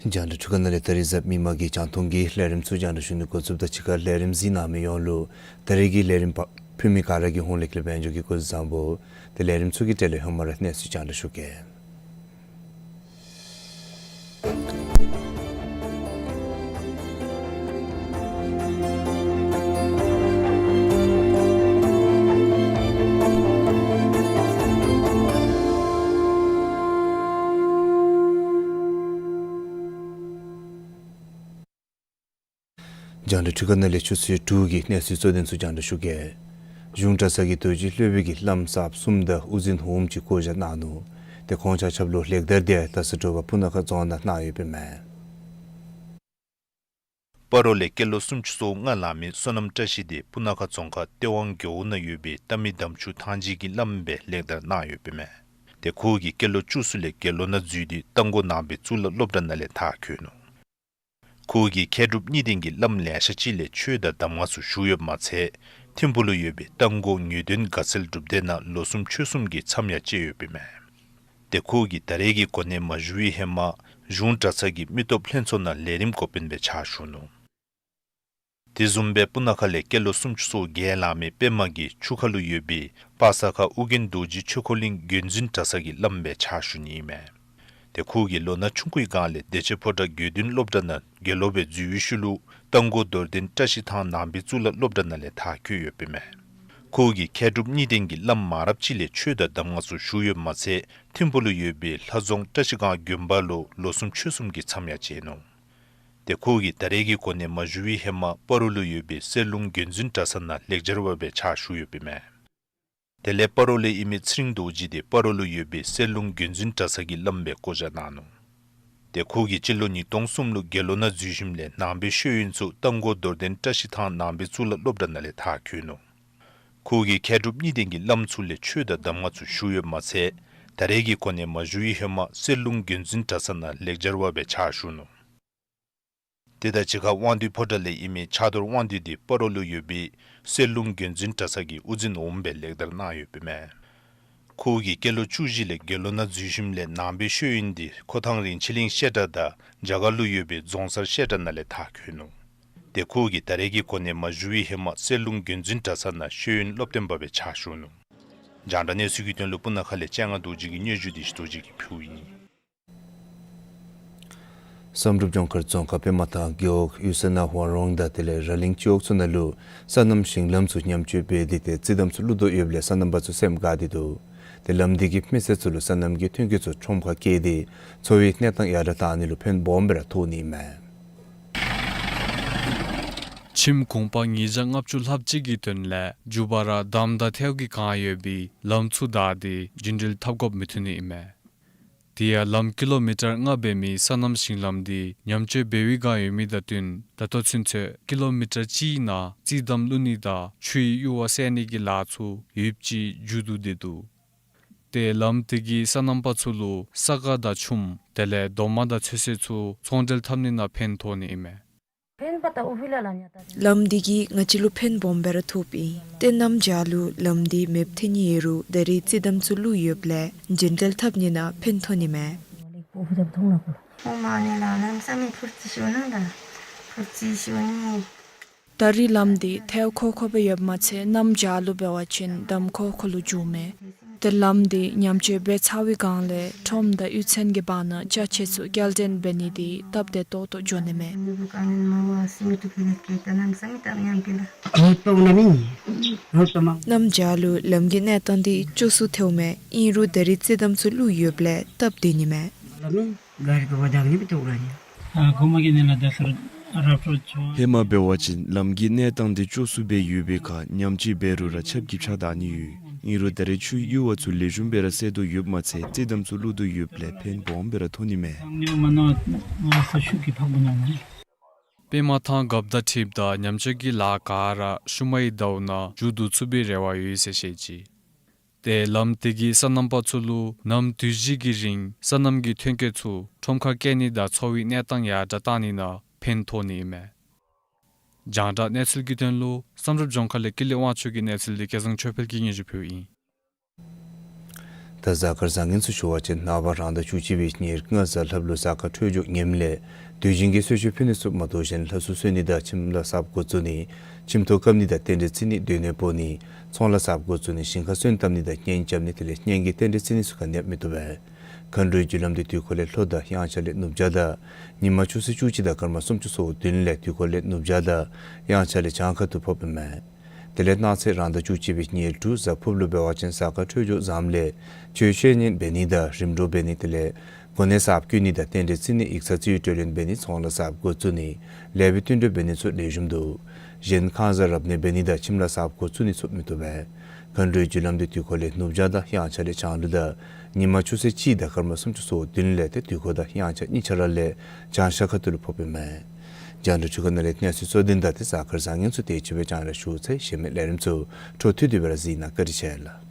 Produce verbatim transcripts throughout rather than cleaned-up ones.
རྒྱང་བསྒྲགས་འཕྲུལ་ཁང་ནང་ལས་ད་རིས་གཟའ་མིག་དམར་གྱི་རྒྱང་མཐོང་གི་ལས་རིམ་ཚུ་རྒྱང་བསྒྲགས་ཞུ་ནི་འགོ་བཙུགསཔ་ད་ཕྱི་ཁར་ལས་རིམ་གཟིགས་གནང་མི་ཡོངས་ལུ་ད་རིས་ཀྱི་ལས་རིམ་ཕུལ་མི་ག་ར་གི་ཧོངས་ལས་ཀྱི་ལས་དཔལ་འབྱོར་གྱི་སྐུ་གཟུགས་བཟང་པོ། ཏེ་ལས་རིམ་ཚུ་གི་གྲས་ལས་ཧེ་མ་ར་གནས་ཚུལ་རྒྱང་བསྒྲགས་ཞུ་གེ། རྒྱང་བསྒྲགས་འཕྲུལ་ཁང་ནང་ལས་ཆུ་ཚོད་དྲུག་གི་གནས་ཚུལ་གཙོ་དོན་ཚུ་རྒྱང་བསྒྲགས་ཞུ་གེ། གཞུང་གྲྭ་ཚང་གི་རྡོ་རྗེ་སློབ་དཔོན་གྱིས་བླམ་གསརཔ་གསུམ་དང་དབུ་འཛིན་འོགམ་ཅིག་བསྐོ་བཞག་གནང་ནུག། ཏེ་ཁོང་ཆ་ཁྱབ་ལུ་ལེགས་དར་འདི་ད་ས་དྲོ་པ་སྤུ་ན་ཁ་རྫོང་ནང་གནང་ཡོདཔ་ཨིན་མས། སྤ་རོ་ལས་སྐྱེས་ལོ་སུམ་ཅུ་སོ་ལྔ་ལང་མི་བསོད་ནམས་བཀྲ་ཤིས་འདི་སྤུ་ན་ཁ་རྫོང་ཁག་སྟེས་དབང་རྒེད་འོག་ནང་ཡོད་པའི་རྟ་མི་དམ་ཆོས་ཐང་ཅིག་གི་བླམ་སྦེ་ལེགས་དར་གནང་ཡོདཔ་ཨིན་མས། ཏེ་ཁོ་གིས་སྐྱེས་ལོ་བཅུ་གསུམ་ལས་དགེ་སློང་ནང་འཛུལ་ཏེ་རྟ་མགོ་ནང་པའི་གཙུག་ལག་སློབ་གྲྭ་ནང་ལས་མཐར་འཁྱོལ་ནུག། ཁོ་གིས་མཁས་གྲུབ་གཉིས་ལྡན་གྱི་བླམ་ལེ་ཤ་ཅིག་ལས་ཆོས་དང་གདམས་ངག་ཚུ་ཞུ་ཡོདཔ་མ་ཚད་ཐིམ་ཕུག་ལུ་ཡོད་པའི་རྟ་མགོ་ངེས་དོན་དགའ་ཚལ་སྒྲུབ་སྡེ་ནང་ལོ་གསུམ་ཕྱོགས་གསུམ་གྱི་མཚམས་ཡང་བཅད་ཡོདཔ་ཨིན་མས། ཏེ་ཁོ་གིས་ད་རེས་ཀྱི་གོ་གནས་མ་ཞུ་བའི་ཧེ་མ་གཞུང་གྲྭ་ཚང་གི་མི་སྟོབས་ལྷན་ཚོགས་ནང་ལས་རིམ་འགོ་དཔོན་སྦེ་ཕྱག་ཞུ་ནུག། དེ་བཟུམ་སྦེ་སྤུ་ན་ཁ་ལས་སྐྱེས་ལོ་སུམ་ཅུ་སོ་བརྒྱད་ལང་མི་པདྨ་གིས་ཆུ་ཁ་ལུ་ཡོད་པའི་པ་ས་ཁ་ཨོ་རྒྱན་རྡོ་རྗེ་ཆོས་འཁོར་གླིང་བརྒྱུད་འཛིན་གྲྭ་ཚང་གི་བླམ་སྦེ་ཕྱག་ཞུ་ནི་ཨིན་མས། ཏེ་ཁོ་གིས་ལོ་ན་ཆུང་ཀུའི་སྒང་ལས་བདེ་ཆེན་ཕོ་བྲང་དགེ་འདུན་སློབ་གྲྭ་ནང་དགེ་སློང་སྦེ་འཛུལ་བའི་ཤུལ་ལུ་རྟ་མགོ་རྡོར་གདན་བཀྲ་ཤིས་ཐང་ནང་པའི་གཙུག་ལག་སློབ་གྲྭ་ནང་ལས་མཐར་འཁྱོལ་ཡོདཔ་ཨིན་མས། ཁོ་གིས་མཁས་གྲུབ་གཉིས་ལྡན་གྱི་བླམ་མང་རབས་ཅིག་ལས་ཆོས་དང་གདམས་ངག་ཚུ་ཞུ་ཡོདཔ་མ་ཚད་ཐིམ་ཕུག་ལུ་ཡོད་པའི་ལྷ་རྫོང་བཀྲ་ཤིས་སྒང་དགོན་པ་ལུ་ལོ་གསུམ་ཕྱོགས་གསུམ་གྱི་མཚམས་ཡང་བཅད་ནུག། ཏེ་ཁོ་གིས་ད་རེས་ཀྱི་གོ་གནས་མ་ཞུ་བའི་ཧེ་མ་སྤ་རོ་ལུ་ཡོད་པའི་གསེར་ལུང་བརྒྱུད་འཛིན་གྲྭ་ཚང་ནང་ལེགས་སྦྱར་བ་སྦེ་ཕྱག་ཞུ་ཡོདཔ་ཨིན་མས། དེ་ལས་སྤ་རོ་ལས་ཨིན་མི་ཚེ་རིང་རྡོ་རྗེ་འདི་སྤ་རོ་ལུ་ཡོད་པའི་གསེར་ལུང་བརྒྱུད་འཛིན་གྲྭ་ཚང་གི་བླམ་སྦེ་བསྐོ་བཞག་གནང་ནུག། ཏེ་ཁོ་གིས་སྤྱི་ལོ་ཉིས་སྟོང་གསུམ་ལུ་དགེ་སློང་ནང་འཛུལ་ཞིནམ་ལས་ནང་པའི་ཤེས་ཡོན་ཚུ་རྟ་མགོ་རྡོར་གདན་བཀྲ་ཤིས་ཐང་ནང་པའི་གཙུག་ལག་སློབ་གྲྭ་ནང་ལས་མཐར་འཁྱོལ་ནུག། ཁོ་གིས་མཁས་གྲུབ་གཉིས་ལྡན་གྱི་བླམ་ཚུ་ལས་ཆོས་དང་གདམས་ངག་ཚུ་ཞུ་ཡོདཔ་མ་ཚད་ད་རེས་ཀྱི་གོ་གནས་མ་ཞུ་བའི་ཧེ་མ་གསེར་ལུང་བརྒྱུད་འཛིན་གྲྭ་ཚང་ནང་ལེགས་སྦྱར་བ་སྦེ་ཕྱག་ཞུ་ནུག། དེ་དང་གཅིག་ཁར་དབང་འདུས་ཕོ་བྲང་ལས་ཨིན་མི་ཕྱག་རྡོར་དབང་འདུས་འདི་སྤ་རོ་ལུ་ཡོད་པའི་གསེར་ལུང་བརྒྱུད་འཛིན་གྲྭ་ཚང་གི་དབུ་འཛིན་འོགམ་སྦེ་ལེགས་དར་གནང་ཡོདཔ་ཨིན་མས། ཁོ་གིས་སྐྱེས་ལོ་བཅུ་བཞི་ལས་དགེ་སློང་ནང་འཛུལ་ཞིནམ་ལས་ནང་པའི་ཤེས་ཡོན་འདི་ཁོ་ཐང་རིན་ཆེན་གླིང་བཤད་གྲྭ་དང་རྒྱ་གར་ལུ་ཡོད་པའི་རྫོང་སར་བཤད་གྲྭ་ནང་ལས་མཐར་འཁྱོལ་ནུག། ཏེ་ཁོ་གིས་ད་རེས་ཀྱི་གོ་གནས་མ་ཞུ་བའི་ཧེ་མ་གསེར་ལུང་བརྒྱུད་འཛིན་གྲྭ་ཚང་ནང་ཤེས་ཡོན་སློབ་སྟོན་པ་སྦེ་ཕྱག་ཞུ་ནུག། རྒྱང་བསྒྲགས་གནས་ཚུལ་གྱི་དོན་ལུ་སྤུ་ན་ཁ་ལས་སྤྱན་སྔ་རྡོ་རྗེ་གི་སྙན་ཞུ་འདི་ཞི་རྡོ་རྗེ་གིས་ཕུལཝ་ཨིན། བསམ་གྲུབ་ལྗོངས་མཁར་རྫོང་ཁག་པདྨ་ཐང་རྒེད་འོག་གཡུས་ས་ན་ཝང་རོང་དང་དེ་ལས་ར་གླིང་སྤྱི་འོག་ཚུ་ནང་ལུ་སོ་ནམ་ཞིང་ལམ་ཚུ་ཉམས་བཅོས་འབད་དེ་ཏེ་རྩི་དམ་ཚུ་བླུག་དོ་ཡོདཔ་ལས་སོ་ནམ་པ་ཚུ་སེམས་དགའ་སྟེ་འདུག། ཏེ་ལམ་འདི་གིས་མི་སེར་ཚུ་ལུ་སོ་ནམ་གྱི་ཐོན་སྐྱེད་ཚུ་ཁྲོམ་ཁར་བསྐྱལ་ཏེ་འཚོ་བའི་གནས་སྟངས་ཡར་དྲག་གཏང་ནི་ལུ་ཕན་སྦོམ་སྦེ་ར་ཐོགས་ནི་མས། ཁྱིམ་གུང་པ་ཉིས་བརྒྱ་ལྔ་བཅུ་ལྷགཔ་ཅིག་གི་དོན་ལས་མཇུག་བར་ར་འདམ་དང་ཐལཝ་གིས་གང་ཡོད་པའི་ལམ་ཚུ་བདའ་སྟེ་རྒྱུན་འགྲུལ་འཐབ་དགོཔ་མི་ཐོན་ནི་ཨིན་མས། དེ་ཡང་ལམ་ཀི་ལོ་མི་ཊར་ལྔ་འབད་མི་སོ་ནམ་ཞིང་ལམ་འདི་ཉམས་བཅོས་འབད་བའི་བསྒང་ཡོད་མི་དང་བསྟུན་ད་ལྟོ་ཚུན་ཚོད་ཀི་ལོ་མི་ཊར་གཅིག་ནང་རྩི་དམ་བླུག་ནི་དང་ཆུའི་གཡུར་བ་བསལ་ནི་གི་ལཱ་ཚུ་ཡོདཔ་ཅིག་མཇུག་བསྡུ་སྟེ་འདུག། ཏེ་ལམ་དེ་གིས་སོ་ནམ་པ་ཚུ་ལུ་ས་ག་དང་ཆུམ་དེ་ལས་རྡོག་མ་དང་ཚོད་བསྲེ་ཚུ་ཚོང་འབྲེལ་འཐབ་ནི་ནང་ཕན་ཐོགས་ནི་ཨིན་མས། ལམ་འདི་གིས་ང་བཅས་ལུ་ཕན་སྦོམ་སྦེ་ར་ཐོགསཔ་ཨིན། ཏེ་གནམ་བྱཱར་ལུ་ལམ་འདི་མེདཔ་ཐོན་ནི་ཡོད་རུང་ད་རིས་རྩི་དམ་ཚུ་བླུགས་ཡོདཔ་ལས་རྒྱུན་འགྲུལ་འཐབ་ནི་ནང་ཕན་ཐོགས་ནི་མས། ད་རིས་ལམ་འདི་ཐལ་ཁོ་ཁོ་སྦེ་ཡོདཔ་མ་ཚད་གནམ་བྱཱར་ལུ་འབད་བ་ཅིན་འདམ་ཁོ་ཁོ་ལུ་འགྱུརཝ་མས། ཏེ་ལམ་འདི་ཉམས་བཅོས་འབད་ཚར་བའི་སྒང་ལས་ཁྲོམ་དང་གཡུས་ཚན་གྱི་བར་ན་ཅ་ཆས་ཚུ་སྐྱེལ་འདྲེན་འབད་ནི་འདི་སྟབས་བདེ་ཏོག་ཏོ་འགྱོ་ནི་མས། གནམ་བྱཱར་ལུ་ལམ་གྱི་གནས་སྟངས་འདི་སྐྱོ་སུ་ཐལཝ་མས། ཨིན་རུང་ད་རིས་རྩི་དམ་ཚུ་བླུགས་ཡོདཔ་ལས་སྟབས་བདེ་ནི་མས། ཧེ་མ་འབད་བ་ཅིན་ལམ་གྱི་གནས་སྟངས་འདི་སྐྱོ་སུ་སྦེ་ཡོད་པའི་ཁར་ཉམས་བཅོས་འབད་རུང་ར་ཆབ་ཀྱིས་ཕྱགས་བདའ་ནི་ཡོད། ཨིན་རུང་ད་རིས་ཆུའི་གཡུར་བ་ཚུ་ལེགས་ཤོམ་སྦེ་ར་སེལ་དོ་ཡོདཔ་མ་ཚད་རྩི་དམ་ཚུ་བླུགས་དོ་ཡོདཔ་ལས་ཕན་སྦོམ་སྦེ་ར་ཐོགས་ནི་མས། པདྨ་ཐང་རྒཔོ་དང་འཁྲིལཝ་ད་ཉམས་བཅོས་ཀྱི་ལཱ་ག་ར་ཤུལ་མའི་ཟླཝ་ནང་མཇུག་བསྡུ་ཚུགས་པའི་རེ་བ་ཡོད་ཟེར་བཤད་ཅི། ཏེ་ལམ་དེ་གིས་སོ་ནམ་པ་ཚུ་ལུ་ནམ་དུས་བཞི་གི་རིང་སོ་ནམ་གྱི་ཐོན་སྐྱེད་ཚུ་ཁྲོམ་ཁར་སྐྱེལ་ནི་དང་འཚོ་བའི་གནས་སྟངས་ཡར་དྲག་གཏང་ནི་ནང་ཕན་ཐོགས་ནི་ཨིན་མས། རྒྱང་བསྒྲགས་གནས་ཚུལ་གྱི་དོན་ལུ་བསམ་གྲུབ་ལྗོངས་མཁར་ལས་ཀུན་ལེགས་དབང་ཕྱུག་གི་གནས་ཚུལ་འདི་སྐལ་བཟང་ཆོས་འཕེལ་གྱིས་སྙན་ཞུ་ཕུལཝ་ཨིན། ད་གཟའ་སྐར་བཟང་ངན་ཚུ་ཞུ་བ་ཅིན་ནངས་པ་རང་ཟླ་བཅུ་གཅིག་པའི་ཉེར་ལྔ་གཟའ་ལྷགཔ་ལུ་གཟའ་སྐར་འཕྲོད་སྦྱོར་ངནམ་ལས་དུས་ཆེན་གྱི་གསོལ་མཆོད་ཕུལ་ནི་ཚུ་མ་དོ་བར་ལྷ་སྲུང་གསོལ་ནི་དང་ཁྱིམ་ལཱ་གསརཔ་འགོ་བཙུགས་ནི་ཁྱིམ་ཐོག་བཀབ་ནི་དང་རྟེན་འབྲེལ་བརྩི་ནི་སྡོད་གནས་སྤོ་ནི་ཚོང་ལཱ་གསརཔ་འགོ་བཙུགས་ནི་ཞིང་ཁར་སོན་བཏབ་ནི་དང་གཉེན་རྐྱབ་ནི་དེ་ལས་གཉེན་གྱི་རྟེན་འབྲེལ་བརྩི་ནི་ཚུ་ག་ནི་ཡང་མི་བཏུབ་པས། མཁའ་འགྲོའི་རྒྱུ་ལམ་འདི་དུས་འཁོར་ལས་ལྷོ་དང་དབྱངས་འཆར་ལས་ནུབ་བྱང་དང་ཉི་མ་ཆུ་ཚོད་བཅུ་གཅིག་དང་སྐར་མ་སུམ་ཅུ་སོ་བདུན་ལས་དུས་འཁོར་ལས་ནུབ་བྱང་དང་དབྱངས་འཆར་ལས་བྱང་ཁ་ཐུག་ཕོགཔ་ཨིན་མས། དེ་ལས་གནངས་ཚེ་རང་ཟླ་བཅུ་གཅིག་པའི་ཉེར་དྲུག་གཟའ་ཕུརཔ་ལུ་འབད་བ་ཅིན་གཟའ་སྐར་འཕྲོད་སྦྱོར་བཟངམ་ལས་ཆོས་བཤད་ཉན་འབད་ནི་དང་རིམ་གྲོ་འབད་ནི་དེ་ལས་གོ་གནས་གསརཔ་བསྐོ་ནི་དང་རྟེན་འབྲེལ་བརྩི་ནི་ཡིག་ཚང་རྩིས་སྤྲོད་ལེན་འབད་ནི་ཚོང་ལཱ་གསརཔ་འགོ་བཙུགས་ནི་ལེགས་པའི་བསྟུན་གྲོས་འབད་ནི་ཚུ་ལེགས་ཤོམ་འདུག། གཞན་ཁང་གསར་རབ་གནས་འབད་ནི་དང་ཁྱིམ་ལཱ་གསརཔ་འགོ་བཙུགས་ནི་ཚུ་མི་བཏུབ་པས། མཁའ་འགྲོའི་རྒྱུ་ལམ་འདི་དུས་འཁོར་ལས་ནུབ་བྱང་དང་དབྱངས་འཆར་ལས་བྱང་ལུགས་དང་ཉི་མ་ཆུ་ཚོད་གཅིག་དང་སྐར་མ་སུམ་ཅུ་སོ་བདུན་ལས་ཏེ་དུས་འཁོར་དང་དབྱངས་འཆར་གཉིས་ཆ་ར་ལས་བྱང་ཤར་ཁ་ཐུག་ལུ་ཕོགཔ་ཨིན་མས། རྒྱང་བསྒྲགས་ཆུ་ཁ་ནང་ལས་གནས་ཚུལ་གཙོ་དོན་དང་ཏེ་གཟའ་སྐར་བཟང་ངན་ཚུ་དེ་ཅིག་སྦེ་རྒྱང་བསྒྲགས་ཞུ་ཚར་ཡི། གཞན་མི་ལས་རིམ་ཚུ་འཕྲོ་མཐུད་དེ་སྦེ་ར་གཟིགས་གནང། བཀའ་དྲིན་ཆེ་ལགས།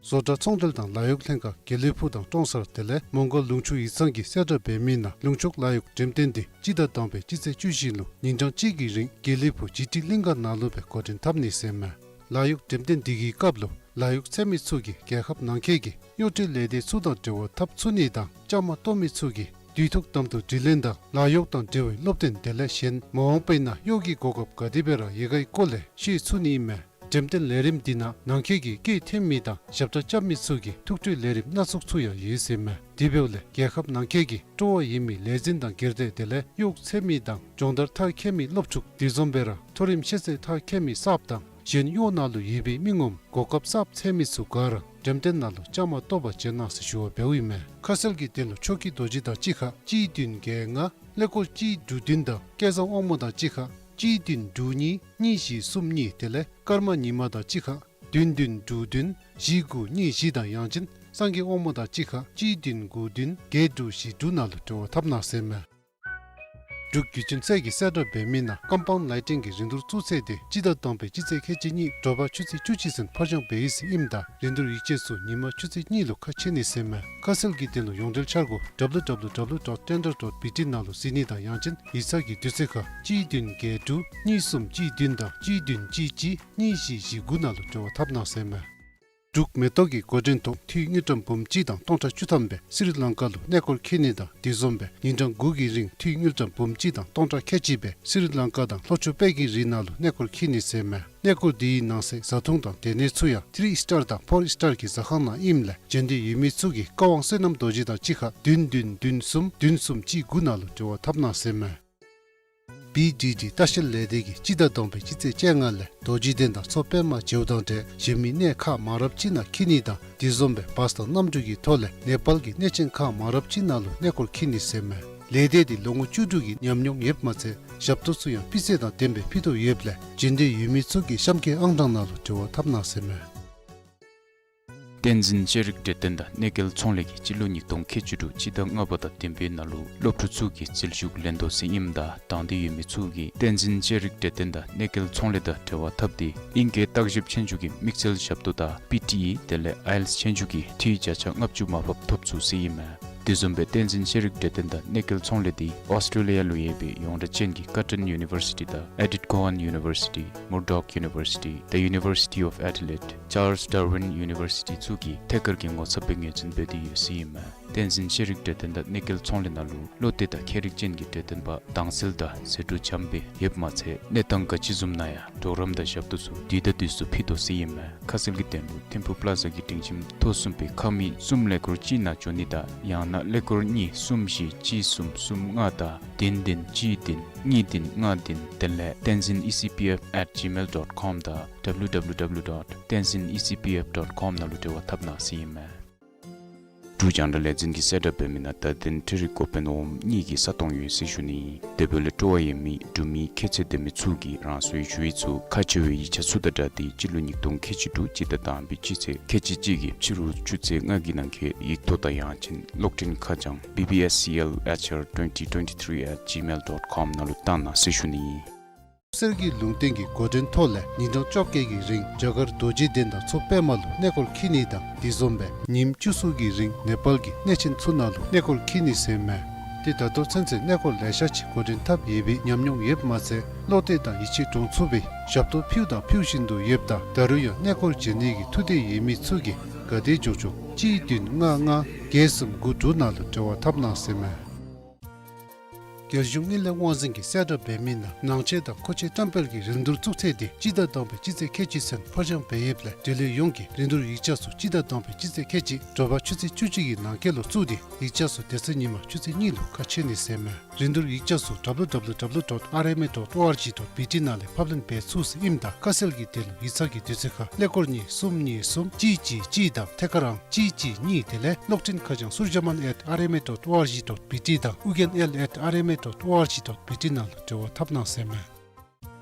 བཟོ་གྲྭ་ཚོང་འབྲེལ་དང་ལཱ་གཡོག་ལྷན་ཁག་དགེ་ལེགས་ཕུག་དང་ཀྲོང་གསར་དེ་ལས་མོང་སྒར་ལུང་ཕྱོགས་ཡིག་ཚང་གིས་གསལ་བསྒྲགས་འབད་མི་ནང་ལུང་ཕྱོགས་ལཱ་གཡོག་འགྲེམས་སྟོན་འདི་སྤྱི་ཟླ་དང་པའི་སྤྱི་ཚེས་བཅུ་བཞི་ལུ་ཉིན་གྲངས་གཅིག་གི་རིང་དགེ་ལེགས་ཕུག་ཇི་ཊི་གླིང་ག་ནང་ལུ་སྦེ་འགོ་འདྲེན་འཐབ་ནི་ཟེར་མས། ལཱ་གཡོག་འགྲེམས་སྟོན་འདི་གི་སྐབས་ལུ་ལཱ་གཡོག་འཚོལ་མི་ཚུ་གིས་རྒྱལ་ཁབ་ནང་འཁོད་ཀྱི་གཡོག་འདྲེན་ལས་སྡེ་ཚུ་དང་འབྲེལ་བ་འཐབ་ཚུགས་ནི་དང་བཅའ་མར་གཏོགས་མི་ཚུ་གིས་དུས་ཐོག་དམ་དུ་དྲི་ལན་དང་ལཱ་གཡོག་དང་འབྲེལ་བའི་སློབ་སྟོན་དེ་ལས་གཞན་མ་འོངས་པའི་ནང་གཡོག་གི་གོ་སྐབས་ག་དེ་སྦེ་ར་ཡོད་གའི་སྐོར་ལས་ཤེས་ཚུགས་ནི་ཨིན་མས། འགྲེམས་སྟོན་ལས་རིམ་འདི་ནང་ནང་འཁོད་ཀྱི་སྐྱེད་འཐེན་མི་དང་ཞབས་ཁྲ་རྐྱབ་མི་ཚུ་གི་ཐུགས་སྤྲོའི་ལས་རིམ་སྣ་ཚོགས་ཚུ་ཡང་ཡོད་ཟེར་མས། དེ་འབདཝ་ལས་རྒྱལ་ཁབ་ནང་འཁོད་ཀྱི་སྤྲོ་བ་ཡོད་མི་ལས་འཛིན་དང་སྒེར་སྡེ་དེ་ལས་གཡོག་འཚོལ་མི་དང་སྦྱོང་བརྡར་མཐར་འཁྱོལ་མི་སློབ་ཕྲུག་དེ་བཟུམ་སྦེ་ར་མཐོ་རིམ་ཤེས་ཚད་མཐར་འཁྱོལ་མི་གསརཔ་དང་གཞན་གཡོག་ནང་ལུ་ཡོད་པའི་མི་ངོམ་གོ་སྐབས་གསརཔ་འཚོལ་མི་ཚུ་ག་ར་འགྲེམས་སྟོན་ནང་ལུ་བཅའ་མར་གཏོགས་པར་བྱོན་གནང་ཟེར་ཞུ་བ་འབདཝ་ཨིན་མས། ཁ་གསལ་གྱི་དོན་ལུ་ཆོས་སྐྱིད་རྡོ་རྗེ་དང་གཅིག་ཁར་གཅིག་བདུན་བརྒྱད་ལྔ། ཀླད་ཀོར་གཅིག་དྲུག་བདུན་དང་སྐལ་བཟང་དབང་མོ་དང་གཅིག་ཁར་གཅིག་བདུན་དྲུག་གཉིས་གཉིས་བཞི་གསུམ་གཉིས་དེ་ལས་ཀརྨ་ཉི་མ་དང་གཅིག་ཁར་བདུན་བདུན་དྲུག་བདུན་བཞི་དགུ་གཉིས་བཞི་དང་ཡང་ཅིན་སངས་རྒྱས་དབང་མོ་དང་གཅིག་ཁར་གཅིག་བདུན་དགུ་བདུན་བརྒྱད་དྲུག་བཞི་དྲུག་ནང་ལུ་འབྲེལ་བ་འཐབ་གནང་ཟེར་མས། འབྲུག་བརྒྱུད་འཕྲིན་ཚད་ཀྱིས་གསལ་བསྒྲགས་འབད་མི་ནང་ཀམ་པའུནཌ་ལའིཊ་ཊིང་གི་རིན་བསྡུར་བཙུགས་ཚེས་འདི་སྤྱི་ཟླ་དང་པའི་སྤྱི་ཚེས་ཁལ་གཅིག་གཉིས་དྲོ་པ་ཆུ་ཚོད་བཅུ་གཅིག་ཚུན་ཕར་འགྱངས་འབད་ཡི་ཟེར་ཨིནམ་ད་རིན་བསྡུར་ཡིག་ཆ་ཚུ་ཉིན་མ་ཆུ་ཚོད་གཉིས་ལུ་ཁ་ཕྱེ་ནི་ཟེར་མས། ཁ་གསལ་གྱི་དོན་ལུ་ཡོངས་འབྲེལ་འཆར་སྒོ་W W W dot tender dot B T ནང་ལུ་གཟིགས་ནི་དང་ཡང་ཅིན་ཡིག་ཚང་གི་དུས་ཚོད་ཁར་གཅིག་བདུན་བརྒྱད་དྲུག་གཉིས་གསུམ་གཅིག་བདུན་དང་གཅིག་བདུན་གཅིག་གཅིག་གཉིས་བཞི་བཞི་དགུ་ནང་ལུ་འབྲེལ་བ་འཐབ་གནང་ཟེར་མས། འབྲུག་མེ་ཏོག་གི་འགོ་འདྲེན་ཐོག་འཐུས་དངུལ་ཀྲམ་འབུམ་གཅིག་དང་སྟོང་ཕྲག་བཅུ་ཐམ་སྦེ་སི་རི་ལང་ཀ་ལུ་གནས་སྐོར་འཁྱིད་ནི་དང་དེ་བཟུམ་སྦེ་ཉིན་གྲངས་དགུ་གི་རིང་འཐུས་དངུལ་ཀྲམ་འབུམ་གཅིག་དང་སྟོང་ཕྲག་ཁལ་གཅིག་སྦེ་སི་རི་ལང་ཀ་དང་ལྷོ་ཕྱོགས་དཔལ་གྱི་རི་ནང་ལུ་གནས་སྐོར་འཁྱིད་ནི་ཟེར་མས། གནས་སྐོར་འདི་གི་ནང་གསེས་བཟའ་འཐུང་དང་སྡོད་གནས་ཚུ་ཡང་ཐི་རི་ཨིསི་ཊར་དང་ཕོར་ཨིསི་ཊར་གྱི་ཟ་ཁང་ནང་ཨིནམ་ལས་འབྱོན་འདོད་ཡོད་མི་ཚུ་གིས་ཀ་དབང་བསོད་ནམས་རྡོ་རྗེ་དང་གཅིག་ཁར་བདུན་བདུན་བདུན་གསུམ་བདུན་གསུམ་གཅིག་དགུ་ནང་ལུ་འབྲེལ་བ་འཐབ་གནང་ཟེར་མས། བི་ཌི་ཌི་ལྟ་བཤལ་ལས་སྡེ་གིས་སྤྱི་ཟླ་དང་པའི་སྤྱི་ཚེས་བཅོ་ལྔ་ལས་རྡོ་རྗེ་གདན་དང་མཚོ་པདྨ་མཇལཝ་དང་འབྲེལ་གཞན་མི་གནས་ཁག་མང་རབས་ཅིག་ནང་འཁྱིད་ནི་དང་དེ་བཟུམ་སྦེ་བཱས་དང་གནམ་གྲུ་གི་ཐོག་ལས་ནེ་པཱལ་གྱི་གནས་ཆེན་ཁག་མང་རབས་ཅིག་ནང་ལུ་གནས་སྐོར་འཁྱིད་ནི་ཟེར་མས། ལས་སྡེ་འདི་ལོ་ངོ་བཅུ་དྲུག་གི་ཉམས་མྱོང་ཡོདཔ་མ་ཚད་ཞབས་ཏོག་ཚུ་ཡང་སྤུས་ཚད་དང་ལྡནམ་སྦེ་ཕུལ་དོ་ཡོདཔ་ལས་འབྱོན་འདོད་ཡོད་མི་ཚུ་གིས་གཤམ་གྱི་ཨང་གྲངས་ནང་ལུ་འབྲེལ་བ་འཐབ་གནང་ཟེར་མས། བསྟན་འཛིན་ཤེས་རིག་གྲོས་སྟོན་དང་གནས་སྐལ་ཚོང་ལས་ཀྱིས་སྤྱི་ལོ་ཉིས་སྟོང་ཁལ་གཅིག་དྲུག་སྤྱི་ཟླ་ལྔ་པ་དང་བདུན་པའི་ནང་ལུ་སློབ་ཕྲུག་ཚུ་གི་འཛུལ་ཞུགས་ལེན་དོ་ཟེར་ཨིནམ་ད་དང་འདོད་ཡོད་མི་ཚུ་གིས་བསྟན་འཛིན་ཤེས་རིག་གྲོས་སྟོན་དང་གནས་སྐལ་ཚོང་ལས་དང་འབྲེལ་བ་འཐབ་སྟེ་ཨིང་སྐད་བརྟག་ཞིབ་ཆོས་རྒྱུགས་ཀྱི་དམིགས་བསལ་ཞབས་ཏོག་དང་པི་ཊི་ཨི་དེ་ལས་ཨའི་ཨེལ་ཊི་ཨེསི་ཆོས་རྒྱུགས་ཀྱི་འཐུས་བརྒྱ་ཆ་ལྔ་བཅུ་མར་ཕབ་ཐོབ་ཚུགས་ཟེར་ཨིན་མས། དེ་བཟུམ་སྦེ་བསྟན་འཛིན་ཤེས་རིག་གྲོས་སྟོན་དང་གནས་སྐལ་ཚོང་ལས་འདི་ཨོསི་ཊེ་ལི་ཡ་ལུ་ཡོད་པའི་ཡོངས་གྲགས་ཅན་གྱི་ཀར་ཊོན་ཡུ་ནི་བར་སི་ཊི་དང་ཨེ་ཌིཐ་ཀོ་ཝཱན་ཡུ་ནི་བར་སི་ཊི། མུར་ཌོག་ཡུ་ནི་བར་སི་ཊི། The University of Adelaide། ཅཱརལསི་ཌར་ཝིན་ཡུ་ནི་བར་སི་ཊི་ཚུ་གིས་ཐད་ཀར་གྱི་ངོ་ཚབ་སྦེ་ངོས་འཛིན་འབད་དེ་ཡོད་ཟེར་ཨིན་མས། བསྟན་འཛིན་ཤེས་རིག་གྲོས་སྟོན་དང་གནས་སྐལ་ཚོང་ལས་ནང་ལུ་བློ་གཏད་དང་མཁས་རིག་ཅན་གྱི་གྲོས་སྟོན་པ་དྭངས་གསལ་དང་ཟད་འགྲོ་འཇམ་སྦེ་ཡོདཔ་མ་ཚད་གནས་སྟངས་ག་ཅི་བཟུམ་ནང་ཡང་གྲོགས་རམ་དང་ཞབས་ཏོག་ཚུ་དུས་དང་དུས་སུ་ཕུལ་དོ་ཟེར་ཨིན་མས། ཁ་གསལ་གྱི་དོན་ལུ་ཐིམ་ཕུག་པ་ལ་ཛ་གི་སྒྲིང་ཁྱིམ་ཐོག་གསུམ་པའི་ཁང་མིག་གསུམ་ཀླད་ཀོར་གཅིག་ནང་འབྱོན་ནི་དང་ཡང་ན་ཀླད་ཀོར་གཉིས་གསུམ་བཞི་གཅིག་གསུམ་གསུམ་ལྔ་དང་བདུན་བདུན་གཅིག་བདུན་གཉིས་བདུན་ལྔ་བདུན་དེ་ལས་tenzin E C P F at gmail dot com དང་W W W dot tenzin E C P F dot com ནང་ལུ་འབྲེལ་བ་འཐབ་གནང་ཟེར་ཨིན་མས། འབྲུག་རྒྱང་བསྒྲགས་ལས་འཛིན་གྱིས་གསལ་བསྒྲགས་འབད་མི་ནང་ད་དེང་འཕྲུལ་རིག་འགོ་དཔོན་འོགམ་གཉིས་ཀྱི་ས་སྟོང་ཡོད་ཟེར་ཞུ་ནི། དེ་འབདཝ་ལས་སྤྲོ་བ་ཡོད་མི་འབྲུག་མི་ཁྱད་ཚད་ལྡན་མི་ཚུ་གིས་རང་སོའི་ཞུ་ཡིག་ཚུ་ཁག་ཆེ་བའི་ཡིག་ཆ་ཚུ་དང་སྦྲགས་ཏེ་སྤྱི་ལོ་ཉིས་སྟོང་ཁལ་གཅིག་དྲུག་སྤྱི་ཟླ་དང་པའི་སྤྱི་ཚེས་ཁལ་གཅིག་གཅིག་གི་ཕྱི་རུ་ཆུ་ཚོད་ལྔ་གི་ནང་འཁོད་ཡིག་ཐོག་དང་ཡང་ཅིན་གློག་འཕྲིན་ཁ་བྱང་B B S C L H R twenty twenty-three at gmail dot com ནང་ལུ་བཏང་གནང་ཟེར་ཞུ་ནི། གསེར་གྱི་ལུང་བསྟན་གྱི་འགོ་འདྲེན་ཐོག་ལས་ཉིན་གྲངས་བཅོ་བརྒྱད་ཀྱི་རིང་རྒྱ་གར་རྡོ་རྗེ་གདན་དང་མཚོ་པདྨ་ལུ་གནས་སྐོར་འཁྱིད་ནི་དང་དེ་བཟུམ་སྦེ་ཉིནམ་བཅུ་གསུམ་གྱི་རིང་ནེ་པཱལ་གྱི་གནས་ཆེན་ཚུ་ནང་ལུ་གནས་སྐོར་འཁྱིད་ནི་ཟེར་མས། ཏེ་ད་ལྟོ་ཚུན་ཚོད་གནས་སྐོར་ལེ་ཤ་ཅིག་འགོ་འདྲེན་འཐབ་ཡོད་པའི་ཉམས་མྱོང་ཡོདཔ་མ་ཚད་བློ་གཏད་དང་ཡིད་ཆེས་འདྲོངས་ཚུགས་པའི་ཞབས་ཏོག་ཕུལཝ་དང་ཕུལ་བཞིན་དུ་ཡོདཔ་ད་ད་རུང་ཡང་གནས་སྐོར་བྱོན་ནི་གི་ཐུགས་འདོད་ཡོད་མི་ཚུ་གིས་ག་དེ་མགྱོགས་མགྱོགས་གཅིག་བདུན་ལྔ་ལྔ་བརྒྱད་གསུམ་དགུ་དྲུག་ནང་ལུ་འབྲེལ་བ་འཐབ་གནང་ཟེར་མས། རྒྱལ་གཞུང་དངུལ་ལས་དབང་འཛིན་གྱིས་གསལ་བསྒྲགས་འབད་མི་ནང་ནང་ཆས་དང་མཁོ་ཆས་བཀྲམ་སྤེལ་གྱི་རིན་བསྡུར་བཙུགས་ཚེས་འདི་སྤྱི་ཟླ་དང་པའི་སྤྱི་ཚེས་ཁལ་གཅིག་ཚུན་ཕར་འགྱངས་འབད་ཡོདཔ་ལས་འབྲེལ་ཡོད་ཡོངས་ཀྱིས་རིན་བསྡུར་ཡིག་ཆ་ཚུ་སྤྱི་ཟླ་དང་པའི་སྤྱི་ཚེས་ཁལ་གཅིག་དྲོ་པ་ཆུ་ཚོད་བཅུ་གཅིག་གི་ནང་འཁོད་ལུ་བཙུགས་ཏེ་ཡིག་ཆ་ཚུ་དེ་ཚེ་ཉིན་མ་ཆུ་ཚོད་གཉིས་ལུ་ཁ་ཕྱེ་ནི་ཟེར་མས། རིན་བསྡུར་ཡིག་ཆ་ཚུ་W W W dot R M A dot O R G dot B T ནང་ལས་ཕབ་ལེན་འབད་ཚུགས་ཟེར་ཨིནམ་ད་ཁ་གསལ་གྱི་དོན་ལུ་ཡིག་ཚང་གི་དུས་ཚོད་ཁར་ཀླད་ཀོར་གཉིས་གསུམ་གཉིས་གསུམ་གཅིག་གཅིག་གཅིག་དང་ཐད་ཀར་ཨང་གཅིག་གཅིག་གཉིས་དེ་ལས་གློག་འཕྲིན་ཁ་བྱང་surjaman at R M A dot O R G dot B T དང་ཨུ་རྒྱན་ཨེལ་ཨེཊ་ཨར་ཨེམ་ཨེ་ཌོཊ་ཨོ་ཨར་ཇི་ཌོཊ་བི་ཊི་ནང་ལུ་འབྲེལ་བ་འཐབ་གནང་ཟེར་མས།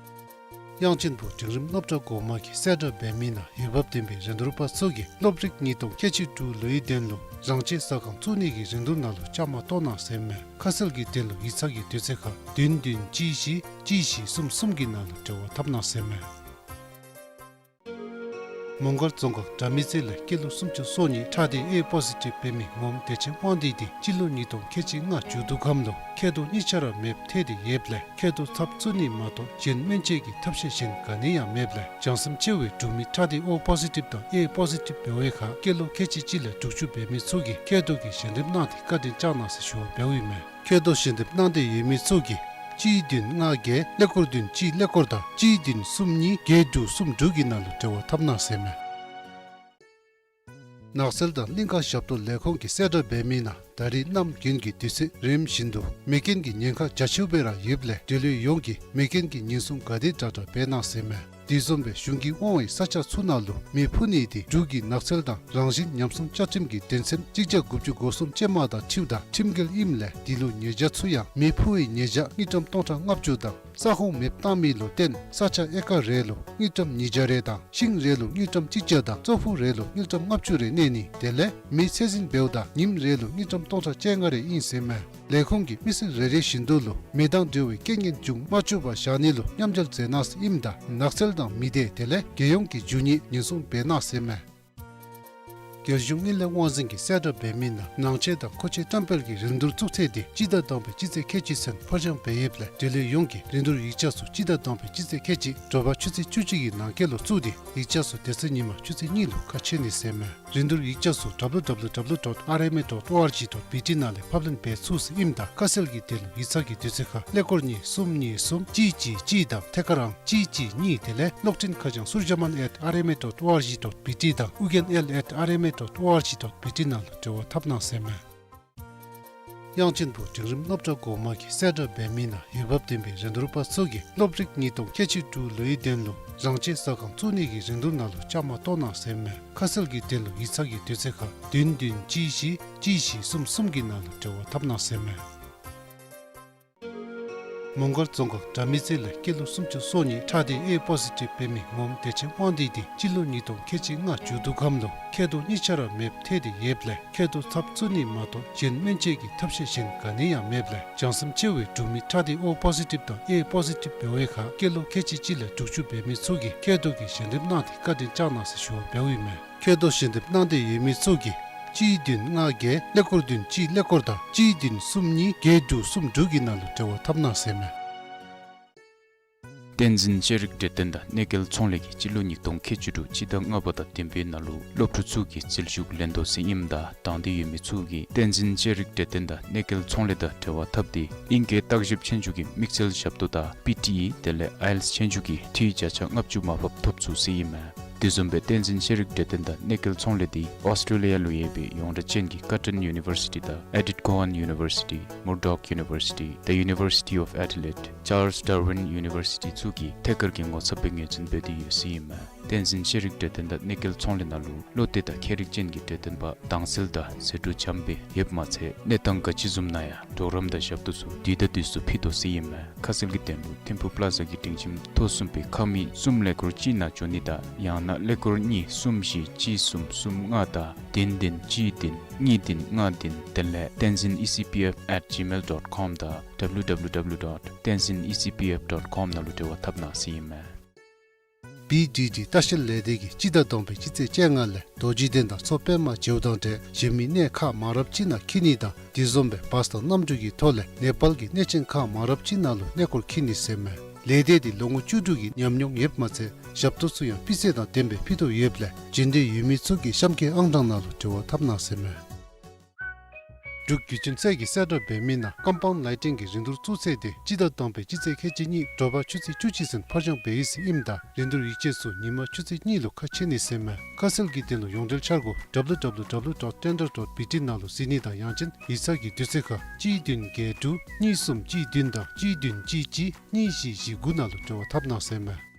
དབྱངས་ཅན་པོ་འབྲིང་རིམ་སློབ་གྲྭ་འགོ་མ་གིས་གསལ་བསྒྲགས་འབད་མི་ནང་འོས་འབབ་ལྡན་པའི་རིན་བསྡུར་པ་ཚུ་གིས་སློབ་རིམ་ཉིས་སྟོང་ཁལ་གཅིག་དྲུག་ལོའི་དོན་ལུ་རང་བྱས་ཟ་ཁང་བཙུགས་ནི་གི་རིན་བསྡུར་ནང་ལུ་བཅའ་མར་གཏོགས་གནང་ཟེར་མས། ཁ་གསལ་གྱི་དོན་ལུ་ཡིག་ཚང་གི་དུས་ཚོད་ཁར་བདུན་བདུན་གཅིག་བཞི་གཅིག་བཞི་གསུམ་གསུམ་གྱི་ནང་ལུ་འབྲེལ་བ་འཐབ་གནང་ཟེར་མས། མོང་སྒར་རྫོང་ཁག་དགྲ་མེད་རྩེ་ལས་སྐྱེས་ལོ་སུམ་ཅུ་སོ་གཉིས་ཁྲག་སྡེ་ཨེ་པོ་ཟི་ཊིབ་འབད་མི་ངོམ་བདེ་ཆེན་དབང་འདུས་འདི་སྤྱི་ལོ་ཉིས་སྟོང་ཁལ་གཅིག་ལྔ་མཇུག་བསྡུ་ཁམས་ལུ་མཁལ་རྡོག་གཉིས་ཆ་ར་མེདཔ་ཐལ་ཏེ་ཡོདཔ་ལས་མཁལ་རྡོག་ཚབ་བཙུགས་ནི་མ་གཏོགས་གཞན་སྨན་བཅོས་ཀྱི་ཐབས་ཤེས་གཞན་ག་ནི་ཡང་མེདཔ་ལས་བྱང་སེམས་ཆེ་བའི་འབྲུག་མི་ཁྲག་སྡེ་ཨོ་པོ་ཟི་ཊིབ་དང་ཨེ་པོ་ཟི་ཊིབ་འབད་བའི་ཁར་སྐྱེས་ལོ་ཁལ་གཅིག་གཅིག་ལས་དྲུག་ཅུ་འབད་མི་ཚུ་གིས་མཁལ་རྡོག་གི་ཞལ་འདེབས་གནང་སྟེ་བཀའ་དྲིན་བསྐྱང་གནང་ཟེར་ཞུ་བ་འབདཝ་ཨིན་མས། མཁལ་རྡོག་ཞལ་འདེབས་གནང་འདོད་ཡོད་མི་ཚུ་གིས་གཅིག་བདུན་ལྔ་བརྒྱད་ཀླད་ཀོར་བདུན་གཅིག་ཀླད་ཀོར་དང་གཅིག་བདུན་གསུམ་གཉིས་བརྒྱད་དྲུག་གསུམ་དྲུག་གི་ནང་ལུ་འབྲེལ་བ་འཐབ་གནང་ཟེར་མས། ནགས་ཚལ་དང་གླིང་ཀ་ཞབས་ཏོག་ལས་ཁུངས་ཀྱིས་གསལ་བསྒྲགས་འབད་མི་ནང་ད་རིས་གནམ་དགུན་གྱི་དུས་ཚོད་རིམ་བཞིན་དུ་མེ་རྐྱེན་གྱི་ཉེན་ཁ་རྒྱ་ཆེཝ་སྦེ་ར་ཡོདཔ་ལས་འབྲེལ་ཡོད་ཡོངས་ཀྱིས་མེ་རྐྱེན་གྱི་ཉེན་སྲུང་ག་དེ་དྲག་དྲག་འབད་གནང་ཟེར་མས། དེ་བཟུམ་སྦེ་གཞུང་གིས་དབང་བའི་ས་ཆ་ཚུ་ནང་ལུ་མེ་ཕུ་ནི་དེ་འབྲུག་གི་ནགས་ཚལ་དང་རང་བཞིན་ཉམས་སྲུང་བཅའ་ཁྲིམས་ཀྱི་དོན་ཚན་གཅིག་བརྒྱ་དགུ་བཅུ་གོ་གསུམ་ཅན་མ་དང་འཁྲིལཝ་ད་ཁྲིམས་འགལ་ཨིནམ་ལས་དེ་ལུ་ཉེས་བྱ་ཚུ་ཡང་མེ་ཕུ་བའི་ཉེས་བྱ་དངུལ་ཀྲམ་སྟོང་ཕྲག་ལྔ་བཅུ་དང་ས་ཁོངས་མེདཔ་བཏང་མི་ལུ་བརྟེན་ས་ཆ་ཨེ་ཀར་རེ་ལུ་དངུལ་ཀྲམ་ཉིས་བརྒྱ་རེ་དང་ཤིང་རེ་ལུ་དངུལ་ཀྲམ་གཅིག་བརྒྱ་དང་ཙོག་ཕུག་རེ་ལུ་དངུལ་ཀྲམ་ལྔ་བཅུ་རེ་གནས་ནི་དེ་ལས་མེ་ཚད་འཛིན་འབདཝ་ད་ཉིནམ་རེ་ལུ་དངུལ་ཀྲམ་སྟོང་ཕྲག་བཅོ་ལྔ་རེ་ཨིན་ཟེར་མས། ལས་ཁུངས་ཀྱིས་མི་སེར་རེ་རེ་བཞིན་དུ་ལུ་མེ་དང་འབྲེལ་བའི་རྐྱེན་ངན་འབྱུང་མ་བཅུག་པར་བཞག་ནི་ལུ་མཉམ་འབྲེལ་མཛད་གནང་ཟེར་ཨིནམ་ད་ནགས་ཚལ་དང་མི་སྡེ་དེ་ལས་རྒྱལ་ཡོངས་ཀྱི་རྒྱུ་དངོས་ཉེན་སྲུང་འབད་གནང་ཟེར་མས། རྒྱལ་གཞུང་དངུལ་ལས་དབང་འཛིན་གྱིས་གསལ་བསྒྲགས་འབད་མི་ནང་ནང་ཆས་དང་མཁོ་ཆས་བཀྲམ་སྤེལ་གྱི་རིན་བསྡུར་བཙུགས་ཚེས་འདི་སྤྱི་ཟླ་དང་པའི་སྤྱི་ཚེས་ཁལ་གཅིག་ཚུན་ཕར་འགྱངས་འབད་ཡོདཔ་ལས་འབྲེལ་ཡོད་ཡོངས་ཀྱིས་རིན་བསྡུར་ཡིག་ཆ་ཚུ་སྤྱི་ཟླ་དང་པའི་སྤྱི་ཚེས་ཁལ་གཅིག་དྲོ་པ་ཆུ་ཚོད་བཅུ་གཅིག་གི་ནང་འཁོད་ལུ་བཙུགས་ཏེ་ཡིག་ཆ་ཚུ་དེ་ཚེ་ཉིན་མ་ཆུ་ཚོད་གཉིས་ལུ་ཁ་ཕྱེ་ནི་ཟེར་མས། རིན་བསྡུར་ཡིག་ཆ་ཚུ་W W W dot R M A dot O R G dot B T ནང་ལས་ཕབ་ལེན་འབད་ཚུགས་ཟེར་ཨིནམ་ད་ཁ་གསལ་གྱི་དོན་ལུ་ཡིག་ཚང་གི་དུས་ཚོད་ཁར་ཀླད་ཀོར་གཉིས་གསུམ་གཉིས་གསུམ་གཅིག་གཅིག་གཅིག་དང་ཐད་ཀར་ཨང་གཅིག་གཅིག་གཉིས་དེ་ལས་གློག་འཕྲིན་ཁ་བྱང་surjaman at R M A dot O R G dot B T དང་ཨུ་རྒྱན་ཨེལ་ཨེཊ་ཨར་ཨེམ་ཨེ་ཌོཊ་ཨོ་ཨར་ཇི་ཌོཊ་བི་ཊི་ནང་ལུ་འབྲེལ་བ་འཐབ་གནང་ཟེར་མས། དབྱངས་ཅན་པོ་འབྲིང་རིམ་སློབ་གྲྭ་འགོ་མ་གིས་གསལ་བསྒྲགས་འབད་མི་ནང་འོས་འབབ་ལྡན་པའི་རིན་བསྡུར་པ་ཚུ་གིས་སློབ་རིམ་ཉིས་སྟོང་ཁལ་གཅིག་དྲུག་ལོའི་དོན་ལུ་རང་བྱས་ཟ་ཁང་བཙུགས་ནི་གི་རིན་བསྡུར་ནང་ལུ་བཅའ་མར་གཏོགས་གནང་ཟེར་མས། ཁ་གསལ་གྱི་དོན་ལུ་ཡིག་ཚང་གི་དུས་ཚོད་ཁར་བདུན་བདུན་གཅིག་བཞི་གཅིག་བཞི་གསུམ་གསུམ་གྱི་ནང་ལུ་འབྲེལ་བ་འཐབ་གནང་ཟེར་མས། མོང་སྒར་རྫོང་ཁག་དགྲ་མེད་རྩེ་ལས་སྐྱེས་ལོ་སུམ་ཅུ་སོ་གཉིས་ཁྲག་སྡེ་ཨེ་པོ་ཟི་ཊིབ་འབད་མི་ངོམ་བདེ་ཆེན་དབང་འདུས་དེ་སྤྱི་ལོ་ཉིས་སྟོང་ཁལ་གཅིག་ལྔ་མཇུག་བསྡུ་སྐབས་ལུ་མཁལ་རྡོག་གཉིས་ཆ་ར་མེདཔ་ཐལ་ཏེ་ཡོདཔ་ལས་མཁལ་རྡོག་ཚབ་བཙུགས་ནི་མ་གཏོགས་གཞན་སྨན་བཅོས་ཀྱི་ཐབས་ཤེས་གཞན་ག་ནི་ཡང་མེདཔ་ལས་བྱང་སེམས་ཆེ་བའི་འབྲུག་མི་ཁྲག་སྡེ་ཨོ་པོ་ཟི་ཊིབ་དང་ཨེ་པོ་ཟི་ཊིབ་འབད་བའི་ཁར་སྐྱེས་ལོ་ཁལ་གཅིག་གཅིག་ལས་དྲུག་ཅུ་འབད་མི་ཚུ་གིས་མཁལ་རྡོག་གི་ཞལ་འདེབས་གནང་སྟེ་བཀའ་དྲིན་བསྐྱང་གནང་ཟེར་ཞུ་བ་འབདཝ་ཨིན་མས། མཁལ་རྡོག་ཞལ་འདེབས་གནང་འདོད་ཡོད་མི་ཚུ་གིས་གཅིག་བདུན་ལྔ་བརྒྱད་ཀླད་ཀོར་བདུན་གཅིག་ཀླད་ཀོར་དང་གཅིག་བདུན་གསུམ་གཉིས་བརྒྱད་དྲུག་གསུམ་དྲུག་གི་ནང་ལུ་འབྲེལ་བ་འཐབ་གནང་ཟེར་མས། བསྟན་འཛིན་ཤེས་རིག་འབྲེལ་ལྡན་དང་གནས་མཁལ་ཚོང་ལས་ཀྱིས་སྤྱི་ལོ་ཉིས་སྟོང་ཁལ་གཅིག་དྲུག་སྤྱི་ཟླ་ལྔ་པ་དང་བདུན་པའི་ནང་ལུ་སློབ་ཕྲུག་ཚུ་གི་རྩིས་ཞུ་ལེན་དོ་ཟེར་ཨིནམ་ད་དང་འདོད་ཡོད་མི་ཚུ་གིས་བསྟན་འཛིན་ཤེས་རིག་འབྲེལ་ལྡན་དང་གནས་མཁལ་ཚོང་ལས་དང་འབྲེལ་བ་འཐབ་སྟེ་ཨིང་སྐད་བརྟག་ཞིབ་ཆོས་རྒྱུགས་ཀྱི་དམིགས་བསལ་ཞབས་ཏོག་དང་པི་ཊི་ཨི་དེ་ལས་ཨའི་ཨེལ་ཊི་ཨེས་ཆོས་རྒྱུགས་ཀྱི་འཐུས་བརྒྱ་ཆ་ལྔ་བཅུ་མར་ཕབ་ཐོབ་ཚུགས་ཟེར་ཨིན་མས། དེ་བཟུམ་སྦེ་བསྟན་འཛིན་ཤེས་རིག་འབྲེལ་ལྡན་དང་གནས་མཁལ་ཚོང་ལས་དེ་ཨོསི་ཊེ་ལི་ཡ་ལུ་ཡོད་པའི་ཡོངས་གྲགས་ཅན་གྱི་ཀར་ཊོན་ཡུ་ནི་བར་སི་ཊི་དང་ཨེ་ཌིཐ་ཀོ་ཝཱན་ཡུ་ནི་བར་སི་ཊི། Murdoch University, the University of Adelaide, Charles Darwin University ཚུ་གིས་ཐད་ཀར་གྱི་ངོ་ཚབ་སྦེ་ངོས་འཛིན་འབད་དེ་ཡོད་ཟེར་ཨིན་མས། བསྟན་འཛིན་ཤེས་རིག་འབྲེལ་ལྡན་དང་གནས་མཁལ་ཚོང་ལས་ནང་ལུ་བློ་གཏད་དང་མཁས་རིག་ཅན་གྱི་འབྲེལ་ལྡན་པ་དྭངས་གསལ་དང་ཟད་འགྲོ་འཇམ་སྦེ་ཡོདཔ་མ་ཚད་གནས་སྟངས་ག་ཅི་བཟུམ་ནང་ཡང་གྲོགས་རམ་དང་ཞབས་ཏོག་ཚུ་དུས་དང་དུས་སུ་ཕུལ་དོ་ཟེར་ཨིན་མས། ཁ་གསལ་གྱི་དོན་ལུ་ཐིམ་ཕུག་པ་ལ་ཛ་གི་སྒྲིང་ཁྱིམ་ཐོག་གསུམ་པའི་ཁང་མིག་གསུམ་ཀླད་ཀོར་གཅིག་ནང་འབྱོན་ནི་དང་ཡང་ན་ཀླད་ཀོར་གཉིས་གསུམ་བཞི་གཅིག་གསུམ་གསུམ་ལྔ་དང་བདུན་བདུན་གཅིག་བདུན་གཉིས་བདུན་ལྔ་བདུན་དེ་ལས་tenzin E C P F at gmail dot com དང་W W W dot tenzin E C P F dot com ནང་ལུ་འབྲེལ་བ་འཐབ་གནང་ཟེར་ཨིན་མས། བི་ཌི་ཌི་ལྟ་བཤལ་ལས་སྡེ་གིས་སྤྱི་ཟླ་དང་པའི་སྤྱི་ཚེས་བཅོ་ལྔ་ལས་རྡོ་རྗེ་གདན་དང་མཚོ་པདྨ་བྱེའུ་གདན་གྲས་གཞན་མི་གནས་ཁག་མང་རབས་ཅིག་ནང་འཁྱིད་ནི་དང་དེ་བཟུམ་སྦེ་བཱས་དང་གནམ་གྲུ་གི་ཐོག་ལས་ནེ་པཱལ་གྱི་གནས་ཆེན་ཁག་མང་རབས་ཅིག་ནང་ལུ་གནས་སྐོར་འཁྱིད་ནི་ཟེར་མས། ལས་སྡེ་འདི་ལོ་ངོ་བཅུ་དྲུག་གི་ཉམས་མྱོང་ཡོདཔ་མ་ཚད་ཞབས་ཏོག་ཚུ་ཡང་སྤུས་ཚད་དང་ལྡནམ་སྦེ་ཕུལ་དོ་ཡོདཔ་ལས་འབྱོན་འདོད་ཡོད་མི་ཚུ་གིས་གཤམ་གྱི་ཨང་གྲངས་ནང་ལུ་འབྲེལ་བ་འཐབ་གནང་ཟེར་མས། འབྲུག་བརྒྱུད་འཕྲིན་ཚད་ཀྱིས་གསལ་བསྒྲགས་འབད་མི་ནང་ཀམ་པའུནཌ་ལའི་ཊིང་གི་རིན་བསྡུར་བཙུགས་ཚེས་དེ་སྤྱི་ཟླ་དང་པའི་སྤྱི་ཚེས་ཁལ་གཅིག་གཉིས་དྲོ་པ་ཆུ་ཚོད་བཅུ་གཅིག་ཚུན་ཕར་འགྱངས་འབད་ཡི་ཟེར་ཨིནམ་ད་རིན་བསྡུར་ཡིག་ཆ་ཚུ་ཉིན་མ་ཆུ་ཚོད་གཉིས་ལུ་ཁ་ཕྱེ་ནི་ཟེར་མས། ཁ་གསལ་གྱི་དོན་ལུ་ཡོངས་འབྲེལ་འཆར་སྒོ་W W W dot tender dot B T ནང་ལུ་གཟིགས་ནི་དང་ཡང་ཅིན་ཡིག་ཚང་གི་དུས་ཚོད་ཁར་གཅིག་བདུན་བརྒྱད་དྲུག་གཉིས་གསུམ་གཅིག་བདུན་དང་གཅིག་བདུན་གཅིག་གཅིག་གཉིས་བཞི་བཞི་དགུ་ནང་ལུ་འབྲེལ་བ་འཐབ་གནང་ཟེར་མས།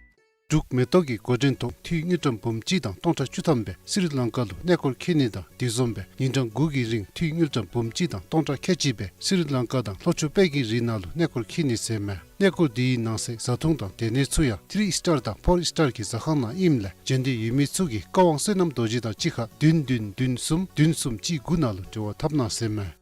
འབྲུག་མེ་ཏོག་གིས་འགོ་འདྲེན་ཐོག་འཐུས་དངུལ་ཀྲམ་འབུམ་གཅིག་དང་སྟོང་ཕྲག་བཅུ་ཐམ་སྦེ་སི་རི་ལང་ཀ་ལུ་གནས་སྐོར་འཁྱིད་ནི་དང་དེ་བཟུམ་སྦེ་ཉིན་གྲངས་དགུ་གི་རིང་འཐུས་དངུལ་ཀྲམ་འབུམ་གཅིག་དང་སྟོང་ཕྲག་ཁལ་གཅིག་སྦེ་སི་རི་ལང་ཀ་དང་ལྷོ་ཕྱོགས་དཔལ་གྱི་རི་ནང་ལུ་གནས་སྐོར་འཁྱིད་ནི་ཟེར་མས། གནས་སྐོར་འདི་གི་ནང་གསེས་བཟའ་འཐུང་དང་སྡོད་གནས་ཚུ་ཡང་ཐི་རི་སི་ཊར་དང་ཕོར་སི་ཊར་གྱི་ཟ་ཁང་ནང་ཨིནམ་ལས་འབྱོན་འདོད་ཡོད་མི་ཚུ་གིས་བཀའ་དབང་བསོད་ནམས་རྡོ་རྗེ་དང་གཅིག་ཁར་བདུན་བདུན་བདུན་གསུམ་བདུན་གསུམ་གཅིག་དགུ་ནང་ལུ་འབྲེལ་བ་འཐབ་གནང་ཟེར་མས།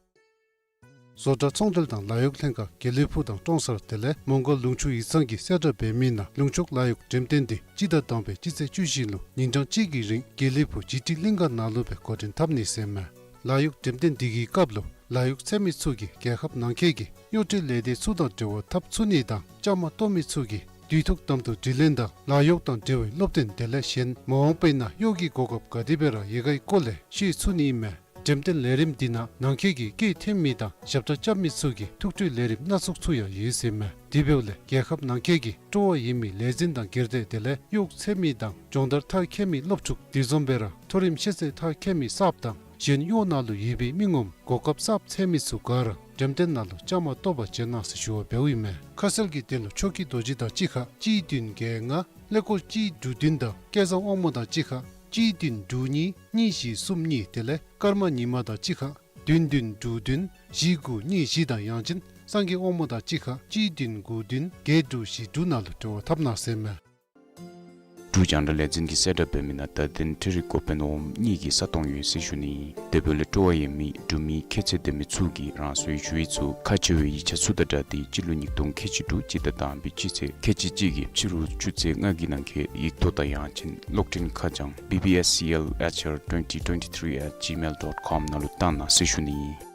བཟོ་གྲྭ་ཚོང་འབྲེལ་དང་ལཱ་གཡོག་ལྷན་ཁག་དགེ་ལེགས་ཕུག་དང་ཀྲོང་གསར་དེ་ལས་མོང་སྒར་ལུང་ཕྱོགས་ཡིག་ཚང་གིས་གསལ་བསྒྲགས་འབད་མི་ནང་ལུང་ཕྱོགས་ལཱ་གཡོག་འགྲེམས་སྟོན་འདི་སྤྱི་ཟླ་དང་པའི་སྤྱི་ཚེས་བཅུ་བཞི་ལུ་ཉིན་གྲངས་གཅིག་གི་རིང་དགེ་ལེགས་ཕུག་ཇི་ཊི་གླིང་ག་ནང་ལུ་སྦེ་འགོ་འདྲེན་འཐབ་ནི་ཟེར་མས། ལཱ་གཡོག་འགྲེམས་སྟོན་འདི་གི་སྐབས་ལུ་ལཱ་གཡོག་འཚོལ་མི་ཚུ་གིས་རྒྱལ་ཁབ་ནང་འཁོད་ཀྱི་གཡོག་ཁྲོད་ལས་སྡེ་ཚུ་དང་འབྲེལ་བ་འཐབ་ཚུགས་ནི་དང་བཅའ་མར་གཏོགས་མི་ཚུ་གིས་དུས་ཐོག་དམ་དུ་དྲི་ལན་དང་ལཱ་གཡོག་དང་འབྲེལ་བའི་སློབ་སྟོན་དེ་ལས་གཞན་མ་འོངས་པའི་ནང་གཡོག་གི་གོ་སྐབས་ག་དེ་སྦེ་ར་ཡོད་གའི་སྐོར་ལས་ཤེས་ཚུགས་ནི་ཨིན་མས། འགྲེམས་སྟོན་ལས་རིམ་འདི་ནང་ནང་འཁོད་ཀྱི་སྐད་འཐེན་མི་དང་ཞབས་ཁྲ་རྐྱབ་མི་ཚུ་གི་ཐུགས་སྤྲོའི་ལས་རིམ་སྣ་ཚོགས་ཚུ་ཡང་ཡོད་ཟེར་མས། དེ་འབདཝ་ལས་རྒྱལ་ཁབ་ནང་འཁོད་ཀྱི་སྤྲོ་བ་ཡོད་མི་ལས་འཛིན་དང་སྒེར་སྡེ་དེ་ལས་གཡོག་འཚོལ་མི་དང་སྦྱོང་བརྡར་མཐར་འཁྱོལ་མི་སློབ་ཕྲུག་དེ་བཟུམ་སྦེ་ར་མཐོ་རིམ་ཤེས་ཚད་མཐར་འཁྱོལ་མི་གསརཔ་དང་གཞན་གཡོག་ནང་ལུ་ཡོད་པའི་མི་ངོམ་གོ་སྐབས་གསརཔ་འཚོལ་མི་ཚུ་ག་ར་འགྲེམས་སྟོན་ནང་ལུ་བཅའ་མར་གཏོགས་པར་བྱོན་གནང་ཟེར་ཞུ་བ་འབདཝ་ཨིན་མས། ཁ་གསལ་གྱི་དོན་ལུ་ཆོས་སྐྱིད་རྡོ་རྗེ་དང་གཅིག་ཁར་གཅིག་བདུན་བརྒྱད་ལྔ་ཀླད་ཀོར་གཅིག་དྲུག་བདུན་དང་སྐལ་བཟང་དབང་མོ་དང་གཅིག་ཁར་གཅིག་བདུན་དྲུག་གཉིས་གཉིས་བཞི་གསུམ་གཉིས་དེ་ལས་ཀརྨ་ཉི་མ་དང་གཅིག་ཁར་བདུན་བདུན་དྲུག་བདུན་བཞི་དགུ་གཉིས་བཞི་དང་ཡང་ཅིན་སངས་རྒྱས་དབང་མོ་དང་གཅིག་ཁར་གཅིག་བདུན་དགུ་བདུན་བརྒྱད་དྲུག་བཞི་དྲུག་ནང་ལུ་འབྲེལ་བ་འཐབ་གནང་ཟེར་མས། འབྲུག་རྒྱང་བསྒྲགས་ལས་འཛིན་གྱིས་གསལ་བསྒྲགས་འབད་མི་ནང་བརྡ་དོན་འཕྲུལ་རིག་འགོ་དཔོན་འོགམ་གཉིས་ཀྱི་ས་སྟོང་ཡོད་ཟེར་ཞུ་ནི་ཨིན། དེ་འབདཝ་ལས་སྤྲོ་བ་ཡོད་མི་འབྲུག་མི་ཁྱད་ཚད་ལྡན་མི་ཚུ་གིས་རང་སོའི་ཞུ་ཡིག་ཚུ་ཁག་ཆེ་བའི་ཡིག་ཆ་ཚུ་དང་སྦྲགས་ཏེ་སྤྱི་ལོ་ཉིས་སྟོང་ཁལ་གཅིག་དྲུག་སྤྱི་ཟླ་དང་པའི་སྤྱི་ཚེས་ཁལ་གཅིག་གཅིག་གི་ཕྱི་རུ་ཆུ་ཚོད་ལྔ་གི་ནང་འཁོད་ཡིག་ཐོག་དང་ཡང་ཅིན་གློག་འཕྲིན་ཁ་བྱང་B B S C L H R twenty twenty-three at gmail dot com ནང་ལུ་བཏང་གནང་ཟེར་ཞུ་ནི་ཨིན།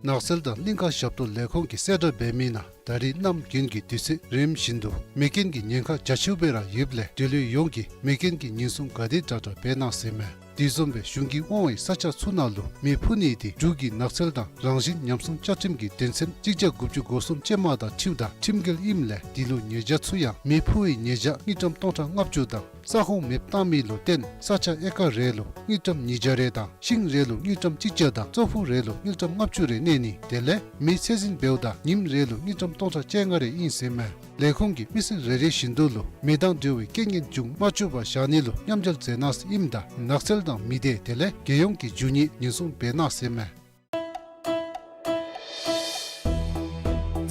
ནགས་ཚལ་དང་གླིང་ཁ་ཞབས་ཏོག་ལས་ཁུངས་ཀྱིས་གསལ་བསྒྲགས་འབད་མི་ནང་ད་རེས་གནམ་དགུན་གྱི་དུས་ཚོད་རིམ་བཞིན་དུ་མེ་རྐྱེན་གྱི་ཉེན་ཁ་རྒྱ་ཆེཝ་སྦེ་ར་ཡོདཔ་ལས་འབྲེལ་ཡོད་ཡོངས་ཀྱིས་མེ་རྐྱེན་གྱི་ཉེན་སྲུང་ག་དེ་དྲག་དྲག་འབད་གནང་ཟེར་མས། དེ་བཟུམ་སྦེ་གཞུང་གིས་དབང་བའི་ས་ཆ་ཚུ་ནང་ལུ་མེ་ཕུ་ནི་དེ་འབྲུག་གི་ནགས་ཚལ་དང་རང་བཞིན་ཉམས་སྲུང་བཅའ་ཁྲིམས་ཀྱི་དོན་ཚན་གཅིག་བརྒྱ་དགུ་བཅུ་གོ་གསུམ་ཅན་མ་དང་འཁྲིལཝ་ད་ཁྲིམས་འགལ་ཨིནམ་ལས་འདི་ལུ་ཉེས་བྱ་ཚུ་ཡང་མེ་ཕུ་བའི་ཉེས་བྱ་དངུལ་ཀྲམ་སྟོང་ཕྲག་ལྔ་བཅུ་དང་ས་ཁོངས་མེདཔ་བཏང་མི་ལུ་བརྟེན་ས་ཆ་ཨེ་ཀར་རེ་ལུ་དངུལ་ཀྲམ་ཉིས་བརྒྱ་རེ་དང་ཤིང་རེ་ལུ་དངུལ་ཀྲམ་གཅིག་བརྒྱ་དང་ཙོག་ཕུ་རེ་ལུ་དངུལ་ཀྲམ་ལྔ་བཅུ་རེ་གནས་ནི་དེ་ལས་མེ་ཚད་འཛིན་འབདཝ་ད་ཉིནམ་རེ་ལུ་དངུལ་ཀྲམ་སྟོང་ཕྲག་བཅོ་ལྔ་རེ་ཨིན་ཟེར་མས། ལས་ཁུངས་ཀྱིས་མི་སེར་རེ་རེ་བཞིན་དུ་ལུ་མེ་དང་འབྲེལ་བའི་རྐྱེན་ངན་བྱུང་མ་བཅུག་པར་བཞག་ནི་ལུ་མཉམ་འབྲེལ་མཛད་གནང་ཟེར་ཨིནམ་ད་ནགས་ཚལ་དང་མི་སྡེ་དེ་ལས་རྒྱལ་ཡོངས་ཀྱི་རྒྱུ་དངོས་ཉེན་སྲུང་འབད་གནང་ཟེར་མས།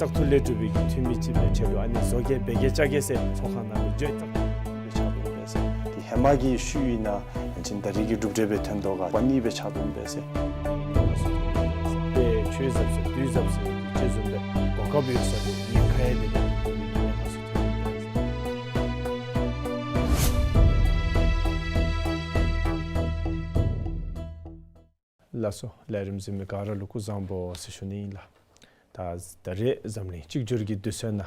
བཙག་འཐུ་ལས་གྲུབ་པའི་གི་འཐུས་མི་ཅིག་སྦེ་ཆེད་དུ་ཨ་ནི་བཟོ་བཀོད་འབད་གེ་བཅའ་གེ་ཟེར་ཚོགས་ཁང་ནང་ལུ་བརྗོད་བཏང་སྦེ་ཆགས་འདུག་པས་ཟེར། དེ་ཧེ་མ་གི་ཤུལ་ཨིན་ན་ཅིན་ད་རིས་ཀྱི་གྲུབ་འབྲས་སྦེ་ཐོན་དོ་ག་པ་ནི་སྦེ་ཆགས་འདུག་པས་ཟེར། དཔེ་ཆོས་ཟབ་ཟེར་དུས་ཟབ་ཟེར་ཅིག་བཟུམ་སྦེ་གོ་སྐབས་ཡོད་ས་ལུ་ཉེན་ཁ་ཡང་དེ་ལས་ཉེན་ཁ་སུ་ཐོན་ལགས་སོ། ལས་རིམ་གཟིགས་མི་ག་ར་ལུ་སྐུ་གཟུགས་བཟང་པོ་ཟེར་ཞུ་ནི་ཨིན་ལགས། ད་ད་རེས་འཛམ་གླིང་གཅིག་གྱུར་གྱི་དུས་ཚོད་ནང་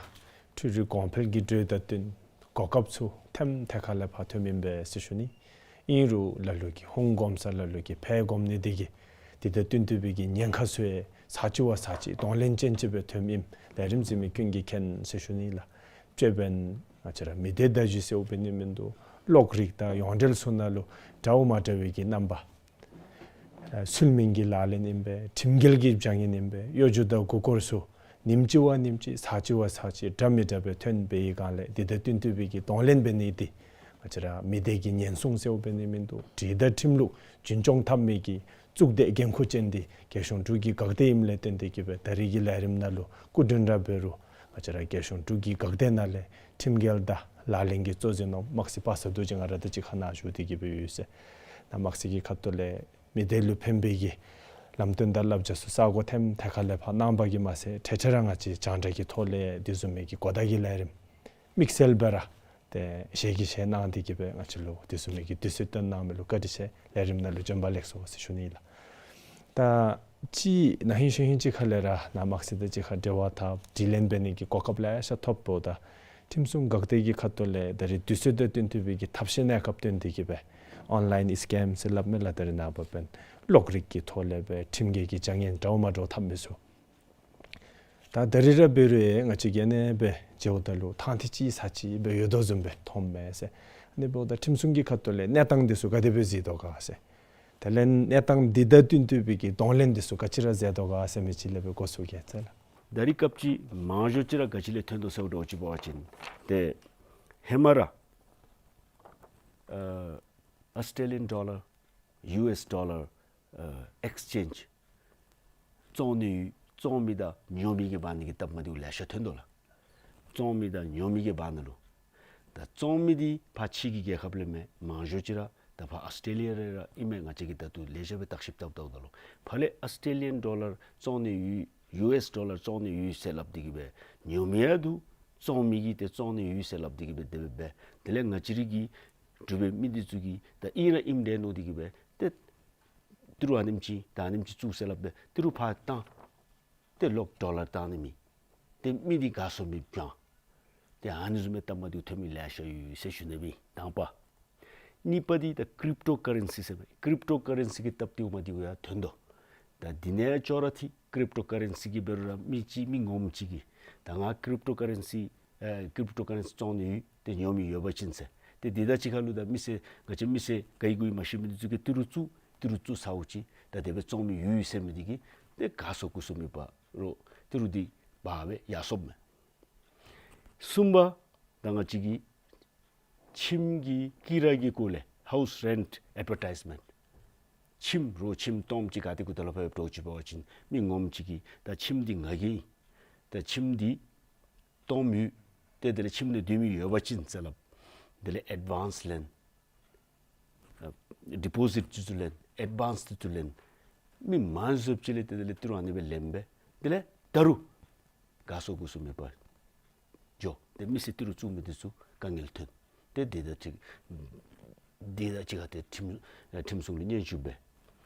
འཕྲུལ་རིག་གོང་འཕེལ་གྱི་འགྲོས་དང་བསྟུན་གོ་སྐབས་ཚུ་ཐེམ་ཐད་ཁ་ལས་ཕར་ཐོནམ་ཨིན་པས་ཟེར་ཞུ་ནི། ཨིན་རུང་ལ་ལུ་གིས་ཧོང་གོམ་ས་ལ་ལུ་གིས་ཕར་གོམ་ནི་དེ་གིས་དེ་དང་བསྟུན་ཏེ་སྦེ་གི་ཉེན་ཁ་ཚུ་ཡང་ཚར་གཅིག་བ་ཚར་གཅིག་གདོང་ལེན་ཅན་ཅིག་སྦེ་ཐོནམ་ཨིནམ་ལས་རིམ་གཟིགས་མི་ཀུན་གྱིས་མཁྱེན་ཟེར་ཞུ་ནི་ལགས། དཔྱེ་འབདན་ང་བཅས་ར་མི་སྡེ་བརྡ་བརྒྱུད་ཟེར་འབད་ནི་མིན་འདུག། གློག་རིག་དང་ཡོངས་འབྲེལ་ཚུ་ནང་ལུ་འདྲཝ་མ་འདྲ་བའི་གི་རྣམ་པ་ཚུལ་མིན་གྱི་ལག་ལེན་ཨིན་པས། ཁྲིམས་འགལ་གྱི་བྱ་ངན་ཨིན་པས། གཡོ་སྒྱུ་དང་མགུ་སྐོར་ཚུ་ཉིནམ་གཅིག་བ་ཉིནམ་གཅིག་ཚར་གཅིག་བ་ཚར་གཅིག་འདྲ་མི་འདྲ་སྦེ་ཐོན་པའི་སྒང་ལས་དེ་དང་བསྟུན་ཏེ་སྦེ་གི་གདོང་ལེན་འབད་ནི་དེ་ང་བཅས་ར་མི་སྡེ་གི་ཉེན་སྲུང་ཟེར་འབད་ནི་མིན་འདུག། སྒྲིག་དང་ཁྲིམས་ལུགས་རྒྱུན་སྐྱོང་འཐབ་མི་གི་གཙུག་སྡེ་འགན་ཁུར་ཅན་དེ་རྒྱལ་གཞུང་འབྲུག་གི་འགག་སྡེ་ཨིནམ་ལས་བརྟེན་ཏེ་གི་སྦེ་ད་རིས་ཀྱི་ལས་རིམ་ནང་ལུ་སྐུ་མདུན་ར་འབད་རུང་ང་བཅས་ར་རྒྱལ་གཞུང་འབྲུག་གི་འགག་སྡེ་ནང་ལས་ཁྲིམས་འགལ་དང་ལག་ལེན་གྱི་གཙོ་འཛིན་ནོར་དམག་སྲིད་པ་ས་རྡོ་རྗེ་ང་ར་དང་གཅིག་ཁར་ནཱ་བཞུགས་ཏེ་གི་སྦེ་ཡོད་ཟེར། ནཱ་དམག་སྲིད་ཀྱི་ཁ་ཐུག་ལས་མི་སྡེ་ལུ་ཕན་པའི་གི་ལམ་སྟོན་དང་བསླབ་བྱ་ཚུ་ས་གོ་ཐེམ་ཐད་ཁ་ལས་ཕར་གནང་བ་གིས་མ་ཚད་ཁྲེ་ཁྲེ་ར་ང་བཅས་རྒྱང་བསྒྲགས་ཀྱི་ཐོག་ལས་དེ་བཟུམ་མའི་གི་གོ་བརྡ་གི་ལས་རིམ་དམིགས་བསལ་སྦེ་ར་ཏེ་ཞལ་གྱིས་བཞེས་གནང་སྟེ་གི་སྦེ་ང་བཅས་ལུ་དེ་བཟུམ་མའི་གི་དུས་ཚོད་བཏོན་གནང་མི་ལུ་བཀའ་དྲིན་ཆེ། ལས་རིམ་ནང་ལུ་བྱོན་པ་ལེགས་སོ་ཟེར་ཞུ་ནི་ལགས། ད་ཅི་ན་ཧིང་གཞེས་ཧིང་ཅིག་ཁ་ལས་ར་ནཱ་དམག་སྲིད་དང་གཅིག་ཁར་འབྲེལ་བ་འཐབ་དྲི་ལན་འབད་ནི་གི་གོ་སྐབས་ལེ་ཤ་ཐོབ་འོང་། ད་ཁྲིམས་སྲུང་འགག་སྡེ་གི་ཁ་ཐུག་ལས་ད་རིས་དུས་ཚོད་དང་བསྟུན་ཏེ་སྦེ་གི་ཐབས་ཤེས་གནས་སྐབས་བཏོན་ཏེ་གི་སྦེ་ཨོན་ལཱའིན་སི་ཀེམ་ཟེར་སླབ་མས་ལགས། ད་རེས་ནངས་པ་འབདན་གློག་རིག་གི་ཐོག་ལས་སྦེ་ཁྲིམས་འགལ་གྱི་བྱ་ངན་འདྲཝ་མ་འདྲཝ་འཐབ་མི་ཚུ། ད་ད་རིས་ར་འབད་རུང་ཡང་ང་བཅས་ཀྱིས་ཨ་ནེ་སྦེ་མཇལཝ་ད་ལུ་ཐང་ཐིག་ཅིག་ཚར་ཅིག་སྦེ་ཡོད་དོ་བཟུམ་སྦེ་མཐོངམ་མས་ཟེར། ཨ་ནི་འབདཝ་ད་ཁྲིམས་སྲུང་གི་ཁ་ཐུག་ལས་གནས་སྟངས་འདི་ཚུ་ག་དེ་སྦེ་གཟིགས་དོ་ག་ཟེར། དེ་ལས་གནས་སྟངས་འདི་དང་བསྟུན་ཏེ་སྦེ་གི་གདོང་ལེན་འདི་ཚུ་ག་ཅི་ར་མཛད་དོ་ག་ཟེར་མི་ཅིག་ལས་སྦེ་འགོ་བཙུགས་གེ་ཟེར་ལགས། ད་རིས་སྐབས་ཅིག་མང་ཤོས་ཅིག་ར་ག་ཅི་ལས་ཐོན་དོ་ཟེར་བ་ཅིན་ཏེ་ཧེ་མ་ར་ཨ་ཨོསི་ཊེ་ལི་ཡཱན་ཌོ་ལར་ཡུ་ཨེསི་ཌོ་ལར་ཨེགསི་ཅེནཇ་བཙོང་ནི་ཡོད། བཙོང་མི་དང་ཉོ་མི་གི་བར་ན་གི་སྟབས་མ་བདེཝ་ལེ་ཤ་ཐོན་དོ་ལགས། བཙོང་མི་དང་ཉོ་མི་གི་བར་ན་ལུ། ད་བཙོང་མི་འདི་ཕར་ཕྱི་གི་རྒྱལ་ཁབ་ལས་མེན། མང་ཤོས་ཅིག་ར་ད་ཕར་ཨོསི་ཊེ་ལི་ཡ་ར་ཨིན་མས། ང་བཅས་ཀྱིས་ད་ལྟོ་ལེ་ཤ་སྦེ་བརྟག་ཞིབ་བཏང་བཏངམ་ད་ལུ་ཕར་ལས་ཨོསི་ཊེ་ལི་ཡཱན་ཌོ་ལར་བཙོང་ནི་ཡོད་ཡུ་ཨེསི་ཌོ་ལར་བཙོང་ནི་ཡོད་ཟེར་སླབ་སྟེ་གི་སྦེ་ཉོ་མི་ཡང་འདུག། བཙོང་མི་གིས་ཏེ་བཙོང་ནི་ཡོད་ཟེར་སླབ་སྟེ་གི་སྦེ་དེ་སྦེ་འབད། དེ་ལས་ང་བཅས་ར་གི་འབྲུག་པའི་མི་འདི་ཚུ་གིས་ད་ཨིན་ར་ཨིནམ་འདྲས་མནོ་སྟེ་གི་སྦེ་ཏེ་ཏི་རུ་ཨ་ནེམ་ཅིག་ད་ཨ་ནེམ་ཅིག་བཙུགས་ཟེར་སླབ་སྦེ་ཏི་རུ་ཕར་བཏང་། ཏེ་ལོག་ཌོ་ལར་བཏང་ནི་མེད། ཏེ་མི་འདི་དགའ་ཚོར་མེདཔ་བྱུང་། ཏེ་ཨ་ནི་བཟུམ་མའི་སྟབས་མ་བདེཝ་ཐོན་མི་ལེ་ཤ་ཡོད་ཟེར་ཞུ་ནི་སྦེ་དང་པ། གཉིས་པ་འདི་ད་ཀྲིབ་ཊོ་ཀ་རེན་སི་ཟེར་མས། ཀྲིབ་ཊོ་ཀ་རེན་སི་གི་སྟབས་བདེཝ་མ་བདེཝ་ཡང་ཐོན་དོ། ད་འདི་ནང་ཡང་ཅོག་ར་འཐད། ཀྲིབ་ཊོ་ཀ་རེན་སི་གི་འབད་རུང་ར་མི་ཅིག་མི་ངོམ་ཅིག་གིས་ད་ང་ཀྲིབ་ཊོ་ཀ་རེན་སི་ཨེ་ཀྲིབ་ཊོ་ཀ་རེན་སི་བཙོང་ནི་ཡོད། ཏེ་ཉོ་མི་ཡོད་པ་ཅིན་ཟེར། ཏེ་དེ་དང་གཅིག་ཁར་ལུ་ད་མི་སེར་ང་བཅས་མི་སེར་ག་ཡི་གུ་ཡི་མ་ཤེས་མི་འདི་ཚུ་གིས་ཏི་རུ་བཙུགས། ཏི་རུ་བཙུགས་ཚརཝ་ཅིག་ད་དེ་སྦེ་བཙོང་མི་ཡོད་ཟེར་མི་འདི་གིས་ཏེ་ག་སོ་གུ་སོ་མེད་པར་ཏི་རུ་འདི་འབག་སྦེ་ཡར་སོངམ་མས། གསུམ་པ་ད་ང་བཅས་ཀྱི་ཁྱིམ་གྱི་ཀི་ར་གི་སྐོར་ལས་ཧའུསི་རེནཊ་ཨེཌ་བར་ཊའིཛ་མེནཊ། ཁྱིམ་རོགས་ཁྱིམ་སྟོངམ་ཅིག་ག་ཏེ་གུ་ད་ལུ་ཕར་འགྱོ་ཅི་འབད་བ་ཅིན་མི་ངོམ་ཅིག་གིས་ད་ཁྱིམ་འདི་ང་གི་ཨིན། ད་ཁྱིམ་འདི་སྟོངམ་ཡོད། ཏེ་དེ་ལས་ཁྱིམ་ནང་སྡོད་མི་ཡོད་པ་ཅིན་ཟེར་སླབ། དེ་ལས་ཨེཌ་ཝཱནསི་ལེན། ཨ་ཌི་པོ་ཟིཊ་ཚུ་ལེན། ཨེཌ་ཝཱནསི་ཚུ་ལེན། མི་མང་སུ་ཅིག་ལས་ཏེ་དེ་ལས་ཏི་རུ་ཨ་ནི་སྦེ་ལེནམ་སྦེ་དེ་ལས་ད་རུང་ག་སོ་གུ་སོ་མེད་པར་འགྱོ། ཏེ་མི་སེར་ཏི་རུ་བཙུགས་མི་འདི་ཚུ་དཀའ་ངལ་ཐོན། ཏེ་དེ་དང་གཅིག་དེ་དང་གཅིག་ཁར་ཏེ་ཁྲིམས་ཁྲིམས་སྲུང་ལུ་སྙན་ཞུ་འབད།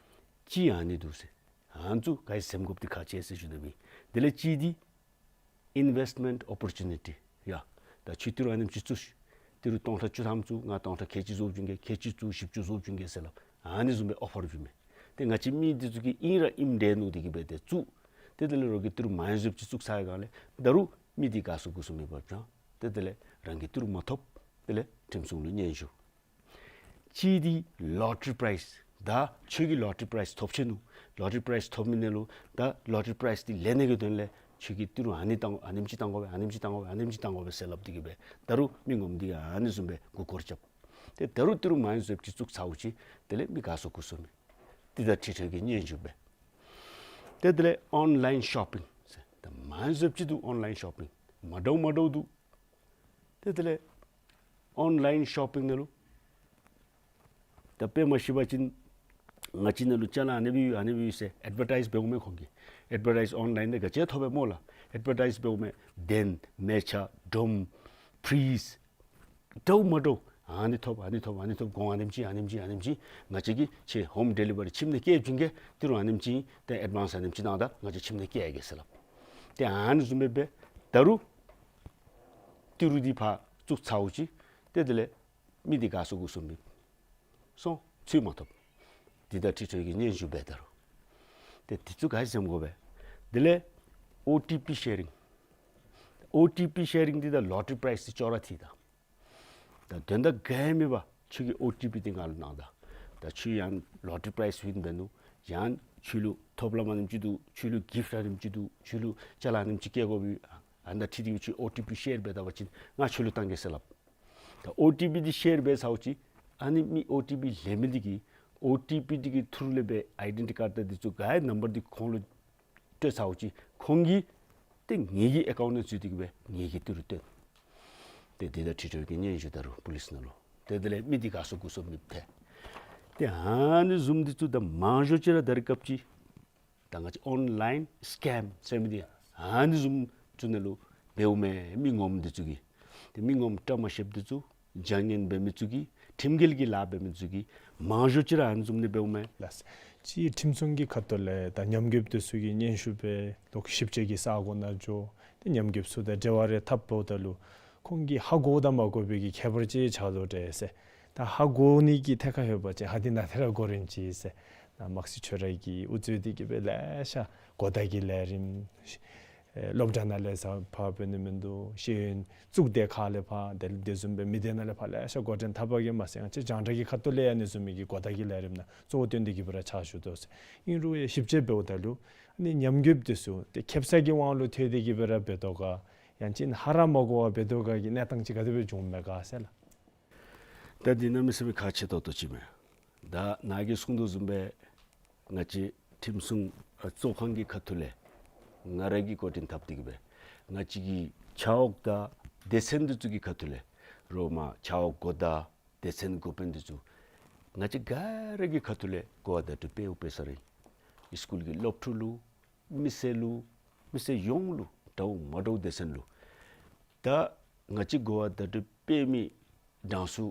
ཅིག་ཨ་ནི་འདུག་ཟེར། ཨ་ནི་ཚུ་ག་ཡི་ཟེམ་དགོཔ་འདི་ཁག་ཆེ་ཟེར་ཞུ་ནི་སྦེ། དེ་ལས་གཅིག་འདི་ཨིན་ཝེསཊ་མེནཊ་ཨོ་པོར་ཅུ་ནི་ཊི། ཡ་ད་ཁྱོད་ཏི་རུ་ཨ་ནེམ་ཅིག་བཙུགས་ཤིག། ཏི་རུ་སྟོང་ཕྲག་བཅུ་ཐམ་བཙུགས། ང་སྟོང་ཕྲག་ཁལ་གཅིག་བཟོ་བྱིན་གེ། ཁལ་གཅིག་བཙུགས་བཞི་བཅུ་བཟོ་བྱིན་གེ་ཟེར་སླབ། ཨ་ནི་བཟུམ་སྦེ་ཨོ་ཕར་བྱིན་མས། ཏེ་ང་བཅས་མི་འདི་ཚུ་གིས་ཨིན་ར་ཨིནམ་འདྲས་མནོ་སྟེ་གི་སྦེ་ཏེ་བཙུགས། ཏེ་དེ་ལས་རོགས་ཀྱིས་ཏི་རུ་མང་སུ་ཅིག་བཙུགས་ཚར་བའི་སྒང་ལས་ད་རུང་མི་འདི་ག་སོ་གུ་སོ་མེད་པར་བྱུང་། ཏེ་དེ་ལས་རང་གིས་ཏི་རུ་མ་ཐོབ། དེ་ལས་ཁྲིམས་སྲུང་ལུ་སྙན་ཞུ། གཅིག་འདི་ལོ་ཊ་རི་པ་རའིཛ། ད་ཁྱོད་ཀྱིས་ལོ་ཊ་རི་པ་རའིཛ་ཐོབ་ཆི་ནུག། ལོ་ཊ་རི་པ་རའིཛ་ཐོབ་མི་ནང་ལུ་ད་ལོ་ཊ་རི་པ་རའིཛ་འདི་ལེན་ནི་གི་དོན་ལས་ཁྱོད་ཀྱིས་ཏི་རུ་ཨ་ནི་བཏང་དགོ། ཨ་ནེམ་ཅིག་བཏང་དགོ་པས། ཨ་ནེམ་ཅིག་བཏང་དགོ་པས། ཨ་ནེམ་ཅིག་བཏང་དགོ་པས་ཟེར་སླབ་སྟེ་གི་སྦེ་ད་རུང་མི་ངོམ་འདི་གིས་ཨ་ནི་བཟུམ་སྦེ་མགུ་སྐོར་རྐྱབ། ཏེ་ད་རུང་ཏི་རུ་མང་སུ་ཅིག་བཙུགས་ཚརཝ་ཅིག་དེ་ལས་མི་ག་སོ་གུ་སོ་མེད། ཏེ་ད་ཁྲིམས་ཁྲིམས་ཀྱི་སྙན་ཞུ་འབད། ཏེ་དེ་ལས་ཨོན་ལཱའིན་ཤོ་པིང་ཟེར། ད་མང་ཤོས་ཅིག་འདུག་ཨོན་ལའིན་ཤོ་པིང་མ་འདྲཝ་མ་འདྲཝ་འདུག། ཏེ་དེ་ལས་ཨོན་ལའིན་ཤོ་པིང་ནང་ལུ་ད་དཔེ་མ་ཤེས་པ་ཅིན་ང་བཅས་ནང་ལུ་ཅ་ལ་ཨ་ནི་སྦེ་ཡོད་ཨ་ནི་སྦེ་ཡོད་ཟེར་ཨེཌ་བར་ཊའིཛ་འབདཝ་མས། ཁོང་གིས་ཨེཌ་བར་ཊའིཛ་ཨོན་ལའིན་ནང་ག་ཅི་ཐོབ་པས་སྨོ་ལགས། ཨེཌ་བར་ཊའིཛ་འབདཝ་མས། གདན་མལ་ཆ་སྒྲོམ་ཕི་རིཇ་འདྲཝ་མ་འདྲཝ་ཨ་ནི་ཐོབ་ཨ་ནི་ཐོབ་ཨ་ནི་ཐོབ་གོང་ཨ་ནེམ་ཅིག་ཨ་ནེམ་ཅིག་ཨ་ནེམ་ཅིག་ང་བཅས་ཀྱིས་ཁྱེད་ཧོམ་ཌེ་ལི་བ་རི་ཁྱིམ་ནང་བསྐྱལ་བྱིན་གེ། ཏི་རུ་ཨ་ནེམ་ཅིག་ཏེ་ཨེཌ་ཝཱནསི་ཨ་ནེམ་ཅིག་གནང་ད་ང་བཅས་ཁྱིམ་ནང་བསྐྱལ་གེ་ཟེར་སླབ། ཏེ་ཨ་ནི་བཟུམ་སྦེ་འབད། ད་རུང་ཏི་རུ་འདི་ཕར་བཙུགས་ཚརཝ་ཅིག་ཏེ་དེ་ལས་མི་འདི་ག་སོང་དགུ་སོང་མེད་སོང་། ཚུར་མ་ཐོབ། འདི་དང་འཁྲིལ་ཏེ་གི་སྙན་ཞུ་འབད་ད་རུང་ཏེ་འདི་ཚུ་ག་ཅི་སྨོ་གོ་སྦེ། དེ་ལས་ཨོ་ཊི་པི་ཤེ་རིང་། ཨོ་ཊི་པི་ཤེ་རིང་འདི་ད་ལོ་ཊ་རི་པ་རའིཛ་འདི་ཅོག་ར་འཐད་ད། ད་དོན་དག་ག་ཡང་མེད་པར་ཁྱོད་ཀྱིས་ཨོ་ཊི་པི་འདི་ང་ལུ་གནང་ད། ད་ཁྱོད་ཡང་ལོ་ཊ་རི་པ་རའིཛ་ཝིན་འབད་ནུག། ཡང་ཁྱོད་ལུ་ཐོབ་ལམ་ཨ་ནེམ་ཅིག་འདུག། ཁྱོད་ལུ་གིཕཊ་ཨ་ནེམ་ཅིག་འདུག། ཁྱོད་ལུ་ཅ་ལ་ཨ་ནེམ་ཅིག་བསྐྱལ་དགོ་པས། ཨ་ནི་དང་འཁྲིལ་ཏེ་ཁྱོད་ཨོ་ཊི་པི་ཤེར་འབད་ད་པ་ཅིན་ང་ཁྱོད་ལུ་གཏང་གེ་ཟེར་སླབ། ད་ཨོ་ཊི་པི་འདི་ཤེར་འབད་ཚརཝ་ཅིག་ཨ་ནི་མི་ཨོ་ཊི་པི་ལེན་མི་འདི་གིས་ཨོ་ཊི་པི་འདི་གི་ཐུརུ་ལས་སྦེ་ཨའི་ཌེན་ཊི་ཊི་ཀཱཌ་དང་འདི་ཚུ་ག་ཡང་ནམ་བར་འདི་ཁོང་ལུ་སྤྲོད་ཚརཝ་ཅིག་ཁོང་གིས་ཏེ་ངེ་གི་ཨེ་ཀའུནཊ་ནང་འཛུལ་ཏེ་གི་སྦེ་ངེ་གི་ཏི་རུ་སྟོན། ཏེ་འདི་དང་འཁྲིལ་ཏེ་གི་སྙན་ཞུ་ད་རུང་པོ་ལིསི་ནང་ལུ། ཏེ་དེ་ལས་མི་འདི་ག་སོང་དགུ་སོང་མེདཔ་ཐལ། ཏེ་ཨ་ནི་བཟུམ་འདི་ཚུ་ད་མང་ཤོས་ཅིག་ར་ད་རེས་སྐབས་ཅིག་ད་ང་བཅས་ཨོན་ལའིན་སི་ཀེམ་ཟེར་མི་འདི་ཨ་ནི་བཟུམ་ཚུ་ནང་ལུ་འབདཝ་མས། མི་ངོམ་འདི་ཚུ་གིས་ཏེ་མི་ངོམ་བཀྲ་མ་ཤིསཔ་འདི་ཚུ་བྱ་ངན་འབད་མི་ཚུ་གིས་ཁྲིམས་འགལ་གྱི་ལཱ་འབད་མི་ཚུ་གིས་མང་ཤོས་ཅིག་ར་ཨ་ནི་བཟུམ་ནི་འབདཝ་མས་ལགས། ཅིག་ཁྲིམས་སྲུང་གི་ཁ་ཐུག་ལས་ད་ཉམས་རྒུདཔ་འདི་ཚུ་གིས་སྙན་ཞུ་འབད་ལོག་ཞིབ་དཔྱད་ཀྱི་ས་གོ་ནང་འགྱོ། ཏེ་ཉམས་རྒུདཔ་ཚུ་དང་འབྲེལ་བ་རེ་འཐབ་འབདཝ་ད་ལུ་ཁོང་གིས་ཧ་གོ་དང་མ་གོ་བའི་གི་ཁྱད་པར་ཅིག་ཆགས་དོ་འདྲས་ཟེར། ད་ཧ་གོ་ནི་གི་ཐད་ཁར་ལྷོད་པ་ཅིན་ཧ་འདི་ནཱ་ཏེ་ར་གོ་རན་ཅི་ཟེར། ནཱ་དམག་སྲིད་ཆོས་ར་གིས་དབུ་གཙོས་ཏེ་གི་སྦེ་ལེ་ཤ་གོ་བརྡ་གི་ལས་རིམ་ཨེ་སློབ་གྲྭ་ནང་ལས་ས་ཕར་འབད་ནི་མིན་འདུག། ཤེས་ཡོན་གཙུག་སྡེ་ཁག་ལས་ཕར་དེ་དེ་བཟུམ་སྦེ་མི་སྡེ་ནང་ལས་ཕར་ལེ་ཤ་འགོ་འདྲེན་འཐབ་པ་གིས་མ་ཚད་ང་བཅས་རྒྱང་བསྒྲགས་ཀྱི་ཁ་ཐུག་ལས་ཡང་ཨ་ནི་བཟུམ་མའི་གི་གོ་བརྡ་གི་ལས་རིམ་ནང་གཙོ་བོ་བཏོན་ཏེ་གི་སྦེ་ར་ཕྱག་ཞུ་དོ་ཟེར། ཨིན་རུང་ཡང་ཞིབ་དཔྱད་འབདཝ་ད་ལུ་ཨ་ནི་ཉམས་རྒུདཔ་འདི་ཚུ་ཏེ་ཁེབ་ས་གི་དབང་ལུ་ཐལ་ཏེ་གི་སྦེ་ར་འབད་དོ་ག་ཡང་ཅིན་ཧ་ར་མ་གོ་བར་འབད་དོ་ག་གི་གནས་སྟངས་ཅིག་ག་དེ་སྦེ་བྱུངམ་མས་ག་ཟེར་ལགས། ད་འདི་གནམ་མེད་ས་མེད་ཁག་ཆེ་ཏོག་ཏོ་ཅིག་མས། ད་ནཱ་གིས་གསུངས་དོ་བཟུམ་སྦེ་ང་བཅས་ཁྲིམས་སྲུང་ཨ་གཙོ་ཁང་གི་ཁ་ཐུག་ལས་ང་ར་གིས་འགོ་འདྲེན་འཐབ་སྟེ་གི་སྦེ་ང་བཅས་ཀྱི་ཆ་འོག་དང་སྡེ་ཚན་འདི་ཚུ་གི་ཁ་ཐུག་ལས་རོགས་མ་ཆ་འོག་འགོ་བདག་སྡེ་ཚན་འགོ་དཔོན་འདི་ཚུ་ང་བཅས་ག་ར་གི་ཁ་ཐུག་ལས་གོ་བ་བརྡ་སྤྲོད་འབདཝ་འབད་ས་ར་ཨིན། སི་ཀུལ་གྱི་སློབ་ཕྲུག་ལུ་མི་སེར་ལུ་མི་སེར་ཡོངས་ལུ་འདྲཝ་མ་འདྲཝ་སྡེ་ཚན་ལུ་ད་ང་བཅས་གོ་བ་བརྡ་སྤྲོད་འབད་མི་གྲངས་སུ་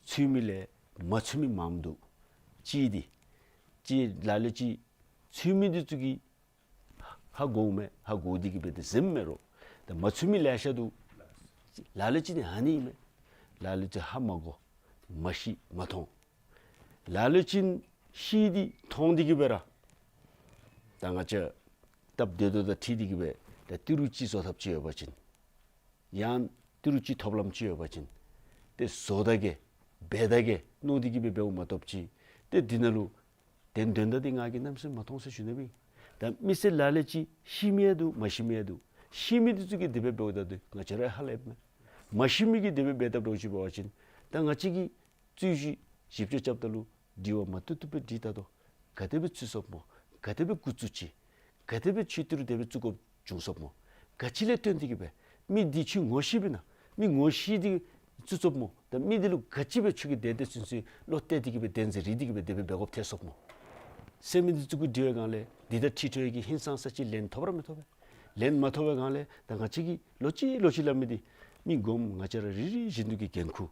ཚུད་མི་ལས་མ་ཚུད་མི་མངམ་འདུག། ཅིག་འདི་ཅིག་ལ་ལུ་ཅིག་ཚུད་མི་འདི་ཚུ་གིས་ཧ་གོཝ་མས། ཧ་གོ་སྟེ་གི་སྦེ་ཏེ་གཟིམ་མས་རོགས། ད་མ་ཚུད་མི་ལེ་ཤ་འདུག། ལ་ལུ་ཅིག་ནི་ཨ་ནི་ཨིན་མས། ལ་ལུ་ཅིག་ཧ་མ་གོ་མ་ཤེས་མ་མཐོང་། ལ་ལུ་ཅིག་ཤེས་ཏེ་མཐོང་སྟེ་གི་སྦེ་ར་ད་ང་བཅས་སྟབས་བདེ་ཏོག་ཏོ་དང་འཁྲིལ་ཏེ་གི་སྦེ་ད་ཏི་རུ་ཅིག་བཟོ་ཐབས་ཅིག་ཡོད་པ་ཅིན་ཡང་ཏི་རུ་ཅིག་ཐོབ་ལམ་ཅིག་ཡོད་པ་ཅིན་ཏེ་བཟོ་ད་གེ་འབད་ད་གེ་མནོ་སྟེ་གི་སྦེ་འབདཝ་མ་གཏོགས་ཅིག་ཏེ་འདི་ནང་ལུ་དོན་དོན་དག་འདི་ང་གིས་གནམ་མེད་ས་མེད་མ་མཐོང་ཟེར་ཞུ་ནི་སྦེ། ད་མི་སེར་ལ་ལུ་ཅིག་ཤེས་མི་ཡང་འདུག། མ་ཤེས་མི་ཡང་འདུག། ཤེས་མི་འདི་ཚུ་གིས་དེ་སྦེ་འབདཝ་ད་འདི་ང་བཅས་ར་ཧ་ལས་མས། མ་ཤེས་མི་གིས་དེ་སྦེ་འབད་དཔ་འདྲཝ་ཅིག་འབད་བ་ཅིན་ད་ང་བཅས་ཀྱིས་རྩོད་གཞི་ཞིབ་དཔྱད་རྐྱབ་ད་ལུ་དྲི་བ་མ་བཏུབ་བཏུབ་སྦེ་དྲི་ད་དོ། ག་དེ་སྦེ་ཚུད་སོངམ་སྨོ། ག་དེ་སྦེ་འགོ་བཙུགས་ཅི། ག་དེ་སྦེ་ཁྱོད་ཏི་རུ་དེ་སྦེ་བཙུགས་དགོཔ་བྱུང་སོངམ་སྨོ། ག་ཅི་ལས་བརྟེན་ཏེ་གི་སྦེ་མི་འདི་ཁྱོད་ངོ་ཤེས་པས་ན། མི་ངོ་ཤེས་ཏེ་བཙུགས་སོངམ་སྨོ། ད་མི་འདི་ལུ་ག་ཅི་སྦེ་ཁྱོད་ཀྱིས་དེ་དེ་ཚུན་ཚོད་བློ་གཏད་དེ་གི་སྦེ་བདེན་འཛིན་རེ་སྟེ་གི་སྦེ་དེ་སྦེ་འབད་དགོཔ་ཐལ་སོངམ་སྨོ། ཟེར་མི་འདི་ཚུ་གུ་དྲི་བའི་སྒང་ལས་འདི་དང་འཁྲིལ་ཏེ་གི་ཧིང་སངས་ས་ཅིག་ལན་ཐོབ་ར་མི་ཐོབ་པས། ལན་མ་ཐོབ་པའི་སྒང་ལས་ད་ང་བཅས་ཀྱིས་ལོག་ཅི་ལོག་ཅི་སླབ་མི་འདི་མི་ངོམ་ང་བཅས་ར་རེ་རེ་བཞིན་དུ་གི་འགན་ཁུར།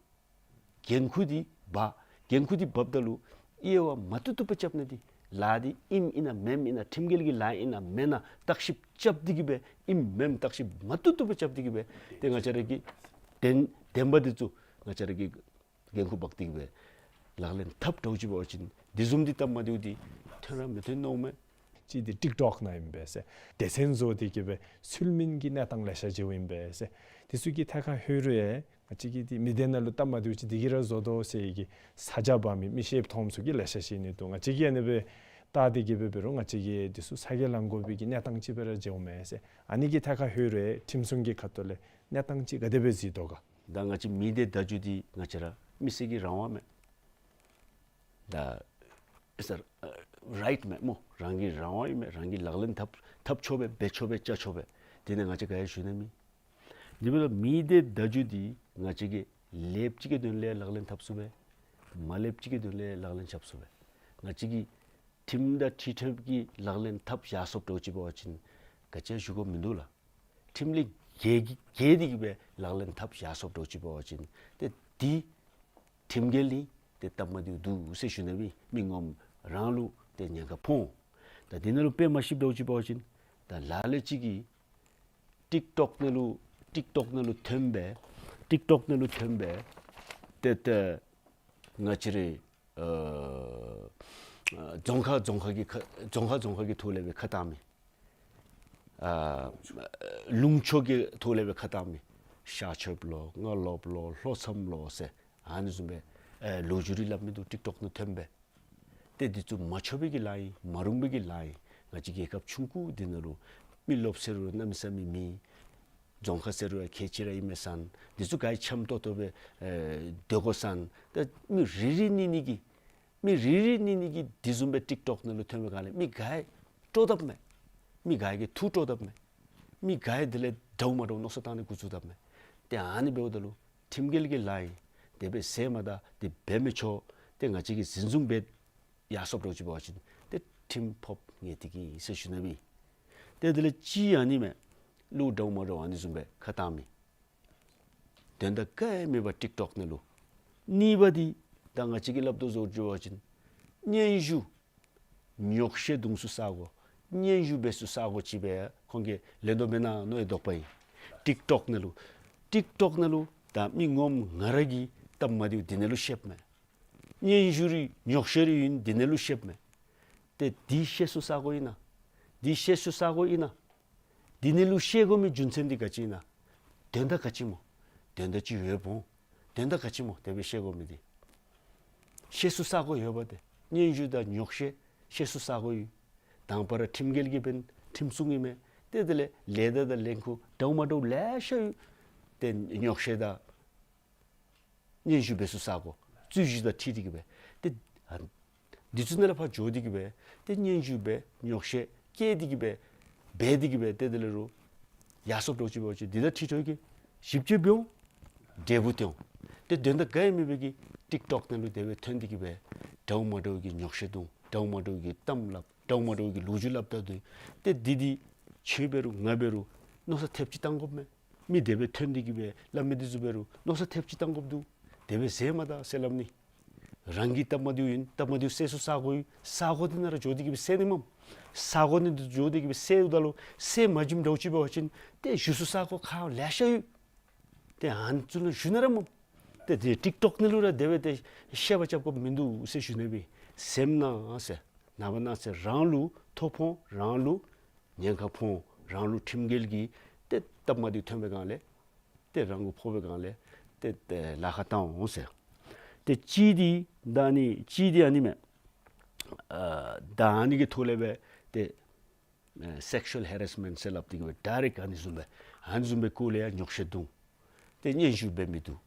འགན་ཁུར་འདི་འབག། འགན་ཁུར་འདི་འབགཔ་ད་ལུ་དབྱེ་བ་མ་བཏུབ་བཏུབ་སྦེ་རྐྱབ་ནི་འདི་ལཱ་འདི་ཨིནམ་ཨིན་ན་མེནམ་ཨིན་ན་ཁྲིམས་འགལ་གྱི་ལཱ་ཨིན་ན་མེན་ན་བརྟག་ཞིབ་རྐྱབ་སྟེ་གི་སྦེ་ཨིནམ་མེནམ་བརྟག་ཞིབ་མ་བཏུབ་བཏུབ་སྦེ་རྐྱབ་སྟེ་གི་སྦེ་ཏེ་ང་བཅས་ར་གི་བདེན་བདེན་པ་འདི་ཚུ་ང་བཅས་ར་གིས་འགན་ཁུར་འབག་སྟེ་གི་སྦེ་ལག་ལེན་འཐབ་འདྲཝ་ཅིག་འབད་བ་ཅིན་འདི་བཟུམ་འདི་སྟབས་མ་བདེཝ་འདི་ཐོན་ར་མི་ཐོན་མནོཝ་མས། ཅིག་འདི་ཊིཀ་ཊོཀ་ནང་ཨིན་པས་ཟེར། སྡེ་ཚན་བཟོ་སྟེ་གི་སྦེ་ཚུལ་མིན་གྱི་གནས་སྟངས་ལེ་ཤ་ཅིག་ཨིན་པས་ཟེར། འདི་ཚུ་གི་ཐད་ཁར་ལྷོད་རུང་ཡང་ང་བཅས་ཀྱི་འདི་མི་སྡེ་ནང་ལུ་སྟབས་མ་བདེཝ་ཅིག་འདི་གིས་ར་བཟོ་དོ་ཟེར་གི་ས་ཆ་འབག་མི་མི་ཤེསཔ་མཐོངམ་ཚུ་གིས་ལེ་ཤ་བཤད་ནི་འདུག། ང་བཅས་ཀྱིས་ཨ་ནི་སྦེ་བལྟ་སྟེ་གི་སྦེ་འབད་རུང་ང་བཅས་ཀྱིས་འདི་ཚུ་ས་ཁར་ལང་དགོ་པའི་གི་གནས་སྟངས་ཅིག་སྦེ་ར་མཇལཝ་མས་ཟེར། ཨ་ནི་གི་ཐད་ཁར་ལྷོད་རུང་ཡང་ཁྲིམས་སྲུང་གི་ཁ་ཐུག་ལས་གནས་སྟངས་ཅིག་ག་དེ་སྦེ་གཟིགས་དོ་ག། ད་ང་བཅས་མི་སྡེ་བརྡ་བརྒྱུད་འདི་ང་བཅས་ར་མི་སེར་གྱི་རང་དབང་མས། ད་ ཨེ་སར་རའིཊ་མས་སྨོ། རང་གི་རང་དབང་ཨིན་མས། རང་གིས་ལག་ལེན་འཐབ་འཐབ་ཆོག་པས། འབད་ཆོག་པས། བཅའ་ཆོག་པས། དེ་ནི་ང་བཅས་ག་ཡང་ཞུ་ནི་མེད། དེ་འབདཝ་ད་མི་སྡེ་བརྡ་བརྒྱུད་འདི་ང་བཅས་ཀྱིས་ལེགསཔ་ཅིག་གི་དོན་ལས་ལག་ལེན་འཐབ་ཚུགས་པས། མ་ལེགསཔ་ཅིག་གི་དོན་ལས་ལག་ལེན་འཐབ་ཚུགས་པས། ང་བཅས་ཀྱིས་ཁྲིམས་དང་འཁྲིལ་ཏེ་གི་ལག་ལེན་འཐབ་ཡར་སོཔ་འདྲཝ་ཅིག་འབད་བ་ཅིན་ག་ཅི་ཡང་ཞུ་དགོཔ་མིན་འདུག་ལགས། ཁྲིམས་ལས་འགལ་འགལ་ཏེ་གི་སྦེ་ལག་ལེན་འཐབ་ཡར་སོཔ་འདྲཝ་ཅིག་འབད་བ་ཅིན་ཏེ་འདི་ཁྲིམས་འགལ་ནི་ཏེ་སྟབས་མ་བདེཝ་འདུག་ཟེར་ཞུ་ནི་མས། མི་ངོམ་རང་ལུ་ཏེ་ཉེན་ཁ་ཕོག་འོང་། ད་འདི་ནང་ལུ་དཔེ་མ་ཤེསཔ་འདྲཝ་ཅིག་འབད་བ་ཅིན་ད་ལ་ལུ་ཅིག་གིས་ཊིཀ་ཊོཀ་ནང་ལུ་ཊིཀ་ཊོཀ་ནང་ལུ་ཐོན་སྦེ་ཊིཀ་ཊོཀ་ནང་ལུ་ཐོན་སྦེ་ཏེ་ཏེ་ང་བཅས་རའི་ཨ་རྫོང་ཁག་རྫོང་ཁག་གི་ཁ་རྫོང་ཁག་རྫོང་ཁག་གི་ཐོག་ལས་སྦེ་ཁ་བཏང་མི། ཨ་ལུང་ཕྱོགས་ཀྱི་ཐོག་ལས་སྦེ་ཁ་བཏང་མི། ཤར་ཕྱོགསཔ་ལོ་སྔ་ལོགསཔ་ལོ་ལྷོ་མཚམས་ལོ་ཟེར་ཨ་ནི་བཟུམ་སྦེ་ཨེ་ལོ་རྒྱུས་རེ་སླབ་མི་འདུག། ཊིཀ་ཊོཀ་ནང་ཐོན་སྦེ་ཏེ་འདི་ཚུ་མ་ཆོག་པའི་གི་ལཱ་ཨིན། མ་རུང་པའི་གི་ལཱ་ཨིན། ང་བཅས་རྒྱལ་ཁབ་ཆུང་ཀུ་འདི་ནང་ལུ་མི་རློབས་ཟེར་རུང་གནམ་མེད་ས་མེད་མེད། རྫོང་ཁག་ཟེར་རུང་ཁལ་གཅིག་ར་ཨིན་མས་ཟེར། འདི་ཚུ་ག་ར་འཆམ་ཏོག་ཏོ་སྦེ་ཨེ་སྡོད་དགོ་ཟེར། ད་མི་རེ་རེ་གཉིས་གཉིས་ཀྱིས་མི་རེ་རེ་གཉིས་གཉིས་ཀྱིས་འདི་བཟུམ་སྦེ་ཊིཀ་ཊོཀ་ནང་ལུ་ཐོན་པའི་སྒང་ལས་མི་ག་ར་སྤྲོ་དཔ་མས། མི་ག་ར་གིས་ཐུགས་སྤྲོ་དཔ་མས། མི་ག་ར་དེ་ལས་འདྲཝ་མ་འདྲཝ་མནོ་བསམ་བཏང་ནི་འགོ་བཙུགས་དཔ་མས། ཏེ་ཨ་ནི་འབདཝ་ད་ལུ་ཁྲིམས་འགལ་གྱི་ལཱ་ཨིན། དེ་སྦེ་ཟེར་མ་ད་དེ་འབད་མི་ཆོག། ཏེ་ང་བཅས་ཀྱིས་འཛིན་བཟུང་འབད་ཡར་སོཔ་འདྲཝ་ཅིག་འབད་བ་ཅིན་ཏེ་ཁྲིམས་ཕོགཔ་ངེས་ཏིག་ཨིན་ཟེར་ཞུ་ནི་མས། ཏེ་དེ་ལས་གཅིག་ཨ་ནི་མས། ལུ་འདྲཝ་མ་འདྲཝ་ཨ་ནི་བཟུམ་སྦེ་ཁ་བཏང་མི། དོན་དག་ག་ཡང་མེད་པར་ཊིཀ་ཊོཀ་ནང་ལུ། གཉིས་པ་འདི་ད་ང་བཅས་ཀྱིས་སླབ་དོ་བཟུམ་ཅིག་འབད་བ་ཅིན་སྙན་ཞུ་ཉོག་བཤད་བརྡུང་སའི་ས་སྒོ། སྙན་ཞུ་འབད་སའི་ས་སྒོ་ཅིག་སྦེ་ཁོང་གིས་ལེན་དོ་མེན་ན་མནོ་བའི་དོགས་པ་ཨིན། ཊིཀ་ཊོཀ་ནང་ལུ་ཊིཀ་ཊོཀ་ནང་ལུ་ད་མི་ངོམ་ང་ར་གི་སྟབས་མ་བདེཝ་འདི་ནང་ལུ་བཤདཔ་མས། སྙན་ཞུ་རེ་ཉོག་བཤད་རེ་ཨིན་འདི་ནང་ལུ་བཤདཔ་མས། ཏེ་འདི་བཤད་སའི་ས་སྒོ་ཨིན་ན། འདི་བཤད་སའི་ས་སྒོ་ཨིན་ན། འདི་ནང་ལུ་བཤད་དགོ་མི་རྒྱུ་མཚན་འདི་ག་ཅི་ཨིན་ན། དོན་དག་ག་ཅི་སྨོ། དོན་དག་ཅིག་ཡོདཔ་འོང་། དོན་དག་ག་ཅི་སྨོ་དེ་སྦེ་བཤད་དགོ་མི་འདི། བཤད་སའི་ས་སྒོ་ཡོདཔ་ཏེ། སྙན་ཞུ་དང་ཉོག་བཤད་བཤད་སའི་ས་སྒོ་ཡོད། དང་པ་ར་ཁྲིམས་འགལ་གྱི་འབདན་ཁྲིམས་སྲུང་ཨིན་མས། ཏེ་དེ་ལས་ལས་ད་དང་ལས་ཁུངས་འདྲཝ་མ་འདྲཝ་ལེ་ཤ་ཡོད། ཏེ་ཉོག་བཤད་དང་སྙན་ཞུ་འབད་སའི་ས་སྒོ་རྩོད་གཞི་དང་འཁྲིལ་ཏེ་གི་སྦེ་ཏེ་ཨ་འདི་ཚུ་ནང་ལས་ཕར་འགྱོ་སྟེ་གི་སྦེ་ཏེ་སྙན་ཞུ་འབད་ཉོག་བཤད་བཀལ་ཏེ་གི་སྦེ་འབད་དེ་གི་སྦེ་ཏེ་དེ་ལས་རུང་ཡར་སོཔ་འདྲཝ་ཅིག་འབད་བ་ཅིན་འདི་དང་འཁྲིལ་ཏེ་གི་ཞིབ་དཔྱད་འབད་འོང་། འབྲས་བུ་སྟོན་འོང་། ཏེ་དོན་དག་ག་ཡང་མེད་པའི་གི་ཊིཀ་ཊོཀ་ནང་ལུ་དེ་སྦེ་ཐོན་ཏེ་གི་སྦེ་འདྲཝ་མ་འདྲཝ་གི་ཉོག་བཤད་བརྡུང་། འདྲཝ་མ་འདྲཝ་གི་གཏམ་སླབ། འདྲཝ་མ་འདྲཝ་གི་ལོ་རྒྱུས་སླབ་ད་འདུག། ཏེ་འདི་འདི་ཁྱོད་འབད་རུང་ང་འབད་རུང་མནོ་བསམ་ཐེབས་ཅིག་བཏང་དགོཔ་མས། མི་དེ་སྦེ་ཐོན་ཏེ་གི་སྦེ་སླབ་མི་འདི་ཚུ་འབད་རུང་མནོ་བསམ་ཐེབས་ཅིག་བཏང་དགོཔ་འདུག། དེ་སྦེ་ཟེར་མ་ད་ཟེར་སླབ་ནི། རང་གི་སྟབས་མ་བདེཝ་ཨིན། སྟབས་མ་བདེཝ་སེལ་སའི་ས་སྒོ་ཡོད། ས་སྒོ་འདི་ནང་ར་འགྱོ་སྟེ་གི་སྦེ་སེལ་ནི་མས། ས་སྒོ་འདི་ནང་འགྱོ་སྟེ་གི་སྦེ་སེལཝ་ད་ལུ་སེལ་མ་བྱིནམ་འདྲཝ་ཅིག་འབད་བ་ཅིན་ཏེ་ཞུ་སའི་ས་སྒོ་ཁག་ལེ་ཤ་ཡོད། ཏེ་ཨ་ནི་ཚུ་ལུ་ཞུ་ནི་ར་མས། ཏེ་དེ་ཊིཀ་ཊོཀ་ནང་ལུ་ར་དེ་སྦེ་ཏེ་བཤད་པ་རྐྱབ་དགོཔ་མིན་འདུག་ཟེར་ཞུ་ནི་སྦེ། སེམས་ནང་ཟེར་ནངས་པ་གནངས་ཚེ་རང་ལུ་ཐོ་ཕོག་འོང་། རང་ལུ་ཉེན་ཁ་ཕོག་འོང་། རང་ལུ་ཁྲིམས་འགལ་གྱི་ཏེ་སྟབས་མ་བདེཝ་ཐོན་པའི་སྒང་ལས་ཏེ་རང་གུ་ཕོག་པའི་སྒང་ལས་ཏེ་ཏེ་ལཱ་ཁག་བཏང་འོང་ཟེར། ཏེ་གཅིག་འདི་ད་ཨ་ནི་གཅིག་འདི་ཨ་ནི་མས། ཨ་ད་ཨ་ནི་གི་ཐོག་ལས་སྦེ་ཏེ་ཨ་སེག་ཤུ་ཝལ་ཧེ་རེས་མེནཊ་ཟེར་སླབ་སྟེ་གི་སྦེ་ཌའི་རེཀཊ་ཨ་ནི་བཟུམ་སྦེ་ཨ་ནི་བཟུམ་སྦེ་སྐོར་ལས་ཡང་ཉོག་བཤད་བརྡུང་། ཏེ་སྙན་ཞུ་འབད་མི་འདུག།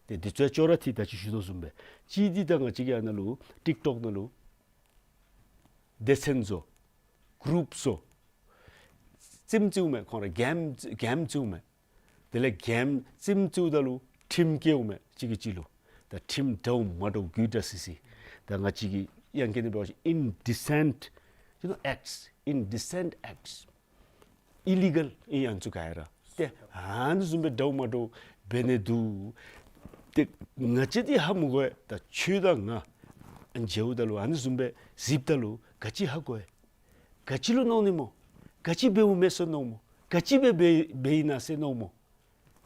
ཏེ་འདི་ཚུ་ཡང་ཅོག་ར་འཐད་ད་ཅི་ཞུ་དོ་བཟུམ་སྦེ། གཅིག་འདི་ད་ང་བཅས་ཀྱི་ཨ་ནཱ་ལུ་ཊིཀ་ཊོཀ་ནང་ལུ་སྡེ་ཚན་བཟོ། གུ་རུབ་བཟོ། རྩེདམོ་རྩེཝ་མས། ཁོང་ར་གེམ་གེམ་རྩེཝ་མས། དེ་ལས་གེམ་རྩེདམོ་རྩེཝ་ད་ལུ་ཁྲིམས་བཀལཝ་མས་གཅིག་གིས་གཅིག་ལུ། ད་ཁྲིམས་འདྲཝ་མ་འདྲཝ་དགོད་བྲ་སི་སི། ད་ང་བཅས་ཀྱི་ཡང་སྐད་ནང་འབད་བ་ཅིན་indecent, you know, acts, indecent acts, illegal ཨིན་ཨ་ནི་ཚུ་ག་ར། ཏེ་ཨ་ནི་བཟུམ་སྦེ་འདྲཝ་མ་འདྲཝ་འབད་ནི་འདུག། ཏེ་ང་བཅས་འདི་ཧ་མི་གོ་བས། ད་ཁྱོད་དང་ང་མཇལཝ་ད་ལུ་ཨ་ནི་བཟུམ་སྦེ་གཟིགསཔ་ད་ལུ་ག་ཅི་ཧ་གོ་བས། ག་ཅི་ལུ་མནོ་ནི་སྨོ། ག་ཅི་འབདཝ་མས་ཟེར་མནོཝ་སྨོ། ག་ཅི་འབད་འབད་འབད་ཨིན་ན་ཟེར་མནོཝ་སྨོ།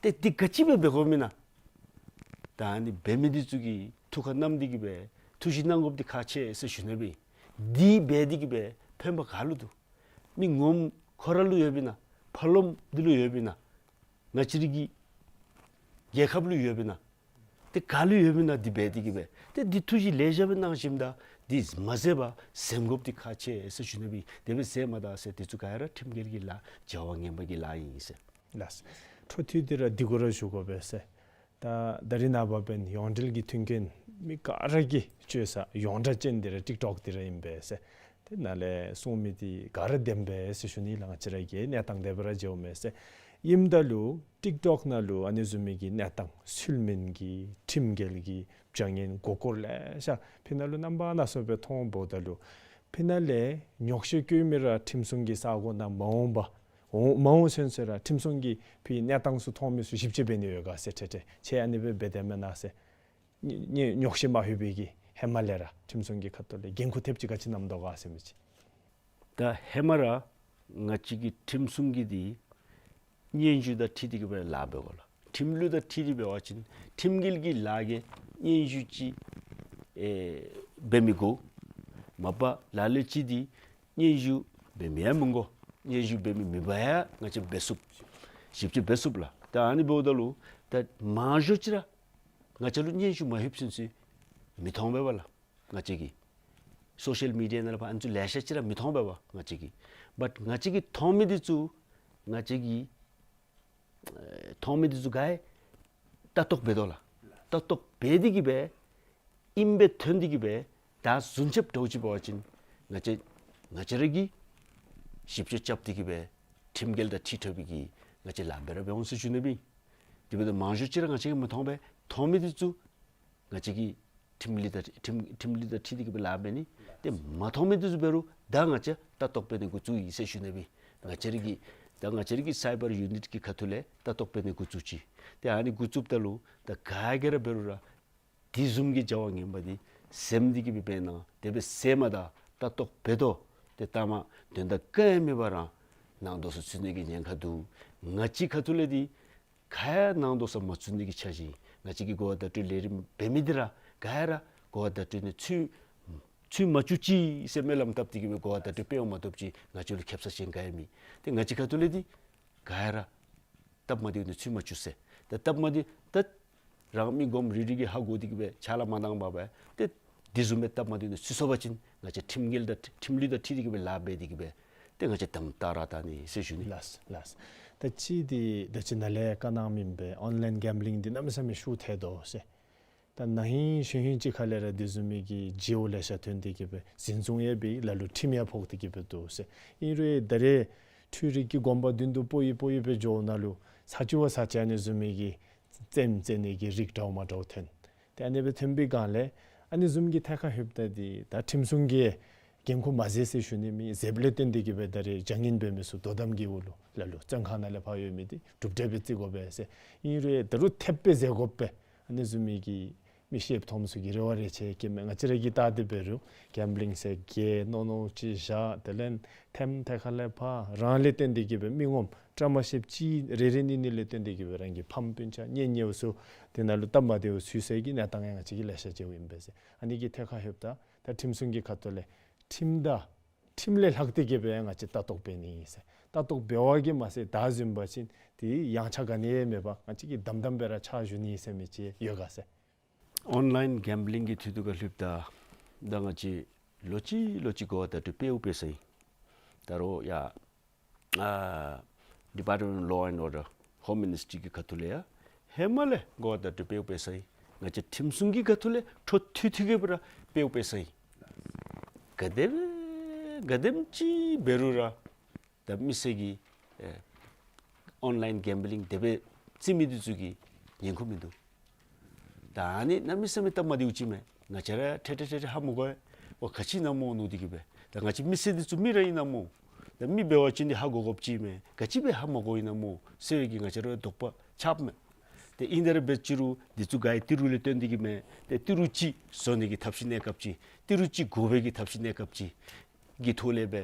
ཏེ་འདི་ག་ཅི་འབད་འབད་དགོཔ་ཨིན་ན། ད་ཨ་ནི་འབད་མི་འདི་ཚུ་གིས་ཐུགས་ཁར་བསྣམས་ཏེ་གི་སྦེ་ཐུགས་བཞེད་གནང་དགོཔ་འདི་ཁག་ཆེ་ཟེར་ཞུ་ནི་སྦེ། འདི་འབད་དེ་གི་སྦེ་ཕན་པ་ག་ལུ་འདུག། མི་ངོམ་ཁོ་ར་ལུ་ཡོདཔ་ཨིན་ན། ཕར་ལོགམ་འདི་ལུ་ཡོདཔ་ཨིན་ན། ང་བཅས་རའི་གི་རྒྱལ་ཁབ་ལུ་ཡོདཔ་ཨིན་ན། ཏེ་ག་ལུ་ཡོདཔ་ཨིན་ན་འདི་འབད་དེ་གི་སྦེ། ཏེ་འདི་ཐུགས་བཞེད་ལེགས་ཤོམ་སྦེ་གནང་ཞིནམ་ད་འདི་མ་ཟེར་བར་གཟིམ་དགོཔ་འདི་ཁག་ཆེ་ཟེར་ཞུ་ནི་སྦེ། དེ་སྦེ་ཟེར་མ་ད་ཟེར་འདི་ཚུ་ག་ར་ཁྲིམས་འགལ་གྱི་ལཱ་བྱ་བ་ངན་པ་གི་ལཱ་ཨིན་ཟེར། ལགས། འཕྲོ་མཐུད་དེ་ར་འདི་གུ་ར་ཞུ་དགོ་པས་ཟེར། ད་ད་རིས་ནངས་པ་འབདན་ཡོངས་འབྲེལ་གྱི་མཐུན་རྐྱེན་མི་ག་ར་གིས་སྤྱོད་ས་ཡོངས་གྲགས་ཅན་འདི་ར་ཊིཀ་ཊོཀ་འདི་ར་ཨིན་པས་ཟེར། དེ་ནང་ལས་སྲུང་མི་འདི་ག་ར་བདེན་པས་ཟེར་ཞུ་ནི་ལགས། ང་བཅས་ར་གི་གནས་སྟངས་དེ་སྦེ་ར་མཇལཝ་མས་ཟེར། ཨིནམ་ད་ལུ་ཊིཀ་ཊོཀ་ནང་ལུ་ཨ་ནི་བཟུམ་མའི་གི་གནས་སྟངས་ཚུལ་མིན་གྱི་ཁྲིམས་འགལ་གྱི་བྱ་ངན་མགུ་སྐོར་ལེ་ཤ་ཕི་ནང་ལུ་རྣམ་པ་སྣ་ཚོགས་སྦེ་མཐོངམ་ད་ལུ་ཕི་ནང་ལས་ཉོགས་བཤད་བཀོད་མི་ར་ཁྲིམས་སྲུང་གི་ས་གོ་ནང་མ་འོངམ་པ་འོང་མ་འོང་ཚུན་ཚོད་ར་ཁྲིམས་སྲུང་གིས་ཕི་གནས་སྟངས་ཚུ་མཐོང་མི་ཚུ་ཞིབ་དཔྱད་འབད་ནི་ཡོད་ག་ཟེར་ཏེ་ཏེ་ཁྱེད་ཨ་ནི་སྦེ་འབད་དེས་མེན་ན་ཟེར། ཉོགས་བཤད་མ་ལྷོད་པའི་གི་ཧེ་མ་ལས་ར་ཁྲིམས་སྲུང་གི་ཁ་ཐུག་ལས་འགན་ཁུར་ཐེབས་ཅིག་ག་ཅི་གནངམ་འདུག་ག་ཟེར་མི་ཅིག། ད་ཧེ་མ་ར་ང་བཅས་ཀྱི་ཁྲིམས་སྲུང་གི་འདི་སྙན་ཞུ་དང་འཁྲིལ་ཏེ་གི་སྦེ་ལཱ་འབད་དགོ་ལགས། ཁྲིམས་ལུགས་དང་འཁྲིལ་ཏེ་འབད་བ་ཅིན་ཁྲིམས་འགལ་གྱི་ལཱ་གི་སྙན་ཞུ་ཅིག་ཨེ་འབད་མི་དགོ། མ་པ་ལ་ལུ་ཅིག་འདི་སྙན་ཞུ་འབད་མི་ཡང་མི་དགོ། སྙན་ཞུ་འབད་མི་མེད་པར་ཡང་ང་བཅས་འབད་ཚུགས། ཞིབ་དཔྱད་འབད་ཚུགས་ལགས། ད་ཨ་ནི་འབདཝ་ད་ལུ་ད་མང་ཤོས་ཅིག་ར་ང་བཅས་ལུ་སྙན་ཞུ་མ་ལྷོདཔ་ཚུན་ཚོད་མི་མཐོང་པས་པ་ལགས། ང་བཅས་ཀྱིས་སོ་ཤལ་མི་ཌི་ཡ་ནང་ལས་ཕར་ཨ་ནི་ཚུ་ལེ་ཤ་ཅིག་ར་མི་མཐོང་པས་པ་ང་བཅས་ཀྱིས། བཊ་ང་བཅས་ཀྱིས་མཐོང་མི་འདི་ཚུ་ང་བཅས་ཀྱིས་ཨེ་མཐོང་མི་འདི་ཚུ་ག་ར་ལྟ་རྟོག་འབད་དོ་ལགས། ལྟ་རྟོག་འབད་དེ་གི་སྦེ་ཨིནམ་སྦེ་ཐོན་ཏེ་གི་སྦེ་ད་རྫུན་ཆབ་འདྲཝ་ཅིག་འབད་བ་ཅིན་ང་བཅས་ང་བཅས་ར་གིས་ཞིབ་དཔྱད་རྐྱབ་སྟེ་གི་སྦེ་ཁྲིམས་འགལ་དང་འཁྲིལ་འཁྲིལ་བའི་གི་ང་བཅས་ལཱ་འབད་ར་འབད་འོང་ཟེར་ཞུ་ནི་སྦེ། དེ་འབདཝ་ད་མང་ཤོས་ཅིག་ར་ང་བཅས་ཀྱིས་མི་མཐོང་པས། མཐོང་མི་འདི་ཚུ་ང་བཅས་ཀྱིས་ཁྲིམས་ལུགས་དང་ཁྲིམས་ཁྲིམས་ལུགས་དང་འཁྲིལ་ཏེ་གི་སྦེ་ལཱ་འབད་ནི། ཏེ་མ་མཐོང་མི་འདི་ཚུ་འབད་རུང་ད་ང་བཅས་ལྟ་རྟོག་འབད་ནི་འགོ་བཙུགས་ཡི་ཟེར་ཞུ་ནི་སྦེ། ང་བཅས་ར་གི་ད་ང་བཅས་ར་གི་སའི་བར་ཡུ་ནིཊ་གི་ཁ་ཐུག་ལས་ལྟ་རྟོག་འབད་ནི་འགོ་བཙུགས་ཅི། ཏེ་ཨ་ནི་འགོ་བཙུགསཔ་ད་ལུ་ད་ག་གིས་ར་འབད་རུང་ར་དེ་བཟུམ་གྱི་བྱ་བ་ངན་པ་འདི་སེམས་འདི་གིས་སྦེ་འབད་ན་དེ་སྦེ་སེམས་མ་ད་ལྟ་རྟོག་འབད་དོ། ཏེ་ལྟ་མ་དོན་དག་ག་ཡང་མེད་པར་ར་ནང་དོག་ས་ཚུད་ནི་གི་ཉེན་ཁ་འདུག། ང་བཅས་ཁ་ཐུག་ལས་འདི་ག་ཡང་ནང་དོག་ས་མ་ཚུད་ནི་གི་འཆར་གཞི། ང་བཅས་ཀྱིས་གོ་བ་བརྡ་སྤྲོད་ལས་རིམ་འབད་མི་འདི་ར་ག་ར་གོ་བ་བརྡ་སྤྲོད་ནི་ཚུད་ཚུད་མ་བཅུག་ཅིག་ཟེར་སྨོན་ལམ་བཏབ་སྟེ་གི་སྦེ་གོ་བ་བརྡ་སྤྲོད་སྤེལ་བ་མ་གཏོགས་ཅིག་ང་བཅས་ལུ་ཁེབ་ས་ཅིག་ག་ཡང་མེད། ཏེ་ང་བཅས་ཁ་ཐུག་ལས་འདི་ག་ར་སྟབས་མ་བདེཝ་ནང་ཚུད་མ་བཅུག་ཟེར། ཏེ་སྟབས་མ་བདེ་ད་རང་མི་གོངམ་རེ་རེ་གིས་ཧ་གོ་སྟེ་གི་སྦེ་ཕྱག་ལཱ་མ་གནང་པར་སྦེ་ཏེ་དེ་བཟུམ་སྦེ་སྟབས་མ་བདེཝ་ནང་ཚུད་སོང་པ་ཅིན་ང་བཅས་ཁྲིམས་འགལ་དང་ཁྲིམས་ལུགས་དང་འཁྲིལ་ཏེ་གི་སྦེ་ལཱ་འབད་དེ་གི་སྦེ་ཏེ་ང་བཅས་དམ་དྲག་ར་བཏང་ནི་ཟེར་ཞུ་ནི། ལགས་ལགས། ད་ཅི་འདི་ད་ཅི་ནཱ་ལས་བཀའ་གནང་མི་སྦེ་ཨོན་ལཱའིན་གེམ་བི་ལིང་འདི་གནམ་མེད་ས་མེད་ཤུགས་ཐལ་དོ་ཟེར། ད་ན་ཧིང་གཞེས་ཧིང་ཅིག་ཁ་ལས་ར་དེ་བཟུམ་མའི་གི་བརྗེ་བོ་ལེ་ཤ་ཐོན་ཏེ་གི་སྦེ་འཛིན་བཟུང་ཡང་འབད་ལ་ལུ་ཁྲིམས་ཡང་ཕོག་སྟེ་གི་སྦེ་འདུག་ཟེར། ཨིན་རུང་ད་རེས་འཕྲུལ་རིག་གི་གོམ་པ་མདུན་དུ་སྤོ་ཡི་སྤོ་ཡི་སྦེ་འགྱོཝ་ད་ལུ་ས་ཅིག་བ་ས་ཅིག་ཨ་ནི་བཟུམ་མའི་གི་རྩེདམོ་རྩེ་ནི་གི་རིགས་འདྲཝ་མ་འདྲཝ་ཐོན། ཏེ་ཨ་ནི་སྦེ་ཐོན་པའི་སྒང་ལས་ཨ་ནི་བཟུམ་གྱི་ཐད་ཁར་ལྷོདཔ་ད་འདི་ད་ཁྲིམས་སྲུང་གིས་འགན་ཁུར་མ་བཞེས་ཟེར་ཞུ་ནི་མེན། བཞེསཔ་ལས་བརྟེན་ཏེ་གི་སྦེ་ད་རེས་བྱ་ངན་འབད་མི་ཚུ་དོ་དམ་གྱི་འོག་ལུ་ལ་ལུ་བཙོན་ཁང་ནང་ལས་ཕར་ཡོད་མི་འདི་གྲུབ་འབྲས་སྦེ་བརྩི་དགོ་པས་ཟེར། ཨིན་རུང་ད་རུང་ཐེབས་སྦེ་བཞེས་དགོ་པས། ཨ་ནི་བཟུམ་མའི་གི་མི་ཤེསཔ་མཐོངམ་ཚུ་གིས་རེ་བ་རེ་ཆེ་བསྐྱེདཔ་མས། ང་བཅས་ར་གིས་བལྟ་སྟེ་འབད་རུང་གེམ་བི་ལིང་ཟེར་གི་མནོ་མནོཝ་ཅིག་བཞག། དེ་ལས་ཐེམ་ཐད་ཁར་ལས་ཕར་རང་ལས་བརྟེན་ཏེ་གི་སྦེ་མི་ངོམ་བཀྲ་མ་ཤིསཔ་ཅིག་རེ་རེ་གཉིས་གཉིས་ལས་བརྟེན་ཏེ་གི་སྦེ་རང་གི་ཕམ་སྤུན་ཆ་གཉེན་ཉེཝ་ཚུ་དེ་ནང་ལུ་སྟབས་མ་བདེཝ་ཚུད་སའི་གི་གནས་སྟངས་ཡང་ང་བཅས་ཀྱིས་ལེ་ཤ་མཇལཝ་ཨིན་པས་ཟེར། ཨ་ནི་གི་ཐད་ཁར་ལྷོདཔ་ད་ད་ཁྲིམས་སྲུང་གི་ཁ་ཐུག་ལས་ཁྲིམས་དང་ཁྲིམས་ལས་ལྷག་སྟེ་གི་སྦེ་ང་བཅས་ལྟ་རྟོག་འབད་ནི་ཨིན་ཟེར། ལྟ་རྟོག་འབད་བ་གིས་མ་ཚད་ད་བཟུམ་འབད་བ་ཅིན་དེ་ཡངས་ཆག་ག་ནི་ཡང་མེད་པར་ང་བཅས་ཀྱིས་དམ་དམ་སྦེ་ར་ཕྱག་ཞུ་ནི་ཟེར་མི་ཅིག་ཡོད་ག་ཟེར། ཨོན་ལཱའིན་གེམ་བི་ལིང་གི་འཐུས་ཐུག་ཁར་ལྷོདཔ་ད་ད་ང་བཅས་ལོ་གཅིག་ལོ་གཅིག་གོ་བ་བརྡ་སྤྲོད་སྤེལཝ་སྤེལ་ས་ཨིན། ད་རུང་ཡ་ཨ་Department of Law and Order, Home Ministry གི་ཁ་ཐུག་ལས་ཡང་ཧེ་མ་ལས་གོ་བ་བརྡ་སྤྲོད་སྤེལཝ་སྤེལ་ས་ཨིན། ང་བཅས་ཁྲིམས་སྲུང་གི་ཁ་ཐུག་ལས་འཕྲོ་མཐུད་མཐུད་དེ་གི་སྦེ་ར་སྤེལཝ་སྤེལ་ས་ཨིན། ག་དེམ་ག་དེམ་ཅིག་འབད་རུང་ར་ད་མི་སེར་གྱིས་ཨེ་ཨོན་ལཱའིན་གེམ་བི་ལིང་དེ་སྦེ་རྩེད་མི་འདི་ཚུ་གིས་ཉན་ཁུངས་མིན་འདུག། ད་ཨ་ནི་གནམ་མེད་ས་མེད་སྟབས་མ་བདེཝ་ཅིག་མས། ང་བཅས་ར་ཐད་ཐད་ཐད་ཐད་ཧ་མ་གོ་བས། འོ་ག་ཅི་ཨིན་ན་སྨོ་མནོ་སྟེ་གི་སྦེ། ད་ང་བཅས་མི་སེར་འདི་ཚུ་མི་ར་ཨིན་ན་སྨོ། ད་མི་འབད་བ་ཅིན་འདི་ཧ་གོ་དགོཔ་ཅིག་མས། ག་ཅི་སྦེ་ཧ་མ་གོཝ་ཨིན་ན་སྨོ་ཟེར་བའི་གི་ང་བཅས་ར་དོགས་པ་ཆགསཔ་མས། ཏེ་ཨིན་ཏེ་ར་འབད་རུང་འདི་ཚུ་ག་ར་ཏི་རུ་ལས་བརྟེན་ཏེ་གི་མས། ཏེ་ཏི་རུ་ཅིག་བཟོ་ནི་གི་ཐབས་ཤེས་གནས་སྐབས་ཅིག། ཏི་རུ་ཅིག་དགོ་པའི་གི་ཐབས་ཤེས་གནས་སྐབས་ཅིག་གི་ཐོག་ལས་སྦེ་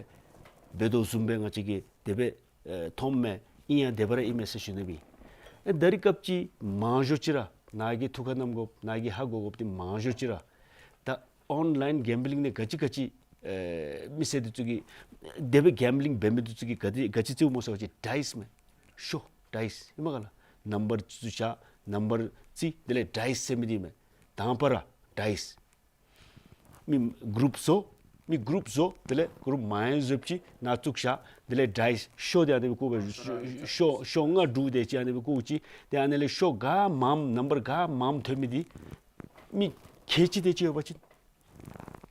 འབད་དོ་བཟུམ་སྦེ་ང་བཅས་ཀྱིས་དེ་སྦེ་ཨེ་མཐོངམ་མས། ཨིན་ཡང་དེ་སྦེ་ར་ཨིན་མས་ཟེར་ཞུ་ནི་སྦེ། ཨེ་ད་རེས་སྐབས་ཅིག་མང་ཤོས་ཅིག་ར་ནཱ་གིས་ཐུགས་ཁར་བསྣམ་དགོཔ་ནཱ་གིས་ཧ་གོ་དགོཔ་འདི་མང་ཤོས་ཅིག་ར་ད་ཨོན་ལཱའིན་གེམ་བི་ལིང་ནང་ག་ཅི་ག་ཅི་ཨེ་མི་སེར་འདི་ཚུ་གིས་དེ་སྦེ་གེམ་བི་ལིང་འབད་མི་འདི་ཚུ་གིས་ག་དེ་ག་ཅི་རྩེཝ་སྨོ་ཟེར་བ་ཅིན་ཌའིསི་མས། ཤོ་ཌའིསི་ཨིན་མས་ག་ལགས། ནམ་བར་ཚུ་བཞག། ནམ་བར་རྩེ། དེ་ལས་ཌའིསི་ཟེར་མི་འདི་མས། དང་པ་ར་ཌའིསི། མི་གུ་རུབ་བཟོ། མི་གུ་རུབ་བཟོ། དེ་ལས་གུ་རུབ་མང་ཡང་བཟོཝ་ཅིག་ནང་བཙུགས་བཞག། དེ་ལས་ཌའིསི་ཤོ་འདི་ཨ་ནི་སྦེ་བཀོ་སྦེ་ཤོ་ཤོ་ལྔ་དྲུག་དེ་ཅིག་ཨ་ནི་སྦེ་བཀོ་ཅི། ཏེ་ཨ་ནི་ལས་ཤོ་ག་མངམ་ནམ་བར་ག་མངམ་ཐོན་མི་འདི་མི་ཁལ་གཅིག་དེ་ཅིག་ཡོད་པ་ཅིན།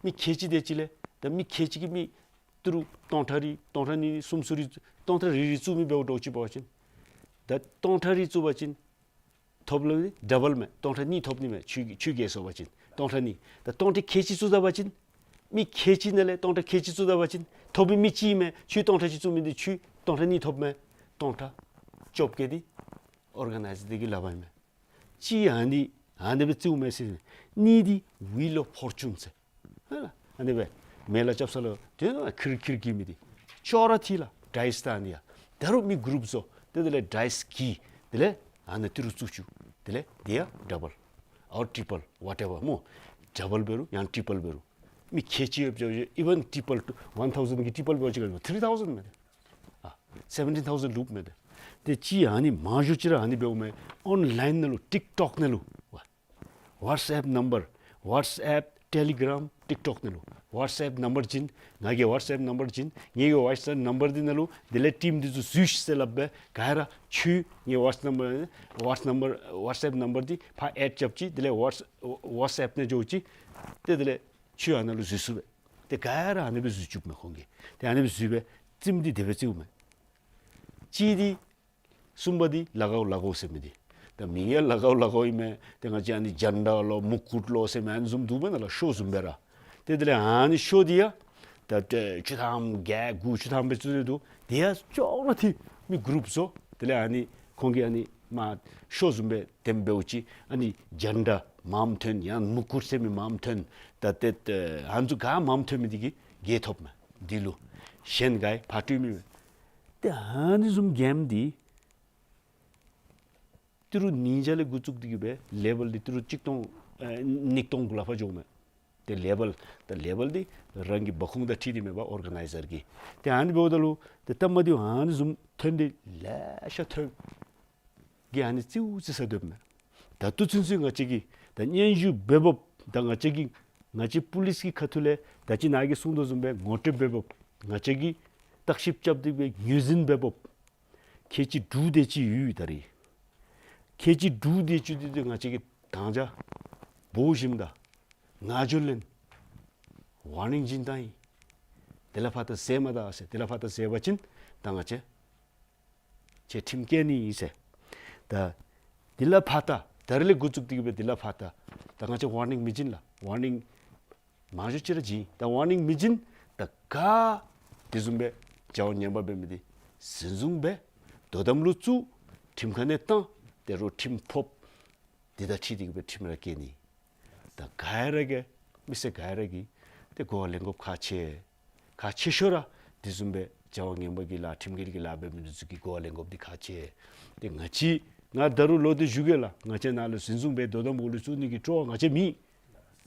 མི་ཁལ་གཅིག་དེ་ཅིག་ལས་ད་མི་ཁལ་གཅིག་གིས་མི་ཏི་རུ་སྟོང་ཕྲག་རེ་སྟོང་ཕྲག་གཉིས་གསུམ་ཚུ་རེ་སྟོང་ཕྲག་རེ་རེ་བཙུགས་མི་འབདཝ་འདྲཝ་ཅིག་འབད་བ་ཅིན། ད་སྟོང་ཕྲག་རེ་བཙུགས་པ་ཅིན་ཐོབ་ལུ་ཌ་བཱལ་མས། སྟོང་ཕྲག་གཉིས་ཐོབ་ནི་མས། ཁྱོད་ཁྱོད་རྒྱལ་སོང་པ་ཅིན་སྟོང་ཕྲག་གཉིས། ད་སྟོང་ཕྲག་ཁལ་གཅིག་བཙུགས་ད་པ་ཅིན་མི་ཁལ་གཅིག་ནང་ལས་སྟོང་ཕྲག་ཁལ་གཅིག་བཙུགས་ད་པ་ཅིན་ཐོབ་མི་མི་གཅིག་མས། ཁྱོད་སྟོང་ཕྲག་གཅིག་བཙུགས་མི་འདི་ཁྱོད་སྟོང་ཕྲག་གཉིས་ཐོབ་མས། སྟོང་ཕྲག་བཅོ་བརྒྱད་འདི་ཨོར་ག་ནའིཛ་འདི་གིས་ལགཔ་ཨིན་མས། གཅིག་ཨ་ནི་ཨ་ནི་སྦེ་བཙུགསཔ་མས་ཟེར། གཉིས་འདི་ཝིལ་ཨོཕ་ཕོར་ཅུན་ཟེར། ཧ་ལ། ཨ་ནི་སྦེ་མེ་ལ་རྐྱབ་ས་ལུ་དེ་ནང་ཁིར་ཁིར་འགྱིང་མི་འདི་ཅོག་ར་འཐད་ལགས། ཌའིསི་ད་ཨ་ནི་ཡ། ད་རུང་མི་གུ་རུབ་བཟོ། ཏེ་དེ་ལས་ཌའིསི་འགྱིང་། དེ་ལས་ཨ་ནི་ཏི་རུ་བཙུགས་བཅུག། དེ་ལས་དེ་ཡང་ཌ་བཱལ་ཨོར་ཊི་རི་པཱལ་ཝ་ཊེ་ཝར་སྨོ། ཌ་བཱལ་འབད་རུང་ཡང་ཊི་རི་པཱལ་འབད་རུང་མི་ཁལ་གཅིག་ཡོདཔ་ཅིན་ཨི་ཝན་ཊི་རི་པཱལ་ཊུ་ཝན་ཐའུ་ཟེནཌ་གི་ཊི་རི་པཱལ་འབད་བ་ཅིན་ཐིརི་ཐའུ་ཟེནཌ་མས། ཨ་སེ་བེན་ཊིན་ཐའུ་ཟེནཌ་ལུསཔ་མས་ཏེ། ཏེ་གཅིག་ཨ་ནི་མང་ཤོས་ཅིག་ར་ཨ་ནི་འབདཝ་མས། ཨོན་ལའིན་ནང་ལུ་ཊིཀ་ཊོཀ་ནང་ལུ་ཝ་ཝཊསི་ཨེཔ་ནམ་བར་ཝཊསི་ཨེཔ་ཊེ་ལི་གྲམ་ཊིཀ་ཊོཀ་ནང་ལུ་ཝཊསི་ཨེཔ་ནམ་བར་བྱིན། ང་གི་ཝཊསི་ཨེཔ་ནམ་བར་བྱིན། ངེ་གི་ཝཊསི་ཨེཔ་ནམ་བར་འདི་ནང་ལུ་དེ་ལས་ཊིམ་འདི་ཚུ་འཛུལ་ཤིག་ཟེར་སླབ་སྦེ་ག་ར་ཁྱོད་ངེ་ཝཊསི་ནམ་བར་ཝཊསི་ནམ་བར་ཝཊསི་ཨེཔ་ནམ་བར་འདི་ཕར་ཨེཌ་རྐྱབ་ཅི། དེ་ལས་ཝཊསི་ཝཊསི་ཨེཔ་ནང་འགྱོ་ཅི། ཏེ་དེ་ལས་ཁྱོད་ཨ་ནཱ་ལུ་འཛུལ་ཚུགས་པས། ཏེ་ག་ར་ཨ་ནི་སྦེ་འཛུལ་བཅུགཔ་མས་ཁོང་གིས། ཏེ་ཨ་ནི་སྦེ་འཛུལ་སྦེ་རྩེདམོ་འདི་དེ་སྦེ་རྩེཝ་མས། གཅིག་འདི་གསུམ་པ་འདི་ལ་གའུ་ལ་གའུ་ཟེར་མི་འདི། ད་མིང་ཡང་ལ་གའུ་ལ་གའུ་ཨིན་མས། ཏེ་ང་བཅས་ཨ་ནི་ཇན་ཌ་ལོ་མུ་ཀུཊ་ལོ་ཟེར་མི་ཨ་ནི་བཟུམ་འདུག་པས་ན་ལགས། ཤོ་བཟུམ་སྦེ་ར། ཏེ་དེ་ལས་ཨ་ནི་ཤོ་འདི་ཡང་ད་ཏེ་བཅུ་ཐམ་བརྒྱད་དགུ་བཅུ་ཐམ་སྦེ་བཙུགས་ཏེ་འདུག། དེ་ཡང་ཅོག་ར་འཐད། མི་གུ་རུབ་བཟོ། དེ་ལས་ཨ་ནི་ཁོང་གིས་ཨ་ནི་མ་ཤོ་བཟུམ་སྦེ་དེམ་འབདཝ་ཅིག་ཨ་ནི་ཇན་ཌ་མངམ་ཐོན་ཡང་མུ་ཀུཊ་ཟེར་མི་མངམ་ཐོན། ད་ཏེ་ཏེ་ཨ་ནི་ཚུ་ག་མངམ་ཐོན་མི་འདི་གིས་རྒྱལ་ཐོབ་མས། འདི་ལུ་གཞན་ག་ཡང་ཕར་སྤྲོད་མི་མེད། ཏེ་ཨ་ནི་བཟུམ་གེམ་འདི་ཏི་རུ་ཉིས་བརྒྱ་ལས་འགོ་བཙུགས་ཏེ་གི་སྦེ་ལེ་བཱལ་འདི་ཏི་རུ་གཅིག་སྟོང་ཨེ་ཉིས་སྟོང་གུ་ལས་ཕར་འགྱོཝ་མས། ཏེ་ལེ་བཱལ་ད་ལེ་བཱལ་འདི་རང་གི་འབབ་ཁུངས་དང་འཁྲིལ་ཏེ་མེན་པར་ཨོར་ག་ནའིཛར་གྱི། ཏེ་ཨ་ནི་འབདཝ་ད་ལུ་ཏེ་སྟབས་མ་བདེཝ་ཨ་ནི་བཟུམ་ཐོན་ཏེ་ལེ་ཤ་ཐོན། གི་ཨ་ནི་རྩེདམོ་རྩེ་ས་སྡོདཔ་མས། ད་ལྟོ་ཚུན་ཚོད་ང་བཅས་ཀྱིས་ད་སྙན་ཞུ་འབད་འབདཝ་ད་ང་བཅས་ཀྱིས་ང་བཅས་པུ་ལིསི་གི་ཁ་ཐུག་ལས་ད་ཅི་ནཱ་གིས་གསུངས་དོ་བཟུམ་སྦེ་ངོ་སྤྲོད་འབད་འབདཝ་ང་བཅས་ཀྱིས་བརྟག་ཞིབ་རྐྱབ་སྟེ་སྦེ་ངོས་འཛིན་འབད་འབདཝ་ཁལ་གཅིག་དྲུག་དེ་ཅིག་ཡོད་ད་རེས། ཁལ་གཅིག་དྲུག་དེ་ཅིག་འདི་ང་བཅས་ཀྱིས་དང་ཅ་འབོ་ཞིནམ་ད་ང་འགྱོ་ལེན་ཝར་ནིང་བྱིན་བཏང་ཡི། དེ་ལས་ཕར་ད་བཟོ་མ་ད་ཟེར། དེ་ལས་ཕར་ད་བཟོ་བ་ཅིན་ད་ང་བཅས་ཁྱོད་ཁྲིམས་བཀལ་ནི་ཨིན་ཟེར། ད་དེ་ལས་ཕར་ད་ད་རིས་ལས་འགོ་བཙུགས་ཏེ་གི་སྦེ་དེ་ལས་ཕར་ད་ད་ང་བཅས་ཝར་ནིང་མི་བྱིན་ལགས། ཝར་ནིང་མང་ཤོས་ཅིག་ར་བྱིན། ད་ཝར་ནིང་མི་བྱིན། ད་ག་དེ་བཟུམ་སྦེ་བྱ་བ་ངན་པ་འབད་མི་འདི་འཛིན་བཟུང་འབད། དོ་དམ་ལུ་བཙུགས། ཁྲིམས་ཁང་ནང་བཏང་། ཏེ་རོགས་ཁྲིམས་ཕོགཔ་འདི་དང་འཁྲིལ་ཏེ་གི་སྦེ་ཁྲིམས་ར་བཀལ་ནི། ད་ག་ར་གིས་མི་སེར་ག་ར་གིས་ཏེ་གོ་བ་ལེན་དགོཔ་ཁག་ཆེ། ཁག་ཆེ་ཤོས་ར་དེ་བཟུམ་སྦེ་བྱ་བ་ངན་པ་གི་ལཱ་ཁྲིམས་འགལ་གྱི་ལཱ་འབད་མི་འདི་ཚུ་གིས་གོ་བ་ལེན་དགོཔ་འདི་ཁག་ཆེ། ཏེ་ང་བཅས་ང་ད་རུང་ལོག་སྟེ་ཞུ་གེ་ལགས། ང་བཅས་ནཱ་ལུ་འཛིན་བཟུང་འབད་དོ་དམ་འོག་ལུ་བཙུགས་ནི་གི་སྤྲོ་བ་ང་བཅས་མེད།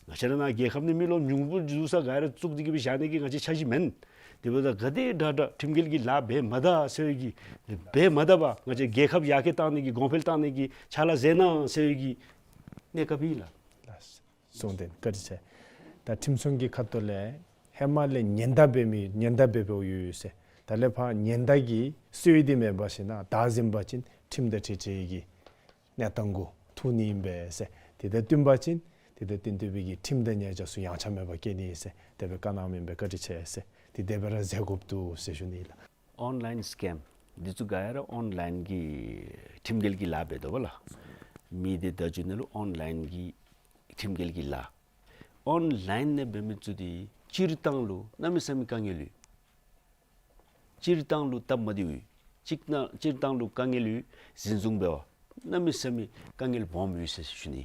ང་བཅས་ར་ནཱ་རྒྱལ་ཁབ་ནང་མི་ལོ་ཉུང་པོ་འཛུལ་ས་ག་ར་བཙུགས་ཏེ་གི་སྦེ་བཞག་ནི་གི་ང་བཅས་འཆར་གཞི་མེན། དེ་འབདཝ་ད་ག་དེ་དྲག་དྲག་ཁྲིམས་འགལ་གྱི་ལཱ་འབད་མ་ད་ཟེར་བའི་གི་འབད་མ་ད་པར་ང་བཅས་རྒྱལ་ཁབ་ཡར་རྒྱས་གཏང་ནི་གི་གོང་འཕེལ་གཏང་ནི་གི་ཕྱག་ལཱ་མཛད་གནང་ཟེར་བའི་གི་གནས་སྐབས་ཨིན་ལགས། ལགས། གསུང་དོན་བཀའ་དྲིན་ཆེ། ད་ཁྲིམས་སྲུང་གི་ཁ་ཐུག་ལས་ཧེ་མ་ལས་ཉེན་བརྡ་འབད་མི་ཉེན་བརྡ་འབད་འབདཝ་ཡོད་ཡོད་ཟེར། ད་ལས་ཕར་ཉེན་བརྡ་གི་སྲོལ་འདི་མེད་པར་ཞིན་ན་བདའ་ཟུན་པ་ཅིན་ཁྲིམས་དང་འཁྲིལ་འཁྲིལ་གྱི་གནས་སྟངས་གུ་ཐུག་ནི་ཨིན་པས་ཟེར། དེ་དང་བསྟུན་པ་ཅིན་དེ་དང་བསྟུན་ཏེ་སྦེ་གི་ཁྲིམས་དང་ཉེས་བྱ་ཚུ་ཡངས་ཆག་མེད་པར་བཀལ་ནི་ཨིན་ཟེར་དེ་སྦེ་བཀའ་གནང་མི་ཨིན་པས། བཀའ་དྲིན་ཆེ་ཟེར། དེ་དེ་སྦེ་ར་མཛད་དགོཔ་འདུག་ཟེར་ཞུ་ནི་ལགས། ཨོན་ལའིན་སི་ཀེམ་འདི་ཚུ་ག་ར་ཨོན་ལའིན་གྱི་ཁྲིམས་འགལ་གྱི་ལཱ་འབད་དོ་བ་ལགས། མི་སྡེ་བརྡ་བརྒྱུད་ནང་ལུ་ཨོན་ལའིན་གྱི་ཁྲིམས་འགལ་གྱི་ལཱ་ཨོན་ལའིན་ནང་འབད་མི་ཚུ་འདི་སྤྱིར་བཏང་ལུ་གནམ་མེད་ས་མེད་དཀའ་ངལ་ཡོད། སྤྱིར་བཏང་ལུ་སྟབས་མ་བདེཝ་ཡོད། སྤྱིར་བཏང་སྤྱིར་བཏང་ལུ་དཀའ་ངལ་ཡོད། འཛིན་བཟུང་འབད་བ་གནམ་མེད་ས་མེད་དཀའ་ངལ་སྦོམ་ཡོད་ཟེར་ཞུ་ནི།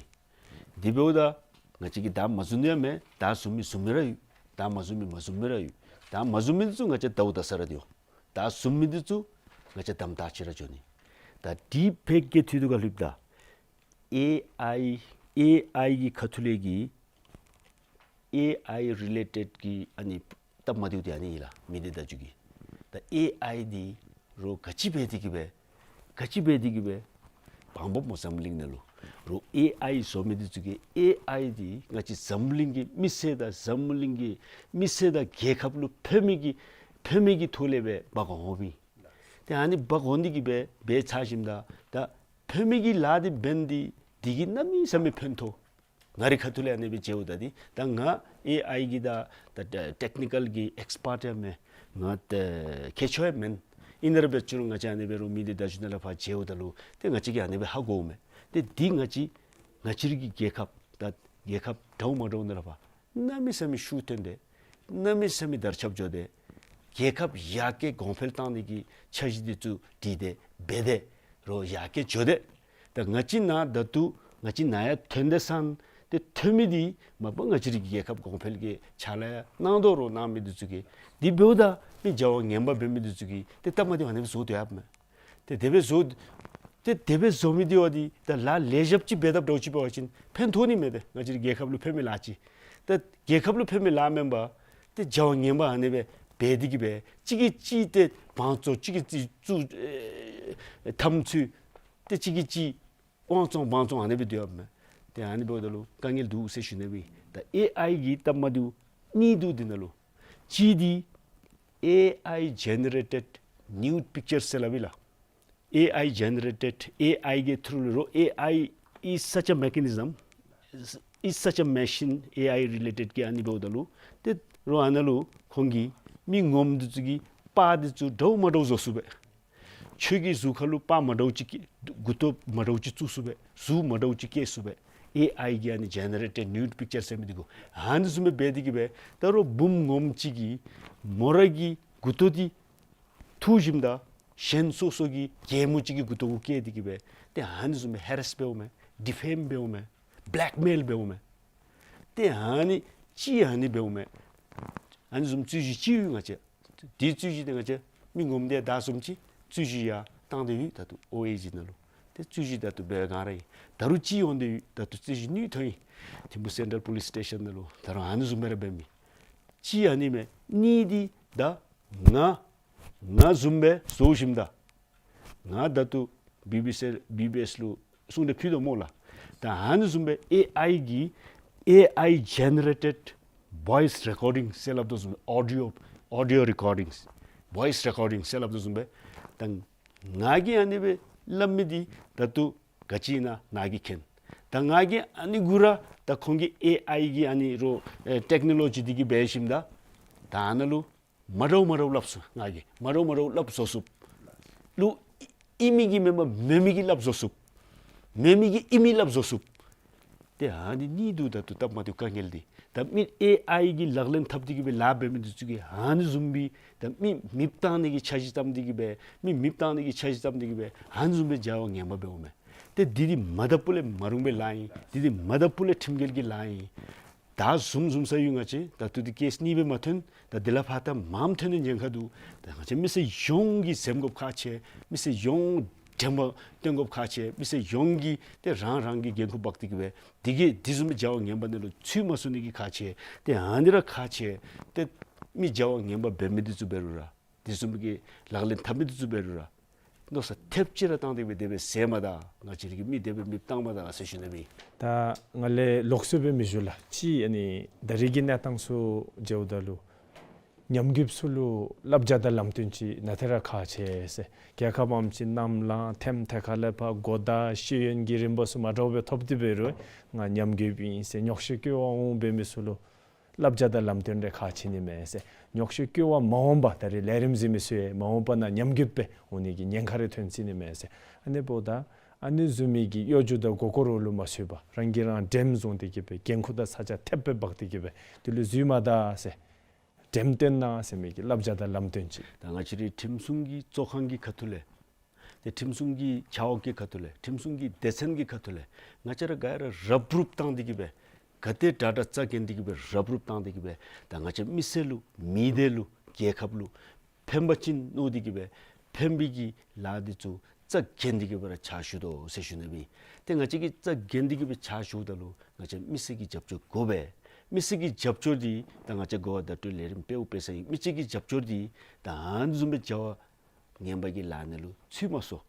དེ་འབདཝ་ད་ང་བཅས་ཀྱིས་བདའ་མ་ཟུན་ནི་ཡང་མེད། བདའ་ཟུན་མི་ཟུན་མི་ར་ཡོད། བདའ་མ་ཟུན་མི་མ་ཟུན་མི་ར་ཡོད། བདའ་མ་ཟུན་མི་འདི་ཚུ་ང་བཅས་བདའཝ་བདའ་ས་ར་སྡོད་འོང་། བདའ་ཟུན་མི་འདི་ཚུ་ང་བཅས་དམ་དྲག་ཅིག་ར་འགྱོ་ནི། ད་འདི་ཕལ་སྐད་ཐོག་ཏུ་ག་ལྷོདཔ་ད་ཨེ་ཨའི་ཨེ་ཨའི་གི་ཁ་ཐུག་ལས་ཀྱི་ཨེ་ཨའི་རི་ལེ་ཊེཌ་ཀྱི་ཨ་ནི་སྟབས་མ་བདེཝ་འདི་ཨ་ནི་ཨིན་ལགས། མི་སྡེ་བརྡ་བརྒྱུད་ཀྱི། ད་ཨེ་ཨའི་འདི་རོགས་ག་ཅི་འབད་དེ་གི་སྦེ་ག་ཅི་འབད་དེ་གི་སྦེ་བང་སྤོ་སྨོ་འཛམ་གླིང་ནང་ལུ། རོགས་ཨེ་ཨའི་བཟོ་མི་འདི་ཚུ་གིས་ཨེ་ཨའི་འདི་ང་བཅས་འཛམ་གླིང་གི་མི་སེར་དང་འཛམ་གླིང་གི་མི་སེར་དང་རྒྱལ་ཁབ་ལུ་ཕན་མི་གི་ཕན་མི་གི་ཐོག་ལས་སྦེ་འབག་འོང་མི། ཏེ་ཨ་ནི་འབག་འོང་འདི་གིས་སྦེ་འབད་ཚར་ཞིནམ་ད་ད་ཕན་མི་གི་ལཱ་འདི་འབད་ནི་འདི་འདི་གིས་གནམ་མེད་ས་མེད་ཕན་ཐོགས། ང་རའི་ཁ་ཐུག་ལས་ཨ་ནི་སྦེ་མཇལཝ་ད་འདི་ད་ང་ཨེ་ཨའི་གི་ད་ད་ད་ཊེཀ་ནི་ཀཱལ་གྱི་ཨེགསི་པརཊ་ཡང་མེན། ང་ད་མཁས་མཆོག་ཡང་མེན། ཨིན་རུང་འབད་ཅི་རུང་ང་བཅས་ཨ་ནི་སྦེ་རོགས་མི་འདི་ད་ཅི་ནཱ་ལས་ཕར་མཇལཝ་ད་ལུ་ཏེ་ང་བཅས་ཀྱིས་ཨ་ནི་སྦེ་ཧ་གོཝ་མས། ཏེ་འདི་ང་བཅས་ང་བཅས་རའི་གི་རྒྱལ་ཁབ་ད་རྒྱལ་ཁབ་འདྲཝ་མ་འདྲཝ་ནང་ལས་ཕར་གནམ་མེད་ས་མེད་ཤུགས་བཏོན་ཏེ་གནམ་མེད་ས་མེད་དར་ཁྱབ་འགྱོ་སྟེ་རྒྱལ་ཁབ་ཡར་རྒྱས་གོང་འཕེལ་བཏང་ནི་གི་འཆར་གཞི་འདི་ཚུ་བྲིས་ཏེ་འབད་དེ་རོགས་ཡར་རྒྱས་འགྱོ་སྟེ་ད་ང་བཅས་ནཱ་ད་ལྟོ་ང་བཅས་ནཱ་ཡར་ཐོན་ཏེ་སོང་སྟེ་ཐོན་མི་འདི་མ་པ་ང་བཅས་རའི་རྒྱལ་ཁབ་གོང་འཕེལ་གྱི་ཕྱག་ལཱ་ཡང་གནང་དོ་རོགས་གནང་མི་འདི་ཚུ་གིས་འདི་འབདཝ་ད་མི་བྱ་བ་ངན་པ་འབད་མི་འདི་ཚུ་གིས་ཏེ་སྟབས་མ་བདེཝ་ཨ་ནི་སྦེ་བཟོ་དོ་ཡོདཔ་མས། ཏེ་དེ་སྦེ་བཟོ་ཏེ་དེ་སྦེ་བཟོ་མི་འདི་བ་འདི་ད་ལཱ་ལེགས་ཤོམ་ཅིག་འབད་དཔ་འདྲཝ་ཅིག་འབད་བ་ཅིན་ཕན་ཐོགས་ནི་མས། ཏེ་ང་བཅས་རའི་རྒྱལ་ཁབ་ལུ་ཕན་མི་ལཱ་ཅིག། ཏེ་རྒྱལ་ཁབ་ལུ་ཕན་མི་ལཱ་མེན་པར་ཏེ་བྱ་བ་ངན་པ་ཨ་ནི་སྦེ་འབད་དེ་གིས་སྦེ་གཅིག་གིས་གཅིག་ཏེ་དབང་བཙོང་གཅིག་གིས་གཅིག་བཙུགས་ཨེ་འཐབ་རྩོད་ཏེ་གཅིག་གིས་གཅིག་དབང་བཙོང་དབང་བཙོང་ཨ་ནི་སྦེ་སྡོད་ཡོདཔ་མས། ཏེ་ཨ་ནི་འབདཝ་ད་ལུ་དཀའ་ངལ་འདུག་ཟེར་ཞུ་ནི་སྦེ། ད་ཨེ་ཨའི་གི་སྟབས་མ་བདེཝ་གཉིས་འདུག་འདི་ནང་ལུ། གཅིག་འདི་ཨེ་ཨའི་ཇེ་ནེ་རེ་ཊེཌ་ནིའུཌ་པིཀ་ཅར་ཟེར་སླབ་ཨིན་ལགས། ཨེ་ཨའི་ཇེ་ནེ་རེ་ཊེཌ་ཨེ་ཨའི་གི་ཐུར་ལུ་རོགས་ཨེ་ཨའི་is such a mechanism, is such a machine, ཨེ་ཨའི་རི་ལེ་ཊེཌ་གི་ཨ་ནི་འབདཝ་ད་ལུ་ཏེ་རོགས་ཨ་ནཱ་ལུ་ཁོང་གིས་མི་ངོམ་འདི་ཚུ་གི་པར་འདི་ཚུ་འདྲཝ་མ་འདྲཝ་བཟོ་ཚུགས་པས། ཁྱོད་ཀྱི་གཟུགས་ཁར་ལུ་པར་མ་འདྲཝ་ཅིག་མགུ་ཏོ་མ་འདྲཝ་ཅིག་བཙུགས་ཚུགས་པས། གཟུགས་མ་འདྲཝ་ཅིག་བཀལ་ཚུགས་པས། ཨེ་ཨའི་གི་ཨ་ནི་ཇེ་ནེ་རེ་ཊེཌ་ནིའུཌ་པིཀ་ཅར་ཟེར་མི་འདི་གུ་ཨ་ནི་བཟུམ་སྦེ་འབད་དེ་གིས་སྦེ་ད་རོགས་བུམོ་ངོམ་ཅིག་གིས་མོ་ར་གི་མགུ་ཏོ་འདི་འཐུ་ཞིནམ་ད་གཞན་སོ་སོ་གི་རྒྱལ་མོ་ཅིག་གི་མགུ་ཏོ་གུ་བཀལ་ཏེ་གིས་སྦེ་ཏེ་ཨ་ནི་བཟུམ་སྦེ་ཧེ་རེསི་འབདཝ་མས། ཌི་ཕེམ་འབདཝ་མས། བེ་ལེཀ་མེལ་འབདཝ་མས། ཏེ་ཨ་ནི་ཅིག་ཨ་ནི་འབདཝ་མས། ཨ་ནི་བཟུམ་རྩོད་གཞི་ཅིག་ཡོད། ང་བཅས་དེ་རྩོད་གཞི་འདི་ང་བཅས་མི་ངོམ་འདི་ད་བཟུམ་ཅིག་རྩོད་གཞི་ཡར་བཏང་སྟེ་ཡོད། ད་ལྟོ་ཨོ་ཨེ་ཇི་ནང་ལུ་ཏེ་རྩོད་གཞི་ད་ལྟོ་འབད་ག་ར་ཨིན། ད་རུང་ཅིག་འོང་སྟེ་ཡོད། ད་ལྟོ་རྩོད་གཞི་ནུས་ཐོན་ཡི། ཐིམ་ཕུ་སེན་ཊྲལ་པོ་ལིསི་སི་ཊེ་ཤཱན་ནང་ལུ་ད་རུང་ཨ་ནི་བཟུམ་སྦེ་ར་འབད་མི་ཅིག་ཨ་ནི་མས། གཉིས་འདི་ད་ང་ང་བཟུམ་སྦེ་བཟོ་ཞིནམ་ད་ང་ད་ལྟོ་བི་བི་སི་བི་བི་ཨེསི་ལུ་གསུང་གྲོས་ཕུལ་དོ་སྨོ་ལགས། ད་ཨ་ནི་བཟུམ་སྦེ་ཨེ་ཨའི་གི་ཨེ་ཨའི་ཇེ་ནེ་རེ་ཊེཌ་བོའིསི་རེ་ཀོར་ཌིང་ཟེར་སླབ་དོ་བཟུམ་སྦེ་ཨོ་ཌི་ཡོ་ཨོ་ཌི་ཡོ་རེ་ཀོར་ཌིང་བོའིསི་རེ་ཀོར་ཌིང་ཟེར་སླབ་དོ་བཟུམ་སྦེ་ད་ང་གིས་ཨ་ནི་སྦེ་སླབ་མི་འདི་ད་ལྟོ་ག་ཅི་ཨིན་ན་ནཱ་གིས་མཁྱེན། ད་ང་གིས་ཨ་ནི་གུ་ར་ད་ཁོང་གི་ཨེ་ཨའི་གི་ཨ་ནི་རོགས་ཨེ་ཊེཀ་ནོ་ལོ་ཇི་འདི་གིས་འབད་ཞིནམ་ད་ད་ཨ་ནཱ་ལུ་མ་འདྲཝ་མ་འདྲཝ་སླབ་ཚུགས། ང་གིས་མ་འདྲཝ་མ་འདྲཝ་སླབ་བཟོ་ཚུགསཔ་ལུ་ཨིན་མི་གིས་མེན་པར་མེན་མི་གིས་སླབ་བཟོ་ཚུགསཔ། མེན་མི་གིས་ཨིན་མི་སླབ་བཟོ་ཚུགསཔ། ཏེ་ཨ་ནི་གཉིས་འདུག། ད་ལྟོ་སྟབས་མ་བདེཝ་དཀའ་ངལ་འདི་ད་མི་ཨེ་ཨའི་གི་ལག་ལེན་འཐབ་སྟེ་གིས་སྦེ་ལཱ་འབད་མི་འདི་ཚུ་གིས་ཨ་ནི་བཟུམ་སྦེ་ད་མི་མེདཔ་བཏང་ནི་གི་འཆར་གཞི་བརྩམས་ཏེ་གིས་སྦེ་མི་མེདཔ་བཏང་ནི་གི་འཆར་གཞི་བརྩམས་ཏེ་གིས་སྦེ་ཨ་ནི་བཟུམ་སྦེ་བྱ་བ་ངན་པ་འབདཝ་མས། ཏེ་འདི་འདི་མ་དག་པ་ལས་མ་རུང་བའི་ལཱ་ཨིན། འདི་འདི་མ་དག་པ་ལས་ཁྲིམས་འགལ་གྱི་ལཱ་ཨིན། ད་བཟུམ་བཟུམ་ས་ཡོད། ང་བཅས་ད་ལྟོ་འདི་ཀེསི་གཉིས་སྦེ་མ་ཐོན། ད་འདི་ལས་ཕར་ད་མངམ་ཐོན་ནི་ཉེན་ཁ་འདུག། ད་ང་བཅས་མི་སེར་ཡོངས་ཀྱིས་འཛེམ་དགོཔ་ཁག་ཆེ། མི་སེར་ཡོངས་དྲན་པ་བཏོན་དགོཔ་ཁག་ཆེ། མི་སེར་ཡོངས་ཀྱིས་ཏེ་རང་རང་གི་འགན་ཁུར་འབག་སྟེ་གིས་སྦེ་འདི་གིས་འདི་བཟུམ་མའི་བྱ་བ་ངན་པ་འདི་ལུ་ཚུད་མ་ཚུགས་ནི་གི་ཁག་ཆེ། ཏེ་ཨ་ནི་ར་ཁག་ཆེ། ཏེ་མི་བྱ་བ་ངན་པ་འབད་མི་འདི་ཚུ་འབད་རུང་ར་འདི་བཟུམ་གྱི་ལག་ལེན་འཐབ་མི་འདི་ཚུ་འབད་རུང་ར་མནོ་བསམ་ཐེབས་ཅིག་ར་བཏང་སྟེ་སྦེ་དེ་སྦེ་ཟེར་མ་ད། ང་བཅས་ར་གིས་མི་དེ་སྦེ་མེདཔ་བཏང་མ་ད་ཟེར་ཞུ་ནི་སྦེ། ད་ང་ལས་ལོགས་སུ་སྦེ་མི་ཞུ་ལགས། ཅིག་ཨ་ནི་ད་རིས་ཀྱི་གནས་སྟངས་ཚུ་མཇལཝ་ད་ལུ་ཉམས་རྒུདཔ་ཚུ་ལུ་བསླབ་བྱ་དང་ལམ་སྟོན་ཅིག་གནང་སྟེ་ར་ཁག་ཆེ་ཟེར། རྒྱལ་ཁབ་ཨམ་ཅིག་གནམ་ལངས་ཐེམ་ཐེ་ཁ་ལས་ཕར་གོ་བརྡ་ཤེས་ཡོན་གྱི་རིམ་པ་ཚུ་མ་འདྲཝ་སྦེ་ཐོབ་སྟེ་འབད་རུང་ང་ཉམས་རྒུདཔ་ཨིན་ཟེར་ཉོགས་བཤད་སྐྱོ་བ་འོང་འབད་མི་ཚུ་ལུ་བསླབ་བྱ་དང་ལམ་སྟོན་རེ་ཁག་ཆེ་ནི་མས་ཟེར། ཉོགས་བཤད་སྐྱོ་བ་མ་འོངས་པ་ད་རིས་ལས་རིམ་གཟིགས་མི་ཚུ་ཡང་མ་འོངས་པ་ནང་ཉམས་རྒུདཔ་སྦེ་འོང་ནི་གི་ཉེན་ཁ་རེ་ཐོན་སྲིད་ནི་མས་ཟེར། ཨ་ནི་འབདཝ་ད་ཨ་ནི་བཟུམ་མའི་གི་གཡོ་སྒྱུ་དང་མགུ་སྐོར་ལུ་མ་ཚུད་པར་རང་གིས་རང་འགྲེམས་བཟུང་སྟེ་གིས་སྦེ་འགན་ཁུར་དང་ཚ་གྱང་ཐེབས་སྦེ་འབག་སྟེ་གིས་སྦེ་དེ་ལུ་འཛུལ་མ་ད་ཟེར། འགྲེམས་སྟོན་གནང་ཟེར་མི་གི་བསླབ་བྱ་དང་ལམ་སྟོན་ཅིག། ད་ང་བཅས་རའི་ཁྲིམས་སྲུང་གི་གཙོ་ཁང་གི་ཁ་ཐུག་ལས་ཏེ་ཁྲིམས་སྲུང་གི་བྱ་བ་གི་ཁ་ཐུག་ལས་ཁྲིམས་སྲུང་གི་སྡེ་ཚན་གྱི་ཁ་ཐུག་ལས་ང་བཅས་ར་ག་ར་རུབ་རུབ་བཏང་སྟེ་གིས་སྦེ་ག་དེ་དྲག་དྲག་རྩ་འགེངས་ཏེ་གིས་སྦེ་རུབ་རུབ་བཏང་སྟེ་གིས་སྦེ་ད་ང་བཅས་མི་སེར་ལུ་མི་སྡེ་ལུ་རྒྱལ་ཁབ་ལུ་ཕན་པ་ཅིན་མནོ་སྟེ་གིས་སྦེ་ཕན་པའི་གི་ལཱ་འདི་ཚུ་རྩ་འགེངས་ཏེ་གིས་སྦེ་ར་ཕྱག་ཞུ་དོ་ཟེར་ཞུ་ནི་སྦེ། ཏེ་ང་བཅས་ཀྱིས་རྩ་འགེངས་ཏེ་གིས་སྦེ་ཕྱག་ཞུཝ་ད་ལུ་ང་བཅས་མི་སེར་གྱི་རྒྱབ་སྐྱོར་དགོ་པས། མི་སེར་གྱི་རྒྱབ་སྐྱོར་འདི་ད་ང་བཅས་གོ་བ་བརྡ་སྤྲོད་ལས་རིམ་སྤེལཝ་སྤེལ་ས་ཨིན། མི་སེར་གྱི་རྒྱབ་སྐྱོར་འདི་ད་ཨ་ནི་བཟུམ་སྦེ་བྱ་བ་ངན་པ་གི་ལཱ་ནང་ལུ་ཚུད་མ་སོང་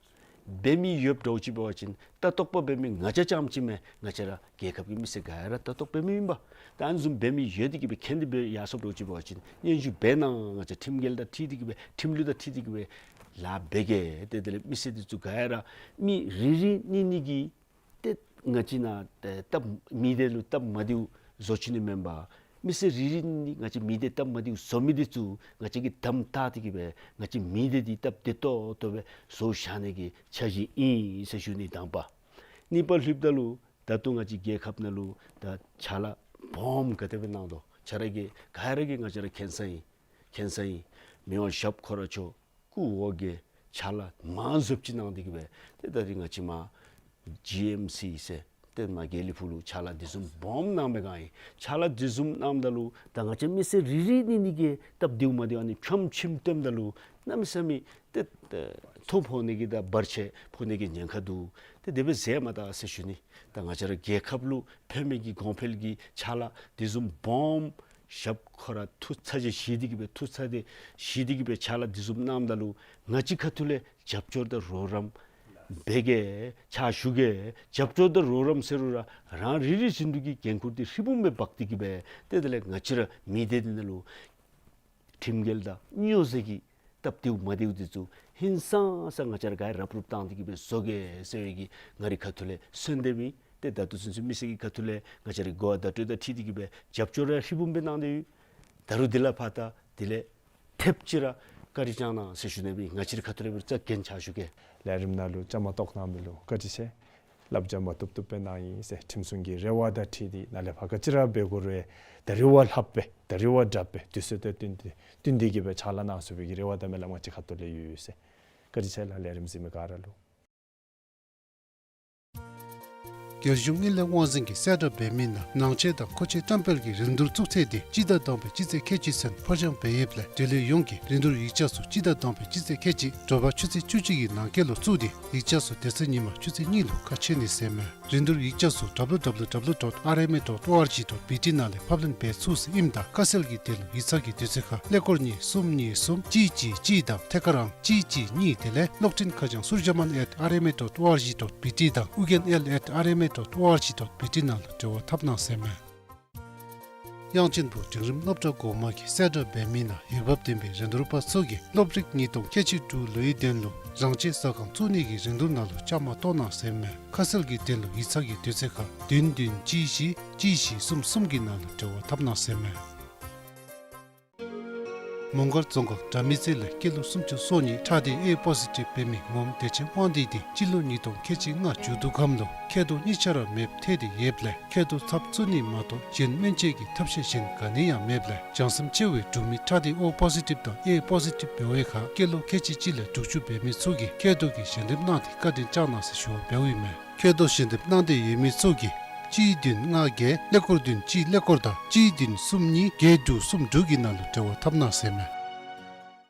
འབད་མི་ཡོདཔ་འདྲཝ་ཅིག་འབད་བ་ཅིན་ལྟ་རྟོག་པ་འབད་མི་ང་བཅས་རྐྱངམ་ཅིག་མེན། ང་བཅས་ར་རྒྱལ་ཁབ་ཀྱི་མི་སེར་ག་ར་ལྟ་རྟོག་འབད་མི་ཨིན་པས། ད་ཨ་ནི་བཟུམ་འབད་མི་ཡོད་དེ་གིས་སྦེ་མཁྱེན་ཏེ་སྦེ་ཡར་སོངམ་འདྲཝ་ཅིག་འབད་བ་ཅིན་སྙན་ཞུ་འབད་གནང་། ང་བཅས་ཁྲིམས་འགལ་དང་འཁྲིལ་ཏེ་གིས་སྦེ་ཁྲིམས་ལུགས་དང་འཁྲིལ་ཏེ་གིས་སྦེ་ལཱ་འབད་གེ། ཏེ་དེ་ལས་མི་སེར་འདི་ཚུ་ག་ར་མི་རེ་རེ་གཉིས་གཉིས་ཀྱིས་ཏེ་ང་བཅས་ནཱ་ཏེ་སྟབས་མི་སྡེ་ལུ་སྟབས་མ་བདེཝ་བཟོ་བཅུག་ནི་མེན་པར་མི་སེར་རེ་རེ་གཉིས་ང་བཅས་མི་སྡེ་སྟབས་མ་བདེཝ་བཟོ་མི་འདི་ཚུ་ང་བཅས་ཀྱིས་དམ་བཏགས་ཏེ་གིས་སྦེ་ང་བཅས་མི་སྡེ་འདི་སྟབས་བདེ་ཏོག་ཏོ་སྦེ་བཟོ་བཞག་ནི་གི་འཆར་གཞི་ཨིན་ཟེར་ཞུ་ནི་དང་པ། གཉིས་པ་ལྷོདཔ་ད་ལུ་ད་ལྟོ་ང་བཅས་རྒྱལ་ཁབ་ནང་ལུ་ད་ཕྱག་ལཱ་སྦོམ་ག་དེ་སྦེ་གནང་དོ། ཆ་ར་གིས་ག་ར་གིས་ང་བཅས་ར་མཁྱེན་ས་ཨིན། མཁྱེན་ས་ཨིན། མི་དབང་ཞབས་ཁོ་ར་མཆོག་སྐུ་འོ་བརྒྱལ་ཕྱག་ལཱ་མང་རབས་ཅིག་གནང་སྟེ་གིས་སྦེ་ཏེ་ད་རིས་ང་བཅས་མར་ཇི་ཨེམ་སི་ཟེར་ཏེ་མར་དགེ་ལེགས་ཕུག་ལུ་ཕྱག་ལཱ་འདི་བཟུམ་སྦོམ་གནང་མི་ག་ཨིན། ཕྱག་ལཱ་འདི་བཟུམ་གནངམ་ད་ལུ་ད་ང་བཅས་མི་སེར་རེ་རེ་གཉིས་གཉིས་ཀྱིས་སྟབས་བདེཝ་མ་བདེཝ་ཨ་ནི་ཕྱམ་ཕྱིམ་སྟོནམ་ད་ལུ་གནམ་མེད་ས་མེད་ཏེ་ཐོ་ཕོག་ནི་གི་དང་བར་ཆད་ཕོག་ནི་གི་ཉེན་ཁ་འདུག། ཏེ་དེ་སྦེ་ཟེར་མ་ད་ཟེར་ཞུ་ནི། ད་ང་བཅས་ར་རྒྱལ་ཁབ་ལུ་ཕན་མི་གི་གོང་འཕེལ་གྱི་ཕྱག་ལཱ་འདི་བཟུམ་སྦོམ་ཞབས་ཁོ་ར་ཐུགས་ཚ་གྱང་བཞེས་ཏེ་གིས་སྦེ་ཐུགས་ཚ་གྱང་བཞེས་ཏེ་གིས་སྦེ་ཕྱག་ལཱ་འདི་བཟུམ་གནངམ་ད་ལུ་ང་བཅས་ཁ་ཐུག་ལས་རྒྱབ་སྐྱོར་དང་རོགས་རམ་འབད་གེ། ཕྱག་ཞུ་གེ། རྒྱབ་སྐྱོར་དང་རོགས་རམ་ཟེར་རུང་ར་རང་རེ་རེ་བཞིན་དུ་གི་འགན་ཁུར་འདི་ཧྲིལ་བུམ་སྦེ་འབག་སྟེ་གིས་སྦེ་ཏེ་དེ་ལས་ང་བཅས་ར་མི་སྡེ་འདི་ནང་ལུ་ཁྲིམས་འགལ་དང་སྨྱོ་རྫས་ཀྱི་སྟབས་བདེཝ་མ་བདེཝ་འདི་ཚུ་ཧིང་སངས་ས་ང་བཅས་ར་ག་ར་རུབ་རུབ་བཏང་སྟེ་གིས་སྦེ་བཟོ་གེ་ཟེར་བའི་གི་ང་རའི་ཁ་ཐུག་ལས་གསོལ་འདེབས་ཨིན། ཏེ་ད་ལྟོ་ཚུན་ཚོད་མི་སེར་གྱི་ཁ་ཐུག་ལས་ང་བཅས་རའི་གོ་བ་བརྡ་སྤྲོད་དང་འཁྲིལ་ཏེ་གིས་སྦེ་རྒྱབ་སྐྱོར་ར་ཧྲིལ་བུམ་སྦེ་གནང་སྟེ་ཡོད། ད་རུང་འདི་ལས་ཕར་ད་དེ་ལས་ཐེབས་ཅིག་ར་བཀའ་དྲིན་བསྐྱང་གནང་ཟེར་ཞུ་ནི་ཨིན། ང་བཅས་རའི་ཁ་ཐུག་ལས་འབད་རུང་རྩ་འགེངས་ཕྱག་ཞུ་གེ། ལས་རིམ་ནང་ལུ་བཅའ་མར་གཏོགས་གནང་མི་ལུ་བཀའ་དྲིན་ཆེ། བསླབ་བྱ་མ་བཏུབ་བཏུབ་སྦེ་གནང་ཡི་ཟེར་ཁྲིམས་སྲུང་གི་རེ་བ་དང་འཁྲིལ་ཏེ་ནཱ་ལས་ཕར་ག་ཅི་ར་འབད་དགོ་རུང་ད་རེས་བ་ལྷགཔ་སྦེ་ད་རེས་བ་དྲགཔ་སྦེ་དུས་ཚོད་དང་བསྟུན་ཏེ་བསྟུན་ཏེ་གིས་སྦེ་ཕྱག་ལཱ་གནང་ཚུགས་པའི་གི་རེ་བ་དང་སྨོན་ལམ་ང་བཅས་ཁ་ཐུག་ལས་ཡོད་ཟེར། བཀའ་དྲིན་ཆེ་ལགས། ལས་རིམ་གཟིགས་མི་ག་ར་ལུ། རྒྱལ་གཞུང་དངུལ་ལས་དབང་འཛིན་གྱིས་གསལ་བསྒྲགས་འབད་མི་ནང་ནང་ཆས་དང་མཁོ་ཆས་བཀྲམ་སྤེལ་གྱི་རིན་བསྡུར་བཙུགས་ཚེས་འདི་སྤྱི་ཟླ་དང་པའི་སྤྱི་ཚེས་ཁལ་གཅིག་ཚུན་ཕར་འགྱངས་འབད་ཡོདཔ་ལས་འབྲེལ་ཡོད་ཡོངས་ཀྱིས་རིན་བསྡུར་ཡིག་ཆ་ཚུ་སྤྱི་ཟླ་དང་པའི་སྤྱི་ཚེས་ཁལ་གཅིག་དྲོ་པ་ཆུ་ཚོད་བཅུ་གཅིག་གི་ནང་འཁོད་ལུ་བཙུགས་ཏེ་ཡིག་ཆ་ཚུ་དེ་ཚེ་ཉིན་མ་ཆུ་ཚོད་གཉིས་ལུ་ཁ་ཕྱེ་ནི་ཟེར་མས། རིན་བསྡུར་ཡིག་ཆ་ཚུ་W W W dot R M A dot O R G dot B T ནང་ལས་ཕབ་ལེན་འབད་ཚུགས་ཟེར་ཨིནམ་ད་ཁ་གསལ་གྱི་དོན་ལུ་ཡིག་ཚང་གི་དུས་ཚོད་ཁར་ཀླད་ཀོར་གཉིས་གསུམ་གཉིས་གསུམ་གཅིག་གཅིག་གཅིག་དང་ཐད་ཀར་ཨང་གཅིག་གཅིག་གཉིས་དེ་ལས་གློག་འཕྲིན་ཁ་བྱང་surjaman at R M A dot O R G dot B T དང་ཨུ་རྒྱན་L at R M A dot O R G dot B T ནང་ལུ་འབྲེལ་བ་འཐབ་གནང་ཟེར་མས། དབྱངས་ཅན་པོ་འབྲིང་རིམ་སློབ་གྲྭ་འགོ་མ་གིས་གསལ་བསྒྲགས་འབད་མི་ནང་འོས་འབབ་ལྡན་པའི་རིན་བསྡུར་པ་ཚུ་གིས་སློབ་རིག་ཉིས་སྟོང་ཁལ་གཅིག་དྲུག་ལོའི་དོན་ལུ་རང་ཆས་ཟ་ཁང་བཙུགས་ནི་གི་རིན་བསྡུར་ནང་ལུ་བཅའ་མར་གཏོགས་གནང་ཟེར་མས། ཁ་གསལ་གྱི་དོན་ལུ་ཡིག་ཚང་གི་དུས་ཚོད་ཁར་བདུན་བདུན་གཅིག་བཞི་གཅིག་བཞི་གསུམ་གསུམ་གྱི་ནང་ལུ་འབྲེལ་བ་འཐབ་གནང་ཟེར་མས། མོང་སྒར་རྫོང་ཁག་དགྲ་མེད་རྩེ་ལས་སྐྱེས་ལོ་སུམ་ཅུ་སོ་གཉིས་ཁྲག་སྡེ་ཨེ་པོ་ཟི་ཊིབ་འབད་མི་ངོམ་བདེ་ཆེན་དབང་འདུས་འདི་སྤྱི་ལོ་ཉིས་སྟོང་ཁལ་གཅིག་ལྔ་མཇུག་བསྡུ་ཁམས་ལུ་མཁལ་རྡོག་གཉིས་ཆ་ར་མེདཔ་ཐལ་ཏེ་ཡོདཔ་ལས་མཁལ་རྡོག་ཚབ་བཙུགས་ནི་མ་གཏོགས་གཞན་སྨན་བཅོས་ཀྱི་ཐབས་ཤེས་གཞན་ག་ནི་ཡང་མེདཔ་ལས་བྱང་སེམས་ཆེ་བའི་འབྲུག་མི་ཁྲག་སྡེ་ཨོ་པོ་ཟི་ཊིབ་དང་ཨེ་པོ་ཟི་ཊིབ་འབད་བའི་ཁར་སྐྱེས་ལོ་ཁལ་གཅིག་གཅིག་ལས་དྲུག་ཅུ་འབད་མི་ཚུ་གིས་མཁལ་རྡོག་གི་ཞལ་འདེབས་གནང་སྟེ་བཀའ་དྲིན་བསྐྱངས་གནང་ཟེར་ཞུ་བ་འབདཝ་ཨིན་མས། མཁལ་རྡོག་ཞལ་འདེབས་གནང་སྟེ་ཡོད་མི་ཚུ་གིས་གཅིག་བདུན་ལྔ་བརྒྱད་ཀླད་ཀོར་བདུན་གཅིག་ཀླད་ཀོར་དང་གཅིག་བདུན་གསུམ་གཉིས་བརྒྱད་དྲུག་གསུམ་དྲུག་གི་ནང་ལུ་འབྲེལ་བ་འཐབ་གནང་ཟེར་མས།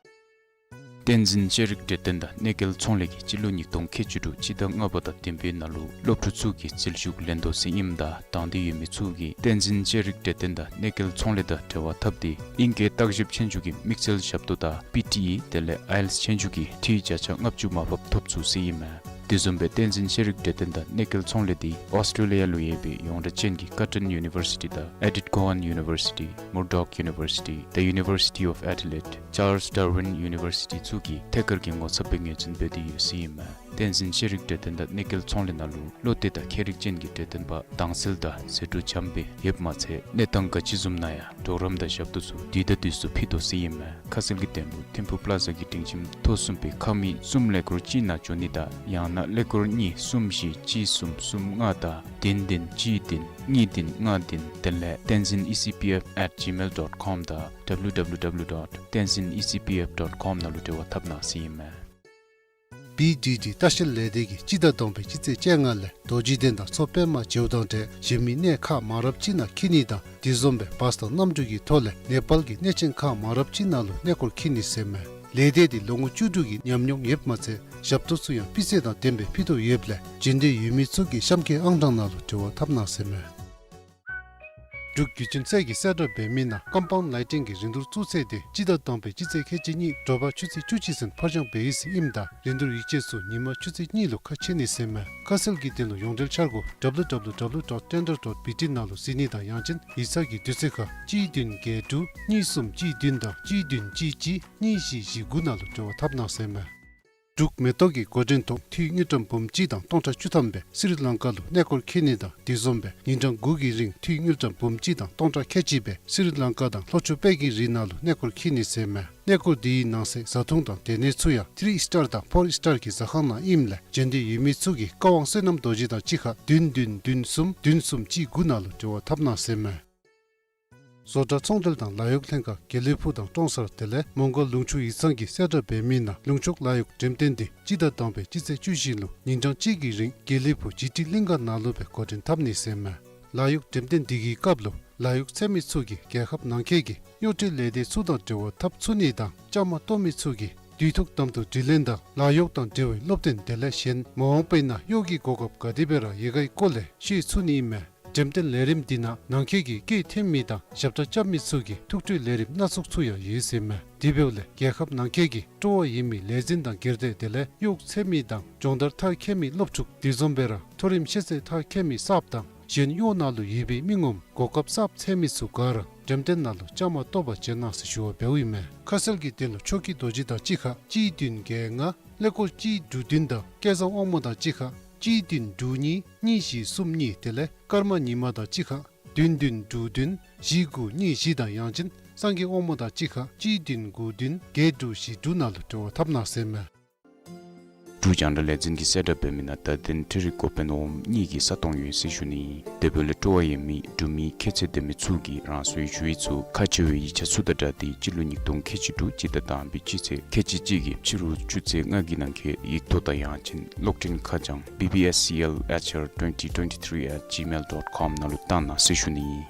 བསྟན་འཛིན་ཤེས་རིག་གྲོས་སྟོན་དང་གནོད་སྐྱེལ་ཚོང་ལས་ཀྱིས་སྤྱི་ལོ་ཉིས་སྟོང་ཁལ་གཅིག་དྲུག་སྤྱི་ཟླ་ལྔ་པ་དང་བདུན་པའི་ནང་ལུ་སློབ་ཕྲུག་ཚུ་གི་རྩིས་ཞུགས་ལེན་དོ་ཟེར་ཨིནམ་ད་དང་འདོད་ཡོད་མི་ཚུ་གིས་བསྟན་འཛིན་ཤེས་རིག་གྲོས་སྟོན་དང་གནོད་སྐྱེལ་ཚོང་ལས་དང་འབྲེལ་བ་འཐབ་སྟེ་ཨིང་སྐད་བརྟག་ཞིབ་ཆོས་རྒྱུགས་ཀྱི་དམིགས་བསལ་ཞབས་ཏོག་དང་པི་ཊི་ཨི་དེ་ལས་ཨའི་ཨེལ་ཊི་ཨེསི་ཆོས་རྒྱུགས་ཀྱི་འཕྲུལ་བརྒྱ་ཆ་ལྔ་བཅུ་མར་ཕབ་ཐོབ་ཚུགས་ཟེར་ཨིན་མས། དེ་བཟུམ་སྦེ་བསྟན་འཛིན་ཤེས་རིག་གྲོས་སྟོན་དང་གནོད་སྐྱེལ་ཚོང་ལས་འདི་ཨོསི་ཊེ་ལི་ཡ་ལུ་ཡོད་པའི་ཡོངས་གྲགས་ཅན་གྱི་ཀར་ཊོན་ཡུ་ནི་བར་སི་ཊི་དང་ཨེ་ཌིཐ་ཀོ་ཝཱན་ཡུ་ནི་བར་སི་ཊི་མུར་ཌོག་ཡུ་ནི་བར་སི་ཊི་དང་ཡུ་ནི་བར་སི་ཊི་ཨོཕ་ཨེ་ཌི་ལེཌ་ཅཱརལསི་ཌར་ཝིན་ཡུ་ནི་བར་སི་ཊི་ཚུ་གིས་ཐད་ཀར་གྱི་ངོ་ཚབ་སྦེ་ངོས་འཛིན་འབད་དེ་ཡོད་ཟེར་ཨིན་མས། བསྟན་འཛིན་ཤེས་རིག་གྲོས་སྟོན་དང་གནོད་སྐྱེལ་ཚོང་ལས་ནང་ལུ་བློ་གཏད་དང་མཁས་རིག་ཅན་གྱི་གྲོས་སྟོན་པ་དྭངས་གསལ་དང་ཟད་འགྲོ་འཇམ་སྦེ་ཡོདཔ་མ་ཚད་གནས་སྟངས་ག་ཅི་བཟུམ་ནང་ཡང་གྲོགས་རམ་དང་ཞབས་ཏོག་ཚུ་དུས་དང་དུས་སུ་ཕུལ་དོ་ཟེར་ཨིན་མས། ཁ་གསལ་གྱི་དོན་ལུ་ཐིམ་ཕུག་པླ་ཛ་གི་སྒྲིང་ཁྱིམ་ཐོག་གསུམ་པའི་ཁང་མིག་གསུམ་ཀླད་ཀོར་གཅིག་ནང་འབྱོན་ནི་དང་ཡང་ན་ཀླད་ཀོར་གཉིས་གསུམ་བཞི་གཅིག་གསུམ་གསུམ་ལྔ་དང་བདུན་བདུན་གཅིག་བདུན་གཉིས་བདུན་ལྔ་བདུན་དེ་ལས་བསྟན་འཛིན་ཨི་སི་པི་ཨེཕ་ཨེཊ་ཇི་མེལ་ཌོཊ་ཀོམ་དང་W W W dot tenzin E C P F dot com ནང་ལུ་འབྲེལ་བ་འཐབ་གནང་ཟེར་ཨིན་མས། བི་ཌི་ཌི་ལྟ་བཤལ་ལས་སྡེ་གིས་སྤྱི་ཟླ་དང་པའི་སྤྱི་ཚེས་བཅོ་ལྔ་ལས་རྡོ་རྗེ་གདན་དང་མཚོ་པདྨ་བྱེའུ་དང་འབྲས་གཞན་མི་གནས་ཁག་མང་རབས་ཅིག་ནང་འཁྱིད་ནི་དང་དེ་བཟུམ་སྦེ་བཱས་དང་གནམ་གྲུ་གི་ཐོག་ལས་ནེ་པཱལ་གྱི་གནས་ཆེན་ཁག་མང་རབས་ཅིག་ནང་ལུ་གནས་སྐོར་འཁྱིད་ནི་ཟེར་མས། ལས་སྡེ་འདི་ལོ་ངོ་བཅུ་དྲུག་གི་ཉམས་མྱོང་ཡོདཔ་མ་ཚད་ཞབས་ཏོག་ཚུ་ཡང་སྤུས་ཚད་དང་ལྡནམ་སྦེ་ཕུལ་དོ་ཡོདཔ་ལས་འབྱོན་འདོད་ཡོད་མི་ཚུ་གིས་གཤམ་འཁོད་ཨང་གྲངས་ནང་ལུ་འབྲེལ་བ་འཐབ་གནང་ཟེར་མས། འབྲུག་བརྒྱུད་འཕྲིན་ཚད་ཀྱི་གསལ་བསྒྲགས་འབད་མི་ནང་ཀམ་པའུནཌ་ལའི་ཊིང་གི་རིན་བསྡུར་བཙུགས་ཚད་དེ་སྤྱི་ཟླ་དང་པའི་སྤྱི་ཚེས་ཁལ་གཅིག་གཉིས་དྲོ་པ་ཆུ་ཚོད་བཅུ་གཅིག་ཚུན་ཕར་འགྱངས་འབད་ཡི་ཟེར་ཨིནམ་ད་རིན་བསྡུར་ཡིག་ཆ་ཚུ་ཉིན་མ་ཆུ་ཚོད་གཉིས་ལུ་ཁ་ཕྱེ་ནི་ཟེར་མས། ཁ་གསལ་གྱི་དོན་ལུ་ཡོངས་འབྲེལ་འཆར་སྒོ་W W W dot tender dot B T ནང་ལུ་གཟིགས་ནི་དང་ཡང་ཅིན་ཡིག་ཚང་གི་དུས་ཚོད་ཁར་གཅིག་བདུན་བརྒྱད་དྲུག་གཉིས་གསུམ་གཅིག་བདུན་དང་གཅིག་བདུན་གཅིག་གཅིག་གཉིས་བཞི་བཞི་དགུ་ནང་ལུ་འབྲེལ་བ་འཐབ་གནང་ཟེར་མས། འབྲུག་མེ་ཏོག་གི་འགོ་འདྲེན་ཐོག་འཐུས་དངུལ་ཀྲམ་འབུམ་གཅིག་དང་སྟོང་ཕྲག་བཅུ་ཐམ་སྦེ་སི་རི་ལང་ཀ་ལུ་གནས་སྐོར་འཁྱིད་ནི་དང་དེ་བཟུམ་སྦེ་ཉིན་གྲངས་དགུ་གི་རིང་འཐུས་དངུལ་ཀྲམ་འབུམ་གཅིག་དང་སྟོང་ཕྲག་ཁལ་གཅིག་སྦེ་སི་རི་ལང་ཀ་དང་ལྷོ་ཕྱོགས་དཔལ་གྱི་རི་ནང་ལུ་གནས་སྐོར་འཁྱིད་ནི་ཟེར་མས། གནས་སྐོར་དེའི་ནང་གསེས་བཟའ་འཐུང་དང་སྡོད་གནས་ཚུ་ཡང་ཐི་རི་ཨིས་ཊར་དང་ཕོར་ཨིས་ཊར་གྱི་ཟ་ཁང་ནང་ཨིནམ་ལས་འབྱོན་འདོད་ཡོད་མི་ཚུ་གིས་བཀའ་དབང་བསོད་ནམས་རྡོ་རྗེ་དང་གཅིག་ཁར་བདུན་བདུན་བདུན་གསུམ་བདུན་གསུམ་གཅིག་དགུ་ནང་ལུ་འབྲེལ་བ་འཐབ་གནང་ཟེར་མས། བཟོ་གྲྭ་ཚོང་འབྲེལ་དང་ལཱ་གཡོག་ལྷན་ཁག་དགེ་ལེགས་ཕུག་དང་ཀྲོང་གསར་དེ་ལས་མོང་སྒར་ལུང་ཕྱོགས་ཡིག་ཚང་གི་གསལ་བསྒྲགས་འབད་མི་ནང་ལུང་ཕྱོགས་ལཱ་གཡོག་འགྲེམས་སྟོན་དེ་སྤྱི་ཟླ་དང་པའི་སྤྱི་ཚེས་བཅུ་བཞི་ལུ་ཉིན་གྲངས་གཅིག་གི་རིང་དགེ་ལེགས་ཕུག་ཇི་ཊི་གླིང་ག་ནང་ལུ་སྦེ་འགོ་འདྲེན་འཐབ་ནི་ཟེར་མས། ལཱ་གཡོག་འགྲེམས་སྟོན་དེ་གི་སྐབས་ལུ་ལཱ་གཡོག་འཚོལ་མི་ཚུ་གིས་རྒྱལ་ཁབ་ནང་འཁོད་ཀྱི་གཡོག་འབྲེལ་ལས་སྡེ་ཚུ་དང་འབྲེལ་བ་འཐབ་ཚུགས་ནི་དང་བཅའ་མར་གཏོགས་མི་ཚུ་གིས་དུས་ཐོག་དམ་དུ་དྲི་ལན་དང་ལཱ་གཡོག་དང་འབྲེལ་བའི་སློབ་སྟོན་དེ་ལས་གཞན་མ་འོངས་པའི་ནང་གཡོག་གི་གོ་སྐབས་ག་དེ་སྦེ་ར་ཡོད་གའི་སྐོར་ལས་ཤེས་ཚུགས་ནི་ཨིན་མས། འགྲེམས་སྟོན་ལས་རིམ་འདི་ནང་ནང་འཁོད་ཀྱི་སྐད་འཐེན་མི་དང་ཞབས་ཁྲ་རྐྱབ་མི་ཚུ་གིས་ཐུགས་སྤྲོའི་ལས་རིམ་སྣ་ཚོགས་ཚུ་ཡང་ཡོད་ཟེར་མས། དེ་འབདཝ་ལས་རྒྱལ་ཁབ་ནང་འཁོད་ཀྱི་སྤྲོ་བ་ཡོད་མི་ལས་འཛིན་དང་སྒེར་སྡེ་དེ་ལས་གཡོག་འཚོལ་མི་དང་སྦྱོང་བརྡར་མཐར་འཁྱོལ་མི་སློབ་ཕྲུག་དེ་བཟུམ་སྦེ་ར་མཐོ་རིམ་ཤེས་ཚད་མཐར་འཁྱོལ་མི་གསརཔ་དང་གཞན་གཡོག་ནང་ལུ་ཡོད་པའི་མི་ངོམ་གོ་སྐབས་གསརཔ་འཚོལ་མི་ཚུ་ག་ར་འགྲེམས་སྟོན་ནང་ལུ་བཅའ་མར་གཏོགས་པར་བྱོན་གནང་ཟེར་ཞུ་བ་འབདཝ་ཨིན་མས། ཁ་གསལ་གྱི་དོན་ལུ་ཆོས་སྐྱིད་རྡོ་རྗེ་དང་གཅིག་ཁར་གཅིག་བདུན་བརྒྱད་ལྔ་ཀླད་ཀོར་གཅིག་དྲུག་བདུན་དང་སྐལ་བཟང་དབང་མོ་དང་གཅིག་ཁར་གཅིག་བདུན་དྲུག་གཉིས་གཉིས་བཞི་གསུམ་གཉིས་དེ་ལས་ཀརྨ་ཉི་མ་དང་གཅིག་ཁར་བདུན་བདུན་དྲུག་བདུན་བཞི་དགུ་གཉིས་བཞི་དང་ཡང་ཅིན་སངས་རྒྱས་དབང་མོ་དང་གཅིག་ཁར་གཅིག་བདུན་དགུ་བདུན་བརྒྱད་དྲུག་བཞི་དྲུག་ནང་ལུ་འབྲེལ་བ་འཐབ་གནང་ཟེར་མས། འབྲུག་རྒྱང་བསྒྲགས་ལས་འཛིན་གྱི་གསལ་བསྒྲགས་འབད་མི་ནང་བརྡ་དོན་འཕྲུལ་རིག་འགོ་དཔོན་འོགམ་གཉིས་ཀྱི་ས་སྟོང་ཡོད་ཟེར་ཞུ་ནི། དེ་འབདཝ་ལས་སྤྲོ་བ་ཡོད་མི་འབྲུག་མི་ཁྱད་ཚད་ལྡན་མི་ཚུ་གིས་རང་སོའི་ཞུ་ཡིག་ཚུ་ཁག་ཆེ་བའི་ཡིག་ཆ་ཚུ་དང་སྦྲགས་ཏེ་སྤྱི་ལོ་ཉིས་སྟོང་ཁལ་གཅིག་དྲུག་སྤྱི་ཟླ་དང་པའི་སྤྱི་ཚེས་ཁལ་གཅིག་གཅིག་གི་ཕྱི་རུ་ཆུ་ཚོད་ལྔ་གི་ནང་འཁོད་ཡིག་ཐོག་དང་ཡང་ཅིན་གློག་འཕྲིན་ཁ་བྱང་B B S C L H R twenty twenty-three at gmail dot com ནང་ལུ་བཏང་གནང་ཟེར་ཞུ་ནི།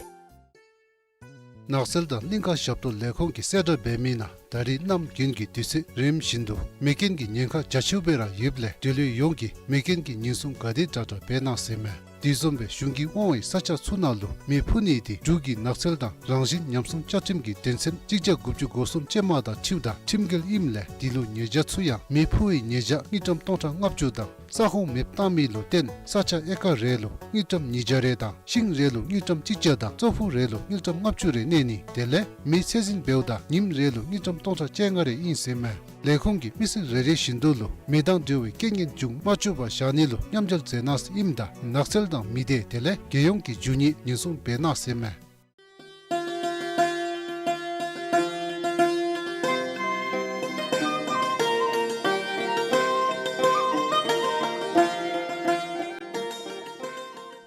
ནགས་ཚལ་དང་གླིང་ཁ་ཞབས་ཏོག་ལས་ཁུངས་ཀྱི་གསལ་བསྒྲགས་འབད་མི་ནང་ད་རིས་གནམ་དགུན་གྱི་དུས་ཚོད་རིམ་བཞིན་དུ་མེ་རྐྱེན་གྱི་ཉེན་ཁ་རྒྱ་ཆེཝ་སྦེ་ར་ཡོདཔ་ལས་འབྲེལ་ཡོད་ཡོངས་ཀྱིས་མེ་རྐྱེན་གྱི་ཉེན་སྲུང་ག་དེ་དྲག་དྲག་འབད་གནང་ཟེར་མས། དེ་བཟུམ་སྦེ་གཞུང་གིས་དབང་བའི་ས་ཆ་ཚུ་ནང་ལུ་མེ་འཕུ་ནི་དེ་འབྲུག་གི་ནགས་ཚལ་དང་རང་བཞིན་ཉམས་སྲུང་བཅའ་ཁྲིམས་ཀྱི་དོན་ཚན་གཅིག་བརྒྱ་དགུ་བཅུ་གོ་གསུམ་ཅན་མ་དང་འཁྲིལཝ་ད་ཁྲིམས་འགལ་ཨིནམ་ལས་དེ་ལུ་ཉེས་བྱ་ཚུ་ཡང་མེ་འཕུ་བའི་ཉེས་བྱ་དངུལ་ཀྲམ་སྟོང་ཕྲག་ལྔ་བཅུ་དང་ས་ཁོངས་མེདཔ་བཏང་མི་ལུ་བརྟེན་ས་ཆ་ཨེ་ཀར་རེ་ལུ་དངུལ་ཀྲམ་ཉིས་བརྒྱ་རེ་དང་ཤིང་རེ་ལུ་དངུལ་ཀྲམ་གཅིག་བརྒྱ་དང་ཙོག་ཕུག་རེ་ལུ་དངུལ་ཀྲམ་ལྔ་བཅུ་རེ་གནས་ནི་དེ་ལས་མེ་ཚད་འཛིན་འབདཝ་ད་ཉིནམ་རེ་ལུ་དངུལ་ཀྲམ་སྟོང་ཕྲག་བཅོ་ལྔ་རེ་ཨིན་ཟེར་མས། ལས་ཁུངས་ཀྱིས་མི་སེར་རེ་རེ་བཞིན་དུ་ལུ་མེ་དང་འབྲེལ་བའི་རྐྱེན་ངན་འབྱུང་མ་བཅུག་པར་བཞག་ནི་ལུ་མཉམ་འབྲེལ་མཛད་གནང་ཟེར་ཨིནམ་ད་ནགས་ཚལ་དང་མི་སྡེ་དེ་ལས་རྒྱལ་ཡོངས་ཀྱི་རྒྱུ་ནོར་ཉེན་སྲུང་འབད་གནང་ཟེར་མས།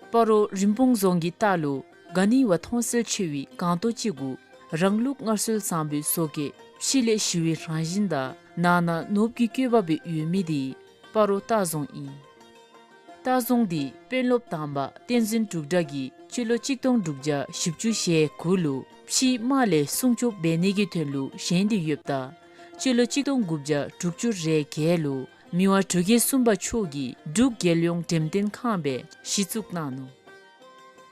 སྤ་རོ་རིན་སྤུངས་རྫོང་གི་ལྟག་ལུ་ག་ནི་བ་མཐོང་གསལ་ཆེ་བའི་སྒང་ཏོག་ཅིག་གུ་རང་ལུགས་སྔར་སྲོལ་བཟང་པོའི་བཟོ་བཀོད་ཕྱི་ལས་ཞི་བའི་རང་བཞིན་དང་ནང་ན་ནོར་བུ་གི་བཀོད་པ་སྦེ་ཡོད་མི་དེ་སྤ་རོ་ལྟ་རྫོང་ཨིན། ལྟ་རྫོང་འདི་དཔོན་སློབ་དང་པ་བསྟན་འཛིན་འབྲུག་གྲགས་ཀྱིས་སྤྱི་ལོ་གཅིག་སྟོང་དྲུག་བརྒྱ་བཞི་བཅུ་ཞེ་དགུ་ལུ་ཕྱིའི་དམག་ལས་སྲུང་སྐྱོབ་འབད་ནི་གི་དོན་ལུ་བཞེངས་ཏེ་ཡོདཔ་ད་སྤྱི་ལོ་གཅིག་སྟོང་དགུ་བརྒྱ་དྲུག་ཅུ་རེ་བརྒྱད་ལུ་མི་དབང་འབྲུག་རྒྱལ་གསུམ་པ་མཆོག་གིས་འབྲུག་རྒྱལ་ཡོངས་འགྲེམས་སྟོན་ཁང་སྦེ་གཞི་བཙུགས་གནང་ནུག།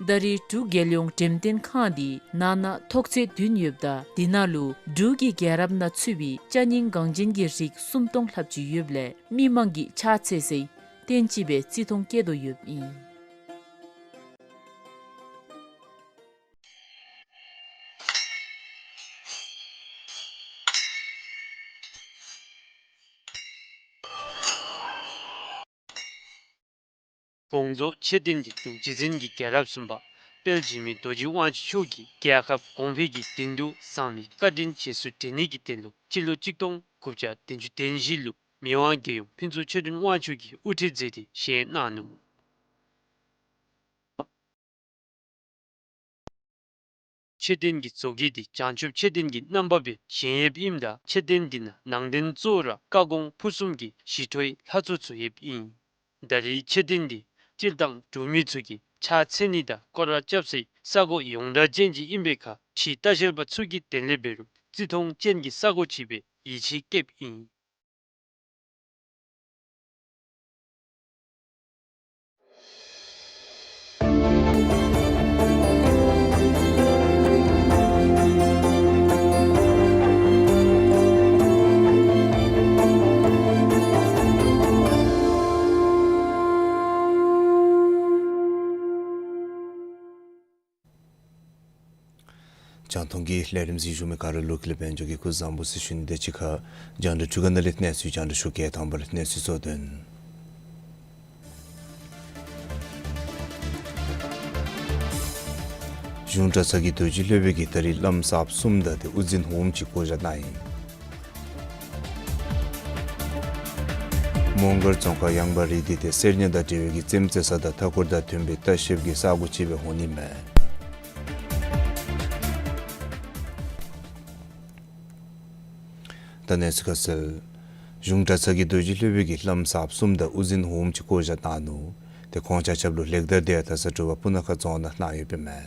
ད་རེས་འབྲུག་རྒྱལ་ཡོངས་འགྲེམས་སྟོན་ཁང་འདི་ནང་ན་ཐོག་ཚད་བདུན་ཡོདཔ་ད་དེ་ནང་ལུ་འབྲུག་གི་རྒྱལ་རབས་ནང་ཚུད་པའི་ཅ་རྙིང་འགངས་ཅན་གྱི་རིགས་སུམ་སྟོང་ལྷགཔ་ཅིག་ཡོདཔ་ལས་མི་མང་གིས་ཕྱག་འཚལ་སའི་རྟེན་ཅིག་སྦེ་བརྩི་མཐོང་བསྐྱེད་དོ་ཡོདཔ་ཨིན། དགོངས་རྫོགས་མཆོད་རྟེན་འདི་འབྲུག་རྗེ་བཙུན་གྱི་རྒྱལ་རབས་གསུམ་པ་དཔལ་འཇིགས་མེད་རྡོ་རྗེ་དབང་ཕྱུག་མཆོག་གིས་རྒྱལ་ཁབ་གོང་འཕེལ་གྱི་དོན་དུ་བསམ་པའི་བཀའ་དྲིན་རྗེས་སུ་དྲན་ནི་གི་དོན་ལུ་སྤྱི་ལོ་གཅིག་སྟོང་དགུ་བརྒྱ་བདུན་ཅུ་དོན་བཞི་ལུ་མི་དབང་རྒྱལ་ཡོངས་ཕུན་ཚོགས་ཆོས་སྒྲོན་དབང་ཕྱུག་གིས་དབུ་ཁྲིད་མཛད་དེ་བཞེངས་གནང་ནུག། མཆོད་རྟེན་གྱི་བཟོ་བཀོད་འདི་བྱང་ཆུབ་མཆོད་རྟེན་གྱི་རྣམ་པ་སྦེ་བཞེངས་ཡོདཔ་ཨིནམ་ད་མཆོད་རྟེན་འདི་ནང་ནང་རྟེན་གཙོ་བོ་ར་བཀའ་དགོངས་ཕུར་གསུམ་གྱི་ཞི་ཁྲོའི་ལྷ་ཚོགས་ཚུ་ཡོདཔ་ཨིན། ད་རེས་མཆོད་རྟེན་འདི་སྤྱིར་བཏང་འབྲུག་མི་ཚུ་གིས་ཕྱག་འཚལ་ནི་དང་སྐོར་ར་རྐྱབ་སའི་ས་གོ་ཡོངས་གྲགས་ཅན་ཅིག་ཨིན་པའི་ཁར་ཕྱིའི་ལྟ་བཤལ་པ་ཚུ་གི་དོན་ལས་འབད་རུང་བརྩི་མཐོང་ཅན་གྱི་ས་གོ་ཅིག་སྦེ་ཡིད་ཆེས་བསྐྱེདཔ་ཨིན། རྒྱང་མཐོང་གི་ལས་རིམ་གཟིགས་བཞུགས་མི་ག་ར་ལུ་ཀུན་ལེགས་དཔལ་འབྱོར་གྱི་སྐུ་གཟུགས་བཟང་པོ་ཟེར་ཞུ་ནི། དེ་ཅིག་ཁར་རྒྱང་བསྒྲགས་འཕྲུལ་ཁང་ནང་ལས་གནས་ཚུལ་རྒྱང་བསྒྲགས་ཞུ་གེ། དང་པ་ར་གནས་ཚུལ་གཙོ་དོན། གཞུང་གྲྭ་ཚང་གི་རྡོ་རྗེ་སློབ་དཔོན་གྱིས་ད་རིས་བླམ་གསརཔ་གསུམ་དང་ཏེ་དབུ་འཛིན་འོགམ་གཅིག་བསྐོ་བཞག་གནང་ཡི། མོང་སྒར་རྫོང་ཁག་ཡང་བ་རི་འདི་ཏེ་གསེར་ཉ་དང་འབྲེལ་བའི་གི་རྩེདམོ་རྩེ་ས་དང་མཐའ་འཁོར་དང་མཐུན་པའི་ལྟ་བཤལཔ་གི་ས་གོ་ཅིག་སྦེ་འོང་ནི་མས། ད་གནས་ཚུལ་ཁ་གསལ། གཞུང་གྲྭ་ཚང་གི་རྡོ་རྗེ་སློབ་དཔོན་གྱིས་བླམ་གསརཔ་གསུམ་དང་དབུ་འཛིན་འོགམ་གཅིག་བསྐོ་བཞག་གནང་ནུག། ཏེ་ཁོང་ཆ་ཁྱབ་ལུ་ལེགས་དར་དེ་ཡང་ད་ས་དྲོ་པ་སྤུ་ན་ཁ་རྫོང་ནང་གནང་ཡོདཔ་ཨིན་མས།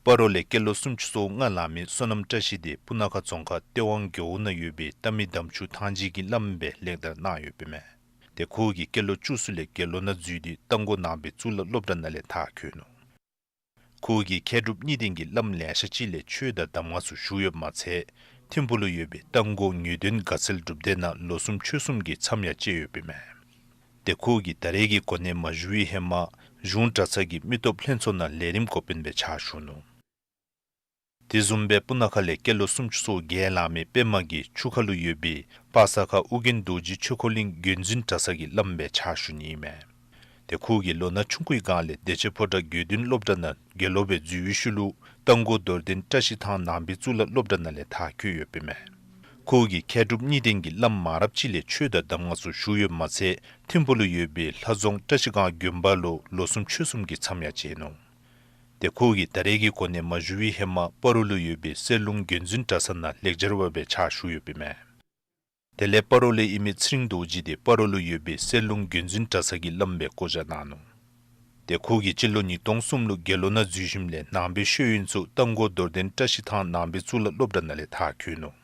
སྤ་རོ་ལས་སྐྱེས་ལོ་སུམ་ཅུ་སོ་ལྔ་ལང་མི་བསོད་ནམས་བཀྲ་ཤིས་འདི་སྤུ་ན་ཁ་རྫོང་ཁག་སྟེས་དབང་རྒེད་འོག་ནང་ཡོད་པའི་རྟ་མི་དམ་ཆོས་ཐང་ཅིག་གི་བླམ་སྦེ་ལེགས་དར་གནང་ཡོདཔ་ཨིན་མས། ཏེ་ཁོ་གིས་སྐྱེས་ལོ་བཅུ་གསུམ་ལས་དགེ་སློང་ནང་འཛུལ་ཏེ་རྟ་མགོ་ནང་པའི་གཙུག་ལག་སློབ་གྲྭ་ནང་ལས་མཐར་འཁྱོལ་ནུག། ཁོ་གིས་མཁས་གྲུབ་གཉིས་ལྡན་གྱི་བླམ་ལེ་ཤ་ཅིག་ལས་ཆོས་དང་གདམས་ངག་ཚུ་ཞུ་ཡོདཔ་མ་ཚད་ཐིམ་ཕུག་ལུ་ཡོད་པའི་རྟ་མགོ་ངེས་དོན་དགའ་ཚལ་སྒྲུབ་སྡེ་ནང་ལོ་གསུམ་ཕྱོགས་གསུམ་གྱི་མཚམས་ཡང་བཅད་ཡོདཔ་ཨིན་མས། ཏེ་ཁོ་གིས་ད་རེས་ཀྱི་གོ་གནས་མ་ཞུ་བའི་ཧེ་མ་གཞུང་གྲྭ་ཚང་གི་མི་སྟོབས་ལྷན་ཚོགས་ནང་ལས་རིམ་འགོ་དཔོན་སྦེ་ཕྱག་ཞུ་ནུག། དེ་བཟུམ་སྦེ་སྤུ་ན་ཁ་ལས་སྐྱེས་ལོ་སུམ་ཅུ་སོ་བརྒྱད་ལང་མི་པདྨ་གིས་ཆུ་ཁ་ལུ་ཡོད་པའི་པ་ས་ཁ་ཨོ་རྒྱན་རྡོ་རྗེ་ཆོས་འཁོར་གླིང་བརྒྱུད་འཛིན་གྲྭ་ཚང་གི་བླམ་སྦེ་ཕྱག་ཞུ་ནི་ཨིན་མས། ཏེ་ཁོ་གིས་ལོ་ན་ཆུང་ཀུའི་སྒང་ལས་བདེ་ཆེན་ཕོ་བྲང་དགེ་འདུན་སློབ་གྲྭ་ནང་དགེ་སློང་སྦེ་འཛུལ་བའི་ཤུལ་ལུ་རྟ་མགོ་རྡོར་གདན་བཀྲ་ཤིས་ཐང་ནང་པའི་གཙུག་ལག་སློབ་གྲྭ་ནང་ལས་མཐར་འཁྱོལ་ཡོདཔ་ཨིན་མས། ཁོ་གིས་མཁས་གྲུབ་གཉིས་ལྡན་གྱི་བླམ་མང་རབས་ཅིག་ལས་ཆོས་དང་གདམས་ངག་ཚུ་ཞུ་ཡོདཔ་མ་ཚད་ཐིམ་ཕུག་ལུ་ཡོད་པའི་ལྷ་རྫོང་བཀྲ་ཤིས་སྒང་དགོན་པ་ལུ་ལོ་གསུམ་ཕྱོགས་གསུམ་གྱི་མཚམས་ཡང་བཅད་ནུག། ཏེ་ཁོ་གིས་ད་རེས་ཀྱི་གོ་གནས་མ་ཞུ་བའི་ཧེ་མ་སྤ་རོ་ལུ་ཡོད་པའི་གསེར་ལུང་བརྒྱུད་འཛིན་གྲྭ་ཚང་ནང་ལེགས་སྦྱར་བ་སྦེ་ཕྱག་ཞུ་ཡོདཔ་ཨིན་མས། དེ་ལས་སྤ་རོ་ལས་ཨིན་མི་ཚེ་རིང་རྡོ་རྗེ་འདི་སྤ་རོ་ལུ་ཡོད་པའི་གསེར་ལུང་བརྒྱུད་འཛིན་གྲྭ་ཚང་གི་བླམ་སྦེ་བསྐོ་བཞག་གནང་ནུག། ཏེ་ཁོ་གིས་སྤྱི་ལོ་ཉིས་སྟོང་གསུམ་ལུ་དགེ་སློང་ནང་འཛུལ་ཞིནམ་ལས་ནང་པའི་ཤེས་ཡོན་ཚུ་རྟ་མགོ་རྡོར་གདན་བཀྲ་ཤིས་ཐང་ནང་པའི་གཙུག་ལག་སློབ་གྲྭ་ནང་ལས་མཐར་འཁྱོལ་ནུག།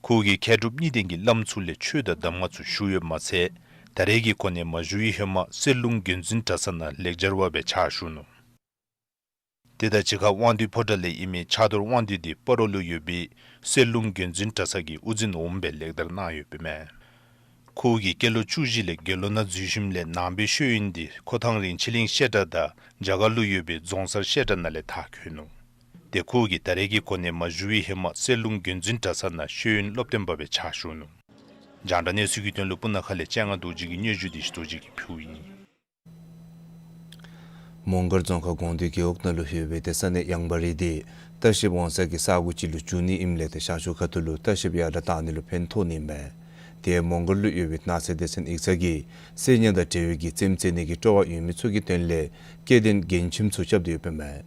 ཁོ་གིས་མཁས་གྲུབ་གཉིས་ལྡན་གྱི་བླམ་ཚུ་ལས་ཆོས་དང་གདམས་ངག་ཚུ་ཞུ་ཡོདཔ་མ་ཚད་ད་རེས་ཀྱི་གོ་གནས་མ་ཞུ་བའི་ཧེ་མ་གསེར་ལུང་བརྒྱུད་འཛིན་གྲྭ་ཚང་ནང་ལེགས་སྦྱར་བ་སྦེ་ཕྱག་ཞུ་ནུག། དེ་དང་གཅིག་ཁར་དབང་འདུས་ཕོ་བྲང་ལས་ཨིན་མི་ཕྱག་རྡོར་དབང་འདུས་འདི་སྤ་རོ་ལུ་ཡོད་པའི་གསེར་ལུང་བརྒྱུད་འཛིན་གྲྭ་ཚང་གི་དབུ་འཛིན་འོགམ་སྦེ་ལེགས་དར་གནང་ཡོདཔ་ཨིན་མས། ཁོ་གིས་སྐྱེས་ལོ་བཅུ་བཞི་ལས་དགེ་སློང་ནང་འཛུལ་ཞིནམ་ལས་ནང་པའི་ཤེས་ཡོན་འདི་ཁོ་ཐང་རིན་ཆེན་གླིང་བཤད་གྲྭ་དང་རྒྱ་གར་ལུ་ཡོད་པའི་རྫོང་སར་བཤད་གྲྭ་ནང་ལས་མཐར་འཁྱོལ་ནུག། ཏེ་ཁོ་གིས་ད་རེས་ཀྱི་གོ་གནས་མ་ཞུ་བའི་ཧེ་མ་གསེར་ལུང་བརྒྱུད་འཛིན་གྲྭ་ཚང་ནང་ཤེས་ཡོན་སློབ་སྟོན་པ་སྦེ་ཕྱག་ཞུ་ནུག། རྒྱང་བསྒྲགས་གནས་ཚུལ་གྱི་དོན་ལུ་སྤུ་ན་ཁ་ལས་སྤྱན་སྔ་རྡོ་རྗེ་གི་སྙན་ཞུ་འདི་ཞུ་རྡོ་རྗེ་གིས་ཕུལཝ་ཨིན། མོང་སྒར་རྫོང་ཁག་དགོང་སྟོད་རྒེད་འོག་ནང་ལུ་ཡོད་པའི་ཏེ་ས་གནས་ཡང་བ་རི་འདི་ལྟ་བཤལཔ་འོང་ས་གི་ས་གོ་ཅིག་ལུ་འགྱུར་ནི་ཨིནམ་ལས་ཏེ་ཞག་ཤོག་ཁ་ཐུག་ལུ་ལྟ་བཤལཔ་ཡར་དྲག་བཏང་ནི་ལུ་ཕན་ཐོགས་ནི་མས། ཏེ་མོང་སྒར་ལུ་ཡོད་པའི་ནགས་ཚལ་སྡེ་ཚན་ཡིག་ཚང་གིས་གསེར་ཉ་དང་འབྲེལ་བའི་གི་རྩེདམོ་རྩེ་ནི་གི་སྤྲོ་བ་ཡོད་མི་ཚུ་གི་དོན་ལས་སྐྱེ་ལྡན་མགྲོན་ཁྱིམ་ཚུ་རྐྱབ་སྟེ་ཡོདཔ་ཨིན་མས།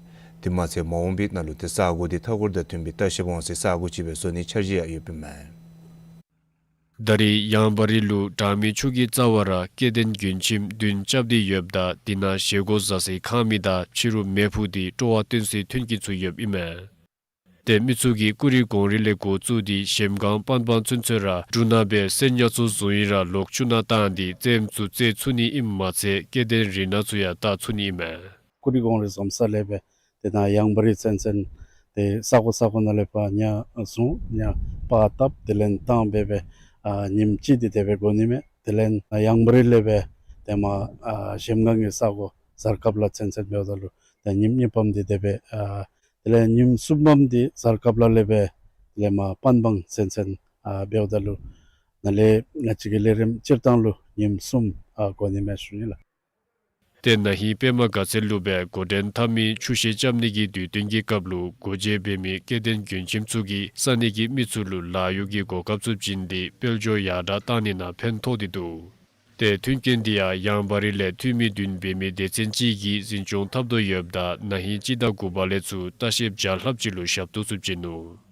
དེ་མ་ཚད་མ་འོངས་པའི་ནང་ལུ་ཏེ་ས་གོ་འདི་མཐའ་འཁོར་དང་མཐུན་པའི་ལྟ་བཤལཔ་འོང་སའི་ས་གོ་ཅིག་སྦེ་བཟོ་ནིའི་འཆར་གཞི་ཡང་ཡོདཔ་ཨིན་མས། ད་རེས་ཡང་བ་རི་ལུ་གྲངས་མེད་ཆུ་གི་རྩ་བར་སྐྱེ་ལྡན་མགྲོན་ཁྱིམ་བདུན་རྐྱབ་སྟེ་ཡོདཔ་ད་དེ་ནང་བཞེས་སྒོ་བཟའ་སའི་ཁང་མིག་དང་ཕྱི་རུ་མེ་ཕུ་སྟེ་སྤྲོ་བ་སྟོན་སའི་མཐུན་རྐྱེན་ཚུ་ཡོདཔ་ཨིན་མས། ཏེ་མི་ཚུ་གིས་ཀུ་རི་གོང་རི་ལས་འགོ་བཙུགས་ཏེ་གཞལམ་སྒང་པན་སྦང་ཚུན་ཚོད་ར་འབྲུ་སྣ་སྦེ་གསེར་ཉ་ཚུ་བཟུང་ཡི་ར་ལོག་ཆུ་ནང་བཏང་སྟེ་རྩེདམོ་ཚུ་རྩེ་ཚུགས་ནི་ཨིནམ་མ་ཚད་སྐྱེ་ལྡན་རི་སྣ་ཚུ་ཡང་བལྟ་ཚུགས་ནི་ཨིན་མས། ཀུ་རི་གོང་རི་འཛོམས་ས་ལས་སྦེ་དེ་ནང་ཡང་བ་རི་ཚུན་ཚོད་ཏེ་ས་གོ་ས་གོ་ནང་ལས་ཕར་ཉ་བཟུང་ཉ་པར་བཏབ་དེ་ལས་བཏང་སྦེ་སྦེ་ཨ་ཉིནམ་གཅིག་འདི་དེ་སྦེ་འགོར་ནི་མས། དེ་ལས་ཡང་བ་རི་ལས་སྦེ་ཏེ་མར་ཨ་གཞལམ་སྒང་གི་ས་གོ་གཟར་ཀབ་ལ་ཚུན་ཚོད་འབདཝ་ད་ལུ་ཏེ་ཉིནམ་གཉིས་པམ་འདི་དེ་སྦེ་ཨ་དེ་ལས་ཉིནམ་གསུམ་པམ་འདི་གཟར་ཀབ་ལ་ལས་སྦེ་དེ་ལས་མར་པན་སྦང་ཚུན་ཚོད་ཨ་འབདཝ་ད་ལུ་ནཱ་ལས་ང་བཅས་ཀྱི་ལས་རིམ་སྤྱིར་བཏང་ལུ་ཉིནམ་གསུམ་ཨ་འགོར་ནི་མས་ཞུ་ནི་ལགས། ཏེ་ན་ཧིང་པདྨ་དགའ་ཚལ་ལུ་སྦེ་འགོ་འདྲེན་འཐབ་མི་ཆུ་བཤལ་རྐྱབ་ནི་གི་དུས་སྟོན་གྱི་སྐབས་ལུ་སྒོ་འབྱེད་འབད་མི་སྐྱེ་ལྡན་མགྲོན་ཁྱིམ་ཚུ་གིས་ས་གནས་ཀྱི་མི་ཚུ་ལུ་ལཱ་གཡོག་གི་གོ་སྐབས་ཚུ་བྱིན་ཏེ་དཔལ་འབྱོར་ཡར་དྲག་བཏང་ནི་ནང་ཕན་ཐོགས་ཏེ་འདུག། ཏེ་མཐུན་རྐྱེན་འདི་ཡང་ཡང་བ་རི་ལས་འཐུས་མི་བདུན་འབད་མི་སྡེ་ཚན་ཅིག་གིས་འཛིན་སྐྱོང་འཐབ་དོ་ཡོདཔ་ད་ན་ཧིང་སྤྱི་ཟླ་དགུ་པ་ལས་ཚུར་ལྟ་བཤལཔ་བརྒྱ་ལྷགཔ་ཅིག་ལུ་ཞབས་ཏོག་ཚུ་བྱིན་ནུག།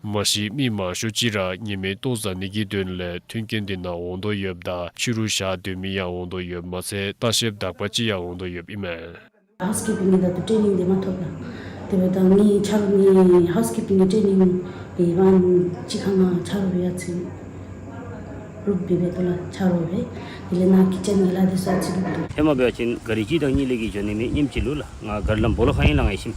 མ་གཞི་མི་མང་ཤོས་ཅིག་ར་ཉི་མའི་ལྟོ་བཟའ་ནི་གི་དོན་ལས་མཐུན་རྐྱེན་འདི་ནང་འོང་དོ་ཡོདཔ་ད་ཕྱི་རུ་ཞག་སྡོད་མི་ཡང་འོང་དོ་ཡོདཔ་མ་ཚད་ལྟ་བཤལཔ་དག་པ་ཅིག་ཡང་འོང་དོ་ཡོདཔ་ཨིན་མས། ཧའུསི་ཀིཔིང་གི་ད་ལྟོ་ཊེ་ནིང་འདི་མ་ཐོབ་ལགས། དེ་འབདཝ་ད་ངེའི་ཆ་རོགས་ངེའི་ཧའུསི་ཀིཔིང་གི་ཊེ་ནིང་འདི་བན་གཅིག་ཁར་ང་ཆ་རོགས་སྦེ་ཡ་ཚུ་རུབ་སྦེ་འབད་དོ་ལགས། ཆ་རོགས་སྦེ། དེ་ལས་ནཱ་ཀི་ཅན་གྱི་ལཱ་འདི་ཚུ་ཨ་ཙི་སྦེ་འདུག། ཧེ་མ་འབད་བ་ཅིན་ག་རི་གཅིག་དང་གཉིས་ལས་ཀྱི་འགྱོ་ནི་མེད་ཉིནམ་གཅིག་ལུ་ལགས། ང་ག་རི་ལམ་སྦོ་ལོགས་ཁར་ཨིན་ལགས་ང་ཡང་ཤིམ།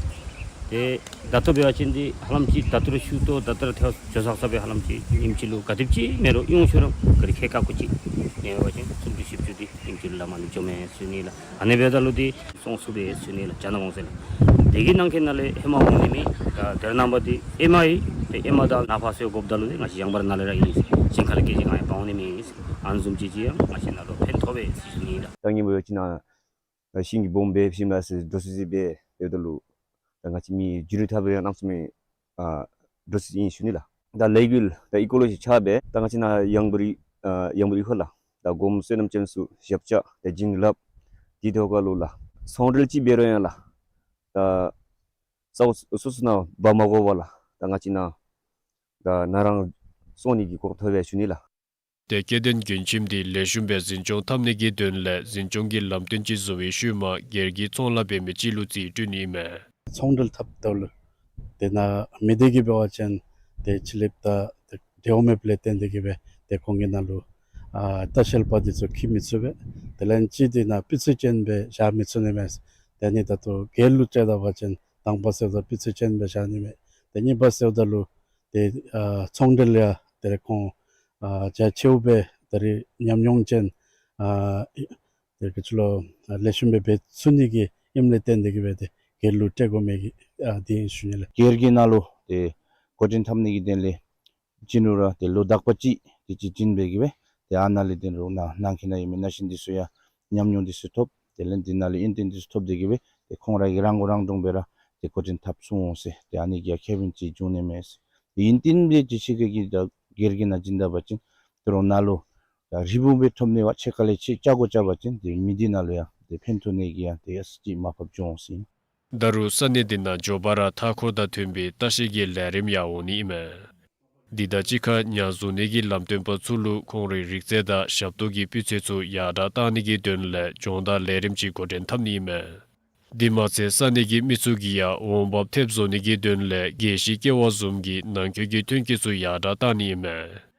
ཏེ་ད་ལྟོ་འབད་བ་ཅིན་འདི་ཧ་ལམ་ཅིག་ད་ལྟོ་ར་ཤུལ་ཏོག་ད་ལྟོ་ར་ཐལཝ་འགྱོ་ཚར་ཚརཝ་སྦེ་ཧ་ལམ་ཅིག་ཉིནམ་གཅིག་ལུ་ག་དེམ་ཅིག་མེན་རུང་ཡོད་ཤོས་ར་ག་རི་ཁལ་ཀ་གུ་ཅིག་ཨིན་པ་ཅིན་སུམ་ཅུ་བཞི་བཅུ་འདི་ཉིནམ་གཅིག་ལུ་ལམ་ཨ་ནི་འགྱོཝ་མས་ཟེར་ཞུ་ནི་ལགས། ཨ་ནི་འབདཝ་ད་ལུ་འདི་སོང་ཚུགས་པས་ཟེར་ཞུ་ནི་ལགས། ཇ་ནང་གོང་ཟེར་ལགས། དེ་གི་ནང་འཁོད་ནང་ལས་ཧེ་མ་འོང་ནི་མི་ད་དེ་ར་རྣམ་པ་འདི་ཨེ་མ་ཨིན། ཏེ་ཨེ་མ་དང་ནཱ་ཕར་སོང་དགོཔ་ད་ལུ་འདི་ང་བཅས་ཡངས་པར་ནང་ལས་ར་ཨིན་ཟེར། གཞན་ཁ་ལས་སྐད་ཅིག་གང་ཡང་འབག་འོང་ནི་མེད་ཟེར། ཨ་ནི་བཟུམ་ཅིག་ཅིག་ཡང་ང་བཅས་ནང་ལུ་ཕན་ཐོགས་པས་ཟེར་ཞུ་ནི་ལགས། ད་ངེ་འབད་བ་ཅིན་ཨ་ཤིང་གི་སྦོམ་སྦེ་ཤིང་ལ་སོགས་འདྲོག་སི་སི་སྦེ་ཡོདཔ་ད་ལུ་ད་ང་བཅས་མི་རྒྱུ་རུ་ཐབས་ཡང་གནམ་མེད་ས་མེད་ཨ་འདྲོག་སི་སི་ཨིན་ཞུ་ནི་ལགས། ད་ལས་འགུལ་ད་ཨི་ཀོ་ལོ་ཇི་ཆགས་སྦེ་ད་ང་བཅས་ནཱ་ཡངས་པར་ཨ་ཡངས་པར་ཡུལ་ཁར་ལགས། ད་སྒོམ་བསོད་ནམས་ཅན་ཚུ་ཞབས་བཅགས་ཏེ་བྱིན་རླབས་དེ་ཐོག་ཁར་ལུ་ལགས། ཚོང་འབྲེལ་ཅིག་འབད་རུང་ཡང་ལགས། ད་ས་གོ་སོ་སོ་ནང་འབག་མ་དགོ་པར་ལགས། ད་ང་བཅས་ནཱ་ད་ནཱ་རང་སོང་ནི་གི་གོ་སྐབས་ཐོབ་པས་ཞུ་ནི་ལགས། ཏེ་སྐྱེ་ལྡན་མགྲོན་ཁྱིམ་འདི་ལེགས་ཤོམ་སྦེ་འཛིན་སྐྱོང་འཐབ་ནི་གི་དོན་ལས་འཛིན་སྐྱོང་གི་ལམ་སྟོན་ཅིག་བཟོ་བའི་ཤུལ་མ་སྒེར་གྱི་ཚོང་ལཱ་འབད་མི་ཅིག་ལུ་རྩིས་སྤྲོད་ནི་ཨིན་མས། ཚོང་འབྲེལ་འཐབ་ད་ལུ་ཏེ་ནཱ་མི་སྡེ་གིས་འབད་བ་ཅིན་ཏེ་ཕྱི་གླིངཔ་དང་ཏེ་འབྲེལ་བ་མེདཔ་ལས་བརྟེན་ཏེ་གིས་སྦེ་ཏེ་ཁོང་གི་ནང་ལུ་ཨ་ལྟ་བཤལ་པ་འདི་ཚུ་འཁྱིད་མི་ཚུགས་པས། དེ་ལས་ཅིག་འདི་ནཱ་སྤུས་ཚད་ཅན་སྦེ་བཞག་མི་ཚུགས་ནི་མས། ཏེ་ནི་ད་ལྟོ་སྒེར་ལུ་སྤྲོད་ད་པ་ཅིན་དང་པ་ཟེརཝ་ད་སྤུས་ཚད་ཅན་སྦེ་བཞག་ནི་མས། ཏེ་གཉིས་པ་ཟེརཝ་ད་ལུ་ཏེ་ཨ་ཚོང་འབྲེལ་ཡང་ཏེ་རེ་ཁོང་ཨ་རྒྱ་ཆེཝ་སྦེ་ད་རེས་ཉམས་མྱོང་ཅན་ཨ་ཏེ་ག་ཅི་ལོ་ཨ་ལེགས་ཤོམ་སྦེ་འབད་ཚུགས་ནི་གི་ཨིནམ་ལས་བརྟེན་ཏེ་གིས་སྦེ་ཏེ་སྒེར་ལུ་སྤྲོད་དགོ་མི་གི་ཨ་འདི་ཨིན་ཞུ་ནི་ལགས། སྒེར་གྱི་ནང་ལུ་ཏེ་འགོ་འདྲེན་འཐབ་ནི་གི་དོན་ལས་བྱིན་རུང་ར་ཏེ་ལོ་དག་པ་ཅིག་དེ་ཅིག་བྱིན་སྦེ་གིས་སྦེ་ཏེ་ཨ་ནཱ་ལས་ཏེ་རོགས་ནཱ་ནང་འཁོད་ནང་ཡོད་མི་ན་གཞོན་འདི་ཚུ་ཡང་ཉམས་མྱོང་འདི་ཚུ་ཐོབ། དེ་ལས་འདི་ནང་ལས་ཡོན་ཏན་འདི་ཚུ་ཐོབ་སྟེ་གིས་སྦེ་ཏེ་ཁོང་ར་གིས་རང་མགོ་རང་འདྲོངས་སྦེ་ར་ཏེ་འགོ་འདྲེན་འཐབ་ཚུགས་འོང་ཟེར་ཏེ་ཨ་ནི་གི་ཡང་ཁེ་ཕན་ཅིག་འབྱུང་ནི་མས་ཟེར། ཏེ་ཡོན་ཏན་འདི་ཅིག་ཅིག་གི་ད་སྒེར་གྱི་ནང་བྱིན་ད་པ་ཅིན་ཏེ་རོགས་ནཱ་ལུ་ད་རིལ་བུ་སྦེ་ཐོབ་ནི་བ་ཕྱེད་ཀ་ལས་ཕྱེད་ཀ་བཅག་དགོ་བཅག་པ་ཅིན་ཏེ་མི་སྡེ་ནང་ལུ་ཡང་ཏེ་ཕན་ཐོགས་ནི་གི་ཡང་ཏེ་ཡ་ཅིག་མར་ཕབ་འགྱོ་འོང་ཟེར། ད་རུང་ས་གནས་འདི་ནང་འབྱོར་པ་ར་མཐའ་འཁོར་དང་མཐུན་པའི་ལྟ་བཤལ་གྱི་ལས་རིམ་ཡང་འོང་ནི་ཨིན་མས། འདི་དང་གཅིག་ཁར་ཉ་བཟུང་ནི་གི་ལམ་སྟོན་པ་ཚུ་ལུ་ཁོང་རའི་རིག་རྩལ་དང་ཞབས་ཏོག་གི་སྤུས་ཚད་ཚུ་ཡར་དྲགས་གཏང་ནི་གི་དོན་ལས་སྦྱོང་བརྡར་ལས་རིམ་ཅིག་འགོ་འདྲེན་འཐབ་ནི་ཨིན་མས། དེ་མ་ཚད་ས་གནས་ཀྱི་མི་ཚུ་གིས་ཡང་འོང་འབབ་ཐེབས་བཟོ་ནི་གི་དོན་ལས་རྒྱལ་སྤྱིའི་ཀེ་བ་བཟུམ་གྱི་ནང་འཁོད་ཀྱི་ཐོན་སྐྱེད་ཚུ་ཡར་དྲགས་གཏང་ནི་ཨིན་མས།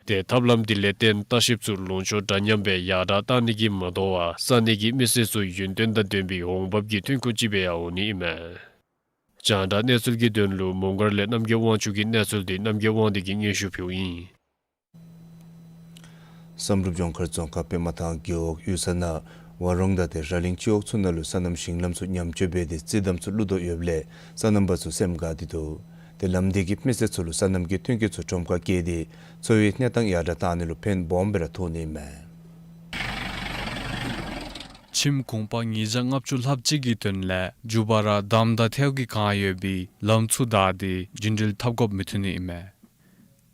ཏེ་ཐབས་ལམ་འདི་ལས་བརྟེན་ལྟ་བཤལཔ་ཚུ་ལུང་ཕྱོགས་འདྲ་མཉམ་སྦེ་ཡར་དྲགས་གཏང་ནི་གིས་མ་དོ་བར་ས་གནས་ཀྱི་མི་སེར་ཚུ་ཡུན་བརྟན་དང་ལྡན་པའི་འོང་འབབ་ཀྱི་ཐོན་ཁུངས་ཅིག་སྦེ་ཡང་འོང་ནི་ཨིན་མས། རྒྱང་བསྒྲགས་གནས་ཚུལ་གྱི་དོན་ལུ་མོང་སྒར་ལས་རྣམ་རྒྱལ་དབང་ཕྱུག་གི་གནས་ཚུལ་འདི་རྣམ་རྒྱལ་དབང་འདུས་ཀྱིས་སྙན་ཞུ་ཕུལཝ་ཨིན། བསམ་གྲུབ་ལྗོངས་མཁར་རྫོང་ཁག་པདྨ་ཐང་རྒེད་འོག་གཡུས་ས་ནང་ཝ་རོང་དང་ཏེ་ར་གླིང་སྤྱི་འོག་ཚུ་ནང་ལུ་སོ་ནམ་ཞིང་ལམ་ཚུ་ཉམས་བཅོས་འབད་དེ་རྩི་འདམ་ཚུ་བླུག་དོ་ཡོདཔ་ལས་སོ་ནམ་པ་ཚུ་སེམས་དགའ་སྟེ་འདུག། ཏེ་ལམ་འདི་གིས་མི་སེར་ཚུ་ལུ་སོ་ནམ་གྱི་ཐོན་སྐྱེད་ཚུ་ཁྲོམ་ཁར་བསྐྱལ་ཏེ་འཚོ་བའི་གནས་སྟངས་ཡར་དྲགས་གཏང་ནི་ལུ་ཕན་སྦོམ་སྦེ་ར་ཐོགས་ནི་མས། ཁྱིམ་གུང་པ་ཉིས་བརྒྱ་ལྔ་བཅུ་ལྷགཔ་ཅིག་གི་དོན་ལས་མགྱོགས་པ་ར་འདམ་དང་ཐལཝ་གིས་གང་ཡོད་པའི་ལམ་ཚུ་བདའ་སྟེ་རྒྱུན་འགྲུལ་འཐབ་དགོཔ་མི་ཐོན་ནི་ཨིན་མས།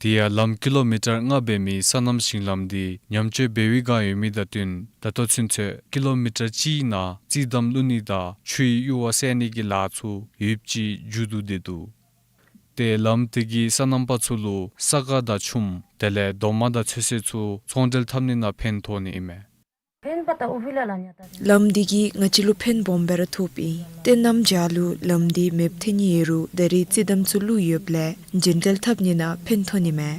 དེ་ཡང་ལམ་ཀི་ལོ་མི་ཊར་ལྔ་འབད་མི་སོ་ནམ་ཞིང་ལམ་འདི་ཉམས་བཅོས་འབད་བའི་བསྒང་ཡོད་མི་དང་བསྟུན་ད་ལྟོ་ཚུན་ཚོད་ཀི་ལོ་མི་ཊར་གཅིག་ནང་རྩི་འདམ་བླུག་ནི་དང་ཆུའི་གཡུར་བ་བསལ་ནི་གི་ལཱ་ཚུ་ཡོདཔ་ཅིག་མཇུག་བསྡུ་སྟེ་འདུག། ཏེ་ལམ་དེ་གིས་སོ་ནམ་པ་ཚུ་ལུ་ས་ག་དང་ཆུམ་དེ་ལས་རྡོག་མ་དང་ཚོད་བསྲེ་ཚུ་ཚོང་འབྲེལ་འཐབ་ནི་ནང་ཕན་ཐོགས་ནི་ཨིན་མས། ལམ་འདི་གིས་ང་བཅས་ལུ་ཕན་སྦོམ་སྦེ་ར་ཐོགསཔ་ཨིན། ཏེ་གནམ་བྱཱར་ལུ་ལམ་འདི་མེདཔ་ཐལ་ནི་ཡོད་རུང་ད་རེས་རྩི་འདམ་ཚུ་བླུགས་ཡོདཔ་ལས་རྒྱུན་འགྲུལ་འཐབ་ནི་ནང་ཕན་ཐོགས་ནི་མས།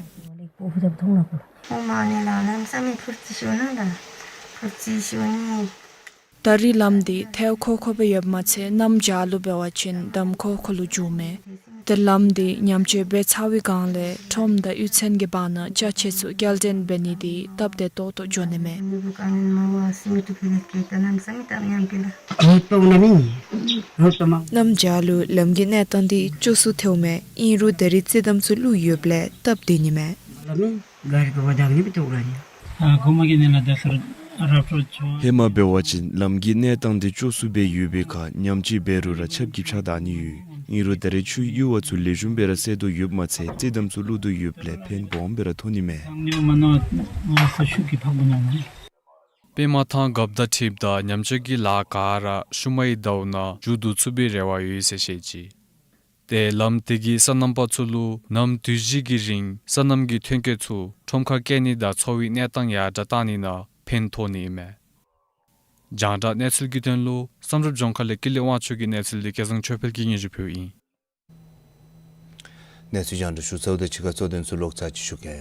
ད་རེས་ལམ་འདི་ཐལཝ་ཁོ་ཁོ་སྦེ་ཡོདཔ་མ་ཚད་གནམ་བྱཱར་ལུ་འབད་བ་ཅིན་འདམ་ཁོ་ཁོ་ལུ་འགྱོཝ་མས། ཏེ་ལམ་འདི་ཉམས་བཅོས་འབད་ཚར་བའི་བསྒང་ལས་ཁྲོམ་དང་གཡུས་ཚན་གྱི་བར་ན་ཅ་ཆས་ཚུ་སྐྱེལ་འདྲེན་འབད་ནི་འདི་སྟབས་བདེ་ཏོག་ཏོ་འགྱོ་ནི་མས། གནམ་བྱཱར་ལུ་ལམ་གྱི་གནས་སྟངས་འདི་སྐྱོ་སུ་ཐལཝ་མས། ཨིན་རུང་ད་རེས་རྩི་འདམ་ཚུ་བླུགས་ཡོདཔ་ལས་སྟབས་བདེ་ནི་མས། ཧེ་མ་འབད་བ་ཅིན་ལམ་གྱི་གནས་སྟངས་འདི་སྐྱོ་སུ་སྦེ་ཡོད་པའི་ཁར་ཉམས་བཅོས་འབད་རུང་ར་ཆརཔ་གིས་ཕྱགས་བདའ་ནི་ཡོད། ཨིན་རུང་ད་རེས་ཆུའི་གཡུར་བ་ཚུ་ལེགས་ཤོམ་སྦེ་ར་བསལ་དོ་ཡོདཔ་མ་ཚད་རྩི་འདམ་ཚུ་བླུགས་དོ་ཡོདཔ་ལས་ཕན་སྦོམ་སྦེ་ར་ཐོགས་ནི་མས། པདྨ་ཐང་རྒཔོ་དང་འཁྲིལཝ་ད་ཉམས་བཅོས་ཀྱི་ལཱ་ག་ར་ཤུལ་མའི་ཟླཝ་ནང་མཇུག་བསྡུ་ཚུགས་པའི་རེ་བ་ཡོད་ཟེར་བཤད་ཅི། ཏེ་ལམ་དེ་གིས་སོ་ནམ་པ་ཚུ་ལུ་ནམ་དུས་བཞི་གི་རིང་སོ་ནམ་གྱི་ཐོན་སྐྱེད་ཚུ་ཁྲོམ་ཁར་བསྐྱལ་ནི་དང་འཚོ་བའི་གནས་སྟངས་ཡར་དྲགས་གཏང་ནི་ནང་ཕན་ཐོགས་ནི་ཨིན་མས། རྒྱང་བསྒྲགས་གནས་ཚུལ་གྱི་དོན་ལུ་བསམ་གྲུབ་ལྗོངས་མཁར་ལས་ཀུན་ལེགས་དབང་ཕྱུག་གི་གནས་ཚུལ་འདི་སྐལ་བཟང་ཆོས་འཕེལ་གྱིས་སྙན་ཞུ་ཕུལཝ་ཨིན། གནས་ཚུལ་རྒྱང་བསྒྲགས་ཞུ་ཚརཝ་དང་གཅིག་ཁར་གཙོ་དོན་ཚུ་ལོག་ཚར་ཅིག་ཞུ་གེ།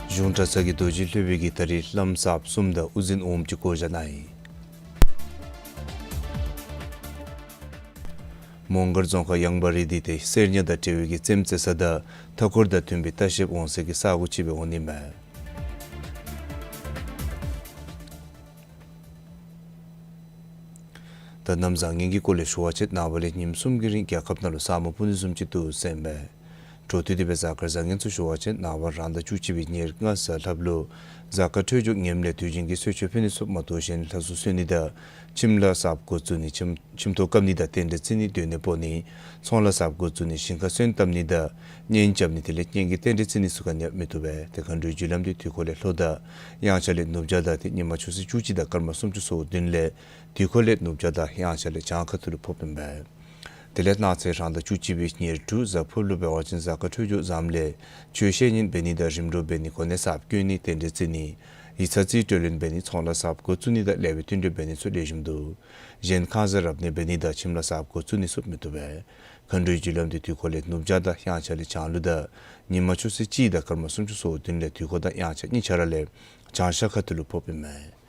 གཞུང་གྲྭ་ཚང་གི་རྡོ་རྗེ་སློབ་དཔོན་གྱིས་ད་རིས་བླམ་གསརཔ་གསུམ་དང་དབུ་འཛིན་འོགམ་གཅིག་བསྐོ་བཞག་གནང་ཡི། མོང་སྒར་རྫོང་ཁག་ཡངས་པ་རི་དེ་ཏེ་གསེར་ཉ་དང་འབྲེལ་བའི་གི་རྩེདམོ་རྩེ་ས་དང་མཐའ་འཁོར་དང་མཐུན་པའི་ལྟ་བཤལཔ་འོང་སའི་གི་ས་གོ་ཅིག་སྦེ་འོང་ནི་མས། ད་གནམ་བཟང་ངན་གྱི་སྐོར་ལས་ཞུ་བ་ཅིན་ནངས་པ་ལས་ཉིནམ་གསུམ་གྱི་རིང་རྒྱལ་ཁབ་ནང་ལུ་ས་སྨུག་སྤུབ་ནི་བཟུམ་ཅིག་འདུག་ཟེར་མས། འཕྲོ་མཐུད་དེ་སྦེ་གཟའ་སྐར་བཟང་ངན་ཚུ་ཞུ་བ་ཅིན་ནངས་པ་རང་ཟླ་བཅུ་གཅིག་པའི་ཉེར་ལྔ་གཟའ་ལྷགཔ་ལུ་གཟའ་སྐར་འཕྲོད་སྦྱོར་ངནམ་ལས་དུས་རྒྱུན་གྱི་གསོལ་མཆོད་ཕུལ་ནི་ཚུ་མ་གཏོགས་གཞན་ལྷ་གསོལ་གསོལ་ནི་དང་ཁྱིམ་ལ་གསརཔ་འགོ་བཙུགས་ནི་ཁྱིམ་ཁྱིམ་ཐོག་བཀབ་ནི་དང་རྟེན་འབྲེལ་བརྩི་ནི་སྡོད་གནས་སྤོ་ནི་ཚོང་ལཱ་གསརཔ་འགོ་བཙུགས་ནི་ཞིང་ཁ་སོན་བཏབ་ནི་དང་གཉེན་རྐྱབ་ནི་དེ་ལས་གཉེན་གྱི་རྟེན་འབྲེལ་བརྩི་ནི་ཚུ་ག་ནི་ཡང་མི་བཏུབ་པས། ཏེ་མཁའ་འགྲོའི་རྒྱུ་ལམ་འདི་དུས་འཁོར་ལས་ལྷོ་དང་དབྱངས་འཆར་ལས་ནུབ་བྱང་དང་ཏེ་ཉིན་མ་ཆུ་ཚོད་བཅུ་གཅིག་དང་སྐར་མ་སུམ་ཅུ་སོ་བདུན་ལས་དུས་འཁོར་ལས་ནུབ་བྱང་དང་དབྱངས་འཆར་ལས་བྱང་ཁ་ཐུག་ལུ་ཕོགཔ་ཨིན་པས། དེ་ལས་གནངས་ཚེ་རང་ཟླ་བཅུ་གཅིག་པའི་ཉེར་དྲུག་གཟའ་ཕུར་བུ་ལུ་འབད་བ་ཅིན་གཟའ་སྐར་འཕྲོད་སྦྱོར་བཟངམ་ལས་ཆོས་བཤད་ཉན་འབད་ནི་དང་རིམ་གྲོ་འབད་ནི་གོ་གནས་གསརཔ་བསྐོ་ནི་རྟེན་འབྲེལ་བརྩི་ནི་ཡིག་ཚང་རྩིས་སྤྲོད་ལེན་འབད་ནི་ཚོང་ལཱ་གསརཔ་འགོ་བཙུགས་ནི་དང་ལེགས་པའི་བསྟུན་གྲོས་འབད་ནི་ཚུ་ལེགས་ཤོམ་འདུག། གཞན་ཁང་གསར་རབ་གནས་འབད་ནི་དང་ཁྱིམ་ལ་གསརཔ་འགོ་བཙུགས་ནི་ཚུ་མི་བཏུབ་པས། མཁའ་འགྲོའི་རྒྱུ་ལམ་འདི་དུས་འཁོར་ལས་ནུབ་བྱང་དང་དབྱངས་འཆར་ལས་བྱང་ལུ་དང་ཉིན་མ་ཆུ་ཚོད་གཅིག་དང་སྐར་མ་སུམ་ཅུ་སོ་བདུན་ལས་དུས་འཁོར་དང་དབྱངས་འཆར་གཉིས་ཆ་ར་ལས་བྱང་ཤར་ཁ་ཐུག་ལུ་ཕོགཔ་ཨིན་མས།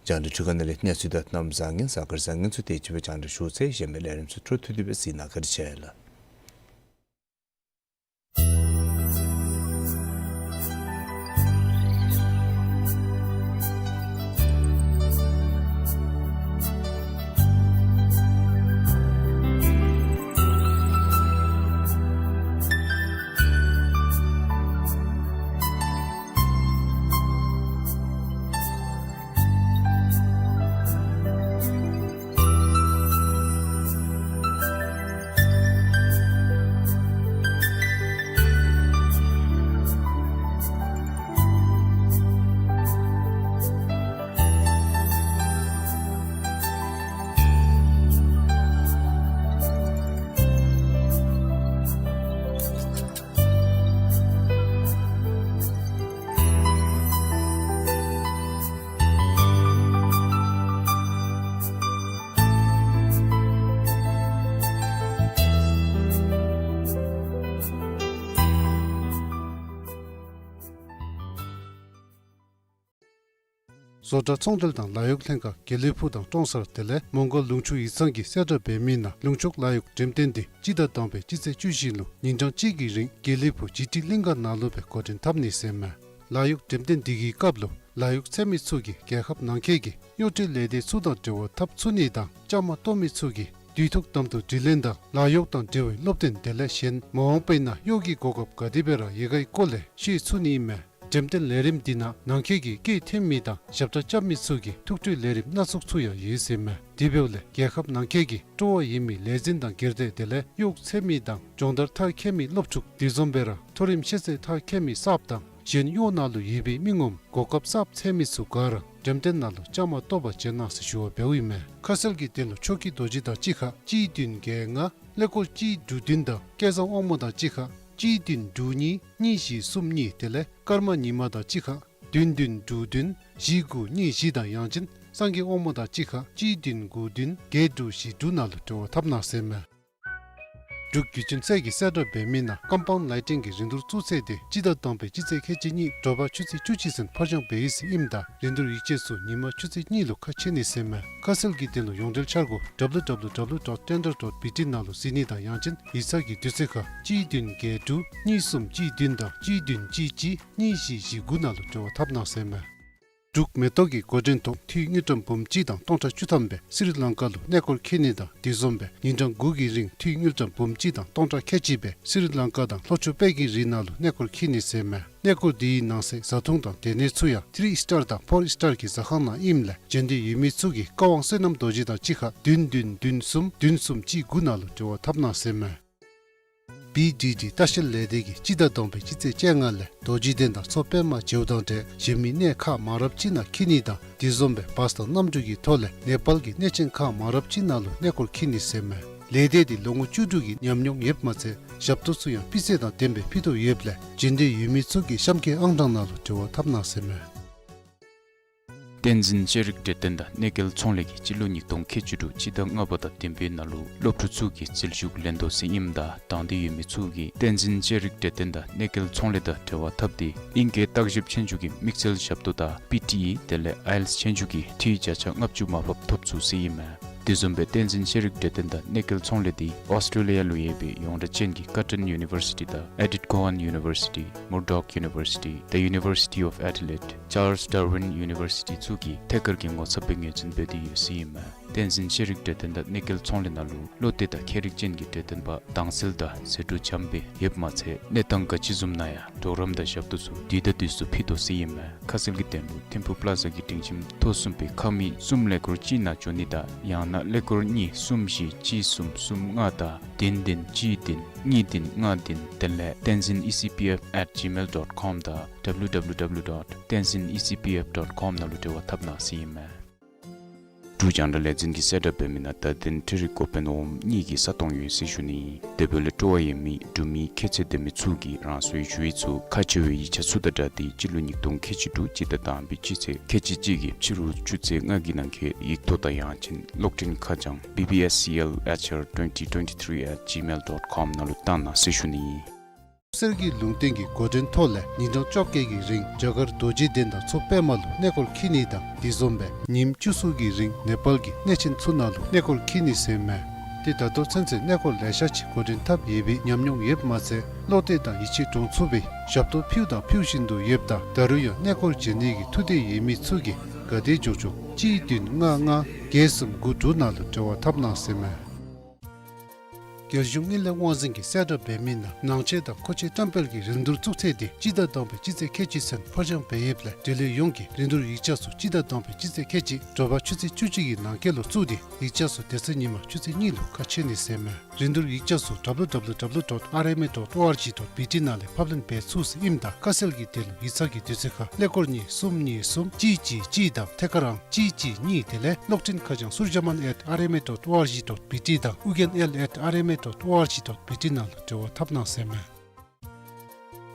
རྒྱང་བསྒྲགས་འཕྲུལ་ཁང་ནང་ལས་གནས་ཚུལ་དང་གནམ་བཟང་ངན་གཟའ་སྐར་བཟང་ངན་ཚུ་དེ་ཅིག་སྦེ་རྒྱང་བསྒྲགས་ཞུ་ཚར་ཡི། གཞན་མི་ལས་རིམ་ཚུ་འཕྲོ་མཐུད་དེ་སྦེ་གཟིགས་གནང་བཀའ་དྲིན་ཆེ་ལགས། བཟོ་གྲྭ་ཚོང་འབྲེལ་དང་ལཱ་གཡོག་ལྷན་ཁག་དགེ་ལེགས་ཕུག་དང་ཀྲོང་གསར་དེ་ལས་མོང་སྒར་ལུང་ཕྱོགས་ཡིག་ཚང་གིས་གསལ་བསྒྲགས་འབད་མི་ནང་ལུང་ཕྱོགས་ལཱ་གཡོག་འགྲེམས་སྟོན་འདི་སྤྱི་ཟླ་དང་པའི་སྤྱི་ཚེས་བཅུ་བཞི་ལུ་ཉིན་གྲངས་གཅིག་གི་རིང་དགེ་ལེགས་ཕུག་ཇི་ཊི་གླིང་ག་ནང་ལུ་སྦེ་འགོ་འདྲེན་འཐབ་ནི་ཟེར་མས། ལཱ་གཡོག་འགྲེམས་སྟོན་འདི་གི་སྐབས་ལུ་ལཱ་གཡོག་འཚོལ་མི་ཚུ་གིས་རྒྱལ་ཁབ་ནང་འཁོད་ཀྱི་གཡོག་བྲལ་ལས་སྡེ་ཚུ་དང་འབྲེལ་བ་འཐབ་ཚུགས་ནི་དང་བཅའ་མར་གཏོགས་མི་ཚུ་གིས་དུས་ཐོག་དམ་དུ་དྲི་ལན་དང་ལཱ་གཡོག་དང་འབྲེལ་བའི་སློབ་སྟོན་དེ་ལས་གཞན་མ་འོངས་པའི་ནང་གཡོག་གི་གོ་སྐབས་ག་དེ་སྦེ་ར་ཡོད་གའི་སྐོར་ལས་ཤེས་ཚུགས་ནི་ཨིན་མས། འགྲེམས་སྟོན་ལས་རིམ་འདི་ནང་ནང་འཁོད་ཀྱི་སྐད་འཐེན་མི་དང་ཞབས་ཁྲ་རྐྱབ་མི་ཚུ་གི་ཐུགས་སྤྲོའི་ལས་རིམ་སྣ་ཚོགས་ཚུ་ཡང་ཡོད་ཟེར་མས། དེ་འབདཝ་ལས་རྒྱལ་ཁབ་ནང་འཁོད་ཀྱི་སྤྲོ་བ་ཡོད་མི་ལས་འཛིན་དང་སྒེར་སྡེ་དེ་ལས་གཡོག་འཚོལ་མི་དང་སྦྱོང་བརྡར་མཐར་འཁྱོལ་མི་སློབ་ཕྲུག་དེ་བཟུམ་སྦེ་ར་མཐོ་རིམ་ཤེས་ཚད་མཐར་འཁྱོལ་མི་གསརཔ་དང་གཞན་གཡོག་ནང་ལུ་ཡོད་པའི་མི་ངོམ་གོ་སྐབས་གསརཔ་འཚོལ་མི་ཚུ་ག་ར་འགྲེམས་སྟོན་ནང་ལུ་བཅའ་མར་གཏོགས་པར་བྱོན་གནང་ཟེར་ཞུ་བ་འབདཝ་ཨིན་མས། ཁ་གསལ་གྱི་དོན་ལུ་ཆོས་ཀྱི་རྡོ་རྗེ་དང་གཅིག་ཁར་གཅིག་བདུན་བརྒྱད་ལྔ། ཀླད་ཀོར་གཅིག་དྲུག་བདུན་དང་སྐལ་བཟང་དབང་མོ་དང་གཅིག་ཁར་གཅིག་བདུན་དྲུག་གཉིས་གཉིས་བཞི་གསུམ་གཉིས། དེ་ལས་ཀརྨ་ཉི་མ་དང་གཅིག་ཁར་བདུན་བདུན་དྲུག་བདུན་བཞི་དགུ་གཉིས་བཞི་དང་ཡང་ཅིན་སངས་རྒྱས་དབང་མོ་དང་གཅིག་ཁར་གཅིག་བདུན་དགུ་བདུན་བརྒྱད་དྲུག་བཞི་དྲུག་ནང་ལུ་འབྲེལ་བ་འཐབ་གནང་ཟེར་མས། འབྲུག་བརྒྱུད་འཕྲིན་ཚད་ཀྱིས་གསལ་བསྒྲགས་འབད་མི་ནང་ཀམ་པའུནཌ་ལའི་ཊིང་གི་རིན་བསྡུར་བཙུགས་ཚེས་དེ་སྤྱི་ཟླ་དང་པའི་སྤྱི་ཚེས་ཁལ་གཅིག་གཉིས་དྲོ་པ་ཆུ་ཚོད་བཅུ་གཅིག་ཚུན་ཕར་འགྱངས་འབད་ཡི་ཟེར་ཨིནམ་ད་རིན་བསྡུར་ཡིག་ཆ་ཚུ་ཉིན་མ་ཆུ་ཚོད་གཉིས་ལུ་ཁ་ཕྱེ་ནི་ཟེར་མས། ཁ་གསལ་གྱི་དོན་ལུ་ཡོངས་འབྲེལ་འཆར་སྒོ་W W W dot tender dot B T ནང་ལུ་གཟིགས་ནི་དང་ཡང་ཅིན་ཡིག་ཚང་གི་དུས་ཚོད་ཁར་གཅིག་བདུན་བརྒྱད་དྲུག་གཉིས་གསུམ་གཅིག་བདུན་དང་གཅིག་བདུན་གཅིག་གཅིག་གཉིས་བཞི་བཞི་དགུ་ནང་ལུ་འབྲེལ་བ་འཐབ་གནང་ཟེར་མས། འབྲུག་མེ་ཏོག་གི་འགོ་འདྲེན་ཐོག་འཐུས་དངུལ་ཀྲམ་འབུམ་གཅིག་དང་སྟོང་ཕྲག་བཅུ་ཐམ་སྦེ་སི་རི་ལང་ཀ་ལུ་གནས་སྐོར་འཁྱིད་ནི་དང་དེ་བཟུམ་སྦེ་ཉིན་གྲངས་དགུ་གི་རིང་འཐུས་དངུལ་ཀྲམ་འབུམ་གཅིག་དང་སྟོང་ཕྲག་ཁལ་གཅིག་སྦེ་སི་རི་ལང་ཀ་དང་ལྷོ་ཕྱོགས་དཔལ་གྱི་རི་ནང་ལུ་གནས་སྐོར་འཁྱིད་ནི་ཟེར་མས། གནས་སྐོར་འདི་གི་ནང་གསེས་བཟའ་འཐུང་དང་སྡོད་གནས་ཚུ་ཡང་ཐི་རི་སི་ཊར་དང་ཕོར་སི་ཊར་གྱི་ཟ་ཁང་ནང་ཨིནམ་ལས་འབྱོན་འདོད་ཡོད་མི་ཚུ་གིས་བཀའ་དབང་བསོད་ནམས་རྡོ་རྗེ་དང་གཅིག་ཁར་བདུན་བདུན་བདུན་གསུམ་བདུན་གསུམ་གཅིག་དགུ་ནང་ལུ་འབྲེལ་བ་འཐབ་གནང་ཟེར་མས། བི་ཌི་ཌི་ལྟ་བཤལ་ལས་སྡེ་གིས་སྤྱི་ཟླ་དང་པའི་སྤྱི་ཚེས་བཅོ་ལྔ་ལས་རྡོ་རྗེ་གདན་དང་མཚོ་པདྨ་བྱེའུ་དང་འབྲེལ་གཞན་མི་གནས་ཁག་མང་རབས་ཅིག་ནང་འཁྱིད་ནི་དང་དེ་བཟུམ་སྦེ་བཱས་དང་གནམ་གྲུ་གི་ཐོག་ལས་ནེ་པཱལ་གྱི་གནས་ཆེན་ཁག་མང་རབས་ཅིག་ནང་ལུ་གནས་སྐོར་འཁྱིད་ནི་ཟེར་མས། ལས་སྡེ་འདི་ལོ་ངོ་བཅུ་དྲུག་གི་ཉམས་མྱོང་ཡོདཔ་མ་ཚད་ཞབས་ཏོག་ཚུ་ཡང་སྤུས་ཚད་དང་ལྡན་པའི་ཕུལ་དོ་ཡོདཔ་ལས་འབྱོན་འདོད་ཡོད་མི་ཚུ་གིས་གཤམ་འཁོད་ཨང་གྲངས་ནང་ལུ་འབྲེལ་བ་འཐབ་གནང་ཟེར་མས། བསྟན་འཛིན་ལྕགས་རིགས་འབྲས་ལྡན་དང་གནས་སྐལ་ཚོང་ལས་ཀྱིས་སྤྱི་ལོ་ཉིས་སྟོང་ཁལ་གཅིག་དྲུག་སྤྱི་ཟླ་ལྔ་པ་དང་བདུན་པའི་ནང་ལུ་སློབ་ཕྲུག་ཚུ་གི་རྩིས་ཞུ་ལེན་དོ་ཟེར་ཨིནམ་ད་དང་འདོད་ཡོད་མི་ཚུ་གིས་བསྟན་འཛིན་ལྕགས་རིགས་འབྲས་ལྡན་དང་གནས་སྐལ་ཚོང་ལས་དང་འབྲེལ་བ་འཐབ་སྟེ་ཨིང་སྐད་བརྟག་ཞིབ་ཆོས་རྒྱུགས་ཀྱི་དམིགས་བསལ་ཞབས་ཏོག་དང་པི་ཊི་ཨི་དེ་ལས་ཨའི་ཨེལ་ཊི་ཨེསི་ཆོས་རྒྱུགས་ཀྱི་འཐུས་བརྒྱ་ཆ་ལྔ་བཅུ་མར་ཕབ་ཐོབ་ཚུགས་ཟེར་ཨིན་མས། དེ་བཟུམ་སྦེ་བསྟན་འཛིན་ཤེས་རིག་གྲོས་སྟོན་དང་གནས་སྐལ་ཚོང་ལས་འདི་ཨོསི་ཊྲེ་ལི་ཡ་ལུ་ཡོད་པའི་ཡོངས་གྲགས་ཅན་གྱི་Curtin University དང་Edith Cowan University, Murdoch University, The University of Adelaide, Charles Darwin University ཚུ་གིས་ཐད་ཀར་གྱི་ངོ་ཚབ་སྦེ་ངོས་འཛིན་འབད་དེ་ཡོད་ཟེར་ཨིན་མས། བསྟན་འཛིན་ཤེས་རིག་གྲོས་སྟོན་དང་གནས་སྐལ་ཚོང་ལས་ནང་ལུ་བློ་གཏད་དང་མཁས་རིག་ཅན་གྱི་གྲོས་སྟོན་པ་དྭངས་གསལ་དང་ཟད་འགྲོ་འཇམ་སྦེ་ཡོདཔ་མ་ཚད་གནས་སྟངས་ག་ཅི་བཟུམ་ནང་ཡང་གྲོགས་རམ་དང་ཞབས་ཏོག་ཚུ་དུས་དང་དུས་སུ་ཕུལ་དོ་ཟེར་ཨིན་མས། ཁ་གསལ་གྱི་དོན་ལུ་ཐིམ་ཕུག་པླ་ཛ་གི་སྒྲིང་ཁྱིམ་ཐོག་གསུམ་པའི་ཁང་མིག་གསུམ་ཀླད་ཀོར་གཅིག་ནང་འབྱོན་ནི་དང་ཡང་ན་ཀླད་ཀོར་གཉིས་གསུམ་བཞི་གཅིག་གསུམ་གསུམ་ལྔ་དང་བདུན་བདུན་གཅིག་བདུན་གཉིས་བདུན་ལྔ་བདུན། དེ་ལས་tenzin E C P F at gmail dot com དང་W W W dot tenzin E C P F dot com ནང་ལུ་འབྲེལ་བ་འཐབ་གནང་ཟེར་ཨིན་མས། འབྲུག་རྒྱང་བསྒྲགས་ལས་འཛིན་གྱིས་གསལ་བསྒྲགས་འབད་མི་ནང་ད་དེང་འཕྲུལ་རིག་འགོ་དཔོན་འོགམ་གཉིས་ཀྱི་ས་སྟོང་ཡོད་ཟེར་ཞུ་ནི། དེ་འབདཝ་ལས་སྤྲོ་བ་ཡོད་མི་འབྲུག་མི་ཁྱད་ཚད་ལྡན་མི་ཚུ་གིས་རང་སོའི་ཞུ་ཡིག་ཚུ་ཁག་ཆེ་བའི་ཡིག་ཆ་ཚུ་དང་སྦྲགས་ཏེ་སྤྱི་ལོ་ཉིས་སྟོང་ཁལ་གཅིག་དྲུག་སྤྱི་ཟླ་དང་པའི་སྤྱི་ཚེས་ཁལ་གཅིག་གཅིག་གི་ཕྱི་རུ་ཆུ་ཚོད་ལྔ་གི་ནང་འཁོད་ཡིག་ཐོག་དང་ཡང་ཅིན་གློག་འཕྲིན་ཁ་བྱང་B B S C L H R twenty twenty-three at gmail dot com ནང་ལུ་བཏང་གནང་ཟེར་ཞུ་ནི། གསེར་གྱི་ལུང་བསྟན་གྱི་འགོ་འདྲེན་ཐོག་ལས་ཉིན་གྲངས་བཅོ་བརྒྱད་ཀྱི་རིང་རྒྱ་གར་རྡོ་རྗེ་གདན་དང་མཚོ་པདྨ་ལུ་གནས་སྐོར་འཁྱིད་ནི་དང་དེ་བཟུམ་སྦེ་ཉིནམ་བཅུ་གསུམ་གྱི་རིང་ནེ་པཱལ་གྱི་གནས་ཆེན་ཚུ་ནང་ལུ་གནས་སྐོར་འཁྱིད་ནི་ཟེར་མས། ཏེ་ད་ལྟོ་ཚུན་ཚོད་གནས་སྐོར་ལེ་ཤ་ཅིག་འགོ་འདྲེན་འཐབ་ཡོད་པའི་ཉམས་མྱོང་ཡོདཔ་མ་ཚད་བློ་གཏད་དང་ཡིད་ཆེས་འདྲོངས་ཚུགས་པའི་ཞབས་ཏོག་ཕུལཝ་དང་ཕུལ་བཞིན་དུ་ཡོདཔ་ད་ད་རུང་ཡང་གནས་སྐོར་བྱོན་ནི་གི་ཐུགས་འདོད་ཡོད་མི་ཚུ་གིས་ག་དེ་མགྱོགས་མགྱོགས་གཅིག་བདུན་ལྔ་ལྔ་བརྒྱད་གསུམ་དགུ་དྲུག་ནང་ལུ་འབྲེལ་བ་འཐབ་གནང་ཟེར་མས། རྒྱལ་གཞུང་དངུལ་ལས་དབང་འཛིན་གྱིས་གསལ་བསྒྲགས་འབད་མི་ནང་ནང་ཆས་དང་མཁོ་ཆས་བཀྲམ་སྤེལ་གྱི་རིན་བསྡུར་བཙུགས་ཚེས་འདི་སྤྱི་ཟླ་དང་པའི་སྤྱི་ཚེས་ཁལ་གཅིག་ཚུན་ཕར་འགྱངས་འབད་ཡོདཔ་ལས་འབྲེལ་ཡོད་ཡོངས་ཀྱིས་རིན་བསྡུར་ཡིག་ཆ་ཚུ་སྤྱི་ཟླ་དང་པའི་སྤྱི་ཚེས་ཁལ་གཅིག་དྲོ་པ་ཆུ་ཚོད་བཅུ་གཅིག་གི་ནང་འཁོད་ལུ་བཙུགས་ཏེ་ཡིག་ཆ་ཚུ་དེ་ཚེ་ཉིན་མ་ཆུ་ཚོད་གཉིས་ལུ་ཁ་ཕྱེ་ནི་ཟེར་མས། རིན་བསྡུར་ཡིག་ཆ་ཚུ་W W W dot R M A dot O R G dot B T ནང་ལས་ཕབ་ལེན་འབད་ཚུགས་ཟེར་ཨིནམ་ད་ཁ་གསལ་གྱི་དོན་ལུ་ཡིག་ཚང་གི་དུས་ཚོད་ཁར་ཀླད་ཀོར་གཉིས་གསུམ་གཉིས་གསུམ་གཅིག་གཅིག་གཅིག་དང་ཐད་ཀར་ཨང་གཅིག་གཅིག་གཉིས་དེ་ལས་གློག་འཕྲིན་ཁ་བྱང་surjaman at R M A dot O R G dot B T དང་ཨུ་རྒྱན་L at R M A dot O R G dot B T ནང་ལུ་འབྲེལ་བ་འཐབ་གནང་ཟེར་མས།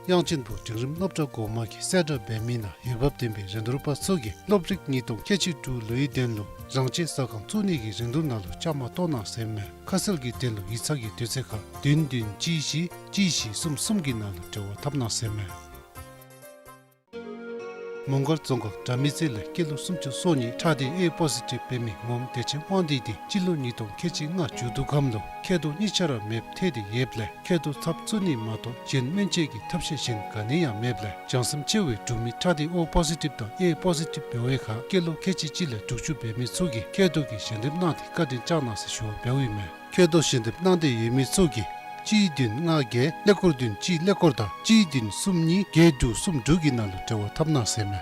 དབྱངས་ཅན་པོ་འབྲིང་རིམ་སློབ་གྲྭ་འགོ་མ་གིས་གསལ་བསྒྲགས་འབད་མི་ནང་འོས་འབབ་ལྡན་པའི་རིན་བསྡུར་པ་ཚུ་གིས་སློབ་རིམ་ཉིས་སྟོང་ཁལ་གཅིག་དྲུག་ལོའི་དོན་ལུ་རང་བྱས་ཟ་ཁང་བཙུགས་ནི་གི་རིན་བསྡུར་ནང་ལུ་བཅའ་མར་གཏོགས་གནང་ཟེར་མས། ཁ་གསལ་གྱི་དོན་ལུ་ཡིག་ཚང་གི་དུས་ཚོད་ཁར་བདུན་བདུན་གཅིག་བཞི་གཅིག་བཞི་གསུམ་གསུམ་གྱི་ནང་ལུ་འབྲེལ་བ་འཐབ་གནང་ཟེར་མས། མོང་སྒར་རྫོང་ཁག་དགྲ་མེད་རྩེ་ལས་སྐྱེས་ལོ་སུམ་ཅུ་སོ་གཉིས་ཁྲག་སྡེ་A positive འབད་མི་ངོམ་བདེ་ཆེན་དབང་འདུས་འདི་སྤྱི་ལོ་ཉིས་སྟོང་ཁལ་གཅིག་ལྔ་མཇུག་བསྡུ་ཁམས་ལུ་མཁལ་རྡོག་གཉིས་ཆ་ར་མེདཔ་ཐལ་ཏེ་ཡོདཔ་ལས་མཁལ་རྡོག་ཚབ་བཙུགས་ནི་མ་གཏོགས་གཞན་སྨན་བཅོས་ཀྱི་ཐབས་ཤེས་གཞན་ག་ནི་ཡང་མེདཔ་ལས་བྱང་སེམས་ཆེ་བའི་འབྲུག་མི་ཁྲག་སྡེ་O positive དང་A positive འབད་བའི་ཁར་སྐྱེས་ལོ་ཁལ་གཅིག་གཅིག་ལས་དྲུག་ཅུ་འབད་མི་ཚུ་གིས་མཁལ་རྡོག་གི་ཞལ་འདེབས་གནང་སྟེ་བཀའ་དྲིན་བསྐྱང་གནང་ཟེར་ཞུ་བ་འབདཝ་ཨིན་མས། མཁལ་རྡོག་ཞལ་འདེབས་གནང་འདོད་ཡོད་མི་ཚུ་གིས་གཅིག་བདུན་ལྔ་བརྒྱད་ཀླད་ཀོར་བདུན་གཅིག་ཀླད་ཀོར་དང་གཅིག་བདུན་གསུམ་གཉིས་བརྒྱད་དྲུག་གསུམ་དྲུག་གི་ནང་ལུ་འབྲེལ་བ་འཐབ་གནང་ཟེར་མས།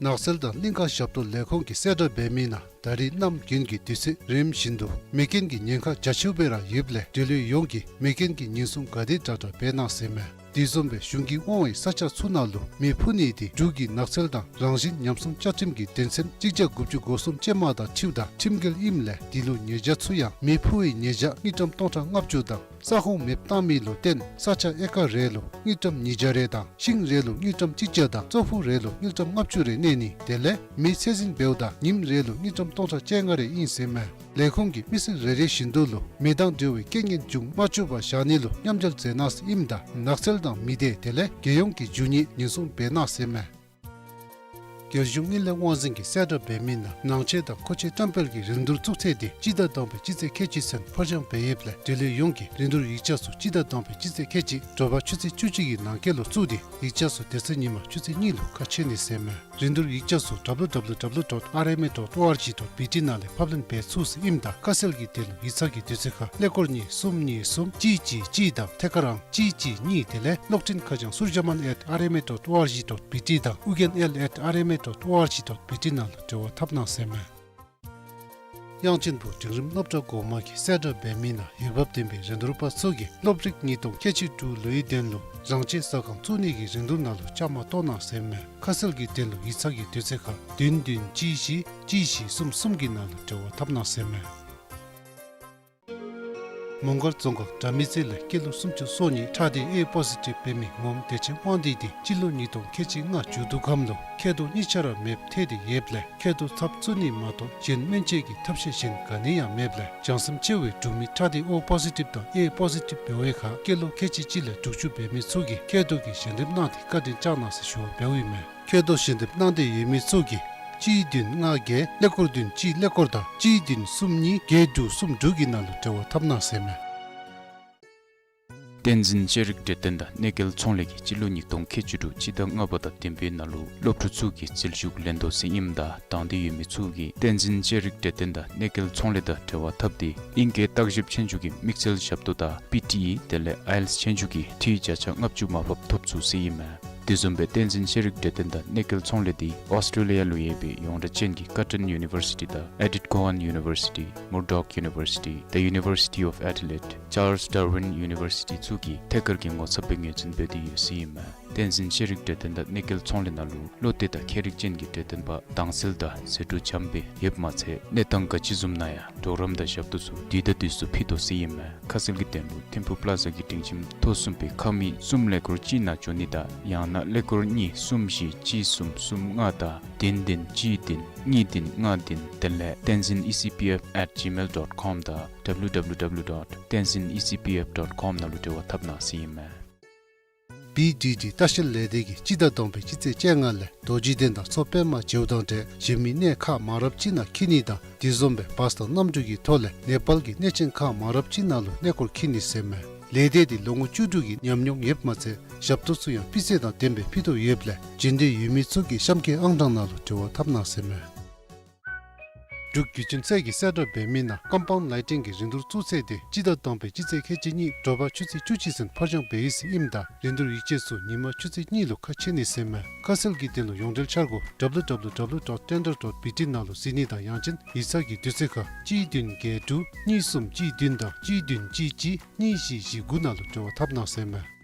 ནགས་ཚལ་དང་གླིང་ཁ་ཞབས་ཏོག་ལས་ཁུངས་ཀྱིས་གསལ་བསྒྲགས་འབད་མི་ནང་ད་རིས་གནམ་དགུན་གྱི་དུས་ཚོད་རིམ་བཞིན་དུ་མེ་རྐྱེན་གྱི་ཉེན་ཁ་རྒྱ་ཆེཝ་སྦེ་ར་ཡོདཔ་ལས་འབྲེལ་ཡོད་ཡོངས་ཀྱིས་མེ་རྐྱེན་གྱི་ཉེན་སྲུང་ག་དེ་དྲག་དྲག་འབད་གནང་ཟེར་མས། དེ་བཟུམ་སྦེ་གཞུང་གིས་དབང་བའི་ས་ཆ་ཚུ་ནང་ལུ་མེ་འཕུ་ནི་དེ་འབྲུག་གི་ནགས་ཚལ་དང་རང་བཞིན་ཉམས་སྲུང་བཅའ་ཁྲིམས་ཀྱི་དོན་ཚན་གཅིག་བརྒྱ་དགུ་བཅུ་གོ་གསུམ་ཅན་མ་དང་འཁྲིལཝ་ད་ཁྲིམས་འགལ་ཨིནམ་ལས་དེ་ལུ་ཉེས་བྱ་ཚུ་ཡང་མེ་འཕུ་བའི་ཉེས་བྱ་དངུལ་ཀྲམ་སྟོང་ཕྲག་ལྔ་བཅུ་དང་ས་ཁོངས་མེདཔ་བཏང་མི་ལུ་བརྟེན་ས་ཆ་ཨེ་ཀར་རེ་ལུ་དངུལ་ཀྲམ་ཉིས་བརྒྱ་རེ་དང་ཤིང་རེ་ལུ་དངུལ་ཀྲམ་གཅིག་བརྒྱ་དང་ཙོག་ཕུག་རེ་ལུ་དངུལ་ཀྲམ་ལྔ་བཅུ་རེ་གནས་ནི་དེ་ལས་མེ་ཚད་འཛིན་འབདཝ་ད་ཉིནམ་རེ་ལུ་དངུལ་ཀྲམ་སྟོང་ཕྲག་བཅོ་ལྔ་རེ་ཨིན་ཟེར་མས། ལས་ཁུངས་ཀྱིས་མི་སེར་རེ་རེ་བཞིན་དུ་ལུ་མེ་དང་འབྲེལ་བའི་རྐྱེན་ངན་འབྱུང་མ་བཅུག་པར་བཞག་ནི་ལུ་མཉམ་འབྲེལ་མཛད་གནང་ཟེར་ཨིནམ་ད་ནགས་ཚལ་དང་མི་སྡེ་དེ་ལས་རྒྱལ་ཡོངས་ཀྱི་རྒྱུ་ནི་ཉེན་སྲུང་འབད་གནང་ཟེར་མས། རྒྱལ་གཞུང་དངུལ་ལས་དབང་འཛིན་གྱིས་གསལ་བསྒྲགས་འབད་མི་ནང་ནང་ཆས་དང་མཁོ་ཆས་བཀྲམ་སྤེལ་གྱི་རིན་བསྡུར་བཙུགས་ཚེས་འདི་སྤྱི་ཟླ་དང་པའི་སྤྱི་ཚེས་ཁལ་གཅིག་ཚུན་ཕར་འགྱངས་འབད་ཡོདཔ་ལས་འབྲེལ་ཡོད་ཡོངས་ཀྱིས་རིན་བསྡུར་ཡིག་ཆ་ཚུ་སྤྱི་ཟླ་དང་པའི་སྤྱི་ཚེས་ཁལ་གཅིག་དྲོ་པ་ཆུ་ཚོད་བཅུ་གཅིག་གི་ནང་འཁོད་ལུ་བཙུགས་ཏེ་ཡིག་ཆ་ཚུ་དེ་ཚེ་ཉིན་མ་ཆུ་ཚོད་གཉིས་ལུ་ཁ་ཕྱེ་ནི་ཟེར་མས། རིན་བསྡུར་ཡིག་ཆ་ཚུ་W W W dot R M A dot O R G dot B T ནང་ལས་ཕབ་ལེན་འབད་ཚུགས་ཟེར་ཨིནམ་ད་ཁ་གསལ་གྱི་དོན་ལུ་ཡིག་ཚང་གི་དུས་ཚོད་ཁར་ཀླད་ཀོར་གཉིས་གསུམ་གཉིས་གསུམ་གཅིག་གཅིག་གཅིག་དང་ཐད་ཀར་ཨང་གཅིག་གཅིག་གཉིས་དེ་ལས་གློག་འཕྲིན་ཁ་བྱང་surjaman at R M A dot O R G dot B T དང་ཨུ་རྒྱན་L at R M A dot O R G dot B T ནང་ལུ་འབྲེལ་བ་འཐབ་གནང་ཟེར་མས། དབྱངས་ཅན་པོ་འབྲིང་རིམ་སློབ་གྲྭ་འགོ་མ་གིས་གསལ་བསྒྲགས་འབད་མི་ནང་འོས་འབབ་ལྡན་པའི་རིན་བསྡུར་པ་ཚུ་གིས་སློབ་རིམ་ཉིས་སྟོང་ཁལ་གཅིག་དྲུག་ལོའི་དོན་ལུ་རང་བྱས་ཟ་ཁང་བཙུགས་ནི་གི་རིན་བསྡུར་ནང་ལུ་བཅའ་མར་གཏོགས་གནང་ཟེར་མས། ཁ་གསལ་གྱི་དོན་ལུ་ཡིག་ཚང་གི་དུས་ཚོད་ཁར་བདུན་བདུན་གཅིག་བཞི་གཅིག་བཞི་གསུམ་གསུམ་གྱི་ནང་ལུ་འབྲེལ་བ་འཐབ་གནང་ཟེར་མས། མོང་སྒར་རྫོང་ཁག་དགྲ་མེད་རྩེ་ལས་སྐྱེས་ལོ་སུམ་ཅུ་སོ་གཉིས་ཁྲག་སྡེ་ཨེ་པོ་ཟི་ཊིབ་འབད་མི་ངོམ་བདེ་ཆེན་དབང་འདུས་འདི་སྤྱི་ལོ་ཉིས་སྟོང་ཁལ་གཅིག་ལྔ་མཇུག་བསྡུ་ཁམས་ལུ་མཁལ་རྡོག་གཉིས་ཆ་ར་མེདཔ་ཐལ་ཏེ་ཡོདཔ་ལས་མཁལ་རྡོག་ཚབ་བཙུགས་ནི་མ་གཏོགས་གཞན་སྨན་བཅོས་ཀྱི་ཐབས་ཤེས་གཞན་ག་ནི་ཡང་མེདཔ་ལས་བྱང་སེམས་ཆེ་བའི་འབྲུག་མི་ཁྲག་སྡེ་ཨོ་པོ་ཟི་ཊིབ་དང་ཨེ་པོ་ཟི་ཊིབ་འབད་བའི་ཁར་སྐྱེས་ལོ་ཁལ་གཅིག་གཅིག་ལས་དྲུག་ཅུ་འབད་མི་ཚུ་གིས་མཁལ་རྡོག་གི་ཞལ་འདེབས་གནང་སྟེ་བཀའ་དྲིན་བསྐྱངས་གནང་ཟེར་ཞུ་བ་འབདཝ་ཨིན་མས། མཁལ་རྡོག་ཞལ་འདེབས་གནང་འདོད་ཡོད་མི་ཚུ་གིས་ གཅིག་བདུན་ལྔ་བརྒྱད་ཀླད་ཀོར་བདུན་གཅིག་ཀླད་ཀོར་དང་གཅིག་བདུན་གསུམ་གཉིས་བརྒྱད་དྲུག་གསུམ་དྲུག་གི་ནང་ལུ་འབྲེལ་བ་འཐབ་གནང་ཟེར་མས། བསྟན་འཛིན་ཤེས་རིག་གྲོས་སྟོན་དང་གནོད་སྐྱེལ་ཚོང་ལས་ཀྱིས་སྤྱི་ལོ་ཉིས་སྟོང་ཁལ་གཅིག་དྲུག་སྤྱི་ཟླ་ལྔ་པ་དང་བདུན་པའི་ནང་ལུ་སློབ་ཕྲུག་ཚུ་གི་འཛུལ་ཞུགས་ལེན་དོ་ཟེར་ཨིནམ་ད་དང་འདོད་ཡོད་མི་ཚུ་གིས་བསྟན་འཛིན་ཤེས་རིག་གྲོས་སྟོན་དང་གནོད་སྐྱེལ་ཚོང་ལས་དང་འབྲེལ་བ་འཐབ་སྟེ་ཨིང་སྐད་བརྟག་ཞིབ་ཆོས་རྒྱུགས་ཀྱི་དམིགས་བསལ་ཞབས་ཏོག་དང་པི་ཊི་ཨི་དེ་ལས་ཨའི་ཨེལ་ཊི་ཨེས་ཆོས་རྒྱུགས་ཀྱི་འཐུས་བརྒྱ་ཆ་ལྔ་བཅུ་མར་ཕབ་ཐོབ་ཚུགས་ཟེར་ཨིན་མས། དེ་བཟུམ་སྦེ་བསྟན་འཛིན་ཤེས་རིག་གྲོས་སྟོན་དང་གནོད་སྐྱེལ་ཚོང་ལས་འདི་ཨོསི་ཊྲེ་ལི་ཡ་ལུ་ཡོད་པའི་ཡོངས་གྲགས་ཅན་གྱི་ཀར་ཊོན་ཡུ་ནི་ཝར་སི་ཊི་དང་ཨེ་ཌིཐ་ཀོ་ཧན་ཡུ་ནི་ཝར་སི་ཊི། མུར་ཌོག་ཡུ་ནི་ཝར་སི་ཊི། The University of Adelaide། ཅཱརལསི་ཌར་ཝིན་ཡུ་ནི་ཝར་སི་ཊི་ཚུ་གིས་ཐད་ཀར་གྱི་ངོ་ཚབ་སྦེ་ངོས་འཛིན་འབད་དེ་ཡོད་ཟེར་ཨིན་མས། བསྟན་འཛིན་ཤེས་རིག་གྲོས་སྟོན་དང་གནོད་སྐྱེལ་ཚོང་ལས་ནང་ལུ་བློ་གཏད་དང་མཁས་རིག་ཅན་གྱི་གྲོས་སྟོན་པ་དྭངས་གསལ་དང་ཟད་འགྲོ་འཇམ་སྦེ་ཡོདཔ་མ་ཚད་གནས་སྟངས་ག་ཅི་བཟུམ་ན་ཡང་གྲོགས་རམ་དང་ཞབས་ཏོག་ཚུ་དུས་དང་དུས་སུ་ཕུལ་དོ་ཟེར་ཨིན་མས། ཁ་གསལ་གྱི་དོན་ལུ་ཐིམ་ཕུག་པ་ལ་ཛ་གི་སྒྲིང་ཁྱིམ་ཐོག་གསུམ་པའི་ཁང་མིག་གསུམ་ཀླད་ཀོར་གཅིག་ནང་འབྱོན་ནི་དང་ཡང་ན་ཀླད་ཀོར་གཉིས་གསུམ་བཞི་གཅིག་གསུམ་གསུམ་ལྔ་དང་བདུན་བདུན་གཅིག་བདུན་གཉིས་བདུན་ལྔ་བདུན་དེ་ལས་tenzin E C P F at gmail dot com དང་W W W dot tenzin E C P F dot com ནང་ལུ་འབྲེལ་བ་འཐབ་གནང་ཟེར་ཨིན་མས། བི་ཌི་ཌི་ལྟ་བཤལ་ལས་སྡེ་གིས་སྤྱི་ཟླ་དང་པའི་སྤྱི་ཚེས་བཅོ་ལྔ་ལས་རྡོ་རྗེ་གདན་དང་མཚོ་པདྨ་བྱེའུ་དང་འབྲེལ་གཞན་མི་གནས་ཁག་མ་རབས་ཅིག་ནང་འཁྱིད་ནི་དང་དེ་བཟུམ་སྦེ་བཱས་དང་གནམ་གྲུ་གི་ཐོག་ལས་ནེ་པཱལ་གྱི་གནས་ཆེན་ཁག་མ་རབས་ཅིག་ནང་ལུ་གནས་སྐོར་འཁྱིད་ནི་ཟེར་མས། ལས་སྡེ་འདི་ལོ་ངོ་བཅུ་དྲུག་གི་ཉམས་མྱོང་ཡོདཔ་མ་ཚད་ཞབས་ཏོག་ཚུ་ཡང་སྤུས་ཚད་དང་ལྡནམ་སྦེ་ཕུལ་དོ་ཡོདཔ་ལས་འབྱོན་འདོད་ཡོད་མི་ཚུ་གིས་གཤམ་འཁོད་ཨང་གྲངས་ནང་ལུ་འབྲེལ་བ་འཐབ་གནང་ཟེར་མས། འབྲུག་བརྒྱུད་འཕྲིན་ཚད་ཀྱིས་གསལ་བསྒྲགས་འབད་མི་ནང་ཀམ་པའུནཌ་ལའི་ཊིང་གི་རིན་བསྡུར་བཙུགས་ཚེས་འདི་སྤྱི་ཟླ་དང་པའི་སྤྱི་ཚེས་ཁལ་གཅིག་གཉིས་དྲོ་པ་ཆུ་ཚོད་བཅུ་གཅིག་ཚུན་ཕར་འགྱངས་འབད་ཡི་ཟེར་ཨིནམ་ད་རིན་བསྡུར་ཡིག་ཆ་ཚུ་ཉིན་མ་ཆུ་ཚོད་གཉིས་ལུ་ཁ་ཕྱེ་ནི་ཟེར་མས། ཁ་གསལ་གྱི་དོན་ལུ་ཡོངས་འབྲེལ་འཆར་སྒོ་W W W dot tender dot B T ནང་ལུ་གཟིགས་ནི་དང་ཡང་ཅིན་ཡིག་ཚང་གི་དུས་ཚོད་ཁར་གཅིག་བདུན་བརྒྱད་དྲུག་གཉིས་གསུམ་གཅིག་བདུན་དང་གཅིག་བདུན་གཅིག་གཅིག་གཉིས་བཞི་བཞི་དགུ་ནང་ལུ་འབྲེལ་བ་འཐབ་གནང་ཟེར་མས།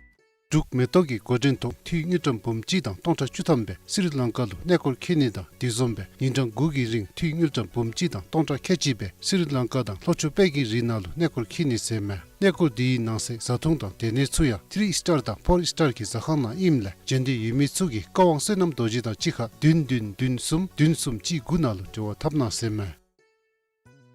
འབྲུག་མེ་ཏོག་གི་འགོ་འདྲེན་ཐོག་འཐུས་དངུལ་ཀྲམ་འབུམ་གཅིག་དང་སྟོང་ཕྲག་བཅུ་ཐམ་སྦེ་སི་རི་ལང་ཀ་ལུ་གནས་སྐོར་འཁྱིད་ནི་དང་དེ་བཟུམ་སྦེ་ཉིན་གྲངས་དགུ་གི་རིང་འཐུས་དངུལ་ཀྲམ་འབུམ་གཅིག་དང་སྟོང་ཕྲག་ཁལ་གཅིག་སྦེ་སི་རི་ལང་ཀ་དང་ལྷོ་ཕྱོགས་དཔལ་གྱི་རི་ནང་ལུ་གནས་སྐོར་འཁྱིད་ནི་ཟེར་མས། གནས་སྐོར་འདི་གི་ནང་གསེས་བཟའ་འཐུང་དང་སྡོད་གནས་ཚུ་ཡང་ཐི་རི་ཨིསི་ཊར་དང་ཕོར་ཨིསི་ཊར་གྱི་ཟ་ཁང་ནང་ཨིནམ་ལས་འབྱོན་འདོད་ཡོད་མི་ཚུ་གིས་བཀའ་དབང་བསོད་ནམས་རྡོ་རྗེ་དང་གཅིག་ཁར་བདུན་བདུན་བདུན་གསུམ་བདུན་གསུམ་གཅིག་དགུ་ནང་ལུ་འབྲེལ་བ་འཐབ་གནང་ཟེར་མས།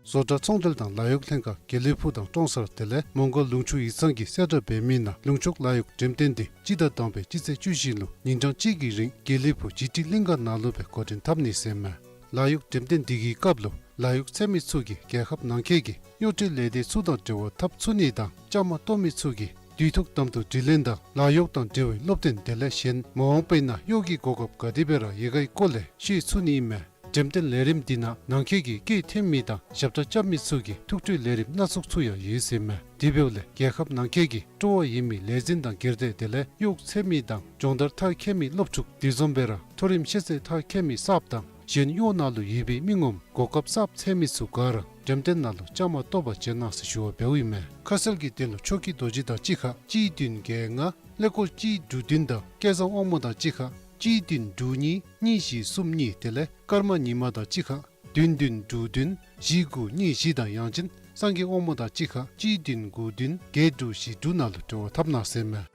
བཟོ་གྲྭ་ཚོང་འབྲེལ་དང་ལཱ་གཡོག་ལྷན་ཁག་དགེ་ལེགས་ཕུག་དང་ཀྲོང་གསར་དེ་ལས་མོང་སྒར་ལུང་ཕྱོགས་ཡིག་ཚང་གིས་གསལ་བསྒྲགས་འབད་མི་ནང་ལུང་ཕྱོགས་ལཱ་གཡོག་འགྲེམས་སྟོན་འདི་སྤྱི་ཟླ་དང་པའི་སྤྱི་ཚེས་བཅུ་བཞི་ལུ་ཉིན་གྲངས་གཅིག་གི་རིང་དགེ་ལེགས་ཕུག་ཇི་ཊི་གླིང་ག་ནང་ལུ་སྦེ་འགོ་འདྲེན་འཐབ་ནི་ཟེར་མས། ལཱ་གཡོག་འགྲེམས་སྟོན་འདི་གི་སྐབས་ལུ་ལཱ་གཡོག་འཚོལ་མི་ཚུ་གིས་རྒྱལ་ཁབ་ནང་འཁོད་ཀྱི་གཡོག་སྤྲོད་ལས་སྡེ་ཚུ་དང་འབྲེལ་བ་འཐབ་ཚུགས་ནི་དང་བཅའ་མར་གཏོགས་མི་ཚུ་གིས་དུས་ཐོག་དམ་དུ་དྲི་ལན་དང་ལཱ་གཡོག་དང་འབྲེལ་བའི་སློབ་སྟོན་དེ་ལས་གཞན་མ་འོངས་པའི་ནང་གཡོག་གི་གོ་སྐབས་ག་དེ་སྦེ་ར་ཡོད་གའི་སྐོར་ལས་ཤེས་ཚུགས་ནི་ཨིན་མས། འགྲེམས་སྟོན་ལས་རིམ་འདི་ནང་ནང་འཁོད་ཀྱི་སྐྱེད་ཐོན་མི་དང་ཞབས་ཁྲ་རྐྱབ་མི་ཚུ་གིས་ཐུགས་སྤྲོའི་ལས་རིམ་སྣ་ཚོགས་ཚུ་ཡང་ཡོད་ཟེར་མས། དེ་འབདཝ་ལས་རྒྱལ་ཁབ་ནང་འཁོད་ཀྱི་སྤྲོ་བ་ཡོད་མི་ལས་འཛིན་དང་སྒེར་སྡེ་དེ་ལས་གཡོག་འཚོལ་མི་དང་སྦྱོང་བརྡར་མཐར་འཁྱོལ་མི་སློབ་ཕྲུག་དེ་བཟུམ་སྦེ་ར་མཐོ་རིམ་ཤེས་ཚད་མཐར་འཁྱོལ་མི་གསརཔ་དང་གཞན་གཡོག་ནང་ལུ་ཡོད་པའི་མི་ངོམ་གོ་སྐབས་གསརཔ་འཚོལ་མི་ཚུ་ག་ར་འགྲེམས་སྟོན་ནང་ལུ་བཅའ་མར་གཏོགས་པར་བྱོན་གནང་ཟེར་ཞུ་བ་འབདཝ་ཨིན་མས། ཁ་གསལ་གྱི་དོན་ལུ་ཆོས་སྐྱིད་རྡོ་རྗེ་དང་གཅིག་ཁར་གཅིག་བདུན་བརྒྱད་ལྔ་ཀླད་ཀོར་གཅིག་དྲུག་བདུན་དང་སྐལ་བཟང་དབང་མོ་དང་གཅིག་ཁར་གཅིག་བདུན་དྲུག་གཉིས་གཉིས་བཞི་གསུམ་གཉིས་དེ་ལས་ཀརྨ་ཉི་མ་དང་གཅིག་ཁར་བདུན་བདུན་དྲུག་བདུན་བཞི་དགུ་གཉིས་བཞི་དང་ཡང་ཅིན་སངས་རྒྱས་དབང་མོ་དང་གཅིག་ཁར་གཅིག་བདུན་དགུ་བདུན་བརྒྱད་དྲུག་བཞི་དྲུག་ནང་ལུ་འབྲེལ་བ་འཐབ་གནང་ཟེར་མས།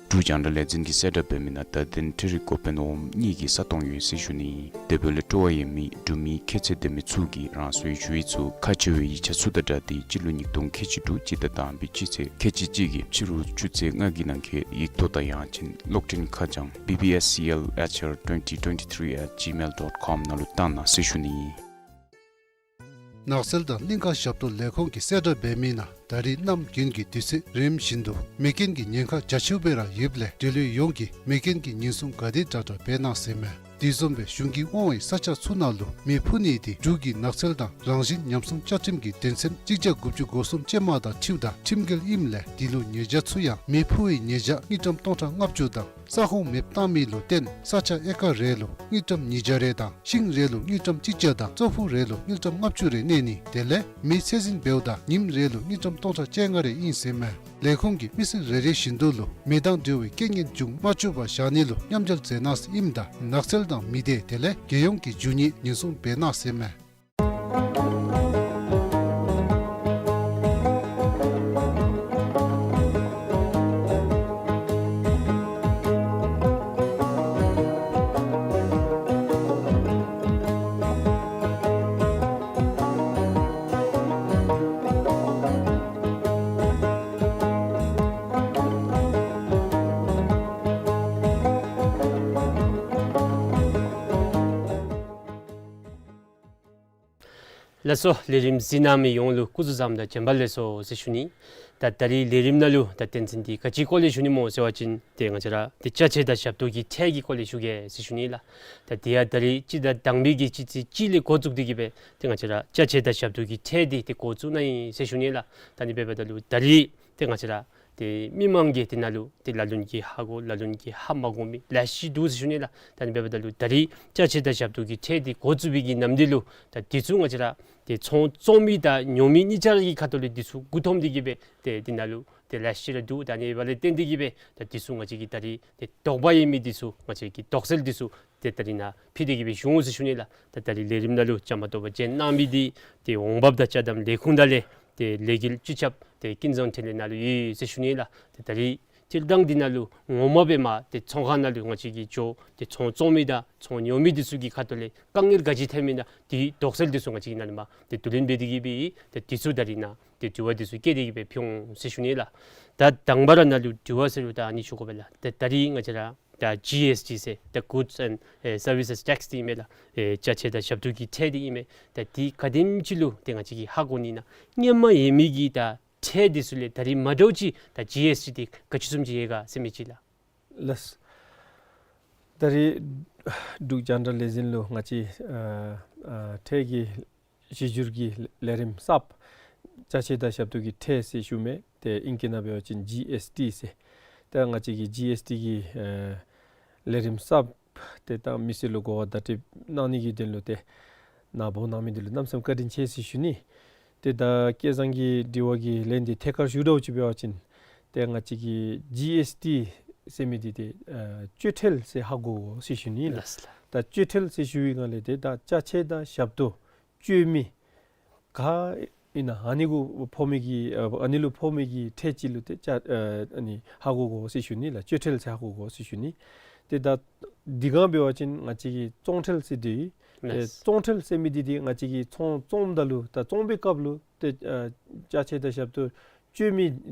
འབྲུག་རྒྱང་བསྒྲགས་ལས་འཛིན་གྱིས་གསལ་བསྒྲགས་འབད་མི་ནང་བརྡ་དོན་འཕྲུལ་རིག་འགོ་དཔོན་འོགམ་གཉིས་ཀྱི་ས་སྟོང་ཡོད་ཟེར་ཞུ་ནི་ཨིན། དེ་འབདཝ་ལས་སྤྲོ་བ་ཡོད་མི་འབྲུག་མི་ཁྱད་ཚད་ལྡན་མི་ཚུ་གིས་རང་སོའི་ཞུ་ཡིག་ཚུ་ཁག་ཆེ་བའི་ཡིག་ཆ་ཚུ་དང་སྦྲགས་ཏེ་སྤྱི་ལོ་ཉིས་སྟོང་ཁལ་གཅིག་དྲུག་སྤྱི་ཟླ་དང་པའི་སྤྱི་ཚེས་ཁལ་གཅིག་གཅིག་གི་ཕྱི་རུ་ཆུ་ཚོད་ལྔ་གི་ནང་འཁོད་ཡིག་ཐོག་དང་ཡང་ཅིན་གློག་འཕྲིན་ཁ་བྱང་B B S C L H R twenty twenty-three at gmail dot com ནང་ལུ་བཏང་གནང་ཟེར་ཞུ་ནི་ཨིན། ནགས་ཚལ་དང་གླིང་ཀ་ཞབས་ཏོག་ལས་ཁུངས་ཀྱིས་གསལ་བསྒྲགས་འབད་མི་ནང་ད་རེས་གནམ་དགུན་གྱི་དུས་ཚོད་རིམ་བཞིན་དུ་མེ་རྐྱེན་གྱི་ཉེན་ཁ་རྒྱ་ཆེཝ་སྦེ་ར་ཡོདཔ་ལས་འབྲེལ་ཡོད་ཡོངས་ཀྱིས་མེ་རྐྱེན་གྱི་ཉེན་སྲུང་ག་དེ་དྲག་དྲག་འབད་གནང་ཟེར་མས། དེ་བཟུམ་སྦེ་གཞུང་གིས་དབང་བའི་ས་ཆ་ཚུ་ནང་ལུ་མེ་འཕུ་ནི་དེ་འབྲུག་གི་ནགས་ཚལ་དང་རང་བཞིན་ཉམས་སྲུང་བཅའ་ཁྲིམས་ཀྱི་དོན་ཚན་གཅིག་བརྒྱ་དགུ་བཅུ་གོ་གསུམ་ཅན་མ་དང་འཁྲིལཝ་ད་ཁྲིམས་འགལ་ཨིནམ་ལས་འདི་ལུ་ཉེས་བྱ་ཚུ་ཡང་མེ་འཕུ་བའི་ཉེས་བྱ་དངུལ་ཀྲམ་སྟོང་ཕྲག་ལྔ་བཅུ་དང་ས་ཁོངས་མེདཔ་བཏང་མི་ལུ་བརྟེན་ས་ཆ་ཨེ་ཀར་རེ་ལུ་དངུལ་ཀྲམ་ཉིས་བརྒྱ་རེ་དང་ཤིང་རེ་ལུ་དངུལ་ཀྲམ་གཅིག་བརྒྱ་དང་ཙོག་ཕུག་རེ་ལུ་དངུལ་ཀྲམ་ལྔ་བཅུ་རེ་གནས་ནི་དེ་ལས་མེ་ཚད་འཛིན་འབདཝ་ད་ཉིནམ་རེ་ལུ་དངུལ་ཀྲམ་སྟོང་ཕྲག་བཅོ་ལྔ་རེ་ཨིན་ཟེར་མས། ལས་ཁུངས་ཀྱིས་མི་སེར་རེ་རེ་བཞིན་དུ་ལུ་མེ་དང་འབྲེལ་བའི་རྐྱེན་ངན་འབྱུང་མ་བཅུག་པར་བཞག་ནི་ལུ་མཉམ་འབྲེལ་མཛད་གནང་ཟེར་ཨིནམ་ད་ནགས་ཚལ་དང་མི་སྡེ་དེ་ལས་རྒྱལ་ཡོངས་ཀྱི་རྒྱུ་དངོས་ཉེན་སྲུང་འབད་གནང་ཟེར་མས། ལགས་སོ། ལས་རིམ་གཟིགས་གནང་མི་ཡོངས་ལུ་སྐུ་གཟུགས་བཟང་དང་བྱོན་པ་ལེགས་སོ་ཟེར་ཞུ་ནི། ད་ད་རིས་ལས་རིམ་ནང་ལུ་ད་དོན་ཚན་འདི་ག་ཅིའི་སྐོར་ལས་ཞུ་ནི་སྨོ་ཟེར་བ་ཅིན་ཏེ་ང་བཅས་ར་ཏེ་ཅ་ཆས་དང་ཞབས་ཏོག་གི་ཁྲལ་གྱི་སྐོར་ལས་ཞུ་གེ་ཟེར་ཞུ་ནི་ལགས། ད་དེ་ཡང་ད་རིས་སྤྱི་ཟླ་དང་པའི་གི་སྤྱི་ཚེས་གཅིག་ལས་འགོ་བཙུགས་ཏེ་གི་སྦེ་ཏེ་ང་བཅས་ར་ཅ་ཆས་དང་ཞབས་ཏོག་གི་ཁྲལ་འདི་ཏེ་འགོ་བཙུགས་ནི་ཨིན་ཟེར་ཞུ་ནི་ལགས། ད་ཨ་ནི་འབདཝ་ད་ལུ་ད་རིས་ཏེ་ང་བཅས་ར་ཏེ་མི་མང་གིས་དེ་ནང་ལུ་ཏེ་ལ་ལུ་གིས་ཧ་གོ་ལ་ལུ་གིས་ཧ་མ་གོ་མི་ལེ་ཤ་འདུག་ཟེར་ཞུ་ནི་ལགས། ད་ཨ་ནི་འབདཝ་ད་ལུ་ད་རིས་ཅ་ཆས་དང་ཞབས་ཏོག་གི་ཁྲལ་འདི་འགོ་བཙུགས་པའི་གི་ནམ་དུས་ལུ་ད་དེ་ཚུ་ང་བཅས་ར་ཏེ་ཚོང་བཙོང་མི་དང་ཉོ་མི་གཉིས་ཆ་ར་གི་ཁ་ཐུག་ལས་དེ་ཚུ་མགུ་འཐོམ་སྟེ་གི་སྦེ་ཏེ་དེ་ནང་ལུ་ཏེ་ལེ་ཤ་ར་འདུག། ད་ཨ་ནི་འབདཝ་ལས་བརྟེན་ཏེ་གི་སྦེ་ད་དེ་ཚུ་ང་བཅས་ཀྱིས་ད་རིས་ཏེ་དོགས་པ་ཡོད་མི་དེ་ཚུ་ང་བཅས་ཀྱིས་དོགས་སེལ་དེ་ཚུ་ཏེ་ད་རིས་ནཱ་ཕུལ་ཏེ་གི་སྦེ་ཞུ་འོང་ཟེར་ཞུ་ནི་ལགས། ད་ད་རིས་ལས་རིམ་ནང་ལུ་བཅའ་མར་གཏོགས་པར་བྱོན་གནང་མི་འདི་ཏེ་འོང་འབབ་དང་ཅ་དམ་ལས་ཁུངས་དང་ལས་ཏེ་ལས་འགུལ་སྤྱི་ཁྱབ་ཏེ་ཀུན་བཟང་འཕྲིན་ལས་ནང་ལུ་ཡོད་ཟེར་ཞུ་ནི་ལགས། ཏེ་ད་རིས་སྤྱིར་བཏང་འདི་ནང་ལུ་ངོ་མ་སྦེ་མར་ཏེ་ཚོང་ཁང་ནང་ལུ་ང་བཅས་ཀྱིས་འགྱོ་ཏེ་ཚོང་བཙོང་མི་དང་ཚོང་ཉོ་མི་དེ་ཚུ་གི་ཁ་ཐུག་ལས་དཀའ་ངལ་ག་ཅི་ཐོན་མི་ཨིན་ན་དེ་དོགས་སེལ་དེ་ཚུ་ང་བཅས་ཀྱིས་ནཱ་ལས་མར་ཏེ་བསྡུ་ལེན་འབད་དེ་གི་སྦེ་ཏེ་དེ་ཚུ་ད་རིས་ནཱ་ཏེ་དྲི་བ་དེ་ཚུ་བཀོད་དེ་གི་སྦེ་ཕུལ་འོང་ཟེར་ཞུ་ནི་ལགས། ད་དང་པ་ར་ནཱ་ལུ་དྲི་བ་ཟེར་རུང་ད་ཨ་ནི་ཞུ་དགོ་པས་ལགས། ད་ད་རིས་ང་བཅས་ར་ད་ཇི་ཨེསི་ཊི་ཟེར་ད་Goods and Services Tax འདི་ཨིན་མས་ལགས། ཨེ་ཅ་ཆས་དང་ཞབས་ཏོག་གི་ཁྲལ་འདི་ཨིན་མས། ད་འདི་ག་དེམ་ཅིག་ལུ་ཏེ་ང་བཅས་ཀྱིས་ཧ་གོ་ནི་ཨིན་ན། སྔོན་མ་ཡོད་མི་གི་ད་ཁྲལ་དེ་ཚུ་ལས་ད་རིས་མ་འདྲཝ་ཅིག་ད་ཇི་ཨེསི་ཊི་འདི་ག་ཅི་བཟུམ་ཅིག་ཡོད་ག་ཟེར་མི་ཅིག་ལགས། ལགས། ད་རིས་འབྲུག་རྒྱང་བསྒྲགས་ལས་འཛིན་ལུ་ང་བཅས་ཨ་ཨ་ཁྲལ་གྱི་གཞི་འགྱུར་གྱི་ལས་རིམ་གསརཔ་ཅ་ཆས་དང་ཞབས་ཏོག་གི་ཁྲལ་ཟེར་ཞུ་མི་ཏེ་ཨིང་སྐད་ནང་འབད་བ་ཅིན་ཇི་ཨེསི་ཊི་ཟེར། ད་ང་བཅས་ཀྱི་ཇི་ཨེསི་ཊི་གི་ཨ་ལས་རིམ་གསརཔ་ཏེ་ད་མི་སེར་ལུ་གོ་བ་བརྡ་སྤྲོད་གནང་ནི་གི་དོན་ལུ་ཏེ་ནཱ་འབོ་གནང་མི་འདི་ལུ་གནམ་མེད་ས་མེད་བཀའ་དྲིན་ཆེ་ཟེར་ཞུ་ནི། ཏེ་ད་སྐལ་བཟང་གི་དྲི་བ་གི་ལན་འདི་ཐད་ཀར་ཞུ་དོ་ཅིག་འབད་བ་ཅིན་ཏེ་ང་བཅས་ཀྱི་ཇི་ཨེསི་ཊི་ཟེར་མི་འདི་ཏེ་ཨ་སྤྱོད་ཁྲལ་ཟེར་ཧ་གོ་དགོ་ཟེར་ཞུ་ནི་ལགས། ལགས་ལགས། ད་སྤྱོད་ཁྲལ་ཟེར་ཞུ་བའི་སྒང་ལས་ཏེ་ད་ཅ་ཆས་དང་ཞབས་ཏོག་སྤྱོད་མི་ག་ཨིན་ན་ཨ་ནི་གུ་ཕོག་མི་གི་ཨ་ཨ་ནི་ལུ་ཕོག་མི་གི་ཁྲལ་ཅིག་ལུ་ཏེ་ཅ་ཨ་ཨ་ནི་ཧ་གོ་དགོ་ཟེར་ཞུ་ནི་ལགས། སྤྱོད་ཁྲལ་ཟེར་ཧ་གོ་དགོ་ཟེར་ཞུ་ནི། ཏེ་ད་འདི་སྒང་འབད་བ་ཅིན་ང་བཅས་ཀྱིས་བཙོང་ཁྲལ་ཟེར་དེ་ཨེ་ལགས། བཙོང་ཁྲལ་ཟེར་མི་འདི་ཏེ་ང་བཅས་ཀྱིས་ཚོང་བཙོངམ་ད་ལུ་ད་བཙོང་པའི་སྐབས་ལུ་ཏེ་ཨ་ཅ་ཆས་དང་ཞབས་ཏོག་སྤྱོད་མི་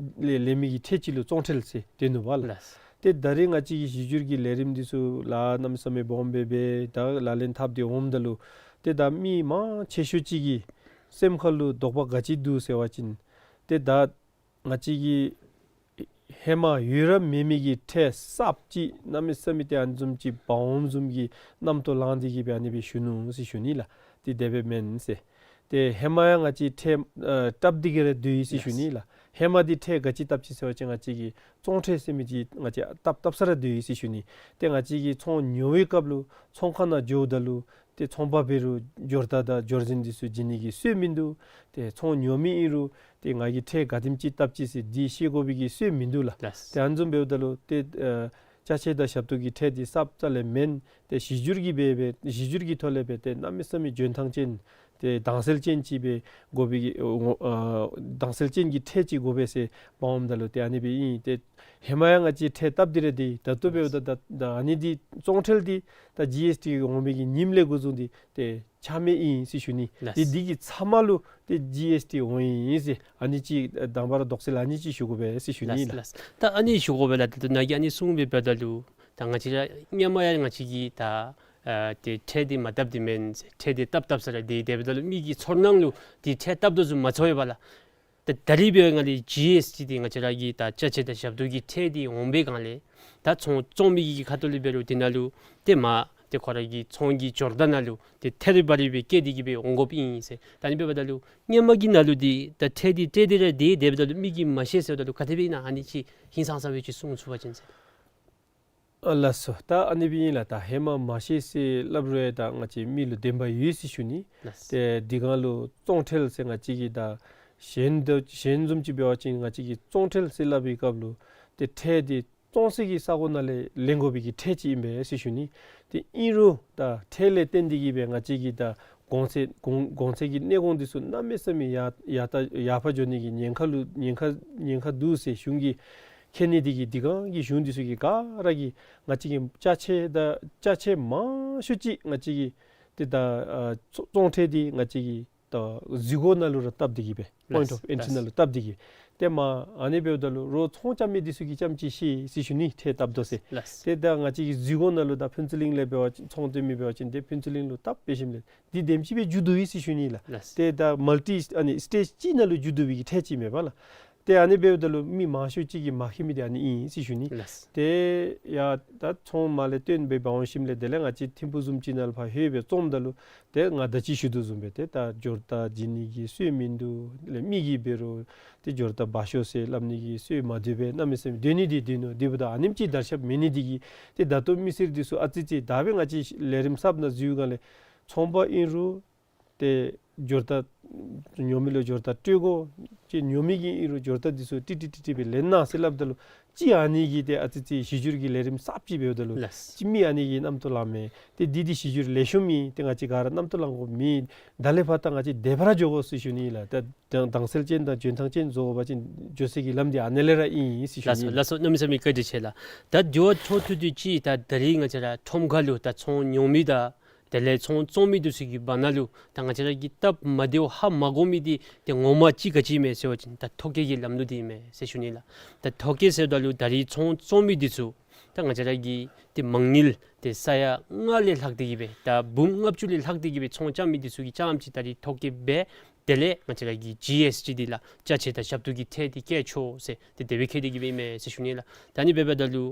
ལས་ལེན་མི་གི་ཁྲལ་ཅིག་ལུ་བཙོང་ཁྲལ་ཟེར་དེ་ནུག་པ་ལགས། ལགས། ཏེ་ད་རིས་ང་བཅས་ཀྱི་གཞི་འགྱུར་གྱི་ལས་རིམ་འདི་ཚུ་ལཱ་གནམ་མེད་ས་མེད་སྦོམ་སྦེ་སྦེ་ད་ལག་ལེན་འཐབ་སྟེ་འོངམ་ད་ལུ་ཏེ་ད་མི་མང་ཆེ་ཤོས་ཅིག་གི་སེམས་ཁ་ལུ་དོགས་པ་ག་ཅི་འདུག་ཟེར་བ་ཅིན་ཏེ་ད་ང་བཅས་ཀྱི་ཧེ་མ་ཡོད་ར་མེད་མི་གི་ཁྲལ་གསརཔ་ཅིག་གནམ་མེད་ས་མེད་ཏེ་ཨ་ནི་བཟུམ་ཅིག་འབག་འོངམ་བཟུམ་གྱི་རྣམ་རྟོག་ལངས་ཏེ་གི་སྦེ་ཨ་ནི་སྦེ་ཞུ་ནུག་ཟེར་ཞུ་ནི་ལགས། ཏེ་དེ་སྦེ་མེན་ཟེར། ཏེ་ཧེ་མ་ཡང་ང་བཅས་ཁྲལ་ཨ་བཏབ་སྟེ་གི་ར་སྡོད་ཡི་ཟེར་ཞུ་ནི་ལགས། ཧེ་མ་འདི་ཁྲལ་ག་ཅི་བཏབ་ཅི་ཟེར་བ་ཅིན་ང་བཅས་ཀྱིས་བཙོང་ཁྲལ་ཟེར་མི་འདི་ང་བཅས་བཏབ་བཏབ་ས་ར་སྡོད་ཡི་ཟེར་ཞུ་ནི། ཏེ་ང་བཅས་ཀྱིས་ཚོང་ཉོ་བའི་སྐབས་ལུ་ཚོང་ཁང་ནང་འགྱོཝ་ད་ལུ་ཏེ་ཚོང་པ་འབད་རུང་སྦྱོར་རྟགས་དང་སྦྱོར་འཛིན་འདི་ཚུ་བྱིན་ནི་གི་སྲོལ་མིན་འདུག། ཏེ་ཚོང་ཉོ་མི་ཨིན་རུང་ཏེ་ང་གིས་ཁྲལ་ག་དེམ་ཅིག་བཏབ་ཅི་ཟེར་འདི་ཤེས་དགོ་པའི་གི་སྲོལ་མིན་འདུག་ལགས། ལགས། ཏེ་ཨ་ནི་བཟུམ་འབདཝ་ད་ལུ་ཏེ་ཨ་ཅ་ཆས་དང་ཞབས་ཏོག་གི་ཁྲལ་འདི་གསརཔ་རྩ་ལས་མེན། ཏེ་གཞི་འགྱུར་གྱི་སྦེ་སྦེ་གཞི་འགྱུར་གྱི་ཐོག་ལས་སྦེ་ཏེ་གནམ་མེད་ས་མེད་འཇོན་ཐང་ཅན་ཏེ་དྭངས་གསལ་ཅན་ཅིག་སྦེ་དགོ་པའི་གི་ཨ་དྭངས་གསལ་ཅན་གྱི་ཁྲལ་ཅིག་དགོ་པས་ཟེར་འབག་འོངམ་ད་ལུ་ཏེ་ཨ་ནི་སྦེ་ཨིན། ཏེ་ཧེ་མ་ཡང་ང་བཅས་ཁྲལ་བཏབ་སྟེ་ར་སྡོད་ཡི། ད་ལྟོ་འབདཝ་ད་ད་ད་ཨ་ནི་འདི་བཙོང་ཁྲལ་འདི་ད་ཇི་ཨེསི་ཊི་འོང་མི་གི་ཉིནམ་ལས་འགོ་བཟུང་སྟེ་ཏེ་ཆ་མེད་ཨིན་ཟེར་ཞུ་ནི། ལགས། ཏེ་འདི་གི་མཐའ་མ་ལུ་ཏེ་ཇི་ཨེསི་ཊི་འོང་ཡི་ཟེར་ཨ་ནི་ཅིག་དང་པ་ར་དོགས་སེལ་ཨ་ནི་ཅིག་ཞུ་དགོ་པས་ཟེར་ཞུ་ནི། ལགས་ལགས། ད་ཨ་ནི་ཞུ་དགོ་པས་ལགས། ད་ནཱ་གིས་ཨ་ནི་གསུངས་པའི་བར་ན་ལུ་ད་ང་བཅས་ར་སྔོན་མ་ཡང་ང་བཅས་ཀྱིས་ད་ཨ་ཏེ་ཁྲལ་འདི་མ་བཏབ་སྟེ་མེན་ཟེར་ཁྲལ་འདི་བཏབ་བཏབ་ས་ར་སྡོད་སྡོདཔ་ད་ལུ་མི་གི་ཚོར་སྣང་ལུ་ཏེ་ཁྲལ་བཏབ་དོ་བཟུམ་མ་ཚོར་བས་ལགས། ད་ད་རིས་འབདཝ་ད་ང་ལས་ཇི་ཨེསི་ཊི་འདི་ང་བཅས་ར་གི་ད་ཅ་ཆས་དང་ཞབས་ཏོག་གི་ཁྲལ་འདི་འོང་པའི་སྒང་ལས་ད་ཚོང་བཙོང་མི་གི་ཁ་ཐུག་ལས་འབད་རུང་དེ་ནང་ལུ་ཏེ་མར་ཏེ་ཁོ་ར་གི་ཚོང་གི་སྦྱོར་རྟགས་ནང་ལུ་ཏེ་ཐད་རི་བ་རི་སྦེ་བཀལ་ཏེ་གི་སྦེ་འོང་དགོཔ་ཨིན་ཟེར། ད་ཨ་ནི་འབདཝ་ད་ལུ་སྔོན་མ་གི་ནང་ལུ་འདི་ད་ཁྲལ་འདི་སྤྲོད་དེ་ར་སྡོད་སྡོདཔ་ད་ལུ་མི་གིས་མ་ཤེས་ཟེརཝ་ད་ལུ་ག་དེ་སྦེ་ཨིན་ན་ཨ་ནི་ཅིག་ཧིང་སངས་ས་སྦེ་ཅིག་གསུང་ཚུགས་པ་ཅིན་ཟེར། ཨ་ལགས་སོ། ད་ཨ་ནི་སྦེ་ཨིན་ལགས། ད་ཧེ་མ་མ་ཤེས་ཟེར་སླབ་རུང་ཡང་ད་ང་བཅས་མི་ལུ་བདེན་པ་ཡོད་ཟེར་ཞུ་ནི། ལགས། ཏེ་འདི་སྒང་ལུ་བཙོང་ཁྲལ་ཟེར་ང་བཅས་ཀྱིས་ད་གཞན་དང་གཞན་བཟུམ་ཅིག་འབད་བ་ཅིན་ང་བཅས་ཀྱིས་བཙོང་ཁྲལ་ཟེར་སླབ་པའི་སྐབས་ལུ་ཏེ་ཁྲལ་འདི་བཙོང་སའི་གི་ས་གོ་ནང་ལས་ལེན་དགོ་པའི་གི་ཁྲལ་ཅིག་ཨིན་པས་ཟེར་ཞུ་ནི། ཏེ་ཨིན་རུང་ད་ཁྲལ་ལས་བརྟེན་ཏེ་གི་སྦེ་ང་བཅས་ཀྱི་ད་གོང་ཚད་གོང་གོང་ཚད་ཀྱི་གནས་གོང་འདི་ཚུ་གནམ་མེད་ས་མེད་ཡར་ཡར་ད་ཡར་འཕར་འགྱོ་ནི་གི་ཉེན་ཁ་ལུ་ཉེན་ཁ་ཉེན་ཁ་འདུག་ཟེར་གཞུང་གིས་མཁྱེན་ནི་འདི་གིས་འདི་སྒང་གི་གཞུང་འདི་ཚུ་གིས་ག་ར་གིས་ང་བཅས་ཀྱི་ཅ་ཆས་ད་ཅ་ཆས་མང་ཤོས་ཅིག་ང་བཅས་ཀྱི་ཏེ་ད་ཨ་བཙོང་ཁྲལ་འདི་ང་བཅས་ཀྱི་ ད་འཛུལ་སྒོ་ནང་ལུ་ར་བཏབ་སྟེ་གི་སྦེ། པོའིནཊ་ལགས་ཨོཕ་ཨེན་ཊི་ལགས་ནང་ལུ་བཏབ་སྟེ་གི། ཏེ་མ་ཨ་ནི་འབདཝ་ད་ལུ་རོགས་ཚོང་རྐྱབ་མི་འདི་ཚུ་གིས་རྐྱངམ་ཅིག་ཤེས་ཟེར་ཞུ་ནི། ཁྲལ་བཏབ་དོ་ཟེར། ལགས། ཏེ་ད་ང་བཅས་ཀྱི་འཛུལ་སྒོ་ནང་ལུ་ད་ཕུན་ཚོགས་གླིང་ལས་འབད་བ་ཅིན་ཚོང་སྟོན་མི་འབད་བ་ཅིན་ཏེ་ཕུན་ཚོགས་གླིང་ལུ་བཏབ་འབད་ཞིནམ་ལས་འདི་དེམ་ཅིག་སྦེ་འགྱོ་དོ་ཡོད་ཟེར་ཞུ་ནི་ལགས། ལགས། ཏེ་ད་མལ་ཊི་ཨ་ནི་སི་ཊེཇ་གཅིག་ནང་ལུ་འགྱོ་དོ་བའི་གི་ཁྲལ་ཅིག་མེད་པ་ལགས། ཏེ་ཨ་ནི་འབདཝ་ད་ལུ་མི་མང་ཤོས་ཅིག་གིས་མ་མཁྱེན་མི་འདི་ཨ་ནི་ཨིན་ཟེར་ཞུ་ནི། ལགས། ཏེ་ཡ་ད་ཚོང་མ་ལས་བཏོན་སྦེ་འབག་འོང་ཞིནམ་ལས་དེ་ལས་ང་བཅས་ཐིམ་ཕུག་བཟུམ་ཅིག་ནང་ལུ་ཕར་ལྷོད་སྦེ་བཙོངམ་ད་ལུ་ཏེ་ང་ད་ཅི་ཞུ་དོ་བཟུམ་སྦེ་ཏེ་ད་འབྱོར་རྟགས་བྱིན་ནི་གི་སྲོལ་མིན་འདུག། ལས་མི་གིས་འབད་རུང་ཏེ་འབྱོར་རྟགས་འབག་ཤོག་ཟེར་སླབ་ནི་གི་སྲོལ་མ་འདུག་པས། གནམ་མེད་ས་མེད་སྡོད་ནི་འདི་སྡོད་ནུག། དེ་འབདཝ་ད་ཨ་ནེམ་ཅིག་དར་ཁྱབ་མེད་ནི་འདི་གིས་ཏེ་ད་ལྟོ་མི་སེར་འདི་ཚུ་ཨ་ཙི་ཙི་ད་སྦེ་ང་བཅས་ལས་རིམ་གསརཔ་ནང་འཛུལ་སྒང་ལས་ཚོང་པ་ཨིན་རུང་ཏེ་འབྱོར་རྟགས་ཉོ་མི་ལུ་འབྱོར་རྟགས་སྤྲོད་དགོ། ཅིག་ཉོ་མི་གིས་ཨིན་རུང་འབྱོར་རྟགས་འདི་ཚུ་ཏིག་ཏིག་ཏིག་ཏིག་སྦེ་ལེན་གནང་ཟེར་སླབ་ད་ལུ་ཅིག་ཨ་ནི་གིས་ཏེ་ཨ་ཙི་ཙི་གཞི་འགྱུར་གྱི་ལས་རིམ་གསརཔ་ཅིག་འབདཝ་ད་ལུ། ལགས། ཅིག་མི་ཨ་ནི་གིས་རྣམ་རྟོག་ལང་མས། ཏེ་འདི་འདི་གཞི་འགྱུར་ལེགས་ཤོམ་ཨིན། ཏེ་ང་བཅས་ག་ར་རྣམ་རྟོག་ལང་དགོཔ་མེད། ད་ལས་ཕར་ད་ང་བཅས་བདེ་བར་འགྱོ་དགོ་ཟེར་ཞུ་ནི་ལགས། ད་དང་དྭངས་གསལ་ཅན་དང་འཇོན་ཐང་ཅན་བཟོ་བ་ཅིན་འགྱོ་སའི་གི་ལམ་འདི་ཨ་ནི་ལས་ར་ཨིན་ཟེར་ཞུ་ནི། ལགས་སོ། ལགས་སོ། གནམ་མེད་ས་མེད་བཀའ་དྲིན་ཆེ་ལགས། ད་འགྱོ་བ་འཕྲོ་མཐུད་དེ་ཅིག་ད་ད་རིས་ང་བཅས་ར་ཁྲོམ་ཁ་ལུ་ད་ཚོང་ཉོ་མི་དང་དེ་ལས་ཚོང་བཙོང་མི་འདི་ཚུ་གི་བར་ན་ལུ་ད་ང་བཅས་ར་གི་སྟབས་མ་བདེཝ་ཧ་མ་གོ་མི་འདི་ཏེ་ངོ་མ་ཅིག་ག་ཅི་ཨིན་མས་ཟེར་བ་ཅིན་ད་ཐོ་བཀོད་ཀྱི་ལམ་ལུགས་འདི་ཨིན་མས་ཟེར་ཞུ་ནི་ལགས། ད་ཐོ་བཀོད་ཟེརཝ་ད་ལུ་ད་རིས་ཚོང་བཙོང་མི་འདི་ཚུ་ད་ང་བཅས་ར་གི་ཏེ་མང་ཉིད་ཏེ་ས་ཡ་ལྔ་ལས་ལྷག་སྟེ་གི་སྦེ་ད་འབུམ་ལྔ་བཅུ་ལས་ལྷག་སྟེ་གི་སྦེ་ཚོང་རྐྱབ་མི་འདི་ཚུ་གིས་རྐྱངམ་ཅིག་ད་རིས་ཐོ་བཀོད་འབད། དེ་ལས་ང་བཅས་ར་གི་ཇི་ཨེསི་ཊི་འདི་ལགས་ཅ་ཆས་དང་ཞབས་ཏོག་གི་ཁྲལ་འདི་བཀལ་ཆོག་ཟེར་ཏེ་དེ་སྦེ་བཀལ་ཏེ་གི་སྦེ་ཨིན་མས་ཟེར་ཞུ་ནི་ལགས། ད་ཨ་ནི་འབདཝ་ད་ལུ་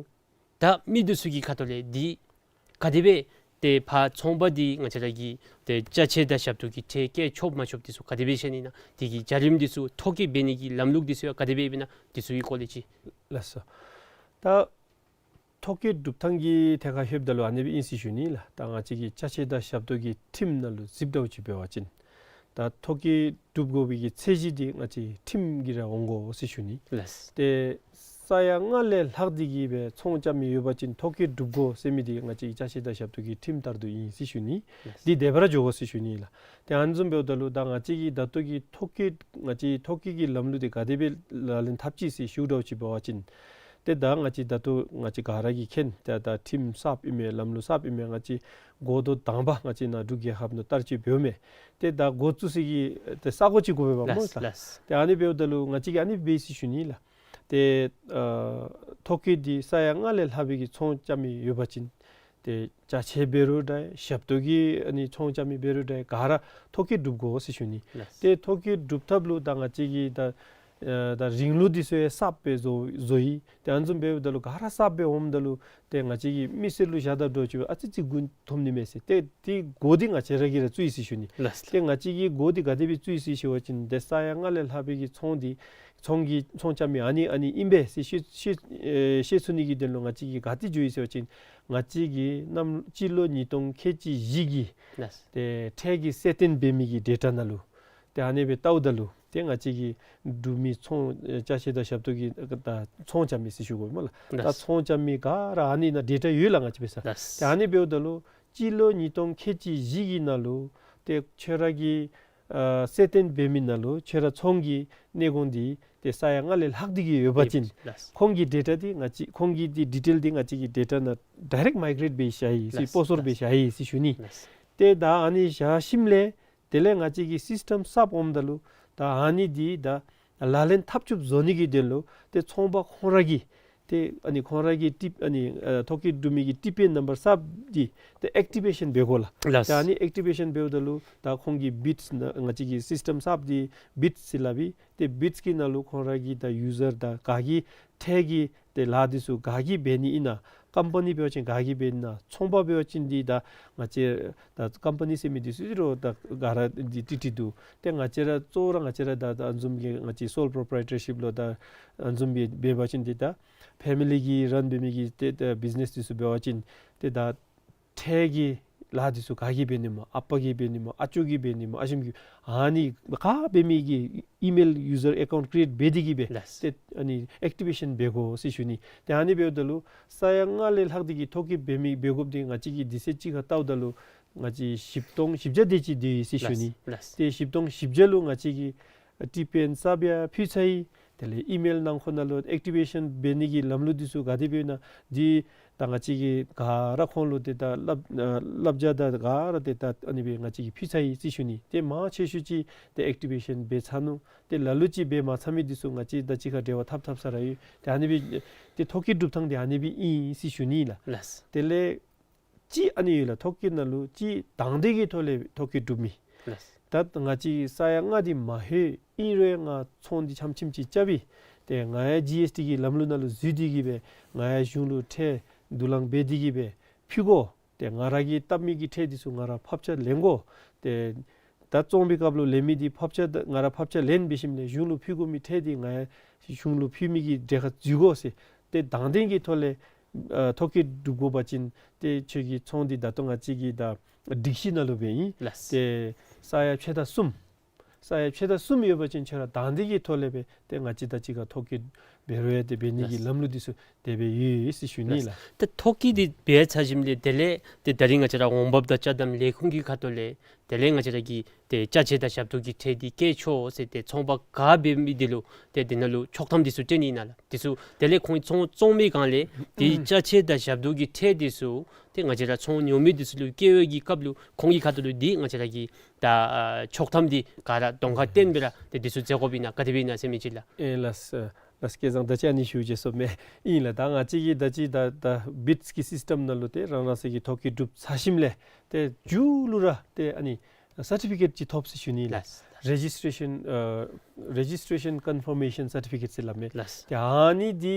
ད་མི་འདི་ཚུ་གི་ཁ་ཐུག་ལས་འདི་ག་དེ་སྦེ་ཏེ་ཕར་ཚོང་པ་འདི་ང་བཅས་ར་གི་ཏེ་ཅ་ཆས་དང་ཞབས་ཏོག་གི་ཁྲལ་བཀལ་ཆོག་མ་ཆོག་འདི་ཚུ་ག་དེ་སྦེ་ཤེས་ནི་ཨིན་ན། དེ་གི་བྱ་རིམ་འདི་ཚུ་ཐོ་བཀོད་འབད་ནི་གི་ལམ་ལུགས་འདི་ཚུ་ཡང་ག་དེ་སྦེ་ཨིན་ན་འདི་ཚུ་གི་སྐོར་ལས་ཅིག། ལགས་སོ། ད་ཐོ་བཀོད་སྒྲུབ་ཐངས་ཀྱི་ཐད་ཁར་ལྷོདཔ་ད་ལུ་ཨ་ནི་སྦེ་ཨིན་ཟེར་ཞུ་ནི་ལགས། ད་ང་བཅས་ཀྱི་ཅ་ཆས་དང་ཞབས་ཏོག་གི་ཁྲིམས་ནང་ལུ་གཟིགསཔ་ད་ཅིག་འབད་བ་ཅིན་ད་ཐོ་བཀོད་སྒྲུབ་དགོ་པའི་གི་ཚད་གཞི་འདི་ང་བཅས་ཁྲིམས་ཀྱིས་ར་འོང་དགོ་ཟེར་ཞུ་ནི། ལགས། ཏེ་ས་ཡ་ལྔ་ལས་ལྷག་སྟེ་གི་སྦེ་ཚོང་རྐྱབ་མི་ཡོད་པ་ཅིན་ཐོ་བཀོད་སྒྲུབ་དགོ་ཟེར་མི་འདི་ང་བཅས་ཀྱི་ཅ་ཆས་དང་ཞབས་ཏོག་གི་ཁྲིམས་ལྟར་དུ་ཨིན་ཟེར་ཞུ་ནི། ལགས། འདི་བདེ་བར་འགྱོ་དགོ་ཟེར་ཞུ་ནི་ལགས། ཏེ་ཨ་ནི་བཟུམ་འབདཝ་ད་ལུ་ད་ང་བཅས་ཀྱི་ད་ལྟོ་གི་ཐོ་བཀོད་ང་བཅས་ཐོ་བཀོད་ཀྱི་ལམ་ལུགས་འདི་ག་དེ་སྦེ་ལག་ལེན་འཐབ་ཅི་ཟེར་ཞུཝ་ད་ཅིག་འབད་བ་ཅིན་ཏེ་ད་ང་བཅས་ད་ལྟོ་ང་བཅས་ག་ར་གིས་མཁྱེན། ད་ད་ཁྲིམས་གསརཔ་ཨིན་མས། ལམ་ལུགས་གསརཔ་ཨིན་མས། ང་བཅས་འགོ་ཐོག་དང་པ་ང་བཅས་ནཱ་འབྲུག་རྒྱལ་ཁབ་ནང་བསྟར་སྤྱོད་འབདཝ་མས། ཏེ་ད་འགོ་བཙུགས་སའི་གི་ཏེ་ས་གོ་ཅིག་དགོ་པས་པ་སྨོ། ལགས་ལགས། ཏེ་ཨ་ནི་འབདཝ་ད་ལུ་ང་བཅས་ཀྱིས་ཨ་ནི་འབད་ཟེར་ཞུ་ནི་ལགས། ཏེ་ཨ་ཐོ་བཀོད་འདི་ས་ཡ་ལྔ་ལས་ལྷག་པའི་གི་ཚོང་རྐྱབ་མི་ཡོད་པ་ཅིན་ཏེ་ཅ་ཆས་འབད་རུང་འདྲ་ཞབས་ཏོག་གི་ཨ་ནི་ཚོང་རྐྱབ་མི་འབད་རུང་འདྲ་ག་ར་ཐོ་བཀོད་སྒྲུབ་དགོ་ཟེར་ཞུ་ནི། ལགས། ཏེ་ཐོ་བཀོད་སྒྲུབ་ཐབས་ལུ་ད་ང་བཅས་ཀྱིས་ད་ཨ་ད་རིང་ལུགས་འདི་ཚུ་ཡང་གསརཔ་སྦེ་བཟོ་བཟོ་ཡི། ཏེ་ཨ་ནི་བཟུམ་འབདཝ་ད་ལུ་ག་ར་གསརཔ་སྦེ་འོངམ་ད་ལུ་ཏེ་ང་བཅས་ཀྱི་མི་སེར་ལུ་བཞག་ད་འདྲཝ་ཅིག་ཨ་ཙི་ཙི་མགུ་འཐོམ་ནི་མས་ཟེར། ཏེ་ཏེ་འགོ་འདི་ང་བཅས་ར་གིས་ར་བཙུགས་ཡི་ཟེར་ཞུ་ནི། ལགས། ཏེ་ང་བཅས་ཀྱིས་འགོ་འདི་ག་དེ་སྦེ་བཙུགས་ཡི་ཟེར་ཞུ་བ་ཅིན་ཏེ་ས་ཡ་ལྔ་ལས་ལྷག་པའི་གི་ཚོང་འདི་ཚོང་གི་ཚོང་རྐྱབ་མི་ཨ་ནི་ཨ་ནི་ཨིན་པས་ཟེར་ཤེས་ཤེས་ཨེ་ཤེས་ཚུགས་ནི་གི་དོན་ལུ་ང་བཅས་ཀྱིས་ག་ཏེ་འགྱོ་ཡི་ཟེར་བ་ཅིན་ང་བཅས་ཀྱི་གནམ་སྤྱི་ལོ་ཉིས་སྟོང་ཁལ་གཅིག་བཞི་གི། ལགས། ཏེ་ཁྲལ་གྱི་གསལ་སྟོན་འབད་མི་གི་ཌེ་ཊ་ནང་ལུ་ཏེ་ཨ་ནི་སྦེ་བལྟཝ་ད་ལུ་ཏེ་ང་བཅས་ཀྱི་འབྲུག་མི་ཚོང་ཨེ་ཅ་ཆས་དང་ཞབས་ཏོག་གི་ད་ཚོང་རྐྱབ་མི་ཟེར་ཞུ་དགོ་སྨོ་ལགས། ད་ལགས། ཚོང་རྐྱབ་མི་ག་ར་ཨ་ནི་ནང་ཌེ་ཊ་ཡོད་ལགས་ང་བཅས་འབད་ས། ལགས། ཏེ་ཨ་ནི་འབདཝ་ད་ལུ་སྤྱི་ལོ་ཉིས་སྟོང་ཁལ་གཅིག་བཞི་གི་ནང་ལུ་ཏེ་ཁྱོད་ར་གི་ཨ་གསལ་སྟོན་འབད་མི་ནང་ལུ་ཁྱོད་ར་ཚོང་གི་གནས་གོང་འདི་ཏེ་ས་ཡ་ལྔ་ལས་ལྷག་སྟེ་གི་ཡོད་པ་ཅིན། ལགས། ཁོང་གི་ཌེ་ཊ་འདི་ང་བཅས་ཁོང་གི་འདི་ཌི་ཊེལ་འདི་ང་བཅས་ཀྱི་ཌེ་ཊ་ནང་ཌའི་རེཀཊ་མའི་གྲེཊ་འབད་བཞག་ཡི་ཟེར། ལགས། སྤོ་སོར་འབད་བཞག་ཡི་ཟེར་ཞུ་ནི། ལགས། ཏེ་ད་ཨ་ནི་བཞག་ཞིནམ་ལས་དེ་ལས་ང་བཅས་ཀྱི་སིསི་ཊམ་གསརཔ་འོངམ་ད་ལུ་ད་ཨ་ནི་འདི་ད་ལག་ལེན་འཐབ་བཅུག་བཟོ་ནི་གི་དོན་ལུ་ཏེ་ཚོང་པ་ཁོང་ར་གིས་ཏེ་ཨ་ནི་ཁོང་ར་གི་ཊི་ཨ་ནི་ཨ་ཐོ་བཀོད་སྒྲུབ་མི་གི་ཊི་པི་ཨེན་ནམ་བར་གསརཔ་འདི་ཏེ་ཨེག་ཊི་བེ་ཤཱན་འབད་དགོ་ལགས། ལགས། ཏེ་ཨ་ནི་ཨེག་ཊི་བེ་ཤཱན་འབདཝ་ད་ལུ་ད་ཁོང་གི་བིཊསི་ནང་ང་བཅས་ཀྱི་སིསི་ཊམ་གསརཔ་འདི་བིཊསི་ཟེར་སླབ་ཨིན། ཏེ་བིཊསི་གི་ནང་ལུ་ཁོང་ར་གི་ད་ཡུ་ཛར་དང་ག་གིས་ཁྲལ་གྱི་ཏེ་ལཱ་འདི་ཚུ་ག་གིས་འབད་ནི་ཨིན་ན། ཀམ་པ་ནི་འབད་བ་ཅིན་ག་གིས་འབད་ནི་ཨིན་ན། ཚོང་པ་འབད་བ་ཅིན་འདི་ད་ང་བཅས་ད་ཀམ་པ་ནི་ཟེར་མི་འདི་ཚུ་འདི་རུ་ད་ག་ར་འདི་ཏིག་ཏིག་འདུག། ཏེ་ང་བཅས་ར་གཙོ་བོ་ར་ང་བཅས་ར་ད་ད་ཨ་ནི་བཟུམ་གྱི་ང་བཅས་སོལ་པོརོ་པ་རའི་ཊར་ཤིཔ་ལུ་ད་ཨ་ནི་བཟུམ་སྦེ་འབད་བ་ཅིན་འདི་ད་ཕེ་མི་ལི་གིས་རཱན་འབད་མི་གི་ཏེ་ད་བིཛི་ནེསི་འདི་ཚུ་འབད་བ་ཅིན་ཏེ་ད་ཁྲལ་གྱི་ལཱ་འདི་ཚུ་ག་གིས་འབད་ནི་སྨོ། ཨ་པ་གིས་འབད་ནི་སྨོ། ཨ་ཅོ་གིས་འབད་ནི་སྨོ། ཨ་ཞིམ་གྱིས། ཨ་ནི་ག་འབད་མི་གི་ཨི་མེལ་ཡུ་ཛར་ཨེ་ཀའུནཊ་ཀི་རི་ཨེཊ་འབད་དེ་གི་སྦེ། ལགས། ཏེ་ཨ་ནི་ཨེག་ཊི་བེ་ཤཱན་འབད་དགོ་ཟེར་ཞུ་ནི། ཏེ་ཨ་ནི་འབདཝ་ད་ལུ་ས་ཡ་ལྔ་ལས་ལྷག་སྟེ་གི་ཐོ་བཀོད་འབད་མི་འབད་དགོཔ་འདི་ང་བཅས་ཀྱིས་དུས་ཚོད་ཅིག་ཁར་བལྟཝ་ད་ལུ་ང་བཅས་བཞི་སྟོང་བཞི་བརྒྱ་དེ་ཅིག་འདི་ཡོད་ཟེར་ཞུ་ནི། ལགས། ལགས། ཏེ་བཞི་སྟོང་བཞི་བརྒྱ་ལུ་ང་བཅས་ཀྱིས་ཨ་ཊི་པི་ཨེན་གསརཔ་ཡང་ཕུལ་ཚར་ཡི། དེ་ལས་ཨི་མེལ་ནང་འཁོད་ནང་ལུ་ཨེག་ཊི་བེ་ཤཱན་འབད་ནི་གི་ལམ་ལུགས་འདི་ཚུ་ག་དེ་སྦེ་ཨིན་ན་འདི་ ད་ང་བཅས་ཀྱིས་ག་ར་ཁོང་ལུ་ཏེ་ད་བསླབ་ཨ་བསླབ་བྱ་དང་ག་ར་ཏེ་ད་ཨ་ནི་སྦེ་ང་བཅས་ཀྱིས་ཕུལ་ཚར་ཡི་ཟེར་ཞུ་ནི། ཏེ་མང་ཆེ་ཤོས་ཅིག་ཏེ་ཨེག་ཊི་བེ་ཤཱན་འབད་ཚར་ནུག། ཏེ་ལ་ལུ་ཅིག་འབད་མ་ཚར་མི་འདི་ཚུ་ང་བཅས་དང་གཅིག་ཁར་འབྲེལ་བ་འཐབ་འཐབ་ས་ར་ཡོད། ཏེ་ཨ་ནི་སྦེ་ཏེ་ཐོ་བཀོད་གྲུབ་ཐངས་འདི་ཨ་ནི་སྦེ་ཨིན་ཟེར་ཞུ་ནི་ལགས། ལགས། དེ་ལས་གཅིག་ཨ་ནི་ཡོད་ལགས། ཐོ་བཀོད་ནང་ལུ་གཅིག་དང་འདོད་ཀྱི་ཐོག་ལས་ཐོ་བཀོད་གྲུབ་མི། ལགས། ད་ང་བཅས་ས་ཡ་ལྔ་འདི་མ་ལྷོད། ཨིན་རུང་ང་ཚོང་འདི་ཆམ་ཆིམ་ཅིག་རྐྱབ་ཨིན། ཏེ་ང་ཡང་ཇི་ཨེསི་ཊི་གི་ལམ་ལུགས་ནང་ལུ་འཛུལ་ཏེ་གིས་སྦེ་ང་ཡང་གཞུང་ལུ་ཁྲལ་བསྡུ་ལེན་འབད་དེ་གིས་སྦེ་ཕུལ་དགོ། ཏེ་ང་ར་གིས་བཏབ་མི་གི་ཁྲལ་འདི་ཚུ་ང་ར་ཕབ་ཆ་ལེན་དགོ། ཏེ་ད་བཙོང་པའི་སྐབས་ལུ་ལེན་མི་འདི་ཕབ་ཆ་ད་ང་ར་ཕབ་ཆ་ལེན་འབད་ཞིནམ་ལས་གཞུང་ལུ་ཕུལ་དགོ་མི་ཁྲལ་འདི་ང་ཡང་གཞུང་ལུ་ཕུལ་མི་གི་གྲལ་ཁར་འཛུལ་དགོ་ཟེར། ཏེ་དང་འདོད་ཀྱི་ཐོག་ལས་ཨ་ཐོ་བཀོད་གྲུབ་དགོ་པ་ཅིན་ཏེ་ཁྱོད་ཀྱི་ཚོང་འདི་ད་ལྟོ་ང་བཅས་ཀྱི་ད་སྒྲིག་གཞི་ནང་ལུ་སྦེ་ཨིན། ལགས། ཏེ་ས་ཡ་ཕྱེད་དང་གསུམ། ས་ཡ་ཕྱེད་དང་གསུམ་ཡོད་པ་ཅིན་ཁྱོད་ར་དང་འདོད་ཀྱི་ཐོག་ལས་སྦེ་ཏེ་ང་བཅས་དང་གཅིག་ཁར་ཐོ་བཀོད་འབད་རུང་ཡང་ཏེ་འབད་ནི་གི་ལགས། ལམ་ལུགས་འདི་ཚུ་དེ་སྦེ་ཡོད་ཟེར་ཞུ་ནི་ལགས། ལགས། ཏེ་ཐོ་བཀོད་འདི་འབད་ཚར་ཞིནམ་ལས་དེ་ལས་ཏེ་ད་རིས་ང་བཅས་ར་འོང་འབབ་དང་ཅ་དམ་ལས་ཁུངས་ཀྱི་ཁ་ཐུག་ལས་དེ་ལས་ང་བཅས་ར་གི་ཏེ་ཅ་ཆས་དང་ཞབས་ཏོག་གི་ཁྲལ་འདི་བཀལ་ཆོག་ཟེར་ཏེ་ཚོང་པ་ག་འབད་མི་འདི་ལུ་ཏེ་འདི་ནང་ལུ་ཆོག་ཐམ་འདི་ཚུ་སྤྲོད་ནི་ཨིན་ན་ལགས། འདི་ཚུ་དེ་ལས་ཁོང་ཚོང་བཙོང་མི་སྒང་ལས་ཏེ་ཅ་ཆས་དང་ཞབས་ཏོག་གི་ཁྲལ་འདི་ཚུ་ཏེ་ང་བཅས་ར་ཚོང་ཉོ་མི་འདི་ཚུ་ལུ་བཀལ་བའི་གི་སྐབས་ལུ་ཁོང་གི་ཁ་ཐུག་ལུ་འདི་ང་བཅས་ར་གི་ད་ཨ་ཆོག་ཐམ་འདི་ག་ར་གདོང་ཁར་སྟོན་སྦེ་ར་ཏེ་འདི་ཚུ་མཛད་དགོཔ་ཨིན་ན་ག་དེ་སྦེ་ཨིན་ན་ཟེར་མི་ཅིག་ལགས། ཨེ་ལགས་སོ། ལགས་སོ། སྐལ་བཟང་ད་ཅི་ཨ་ནི་ཞུ་བཅུག་སོངམ་མས། ཨིན་ལགས། ད་ང་བཅས་ཀྱིས་ད་ཅི་ད་ད་བིཊསི་གི་སིསི་ཊམ་ནང་ལུ་ཏེ་རང་རང་སོའི་གི་ཐོ་བཀོད་གྲུབ་ཚར་ཞིནམ་ལས་ཏེ་མཇུག་ལུ་ར་ཏེ་ཨ་ནི་སར་ཊི་ཕི་ཀེཊ་ཅིག་ཐོབ་ཟེར་ཞུ་ནི་ལགས། ལགས། རེ་ཇིསི་ཊེ་ཤཱན་ཨ་རེ་ཇིསི་ཊེ་ཤཱན་ཀོན་ཕར་མེ་ཤཱན་སར་ཊི་ཕི་ཀེཊ་ཟེར་སླབ་མས། ལགས། ཏེ་ཨ་ནི་འདི་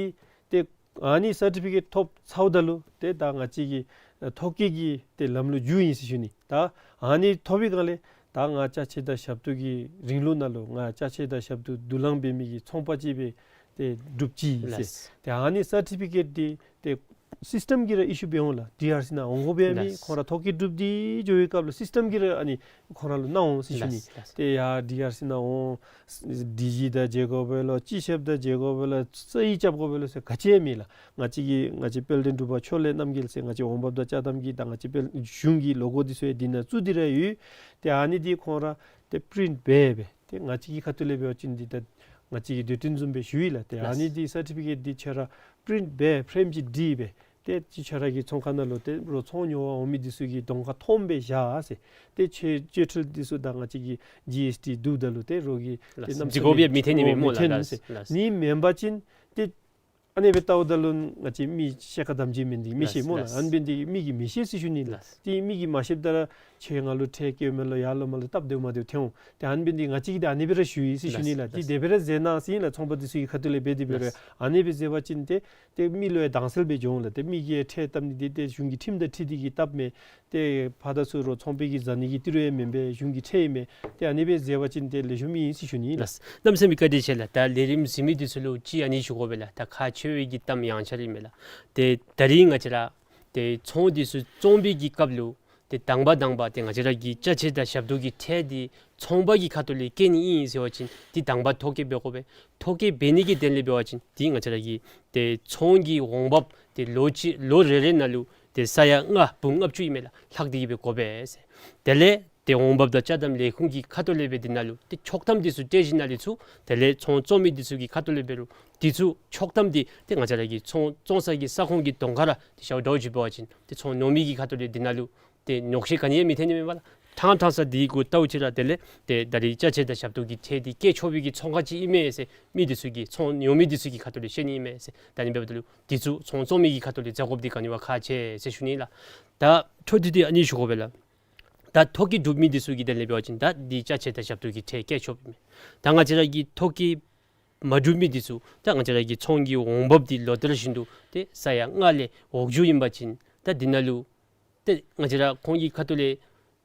ཏེ་ཨ་ནི་སར་ཊི་ཕི་ཀེཊ་ཐོབ་ཚརཝ་ད་ལུ་ཏེ་ད་ང་བཅས་ཀྱི་ཨ་ཐོ་བཀོད་ཀྱི་ཏེ་ལམ་ལུགས་མཇུག་ཨིན་ཟེར་ཞུ་ནི། ད་ཨ་ནི་ཐོབ་པའི་སྒང་ལས་ད་ང་ཅ་ཆས་དང་ཞབས་ཏོག་གི་རིང་ལུགས་ནང་ལུ་ང་ཅ་ཆས་དང་ཞབས་ཏོག་བསྡུ་ལེན་འབད་མི་གི་ཚོང་པ་ཅིག་སྦེ་ཏེ་གྲུབ་ཅི་ཟེར། ལགས། ཏེ་ཨ་ནི་སར་ཊི་ཕི་ཀེཊ་འདི་ཏེ་སིསི་ཊམ་གྱིས་ར་ཨི་ཤུ་འབད་འོང་ལགས། ཌི་ཨར་སི་ནང་འོང་དགོ་པའི་མི། ལགས། ཁོང་ར་ཐོ་བཀོད་གྲུབ་སྟེ་འགྱོ་བའི་སྐབས་ལུ་སིསི་ཊམ་གྱིས་ར་ཨ་ནི་ཁོང་ར་ལུ་གནང་འོང་ཟེར་ཞུ་ནི། ལགས། ལགས། ཏེ་ཡར་ཌི་ཨར་སི་ནང་འོང་། ཌི་ཇི་དང་མཇལ་དགོ་པས་ལོ། སྤྱི་ཁྱབ་དང་མཇལ་དགོ་པས་ལོ། རྩ་ཡིག་རྐྱབ་དགོ་པས་ལོ་ཟེར་ག་ཅི་ཡང་མེད་ལགས། ང་བཅས་ཀྱི་ང་བཅས་དཔལ་ལྡན་འབྲུག་པ་ཕྱོགས་ལས་རྣམ་རྒྱལ་ཟེར་ང་བཅས་འོང་འབབ་དང་ཅ་དམ་གྱི་ད་ང་བཅས་དཔལ་གཞུང་གི་ལོ་གོ་འདི་ཚུ་ཡང་འདི་ནང་བཙུགས་ཏེ་ར་ཡོད། ཏེ་ཨ་ནི་འདི་ཁོང་ར་ཏེ་པི་རིནཊ་འབད་སྦེ་ཏེ་ང་བཅས་ཀྱི་ཁ་ཐུག་ལས་འབད་བ་ཅིན་འདི་ད་ང་བཅས་ཀྱིས་དུས་བསྟུན་བཟུམ་སྦེ་ཞུ་ཡི་ལགས། ཏེ་ཨ་ནི་ལགས། འདི་སར་ཊི་ཕི་ཀེཊ་འདི་ཁྱོད་ར་པི་རིནཊ་འབད་ཕྲེམ་ཅིག་བྲིས་སྦེ་ཏེ་ཅིག་ཁྱོད་ར་གི་ཚོང་ཁང་ནང་ལུ་ཏེ་རོགས་ཚོང་ཉོ་བར་འོང་མི་འདི་ཚུ་གི་གདོང་ཁར་མཐོངམ་སྦེ་བཞག་ཟེར། ཏེ་ཁྱོད་བཅོལ་ཁྲལ་འདི་ཚུ་ད་ང་བཅས་ཀྱི་ཇི་ཨེསི་ཊི་བསྡུཝ་ད་ལུ་ཏེ་རོགས་ཀྱིས་ཏེ་ལགས། གནམ་ས་འཛི་གོ་སྦེ་མི་འཐོན་ནི་མས་སྨོ་ལགས། མི་འཐོན་ཟེར། ལགས། ལགས། ནི་མེན་པ་ཅིན་ཏེ་ཨ་ནི་སྦེ་བལྟཝ་ད་ལུ་ང་བཅས་མི་ཤེས་ཁ་དམ་བཅའ་མི་འདི་མི་ཤེས་སྨོ་ལགས། ལགས། ཨ་ནི་འབད་ནི་འདི་མི་གིས་མི་ཤེས་ཟེར་ཞུ་ནི་ལགས། ལགས། ཏེ་མི་གིས་མ་ཤེསཔ་ད་ར་ཁྱོད་ང་ལུ་ཁྲལ་བཀལཝ་མས་ལོ་ཡར་ལོག་མར་ལོག་སྟབས་བདེཝ་མ་བདེཝ་ཐོན་འོང་། ཏེ་ཨ་ནི་འབད་ནི་འདི་ང་བཅས་ཀྱིས་ཏེ་ཨ་ནི་སྦེ་ར་ཞུ་ཡི་ཟེར་ཞུ་ནི་ལགས། ལགས། ཏེ་ལགས། དེ་སྦེ་ར་མཛད་གནང་ཟེར་ཨིན་ལགས། ཚོང་པ་འདི་ཚུ་གི་ཁ་ཐུག་ལས་འབད་དེ་འབད་རུང་། ལགས། ཨ་ནི་སྦེ་མཛད་པ་ཅིན་ཏེ་ཏེ་མི་ལུ་ཡང་དྭངས་གསལ་སྦེ་འགྱོ་འོང་ལགས། ཏེ་མི་གིས་ཁྲལ་བཏབ་ནི་འདི་ཏེ་གཞུང་གི་ཁྲིམས་དང་འཁྲིལ་ཏེ་གིས་བཏབ་མས། ཏེ་ཕར་དང་ཚུར་རོགས་ཚོང་པའི་གི་ཟ་ནི་གི་ཏི་རུ་ཡང་མེན་པས། གཞུང་གི་ཁྲལ་ཨིན་མས། ཏེ་ཨ་ནི་སྦེ་མཛད་པ་ཅིན་ཏེ་ལེགས་ཤོམ་ཨིན་ཟེར་ཞུ་ནི་ལགས། ལགས། གནམ་མེད་ས་མེད་བཀའ་དྲིན་ཆེ་ལགས། ད་ལས་རིམ་གཟིགས་མི་འདི་ཚུ་ལུ་ཅིག་ཨ་ནི་ཞུ་དགོ་པས་ལགས། ད་ཁག་ཆེ་བའི་གི་གཏམ་ཡང་ཆ་ར་ཨིན་མས་ལགས། ཏེ་ད་རིས་ང་བཅས་ར་ཏེ་ཚོང་འདི་ཚུ་བཙོང་པའི་གི་སྐབས་ལུ་ཏེ་དང་པ་དང་པ་ཏེ་ང་བཅས་ར་གི་ཅ་ཆས་དང་ཞབས་ཏོག་གི་ཁྲལ་འདི་ཚོང་པ་གི་ཁ་ཐུག་ལས་བཀལ་ནི་ཨིན་ཟེར་བ་ཅིན་ཏེ་དང་པ་ཐོ་བཀོད་འབད་དགོ་པས། ཐོ་བཀོད་འབད་ནི་གི་དོན་ལས་འབད་བ་ཅིན་ཏེ་ང་བཅས་ར་གི་ཏེ་ཚོང་གི་འོང་འབབ་ཏེ་ལོ་གཅིག་ལོ་རེ་རེ་ནང་ལུ་ཏེ་ས་ཡ་ལྔ་འབུམ་ལྔ་བཅུ་ཨིན་མས་ལགས། ལྷག་སྟེ་གིས་སྦེ་དགོ་པས་ཟེར། དེ་ལས་ཏེ་འོང་འབབ་དང་ཅ་དམ་ལས་ཁུངས་ཀྱི་ཁ་ཐུག་ལས་སྦེ་འདི་ནང་ལུ་ཏེ་ཆོག་ཐམ་འདི་ཚུ་སྤྲོད་ཞིནམ་ལས་ཚུར་དེ་ལས་ཚོང་བཙོང་མི་འདི་ཚུ་གི་ཁ་ཐུག་ལས་འབད་རུང་འདི་ཚུ་ཆོག་ཐམ་འདི་ཏེ་ང་བཅས་ར་གི་ཚོང་བཙོང་ས་གི་ས་ཁོངས་ཀྱི་གདོང་ཁར་ར་ཏེ་ཞརཝ་འདྲཝ་ཅིག་འབད་བ་ཅིན་ཏེ་ཚོང་ཉོ་མི་གི་ཁ་ཐུག་ལས་འདི་ནང་ལུ་ཏེ་ཉོགས་བཤད་ག་ནི་ཡང་མི་འཐོན་ནི་མས་སྨོ་ལགས། ཐང་ཐང་ས་འདི་གུ་ལྟཝ་ཅིག་ར་དེ་ལས་ཏེ་ད་རིས་ཅ་ཆས་དང་ཞབས་ཏོག་གི་ཁྲལ་འདི་བཀལ་ཆོག་པའི་གི་ཚོང་ཁང་ཅིག་ཨིན་མས་ཟེར་མི་འདི་ཚུ་གིས་ཚོང་ཉོ་མི་འདི་ཚུ་གི་ཁ་ཐུག་ལས་ཤེས་ནི་ཨིན་མས་ཟེར། ད་ཨ་ནི་འབདཝ་ད་ལུ་འདི་ཚུ་ཚོང་བཙོང་མི་གི་ཁ་ཐུག་ལས་མཛད་དགོཔ་འདི་ག་ནི་བ་ཁག་ཆེ་ཟེར་ཞུ་ནི་ལགས། ད་འཕྲོ་མཐུད་དེ་ཨ་ནི་ཞུ་དགོ་པས་ལགས། ད་ཐོ་བཀོད་གྲུབ་མི་འདི་ཚུ་གི་དོན་ལས་འབད་བ་ཅིན་ད་འདི་ཅ་ཆས་དང་ཞབས་ཏོག་གི་ཁྲལ་བཀལ་ཆོགཔ་ཨིན་མས། ད་ང་བཅས་ར་གི་ཐོ་བཀོད་མ་གྲུབ་མི་འདི་ཚུ་ད་ང་བཅས་ར་གི་ཚོང་གི་འོང་འབབ་འདི་ལོ་ལྟར་བཞིན་དུ་ཏེ་ས་ཡ་ལྔ་ལས་འོག་འགྱོཝ་ཨིན་པ་ཅིན་ད་འདི་ནང་ལུ་ཏེ་ང་བཅས་ར་ཁོང་གི་ཁ་ཐུག་ལས་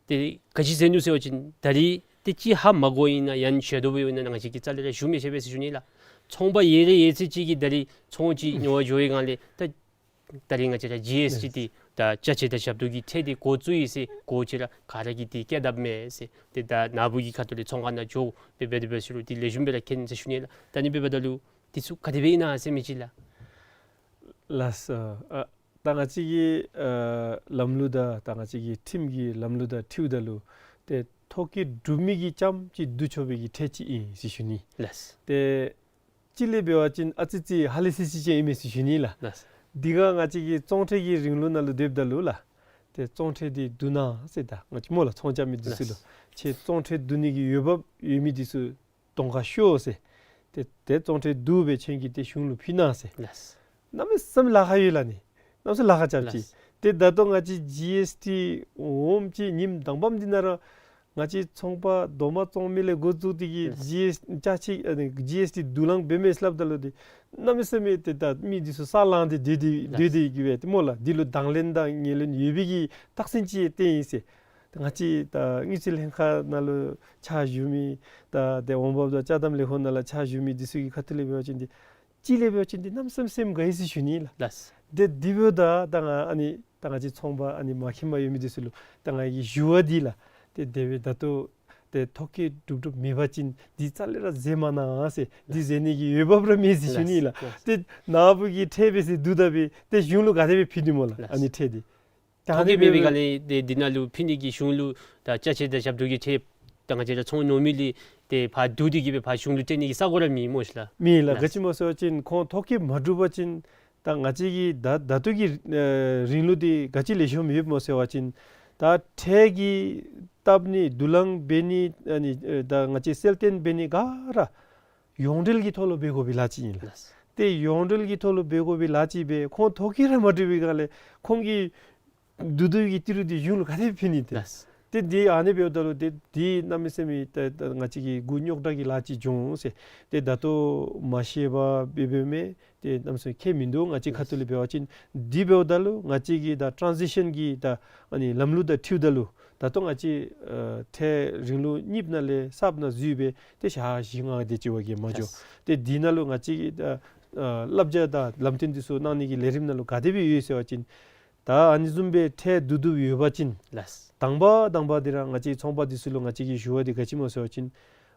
ཏེ་ག་ཅི་ཟེར་ནུག་ཟེར་བ་ཅིན་ད་རིས་ཏེ་ཅིག་ཧ་མ་གོཝ་ཨིན་ན་ཡང་ཤེས་དོ་བཟུམ་ཨིན་ན་ང་བཅས་ཀྱིས་རྩ་ལས་ར་ཞུ་མི་ཤེས་པས་ཟེར་ཞུ་ནི་ལགས། ཚོང་པ་ཡོད་རེ་ཡོད་ཚད་ཅིག་གིས་ད་རིས་ཚོང་ཅིག་ཉོ་བར་འགྱོ་བའི་སྒང་ལས་ད་ད་རིས་ང་བཅས་ར་ཇི་ཨེསི་ཊི་འདི་ད་ཅ་ཆས་དང་ཞབས་ཏོག་གི་ཁྲལ་འདི་འགོ་བཙུགས་ཡི་ཟེར་གོ་ཅི་ར་ག་ར་གིས་འདི་བཀལ་དཔ་མས་ཟེར། ཏེ་ད་ནཱ་བུ་གི་ཁ་ཐུག་ལས་ཚོང་ཁང་ནང་འགྱོ་སྦེ་འབད་དེ་འབད་ཟེར་རུང་འདི་ལེགས་ཤོམ་སྦེ་ར་མཁྱེན་ཟེར་ཞུ་ནི་ལགས། ད་ཨ་ནི་འབདཝ་ད་ལུ་འདི་ཚུ་ག་དེ་སྦེ་ཨིན་ན་ཟེར་མི་ཅིག་ལགས། ལགས་སོ། ཨ་ད་ང་བཅས་ཀྱི་ཨ་ལམ་ལུགས་དང་ད་ང་བཅས་ཀྱི་ཁྲིམས་ཀྱི་ལམ་ལུགས་དང་འཁྲིལཝ་ད་ལུ་ཏེ་ཐོ་བཀོད་གྲུབ་མི་གིས་རྐྱངམ་གཅིག་བསྡུ་ཆོག་པའི་གི་ཁྲལ་ཅིག་ཨིན་ཟེར་ཞུ་ནི། ལགས། ཏེ་གཅིག་ལས་འབད་བ་ཅིན་ཨ་ཙི་ཙི་ཧ་ལས་སི་སི་ཅིག་ཨིན་མས་ཟེར་ཞུ་ནི་ལགས། ལགས། འདི་ག་ང་བཅས་ཀྱི་བཙོང་ཁྲལ་གྱི་རིང་ལུགས་ནང་ལུ་སྡོདཔ་ད་ལུ་ལགས། ཏེ་བཙོང་ཁྲལ་འདི་བསྡུ་གནང་ཟེར། ད་ང་བཅས་སྨོ་ལགས། ཚོང་རྐྱབ་མི་འདི་ཚུ་ལུ་ལགས། ཁྱེད་བཙོང་ཁྲལ་བསྡུ་ནི་གི་འོས་འབབ་ཡོད་མི་འདི་ཚུ་གདོང་ཁར་ཤོག་ཟེར། ཏེ་ཏེ་བཙོང་ཁྲལ་བསྡུ་སྦེ་ཁྱེད་ཀྱིས་ཏེ་གཞུང་ལུ་ཕུལ་གནང་ཟེར། ལགས། གནམ་མེད་ས་མེད་ལཱ་ཁག་ཡོད་ལགས་ནི། གནམ་མེད་ས་མེད་ལཱ་ཁག་རྐྱབ་ཅི། ལགས། ཏེ་ད་ལྟོ་ང་བཅས་ཇི་ཨེསི་ཊི་འོངམ་ཅིག་ཉིནམ་དང་པམ་འདི་ནང་ར་ང་བཅས་ཚོང་པ་རྡོག་མ་བཙོང་མི་ལས་འགོ་བཙུགས་ཏེ་གིས་ལགས། ཇི་ཨེསི་ཊི་ཅ་ཆས་ཨ་ནི་ཇི་ཨེསི་ཊི་བསྡུ་ལེན་འབད་མས་སླབ་ད་ལུ་ཏེ་གནམ་མེད་ས་མེད་ཏེ་ད་མི་འདི་ཚུ་ས་ལངས་ཏེ་སྡོད་དེ་ལགས། སྡོད་དེ་གིས་སྦེ་ཏེ་སྨོ་ལགས། འདི་ལུ་དང་ལེན་དང་ངོས་ལེན་ཡོད་པའི་གི་རྟགས་མཚན་ཅིག་བསྟན་ཡི་ཟེར། ཏེ་ང་བཅས་ད་དངུལ་རྩིས་ལྷན་ཁག་ནང་ལུ་ཕྱག་ཞུ་མི་ད་ཏེ་འོང་འབབ་དང་ཅ་དམ་ལས་ཁུངས་ནང་ལུ་ཕྱག་ཞུ་མི་འདི་ཚུ་གི་ཁ་ཐུག་ལས་འབད་བ་ཅིན་ཏེ་གཅིག་ལས་འབད་བ་ཅིན་ཏེ་གནམ་མེད་ས་མེད་སེམས་དགའ་ཡི་ཟེར་ཞུ་ནི་ལགས། ལགས། ཏེ་དེ་འབདཝ་ད་ད་ང་ཨ་ནི་ད་ང་བཅས་ཚོང་པ་ཨ་ནི་མ་མཁྱེན་པ་ཡོད་མི་འདི་ཚུ་ལུ་ད་ང་གིས་ཞུ་བ་འདི་ལགས། ཏེ་དེ་སྦེ་ད་ལྟོ་ཏེ་ཐོ་བཀོད་གྲུབ་གྲུབ་མེད་པ་ཅིན་འདི་རྩ་ལས་ར་མཛད་མ་གནང་ཟེར། འདི་མཛད་ནི་གི་འོས་འབབ་ར་མེད་ཟེར་ཞུ་ནི་ལགས། ལགས། ཏེ་ནཱ་བུ་གིས་ཁྲལ་འབད་ཟེར་བསྡུ་ད་སྦེ་ཏེ་གཞུང་ལུ་ག་དེ་སྦེ་ཕུལ་ནི་སྨོ་ལགས། ལགས། ཨ་ནི་ཁྲལ་འདི། ད་ཐོ་བཀོད་མེད་པའི་སྒང་ལས་ཏེ་འདི་ནང་ལུ་ཕུལ་ནི་གི་གཞུང་ལུ་ད་ཅ་ཆས་དང་ཞབས་ཏོག་གི་ཁྲལ་ད་ང་བཅས་ར་ཚོང་ནོར་མི་ལས་ཏེ་ཕར་བསྡུ་སྟེ་གིས་སྦེ་ཕར་གཞུང་ལུ་སྤྲོད་ནི་གི་ས་གོ་ར་མེད་སྨོ་ཤི་ལགས། མེད་ལགས། ལགས། ག་ཅི་སྨོ་ཟེར་བ་ཅིན་ཁོང་ཐོ་བཀོད་མ་གྲུབ་པ་ཅིན་ད་ང་བཅས་ཀྱི་ད་ད་ལྟོ་གི་ཨེ་རིང་ལུགས་འདི་ག་ཅི་ལེགས་ཤོམ་ཡོདཔ་སྨོ་ཟེར་བ་ཅིན་ད་ཁྲལ་གྱི་བཏབ་ནི་བསྡུ་ལེན་འབད་ནི་ཨ་ནི་ཨེ་ད་ང་བཅས་གསལ་སྟོན་འབད་ནི་ག་ར་ཡོངས་འབྲེལ་གྱི་ཐོག་ལུ་འབད་དགོ་པའི་ལཱ་ཅིག་ཨིན་ལགས། ལགས། ཏེ་ཡོངས་འབྲེལ་གྱི་ཐོག་ལུ་འབད་དགོ་པའི་ལཱ་ཅིག་སྦེ་ཁོང་ཐོ་བཀོད་ར་མ་གྲུབ་པའི་སྒང་ལས་ཁོང་གིས་བསྡུ་བསྡུ་བའི་གི་ཏི་རུ་འདི་གཞུང་ལུ་ག་དེ་ཕུལ་ནི་ཏེ། ལགས། ཏེ་འདི་ཨ་ནི་འབདཝ་ད་ལུ་ཏེ་འདི་གནམ་མེད་ས་མེད་ཏེ་ཏེ་ང་བཅས་ཀྱི་མགུ་རྙོག་དྲགས་ཀྱི་ལཱ་ཅིག་འབྱུང་ཟེར། ཏེ་ད་ལྟོ་མ་ཤེས་པར་འབད་འབདཝ་མས། ཏེ་གནམ་མེད་ས་མེད་ཁྱད་མིན་འདུག། ང་བཅས་ཁ་ཐུག་ལས་འབད་བ་ཅིན་འདི་འབདཝ་ད་ལུ་ང་བཅས་ཀྱི་ད་ཊཱན་ཟི་ཤཱན་གྱི་ད་ཨ་ནི་ལམ་ལུགས་དང་འཁྲིལཝ་ད་ལུ་ད་ལྟོ་ང་བཅས་ཨ་ཁྲལ་རིང་ལུགས་གཉིསཔ་ནང་ལས་གསརཔ་ནང་འཛུལ་སྦེ་ཏེ་ཞག་བཞི་ལྔ་དེ་ཅིག་བ་གིས་མ་འགྱོ། ལགས། ཏེ་འདི་ནང་ལུ་ང་བཅས་ཀྱི་ད་ཨ་བསླབ་བྱ་དང་ལམ་སྟོན་འདི་ཚུ་གནང་ནི་གི་ལས་རིམ་ནང་ལུ་ག་དེ་སྦེ་ཡོད་ཟེར་བ་ཅིན་ད་ཨ་ནི་བཟུམ་སྦེ་ཁྲལ་བསྡུ་བསྡུཝ་ཡོད་པ་ཅིན། ལགས། དང་པ་དང་པ་འདི་ར་ང་བཅས་ཚོང་པ་འདི་ཚུ་ལུ་ང་བཅས་ཀྱིས་ཞུ་བ་འདི་ག་ཅི་སྨོ་ཟེར་བ་ཅིན་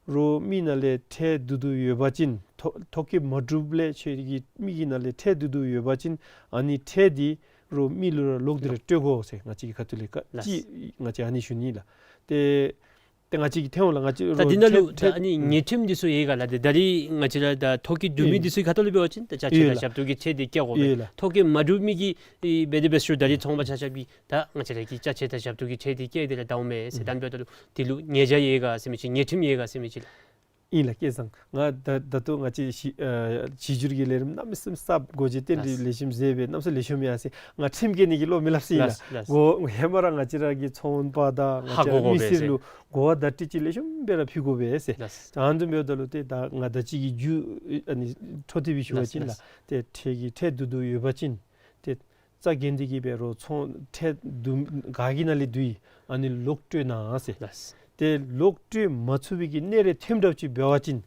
རོགས་མི་ནང་ལས་ཁྲལ་བསྡུ་བསྡུཝ་ཡོད་པ་ཅིན་ཐོ་ཐོ་བཀོད་མ་གྲུབ་ལས་ཁྱོད་ཀྱི་མི་གི་ནང་ལས་ཁྲལ་བསྡུ་བསྡུཝ་ཡོད་པ་ཅིན་ཨ་ནི་ཁྲལ་འདི་རོགས་མི་ལུ་ར་ལོག་སྟེ་ར་སྤྲོད་དགོ་ཟེར་ང་བཅས་ཀྱི་ཁ་ཐུག་ལས་ཀ་ལགས། ཅིག་ང་བཅས་ཨ་ནི་ཞུ་ནི་ལགས། ཏེ་ཏེ་ང་བཅས་ཀྱིས་ཐོན་འོང་ལགས། ང་བཅས་ད་འདི་ནང་ལུ་ད་ཨ་ནི་ཉེས་ཁྲིམས་འདི་ཚུ་ཡོད་ག་ལགས། ཏེ་ད་རིས་ང་བཅས་ར་ད་ཐོ་བཀོད་བསྡུ་མི་འདི་ཚུ་ཁ་ཐུག་ལུ་འབད་བ་ཅིན་ད་ཅ་ཆས་དང་ཞབས་ཏོག་གི་ཁྲལ་འདི་བཀལ་དགོ་པས། ཡོད་ལགས། ཐོ་བཀོད་མ་གྲུབ་མི་གིས་ཨེ་འབད་དེ་འབད་ཟེར་ད་རིས་ཚོང་པ་ཆ་ཁྱབ་ཀྱིས་ད་ང་བཅས་ར་གི་ཅ་ཆས་དང་ཞབས་ཏོག་གི་ཁྲལ་འདི་བཀལ་ཏེ་ར་ད་འོང་མས་ཟེར་ད་འབདཝ་ད་ལུ་འདི་ལུ་ཉེས་བྱ་ཡོད་ག་ཟེར་མི་ཅིག་ཉེས་ཁྲིམས་ཡོད་ག་ཟེར་མི་ཅིག་ལགས། ཨིན་ལགས་སྐལ་བཟང་། ང་ད་ད་ལྟོ་ང་བཅས་གཞི་ཨ་གཞི་འགྱུར་གྱི་ལས་རིམ་གནམ་མེད་ས་མེད་གསརཔ་གོ་འབྱེད་རྟེན་འབྲེལ་ལགས། ལེགས་ཤོམ་མཛད་པས་གནམ་མེད་ས་མེད་ལེགས་ཤོམ་ཡར་སོང་། ང་ཁྲིམས་བཀལ་ནི་གི་བློ་མི་སླབ་ཟེར་ཨིན་ལགས། ལགས། གོ་ཧེ་མ་ར་ང་བཅས་ར་གི་ཚོང་པ་དང་ང་ཧ་གོ་དགོ་པས་ཟེར། བཅས་ར་མི་སེར་ལུ་གོ་བ་བརྡ་སྤྲོད་ཅིག་ལེགས་ཤོམ་སྦེ་ར་ཕུལ་དགོ་པས་ཟེར། ལགས། ད་ཨ་ནི་འབདཝ་ད་ལུ་ཏེ་ད་ང་ད་ཅི་གི་རྒྱུ་ཨ་ནི་འཕྲོ་མཐུད་སྦེ་ཞུ་བ་ལགས་ཅིན་ལགས། ལགས། ཏེ་ཁྲལ་གྱི་ཁྲལ་བསྡུ་བསྡུཝ་ཡོད་པ་ཅིན་ཏེ་རྩ་འགེངས་ཏེ་གིས་འབད་རོགས་ཚོང་ཁྲལ་བསྡུ་ག་གི་ནང་ལས་བསྡུ་ཡི་ཨ་ནི་ལོག་སྤྲོད་གནང་ཟེར། ལགས། ཏེ་ལོག་སྤྲོད་མ་ཚུགས་པའི་གི་གནས་རེ་ཐོནམ་འདྲཝ་ཅིག་འབད་བ་ཅིན་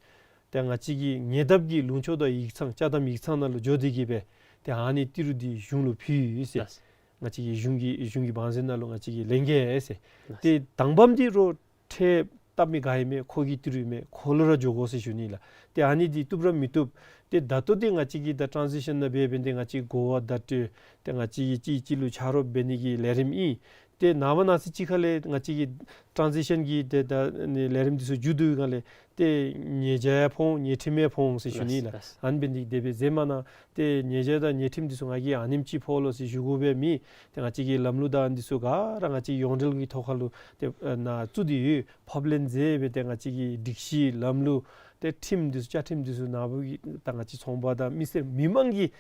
ཏེ་ང་བཅས་ཀྱི་ཉེ་འདབས་ཀྱི་ལུང་ཕྱོགས་དང་ཡིག་ཚང་ཅ་དམ་ཡིག་ཚང་ནང་ལུ་འགྱོ་སྟེ་གིས་འབད་ཏེ་ཨ་ནི་ཏི་རུ་འདི་གཞུང་ལུ་ཕུལ་ཟེར། ལགས། ང་བཅས་ཀྱི་གཞུང་གི་གཞུང་གི་བང་མཛོད་ནང་ལུ་ང་བཅས་ཀྱིས་ལེན་གེ་ཟེར། ལགས། ཏེ་དང་པམ་འདི་རོགས་ཁྲལ་བཏབ་མི་ག་ཨིན་མས་ཁོ་གི་ཏི་རུ་ཨིན་མས་ཁོ་ལུ་ར་འགྱོ་དགོ་ཟེར་ཞུ་ནི་ལགས། ཏེ་ཨ་ནི་འདི་བཏུབ་ར་མི་བཏུབ། ཏེ་ད་ལྟོ་འདི་ང་བཅས་ཀྱིས་ད་ཊཱན་ཟི་ཤཱན་ནང་འབད་འབད་ནི་འདི་ང་བཅས་གོ་བ་བརྡ་སྤྲོད་ཏེ་ང་བཅས་ཀྱིས་གཅིག་གཅིག་ལུ་ཆ་རོགས་འབད་ནི་གི་ལས་རིམ་ཨིན། ཏེ་ནངས་པ་གནངས་ཚེ་ཅིག་ཁ་ལས་ང་བཅས་ཀྱི་ཊཱན་ཟི་ཤཱན་གྱི་ཏེ་ད་ནི་ལས་རིམ་འདི་ཚུ་མཇུག་བསྡུ་བའི་སྒང་ལས་ཏེ་ཉེས་བྱ་ཡང་ཕོག་འོང་ཉེས་ཁྲིམས་ཡང་ཕོག་འོང་ཟེར་ཞུ་ནི་ལགས། ལགས། ཨ་ནི་འབད་ནི་འདི་དེ་སྦེ་མཛད་མ་གནང་། ཏེ་ཉེས་བྱ་དང་ཉེས་ཁྲིམས་འདི་ཚུ་ང་གིས་ཨ་ནེམ་ཅིག་ཕོག་ལོ་ཟེར་ཞུ་དགོ་པས་མེད། ཏེ་ང་བཅས་ཀྱི་ལམ་ལུགས་དང་འདི་ཚུ་ག་ར་ང་བཅས་ཡོངས་འབྲེལ་གྱི་ཐོག་ཁ་ལུ་ཏེ་ཨ་ནཱ་བཙུགས་ཏེ་ཡོད། ཕབ་ལེན་མཛད་སྦེ་ཏེ་ང་བཅས་ཀྱི་སྒྲིག་གཞི་ལམ་ལུགས་ཏེ་ཁྲིམས་འདི་ཚུ་བཅའ་ཁྲིམས་འདི་ཚུ་ནཱ་བུ་གི་ད་ང་བཅས་ཚོང་པ་དང་མི་སེར་མི་མང་གི་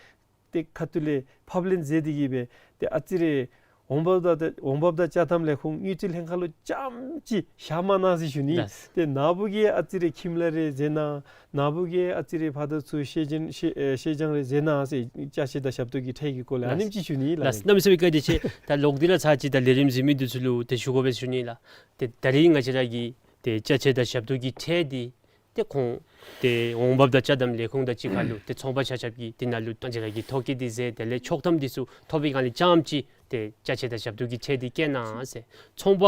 ཏེ་ཁ་ཐུག་ལས་ཕབ་ལེན་མཛད་དེ་གིས་སྦེ་ཏེ་ཨ་ཙི་རེ་འོང་འབབ་དང་འོང་འབབ་དང་ཅ་དམ་ལས་ཁུངས་དངུལ་རྩིས་ལྷན་ཁག་ལུ་རྐྱངམ་ཅིག་བཞག་མ་གནང་ཟེར་ཞུ་ནི། ལགས། ཏེ་ནཱ་བུ་གིས་ཨ་ཙི་རེ་ཁྱིམ་ལཱ་རེ་མཛད་གནང་། ནཱ་བུ་གིས་ཨ་ཙི་རེ་ཕར་དང་ཚུར་ཤེས་བྱ་ཤེས་ཨེ་ཤེས་བྱ་རེ་མཛད་གནང་ཟེར་ཅ་ཆས་དང་ཞབས་ཏོག་གི་ཁྲལ་གྱི་སྐོར་ལས་ཨ་ནེམ་ཅིག་ཞུ་ནི་ལགས། ལགས། གནམ་མེད་ས་མེད་བཀའ་དྲིན་ཆེ། ད་ལོག་སྟེ་ར་ཚར་ཅིག་ད་ལས་རིམ་གཟིགས་མི་འདི་ཚུ་ལུ་ཏེ་ཞུ་དགོ་པས་ཞུ་ནི་ལགས། ཏེ་ད་རིས་ང་བཅས་ར་གི་ཏེ་ཅ་ཆས་དང་ཞབས་ཏོག་གི་ཁྲལ་འདི་ཏེ་ཁོང་ཏེ་འོང་འབབ་དང་ཅ་དམ་ལས་ཁུངས་དང་གཅིག་ཁར་ལུ་ཏེ་ཚོང་པ་ཆ་ཁྱབ་ཀྱིས་འདི་ནང་ལུ་ང་བཅས་ར་གི་ཐོ་བཀོད་འདི་མཛད་དེ་ལས་ཆོག་ཐམ་འདི་ཚུ་ཐོབ་པའི་སྒང་ལས་རྐྱངམ་ཅིག་ཏེ་ཅ་ཆས་དང་ཞབས་ཏོག་གི་ཁྲལ་འདི་བཀལ་གནང་ཟེར། ཚོང་པ་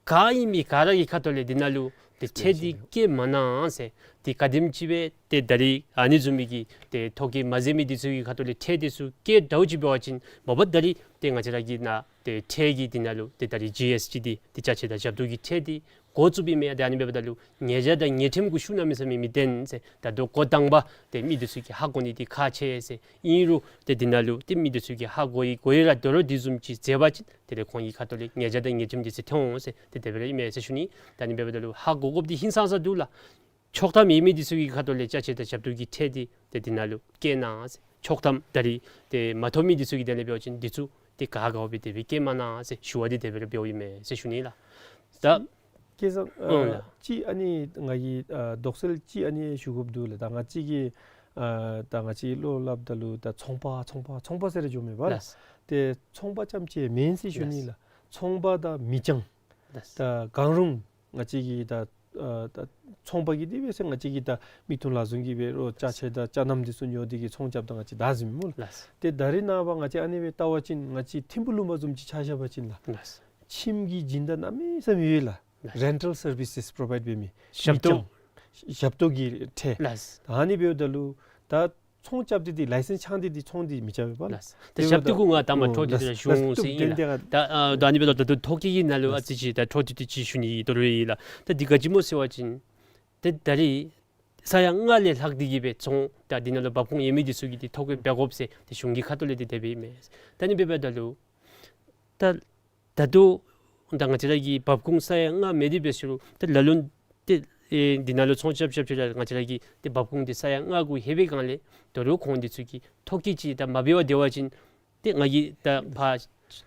ག་ཨིན་མི་ག་ར་གི་ཁ་ཐུག་ལས་འདི་ནང་ལུ་ཏེ་ཁྲལ་འདི་བཀལ་མ་གནང་ཟེར། ཏེ་ག་དེམ་ཅིག་སྦེ་ཏེ་ད་རིས་ཨ་ནི་བཟུམ་མའི་གི་ཏེ་ཐོ་བཀོད་མ་མཛད་མི་འདི་ཚུ་གི་ཁ་ཐུག་ལས་ཁྲལ་འདི་ཚུ་བཀལ་འདྲཝ་ཅིག་འབད་བ་ཅིན་མ་པ་ད་རིས་ཏེ་ང་བཅས་ར་གི་ནཱ་ཏེ་ཁྲལ་གྱི་འདི་ནང་ལུ་ཏེ་ད་རིས་ཇི་ཨེསི་ཊི་འདི་ཏེ་ཅ་ཆས་དང་ཞབས་ཏོག་གི་ཁྲལ་འདི་ འགོ་བཙུགསཔ་ཨིན་མས། ཏེ་ཨ་ནི་འབདཝ་ད་ལུ་ཉེས་བྱ་དང་ཉེས་ཁྲིམས་གུ་ཤུགས་གནམ་མེད་ས་མེད་མི་བརྟེན་ཟེར། ད་ལྟོ་འགོ་དང་པ་ཏེ་མི་འདི་ཚུ་གིས་ཧ་གོ་ནི་འདི་ཁག་ཆེ་ཟེར། ཨིན་རུང་ཏེ་འདི་ནང་ལུ་ཏེ་མི་འདི་ཚུ་གིས་ཧ་གོ་ཡི་གོ་ཡི་ར་དོ་རུང་དེ་བཟུམ་ཅིག་མཛད་པ་ཅིན་དེ་ལས་ཁོང་གི་ཁ་ཐུག་ལས་ཉེས་བྱ་དང་ཉེས་ཁྲིམས་འདི་ཚུ་ཐོན་འོང་ཟེར། ཏེ་དེ་སྦེ་ར་ཨིན་མས་ཟེར་ཞུ་ནི། ད་ཨ་ནི་འབདཝ་ད་ལུ་ཧ་གོ་དགོཔ་འདི་ཧིང་སངས་ས་འདུག་ལགས། ཕྱོགས་མཐའམ་ཡོད་མི་འདི་ཚུ་གི་ཁ་ཐུག་ལས་ཅ་ཆས་དང་ཞབས་ཏོག་གི་ཁྲལ་འདི་ཏེ་འདི་ནང་ལུ་བཀལ་གནང་ཟེར། ཕྱོགས་མཐའམ་ད་རིས་ཏེ་མ་ཐོབ་མི་འདི་ཚུ་གི་དོན་ལས་འབད་བ་ཅིན་འདི་ཚུ་ཏེ་ག་དགའཝ་སྦེ་དེ་སྦེ་བཀལ་མ་གནང་ཟེར་ཞུ་བ་འདི་དེ་སྦེ་ར་འབདཝ་ཨིན་མས་ཟེར་ཞུ་ནི་ལགས། ད་སྐལ་བཟང་ཨ་ཨོ་ལགས། ཅིག་ཨ་ནི་ང་གིས་ཨ་དོགས་སེལ་ཅིག་ཨ་ནི་ཞུ་དགོཔ་འདུག་ལགས། ད་ང་བཅས་ཀྱིས་ཨ་ད་ང་བཅས་བློ་སླབ་ད་ལུ་ད་ཚོང་པ་ཚོང་པ་ཚོང་པ་ཟེར་ར་འགྱོཝ་མས་པ་ལགས། ལགས། ཏེ་ཚོང་པ་རྐྱངམ་ཅིག་མེན་ཟེར་ཞུ་ནི་ལགས། ལགས། ཚོང་པ་དང་མི་རྐྱང་། ལགས། ད་གང་རུང་ང་བཅས་ཀྱིས་ད་ཨ་ད་ཚོང་པ་གིས་དེ་སྦེ་ཟེར་ང་བཅས་ཀྱིས་ད་མིག་མཐོང་ལག་བཟུང་གིས་སྦེ་རོགས་ཅ་ཆས་དང་ཅ་རྣམ་འདི་ཚུ་ཉོ་སྟེ་གིས་ཚོང་རྐྱབ་ད་ང་བཅས་ད་ཟིན་སྨོ་ལགས། ལགས། ཏེ་ད་རེས་ནངས་པ་ང་བཅས་ཨ་ནི་སྦེ་བལྟ་བ་ཅིན་ང་བཅས་ཐིམ་ཕུག་ལུང་པ་བཟུམ་ཅིག་ཆ་བཞག་པ་ཅིན་ལགས། ལགས། ཁྱིམ་གྱི་སྦྱིན་བདག་གནམ་མེད་ས་མེད་ཡོད་ལགས། ལགས། Rental services provide འབད་མི། ཞབས་ཏོག། མི་རྐྱང་ཞབས་ཏོག་གི་ཁྲལ། ལགས། ད་ཨ་ནི་འབདཝ་ད་ལུ་ད་ཚོང་རྐྱབ་སྟེ་འདི་ལའི་སེནསི་འཆང་སྟེ་འདི་ཚོང་འདི་མི་རྐྱབ་པས་པ་ལགས། ལགས། ཏེ་དེ་འབདཝ་ད་ཞབས་ཏོག་གུ་ང་ད་མ་འཕྲོ་མཐུད་དེ་ར་ཞུ་འོང་ཟེར་ཨིན་ལགས། ད་ཨ་ད་ཨ་ནི་འབདཝ་ད་ད་ལྟོ་ཐོ་བཀོད་ཀྱི་ནང་ལུ་ཨ་ཙི་ཅིག་ད་འཕྲོ་མཐུད་དེ་ཅིག་ཞུ་ནི་ཡོད་དོ་རུང་ཨིན་ལགས། ད་འདི་ག་ཅི་སྨོ་ཟེར་བ་ཅིན་ཏེ་ད་རེས་ས་ཡ་ལྔ་ལས་ལྷག་སྟེ་གིས་སྦེ་ཚོང་ད་འདི་ནང་ལུ་འབབ་ཁུངས་ཡོད་མི་འདི་ཚུ་གིས་འདི་ཐོ་བཀོད་འབད་དགོཔ་ཟེར་ཏེ་གཞུང་གི་ཁ་ཐུག་ལས་འདི་དེ་སྦེ་ཨིན་མས། ད་ཨ་ནི་འབདཝ་ད་ལུ་ད་ད་ལྟོ་ད་ང་བཅས་ར་གི་འབབ་ཁུངས་ས་ཡ་ལྔ་མེད་དེ་འབད་ཟེར་རུང་ཏེ་ལ་ལུ་ཏེ་ཨེ་འདི་ནང་ལུ་ཚོང་རྐྱབ་རྐྱབ་ཅི་ར་ང་བཅས་ར་གི་ཏེ་འབབ་ཁུངས་འདི་ས་ཡ་ལྔ་གུ་ལྷོད་པའི་སྒང་ལས་དོ་རུང་ཁོང་འདི་ཚུ་གིས་ཐོ་བཀོད་ཅིག་ད་མ་འབད་བར་སྡོད་པ་ཅིན་ཏེ་ང་གིས་ད་ཕར་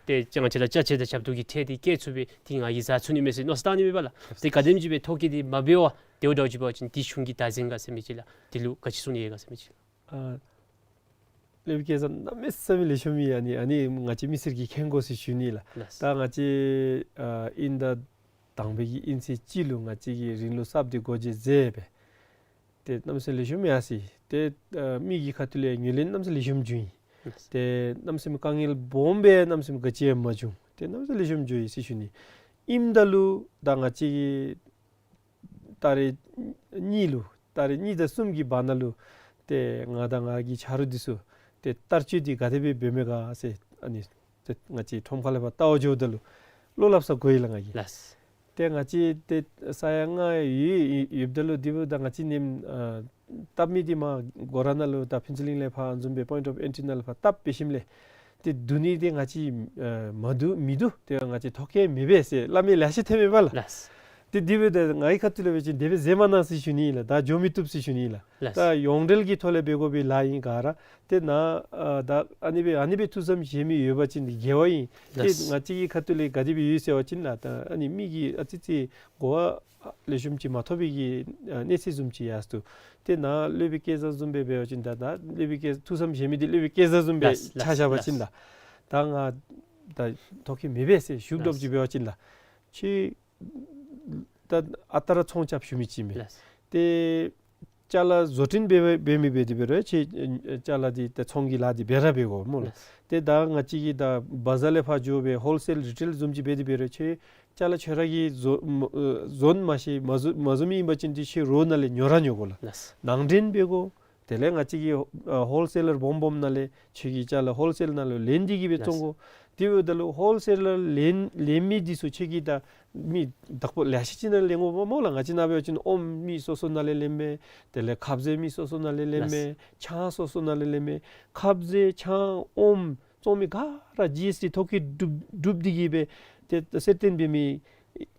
ཏེ་ང་བཅས་ར་ཅ་ཆས་དང་ཞབས་ཏོག་གི་ཁྲལ་འདི་བཀལ་ཚུགས་པས། ཏེ་ང་གིས་བཟའ་ཚུགས་ནི་མས་ཟེར་མནོ་བསམ་བཏང་ནི་མས་པ་ལགས། ཏེ་ག་དེམ་ཅིག་སྦེ་ཐོ་བཀོད་འདི་མ་འབད་བར་སྡོད་སྡོདཔ་ཅིག་འབད་བ་ཅིན་འདི་གཞུང་གིས་བདག་འཛིན་ག་ཟེར་མི་ཅིག་ལགས། འདི་ལུ་ག་ཅི་གསུང་ནི་ཡོད་ག་ཟེར་མི་ཅིག་ལགས། ཨ་སློབ་དཔོན་སྐལ་བཟང་གནམ་མེད་ས་མེད་ལེགས་ཤོམ་ཨིན། ཨ་ནི་ཨ་ནི་ང་བཅས་མི་སེར་གྱིས་མཁྱེན་དགོ་ཟེར་ཞུ་ནི་ལགས། ལགས། ད་ང་བཅས་ཨ་དབྱིན་ཟླ་དང་པའི་གི་དབྱིན་ཚེས་གཅིག་ལུ་ང་བཅས་ཀྱིས་རིང་ལུགས་གསརཔ་འདི་སྒོ་འབྱེད་མཛད་པས། ཏེ་གནམ་མེད་ས་མེད་ལེགས་ཤོམ་ཡར་སོ་ཡི། ཏེ་ཨ་མི་གི་ཁ་ཐུག་ལས་ངོས་ལེན་གནམ་མེད་ས་མེད་ལེགས་ཤོམ་བྱུང་ཡི། ལགས། ཏེ་གནམ་མེད་ས་མེད་དཀའ་ངལ་སྦོམ་སྦེ་གནམ་མེད་ས་མེད་ག་ཅི་ཡང་མ་བྱུང་། ཏེ་གནམ་མེད་ས་མེད་ལེགས་ཤོམ་བྱུང་ཡི་ཟེར་ཞུ་ནི། ཨིནམ་ད་ལུ་ད་ང་བཅས་ཀྱིས་ཏ་རིག་གཉིས་ལུ་ཏ་རིག་གཉིས་དང་གསུམ་གྱི་བར་ན་ལུ་ཏེ་ང་དང་ང་གི་ཆ་རོགས་འདི་ཚུ་ཏེ་བསྟར་སྤྱོད་འདི་ག་དེ་སྦེ་འབདཝ་མས་ག་ཟེར་ཨ་ནི་ཏེ་ང་བཅས་ཁྲོམ་ཁ་ལས་ཕར་བལྟ་བར་འགྱོཝ་ད་ལུ་བློ་སླབ་ས་གོ་ཡི་ལགས་ང་གིས། ལགས། ཏེ་ང་བཅས་ཏེ་ས་ཡ་ལྔ་ཡོད་ཡོདཔ་ད་ལུ་དེ་འབདཝ་ད་ང་བཅས་ནེམ་ཨ་བཏབ་མི་འདི་མར་སྒོ་ར་ནང་ལུ་ད་ཕུན་ཚོགས་གླིང་ལས་ཕར་ཨ་ནི་བཟུམ་སྦེ་པོའིནཊ་ཨོཕ་ཨེན་ཊི་ནང་ལས་ཕར་བཏབ་འབད་ཞིནམ་ལས་ཏེ་བསྡུ་ནི་འདི་ང་བཅས་ཨ་མ་བསྡུ་མི་བསྡུ་ཏེ་ང་བཅས་ཐོ་བཀོད་མེད་པས་ཟེར་སླབ་མི་ལེ་ཤ་ཐོན་མས་པ་ལགས། ལགས། ཏེ་དེ་འབདཝ་ད་ངེའི་ཁ་ཐུག་ལས་འབད་བ་ཅིན་དེ་སྦེ་མཛད་མ་གནང་ཟེར་ཞུ་ནི་ལགས། ད་འགྱོ་མི་བཏུབ་ཟེར་ཞུ་ནི་ལགས། ལགས། ད་ཡོངས་འབྲེལ་གྱི་ཐོག་ལས་འབད་དགོ་པའི་ལཱ་ཨིན་ག་ར། ཏེ་ནཱ་ཨ་ད་ཨ་ནི་སྦེ་ཨ་ནི་སྦེ་ཐུགས་བསམ་བཞེས་མི་ཡོད་པ་ཅིན་འདི་དགེ་བ་ཨིན། ཏེ་ལགས། ང་བཅས་ཀྱི་ཁ་ཐུག་ལས་ག་དེ་སྦེ་ཡོད་ཟེར་བ་ཅིན་ལགས། ད་ཨ་ནི་མི་གིས་ཨ་ཙི་ཙི་གོ་བ་ལེགས་ཤོམ་ཅིག་མ་ཐོབ་པའི་གི་ཨ་གནས་ཚུལ་བཟུམ་ཅིག་ཡང་འདུག། ཏེ་ནཱ་སློབ་དཔོན་སྐལ་བཟང་བཟུམ་སྦེ་འབད་བ་ཅིན་ད་ད་སློབ་དཔོན་སྐལ་ཐུགས་བསམ་བཞེས་མི་འདི་སློབ་དཔོན་སྐལ་བཟང་བཟུམ་སྦེ་ལགས། ཆ་བཞག་པ་ཅིན་ལགས། ལགས། ད་ང་ད་ཐོ་བཀོད་མེད་པས་ཟེར་ཞུ་དོ་ལགས། ཅིག་འབད་བ་ཅིན་ལགས། ཁྱོད་ད་ཨ་རྟག་ར་ཚོང་རྐྱབ་ཞུ་མི་ཅིག་མས། ལགས། ཏེ་ཅ་ལ་བཟོ་སྐྲུན་འབད་འབད་མི་འབད་དེ་འབད་རུང་ཁྱོད་ཅ་ལ་འདི་ད་ཚོང་གི་ལཱ་འདི་འབད་ར་འབད་དགོ་སྨོ་ལགས། ལགས། ཏེ་ད་ང་བཅས་ཀྱིས་ད་བ་ཛར་ལས་ཕར་འགྱོ་སྦེ་ཧོལ་སེལ་རི་ཊེལ་བཟུམ་ཅིག་འབད་དེ་འབད་རུང་ཁྱོད་ཅ་ལ་ཁྱོད་ར་གིས་བཟོ་ཨ་བཟོ་མ་ཤེས་མ་བཟོ་མ་བཟོ་མི་ཨིན་པ་ཅིན་འདི་ཁྱོད་རོགས་ནང་ལས་ཉོ་ར་ཉོ་དགོ་ལགས། ལགས། ནང་འདྲེན་འབད་དགོ། དེ་ལས་ང་བཅས་ཀྱི་ཨ་ཧོལ་སེ་ལར་སྦོམ་སྦོམ་ནང་ལས་ཁྱོད་ཀྱིས་ཅ་ལ་ཧོལ་སེལ་ནང་ལུ་ལེན་ཏེ་གིས་སྦེ་བཙོང་དགོ། དེ་འབདཝ་ད་ལུ་ཧོལ་སེ་ལར་ལེན་ལེན་མི་འདི་ཚུ་ཁྱོད་ཀྱིས་ད་མི་བདག་པོ་ལེ་ཤ་ཅིག་ནང་ལེན་དགོ་སྨོ་ལགས། ང་བཅས་ནཱ་འབད་བ་ཅིན་ཨོམ་མི་སོ་སོ་ནང་ལས་ལེནམ་མས། དེ་ལས་ཁབ་ཟས་མི་སོ་སོ་ནང་ལས་ལེནམ་མས། ལགས། ཆང་སོ་སོ་ནང་ལས་ལེནམ་མས། ཁབ་ཟས་ཆང་ཨོམ་བཙོང་མི་ག་ར་ཇི་ཨེསི་ཊི་ཐོ་བཀོད་གྲུབ་གྲུབ་སྟེ་གིས་སྦེ་ཏེ་གསལ་སྟོན་འབད་མི་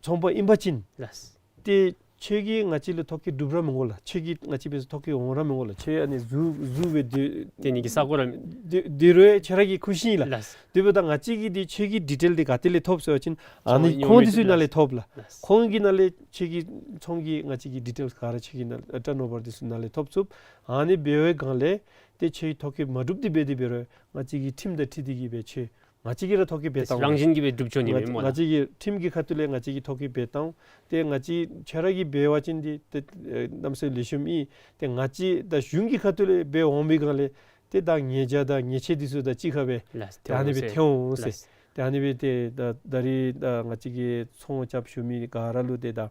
ཚོང་པ་ཨིན་པ་ཅིན་ལགས། ཏེ་ཁྱོད་ཀྱིས་ང་བཅས་ལུ་ཐོ་བཀོད་སྒྲུབ་ར་མི་དགོ་ལགས། ཁྱོད་ཀྱིས་ང་བཅས་འབད་ཐོ་བཀོད་འོང་ར་མི་དགོ་ལགས། ཁྱོད་ཨ་ནི་ཟུར་ཟུར་སྦེ་སྡོད་དེ་ནི་གི་ས་གོ་ར་སྡོད་སྡོད་རུང་ཁྱོད་ར་གི་ཁུ་བྱུག་ཨིན་ལགས། ལགས། དེ་འབདཝ་ད་ང་བཅས་ཀྱིས་འདི་ཁྱོད་ཀྱི་ཌི་ཊེལ་འདི་ག་ཏེ་ལས་ཐོབ་ཟེར་བ་ཅིན་ཨ་ནི་ཚོང་ཉོ་ཁོང་མི་འདི་ཚུ་ཚུ་ནང་ལས་ལགས། ཐོབ་ལགས། ལགས། ཁོང་གི་ནང་ལས་ཁྱོད་ཀྱི་ཚོང་གི་ང་བཅས་ཀྱི་ཌི་ཊེལ་ག་ར་ཁྱོད་ཀྱི་ནང་ཨ་ཊརན་ཨོ་བར་འདི་ཚུ་ནང་ལས་ཐོབ་ཚུགས། ཨ་ནི་འབད་བའི་སྒང་ལས་ཏེ་ཁྱོད་ཐོ་བཀོད་མ་གྲུབ་སྟེ་འབད་དེ་འབད་རུང་ང་བཅས་ཀྱི་ཁྲིམས་དང་འཁྲིལ་ཏེ་གིས་སྦེ་ཁྱོད་ང་བཅས་ཀྱིས་ར་ཐོ་བཀོད་འབད་བཏང་། རང་བཞིན་གྱིས་སྦེ་སྒྲུབ་ཆོག་ནི་མས་སྨོ་ལགས། ང་བཅས་ཀྱི་ཁྲིམས་ཀྱི་ཁ་ཐུག་ལས་ང་བཅས་ཀྱིས་ཐོ་བཀོད་འབད་བཏང་། ཏེ་ང་བཅས་ཁྱོད་ར་གིས་འབད་བ་ཅིན་འདི་ཏེ་ཨེ་གནམ་མེད་ས་མེད་ལེགས་ཤོམ་ཨིན། ཏེ་ང་བཅས་ད་གཞུང་གི་ཁ་ཐུག་ལས་འབད་འོང་པའི་སྒང་ལས་ཏེ་ད་ཉེས་བྱ་དང་ཉེས་ཆད་འདི་ཚུ་ད་གཅིག་ཁར་སྦེ་ལགས། ད་ཨ་ནི་སྦེ་ཐོན་འོང་ཟེར། ཐོན་འོང་ཟེར། ལགས། ད་ཨ་ནི་སྦེ་ཏེ་ད་ད་རིས་ད་ང་བཅས་ཀྱི་ཚོང་རྐྱབ་ཞུ་མི་ག་ར་ལུ་ཏེ་ད་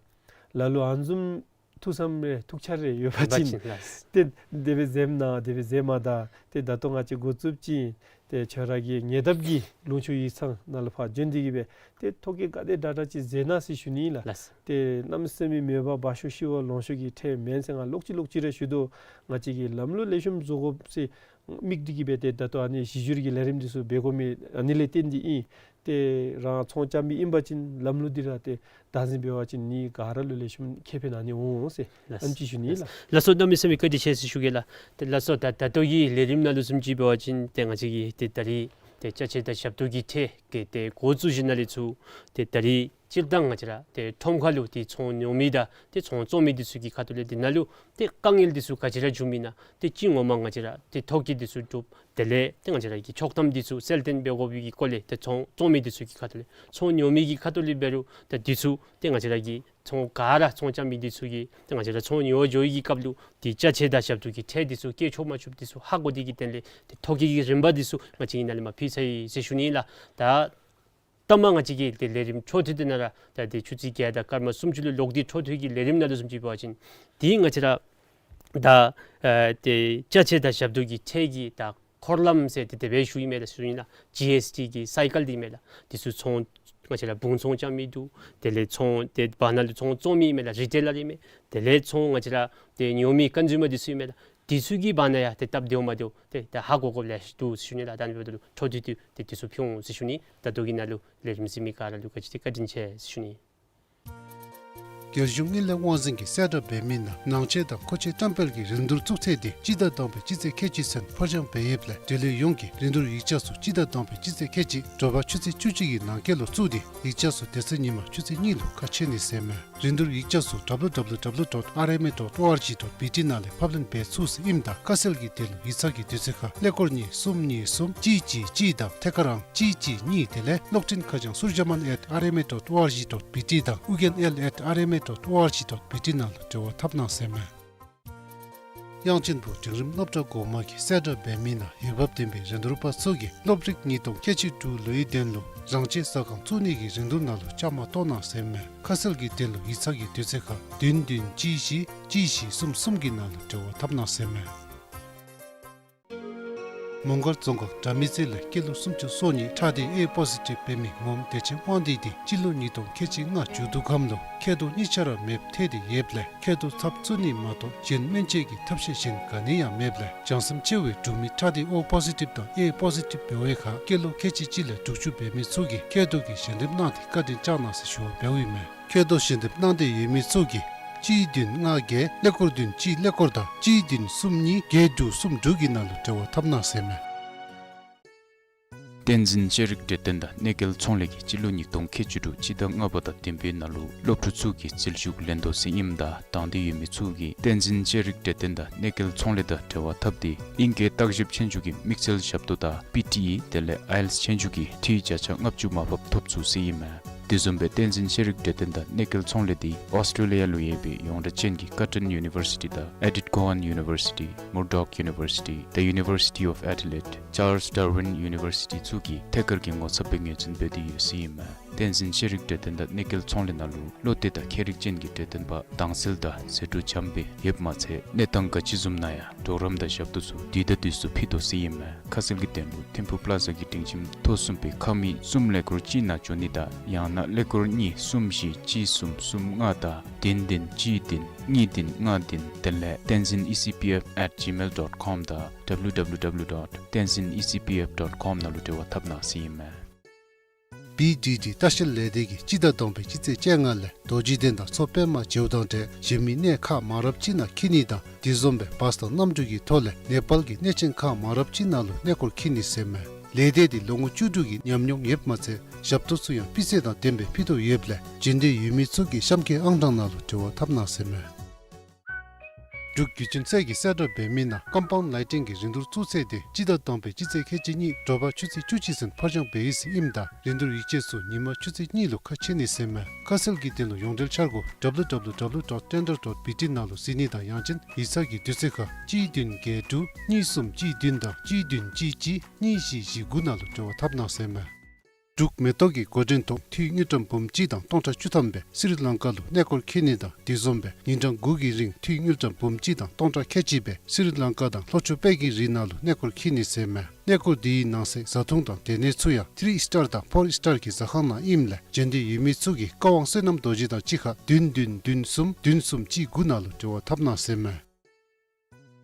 ལ་ལུ་ཨ་ནི་བཟུམ་ཐུགས་བསམ་རེ་ཐུགས་འཆར་རེ་ཡོད་པ་ཅིན་ལགས། ཏེ་དེ་སྦེ་མཛདཔ་ཨིན་ན་དེ་སྦེ་མཛད་མ་ད་ཏེ་ད་ལྟོ་ང་བཅས་འགོ་བཙུགསཔ་ཅིག་ ཏེ་ཁྱོད་ར་གི་ཉེ་འདབས་ཀྱི་ལུང་ཕྱོགས་ཡིག་ཚང་ནང་ལུ་ཕར་བྱོན་ཏེ་གི་སྦེ་ཏེ་ཐོ་བཀོད་ག་དེ་དྲག་དྲག་ཅིག་མཛད་གནང་ཟེར་ཞུ་ནི་ལགས། ལགས། ཏེ་གནམ་མེད་ས་མེད་མོས་པ་བ་ཤོ་ཤི་བ་ལོང་ཤོ་གི་ཁྲལ་མེན་ཟེར་ང་ལོག་ཅི་ལོག་ཅི་ར་ཞུ་དོ། ང་བཅས་ཀྱིས་ལམ་ལུགས་ལེགས་ཤོམ་བཟོ་དགོ་ཟེར་དམིགས་ཏེ་གི་སྦེ་ཏེ་ད་ལྟོ་ཨ་ནི་གཞི་བསྒྱུར་གྱི་ལས་རིམ་འདི་ཚུ་འབད་དགོ་མི་ཨ་ནི་ལས་བརྟེན་ཏེ་ཨིན། ཏེ་རང་ཚོང་རྐྱབ་མི་ཨིན་པ་ཅིན་ལམ་ལུགས་འདི་ར་ཏེ་བདག་འཛིན་འབད་བ་ཅིན་ནི་ག་ར་ལུ་ལེགས་ཤོམ་ཁེ་ཕན་ཨ་ནི་འོང་ཟེར་ལགས། ཨ་ནི་ཅིག་ཞུ་ནི་ལགས། ལགས་སོ། གནམ་མེད་ས་མེད་བཀའ་དྲིན་ཆེ་ཟེར་ཞུ་གེ་ལགས། ཏེ་ལགས་སོ། ད་ད་ལྟོ་གི་ལས་རིམ་ནང་ལུ་བཟུམ་ཅིག་འབད་བ་ཅིན་ཏེ་ང་བཅས་ཀྱིས་ཏེ་ད་རིས་ཏེ་ཅ་ཆས་དང་ཞབས་ཏོག་གི་ཁྲལ་གྱི་ཏེ་འགོ་བཙུགས་ཞིནམ་ལས་ཚུར་ཏེ་ད་རིས་སྤྱིར་བཏང་ང་བཅས་ར་ཏེ་ཁྲོམ་ཁ་ལུ་ཏེ་ཚོང་ཉོ་མི་དང་ཏེ་ཚོང་བཙོང་མི་འདི་ཚུ་གི་ཁ་ཐུག་ལས་འདི་ནང་ལུ་ཏེ་དཀའ་ངལ་འདི་ཚུ་ག་ཅི་ར་བྱུང་མི་ན་ཏེ་ཅི་ངོ་མ་ང་བཅས་ར་ཏེ་ཐོ་བཀོད་འདི་ཚུ་གྲུབ། དེ་ལས་ཏེ་ང་བཅས་ར་གི་ཆོག་ཐམ་འདི་ཚུ་གསལ་སྟོན་འབད་དགོ་པའི་གི་སྐོར་ལས་ཏེ་ཚོང་བཙོང་མི་འདི་ཚུ་གི་ཁ་ཐུག་ལས་ཚོང་ཉོ་མི་གི་ཁ་ཐུག་ལས་འབད་རུང་ཏེ་འདི་ཚུ་ཏེ་ང་བཅས་ར་གི་ཚོང་ག་ར་ཚོང་རྐྱབ་མི་འདི་ཚུ་གིས་ཏེ་ང་བཅས་ར་ཚོང་ཉོ་བ་འགྱོ་བའི་གི་སྐབས་ལུ་ཏེ་ཅ་ཆས་དང་ཞབས་ཏོག་གི་ཁྲལ་འདི་ཚུ་བཀལ་ཆོག་མ་ཆོག་འདི་ཚུ་ཧ་གོ་སྟེ་གི་དོན་ལས་ཏེ་ཐོ་བཀོད་ཀྱི་རིམ་པ་འདི་ཚུ་ང་བཅས་ཀྱིས་ནཱ་ལས་མར་ཕུལ་ཚར་ཡི་ཟེར་ཞུ་ནི་ལགས། ད་ལྟ་མ་ང་བཅས་ཀྱི་ཏེ་ལས་རིམ་འཕྲོ་མཐུད་དེ་ནང་ར་ད་ཏེ་ཆུ་ཚོད་བརྒྱད་དང་སྐར་མ་སུམ་ཅུ་ལུ་ལོག་སྟེ་འཕྲོ་མཐུད་ཀྱི་ལས་རིམ་ནང་ལུ་བཟུམ་ཅིག་འབད་བ་ཅིན་ཏེ་ང་བཅས་ར་ད་ཨ་ཏེ་ཅ་ཆས་དང་ཞབས་ཏོག་གི་ཁྲལ་གྱི་ད་འཁོར་ལམ་ཟེར་ཏེ་དེ་སྦེ་ཞུ་ཨིན་མས་ལགས། ཞུ་ཨིན་ལགས། ཇི་ཨེསི་ཊི་གི་སའི་ཀལ་འདི་མས་ལགས། འདི་ཚུ་ཚོང་ང་བཅས་ར་བུང་ཚོང་རྐྱབ་མི་འདུག། དེ་ལས་ཚོང་ཏེ་བར་ན་ལུ་ཚོང་བཙོང་མི་ཨིན་མས་ལགས། རི་ཊེ་ལར་ཨིན་མས། དེ་ལས་ཚོང་ང་བཅས་ར་ཏེ་ཉོ་མི་ཀོན་སུ་མར་འདི་ཚུ་ཨིན་མས་ལགས། འདི་ཚུ་གི་བར་ན་ཡང་ཏེ་སྟབས་བདེཝ་མ་བདེཝ་ཏེ་ད་ཧ་གོ་དགོཔ་ལེ་ཤ་འདུག་ཟེར་ཞུ་ནི་ལགས། ད་ཨ་ནི་འབདཝ་ད་ལུ་འཕྲོ་མཐུད་དེ་ཏེ་འདི་ཚུ་ཕུལ་འོང་ཟེར་ཞུ་ནི། ད་ལྟོ་གི་ནང་ལུ་ལས་རིམ་གཟིགས་མི་ག་ར་ལུ་ག་ཅི་ཏེ་བཀའ་དྲིན་ཆེ་ཟེར་ཞུ་ནི། རྒྱལ་གཞུང་དངུལ་ལས་དབང་འཛིན་གྱིས་གསལ་བསྒྲགས་འབད་མི་ནང་ནང་ཆས་དང་མཁོ་ཆས་བཀྲམ་སྤེལ་གྱི་རིན་བསྡུར་བཙུགས་ཚེས་འདི་སྤྱི་ཟླ་དང་པའི་སྤྱི་ཚེས་ཁལ་གཅིག་ཚུན་ཕར་འགྱངས་འབད་ཡོདཔ་ལས་འབྲེལ་ཡོད་ཡོངས་ཀྱིས་རིན་བསྡུར་ཡིག་ཆ་ཚུ་སྤྱི་ཟླ་དང་པའི་སྤྱི་ཚེས་ཁལ་གཅིག་དྲོ་པ་ཆུ་ཚོད་བཅུ་གཅིག་གི་ནང་འཁོད་ལུ་བཙུགས་ཏེ་ཡིག་ཆ་ཚུ་དེ་ཚེ་ཉིན་མ་ཆུ་ཚོད་གཉིས་ལུ་ཁ་ཕྱེ་ནི་ཟེར་མས། རིན་བསྡུར་ཡིག་ཆ་ཚུ་W W W dot R M A dot O R G dot B T ནང་ལས་ཕབ་ལེན་འབད་ཚུགས་ཟེར་ཨིནམ་ད་ཁ་གསལ་གྱི་དོན་ལུ་ཡིག་ཚང་གི་དུས་ཚོད་ཁར་ཀླད་ཀོར་གཉིས་གསུམ་གཉིས་གསུམ་གཅིག་གཅིག་གཅིག་དང་ཐད་ཀར་ཨང་གཅིག་གཅིག་གཉིས་དེ་ལས་གློག་འཕྲིན་ཁ་བྱང་surjaman at R M A dot O R G dot B T དང་ཨུ་རྒྱན་L at R M A dot O R G dot B T ནང་ལུ་འབྲེལ་བ་འཐབ་གནང་ཟེར་མས། དབྱངས་ཅན་ཕུག་འབྲིང་རིམ་སློབ་གྲྭ་འགོ་དམངས་ཀྱིས་གསལ་བསྒྲགས་འབད་མི་ནང་འོས་འབབ་ལྡན་པའི་རིན་བསྡུར་པ་ཚུ་གིས་སློབ་རིག་ཉིས་སྟོང་ཁལ་གཅིག་དྲུག་ལོའི་དོན་ལུ་རང་བྱས་ཟ་ཁང་བཙུགས་ནི་གི་རིན་བསྡུར་ནང་ལུ་བཅའ་མར་གཏོགས་གནང་ཟེར་མས། ཁ་གསལ་གྱི་དོན་ལུ་ཡིག་ཚང་གི་དུས་ཚོད་ཁར་བདུན་བདུན་གཅིག་བཞི་གཅིག་བཞི་གསུམ་གསུམ་གྱི་ནང་ལུ་འབྲེལ་བ་འཐབ་གནང་ཟེར་མས། མོང་སྒར་རྫོང་ཁག་དགྲ་མེད་རྩེ་ལས་སྐྱེས་ལོ་སུམ་ཅུ་སོ་གཉིས་ཁྲག་སྡེ་ཨེ་པོ་ཟི་ཊིབ་འབད་མི་ངོམ་བདེ་ཆེན་དབང་འདུས་འདི་སྤྱི་ལོ་ཉིས་སྟོང་ཁལ་གཅིག་ལྔ་མཇུག་བསྡུ་སྐབས་ལུ་མཁལ་རྡོག་གཉིས་ཆ་ར་མེདཔ་ཐལ་ཏེ་ཡོདཔ་ལས་མཁལ་རྡོག་ཚབ་བཙུགས་ནི་མ་གཏོགས་གཞན་སྨན་བཅོས་ཀྱི་ཐབས་ཤེས་གཞན་ག་ནི་ཡང་མེདཔ་ལས་བྱང་སེམས་ཆེ་བའི་འབྲུག་མི་ཁྲག་སྡེ་ཨོ་པོ་ཟི་ཊིབ་དང་ཨེ་པོ་ཟི་ཊིབ་འབད་བའི་ཁར་སྐྱེས་ལོ་ཁལ་གཅིག་གཅིག་ལས་དྲུག་ཅུ་འབད་མི་ཚུ་གིས་མཁལ་རྡོག་གི་ཞལ་འདེབས་གནང་སྟེ་བཀའ་དྲིན་བསྐྱང་གནང་ཟེར་ཞུ་བ་འབདཝ་ཨིན་མས། མཁལ་རྡོག་ཞལ་འདེབས་གནང་འདོད་ཡོད་མི་ཚུ་གིས་གཅིག་བདུན་ལྔ་བརྒྱད་ཀླད་ཀོར་བདུན་གཅིག་ཀླད་ཀོར་དང་གཅིག་བདུན་གསུམ་གཉིས་བརྒྱད་དྲུག་གསུམ་དྲུག་གི་ནང་ལུ་འབྲེལ་བ་འཐབ་གནང་ཟེར་མས། བསྟན་འཛིན་ཤེས་རིག་གྲོས་སྟོན་དང་གནས་སྐལ་ཚོང་ལས་ཀྱིས་སྤྱི་ལོ་ཉིས་སྟོང་ཁལ་གཅིག་དྲུག་སྤྱི་ཟླ་ལྔ་པ་དང་བདུན་པའི་ནང་ལུ་སློབ་ཕྲུག་ཚུ་གི་རྩིས་ཞུ་ལེན་དོ་ཟེར་ཨིནམ་ད་དང་འདོད་ཡོད་མི་ཚུ་གིས་བསྟན་འཛིན་ཤེས་རིག་གྲོས་སྟོན་དང་གནས་སྐལ་ཚོང་ལས་དང་འབྲེལ་བ་འཐབ་སྟེ་ཨིང་སྐད་བརྟག་ཞིབ་ཆོས་རྒྱུགས་ཀྱི་དམིགས་བསལ་ཞབས་ཏོག་དང་པི་ཊི་ཨི་དེ་ལས་ཨའི་ཨེལ་ཊི་ཨེསི་ཆོས་རྒྱུགས་ཀྱི་འཕྲི་བརྒྱ་ཆ་ལྔ་བཅུ་མར་ཕབ་ཐོབ་ཚུགས་ཟེར་ཨིན་མས། དེ་བཟུམ་སྦེ་བསྟན་འཛིན་ཤེས་རིག་གྲོས་སྟོན་དང་གནས་སྐལ་ཚོང་ལས་འདི་ཨོསི་ཊེ་ལི་ཡ་ལུ་ཡོད་པའི་ཡོངས་གྲགས་ཅན་གྱི་ཀར་ཊོན་ཡུ་ནི་བར་སི་ཊི་དང་ཨེ་ཌིཐ་ཀོ་ཧཱན་ཡུ་ནི་བར་སི་ཊི་མུར་ཌོག་ཡུ་ནི་བར་སི་ཊི་དང་ཡུ་ནི་བར་སི་ཊི་ཨོཕ་ཨེ་ཌི་ལེཌ་ཅཱརལསི་ཌར་ཝིན་ཡུ་ནི་བར་སི་ཊི་ཚུ་གིས་ཐད་ཀར་གྱི་ངོ་ཚབ་སྦེ་ངོས་འཛིན་འབད་དེ་ཡོད་ཟེར་ཨིན་མས། བསྟན་འཛིན་ཤེས་རིག་གྲོས་སྟོན་དང་གནས་སྐལ་ཚོང་ལས་ནང་ལུ་བློ་གཏད་དང་མཁས་རིག་ཅན་གྱི་གྲོས་སྟོན་པ་དྭངས་གསལ་དང་ཟད་འགྲོ་འཇམ་དཔལ་ཡོདཔ་མ་ཚད་གནས་སྟངས་ག་ཅི་བཟུམ་ནང་ཡང་གྲོགས་རམ་དང་ཞབས་ཏོག་ཚུ་དུས་དང་དུས་སུ་ཕུལ་དོ་ཟེར་ཨིན་མས། ཁ་གསལ་གྱི་དོན་ལུ་ཐིམ་ཕུག་པ་ལ་ཛ་གི་སྒྲིང་ཁྱིམ་ཐོག་གསུམ་པའི་ཁང་མིག་གསུམ་ཀླད་ཀོར་གཅིག་ནང་འབྱོན་ནི་དང་ཡང་ན་ཀླད་ཀོར་གཉིས་གསུམ་བཞི་གཅིག་གསུམ་གསུམ་ལྔ་དང་བདུན་བདུན་གཅིག་བདུན་གཉིས་བདུན་ལྔ་བདུན་དེ་ལས་tenzin E C P F at gmail dot com དང་W W W dot tenzin E C P F dot com ནང་ལུ་འབྲེལ་བ་འཐབ་གནང་ཟེར་ཨིན་མས། བི་ཌི་ཌི་ལྟ་བཤལ་ལས་སྡེ་གིས་སྤྱི་ཟླ་དང་པའི་སྤྱི་ཚེས་བཅོ་ལྔ་ལས་རྡོ་རྗེ་གདན་དང་མཚོ་པདྨ་བྱེའུ་དང་འབྲས་བཞེས་མི་གནས་ཁག་མང་རབས་ཅིག་ནང་འཁྱིད་ནི་དང་དེ་བཟུམ་སྦེ་བཱས་དང་གནམ་གྲུ་གི་ཐོག་ལས་ནེ་པཱལ་གྱི་གནས་ཆེན་ཁག་མང་རབས་ཅིག་ནང་ལུ་གནས་སྐོར་འཁྱིད་ནི་ཟེར་མས། ལས་སྡེ་འདི་ལོ་ངོ་བཅུ་དྲུག་གི་ཉམས་མྱོང་ཡོདཔ་མ་ཚད་ཞབས་ཏོག་ཚུ་ཡང་སྤུས་ཚད་དང་ལྡནམ་སྦེ་ཕུལ་དོ་ཡོདཔ་ལས་འབྱོན་འདོད་ཡོད་མི་ཚུ་གིས་གཤམ་འཁོད་ཨང་གྲངས་ནང་ལུ་འབྲེལ་བ་འཐབ་གནང་ཟེར་མས། འབྲུག་བརྒྱུད་འཕྲིན་ཚད་ཀྱིས་གསལ་བསྒྲགས་འབད་མི་ནང་ཀམ་པའུནཌ་ལའི་ཊིང་གི་རིན་བསྡུར་བཙུགས་ཚེས་འདི་སྤྱི་ཟླ་དང་པའི་སྤྱི་ཚེས་ཁལ་གཅིག་གཉིས་དྲོ་པ་ཆུ་ཚོད་བཅུ་གཅིག་ཚུན་ཕར་འགྱངས་འབད་ཡི་ཟེར་ཨིནམ་ད་རིན་བསྡུར་ཡིག་ཆ་ཚུ་ཉིན་མ་ཆུ་ཚོད་གཉིས་ལུ་ཁ་ཕྱེ་ནི་ཟེར་མས། ཁ་གསལ་གྱི་དོན་ལུ་ཡོངས་འབྲེལ་འཆར་སྒོ་W W W dot tender dot B T ནང་ལུ་གཟིགས་ནི་དང་ཡང་ཅིན་ཡིག་ཚང་གི་དུས་ཚོད་ཁར་གཅིག་བདུན་བརྒྱད་དྲུག་གཉིས་གསུམ་གཅིག་བདུན་དང་གཅིག་བདུན་གཅིག་གཅིག་གཉིས་བཞི་བཞི་དགུ་ནང་ལུ་འབྲེལ་བ་འཐབ་གནང་ཟེར་མས། འབྲུག་མེ་ཏོག་གི་འགོ་འདྲེན་ཐོག་འཐུས་དངུལ་ཀྲམ་འབུམ་གཅིག་དང་སྟོང་ཕྲག་བཅུ་ཐམ་སྦེ་སི་རི་ལང་ཀ་ལུ་གནས་སྐོར་འཁྱིད་ནི་དང་དེ་བཟུམ་སྦེ་ཉིན་གྲངས་དགུ་གི་རིང་འཐུས་དངུལ་ཀྲམ་འབུམ་གཅིག་དང་སྟོང་ཕྲག་ཁལ་གཅིག་སྦེ་སི་རི་ལང་ཀ་དང་ལྷོ་ཕྱོགས་དཔལ་གྱི་རི་ནང་ལུ་གནས་སྐོར་འཁྱིད་ནི་ཟེར་མས། གནས་སྐོར་དེའི་ནང་གསེས་བཟའ་འཐུང་དང་སྡོད་གནས་ཚུ་ཡང་ཐི་རི་སི་ཊར་དང་ཕོར་སི་ཊར་གྱི་ཟ་ཁང་ནང་ཨིནམ་ལས་འབྱོན་འདོད་ཡོད་མི་ཚུ་གིས་བཀའ་དབང་བསོད་ནམས་རྡོ་རྗེ་དང་གཅིག་ཁར་བདུན་བདུན་བདུན་གསུམ་བདུན་གསུམ་གཅིག་དགུ་ནང་ལུ་འབྲེལ་བ་འཐབ་གནང་ཟེར་མས།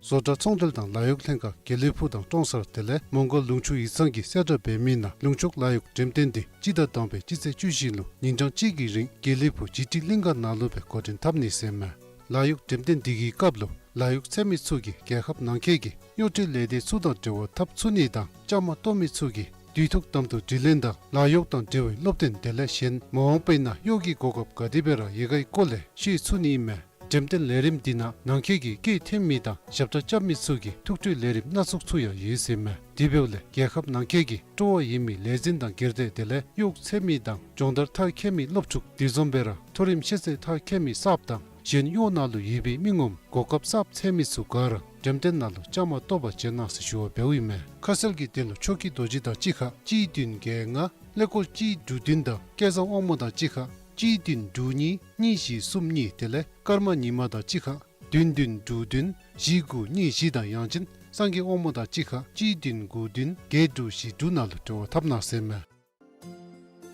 བཟོ་གྲྭ་ཚོང་འབྲེལ་དང་ལཱ་གཡོག་ལྷན་ཁག་དགེ་ལེགས་ཕུག་དང་ཀྲོང་གསར་དེ་ལས་མོང་གོལ་ལུང་ཕྱོགས་ཡིག་ཚང་གིས་གསལ་བསྒྲགས་འབད་མི་ནང་ལུང་ཕྱོགས་ལཱ་གཡོག་འགྲེམས་སྟོན་འདི་སྤྱི་ཟླ་དང་པའི་སྤྱི་ཚེས་བཅུ་བཞི་ལུ་ཉིན་གྲངས་གཅིག་གི་རིང་དགེ་ལེགས་ཕུག་ཇི་ཊི་གླིང་ག་ནང་ལུ་སྦེ་འགོ་འདྲེན་འཐབ་ནི་ཟེར་མས། ལཱ་གཡོག་འགྲེམས་སྟོན་འདི་གི་སྐབས་ལུ་ལཱ་གཡོག་འཚོལ་མི་ཚུ་གིས་རྒྱལ་ཁབ་ནང་འཁོད་ཀྱི་གཡོག་འབྲེལ་ལས་སྡེ་ཚུ་དང་འབྲེལ་བ་འཐབ་ཚུགས་ནི་དང་བཅའ་མར་གཏོགས་མི་ཚུ་གིས་དུས་ཐོག་དམ་དུ་དྲི་ལན་དང་ལཱ་གཡོག་དང་འབྲེལ་བའི་སློབ་སྟོན་དེ་ལས་གཞན་མ་འོངས་པའི་ནང་གཡོག་གི་གོ་སྐབས་ག་དེ་སྦེ་ར་ཡོད་གའི་སྐོར་ལས་ཤེས་ཚུགས་ནི་ཨིན་མས། འགྲེམས་སྟོན་ལས་རིམ་འདི་ནང་ནང་འཁོད་ཀྱི་སྐད་འཐེན་མི་དང་ཞབས་ཁྲ་རྐྱབ་མི་ཚུ་གི་ཐུགས་སྤྲོའི་ལས་རིམ་སྣ་ཚོགས་ཚུ་ཡང་ཡོད་ཟེར་མས། དེ་འབདཝ་ལས་རྒྱལ་ཁབ་ནང་འཁོད་ཀྱི་སྤྲོ་བ་ཡོད་མི་ལས་འཛིན་དང་སྒེར་སྡེ་དེ་ལས་གཡོག་འཚོལ་མི་དང་སྦྱོང་བརྡར་མཐར་འཁྱོལ་མི་སློབ་ཕྲུག་དེ་བཟུམ་སྦེ་ར་མཐོ་རིམ་ཤེས་ཚད་མཐར་འཁྱོལ་མི་གསརཔ་དང་གཞན་གཡོག་ནང་ལུ་ཡོད་པའི་མི་ངོམ་གོ་སྐབས་གསརཔ་འཚོལ་མི་ཚུ་ག་ར་འགྲེམས་སྟོན་ནང་ལུ་བཅའ་མར་གཏོགས་པར་བྱོན་གནང་ཟེར་ཞུ་བ་འབདཝ་ཨིན་མས། ཁ་གསལ་གྱི་དོན་ལུ་ཆོས་སྐྱིད་རྡོ་རྗེ་དང་གཅིག་ཁར་གཅིག་བདུན་བརྒྱད་ལྔ། ཀླད་ཀོར་གཅིག་དྲུག་བདུན་དང་སྐལ་བཟང་དབང་མོ་དང་གཅིག་ཁར་གཅིག་བདུན་དྲུག་གཉིས་གཉིས་བཞི་གསུམ་གཉིས། དེ་ལས་ཀརྨ་ཉི་མ་དང་གཅིག་ཁར་བདུན་བདུན་དྲུག་བདུན་བཞི་དགུ་གཉིས་བཞི་དང་ཡང་ཅིན་སངས་རྒྱས་དབང་མོ་དང་གཅིག་ཁར་གཅིག་བདུན་དགུ་བདུན་བརྒྱད་དྲུག་བཞི་དྲུག་ནང་ལུ་འབྲེལ་བ་འཐབ་གནང་ཟེར་མས།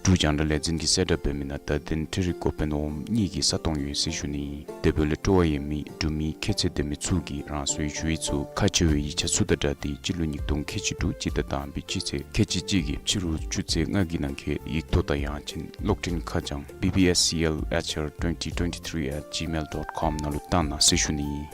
འབྲུག་རྒྱང་བསྒྲགས་ལས་འཛིན་གྱིས་གསལ་བསྒྲགས་འབད་མི་ནང་བརྡ་དོན་འཕྲུལ་རིག་འགོ་དཔོན་འོགམ་གཉིས་ཀྱི་ས་སྟོང་ཡོད་ཟེར་ཞུ་ནི། དེ་འབདཝ་ལས་སྤྲོ་བ་ཡོད་མི་འབྲུག་མི་ཁྱད་ཚད་ལྡན་མི་ཚུ་གིས་རང་སོའི་ཞུ་ཡིག་ཚུ་ཁག་ཆེ་བའི་ཡིག་ཆ་ཚུ་དང་སྦྲགས་ཏེ་སྤྱི་ལོ་ཉིས་སྟོང་ཁལ་གཅིག་དྲུག་སྤྱི་ཟླ་དང་པའི་སྤྱི་ཚེས་ཁལ་གཅིག་གཅིག་གི་ཕྱི་རུ་ཆུ་ཚོད་ལྔ་གི་ནང་འཁོད་ཡིག་ཐོག་དང་ཡང་ཅིན་གློག་འཕྲིན་ཁ་བྱང་B B S C L H R twenty twenty-three at gmail dot com ནང་ལུ་བཏང་གནང་ཟེར་ཞུ་ནི།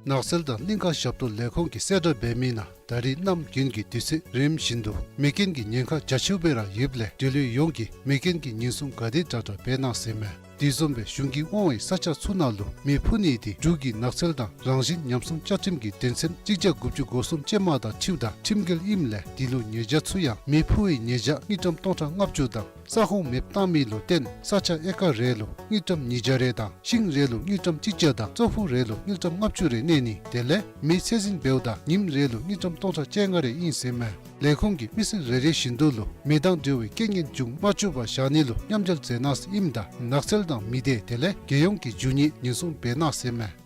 ནགས་ཚལ་དང་གླིང་ཁ་ཞབས་ཏོག་ལས་ཁུངས་ཀྱིས་གསལ་བསྒྲགས་འབད་མི་ནང་ད་རིས་གནམ་དགུན་གྱི་དུས་ཚོད་རིམ་བཞིན་དུ་མེ་རྐྱེན་གྱི་ཉེན་ཁ་རྒྱ་ཆེཝ་སྦེ་ར་ཡོདཔ་ལས་འབྲེལ་ཡོད་ཡོངས་ཀྱིས་མེ་རྐྱེན་གྱི་ཉེན་སྲུང་ག་དེ་དྲག་དྲག་འབད་གནང་ཟེར་མས། དེ་བཟུམ་སྦེ་གཞུང་གིས་དབང་བའི་ས་ཆ་ཚུ་ནང་ལུ་མེ་ཕུ་ནི་དེ་འབྲུག་གི་ནགས་ཚལ་དང་རང་བཞིན་ཉམས་སྲུང་བཅའ་ཁྲིམས་ཀྱི་དོན་ཚན་གཅིག་བརྒྱ་དགུ་བཅུ་གོ་གསུམ་ཅན་མ་དང་འཁྲིལཝ་ད་ཁྲིམས་འགལ་ཨིནམ་ལས་དེ་ལུ་ཉེས་བྱ་ཚུ་ཡང་མེ་ཕུ་བའི་ཉེས་བྱ་དངུལ་ཀྲམ་སྟོང་ཕྲག་ལྔ་བཅུ་དང་ས་ཁོངས་མེདཔ་བཏང་མི་ལུ་བརྟེན་ས་ཆ་ཨེ་ཀར་རེ་ལུ་དངུལ་ཀྲམ་ཉིས་བརྒྱ་རེ་དང་ཤིང་རེ་ལུ་དངུལ་ཀྲམ་གཅིག་བརྒྱ་དང་ཙོག་ཕུ་རེ་ལུ་དངུལ་ཀྲམ་ལྔ་བཅུ་རེ་གནས་ནི། དེ་ལས་མེ་ཚད་འཛིན་འབདཝ་ད་ཉིནམ་རེ་ལུ་དངུལ་ཀྲམ་སྟོང་ཕྲག་བཅོ་ལྔ་རེ་ཨིན་ཟེར་མས། ལས་ཁུངས་ཀྱིས་མི་སེར་རེ་རེ་བཞིན་དུ་ལུ་མེ་དང་འབྲེལ་བའི་རྐྱེན་ངན་འབྱུང་མ་བཅུག་པར་བཞག་ནི་ལུ་མཉམ་འབྲེལ་མཛད་གནང་ཟེར་ཨིནམ་ད་ནགས་ཚལ་དང་མི་སྡེ་དེ་ལས་རྒྱལ་ཡོངས་ཀྱི་རྒྱུ་དངོས་ཉེན་སྲུང་འབད་གནང་ཟེར་མས།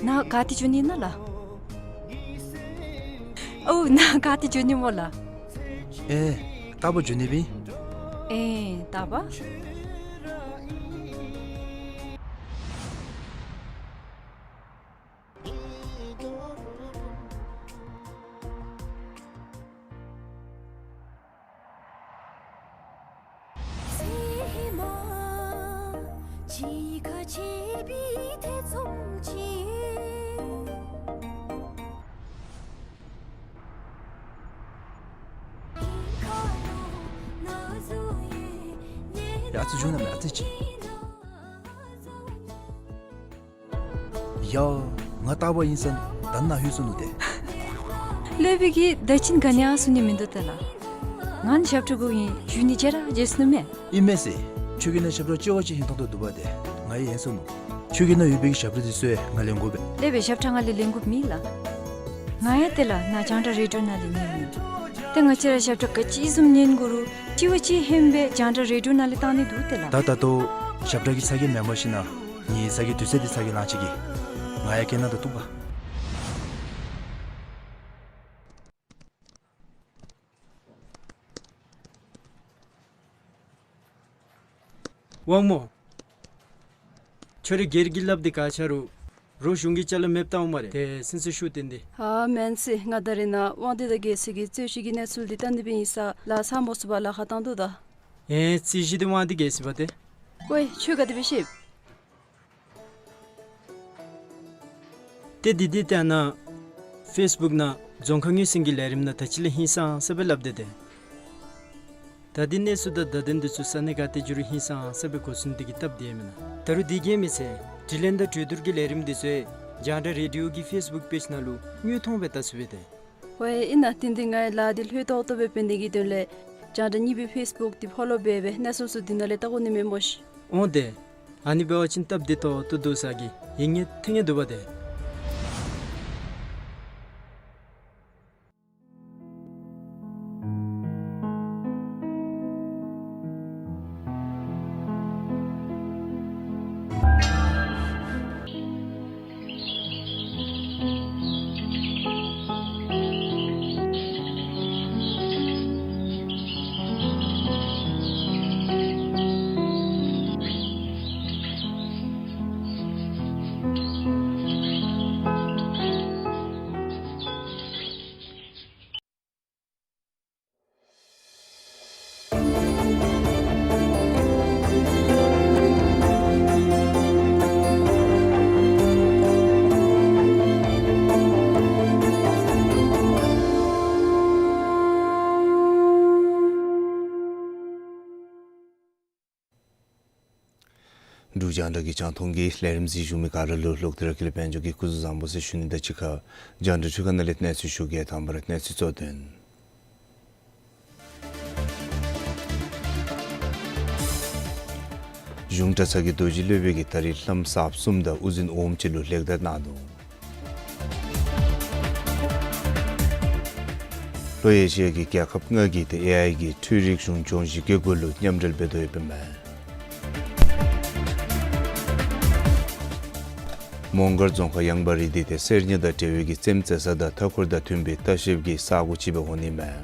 ནཱ་ག་ཏེ་འགྱོ་ནི་ཨིན་ན་ལགས། ཨོ་ནཱ་ག་ཏེ་འགྱོ་ནི་སྨོ་ལགས། ཨེ་རྟག་པར་འགྱོ་ནི་སྦེ་ཨིན། ཨེ་རྟག་པར། ཡ་ཨ་ཙི་འགྱོ་ན་མེད་ཨ་ཙི་ཅིག། ཡ་ང་རྟག་པར་ཨིན་ཟེར་ད་ནཱ་ལྷོད་སོ་ནུག་ཏེ། ལྷོད་པའི་གི་ད་ཅི་ག་ནི་ཡང་གསུང་ནི་མིན་འདུག་ཏེ་ལགས། ང་ནི་ཞབས་ཁྲ་གུ་ཨིན་ཞུ་ནི་བརྗེད་ར་བརྗེད་སོ་ནུག་མས། ཨིན་མས་ཟེར། ཁྱོད་ཀྱིས་ནཱ་ཞབས་ཁྲ་ལྕི་བ་ཅིག་ཧིང་ཐོང་ཐོང་འདུག་པ་ཏེ། ང་ཡང་ཨིན་སོ་ནུག། ཁྱོད་ཀྱི་ནཱ་ཡོད་པའི་གི་ཞབས་ཁྲ་འདི་ཚུ་ཡང་ང་ལེན་དགོ་པས། ལྷོད་པའི་ཞབས་ཁྲ་ང་ལས་ལེན་དགོཔ་མེད་ལགས། ང་ཡང་ཏེ་ལགས་ནཱ་རྒྱང་བསྒྲགས་རེ་ཌིའོ་ནང་ལས་ཉན་མི་ཏེ་ང་བཅས་ར་ཞབས་ཁྲ་ག་ཅི་བཟུམ་ཉན་དགོ་རུང་ལྕི་བ་ཅིག་ཧན་སྦེ་རྒྱང་བསྒྲགས་རེ་ཌིའོ་ནང་ལས་བཏང་ནི་འདུག་ཏེ་ལགས། ད་ད་ལྟོ་ཞབས་ཁྲ་གི་ཚ་གྱང་མེན་པར་ཞིན་ན་ངེའི་ཚ་གྱང་དུས་ཚོད་འདི་ཚ་གྱང་ལང་ཅི་གི། ང་ཡང་སྐད་ནང་ད་གཏུག་པ། དབང་མོ། ཁྱོད་རའི་སྒེར་གྱི་ལགཔ་འདི་ག་ཆ་རུང་རོགས་གཞུང་གི་ཅ་ལ་མེདཔ་བཏང་འོང་སྨ་རེ། ཏེ་སེམས་སུ་ཤུགས་བཏོན་ཏེ། ཨ་མེན་ཟེར། ང་ད་རེས་ནཱ་དབང་འདུས་དང་རྒྱལ་སྲས་ཀྱི་རྩོད་གཞི་གི་གནས་ཚུལ་འདི་བལྟ་ནི་སྦེ་ཨིན་ས་ལགས། ཚར་མ་ཚུགས་པར་ལཱ་ཁག་བཏང་དོ་ད། ཨེ་རྩོད་གཞི་འདི་དབང་འདུས་རྒྱལ་སྲས་པ་ཏེ། ཝའེ་ཁྱོད་ག་དེ་སྦེ་ཤེས། ཏེ་འདི་འདི་ཏེ་ནཱ་ཕེསི་བུཀ་ནང་རྫོང་ཁ་ངོས་ཟིན་གྱི་ལས་རིམ་ནང་ད་ཅི་ལས་ཧིང་སངས་ས་སྦེ་སླབ་སྟེ་ཏེ། ད་འདི་གནས་ཚུལ་དང་བརྡ་དོན་འདི་ཚུ་ས་གནས་ག་ཏེ་འགྱོ་རུང་ཧིང་སངས་ས་སྦེ་གོ་ཚུགས་ནི་འདི་གིས་སྟབས་བདེ་མེན་ན། ད་རུང་འདི་གིས་མི་ཚད་དྲི་ལན་དང་གྲོས་བསྡུར་གྱི་ལས་རིམ་འདི་ཚུ་རྒྱང་བསྒྲགས་རེ་ཌིའོ་གི་ཕེསི་བུཀ་པེཇ་ནང་ལུ་དངོས་མཐོང་སྦེ་བལྟ་ཚུགས་པས་ཏེ། ཝའེ་ཨིན་ན་ཏན་ཏན་ང་ཡང་ལཱ་འདི་ལྷོད་ཏོག་ཏོ་སྦེ་འབད་ནི་གི་དོན་ལས་རྒྱང་བསྒྲགས་གཉིས་པའི་ཕེསི་བུཀ་འདི་ཕོ་ལོ་འབད་སྦེ་གནས་ཚུལ་ཚུ་འདི་ནང་ལས་བལྟ་དགོ་ནི་མས་སྨོ་ཤིག། འོང་ཏེ། ཨ་ནི་འབད་བ་ཅིན་སྟབས་བདེ་ཏོག་ཏོ་འདུག་ཟེར་གི་ཡིད་ངེས་ཐིང་ངེས་འདུག་པ་ཏེ། འབྲུག་རྒྱང་བསྒྲགས་ཀྱི་རྒྱང་མཐོང་གི་ལས་རིམ་གཟིགས་བཞུགས་མི་ག་ར་ལུ་ལོག་སྟེ་ར་ཀུན་ལེགས་དཔལ་འབྱོར་གྱིས་སྐུ་གཟུགས་བཟང་པོ་ཟེར་ཞུ་ནི་དང་གཅིག་ཁར་རྒྱང་བསྒྲགས་འཕྲུལ་ཁང་ནང་ལས་གནས་ཚུལ་ཞུ་གེ། དང་པ་ར་གནས་ཚུལ་གཙོ་དོན། གཞུང་གྲྭ་ཚང་གི་རྡོ་རྗེ་སློབ་དཔོན་གྱིས་ད་རིས་བླམ་གསརཔ་གསུམ་དང་དབུ་འཛིན་འོགམ་གཅིག་ལུ་ལེགས་དར་གནང་ནུག། ལྷོ་ཨེ་ཤི་ཡ་གི་རྒྱལ་ཁབ་ལྔ་གིས་ཏེ་ཨེ་ཨའི་གི་འཕྲུལ་རིག་གཞུང་སྐྱོང་གཞི་བཀོད་འགོ་ལུ་མཉམ་འབྲེལ་འབད་དོ་ཡོདཔ་ཨིན་མས། མོང་སྒར་རྫོང་ཁག་ཡངས་པ་རི་འདི་ཏེ་གསེར་ཉ་དང་འབྲེལ་བའི་གི་རྩེདམོ་རྩེ་ས་དང་མཐའ་འཁོར་དང་མཐུན་པའི་ལྟ་བཤལཔ་གི་ས་གོ་ཅིག་སྦེ་འོང་ནི་མས།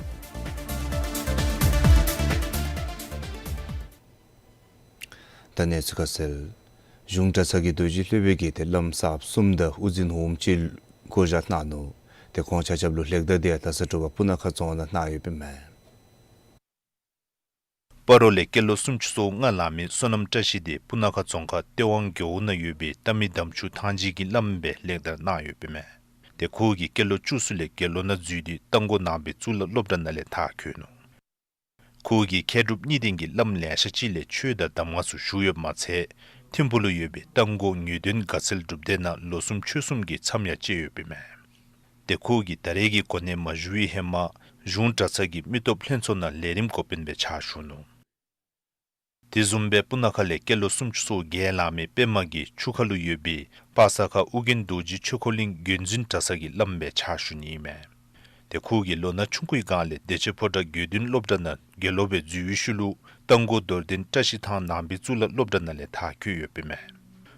ད་གནས་ཚུལ་ཁ་གསལ། གཞུང་གྲྭ་ཚང་གི་རྡོ་རྗེ་སློབ་དཔོན་གྱིས་ཏེ་བླམ་གསརཔ་གསུམ་དང་དབུ་འཛིན་འོགམ་གཅིག་བསྐོ་བཞག་གནང་ནུག། ཏེ་ཁོང་ཆ་ཁྱབ་ལུ་ལེགས་དར་འདི་ཡང་ད་ས་དྲོ་པ་སྤུ་ན་ཁ་རྫོང་ནང་གནང་ཡོདཔ་ཨིན་མས། སྤ་རོ་ལས་སྐྱེས་ལོ་སུམ་ཅུ་སོ་ལྔ་ལང་མི་བསོད་ནམས་བཀྲ་ཤིས་འདི་སྤུ་ན་ཁ་རྫོང་ཁག་སྟོད་དབང་རྒེད་འོག་ནང་ཡོད་པའི་རྟ་མི་འདམ་ཆུ་ཐང་ཅིག་གི་བླམ་སྦེ་ལེགས་དར་གནང་ཡོདཔ་ཨིན་མས། ཏེ་ཁོ་གིས་སྐྱེས་ལོ་བཅུ་གསུམ་ལས་དགེ་སློང་ནང་འཛུལ་ཏེ་རྟ་མགོ་ནང་པའི་གཙུག་ལག་སློབ་གྲྭ་ནང་ལས་མཐར་འཁྱོལ་ནུག། ཁོ་གིས་མཁས་གྲུབ་གཉིས་ལྡན་གྱི་བླམ་ལེ་ཤ་ཅིག་ལས་ཆོས་དང་གདམས་ངག་ཚུ་ཞུ་ཡོདཔ་མ་ཚད་ཐིམ་ཕུག་ལུ་ཡོད་པའི་རྟ་མགོ་ངེས་དོན་དགའ་ཚལ་སྒྲུབ་སྡེ་ནང་ལོ་གསུམ་ཕྱོགས་གསུམ་གྱི་མཚམས་ཡང་བཅད་ཡོདཔ་ཨིན་མས། ཏེ་ཁོ་གིས་ད་རེས་ཀྱི་གོ་གནས་མ་ཞུ་བའི་ཧེ་མ་གཞུང་གྲྭ་ཚང་གི་མི་སྟོབས་ལྷན་ཚོགས་ནང་ལས་རིམ་འགོ་དཔོན་སྦེ་ཕྱག་ཞུ་ནུག། དེ་བཟུམ་སྦེ་སྤུ་ན་ཁ་ལས་སྐྱེས་ལོ་སུམ་ཅུ་སོ་བརྒྱད་ལང་མི་པདྨ་གིས་ཆུ་ཁ་ལུ་ཡོད་པའི་པ་ས་ཁ་ཨོ་རྒྱན་རྡོ་རྗེ་ཆོས་འཁོར་གླིང་བརྒྱུད་འཛིན་གྲྭ་ཚང་གི་བླམ་སྦེ་ཕྱག་ཞུ་ནི་ཨིན་མས། ཏེ་ཁོ་གིས་ལོ་ན་ཆུང་ཀུའི་སྒང་ལས་བདེ་ཆེན་ཕོ་བྲང་དགེ་འདུན་སློབ་གྲྭ་ནང་དགེ་སློང་སྦེ་འཛུལ་བའི་ཤུལ་ལུ་རྟ་མགོ་རྡོར་གདན་བཀྲ་ཤིས་ཐང་ནང་པའི་གཙུག་ལག་སློབ་གྲྭ་ནང་ལས་མཐར་འཁྱོལ་ཡོདཔ་ཨིན་མས།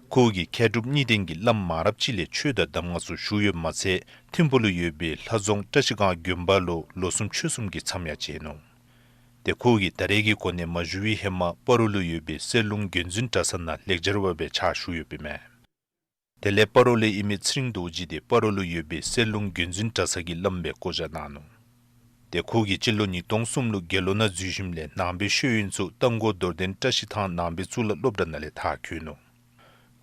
ཁོ་གིས་མཁས་གྲུབ་གཉིས་ལྡན་གྱི་བླམ་མང་རབས་ཅིག་ལས་ཆོས་དང་གདམས་ངག་ཚུ་ཞུ་ཡོདཔ་མ་ཚད་ཐིམ་ཕུག་ལུ་ཡོད་པའི་ལྷ་རྫོང་བཀྲ་ཤིས་སྒང་དགོན་པ་ལུ་ལོ་གསུམ་ཕྱོགས་གསུམ་གྱི་མཚམས་ཡང་བཅད་ནུག། ཏེ་ཁོ་གིས་ད་རེས་ཀྱི་གོ་གནས་མ་ཞུ་བའི་ཧེ་མ་སྤ་རོ་ལུ་ཡོད་པའི་གསེར་ལུང་བརྒྱུད་འཛིན་གྲྭ་ཚང་ནང་ལེགས་སྦྱར་བ་སྦེ་ཕྱག་ཞུ་ཡོདཔ་ཨིན་མས། དེ་ལས་སྤ་རོ་ལས་ཨིན་མི་ཚེ་རིང་རྡོ་རྗེ་འདི་སྤ་རོ་ལུ་ཡོད་པའི་གསེར་ལུང་བརྒྱུད་འཛིན་གྲྭ་ཚང་གི་བླམ་སྦེ་བསྐོ་བཞག་གནང་ནུག། ཏེ་ཁོ་གིས་སྤྱི་ལོ་ཉིས་སྟོང་གསུམ་ལུ་དགེ་སློང་ནང་འཛུལ་ཞིནམ་ལས་ནང་པའི་ཤེས་ཡོན་ཚུ་རྟ་མགོ་རྡོར་གདན་བཀྲ་ཤིས་ཐང་ནང་པའི་གཙུག་ལག་སློབ་གྲྭ་ནང་ལས་མཐར་འཁྱོལ་ནུག།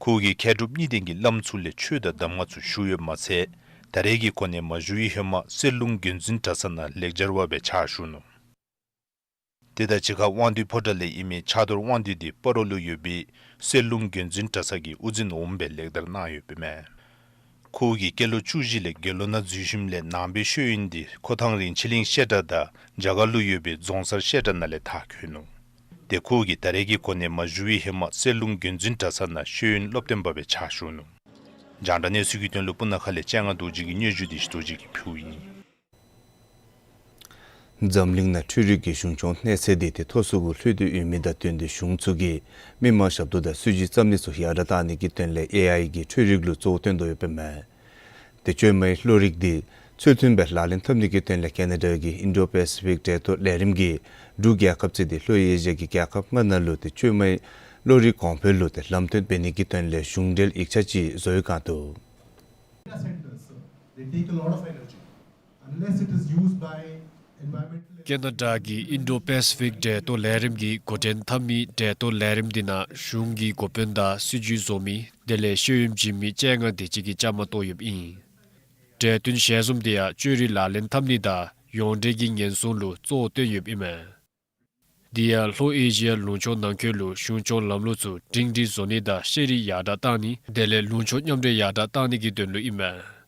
ཁོ་གིས་མཁས་གྲུབ་གཉིས་ལྡན་གྱི་བླམ་ཚུ་ལས་ཆོས་དང་གདམས་ངག་ཚུ་ཞུ་ཡོདཔ་མ་ཚད་ད་རེས་ཀྱི་གོ་གནས་མ་ཞུ་བའི་ཧེ་མ་གསེར་ལུང་བརྒྱུད་འཛིན་གྲྭ་ཚང་ནང་ལེགས་སྦྱར་བ་སྦེ་ཕྱག་ཞུ་ནུག། དེ་དང་གཅིག་ཁར་དབང་འདུས་ཕོ་བྲང་ལས་ཨིན་མི་ཕྱག་རྡོར་དབང་འདུས་འདི་སྤ་རོ་ལུ་ཡོད་པའི་གསེར་ལུང་བརྒྱུད་འཛིན་གྲྭ་ཚང་གི་དབུ་འཛིན་འོགམ་སྦེ་ལེགས་དར་གནང་ཡོདཔ་ཨིན་མས། ཁོ་གིས་སྐྱེས་ལོ་བཅུ་བཞི་ལས་དགེ་སློང་ནང་འཛུལ་ཞིནམ་ལས་ནང་པའི་ཤེས་ཡོན་འདི་ཁོ་ཐང་རིན་ཆེན་གླིང་བཤད་གྲྭ་དང་རྒྱ་གར་ལུ་ཡོད་པའི་རྫོང་སར་བཤད་གྲྭ་ནང་ལས་མཐར་འཁྱོལ་ནུག། ཏེ་ཁོ་གིས་ད་རེས་ཀྱི་གོ་གནས་མ་ཞུ་བའི་ཧེ་མ་གསེར་ལུང་བརྒྱུད་འཛིན་གྲྭ་ཚང་ནང་ཤེས་ཡོན་སློབ་སྟོན་པ་སྦེ་ཕྱག་ཞུ་ནུག། རྒྱང་བསྒྲགས་གནས་ཚུལ་གྱི་དོན་ལུ་སྤུ་ན་ཁ་ལས་སྤྱན་སྔ་རྡོ་རྗེ་གི་སྙན་ཞུ་འདི་ཞི་རྡོ་རྗེ་གིས་ཕུལཝ་ཨིན། འཛམ་གླིང་ནང་འཕྲུལ་རིག་གི་གཞུང་སྐྱོང་གནས་ཚད་འདི་ཏེ་མཐོ་སུ་གུ་ལྷོད་དེ་ཡོད་མི་དང་བསྟུན་ཏེ་གཞུང་ཚུ་གིས་མི་མང་ཞབས་ཏོག་དང་སྲིད་བྱུས་བརྩམ་ནི་ཚུ་ཡར་དྲག་གཏང་ནི་གི་དོན་ལས་ཨེ་ཨའི་གི་འཕྲུལ་རིག་ལུ་གཙོ་བོ་བཏོན་དོ་ཡོདཔ་ཨིན་མས། ཏེ་བཅོས་མའི་བློ་རིག་འདི་ཚུལ་མཐུན་སྦེ་ལག་ལེན་འཐབ་ནི་གི་དོན་ལས་ཁེ་ན་ཌ་གི་ཨིན་ཌོ་པེ་སི་ཕིག་གྲལ་གཏོགས་ལས་རིམ་གྱིས་འབྲུག་རྒྱལ་ཁབ་བརྩིས་ཏེ་ལྷོ་ཨེ་ཤི་ཡ་གི་རྒྱལ་ཁབ་ལྔ་ནང་ལུ་ཏེ་བཅོས་མའི་བློ་རིག་གོང་འཕེལ་ལུ་ཏེ་ལམ་སྟོན་འབད་ནི་གི་དོན་ལས་གཞུང་འབྲེལ་ཡིག་ཆ་ཅིག་བཟོ་ཡི་ག་འདུག། Data centers, they take a lot of energy. Unless it is used by environmental ཁེ་ན་ཌ་གི་ཨིན་ཌོ་པེ་སི་ཕིག་གྲལ་གཏོགས་ལས་རིམ་གྱིས་འགོ་འདྲེན་འཐབ་མི་གྲལ་གཏོགས་ལས་རིམ་འདི་ནང་གཞུང་གི་འགོ་དཔོན་དང་སྲིད་བྱུས་བཟོ་མི་དེ་ལས་ཤེས་ཡོན་སྦྱིན་མི་བཅོ་ལྔ་དེ་ཅིག་གིས་བཅའ་མར་གཏོགས་ཡོདཔ་ཨིན། གྲོས་བསྟུན་ཞལ་འཛོམས་དེ་ཡང་བཅོས་རིག་ལག་ལེན་འཐབ་ནི་དང་ཡོངས་འབྲེལ་གྱི་ཉེན་སྲུང་ལུ་གཙོ་བོ་བཏོན་ཡོདཔ་ཨིན་མས། དེ་ཡང་ལྷོ་ཨེ་ཤི་ཡ་ལུང་ཕྱོགས་ནང་འཁོད་ལུ་གཞུང་སྐྱོང་ལམ་ལུགས་ཚུ་སྒྲིང་སྒྲི་བཟོ་ནི་དང་ཤེས་རིག་ཡར་དྲག་གཏང་ནི་དེ་ལས་ལུང་ཕྱོགས་མཉམ་འདྲེས་ཡར་དྲག་གཏང་ནི་གི་དོན་ལུ་ཨིན་མས།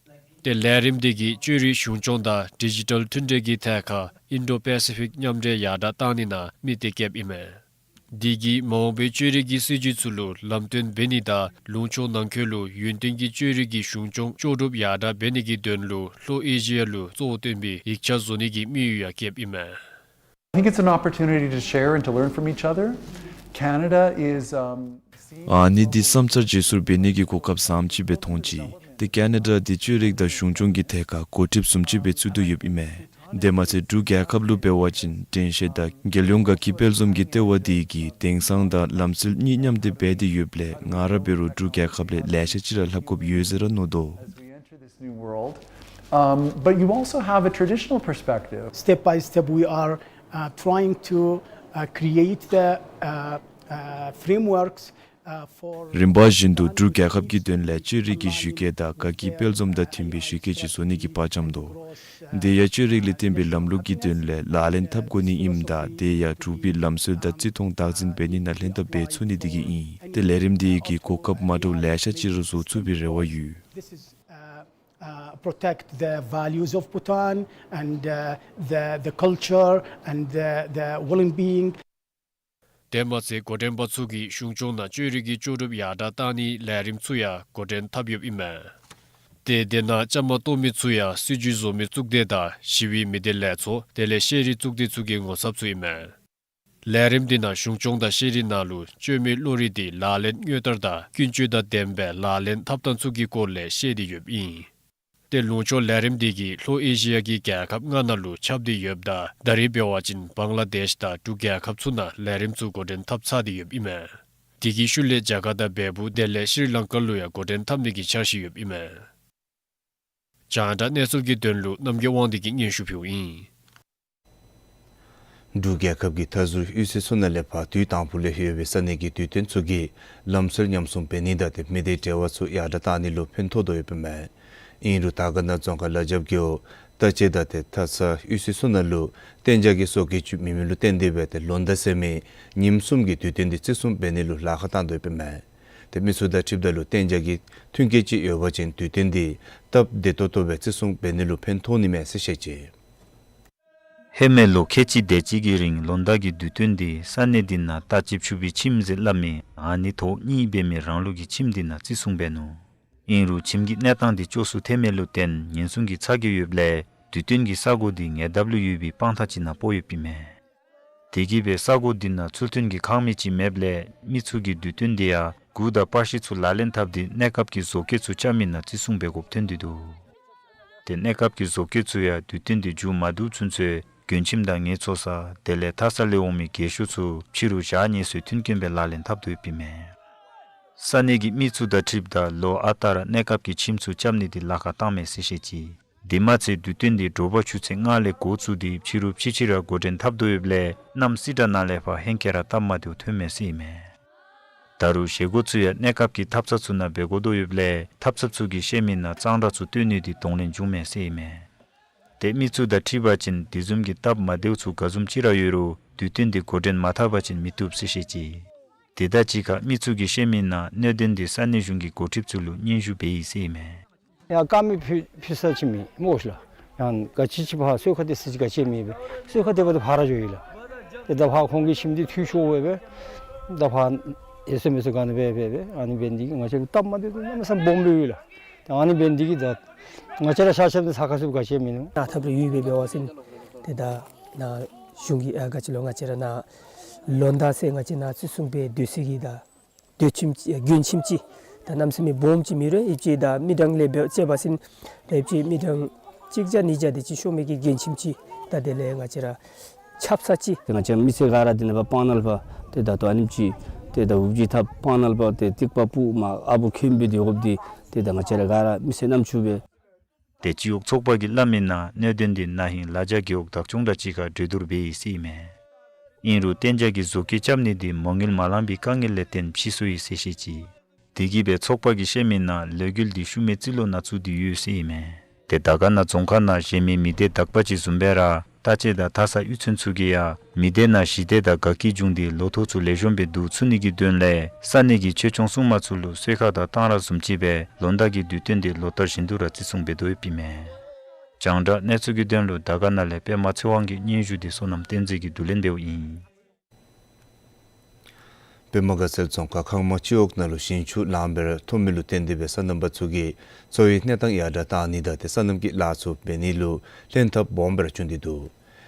ཏེ་ལས་རིམ་འདི་གིས་བཅོས་རིག་གཞུང་སྐྱོང་དང་ཌི་ཇི་ཊལ་མཐུན་འབྲེལ་གྱི་ཐད་ཁར་ཨིན་ཌོ་པེ་སི་ཕིག་མཉམ་འབྲེལ་ཡར་དྲག་བཏང་ནི་ནང་དམིགས་ཏེ་བསྐྱེདཔ་ཨིན་མས། འདི་གིས་མ་འོངས་པའི་བཅོས་རིག་གི་སྲིད་བྱུས་ཚུ་ལུ་ལམ་སྟོན་འབད་ནི་དང་ལུང་ཕྱོགས་ནང་འཁོད་ལུ་ཡུན་བརྟན་གྱི་བཅོས་རིག་གི་གཞུང་སྐྱོང་ལྕོགས་གྲུབ་ཡར་དྲག་འབད་ནི་གི་དོན་ལུ་ལྷོ་ཨེ་ཤི་ཡ་ལུ་གཙོ་བོ་བསྟེན་པའི་ཡིག་ཆ་བཟོ་ནི་གི་དམིགས་ཡུལ་ཡང་བསྐྱེདཔ་ཨིན་མས། I think it's an opportunity to share and to learn from each other. Canada is, um, seeing ཨ་ནི་འདི་བསམ་འཆར་བརྗེ་སོར་འབད་ནི་གི་གོ་སྐབས་བཟངམ་ཅིག་སྦེ་མཐོང་ཅི། ཏེ་ཁེ་ན་ཌ་འདི་བཅོས་རིག་དང་གཞུང་སྐྱོང་གི་ཐད་ཁར་འགོ་ཁྲིདཔ་བཟུམ་ཅིག་སྦེ་བཙུགས་ཏེ་ཡོདཔ་ཨིན་མས། དེ་མ་ཚད་འབྲུག་རྒྱལ་ཁབ་ལུ་འབད་བ་ཅིན་དྲན་ཤེས་དང་རྒྱལ་ཡོངས་དགའ་སྐྱིད་དཔལ་འཛོམས་ཀྱི་ལྟེ་བ་འདི་གིས་དེང་སང་དང་ལམ་སྲོལ་གཉིས་མཉམ་སྟེ་འབད་དེ་ཡོདཔ་ལས་ང་ར་འབད་རུང་འབྲུག་རྒྱལ་ཁབ་ལས་ལེ་ཤ་ཅིག་ར་ལྷབ་དགོཔ་ཡོད་ཟེར་ར་མནོ་དོ། As we enter this new world, um, but you also have a traditional perspective. Step by step, we are, uh, trying to, uh, create the, uh, uh, frameworks, uh, for རིམ་པ་བཞིན་དུ་འབྲུག་རྒྱལ་ཁབ་ཀྱི་དོན་ལས་བཅོས་རིག་གི་གཞི་བཀོད་དང་དགའ་སྐྱིད་དཔལ་འཛོམས་དང་མཐུན་པའི་གཞི་བཀོད་ཅིག་བཟོ་ནི་གི་དཔའ་བཅམ་དོ། དེ་ཡང་བཅོས་རིག་ལས་བརྟེན་པའི་ལམ་ལུགས་ཀྱི་དོན་ལས་ལག་ལེན་འཐབ་དགོ་ནི་ཨིནམ་ད་དེ་ཡང་འབྲུག་པའི་ལམ་སྲོལ་དང་བརྩི་མཐོང་བདག་འཛིན་འབད་ནི་ནང་ལྷན་ཐབས་འབད་ཚུགས་ནི་དེ་གིས་ཨིན། ཏེ་ལས་རིམ་འདི་གིས་གོ་སྐབས་མ་འདྲཝ་ལེ་ཤ་ཅིག་ར་བཟོ་ཚུགས་པའི་རེ་བ་ཡོད། This is, uh, uh, protect the values of Bhutan and, uh, the, the culture and the, the well-being. དེ་མ་ཚད་འགོ་འདྲེན་པ་ཚུ་གིས་གཞུང་སྐྱོང་ནང་བཅོས་རིག་གི་ལྕོགས་གྲུབ་ཡར་དྲག་བཏང་ནིའི་ལས་རིམ་ཚུ་ཡང་འགོ་འདྲེན་འཐབ་ཡོདཔ་ཨིན་མས། ཏེ་དེ་ནང་བཅའ་མར་གཏོགས་མི་ཚུ་ཡང་སྲིད་བྱུས་བཟོ་མི་གཙུག་སྡེ་དང་ཞི་བའི་མི་སྡེ་ལས་ཚོགས་དེ་ལས་ཤེས་རིག་གཙུག་སྡེ་ཚུ་གི་ངོ་ཚབ་ཚུ་ཨིན་མས། ལས་རིམ་འདི་ནང་གཞུང་སྐྱོང་དང་ཤེས་རིག་ནང་ལུ་བཅོས་མའི་བློ་རིག་འདི་ལག་ལེན་དངོས་བསྟར་དང་ཀུན་སྤྱོད་དང་ལྡན་པའི་ལག་ལེན་འཐབ་ཐངས་ཚུ་གི་སྐོར་ལས་བཤད་དེ་ཡོདཔ་ཨིན། ཏེ་ལུང་ཕྱོགས་ལས་རིམ་འདི་གིས་ལྷོ་ཨེ་ཤི་ཡ་གི་རྒྱལ་ཁབ་ལྔ་ནང་ལུ་ཁྱབ་སྟེ་ཡོདཔ་ད་ད་རེས་འབད་བ་ཅིན་བང་ལ་དེཤ་དང་འབྲུག་རྒྱལ་ཁབ་ཚུ་ནང་ལས་རིམ་ཚུ་འགོ་འདྲེན་འཐབ་ཚར་ཏེ་ཡོདཔ་ཨིན་མས། དེ་གི་ཤུལ་ལས་ཇ་ཀར་ཏ་འབད་བུ་དེ་ལས་ཤྲི་ལང་ཀ་ལུ་ཡང་འགོ་འདྲེན་འཐབ་ནི་གི་འཆར་གཞི་ཡོདཔ་ཨིན་མས། རྒྱང་བསྒྲགས་གནས་ཚུལ་གྱི་དོན་ལུ་རྣམ་རྒྱལ་དབང་འདུས་ཀྱིས་སྙན་ཞུ་ཕུལཝ་ཨིན། འབྲུག་རྒྱལ་ཁབ་ཀྱི་མཐའ་ཟུར་གཡུས་ཚན་ཚུ་ནང་ལས་ཕར་དུས་དང་པོ་ལས་ཡོད་པའི་ས་གནས་ཀྱི་དུས་སྟོན་ཚུ་གིས་ལམ་སྲོལ་ཉམས་སྲུང་འབད་ནི་དང་ཏེ་མི་སྡེ་འབྲེལ་བ་ཚུ་ཡར་དྲག་བཏང་ནི་ལུ་ཕན་ཐོགས་དོ་ཡོདཔ་ཨིན་མས། ཨིན་རུང་དར་དཀར་ན་རྫོང་ཁག་ལ་རྒྱབ་རྒེད་འོག་རྟ་བྱེ་དང་ཏེ་མཐའ་ས་གཡུས་ཚན་ཚུ་ནང་ལུ་གཏན་འཇགས་ཀྱི་བཟོ་བཀོད་ཅིག་མེད་མི་ལུ་བརྟེན་ཏེ་སྦེ་ཏེ་ལོ་ཟླ་ཟེར་མི་ཉིནམ་གསུམ་གྱི་དུས་སྟོན་འདི་བརྩི་སྲུང་འབད་ནི་ལུ་ལཱ་ཁག་བཏང་དོ་ཡོདཔ་ཨིན་མས། ཏེ་མི་ཚུ་དང་འཁྲིལཝ་ད་ལུ་གཏན་འཇགས་ཀྱི་མཐུན་རྐྱེན་ཅིག་ཡོད་པ་ཅིན་དུས་སྟོན་འདི་སྟབས་བདེ་ཏོག་ཏོ་སྦེ་བརྩི་སྲུང་འབད་ནི་ལུ་ཕན་ཐོགས་ནི་མས་ཟེར་བཤད་ཅི། ཧེ་མའི་ལོ་ཁལ་གཅིག་དེ་ཅིག་གི་རིང་ལོ་ཟླ་གི་དུས་སྟོན་འདི་ས་གནས་འདི་ནང་རྟ་བྱེ་ཕྱུག་པའི་ཁྱིམ་ཟེར་སླབ་མི་ཨ་ནི་ཐོག་གཉིས་འབད་མི་རང་ལུགས་ཀྱི་ཁྱིམ་འདི་ནང་བརྩི་སྲུང་འབད་ནུག། ཨིན་རུང་ཁྱིམ་གྱི་གནས་སྟངས་འདི་སྐྱོ་སུ་ཐལ་མི་ལུ་བརྟེན་ཉེན་སྲུང་གི་ཚ་གྱང་ཡོདཔ་ལས་དུས་སྟོན་གྱི་ས་གོ་འདི་ཉེ་འདབས་ལུ་ཡོད་པའི་སྤང་ཐང་ཅིག་ནང་སྤོ་ཡོདཔ་ཨིན་མས། དེ་གིས་སྦེ་ས་གོ་འདི་ནང་ཚུལ་མཐུན་གྱི་ཁང་མིག་ཅིག་མེདཔ་ལས་མི་ཚུ་གིས་དུས་སྟོན་འདི་ཡང་གུར་དང་པར་ཤིང་ཚུ་ལག་ལེན་འཐབ་སྟེ་གནས་སྐབས་ཀྱི་བཟོ་བཀོད་ཚུ་རྐྱབ་མི་ནང་བརྩི་སྲུང་འབད་དགོཔ་ཐོན་ཏེ་འདུག། ཏེ་གནས་སྐབས་ཀྱི་བཟོ་བཀོད་ཚུ་ཡང་དུས་སྟོན་འདི་མཇུག་མ་བསྡུ་ཚུན་ཚོད་མགྱོན་ཁྱིམ་དང་ངལ་འཚོ་ས་དེ་ལས་མཐའ་ས་ལས་འོང་མི་རྒས་ཤོས་ཚུ་ཕྱི་རུ་བཞག་ནི་སོར་མཐུན་རྐྱེན་སྦེ་ལག་ལེན་འཐབ་དོ་ཡོདཔ་ཨིན་མས། ས་གནས་ཀྱི་མི་ཚུ་དང་འཁྲིལཝ་ད་ལོ་ཨ་རྟག་ར་གནས་སྐབས་ཀྱི་ཁྱིམ་ཚུ་རྐྱབ་ནི་འདི་ལཱ་ཁག་བཏངམ་མས་ཟེར་བཤད་ཅི། དེ་མ་ཚད་དུས་སྟོན་འདི་དྲོ་པ་ཆུ་ཚོད་ལྔ་ལས་འགོ་བཙུགས་ཏེ་ཕྱི་རུ་ཕྱི་ཕྱི་ར་འགོ་འདྲེན་འཐབ་དོ་ཡོདཔ་ལས་གནམ་སྲིད་དགྲ་ནང་ལས་ཕར་ཧེང་སྐལ་ར་སྟབས་མ་བདེཝ་ཐོནམ་མས་ཟེར་ཨིན་མས། ད་རུང་བཞེས་སྒོ་ཚུ་ཡང་གནས་སྐབས་ཀྱི་ཐབ་ཚང་ཚུ་ནང་འབད་དགོ་དོ་ཡོདཔ་ལས་ཐབ་ཚང་ཚུ་གིས་བཤད་མི་ནང་གཙང་སྦྲ་ཚུ་བཏོན་ནི་འདི་གདོང་ལེན་འབྱུངམ་མས་ཟེར་ཨིན་མས། ཏེ་མི་ཚུ་དང་འཁྲིལ་བ་ཅིན་དེ་བཟུམ་གྱི་སྟབས་མ་བདེཝ་ཚུ་ག་བཟུམ་ཅིག་ར་ཡོད་རུང་དུས་སྟོན་འདི་འགོ་འདྲེན་མ་འཐབ་པ་ཅིན་མི་བཏུབ་ཟེར་བཤད་ཅི། དེ་དང་གཅིག་ཁར་མི་ཚུ་གིས་བཤད་མི་ནང་གནད་དོན་འདི་ས་གནས་གཞུང་གི་འགོ་ཁྲིདཔ་ཚུ་ལུ་སྙན་ཞུ་འབད་ཡི་ཟེར་ཨིན་མས། ཡང་དཀར་མེ་ཕུལ་ཕུལ་ས་ཅིག་མེད་སྨོ་ཤི་ལགས། ཡང་ག་ཅི་ཅིག་ཕར་གསོལ་ཁ་འདེབས་ས་ཅིག་ག་ཅི་མེད་པས། གསོལ་ཁ་འདེབས་པ་འདི་ཕར་ར་འགྱོ་ཡི་ལགས། ཏེ་ད་ཕར་ཁོང་གི་ཁྱིམ་འདི་འཐུས་ཤོར་སྦེ་སྦེ་ད་ཕར་ཨེ་སོ་མེ་སོ་ག་ནི་སྦེ་སྦེ་སྦེ་ཨ་ནི་འབད་ནི་འདི་གིས་ང་བཅས་ལུ་སྟབས་མ་བདེཝ་གནམ་མེད་ས་མེད་སྦོམ་སྦེ་ཡོད་ལགས། ཏེ་ཨ་ནི་འབད་ནི་འདི་གིས་ད་ང་བཅས་ར་ཤ་ཤ་འདི་ས་ཁ་སུ་ག་ཅི་མེད་ནུག། ནཱ་ཐབས་རེ་ཡོད་པས་འབད་བ་ཅིན་ཏེ་ད་ནཱ་གཞུང་གི་ཨ་ག་ཅི་ལོ་ང་བཅས་ར་ནཱ་ལོ་ཟླ་ཟེར་ང་བཅས་ནཱ་བརྩི་སྲུང་འབད་སྡོད་ས་གི་ད་སྡོད་ཁྱིམ་ཅིག་མགྱོན་ཁྱིམ་ཅིག་ད་གནམ་མེད་ས་མེད་སྦོམ་ཅིག་མེད་རུང་ཨེབ་ཅིག་ད་མི་གྲངས་ལས་འབད་བཅད་པ་ཅིན་ད་ཨེབ་ཅིག་མི་གྲངས་གཅིག་བརྒྱ་ཉིས་བརྒྱ་དེ་ཅིག་ཤོང་མི་གི་མགྱོན་ཁྱིམ་ཅིག་ད་དེ་ལས་ང་བཅས་ར་ཆབ་གསང་ཅིག། ཏེ་ང་བཅས་མི་སེར་ག་ར་འདི་ནང་ཕར་སྤང་ནང་ལུ་ཕར་ཏེ་ད་ལྟོ་ཨ་ནེམ་ཅིག་ཏེ་ད་འུ་ཅིག་ཐབ་སྤང་ནང་ལུ་ཕར་ཏེ་ཏིག་པ་སྤུ་མར་ཨ་བུ་ཁེམ་སྦེ་སྡོད་དགོཔ་འདི་ཏེ་ད་ང་བཅས་ར་ག་ར་མི་སེར་རྣམ་ཅོ་སྦེ། ཏེ་སྤྱི་འོག་ཚོགས་པ་གིས་སླབ་མི་ནང་གནད་དོན་འདི་ན་ཧིང་ལ་རྒྱ་རྒེད་འོག་བདག་སྐྱོང་དང་གཅིག་ཁར་གྲོས་བསྡུར་འབད་ཡི་ཟེར་ཨིན་མས། ཨིན་རུང་གཏན་འཇགས་ཀྱི་བཟོ་བཀོད་རྐྱབ་ནི་འདི་མ་དངུལ་མ་ལང་པའི་དཀའ་ངལ་ལས་བརྟེན་ཕྱིས་སོ་ཡི་ཟེར་བཤད་ཅི། དེ་གིས་སྦེ་ཚོགས་པ་གིས་བཤད་མི་ནང་ལས་འགུལ་འདི་ཤུལ་མའི་རྩིས་ལོ་ནང་བཙུགས་ཏེ་ཡོད་ཟེར་ཨིན་མས། ཏེ་དར་དཀར་ན་རྫོང་ཁག་ནང་གཞན་མི་མི་སྡེ་དག་པ་ཅིག་བཟུམ་སྦེ་ར་ ལྟ་བཅས་དང་དག་ས་གཡུས་ཚན་ཚུ་གིས་ཡང་མི་སྡེ་ནང་ཞི་བདེ་དང་དགའ་སྐྱིད་འབྱུང་སྟེ་ལོ་ཐོག་ཚུ་ལེགས་ཤོམ་སྦེ་བསྡུ་ཚུགས་ནི་གི་དོན་ལས་ས་གནས་ཀྱི་ཆོས་སྐྱོང་སྲུང་མ་ཚུ་ལུ་གསོལ་ཁ་དང་གཏང་རག་བཟུམ་ཅིག་སྦེ་ལོ་ཟླ་གི་དུས་སྟོན་འདི་ལོ་ལྟར་བཞིན་དུ་ར་བརྩི་སྲུང་འབད་དོ་ཡོདཔ་ཨིན་མས། རྒྱང་བསྒྲགས་གནས་ཚུལ་གྱི་དོན་ལུ་དར་དཀར་ན་ལས་པདྨ་ཚེ་དབང་གི་སྙན་ཞུ་འདི་བསོད་ནམས་བསྟན་འཛིན་གྱིས་བསྡུ་ལེན་འབདཝ་ཨིན། པདྨ་དགའ་ཚལ་རྫོང་ཁག་ཁང་མ་སྤྱི་འོག་ནང་ལུ་ཞིང་ཆུ་ལངམ་སྦེ་ར་ཐོན་མི་ལུ་བརྟེན་ཏེ་སྦེ་སོ་ནམ་པ་ཚུ་གིས་འཚོ་བའི་གནས་སྟངས་ཡར་དྲགས་གཏང་ནི་དང་ཏེ་སོ་ནམ་གྱི་ལཱ་ཚུ་འབད་ནི་ལུ་ལྷན་ཐབས་སྦོམ་སྦེ་ར་བྱུང་སྟེ་འདུག།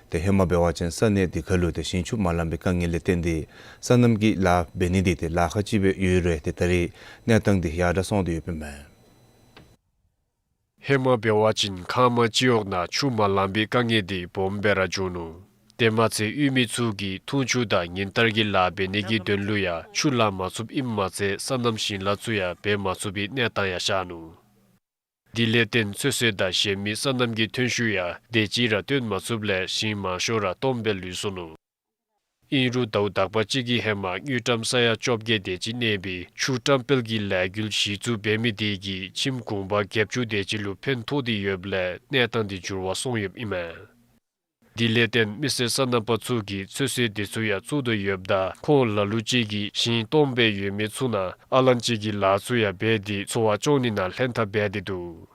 ཏེ་ཧེ་མ་འབད་བ་ཅིན་ས་གནས་འདི་ཁར་ལུ་ཏེ་ཞིང་ཆུ་མ་ལངམ་པའི་དཀའ་ངལ་ལས་བརྟེན་ཏེ་སོ་ནམ་གྱི་ལཱ་འབད་ནི་འདི་ཏེ་ལཱ་ཁག་ཅིག་སྦེ་ཡོད་རུང་ཏེ་ད་རེས་གནས་སྟངས་འདི་ཡར་དྲགས་སོང་སྟེ་ཡོདཔ་ཨིན་མས། ཧེ་མ་འབད་བ་ཅིན་ཁང་མ་སྤྱི་འོག་ནང་ཆུ་མ་ལང་པའི་དཀའ་ངལ་འདི་སྦོམ་སྦེ་ར་བྱུང་ནུག། དེ་མ་ཚད་གཡུས་མི་ཚུ་གིས་འཐུང་ཆུ་དང་ཉིན་ལྟར་གྱི་ལཱ་འབད་ནི་གི་དོན་ལུ་ཡང་ཆུ་ལང་མ་ཚུགསཔ་ཨིནམ་མ་ཚད་སོ་ནམ་ཞིང་ལཱ་ཚུ་ཡང་འབད་མ་ཚུགས་པའི་གནས་སྟངས་ཡང་ཤར་ནུག། དེ་ལས་བརྟེན་ཚོད་བསྲེ་དང་གཞན་མི་སོ་ནམ་གྱི་ཐོན་ཤུགས་ཡང་དེ་ཅིག་ར་བཏོན་མ་ཚུགསཔ་ལས་ཞིང་མང་ཤོས་ར་སྟོངམ་སྦེ་ལུས་སོ་ནུག། ཨིན་རུང་ཟླཝ་དག་པ་ཅིག་གི་ཧེ་མ་དངུལ་ཀྲམ་ས་ཡ་བཅོ་བརྒྱད་དེ་ཅིག་གནས་པའི་ཆུ་བཀྲམ་སྤེལ་གྱི་ལས་འགུལ་གཞི་བཙུགས་འབད་མི་དེ་གིས་ཁྱིམ་གུང་པ་བརྒྱད་ཅུ་དེ་ཅིག་ལུ་ཕན་ཐོགས་ཏེ་ཡོདཔ་ལས་གནས་སྟངས་འདི་འགྱུར་བ་སོང་ཡོདཔ་ཨིན་མས། དེ་ལས་བརྟེན་མི་སེར་སོ་ནམ་པ་ཚུ་གིས་ཚོད་བསྲེ་དེ་ཚུ་ཡང་བཙུགས་དོ་ཡོདཔ་ད་ཁོང་ལ་ལུ་ཅིག་གིས་ཞིང་སྟོངམ་སྦེ་ཡོད་མི་ཚུ་ནང་ཨ་ལན་ཅིག་གི་ལཱ་ཚུ་ཡང་འབད་དེ་འཚོ་བ་སྐྱོང་ནི་ནང་ལྷན་ཐབས་འབད་དེ་འདུག།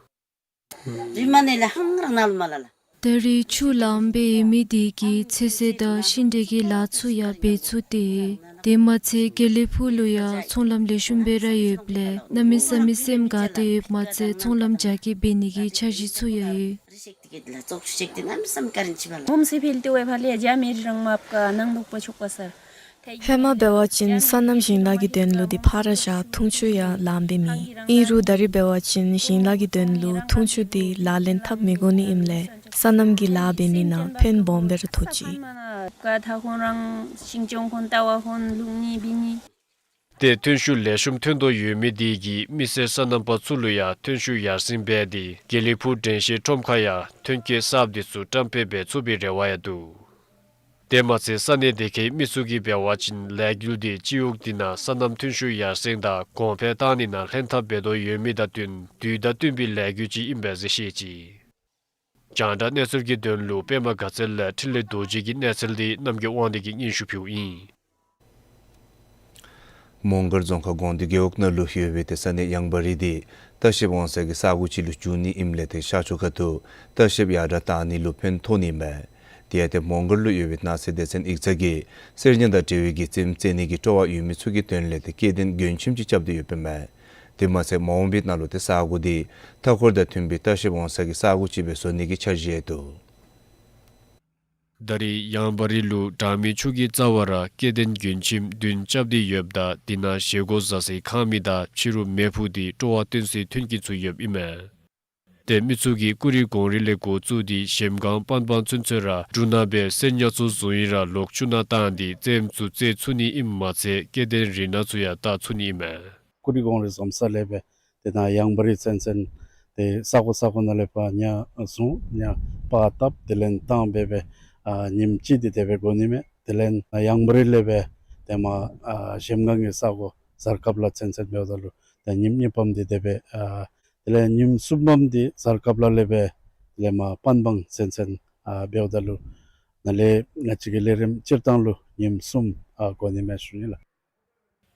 རི་མ་ནེ་ལས་ཧང་རང་ནཱ་ལུ་མ་ལ་ལ། ད་རེས་ཆུ་ལངམ་སྦེ་ཡོད་མི་དེ་གིས་ཚོད་བསྲེ་དང་ཤིང་འབྲས་ཀྱི་ལཱ་ཚུ་ཡང་འབད་ཚུགས་ཏེ། དེ་མ་ཚད་དགེ་ལེགས་ཕུག་ལུ་ཡང་ཚོང་ལམ་ལེགས་ཤོམ་སྦེ་ར་ཡོདཔ་ལས་གནམ་མེད་ས་མེད་སེམས་དགའ་སྟེ་ཡོདཔ་མ་ཚད་ཚོང་ལམ་རྒྱ་སྐྱེད་འབད་ནི་གི་འཆར་གཞི་ཚུ་ཡང་ཡོད། ཧེ་མ་འབད་བ་ཅིན་སོ་ནམ་ཞིང་ལཱ་གི་དོན་ལུ་འདི་ཕར་བཞག་འཐུང་ཆུ་ཡང་ལངམ་སྦེ་མེད། ཨིན་རུང་ད་རེས་འབད་བ་ཅིན་ཞིང་ལཱ་གི་དོན་ལུ་འཐུང་ཆུ་འདི་ལག་ལེན་འཐབ་མི་དགོ་ནི་ཨིནམ་ལས་སོ་ནམ་གྱི་ལཱ་འབད་ནི་ནང་ཕན་སྦོམ་སྦེ་ར་ཐོགས་ཅི། ཏེ་ཐོན་ཤུགས་ལེགས་ཤོམ་ཐོན་དོ་ཡོད་མི་དེ་གིས་མི་སེར་སོ་ནམ་པ་ཚུ་ལུ་ཡང་ཐོན་ཤུགས་ཡར་སེང་འབད་དེ་དགེ་ལེགས་ཕུག་དྲན་ཤེས་ཁྲོམ་ཁར་ཡང་ཐོན་སྐྱེད་གསརཔ་དེ་ཚུ་བཀྲམ་སྤེལ་འབད་ཚུགས་པའི་རེ་བ་ཡང་འདུག། དེ་མ་ཚད་ས་གནས་དེ་ཁའི་མི་ཚུ་གིས་འབད་བ་ཅིན་ལས་འགུལ་འདི་སྤྱི་འོག་འདི་ནང་སོ་ནམ་ཐོན་ཤུགས་ཡར་སེང་དང་གོང་འཕེལ་བཏང་ནི་ནང་ལྷན་ཐབས་འབད་དོ་ཡོད་མི་དང་བསྟུན་དུས་དང་བསྟུན་པའི་ལས་འགུལ་ཅིག་ཨིན་པས་ཟེར་བཤད་ཅི། རྒྱང་བསྒྲགས་གནས་ཚུལ་གྱི་དོན་ལུ་པདྨ་དགའ་ཚལ་ལས་འཕྲིན་ལས་རྡོ་རྗེ་གི་གནས་ཚུལ་འདི་རྣམ་རྒྱལ་དབང་འདུས་ཀྱིས་སྙན་ཞུ་ཕུལཝ་ཨིན། མོང་སྒར་རྫོང་ཁག་སྒོང་རྡོ་རྒེད་འོག་ནང་ལུ་ཡོད་པའི་ཏེ་ས་གནས་ཡང་པ་རི་འདི་ལྟ་བཤལཔ་འོང་ས་གི་ས་གོ་ཅིག་ལུ་འགྱུར་ནི་ཨིནམ་ལས་ཏེ་ཤར་ཕྱོགས་ཁ་ཐུག་ལྟ་བཤལཔ་ཡར་དྲགས་གཏང་ནི་ལུ་ཕན་ཐོགས་ནི་ཨིན་པས། དེ་ཡང་ཏེ་མོང་སྒར་ལུ་ཡོད་པའི་ནགས་ཚལ་སྡེ་ཚན་ཡིག་ཚང་གིས་གསེར་ཉ་དང་འབྲེལ་བའི་གི་རྩེདམོ་རྩེ་ནི་གི་སྤྲོ་བ་ཡོད་མི་ཚུ་གི་དོན་ལས་ཏེ་སྐྱེ་ལྡན་མགྲོན་ཁྱིམ་ཅིག་རྐྱབ་སྟེ་ཡོདཔ་ཨིན་མས། དེ་མ་ཚད་མ་འོངས་པའི་ནང་ལུ་ཏེ་ས་གོ་འདི་མཐའ་འཁོར་དང་མཐུན་པའི་ལྟ་བཤལཔ་འོང་ས་གི་ས་གོ་ཅིག་སྦེ་བཟོ་ནི་གི་འཆར་གཞི་ཡང་འདུག། ད་རེས་ཡང་པ་རི་ལུ་གྲངས་མེད་ཆུ་གི་རྩ་བར་སྐྱེ་ལྡན་མགྲོན་ཁྱིམ་བདུན་རྐྱབ་སྟེ་ཡོདཔ་ད་དེ་ནང་བཞེས་སྒོ་བཟའ་སའི་ཁང་མིག་དང་ཕྱི་རུ་མེ་ཕུ་སྟེ་སྤྲོ་བ་སྟོན་སའི་མཐུན་རྐྱེན་ཚུ་ཡོདཔ་ཨིན་མས། ཏེ་མི་ཚུ་གིས་ཀུ་རི་སྒོང་རི་ལས་འགོ་བཙུགས་ཏེ་གཞལམ་སྒང་པན་སྦང་ཚུན་ཚོད་ར་འབྲུ་སྣ་སྦེ་གསེར་ཉ་ཚུ་བཟུང་ཡི་ར་ལོག་ཆུ་ནང་བཏང་སྟེ་རྩེདམོ་ཚུ་རྩེ་ཚུགས་ནི་ཨིནམ་མ་ཚད་སྐྱེ་ལྡན་རི་སྣ་ཚུ་ཡང་བལྟ་ཚུགས་ནི་ཨིན་མས། ཀུ་རི་སྒོང་རི་འཛོམས་ས་ལས་སྦེ་དེ་ནང་ཡང་པ་རི་ཚུན་ཚོད་ཏེ་ས་གོ་ས་གོ་ནང་ལས་ཕར་ཉ་བཟུང་ཉ་པར་བཏབ་དེ་ལས་བཏང་སྦེ་སྦེ་ཨ་ཉིནམ་གཅིག་འདི་དེ་སྦེ་འགོར་ནི་མས། དེ་ལས་ཡང་པ་རི་ལས་སྦེ་ཏེ་མར་ཨ་གཞལམ་སྒང་གི་ས་གོ་གཟར་ཀབ་ལ་ཚུན་ཚོད་འབདཝ་ད་ལུ་ཏེ་ཉིནམ་གཉིས་པམ་འདི་དེ་སྦེ་ཨ་དེ་ལས་ཉིནམ་གསུམ་པམ་འདི་གཟར་ཀབ་ལ་ལས་སྦེ་དེ་ལས་མར་པན་སྦང་ཚུན་ཚོད་ཨ་འབདཝ་ད་ལུ་ནཱ་ལས་ང་བཅས་ཀྱི་ལས་རིམ་སྤྱིར་བཏང་ལུ་ཉིནམ་གསུམ་ཨ་འགོར་ནི་མས་ཞུ་ནི་ལགས།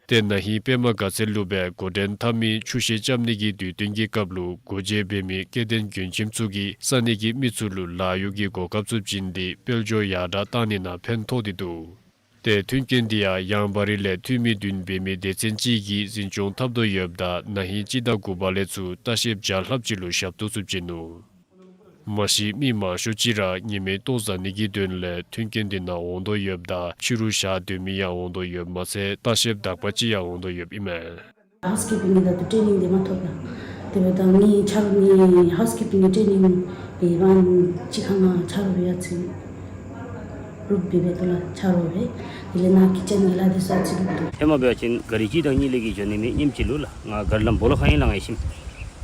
ཏེ་ན་ཧིང་པདྨ་དགའ་ཚལ་ལུ་སྦེ་འགོ་འདྲེན་འཐབ་མི་ཆུ་ཤེལ་རྐྱབ་ནི་གི་དུས་སྟོན་གྱི་སྐབས་ལུ་སྒོ་འབྱེད་འབད་མི་སྐྱེ་ལྡན་མགྲོན་ཁྱིམ་ཚུ་གིས་ས་གནས་ཀྱི་མི་ཚུ་ལུ་ལཱ་གཡོག་གི་གོ་སྐབས་ཚུ་བྱིན་ཏེ་དཔལ་འབྱོར་ཡར་དྲགས་གཏང་ནི་ནང་ཕན་ཐོགས་ཏེ་འདུག། ཏེ་མཐུན་རྐྱེན་འདི་ཡང་ཡང་པ་རི་ལས་འཐུས་མི་བདུན་འབད་མི་སྡེ་ཚན་ཅིག་གིས་འཛིན་སྐྱོང་འཐབ་དོ་ཡོདཔ་ད་ན་ཧིང་སྤྱི་ཟླ་དགུ་པ་ལས་ཚུར་ལྟ་བཤལཔ་བརྒྱ་ལྷགཔ་ཅིག་ལུ་ཞབས་ཏོག་ཚུ་བྱིན་ནུག། མ་གཞི་མི་མང་ཤོས་ཅིག་ར་ཉི་མའི་ལྟོ་བཟའ་ནི་གི་དོན་ལས་མཐུན་རྐྱེན་འདི་ནང་འོང་དོ་ཡོདཔ་ད་ཕྱི་རུ་ཞག་སྡོད་མི་ཡང་འོང་དོ་ཡོདཔ་མ་ཚད་ལྟ་བཤལཔ་དག་པ་ཅིག་ཡང་འོང་དོ་ཡོདཔ་ཨིན་མས། ཧའུསི་ཀིཔ་པིང་གི་ད་ལྟོ་ཊེ་ནིང་འདི་མ་ཐོབ་ལགས། དེ་འབདཝ་ད་ངེའི་ཆ་རོགས་ངེའི་ཧའུསི་ཀིཔ་པིང་གི་ཊེ་ནིང་འབད་བ་ཅིན་གཅིག་ཁར་ང་ཆ་རོགས་སྦེ་ཡར་ཚུར་རུབ་སྦེ་འབད་དོ་ལགས། ཆ་རོགས་སྦེ། དེ་ལས་ནཱ་ཀི་ཅན་གྱི་ལཱ་འདི་ཚུ་ཡར་ཚུར་རུབ་དོ། ཧེ་མ་འབད་བ་ཅིན་ག་རི་གཅིག་དང་གཉིས་ལས་ཀྱི་འགྱོ་ནི་མེད། ཉིནམ་གཅིག་ལུ་ལགས། ང་ག་རི་ལམ་སྦོ་ལོགས་ཁར་ཨིན་ལགས་ང་ཡང་ཤིམ།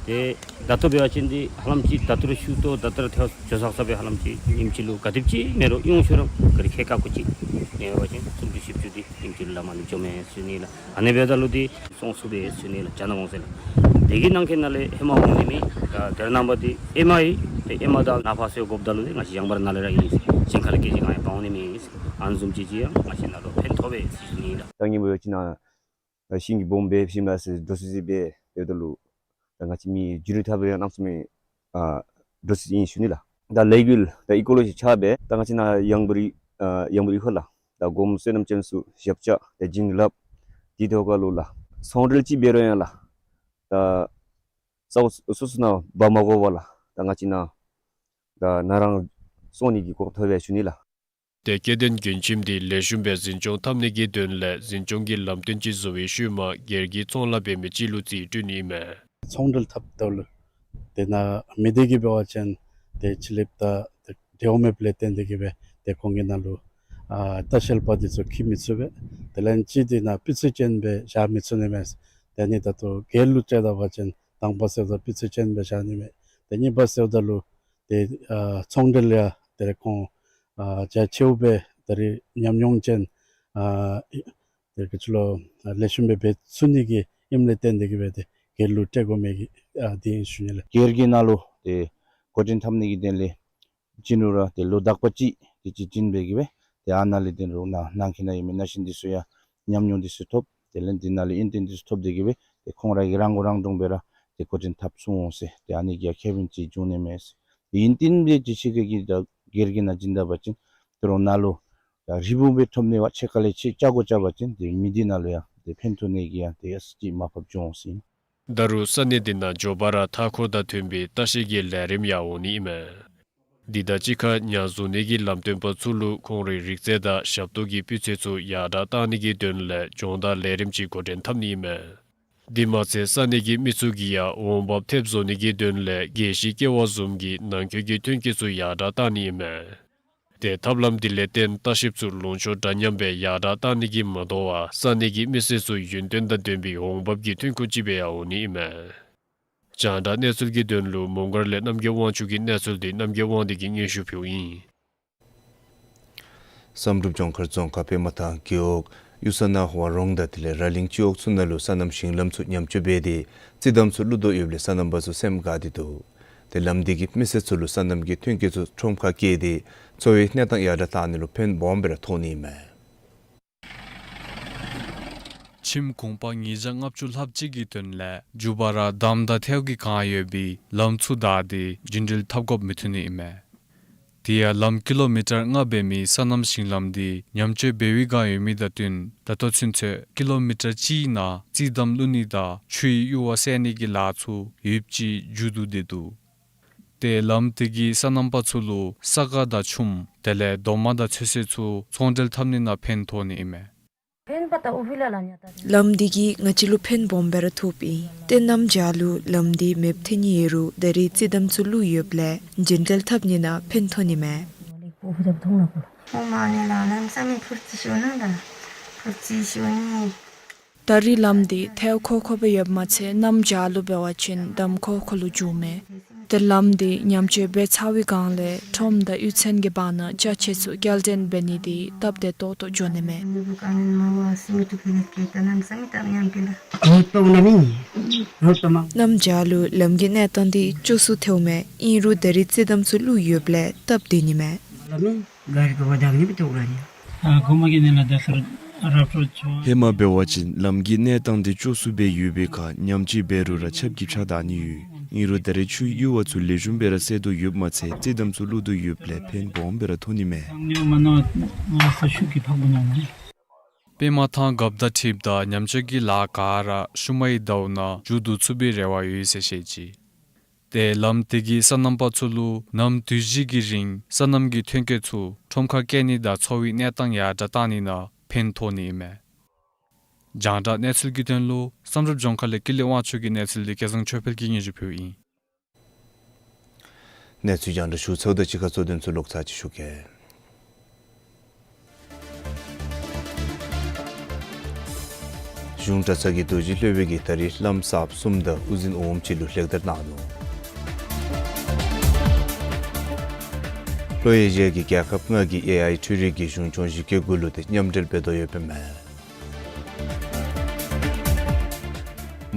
ཏེ་ད་ལྟོ་འབད་བ་ཅིན་འདི་ཧ་ལམ་ཅིག་ད་ལྟོ་ར་ཤུལ་ཏོག་ད་ལྟོ་ར་ཐལ་འགྱོ་ཚར་ཚརཝ་སྦེ་ཧ་ལམ་ཅིག་ཉིནམ་གཅིག་ལུ་ག་དེམ་ཅིག་མེན་རུང་གཡུང་ཤུལ་ར་ག་རི་ཁལ་ཀ་ཀུ་ཅིག་ཨིན་པ་ཅིན་སུམ་ཅུ་བཞི་བཅུ་འདི་ཉིནམ་གཅིག་ལུ་ལམ་ནང་ལུ་འགྱོ་མས་ཟེར་ཞུ་ནི་ལགས། ཨ་ནི་འབདཝ་ད་ལུ་འདི་སོང་ཚུགས་པས་ཟེར་ཞུ་ནི་ལགས། བྱ་ནག་འོང་ཟེར་ལགས། དེ་གི་ནང་འཁོད་ནང་ལས་ཧེ་མ་འོང་ནི་མེད། ད་དེ་ར་ནང་པ་འདི་ཨེ་མ་ཨིན། ཏེ་ཨེ་མ་དང་ནཱ་ཕར་ཚུར་དགོཔ་ད་ལུ་འདི་ང་བཅས་ཡང་པ་རི་ནང་ལས་ར་ཨིན་ཟེར། ཞིང་ཁར་སྐད་ཅིག་གང་ཡང་འབག་འོང་ནི་མེད། ཨ་ནི་བཟུམ་ཅིག་ཅིག་ཡང་ང་བཅས་ནང་ལུ་ཕན་ཐོགས་པས་ཟེར་ཞུ་ནི་ཨིན་ལགས། ད་ངེས་པར་ཡོད་ཅིག་ནང་ཨ་ཤིང་གི་སྦོམ་སྦེ་ཤིམ་ལ་ཟེར་འདྲོག་སི་སི་སྦེ་ཡོད་དོ་ལོ། ད་ང་བཅས་མི་རྒྱུ་རུ་འཐབ་རུང་ཡང་གནམ་མེད་ས་མེད་ཨ་འདྲོག་སི་སི་ཨིན་ཞུ་ནི་ལགས། ད་ལས་འགུལ་ད་ཨི་ཀོ་ལོ་ཇི་ཆགས་སྦེ་ད་ང་བཅས་ནང་ཡང་འབུར་ཨ་ཡང་འབུར་ཡུལ་ཁར་ལགས། ད་སྒོམ་བསོད་ནམས་ཅན་ཚུ་ཞབས་བཅགས་ཏེ་བྱིན་རླབས་དེ་ཐོག་ཁར་ལུ་ལགས། ཚོང་འབྲེལ་ཅིག་འབད་རུང་ཡང་ལགས། ད་ས་གོ་སོ་སོ་ནང་འབག་མ་དགོ་པར་ལགས། ད་ང་བཅས་ནང་ད་ནཱ་རང་སོང་ནི་གི་གོ་སྐབས་ཐོབ་པས་ཞུ་ནི་ལགས། ཏེ་སྐྱེ་ལྡན་མགྲོན་ཁྱིམ་འདི་ལེགས་ཤོམ་སྦེ་འཛིན་སྐྱོང་འཐབ་ནི་གི་དོན་ལས་འཛིན་སྐྱོང་གི་ལམ་སྟོན་ཅིག་བཟོ་བའི་ཤུལ་མ་སྒེར་གྱི་ཚོང་ལཱ་འབད་མི་ཅིག་ལུ་རྩིས་སྤྲོད་ནི་ཨིན་མས། ཚོང་འབྲེལ་འཐབ་ད་ལུ་དེ་ནང་མི་སྡེ་གིས་འབད་བ་ཅིན་ཏེ་ཕྱི་གླིངཔ་དང་ཏེ་འབྲེལ་བ་མེདཔ་ལས་བརྟེན་ཏེ་གིས་སྦེ་ཏེ་ཁོང་གི་ནང་ལུ་ཨ་ལྟ་བཤལ་པ་འདི་ཚུ་འཁྱིད་མི་ཚུགས་པས། དེ་ལས་ཅིག་དེ་ནང་སྤུས་ཚད་ཅན་སྦེ་བཞག་མི་ཚུགས་ནི་མས། དེ་ནི་ད་ལྟོ་སྒེར་ལུ་སྤྲོད་ད་པ་ཅིན་དང་པ་ཟེརཝ་ད་སྤུས་ཚད་ཅན་སྦེ་བཞག་ནི་མས། ཏེ་གཉིས་པ་ཟེརཝ་ད་ལུ་ཏེ་ཨ་ཚོང་འབྲེལ་ཡང་ཏེ་རེ་ཁོང་ཨ་རྒྱ་ཆེཝ་སྦེ་ད་རེས་ཉམས་མྱོང་ཅན་ཨ་ཏེ་ག་ཅི་ལོ་ཨ་ལེགས་ཤོམ་སྦེ་འབད་ཚུགས་ནི་གི་ཨིནམ་ལས་བརྟེན་ཏེ་གིས་སྦེ་ཏེ་སྒེར་ལུ་སྤྲོད་དགོ་མི་གི་ཨ་དེ་ཨིན་ཞུ་ནི་ལགས། སྒེར་གྱི་ནང་ལུ་ཏེ་འགོ་འདྲེན་འཐབ་ནི་གི་དོན་ལས་བྱིན་རུང་ར་ཏེ་ལོ་དག་པ་ཅིག་དེ་ཅིག་བྱིན་སྦེ་གིས་སྦེ་ཏེ་ཨ་ནཱ་ལས་ཏེ་རོགས་ནཱ་ནང་འཁོད་ནང་ཡོད་མི་ན་གཞོན་འདི་ཚུ་ཡང་ཉམས་མྱོང་འདི་ཚུ་ཐོབ། དེ་ལས་འདི་ནང་ལས་ཨིན་ཏེ་འདི་ཚུ་ཐོབ་སྟེ་གིས་སྦེ་ཏེ་ཁོང་ར་གིས་རང་མགོ་རང་འདྲོངས་སྦེ་ར་ཏེ་འགོ་འདྲེན་འཐབ་ཚུགས་འོང་ཟེར་ཏེ་ཨ་ནི་གི་ཡང་ཁེ་ཕན་ཅིག་འབྱུང་ནི་མས་ཟེར། ཏེ་ཨིན་ཏེ་འདི་ཅིག་ཤེས་མཁན་གྱི་ད་སྒེར་གྱི་ནང་བྱིན་ད་པ་ཅིན་ཏེ་རོགས་ནཱ་ལུ་ཡང་རིལ་བུ་སྦེ་ཐོབ་ནི་བ་ཕྱེད་ཀ་ལས་ཕྱེད་བཅག་དགོ་བཅག་པ་ཅིན་ཏེ་མི་སྡེ་ནང་ལུ་ཡང་ཏེ་ཕན་ཐོགས་ནི་གི་ཡང་ཏེ་ཡ་ཅིག་མར་ཕབ་འགྱོ་འོང་ཟེར་ཨིན། ད་རུང་ས་གནས་འདི་ནང་མགྱོགས་པ་ར་མཐའ་འཁོར་དང་མཐུན་པའི་ལྟ་བཤལ་གྱི་ལས་རིམ་ཡང་འོང་ནི་ཨིན་མས། འདི་དང་གཅིག་ཁར་ཉ་བཟོ་ནི་གི་ལམ་སྟོན་པ་ཚུ་ལུ་ཁོང་རའི་རིག་རྩལ་དང་ཞབས་ཏོག་གི་སྤུས་ཚད་ཚུ་ཡར་དྲགས་བཏང་ནི་གི་དོན་ལས་སྦྱོང་བརྡར་ལས་རིམ་ཅིག་འགོ་འདྲེན་འཐབ་ནི་ཨིན་མས། དེ་མ་ཚད་ས་གནས་ཀྱི་མི་ཚུ་གིས་ཡང་འོང་འབབ་ཐེབས་བཟོ་ནི་གི་དོན་ལས་རྒྱལ་སྲིད་ཀེ་བ་བཟུམ་གྱི་ནང་འཁོད་ཀྱི་ཐོན་སྐྱེད་ཚུ་ཡར་དྲགས་བཏང་ནི་ཨིན་མས། ཏེ་ཐབས་ལམ་འདི་ལས་བརྟེན་ལྟ་བཤལཔ་ཚུ་ལུང་ཕྱོགས་འདྲ་མཉམ་སྦེ་ཡར་དྲགས་བཏང་ནི་གིས་མ་དོ་བར་ས་གནས་ཀྱི་མི་སེར་ཚུ་ཡུན་བརྟན་དང་ལྡན་པའི་འོང་འབབ་ཀྱི་ཐོན་ཁུངས་ཅིག་སྦེ་ཡང་འོང་ནི་ཨིན་མས། རྒྱང་བསྒྲགས་གནས་ཚུལ་གྱི་དོན་ལུ་མོང་སྒར་ལས་རྣམ་རྒྱལ་དབང་ཕྱུག་གི་གནས་ཚུལ་འདི་རྣམ་རྒྱལ་དབང་འདུས་ཀྱིས་སྙན་ཞུ་ཕུལཝ་ཨིན། བསམ་གྲུབ་ལྗོངས་མཁར་རྫོང་ཁག་པདྨ་ཐང་རྒེད་འོག་གཡུ་ས་ན་ཝང་རོང་དང་དེ་ལས་ར་གླིང་སྤྱི་འོག་ཚུ་ནང་ལུ་སོ་ནམ་ཞིང་ལམ་ཚུ་ཉམས་བཅོས་འབད་དེ་རྩི་འདམ་ཚུ་བླུག་དོ་ཡོདཔ་ལས་སོ་ནམ་པ་ཚུ་སེམས་དགའ་སྟེ་འདུག། ཏེ་ལམ་འདི་གིས་མི་སེར་ཚུ་ལུ་སོ་ནམ་གྱི་ཐོན་སྐྱེད་ཚུ་ཁྲོམ་ཁར་བསྐྱལ་ཏེ་འཚོ་བའི་གནས་སྟངས་ཡར་དྲགས་བཏང་ནི་ལུ་ཕན་སྦོམ་སྦེ་ར་ཐོགས་ནི་ཨིན་མས། ཁྱིམ་གུང་པ་ཉིས་བརྒྱ་ལྔ་བཅུ་ལྷགཔ་ཅིག་གི་དོན་ལས་མགྱོགས་པ་ར་འདམ་དང་ཐལཝ་གིས་གང་ཡོད་པའི་ལམ་ཚུ་བདའ་སྟེ་རྒྱུན་འགྲུལ་འཐབ་དགོཔ་མི་ཐོན་ནི་ཨིན་མས། དེ་ཡང་ལམ་ཀི་ལོ་མི་ཊར་ལྔ་འབད་མི་སོ་ནམ་ཞིང་ལམ་འདི་ཉམས་བཅོས་འབད་བའི་བསྒང་ཡོད་མི་དང་བསྟུན་ད་ལྟོ་ཚུན་ཚོད་ཀི་ལོ་མི་ཊར་གཅིག་ནང་རྩི་འདམ་བླུག་ནི་དང་ཆུའི་གཡུར་བ་བསལ་ནི་གི་ལཱ་ཚུ་ཡོདཔ་ཅིག་མཇུག་བསྡུ་སྟེ་འདུག། ཏེ་ལམ་དེ་གིས་སོ་ནམ་པ་ཚུ་ལུ་ས་ག་དང་ཆུམ་དེ་ལས་རྡོག་མ་དང་ཚོད་བསྲེ་ཚུ་ཚོང་འབྲེལ་འཐབ་ནི་ནང་ཕན་ཐོགས་ནི་ཨིན་མས། ལམ་འདི་གིས་ང་བཅས་ལུ་ཕན་སྦོམ་སྦེ་ར་ཐོགསཔ་ཨིན། ཏེ་གནམ་བྱཱར་ལུ་ལམ་འདི་མེདཔ་ཐལ་ནི་ཡོད་རུང་ད་རེས་རྩི་འདམ་ཚུ་བླུགས་ཡོདཔ་ལས་རྒྱུན་འགྲུལ་འཐབ་ནི་ནང་ཕན་ཐོགས་ནི་མས། ད་རེས་ལམ་འདི་ཐལཝ་ཁོག་ཁོག་སྦེ་ཡོདཔ་མ་ཚད་གནམ་བྱཱར་ལུ་འབད་བ་ཅིན་འདམ་ཁོག་ཁོག་ལུ་འགྱུརཝ་མས། ཏེ་ལམ་འདི་ཉམས་བཅོས་འབད་ཚར་བའི་བསྒང་ལས་ཁྲོམ་དང་གཡུས་ཚན་གྱི་བར་ན་ཅ་ཆས་ཚུ་སྐྱེལ་འདྲེན་འབད་ནི་འདི་སྟབས་བདེ་ཏོག་ཏོ་འགྱོ་ནི་མས། གནམ་བྱཱར་ལུ་ལམ་གྱི་གནས་སྟངས་འདི་སྐྱོ་སུ་ཐལཝ་མས། ཨིན་རུང་ད་རེས་རྩི་འདམ་ཚུ་བླུགས་ཡོདཔ་ལས་སྟབས་བདེ་ནི་མས། ཧེ་མ་འབད་བ་ཅིན་ལམ་གྱི་གནས་སྟངས་འདི་སྐྱོ་སུ་སྦེ་ཡོད་པའི་ཁར་ཉམས་བཅོས་འབད་རུང་ར་ཆརཔ་གིས་ཕྱགས་བདའ་ནི་ཡོད། ཨིན་རུང་ད་རེས་ཆུའི་གཡུར་བ་ཚུ་ལེགས་ཤོམ་སྦེ་ར་བསལ་དོ་ཡོདཔ་མ་ཚད་རྩི་འདམ་ཚུ་བླུགས་དོ་ཡོདཔ་ལས་ཕན་སྦོམ་སྦེ་ར་ཐོགས་ནི་མས། པདྨ་ཐང་རྒཔོ་དང་འཁྲིལཝ་ད་ཉམས་བཅོས་ཀྱི་ལཱ་ག་ར་ཤུལ་མའི་ཟླཝ་ནང་མཇུག་བསྡུ་ཚུགས་པའི་རེ་བ་ཡོད་ཟེར་བཤད་ཅི། ཏེ་ལམ་དེ་གིས་སོ་ནམ་པ་ཚུ་ལུ་གནམ་དུས་བཞི་གི་རིང་སོ་ནམ་གྱི་ཐོན་སྐྱེད་ཚུ་ཁྲོམ་ཁར་བསྐྱལ་ནི་དང་འཚོ་བའི་གནས་སྟངས་ཡར་དྲགས་བཏང་ནི་ནང་ཕན་ཐོགས་ནི་ཨིན་མས། རྒྱང་བསྒྲགས་གནས་ཚུལ་གྱི་དོན་ལུ་བསམ་གྲུབ་ལྗོངས་མཁར་ལས་ཀུན་ལེགས་དབང་ཕྱུག་གི་གནས་ཚུལ་འདི་སྐལ་བཟང་ཆོས་འཕེལ་གྱིས་སྙན་ཞུ་ཕུལཝ་ཨིན། གནས་ཚུལ་རྒྱང་བསྒྲགས་ཞུ་ཚརཝ་དང་གཅིག་ཁར་གཙོ་དོན་ཚུ་ལོག་ཚར་ཅིག་ཞུ་གེ། གཞུང་གྲྭ་ཚང་གི་རྡོ་རྗེ་སློབ་དཔོན་གྱིས་ད་རིས་བླམ་གསརཔ་གསུམ་དང་དབུ་འཛིན་འོགམ་གཅིག་ལུ་ལེགས་དར་གནང་ནུག། ལྷོ་ཨེ་ཤི་ཡ་གི་རྒྱལ་ཁབ་ལྔ་གིས་ཨེ་ཨའི་འཕྲུལ་རིག་གིས་གཞུང་སྐྱོང་བཞི་བརྒྱ་དགུ་ལུ་ཏེ་མཉམ་འབྲེལ་འབད་དོ་ཡོདཔ་ཨིན་མས།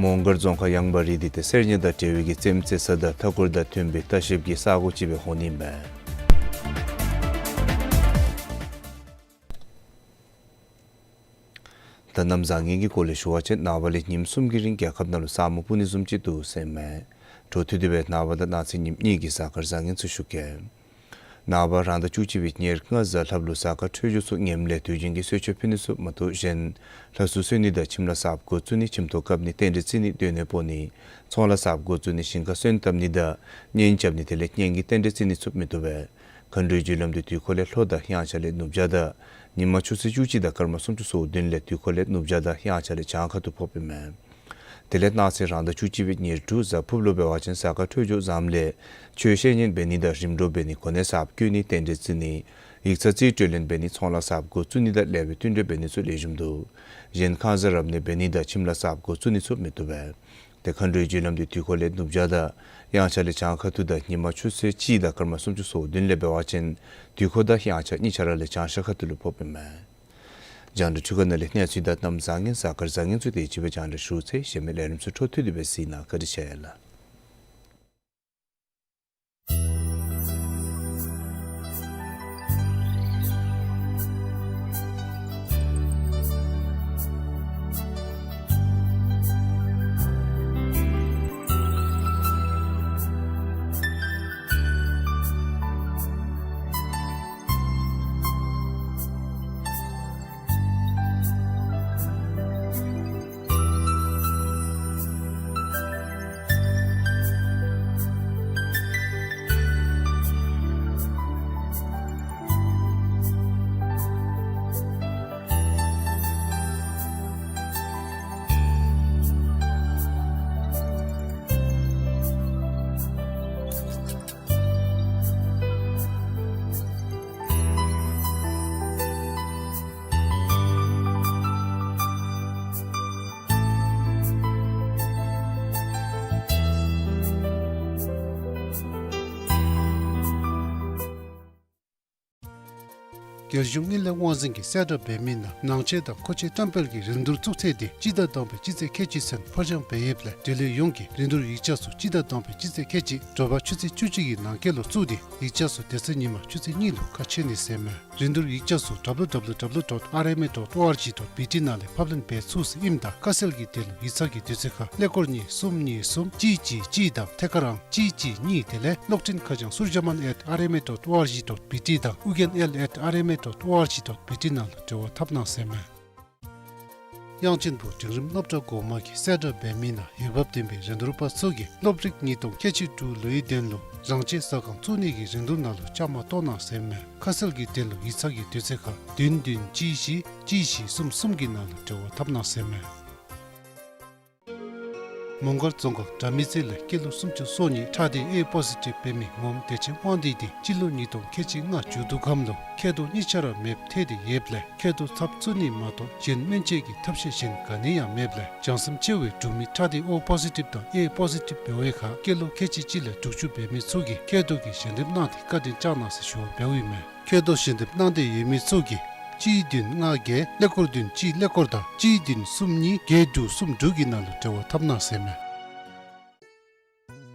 མོང་སྒར་རྫོང་ཁག་ཡངས་པ་རི་འདི་ཏེ་གསེར་ཉ་དང་འབྲེལ་བའི་གི་རྩེདམོ་རྩེ་ས་དང་མཐའ་འཁོར་དང་མཐུན་པའི་ལྟ་བཤལཔ་གི་ས་གོ་ཅིག་སྦེ་འོང་ནི་ཨིན་མས། ད་གནམ་བཟང་ངན་གྱི་སྐོར་ལས་ཞུ་བ་ཅིན་ནངས་པ་ལས་ཉིནམ་གསུམ་གྱི་རིང་རྒྱལ་ཁབ་ནང་ལུ་ས་སྨུག་སྤུབ་ནི་བཟུམ་ཅིག་འདུག་ཟེར་མས། འཕྲོ་མཐུད་དེ་སྦེ་ནངས་པ་དང་གནངས་ཚེ་ཉིནམ་གཉིས་ཀྱི་གཟའ་སྐར་བཟང་ངན་ཚུ་ཞུ་གེ། ནངས་པ་རང་ཟླ་བཅུ་གཅིག་པའི་ཉེར་ལྔ་གཟའ་ལྷགཔ་ལུ་གཟའ་སྐར་འཕྲོད་སྦྱོར་ཚུ་ངནམ་ལས་དུས་རྒྱུན་གྱི་གསོལ་མཆོད་ཕུལ་ནི་ཚུ་མ་གཏོགས་གཞན་ལྷ་གསོལ་གསོལ་ནི་དང་ཁྱིམ་ལ་གསརཔ་འགོ་བཙུགས་ནི་ཁྱིམ་ཐོག་བཀབ་ནི་རྟེན་འབྲེལ་བརྩི་ནི་སྡོད་གནས་སྤོ་ནི་ཚོང་ལཱ་གསརཔ་འགོ་བཙུགས་ནི་ཞིང་ཁ་སོན་བཏབ་ནི་དང་གཉེན་རྐྱབ་ནི་དེ་ལས་གཉེན་གྱི་རྟེན་འབྲེལ་བརྩི་ནི་ཚུ་མི་བཏུབ་པས། མཁའ་འགྲོའི་རྒྱུ་ལམ་དུ་དུས་འཁོར་ལས་ལྷོ་དང་དབྱངས་འཆར་ལས་ནུབ་བྱང་དང་ཉིན་མ་ཆུ་ཚོད་བཅུ་གཅིག་དང་སྐར་མ་སུམ་ཅུ་སོ་བདུན་ལས་དུས་འཁོར་ལས་ནུབ་བྱང་དང་དབྱངས་འཆར་ལས་བྱང་ཁ་ཐུག་ཕོགཔ་ཨིན་མས། དེ་ལས་གནངས་ཚེ་རང་ཟླ་བཅུ་གཅིག་པའི་ཉེར་དྲུག་གཟའ་ཕུརཔ་ལུ་འབད་བ་ཅིན་གཟའ་སྐར་འཕྲོད་སྦྱོར་བཟངམ་ལས་ཆོས་བཤད་ཉན་འབད་ནི་དང་རིམ་གྲོ་འབད་ནི་གོ་གནས་གསརཔ་བསྐོ་ནི་རྟེན་འབྲེལ་བརྩི་ནི་ཡིག་ཚང་རྩིས་སྤྲོད་ལེན་འབད་ནི་ཚོང་ལཱ་གསརཔ་འགོ་བཙུགས་ནི་དང་ལེགས་པའི་བསྟུན་གྲོས་འབད་ནི་ཚུ་ལེགས་ཤོམ་འདུག། གཞན་ཁང་གསར་རབ་གནས་འབད་ནི་དང་ཁྱིམ་ལཱ་གསརཔ་འགོ་བཙུགས་ནི་ཚུ་མི་བཏུབ་པས། ཏེ་མཁའ་འགྲོའི་རྒྱུ་ལམ་དུ་དུས་འཁོར་ལས་ནུབ་བྱང་དང་དབྱངས་འཆར་ལས་བྱང་ཁ་ཐུག་དང་ཉིན་མ་ཆུ་ཚོད་གཅིག་དང་སྐར་མ་སུམ་ཅུ་སོ་བདུན་ལས་འབད་བ་ཅིན་དུས་འཁོར་དང་དབྱངས་འཆར་གཉིས་ཆ་ར་ལས་བྱང་ཤར་ཁ་ཐུག་ལུ་ཕོགཔ་ཨིན་མས། རྒྱང་བསྒྲགས་འཕྲུལ་ཁང་ནང་ལས་གནས་ཚུལ་དང་གནམ་བཟང་ངན་གཟའ་སྐར་བཟང་ངན་ཚུ་དེ་ཅིག་སྦེ་རྒྱང་བསྒྲགས་ཞུ་ཚར་ཡི། གཞན་མི་ལས་རིམ་ཚུ་འཕྲོ་མཐུད་དེ་སྦེ་གཟིགས་གནང་། བཀའ་དྲིན་ཆེ་ལགས། རྒྱལ་གཞུང་དངུལ་ལས་དབང་འཛིན་གྱིས་གསལ་བསྒྲགས་འབད་མི་ནང་ནང་ཆས་དང་མཁོ་ཆས་བཀྲམ་སྤེལ་གྱི་རིན་བསྡུར་བཙུགས་ཚེས་དེ་སྤྱི་ཟླ་དང་པའི་སྤྱི་ཚེས་ཁལ་གཅིག་ཚུན་ཕར་འགྱངས་འབད་ཡོདཔ་ལས་འབྲེལ་ཡོད་ཡོངས་ཀྱིས་རིན་བསྡུར་ཡིག་ཆ་ཚུ་སྤྱི་ཟླ་དང་པའི་སྤྱི་ཚེས་ཁལ་གཅིག་དྲོ་པ་ཆུ་ཚོད་བཅུ་གཅིག་གི་ནང་འཁོད་ལུ་བཙུགས་ཏེ་ཡིག་ཆ་ཚུ་དེ་ཚེ་ཉིན་མ་ཆུ་ཚོད་གཉིས་ལུ་ཁ་ཕྱེ་ནི་ཟེར་མས། རིན་བསྡུར་ཡིག་ཆ་ཚུ་W W W dot R M A dot O R G dot B T ནང་ལས་ཕབ་ལེན་འབད་ཚུགས་ཟེར་ཨིནམ་ད་ཁ་གསལ་གྱི་དོན་ལུ་ཡིག་ཚང་གི་དུས་ཚོད་ཁར་ཀླད་ཀོར་གཉིས་གསུམ་གཉིས་གསུམ་གཅིག་གཅིག་གཅིག་དང་ཐད་ཀར་ཨང་གཅིག་གཅིག་གཉིས་དེ་ལས་གློག་འཕྲིན་ཁ་བྱང་surjaman at R M A dot O R G dot B T དང་ཨུ་རྒྱན་ཨེལ་ཨེཊ་ཨར་ཨེམ་ཨེ་ཌོཊ་ཨོ་ཨར་ཇི་ཌོཊ་བི་ཊི་ནང་ལུ་འབྲེལ་བ་འཐབ་གནང་ཟེར་མས། དབྱངས་ཅན་པོ་འབྲིང་རིམ་སློབ་གྲྭ་འགོ་མ་གིས་གསལ་བསྒྲགས་འབད་མི་ནང་འོས་འབབ་ལྡན་པའི་རིན་བསྡུར་པ་ཚུ་གིས་སློབ་རིག་ཉིས་སྟོང་ཁལ་གཅིག་དྲུག་ལོའི་དོན་ལུ་རང་ཆས་ཟ་ཁང་བཙུགས་ནི་གི་རིན་བསྡུར་ནང་ལུ་བཅའ་མར་གཏོགས་གནང་ཟེར་མས། ཁ་གསལ་གྱི་དོན་ལུ་ཡིག་ཚང་གི་དུས་ཚོད་ཁར་བདུན་བདུན་གཅིག་བཞི་གཅིག་བཞི་གསུམ་གསུམ་གྱི་ནང་ལུ་འབྲེལ་བ་འཐབ་གནང་ཟེར་མས། མོང་སྒར་རྫོང་ཁག་དགྲ་མེད་རྩེ་ལས་སྐྱེས་ལོ་སུམ་ཅུ་སོ་གཉིས་ཁྲག་སྡེ་ཨེ་པོ་ཟི་ཊིབ་འབད་མི་ངོམ་བདེ་ཆེན་དབང་འདུས་དེ་སྤྱི་ལོ་ཉིས་སྟོང་ཁལ་གཅིག་ལྔ་མཇུག་བསྡུ་ཁམས་ལུ་མཁལ་རྡོག་གཉིས་ཆ་ར་མེདཔ་ཐལ་ཏེ་ཡོདཔ་ལས་མཁལ་རྡོག་ཚབ་བཙུགས་ནི་མ་གཏོགས་གཞན་སྨན་བཅོས་ཀྱི་ཐབས་ཤེས་གཞན་ག་ནི་ཡང་མེདཔ་ལས་བྱང་སེམས་ཆེ་བའི་འབྲུག་མི་ཁྲག་སྡེ་ཨོ་པོ་ཟི་ཊིབ་དང་ཨེ་པོ་ཟི་ཊིབ་འབད་བའི་ཁར་སྐྱེས་ལོ་ཁལ་གཅིག་གཅིག་ལས་དྲུག་ཅུ་འབད་མི་ཚུ་གིས་མཁལ་རྡོག་གི་ཞལ་འདེབས་གནང་སྟེ་བཀའ་དྲིན་བསྐྱང་གནང་ཟེར་ཞུ་བ་འབདཝ་ཨིན་མས། མཁལ་རྡོག་ཞལ་འདེབས་གནང་འདོད་ཡོད་མི་ཚུ་གིས་གཅིག་བདུན་ལྔ་བརྒྱད་ཀླད་ཀོར་བདུན་གཅིག་ཀླད་ཀོར་དང་གཅིག་བདུན་གསུམ་གཉིས་བརྒྱད་དྲུག་གསུམ་དྲུག་གི་ནང་ལུ་འབྲེལ་བ་འཐབ་གནང་ཟེར་མས།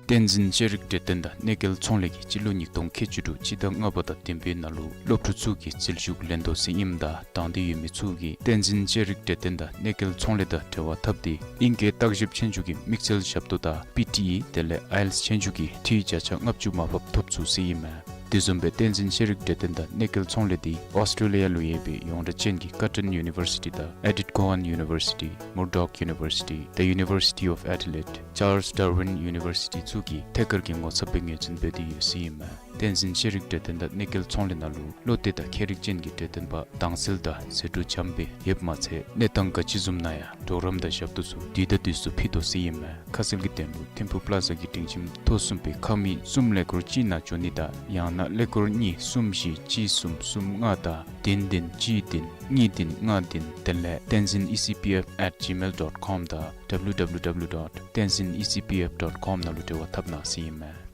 བསྟན་འཛིན་ཤེས་རིག་གྲོས་སྟོན་དང་གནས་སྐལ་ཚོང་ལས་ཀྱིས་སྤྱི་ལོ་ཉིས་སྟོང་ཁལ་གཅིག་དྲུག་སྤྱི་ཟླ་ལྔ་པ་དང་བདུན་པའི་ནང་ལུ་སློབ་ཕྲུག་ཚུ་གིས་འཛུལ་ཞུགས་ལེན་དོ་ཟེར་ཨིནམ་ད་དང་འདོད་ཡོད་མི་ཚུ་གིས་བསྟན་འཛིན་ཤེས་རིག་གྲོས་སྟོན་དང་གནས་སྐལ་ཚོང་ལས་དང་འབྲེལ་བ་འཐབ་སྟེ་ཨིང་སྐད་བརྟག་ཞིབ་ཆོས་རྒྱུགས་ཀྱི་དམིགས་བསལ་ཞབས་ཏོག་དང་པི་ཊི་ཨི་དེ་ལས་ཨའི་ཨེལ་ཊི་ཨེསི་ཆོས་རྒྱུགས་ཀྱི་འཐུས་བརྒྱ་ཆ་ལྔ་བཅུ་མར་ཕབ་ཐོབ་ཚུགས་ཟེར་ཨིན་མས། དེ་བཟུམ་སྦེ་བསྟན་འཛིན་ཤེས་རིག་གྲོས་སྟོན་དང་གནས་སྐལ་ཚོང་ལས་འདི་ཨོསི་ཊེ་ལི་ཡ་ལུ་ཡོད་པའི་ཡོངས་གྲགས་ཅན་གྱི་ཀར་ཊོན་ཡུ་ནི་བར་སི་ཊི་དང་ཨེ་ཌིཐ་ཀོ་ཝཱན་ཡུ་ནི་བར་སི་ཊི། མུར་ཌོག་ཡུ་ནི་བར་སི་ཊི། The University of Adelaide། ཅཱརལསི་ཌར་ཝིན་ཡུ་ནི་བར་སི་ཊི་ཚུ་གིས་ཐད་ཀར་གྱི་ངོ་ཚབ་སྦེ་ངོས་འཛིན་འབད་དེ་ཡོད་ཟེར་ཨིན་མས། བསྟན་འཛིན་ཤེས་རིག་གྲོས་སྟོན་དང་གནས་སྐལ་ཚོང་ལས་ནང་ལུ་བློ་གཏད་དང་མཁས་རིག་ཅན་གྱི་གྲོས་སྟོན་པ་དྭངས་གསལ་དང་ཟད་འགྲོ་འཇམ་སྦེ་ཡོདཔ་མ་ཚད་གནས་སྟངས་ག་ཅི་བཟུམ་ནང་ཡང་གྲོགས་རམ་དང་ཞབས་ཏོག་ཚུ་དུས་དང་དུས་སུ་ཕུལ་དོ་ཟེར་ཨིན་མས། ཁ་གསལ་གྱི་དོན་ལུ་ཐིམ་ཕུག་པ་ལ་ཛ་གི་སྒྲིང་ཁྱིམ་ཐོག་གསུམ་པའི་ཁང་མིག་གསུམ་ཀླད་ཀོར་གཅིག་ནང་འབྱོན་ནི་དང་ཡང་ན་ཀླད་ཀོར་གཉིས་གསུམ་བཞི་གཅིག་གསུམ་གསུམ་ལྔ་དང་བདུན་བདུན་གཅིག་བདུན་གཉིས་བདུན་ལྔ་བདུན་དེ་ལས་tenzin E C P F at gmail dot com དང་W W W dot tenzin E C P F dot com ནང་ལུ་འབྲེལ་བ་འཐབ་གནང་ཟེར་ཨིན་མས།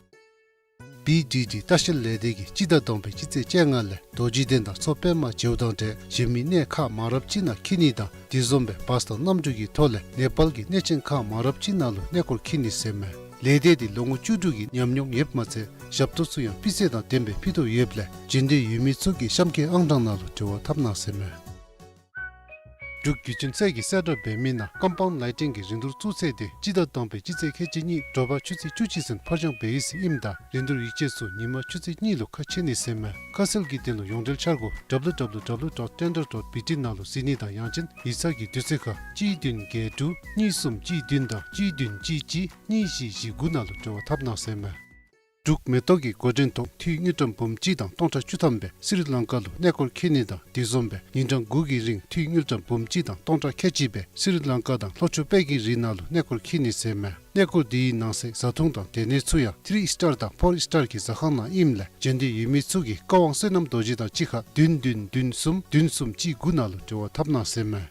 བི་ཌི་ཌི་ལྟ་བཤལ་ལས་སྡེ་གིས་སྤྱི་ཟླ་དང་པའི་སྤྱི་ཚེས་བཅོ་ལྔ་ལས་རྡོ་རྗེ་གདན་དང་མཚོ་པདྨ་མཇལཝ་དང་འབྲེལ་གཞན་མི་གནས་ཁག་མང་རབས་ཅིག་ནང་འཁྱིད་ནི་དང་དེ་བཟུམ་སྦེ་བཱས་དང་གནམ་གྲུ་གི་ཐོག་ལས་ནེ་པཱལ་གྱི་གནས་ཆེན་ཁག་མང་རབས་ཅིག་ནང་ལུ་གནས་སྐོར་འཁྱིད་ནི་ཟེར་མས། ལས་སྡེ་འདི་ལོ་ངོ་བཅུ་དྲུག་གི་ཉམས་མྱོང་ཡོདཔ་མ་ཚད་ཞབས་ཏོག་ཚུ་ཡང་སྤུས་ཚད་དང་ལྡནམ་སྦེ་ཕུལ་དོ་ཡོདཔ་ལས་འབྱོན་འདོད་ཡོད་མི་ཚུ་གིས་གཤམ་འཁོད་ཨང་གྲངས་ནང་ལུ་འབྲེལ་བ་འཐབ་གནང་ཟེར་མས། འབྲུག་བརྒྱུད་འཕྲིན་ཚད་ཀྱི་གསལ་བསྒྲགས་འབད་མི་ནང་ཀམ་པའུནཌ་ལའི་ཊིང་གི་རིན་བསྡུར་བཙུགས་ཚད་དེ་སྤྱི་ཟླ་དང་པའི་སྤྱི་ཚེས་ཁལ་གཅིག་གཉིས་དྲོ་པ་ཆུ་ཚོད་བཅུ་གཅིག་ཚུན་ཕར་འགྱངས་འབད་ཡི་ཟེར་ཨིནམ་ད་རིན་བསྡུར་ཡིག་ཆ་ཚུ་ཉིན་མ་ཆུ་ཚོད་གཉིས་ལུ་ཁ་ཕྱེ་ནི་ཟེར་མས། ཁ་གསལ་གྱི་དོན་ལུ་ཡོངས་འབྲེལ་འཆར་སྒོ་W W W dot tender dot B T ནང་ལུ་གཟིགས་ནི་དང་ཡང་ཅིན་ཡིག་ཚང་གི་དུས་ཚོད་ཁར་གཅིག་བདུན་བརྒྱད་དྲུག་གཉིས་གསུམ་གཅིག་བདུན་དང་གཅིག་བདུན་གཅིག་གཅིག་གཉིས་བཞི་བཞི་དགུ་ནང་ལུ་འབྲེལ་བ་འཐབ་གནང་ཟེར་མས། འབྲུག་མེ་ཏོག་གི་འགོ་འདྲེན་ཐོག་འཐུས་དངུལ་ཀྲམ་འབུམ་གཅིག་དང་སྟོང་ཕྲག་བཅུ་ཐམ་སྦེ་སི་རི་ལང་ཀ་ལུ་གནས་སྐོར་འཁྱིད་ནི་དང་དེ་བཟུམ་སྦེ་ཉིན་གྲངས་དགུ་གི་རིང་འཐུས་དངུལ་ཀྲམ་འབུམ་གཅིག་དང་སྟོང་ཕྲག་ཁལ་གཅིག་སྦེ་སི་རི་ལང་ཀ་དང་ལྷོ་ཕྱོགས་དཔལ་གྱི་རི་ནང་ལུ་གནས་སྐོར་འཁྱིད་ནི་ཟེར་མས། གནས་སྐོར་དེའི་ནང་གསེས་བཟའ་འཐུང་དང་སྡོད་གནས་ཚུ་ཡང་ཐི་རི་ཨིས་ཊར་དང་ཕོར་ཨིས་ཊར་གྱི་ཟ་ཁང་ནང་ཨིནམ་ལས་འབྱོན་འདོད་ཡོད་མི་ཚུ་གིས་བཀའ་དབང་བསོད་ནམས་རྡོ་རྗེ་དང་གཅིག་ཁར་བདུན་བདུན་བདུན་གསུམ་བདུན་གསུམ་གཅིག་དགུ་ནང་ལུ་འབྲེལ་བ་འཐབ་གནང་ཟེར་མས།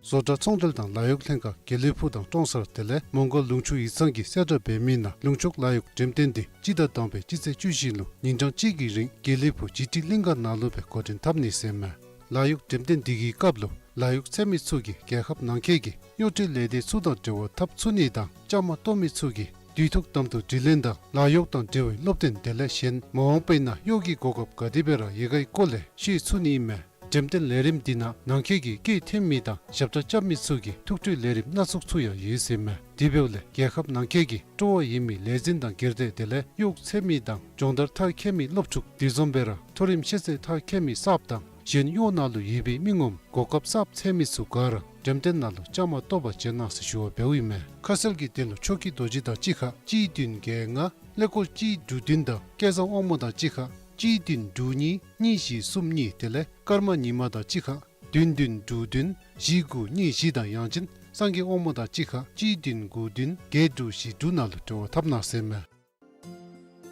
བཟོ་གྲྭ་ཚོང་འབྲེལ་དང་ལཱ་གཡོག་ལྷན་ཁག་དགེ་ལེགས་ཕུག་དང་ཀྲོང་གསར་དེ་ལས་མོང་སྒར་ལུང་ཕྱོགས་ཡིག་ཚང་གི་གསལ་བསྒྲགས་འབད་མི་ནང་ལུང་ཕྱོགས་ལཱ་གཡོག་འགྲེམས་སྟོན་དེ་སྤྱི་ཟླ་དང་པའི་སྤྱི་ཚེས་བཅུ་བཞི་ལུ་ཉིན་གྲངས་གཅིག་གི་རིང་དགེ་ལེགས་ཕུག་ཇི་ཊི་གླིང་ག་ནང་ལུ་སྦེ་འགོ་འདྲེན་འཐབ་ནི་ཟེར་མས། ལཱ་གཡོག་འགྲེམས་སྟོན་དེ་གི་སྐབས་ལུ་ལཱ་གཡོག་འཚོལ་མི་ཚུ་གིས་རྒྱལ་ཁབ་ནང་འཁོད་ཀྱི་གཡོག་འབྲེལ་ལས་སྡེ་ཚུ་དང་འབྲེལ་བ་འཐབ་ཚུགས་ནི་དང་བཅའ་མར་གཏོགས་མི་ཚུ་གིས་དུས་ཐོག་དམ་དུ་དྲི་ལན་དང་ལཱ་གཡོག་དང་འབྲེལ་བའི་སློབ་སྟོན་དེ་ལས་གཞན་མ་འོངས་པའི་ནང་གཡོག་གི་གོ་སྐབས་ག་དེ་སྦེ་ར་ཡོད་གའི་སྐོར་ལས་ཤེས་ཚུགས་ནི་ཨིན་མས། འགྲེམས་སྟོན་ལས་རིམ་འདི་ནང་ནང་འཁོད་ཀྱི་སྐད་འཐེན་མི་དང་ཞབས་ཁྲ་རྐྱབ་མི་ཚུ་གིས་ཐུགས་སྤྲོའི་ལས་རིམ་སྣ་ཚོགས་ཚུ་ཡང་ཡོད་ཟེར་མས། དེ་འབདཝ་ལས་རྒྱལ་ཁབ་ནང་འཁོད་ཀྱི་སྤྲོ་བ་ཡོད་མི་ལས་འཛིན་དང་སྒེར་སྡེ་དེ་ལས་གཡོག་འཚོལ་མི་དང་སྦྱོང་བརྡར་མཐར་འཁྱོལ་མི་སློབ་ཕྲུག་དེ་བཟུམ་སྦེ་ར་མཐོ་རིམ་ཤེས་ཚད་མཐར་འཁྱོལ་མི་གསརཔ་དང་གཞན་གཡོག་ནང་ལུ་ཡོད་པའི་མི་ངོམ་གོ་སྐབས་གསརཔ་འཚོལ་མི་ཚུ་ག་ར་འགྲེམས་སྟོན་ནང་ལུ་བཅའ་མར་གཏོགས་པར་བྱོན་གནང་ཟེར་ཞུ་བ་འབདཝ་ཨིན་མས། ཁ་གསལ་གྱི་དོན་ལུ་ཕྱོགས་ཀྱི་རྡོ་རྗེ་དང་གཅིག་ཁར་གཅིག་བདུན་བརྒྱད་ལྔ་ཀླད་ཀོར་གཅིག་དྲུག་བདུན་དང་སྐལ་བཟང་དབང་མོ་དང་གཅིག་ཁར་གཅིག་བདུན་དྲུག་གཉིས་གཉིས་བཞི་གསུམ་གཉིས་དེ་ལས་ཀརྨ་ཉི་མ་དང་གཅིག་ཁར་བདུན་བདུན་དྲུག་བདུན་བཞི་དགུ་གཉིས་བཞི་དང་ཡང་ཅིན་སངས་རྒྱས་དབང་མོ་དང་གཅིག་ཁར་གཅིག་བདུན་དགུ་བདུན་བརྒྱད་དྲུག་བཞི་དྲུག་ནང་ལུ་འབྲེལ་བ་འཐབ་གནང་ཟེར་མས།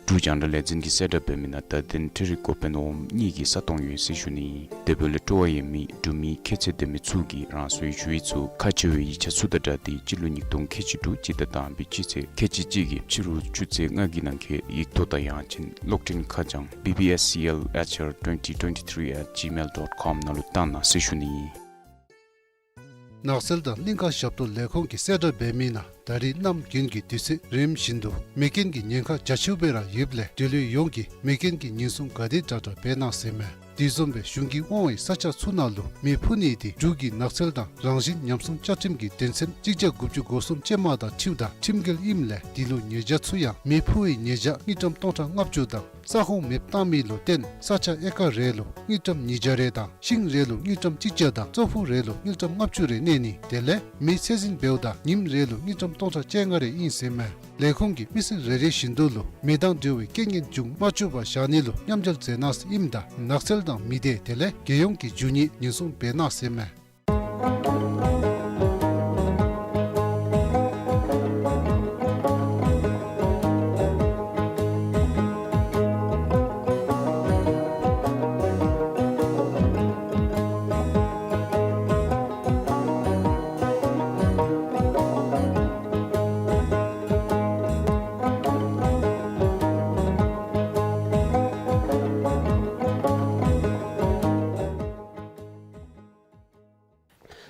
འབྲུག་རྒྱང་བསྒྲགས་ལས་འཛིན་གྱི་གསལ་བསྒྲགས་འབད་མི་ནང་བརྡ་དོན་འཕྲུལ་རིག་འགོ་དཔོན་འོགམ་གཉིས་ཀྱི་ས་སྟོང་ཡོད་ཟེར་ཞུ་ནི། དེ་འབདཝ་ལས་སྤྲོ་བ་ཡོད་མི་འབྲུག་མི་ཁྱད་ཚད་ལྡན་མི་ཚུ་གིས་རང་སོའི་ཞུ་ཡིག་ཚུ་ཁག་ཆེ་བའི་ཡིག་ཆ་ཚུ་དང་སྦྲགས་ཏེ་སྤྱི་ལོ་ཉིས་སྟོང་ཁལ་གཅིག་དྲུག་སྤྱི་ཟླ་དང་པའི་སྤྱི་ཚེས་ཁལ་གཅིག་གཅིག་གི་ཕྱི་རུ་ཆུ་ཚོད་ལྔ་གི་ནང་འཁོད་ཡིག་ཐོག་དང་ཡང་ཅིན་གློག་འཕྲིན་ཁ་བྱང་B B S C L H R twenty twenty-three at gmail dot com ནང་ལུ་བཏང་གནང་ཟེར་ཞུ་ནི། ནགས་ཚལ་དང་གླིང་ཁ་ཞབས་ཏོག་ལས་ཁུངས་ཀྱི་གསལ་བསྒྲགས་འབད་མི་ནང་ད་རིས་གནམ་དགུན་གྱི་དུས་ཚོད་རིམ་བཞིན་དུ་མེ་རྐྱེན་གྱི་ཉེན་ཁ་རྒྱ་ཆེཝ་སྦེ་ར་ཡོདཔ་ལས་འབྲེལ་ཡོད་ཡོངས་ཀྱིས་མེ་རྐྱེན་གྱི་ཉེན་སྲུང་ག་དེ་དྲག་དྲག་འབད་གནང་ཟེར་མས། དེ་བཟུམ་སྦེ་གཞུང་གིས་དབང་བའི་ས་ཆ་ཚུ་ནང་ལུ་མེ་འཕུ་ནི་དེ་འབྲུག་གི་ནགས་ཚལ་དང་རང་བཞིན་ཉམས་སྲུང་བཅའ་ཁྲིམས་ཀྱི་དོན་ཚན་གཅིག་བརྒྱ་དགུ་བཅུ་གོ་གསུམ་ཅན་མ་དང་འཁྲིལཝ་ད་ཁྲིམས་འགལ་ཨིནམ་ལས་དེ་ལུ་ཉེས་བྱ་ཚུ་ཡང་མེ་འཕུ་བའི་ཉེས་བྱ་དངུལ་ཀྲམ་སྟོང་ཕྲག་ལྔ་བཅུ་དང་ས་ཁོངས་མེདཔ་བཏང་མི་ལུ་བརྟེན་ས་ཆ་ཨེ་ཀར་རེ་ལུ་དངུལ་ཀྲམ་ཉིས་བརྒྱ་རེ་དང་ཤིང་རེ་ལུ་དངུལ་ཀྲམ་གཅིག་བརྒྱ་དང་ཙོག་ཕུག་རེ་ལུ་དངུལ་ཀྲམ་ལྔ་བཅུ་རེ་གནས་ནི་དེ་ལས་མེ་ཚད་འཛིན་འབདཝ་ད་ཉིནམ་རེ་ལུ་དངུལ་ཀྲམ་སྟོང་ཕྲག་བཅོ་ལྔ་རེ་ཨིན་ཟེར་མས། ལས་ཁུངས་ཀྱིས་མི་སེར་རེ་རེ་བཞིན་དུ་ལུ་མེ་དང་འབྲེལ་བའི་རྐྱེན་ངན་བྱུང་མ་བཅུག་པར་བཞག་ནི་ལུ་མཉམ་འབྲེལ་མཛད་གནང་ཟེར་ཨིནམ་ད་ནགས་ཚལ་དང་མི་སྡེ་དེ་ལས་རྒྱལ་ཡོངས་ཀྱི་རྒྱུ་དངོས་ཉེན་སྲུང་འབད་གནང་ཟེར་མས།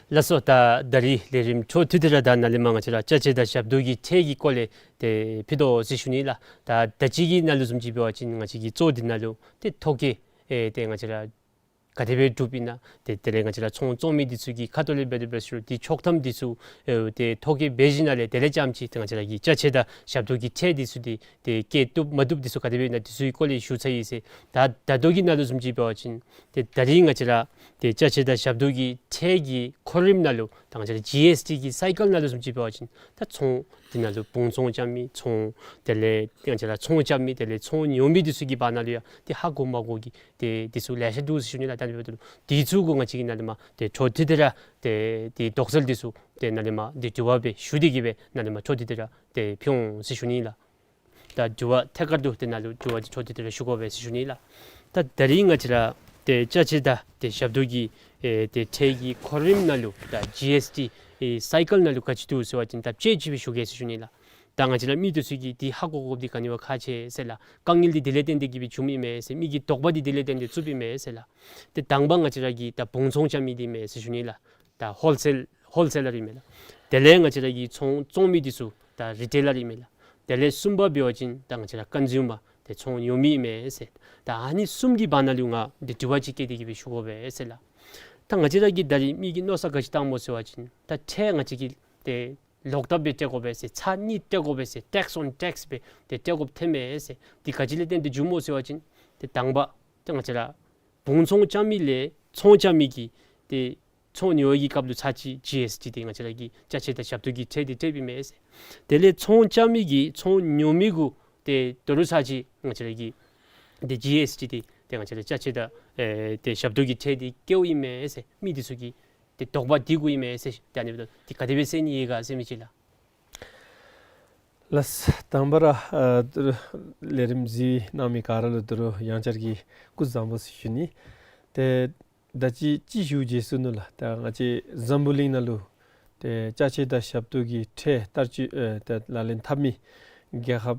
ལགས་སོ། ད་ད་རིས་ལས་རིམ་འཕྲོ་མཐུད་དེ་ར་ད་ནཱ་ལས་མར་ང་བཅས་ར་ཅ་ཆས་དང་ཞབས་ཏོག་གི་ཁྲལ་གྱི་སྐོར་ལས་ཏེ་ཕུལ་དོ་ཟེར་ཞུ་ནི་ལགས། ད་ད་ཅི་གི་ནང་ལུ་བཟུམ་ཅིག་འབད་བ་ཅིན་ང་བཅས་ཀྱི་གཙོ་འདི་ནང་ལུ་ཏེ་ཐོ་བཀོད་ཨེ་ཏེ་ང་བཅས་ར་ག་དེ་སྦེ་གྲུབ་ཨིན་ན་ཏེ་དེ་ལས་ང་བཅས་ར་ཚོང་བཙོང་མི་འདི་ཚུ་གི་ཁ་ཐུག་ལས་འབད་དེ་འབད་ཞུ་རུང་ཏེ་ཆོག་ཐམ་འདི་ཚུ་ཨེ་ཏེ་ཐོ་བཀོད་འབད་ཞིནམ་ལས་དེ་ལས་རྐྱངམ་ཅིག་ཏེ་ང་བཅས་ར་གི་ཅ་ཆས་དང་ཞབས་ཏོག་གི་ཁྲལ་འདི་ཚུ་ཏེ་ཏེ་བཀལ་བཏུབ་མ་བཏུབ་འདི་ཚུ་ག་དེ་སྦེ་ཨིན་ན་འདི་ཚུ་གི་སྐོར་ལས་ཞུ་ཚར་ཡི་ཟེར། ད་ད་ལྟོ་གི་ནང་ལུ་བཟུམ་ཅིག་འབད་བ་ཅིན་ཏེ་ད་རིས་ང་བཅས་ར་ཏེ་ཅ་ཆས་དང་ཞབས་ཏོག་གི་ཁྲལ་གྱི་འཁོར་རིམ་ནང་ལུ་ད་ང་བཅས་ར་ཇི་ཨེསི་ཊི་གི་སའི་ཀལ་ནང་ལུ་བཟུམ་ཅིག་འབད་བ་ཅིན་ད་ཚོང་འདི་ནང་ལུ་བུང་ཚོང་རྐྱབ་མི་ཚོང་དེ་ལས་ང་བཅས་ར་ཚོང་རྐྱབ་མི་དེ་ལས་ཚོང་ཉོ་མི་འདི་ཚུ་གི་བར་ན་ལུ་ཡང་ཏེ་ཧ་གོ་མ་གོ་གི་ཏེ་འདི་ཚུ་ལེ་ཤ་འདུག་ཟེར་ཞུ་ནི་ལགས། ད་འདི་འབདཝ་ད་ལུ་འདི་ཚུ་གུ་ང་བཅས་ཀྱིས་ནཱ་ལས་མར་ཏེ་འཕྲོ་མཐུད་དེ་ར་ཏེ་ཏེ་དོགས་སེལ་འདི་ཚུ་ཏེ་ནཱ་ལས་མར་ཏེ་དྲི་བ་སྦེ་ཞུ་སྟེ་གི་སྦེ་ནཱ་ལས་མར་འཕྲོ་མཐུད་དེ་ར་ཏེ་ཕུལ་འོང་ཟེར་ཞུ་ནི་ལགས། ད་དྲི་བ་ཐད་ཀར་དུ་ཏེ་ནཱ་ལུ་དྲི་བ་འདི་འཕྲོ་མཐུད་དེ་ར་ཞུ་དགོ་པས་ཟེར་ཞུ་ནི་ལགས། ད་ད་རིས་ང་བཅས་ར་ཏེ་ཅ་ཆས་དང་ཏེ་ཞབས་ཏོག་གི་ཨེ་ཏེ་ཁྲལ་གྱི་འཁོར་རིམ་ནང་ལུ་ད་ཇི་ཨེསི་ཊི་ཨེ་སའི་ཀལ་ནང་ལུ་ག་ཅི་འདུག་ཟེར་བ་ཅིན་ད་དཔྱེ་ཅིག་སྦེ་ཞུ་གེ་ཟེར་ཞུ་ནི་ལགས། ད་ང་བཅས་ར་མི་འདི་ཚུ་གིས་འདི་ཧ་གོ་དགོཔ་འདི་ག་ནི་བ་ཁག་ཆེ་ཟེར་ལགས། དཀའ་ངལ་འདི་དེ་ལས་བརྟེན་ཏེ་གི་སྦེ་བྱུངམ་ཨིན་མས་ཟེར། མི་གི་དོགས་པ་འདི་དེ་ལས་བརྟེན་ཏེ་བཙུགསཔ་ཨིན་མས་ཟེར་ལགས། ཏེ་དང་པ་ང་བཅས་ར་གི་ད་བུང་ཚོང་རྐྱབ་མི་འདི་ཨིན་མས་ཟེར་ཞུ་ནི་ལགས། ད་ཧོལ་སེལ་ཧོལ་སེ་ལར་ཨིན་མས་ལགས། དེ་ལས་ང་བཅས་ར་གི་ཚོང་བཙོང་མི་འདི་ཚུ་ད་རི་ཊེ་ལར་ཨིན་མས་ལགས། དེ་ལས་གསུམ་པ་འབད་བ་ཅིན་ད་ང་བཅས་ར་ཀོན་ཟུ་མར་ཏེ་ཚོང་ཉོ་མི་ཨིན་མས་ཟེར། ད་ཨ་ནི་གསུམ་གྱི་བར་ན་ལུ་ང་འདི་དྲི་བ་ཅིག་བཀོད་དེ་གི་སྦེ་ཞུ་དགོ་པས་ཟེར་ལགས། ད་ང་བཅས་ར་གིས་ད་རིས་མི་གི་མནོ་བསམ་ག་ཅི་བཏངམ་སྨོ་ཟེར་བ་ཅིན་ད་ཁྲལ་ང་བཅས་ཀྱིས་ཏེ་ལོག་ལྟབ་སྦེ་སྤྲོད་དགོ་པས་ཟེར། ཚར་གཉིས་སྤྲོད་དགོ་པས་ཟེར། ཊེགསི་ཨོན་ཊེགསི་སྦེ་ཏེ་སྤྲོད་དགོཔ་ཐོནམ་མས་ཟེར། འདི་ག་ཅི་ལས་བརྟེན་ཏེ་འགྱོཝ་སྨོ་ཟེར་བ་ཅིན་ཏེ་དང་པ་ཏེ་ང་བཅས་ར་བུང་ཚོང་རྐྱབ་མི་ལས་ཚོང་རྐྱབ་མི་གིས་ཏེ་ཚོང་ཉོ་བའི་གི་སྐབས་ལུ་ཚར་གཅིག་ཇི་ཨེསི་ཊི་ཏེ་ང་བཅས་ར་གི་ཅ་ཆས་དང་ཞབས་ཏོག་གི་ཁྲལ་འདི་སྤྲོདཔ་ཨིན་མས་ཟེར། དེ་ལས་ཚོང་རྐྱབ་མི་གིས་ཚོང་ཉོ་མི་གུ་ཏེ་ད་རུང་ཚར་གཅིག་ང་བཅས་ར་གི་ཏེ་ཇི་ཨེསི་ཊི་ཏེ་ཏེ་ང་བཅས་ར་ཅ་ཆས་དང་ཨེ་ཏེ་ཞབས་ཏོག་གི་ཁྲལ་འདི་བཀལཝ་ཨིན་མས་ཟེར། མི་འདི་ཚུ་གི་ཏེ་དོགས་པ་འདི་གུ་ཨིན་མས་ཟེར། ཏེ་ཨ་ནི་འབདཝ་ད་ཏེ་ག་དེ་སྦེ་སེལ་ནི་ཡོད་ག་ཟེར་མི་ཅིག་ལགས། ལགས། དང་པ་ར་ཨ་ལས་རིམ་གཟིགས་གནང་མི་ག་ར་ལུ་ད་རུང་ཡང་བསྐྱར་གྱི་སྐུ་གཟུགས་བཟང་པོ་ཟེར་ཞུ་ནི། ཏེ་ད་ཅི་ཅིག་ཞུ་བརྗེད་སོ་ནུག་ལགས། ད་ང་བཅས་འཛམ་བུ་གླིང་ནང་ལུ་ཏེ་ཅ་ཆས་དང་ཞབས་ཏོག་གི་ཁྲལ་ལྟར་ཅིག་ཨེ་ཏེ་ལག་ལེན་འཐབ་མི་རྒྱལ་ཁབ་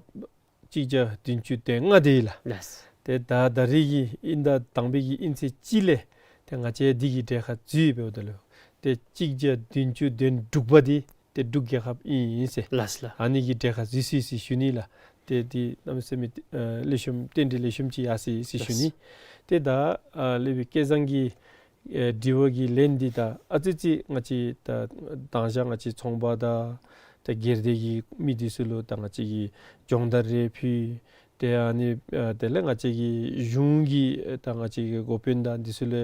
གཅིག་བརྒྱ་བདུན་ཅུ་དོན་ལྔ་དེ་ཨིན་ལགས། ལགས། ཏེ་ད་ད་རིས་ཀྱི་དབྱིན་ཟླ་དང་པའི་གི་དབྱིན་ཚེས་གཅིག་ལས་ཏེ་ང་བཅས་འདི་གི་གྲལ་ཁར་འཛུལ་འབདཝ་ད་ལུ་ཏེ་གཅིག་བརྒྱ་བདུན་ཅུ་དོན་དྲུག་པ་འདི་ཏེ་འབྲུག་རྒྱལ་ཁབ་ཨིན་ཟེར། ལགས་ལགས། ཨ་ནི་གི་གྲལ་ཁར་འཛུལ་སོ་ཡི་ཟེར་ཞུ་ནི་ལགས། ཏེ་འདི་གནམ་མེད་ས་མེད་ཨ་ལེགས་ཤོམ་རྟེན་འབྲེལ་ལེགས་ཤོམ་ཅིག་ཡར་སོ་ཡི་ཟེར་ཞུ་ནི། ལགས། ཏེ་ད་ཨ་ལས་སྦེ་སྐལ་བཟང་གི་ཨེ་དྲི་བ་གི་ལན་འདི་ད་ཨ་ཙི་ཙི་ང་བཅས་ད་དང་ཞག་ང་བཅས་ཚོང་པ་དང་ད་སྒེར་སྡེ་གི་མི་འདི་ཚུ་ལུ་ད་ང་བཅས་ཀྱིས་སྦྱོང་བརྡར་རེ་ཕུལ། ཏེ་ཨ་ནི་ཨ་དེ་ལས་ང་བཅས་ཀྱི་གཞུང་གི་ད་ང་བཅས་ཀྱི་འགོ་དཔོན་དང་འདི་ཚུ་ལུ་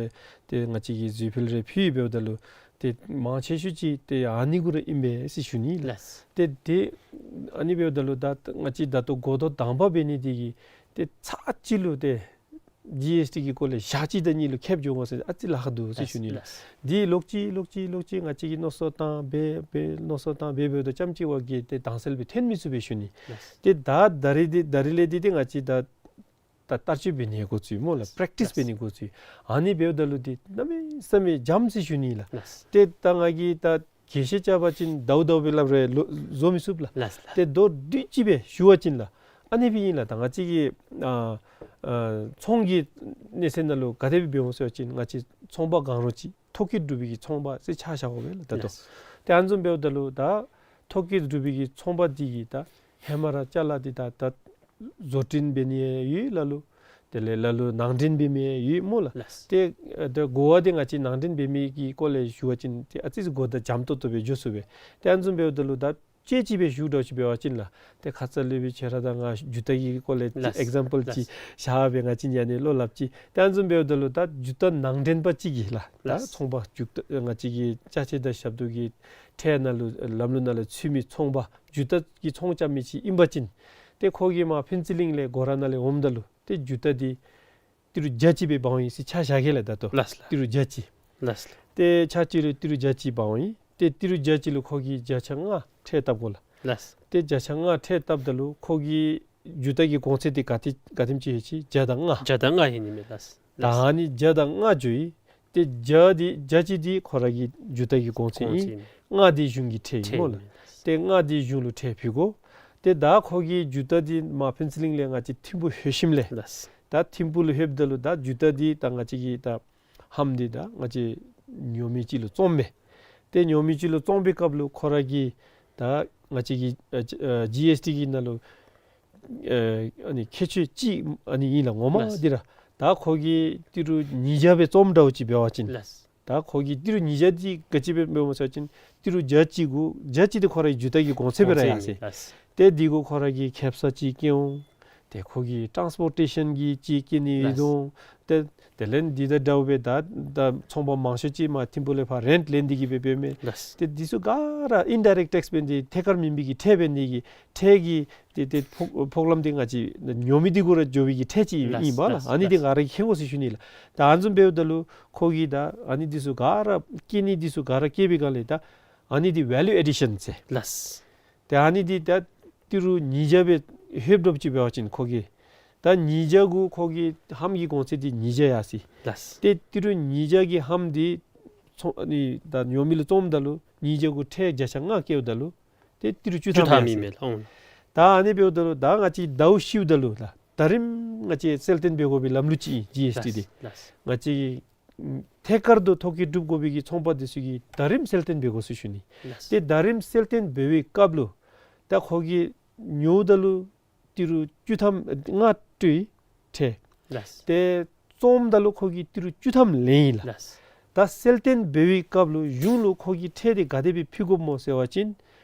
ཏེ་ང་བཅས་ཀྱིས་རྫུ་འཕྲུལ་རེ་ཕུལ་འབདཝ་ད་ལུ་ཏེ་མང་ཆེ་ཤོས་ཅིག་ཏེ་ཨ་ནི་གུ་ར་ཨིན་པས་ཟེར་ཞུ་ནི་ལགས། ལགས། ཏེ་ཏེ་ཨ་ནི་འབདཝ་ད་ལུ་ད་ང་བཅས་ད་ལྟོ་འགོ་ཐོག་དང་པ་འབད་ནི་འདི་གིས་ཏེ་ཚར་གཅིག་ལུ་ཏེ་ཇི་ཨེསི་ཊི་གི་སྐོར་ལས་ཞག་གཅིག་དང་གཉིས་ལུ་ཁེབས་འགྱོ་དགོ་ཟེར་ཨ་ཙི་ལཱ་ཁག་འདུག་ཟེར་ཞུ་ནི་ལགས། ལགས། འདི་ལོག་ཅི་ལོག་ཅི་ལོག་ཅི་ང་བཅས་ཀྱིས་མནོ་བསམ་བཏང་འབད་འབད་མནོ་བསམ་བཏང་འབད་འབདཝ་ད་རྐྱངམ་ཅིག་བ་གིས་ཏེ་དྭངས་གསལ་སྦེ་ཐོན་མི་ཚུགས་པས་ཞུ་ནི། ལགས། ཏེ་ད་ད་རིས་འདི་ད་རིས་ལས་འདི་ཏེ་ང་བཅས་ད་ད་བསྟར་སྤྱོད་འབད་ནི་འགོ་བཙུགས་སྨོ་ལགས། པྲེག་ཊིསི་འབད་ནི་འགོ་བཙུགས། ཨ་ནི་འབདཝ་ད་ལུ་འདི་གནམ་མེད་ས་མེད་འཇམ་ཟེར་ཞུ་ནི་ལགས། ལགས། ཏེ་ད་ང་གིས་ད་རྒྱས་བཤད་རྐྱབ་པ་ཅིན་ཟླཝ་ཟླཝ་སྦེ་སླབ་རུང་ལོ་བཟོ་མི་ཚུགས་ལགས། ལགས་ལགས། ཏེ་མདོར་བསྡུས་ཅིག་སྦེ་ཞུ་བ་ཅིན་ལགས། ཨ་ནི་སྦེ་ཨིན་ལགས། ད་ང་བཅས་ཀྱི་ཨ་ཨ་ཚོང་གི་གནས་ཚད་ནང་ལུ་ག་དེ་སྦེ་འབད་འོང་ཟེར་བ་ཅིན་ང་བཅས་ཚོང་པ་གང་རུང་ཅིག་ཐོ་བཀོད་གྲུབ་པའི་གི་ཚོང་པ་ཟེར་ཆ་བཞག་དགོ་པས་ལགས་ད་ལྟོ། ལགས། ཏེ་ཨ་ནི་བཟུམ་འབདཝ་ད་ལུ་ད་ཐོ་བཀོད་གྲུབ་པའི་གི་ཚོང་པ་འདི་གིས་ད་ཧེ་མ་ར་ཅ་ལ་འདི་ད་ད་བཟོ་སྐྲུན་འབད་ནི་ཡོད་ལ་ལུ། དེ་ལས་ལ་ལུ་ནང་འདྲེན་འབད་མི་ཡོད་སྨོ་ལགས། ལགས། ཏེ་ཨ་ད་གོ་བ་འདི་ང་བཅས་ནང་འདྲེན་འབད་མི་གི་སྐོར་ལས་ཞུ་བ་ཅིན་ཏེ་ཨ་ཙི་ཙི་གོ་བརྡ་འཇམ་ཏོག་ཏོ་སྦེ་འགྱོ་ཚུགས་པས། ཏེ་ཨ་ནི་བཟུམ་འབདཝ་ད་ལུ་ད་དཔྱེ་ཅིག་སྦེ་ཞུ་འདྲཝ་ཅིག་འབད་བ་ཅིན་ལགས། ཏེ་ཁ་ཙ་ལས་སྦེ་ཁྱོད་ར་དང་ང་རྒྱུ་བརྟག་གི་སྐོར་ལས་ལགས། ཨེག་ཛམ་པཱལ་ལགས། ཅིག་བཞག་སྦེ་ང་བཅས་ཡང་ནི་བློ་སླབ་ཅི། ཏེ་ཨ་ནི་བཟུམ་འབདཝ་ད་ལུ་ད་རྒྱུ་བརྟག་ནང་འདྲེན་པ་ཅིག་གིས་ལགས། ད་ལགས། ཚོང་པ་རྒྱུ་བརྟག་ང་བཅས་ཀྱི་ཅ་ཆས་དང་ཞབས་ཏོག་གི་ཁྲལ་ནང་ལུ་ལམ་ལུགས་ནང་ལུ་ཚུད་མི་ཚོང་པ་རྒྱུ་བརྟག་གི་ཚོང་རྐྱབ་མི་ཅིག་ཨིན་པ་ཅིན་ཏེ་ཁོ་གིས་མར་ཕུན་ཚོགས་གླིང་ལས་སྒོ་ར་ནང་ལས་འོངམ་ད་ལུ་ཏེ་རྒྱུ་བརྟག་འདི་ཏི་རུ་བརྒྱ་ཅིག་སྦེ་འབག་འོང་ཡི་ཟེར་ཆ་བཞག་གེ་ལགས་ད་ལྟོ། ལགས་ལགས། ཏི་རུ་བརྒྱ་ཅིག། ལགས་ལགས། ཏེ་ཆ་གཅིག་ལུ་ཏི་རུ་བརྒྱ་ཅིག་འབག་འོང་ཡི། ཏེ་ཏི་རུ་བརྒྱ་ཅིག་ལུ་ཁོ་གིས་བརྒྱ་ཆ་ལྔ་ཁྲལ་བཏབ་དགོ་ལགས། ལགས། ཏེ་བརྒྱ་ཆ་ལྔ་ཁྲལ་བཏབ་ད་ལུ་ཁོ་གི་རྒྱུ་བརྟག་གི་གོང་ཚད་འདི་ག་དེ་ག་དེམ་ཅིག་ཡོད་ཅི། བརྒྱ་དང་ལྔ། བརྒྱ་དང་ལྔ་ཨིན་ནི་མས་ལགས། ད་ཨ་ནི་བརྒྱ་དང་ལྔ་འགྱོ་ཡི། ཏེ་བརྒྱ་འདི་བརྒྱ་ཅིག་འདི་ཁོ་ར་གི་རྒྱུ་བརྟག་གི་གོང་ཚད་ཨིན། གོང་ཚད་ཨིན། ལྔ་འདི་གཞུང་གི་ཁྲལ་ཨིན་སྨོ་ལགས། ཁྲལ་ཨིན། ཏེ་ལྔ་འདི་གཞུང་ལུ་ཁྲལ་ཕུལ་དགོ། ཏེ་ད་ཁོ་གིས་རྒྱུ་བརྟག་འདི་མར་ཕུན་ཚོགས་གླིང་ལས་ང་བཅས་ཐིམ་ཕུག་ལྷོད་ཞིནམ་ལས། ལགས། ད་ཐིམ་ཕུག་ལུ་ལྷོདཔ་ད་ལུ་ད་རྒྱུ་བརྟག་འདི་ད་ང་བཅས་ཀྱི་ད་ལྷམ་འདི་ད་ང་བཅས་ཉོ་མི་ཅིག་ལུ་བཙོངམ་མས། ཏེ་ཉོ་མི་ཅིག་ལུ་བཙོང་པའི་སྐབས་ལུ་ཁོ་ར་གིས་ད་ང་བཅས་ཀྱི་ཨ་ཨ་ཇི་ཨེསི་ཊི་གི་ནང་ལུ་ཨ་ཨ་ནི་ཁྱད་ཆོས་ཅིག་ཨ་ནི་ཨིན་ལགས་ངོ་མ། ལགས། འདི་ར་ད་ཁོ་གིས་ཏི་རུ་ཉིས་བརྒྱ་སྦེ་བཙོངམ་འདྲཝ་ཅིག་འབད་བ་ཅིན། ལགས། ད་ཁོ་གིས་ཏི་རུ་ཉིས་བརྒྱ་འདི་ག་ཅི་སྦེ་འབདཝ་སྨོ་ཟེར་བ་ཅིན་ཏི་རུ་བརྒྱ་ཅིག་གུ་བརྒྱ་ཅིག་འདི་ཁོ་རའི་རྒྱུ་བརྟག་གི་གོང་ཚད་སྦེ་ར་ཡར་སོ་ཡི། ལགས། ཏེ་འདི་གུ་ཁོ་ར་གིས་ཁེབ་ས་ཅིག་བཀལ་འོང་། ཏེ་ཁོ་གི་ཊཱནསི་པོར་ཊེ་ཤཱན་གྱི་ཅིག་བཀལ་ནི་ཡོད་འོང་། ཏེ་དེ་ལས་འདི་དང་འདྲཝ་སྦེ་ད་ད་ཚོང་པ་མང་ཤོས་ཅིག་མར་ཐིམ་ཕུག་ལས་ཕར་རེནཊ་ལེན་ཏེ་གི་སྦེ་འབདཝ་མས། ལགས། ཏེ་འདི་ཚུ་ག་ར་ཨིན་ཌའི་རེཀཊ་ཊེགསི་འབད་ནི་འདི་ཐད་ཀར་མེན་པའི་གི་ཁྲལ་འབད་ནི་འདི་གི་ཁྲལ་གྱི་ཏེ་ཏེ་ཕོག་ཕོག་ལམ་འདི་ང་བཅས་ཉོ་མི་འདི་གུ་ར་འགྱོ་བའི་གི་ཁྲལ་ཅིག་ཨིན་པས་ལགས། ལགས། ཨ་ནི་འདི་ལགས། ག་ར་གིས་མཁྱེན་དགོ་ཟེར་ཞུ་ནི་ལགས། ད་ཨ་ནི་བཟུམ་འབདཝ་ད་ལུ་ཁོ་གིས་ད་ཨ་ནི་འདི་ཚུ་ག་ར་བཀལ་ནི་འདི་ཚུ་ག་ར་བཀལ་བའི་སྒང་ལས་ད་ཨ་ནི་འདི་ཝེ་ལུ་ཨེ་ཌི་ཤཱན་ཟེར། ལགས། ད་ཨ་ནི་འདི་ད་ཏི་རུ་ཉིས་བརྒྱ་སྦེ་ལྷོདཔ་འདྲཝ་ཅིག་འབད་བ་ཅིན་ཁོ་གིས་ད་ཉིས་བརྒྱ་གུ་ཁོ་གི་ལྷམ་གྱི་གོང་ཚད་འདི་ཉིས་བརྒྱ་ཡར་སོ་ཡི། ལགས། ཏེ་ཏི་རུ་ཉིས་བརྒྱ་གི་ལྷམ་འདི་ཚོང་ཨ་ནི་ད་ཉོ་མི་ལུ་བཙོངམ་ད་ལུ་ཉིས་བརྒྱ་གུ་ཁྲལ་བརྒྱ་ཆ་ལྔ་བཀལཝ་ད་ལུ་ཏེ་ཏི་རུ་བཅུ་ཐམ་བཅུ་ཐམ་ཡར་སོ་ཡི། ཨིན་མས་ལགས། ཨོང་། ད་ཨ་ནི་འབདཝ་ད་ལུ་ད་ང་བཅས་ཟླཝ་ཤིཝ་ད་ལུ་ད་ད་རིམ་ང་བཅས་གསལ་སྟོན་འབད་དགོ་པའི་ལམ་ལུགས་ཅིག་ཨིན་ཇི་ཨེསི་ཊི་འདི། ལགས། ལགས། ང་བཅས་ཐད་ཀར་དུ་ཐོ་བཀོད་གྲུབ་དགོ་པའི་གི་ཚོང་པ་འདི་ཚུ་གིས་ད་རིམ་གསལ་སྟོན་འབད་དགོ་ཟེར་ཞུ་ནི། ལགས། ཏེ་ད་རིམ་གསལ་སྟོན་འབད་བའི་སྐབས་ལུ་ད་ཁོ་གིས་ཉོཝ་ད་ལུ་ཏི་རུ་བཅུ་ཐམ་ལྔ་སྤྲོད་ཡི་ཁྲལ། ལགས། ཏེ་བཙོངམ་ད་ལུ་ཁོ་གིས་ཏི་རུ་བཅུ་ཐམ་ལེན་ཡི་ལགས། ལགས། ད་གསལ་སྟོན་འབད་བའི་སྐབས་ལུ་གཞུང་ལུ་ཁོ་གིས་ཁྲལ་འདི་ག་དེ་སྦེ་ཕུལ་དགོཔ་སྨོ་ཟེར་བ་ཅིན་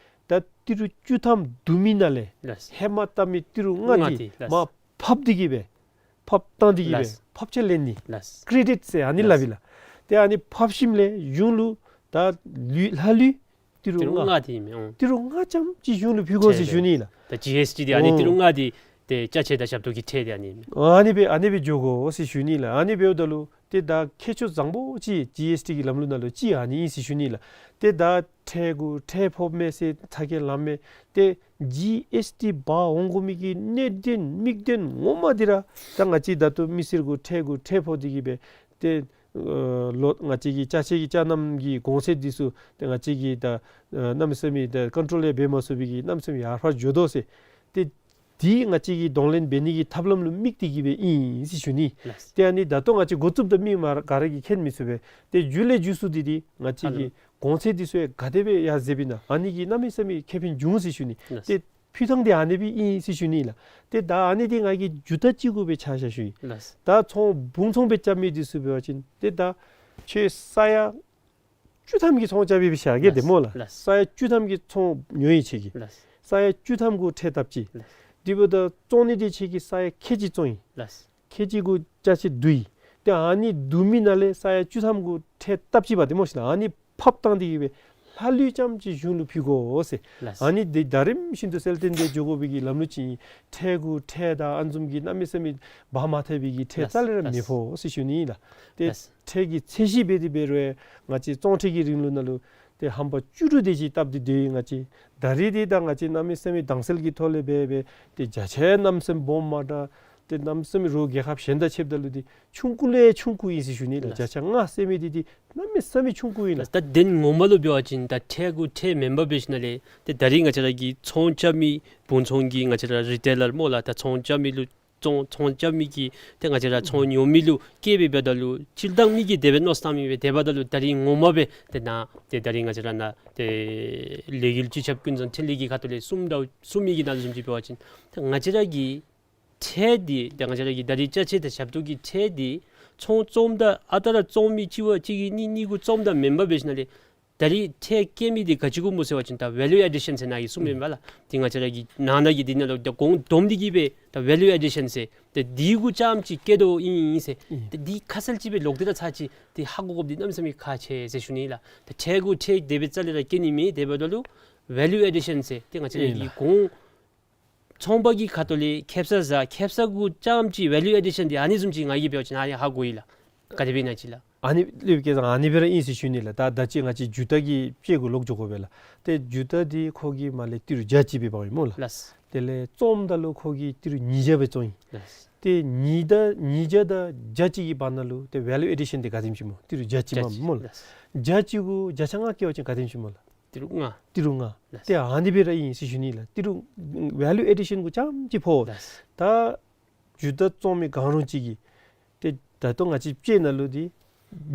ད་ཏི་རུ་བཅུ་ཐམ་བསྡུ་མི་ནང་ལས་ལགས། ཧེ་མ་བཏབ་མི་ཏི་རུ་ལྔ་ལྔ་འདི་འདི་ལགས། མར་ཕབ་སྟེ་གི་སྦེ་ཕབ་བཏང་སྟེ་གི་སྦེ་ལགས། ཕབ་ཆ་ལེན་ནི། ལགས། ཀྲེ་ཌིཊ་ཟེར་ཨ་ནི་ལགས། སླབ་ཨིན་ལགས། ཏེ་ཨ་ནི་ཕབ་ཞིནམ་ལས་གཞུང་ལུ་ད་ལུས་ལྷག་ལུས་ཏི་རུ་ཏི་རུ་ལྔ་ལྔ་འདི་ཨིན་མས། ཨོ། ཏི་རུ་ལྔ་ཙམ་ཅིག་གཞུང་ལུ་ཕུལ་དགོ་ཟེར་ཞུ་ནི་ལགས། ད་ཇི་ཨེསི་ཊི་འདི་ཨ་ནི་ཨོ་ཏི་རུ་ལྔ་འདི་ཏེ་ཅ་ཆས་དང་ཞབས་ཏོག་གི་ཁྲལ་འདི་ཨ་ནི་ཨིན་མས། ཨ་ནི་སྦེ་ཨ་ནི་སྦེ་འགྱོ་དགོ་ཟེར་ཞུ་ནི་ལགས། ཨ་ནི་འབདཝ་ད་ལུ་ཏེ་ད་མཁས་མཆོག་བཟང་པོ་ཅིག་ཇི་ཨེསི་ཊི་གི་ལམ་ལུགས་ནང་ལུ་ཅིག་ཨ་ནི་ཨིན་ཟེར་ཞུ་ནི་ལགས། ཏེ་ད་ཁྲལ་གུ་ཁྲལ་ཕོགཔ་མས་ཟེར་ཚ་གྱང་ལངམ་མས། ཏེ་ཇི་ཨེསི་ཊི་འབག་འོང་དགོ་མི་གི་གནད་དོན་དམིགས་དོན་ངོ་མ་འདི་ར་ད་ང་བཅས་ད་ལྟོ་མི་སེར་གུ་ཁྲལ་གུ་ཁྲལ་ཕོག་སྟེ་གི་སྦེ་ཏེ་ཨ་ལོ་ང་བཅས་ཀྱི་ཅ་ཆས་ཀྱི་ཅ་རྣམ་གྱི་གོང་ཚད་འདི་ཚུ་ཏེ་ང་བཅས་ཀྱིས་ད་ཨ་གནམ་མེད་ས་མེད་ད་ཀོན་ཊོལ་ཡང་འབད་མ་ཚུགས་པའི་གི་གནམ་མེད་ས་མེད་ཡར་འཕར་འགྱོ་དོ་ཟེར། ཏེ་འདི་ང་བཅས་ཀྱིས་གདོང་ལེན་འབད་ནི་གི་ཐབས་ལམ་ལུ་དམིགས་ཏེ་གི་སྦེ་ཨིན་ཟེར་ཞུ་ནི། ལགས། ཏེ་ཨ་ནི་ད་ལྟོ་ང་བཅས་འགོ་བཙུགསཔ་ད་མི་མ་ག་ར་གིས་མཁྱེན་མི་ཚུགས་པས། ཏེ་མཇུག་ལས་མཇུག་སུ་འདི་འདི་ང་བཅས་ཀྱི་ཨ་ལོ། གོང་ཚད་འདི་ཚུ་ཡང་ག་དེ་སྦེ་ཡར་འཛེགཔ་ཨིན་ན་ཨ་ནི་གིས་གནམ་མེད་ས་མེད་ཁེ་ཕན་འབྱུང་ཟེར་ཞུ་ནི། ལགས། ཏེ་ཕུལ་ཐངས་འདི་ཨ་ནི་སྦེ་ཨིན་ཟེར་ཞུ་ནི་ལགས། ཏེ་ད་ཨ་ནི་འདི་ང་གིས་མཇུག་མཐའ་ཅིག་གུ་སྦེ་ཆ་བཞག་ཞུ་ཡི། ལགས། ད་ཚོང་འབུང་ཚོང་སྦེ་རྐྱབ་མི་འདི་ཚུ་འབད་བ་ཅིན་ཏེ་ད་ཁྱོད་ས་ཡ་བཅུ་ཐམ་གྱི་ཚོང་རྐྱབ་པའི་ཤ་གི་ཏེ་ལགས། སྨོ་ལགས། ལགས། ས་ཡ་བཅུ་ཐམ་གྱི་ཚོང་ཉོ་ཡི་ཁྱོད་ཀྱིས། ལགས། ས་ཡ་བཅུ་ཐམ་གུ་ཁྲལ་བཏབ་ཅི། ལགས། དེ་འབདཝ་ད་བཙོང་ནི་འདི་ཁྱོད་ཀྱིས་ས་ཡ་ཁལ་གཅིག་བཙོང་ཡི། ལགས། ཁལ་གཅིག་གུ་ཅ་ཆས་བསྡུ་ཡི། ཏེ་ཨ་ནི་བསྡུ་མི་ནང་ལས་ས་ཡ་བཅུ་ཐམ་གུ་ཁྲལ་བཏབ་ཅི་བ་ཏེ་སྨོ་ཤིག་ལགས། ཨ་ནི་ཕབ་བཏང་སྟེ་གི་སྦེ་ལྷག་ལུས་ཙམ་ཅིག་གཞུང་ལུ་ཕུལ་དགོ་ཟེར། ལགས། ཨ་ནི་འདི་ད་རིམ་བཞིན་དུ་གསལ་སྟོན་འདི་འགྱོ་དགོ་པའི་གི་ལམ་ལུགས་ཅིག་ཨིན། ཁྲལ་གུ་ཁྲལ་དང་ཨ་ནི་བཟུམ་གྱི་གནམ་མེད་ས་མེད་འབག་མ་ཐེག་པའི་གི་ཁྲལ་ལགས། རྩ་ལས་ར་ལགས། མི་ཕོག་ཟེར་ཞུ་ནི་ཨིན་ལགས། ཏེ་ལགས། ཁྲལ་གྱི་ཚད་གཞི་འབད་དེ་འབད་རུང་ང་བཅས་བཙོང་ཁྲལ་གྱི་རིང་ལུགས་ནང་ལུ་ཏེ་ཧམ་པ་བཅུ་དྲུག་དེ་ཅིག་བཏབ་སྟེ་སྡོད་ཡི་ང་བཅས། ད་རེས་འདི་ད་ང་བཅས་གནམ་མེད་ས་མེད་དྭངས་གསལ་གྱི་ཐོག་ལས་འབད་འབད་ཏེ་བརྒྱ་ཆ་གནམ་མེད་ས་མེད་སྦོམ་མ་དྲགས། ཏེ་གནམ་མེད་ས་མེད་རོགས་རྒྱལ་ཁབ་གཞན་དང་ཕྱདཔ་ད་ལུ་འདི་ཆུང་ཀུ་ལས་ཆུང་ཀུ་ཨིན་ཟེར་ཞུ་ནི་ལགས། ལགས། བརྒྱ་ཆ་ལྔ་ཟེར་མི་འདི་འདི་གནམ་མེད་ས་མེད་ཆུང་ཀུ་ཨིན་ལགས། ད་དོན་ངོ་མ་ལུ་འབད་བ་ཅིན་ད་ཁྲལ་གུ་ཁྲལ་མེན་པར་འབད་ཞིནམ་ལས་ཏེ་ད་རེས་ང་བཅས་ར་གི་ཚོང་རྐྱབ་མི་འབུང་ཚོང་གི་ང་བཅས་ར་རི་ཊེ་ལར་སྨོ་ལགས། ད་ཚོང་རྐྱབ་མི་ལུ་ཚོང་ཚོང་རྐྱབ་མི་གིས་ཏེ་ང་བཅས་ར་ཚོང་ཉོ་མི་ལུ་སྐྱེལ་འབདཝ་ད་ལུ་སྤྱིར་བཏང་མི་གིས་དེ་སྦེ་མནོ་བསམ་བཏང་མི་སྦེ་དེ་འབདཝ་ད་ལུ་ད་རེས་ངོ་མ་སྦེ་ཏེ་ནཱ་ཏེ་ད་རེས་ང་བཅས་ར་ནཱ་ཏེ་ལས་འགུལ་སྤྱི་ཁྱབ་ཀུན་བཟང་འཕྲིན་ལས་ཀྱི་ཁ་ཐུག་ལས་གསུངམ་ད་གསུངས་མི་གི་ནང་བཟུམ་ཅིག་འབད་བ་ཅིན་ཏེ་ང་བཅས་ར་གི་ཁྲལ་འདི་ཏེ་ང་བཅས་ར་གི་ད་རེས་ཅ་ཆས་དང་ཞབས་ཏོག་གི་ཁྲལ་འདི་ཚོང་བཙོངམ་ད་ཨ་རྟག་ར་བཙོང་མི་གཅིག་བ་གཅིག་གིས་གཉིས་གཉིས་གུ་བཙོངམ་ད་མེན་པར་འབད་ཞིནམ་ལས་ད་རེས་ཁྲལ་བཀལ་མི་འདི་ག་ཅི་གུ་སྨོ་ཟེར་བ་ཅིན་ད་ཝེ་ལུ་ཨེ་ཌི་ཤཱན་ཟེར་ནཱ་གིས་གསུངམ་ཨིན་པས་ལགས། ཏེ་ང་བཅས་ར་གི་ནང་ན་གི་འདི་ནང་ལུ་ད་གོང་བསྡོམས་ཏེ་གི་སྦེ་ད་ཝེ་ལུ་ཨེ་ཌི་ཤཱན་ཟེར་ཏེ་འདི་གུ་རྐྱངམ་ཅིག་བཀལ་དོ་ཨིན་ཟེར། ཨིན། ཏེ་འདི་ཁ་གསལ་ཅིག་སྦེ་ལོག་སྟེ་ར་ཚར་ཅིག་ཏེ་ཧ་གོ་དགོཔ་འདི་གནམ་མེད་ས་མེད་ཁག་ཆེ་ཟེར་ཞུ་ནི་ལགས། ད་ཁྲལ་གུ་ཁྲལ་དེ་སྦེ་རྩ་ལས་ར་བཀལ་ནི་མེད། དེ་འབདཝ་ད་ལུ་ཝེ་ལུ་ཨེ་ཌི་ཤཱན་ཟེར་ཏེ་ང་བཅས་ར་ཨིན་གི་ལགས། གོང་ཚོང་པ་གི་ཁ་ཐུག་ལས་ཁེ་སང་ཟ་ཁེ་སང་གུ་རྐྱངམ་ཅིག་ཝེ་ལུ་ཨེ་ཌི་ཤཱན་འདི་ཨ་ནི་བཟུམ་ཅིག་ང་གིས་འབད་བ་ཅིན་ཨ་ནི་ཧ་གོ་ཡི་ལགས། ག་དེ་སྦེ་ཨིན་ན་ཅིག་ལགས། ཨ་ནི་ལུ་སྐལ་བཟང་ཨ་ནི་སྦེ་ར་ཨིན་ཟེར་ཞུ་ནི་ལགས། ད་ད་ཅི་ང་བཅས་མཇུག་མཐའ་གི་དཔྱད་གུ་ལོག་འགྱོ་དགོ་པས་ལགས། ཏེ་མཇུག་མཐའ་འདི་ཁོ་གིས་མར་ལས་ཏི་རུ་བརྒྱ་གཅིག་སྦེ་འབག་ཡི་སྨོ་ལགས། ལགས། དེ་ལས་བཙོངམ་ད་ལུ་ཁོ་གིས་ཏི་རུ་ཉིས་བརྒྱ་སྦེ་བཙོང་ཡི། ལགས། ཏེ་ཉིས་བརྒྱ་ཉིས་བརྒྱ་དང་བརྒྱ་གཅིག་གི་བར་ན་ལུ་ཏེ་ཝེ་ལུ་ཨེ་ཌི་ཤཱན་འདི་ག་དེམ་ཅིག་སྨོ། ཏི་རུ་བརྒྱ་གཅིག་མ་བརྒྱ་གཅིག་སྨོ་ལགས། ལགས། བརྒྱ་གཅིག་གུ་བརྒྱ་ཆ་ལྔ་བཀལ་བ་ཅིན་ག་དེམ་ཅིག་སྨོ་ལགས། ཏི་རུ་ལྔ། ཏི་རུ་ལྔ། ལགས། ཏེ་ཨ་ནི་སྦེ་ར་ཨིན་ཟེར་ཞུ་ནི་ལགས། ཏི་རུ་ཝེ་ལུ་ཨེ་ཌི་ཤཱན་གུ་རྐྱངམ་ཅིག་ཕོག། ལགས། ད་མཇུག་མཐའ་བཙོང་མི་གང་རུང་ཅིག་གིས་ཏེ་ད་ལྟོ་ང་བཅས་དཔྱད་ནང་ལུ་འདི་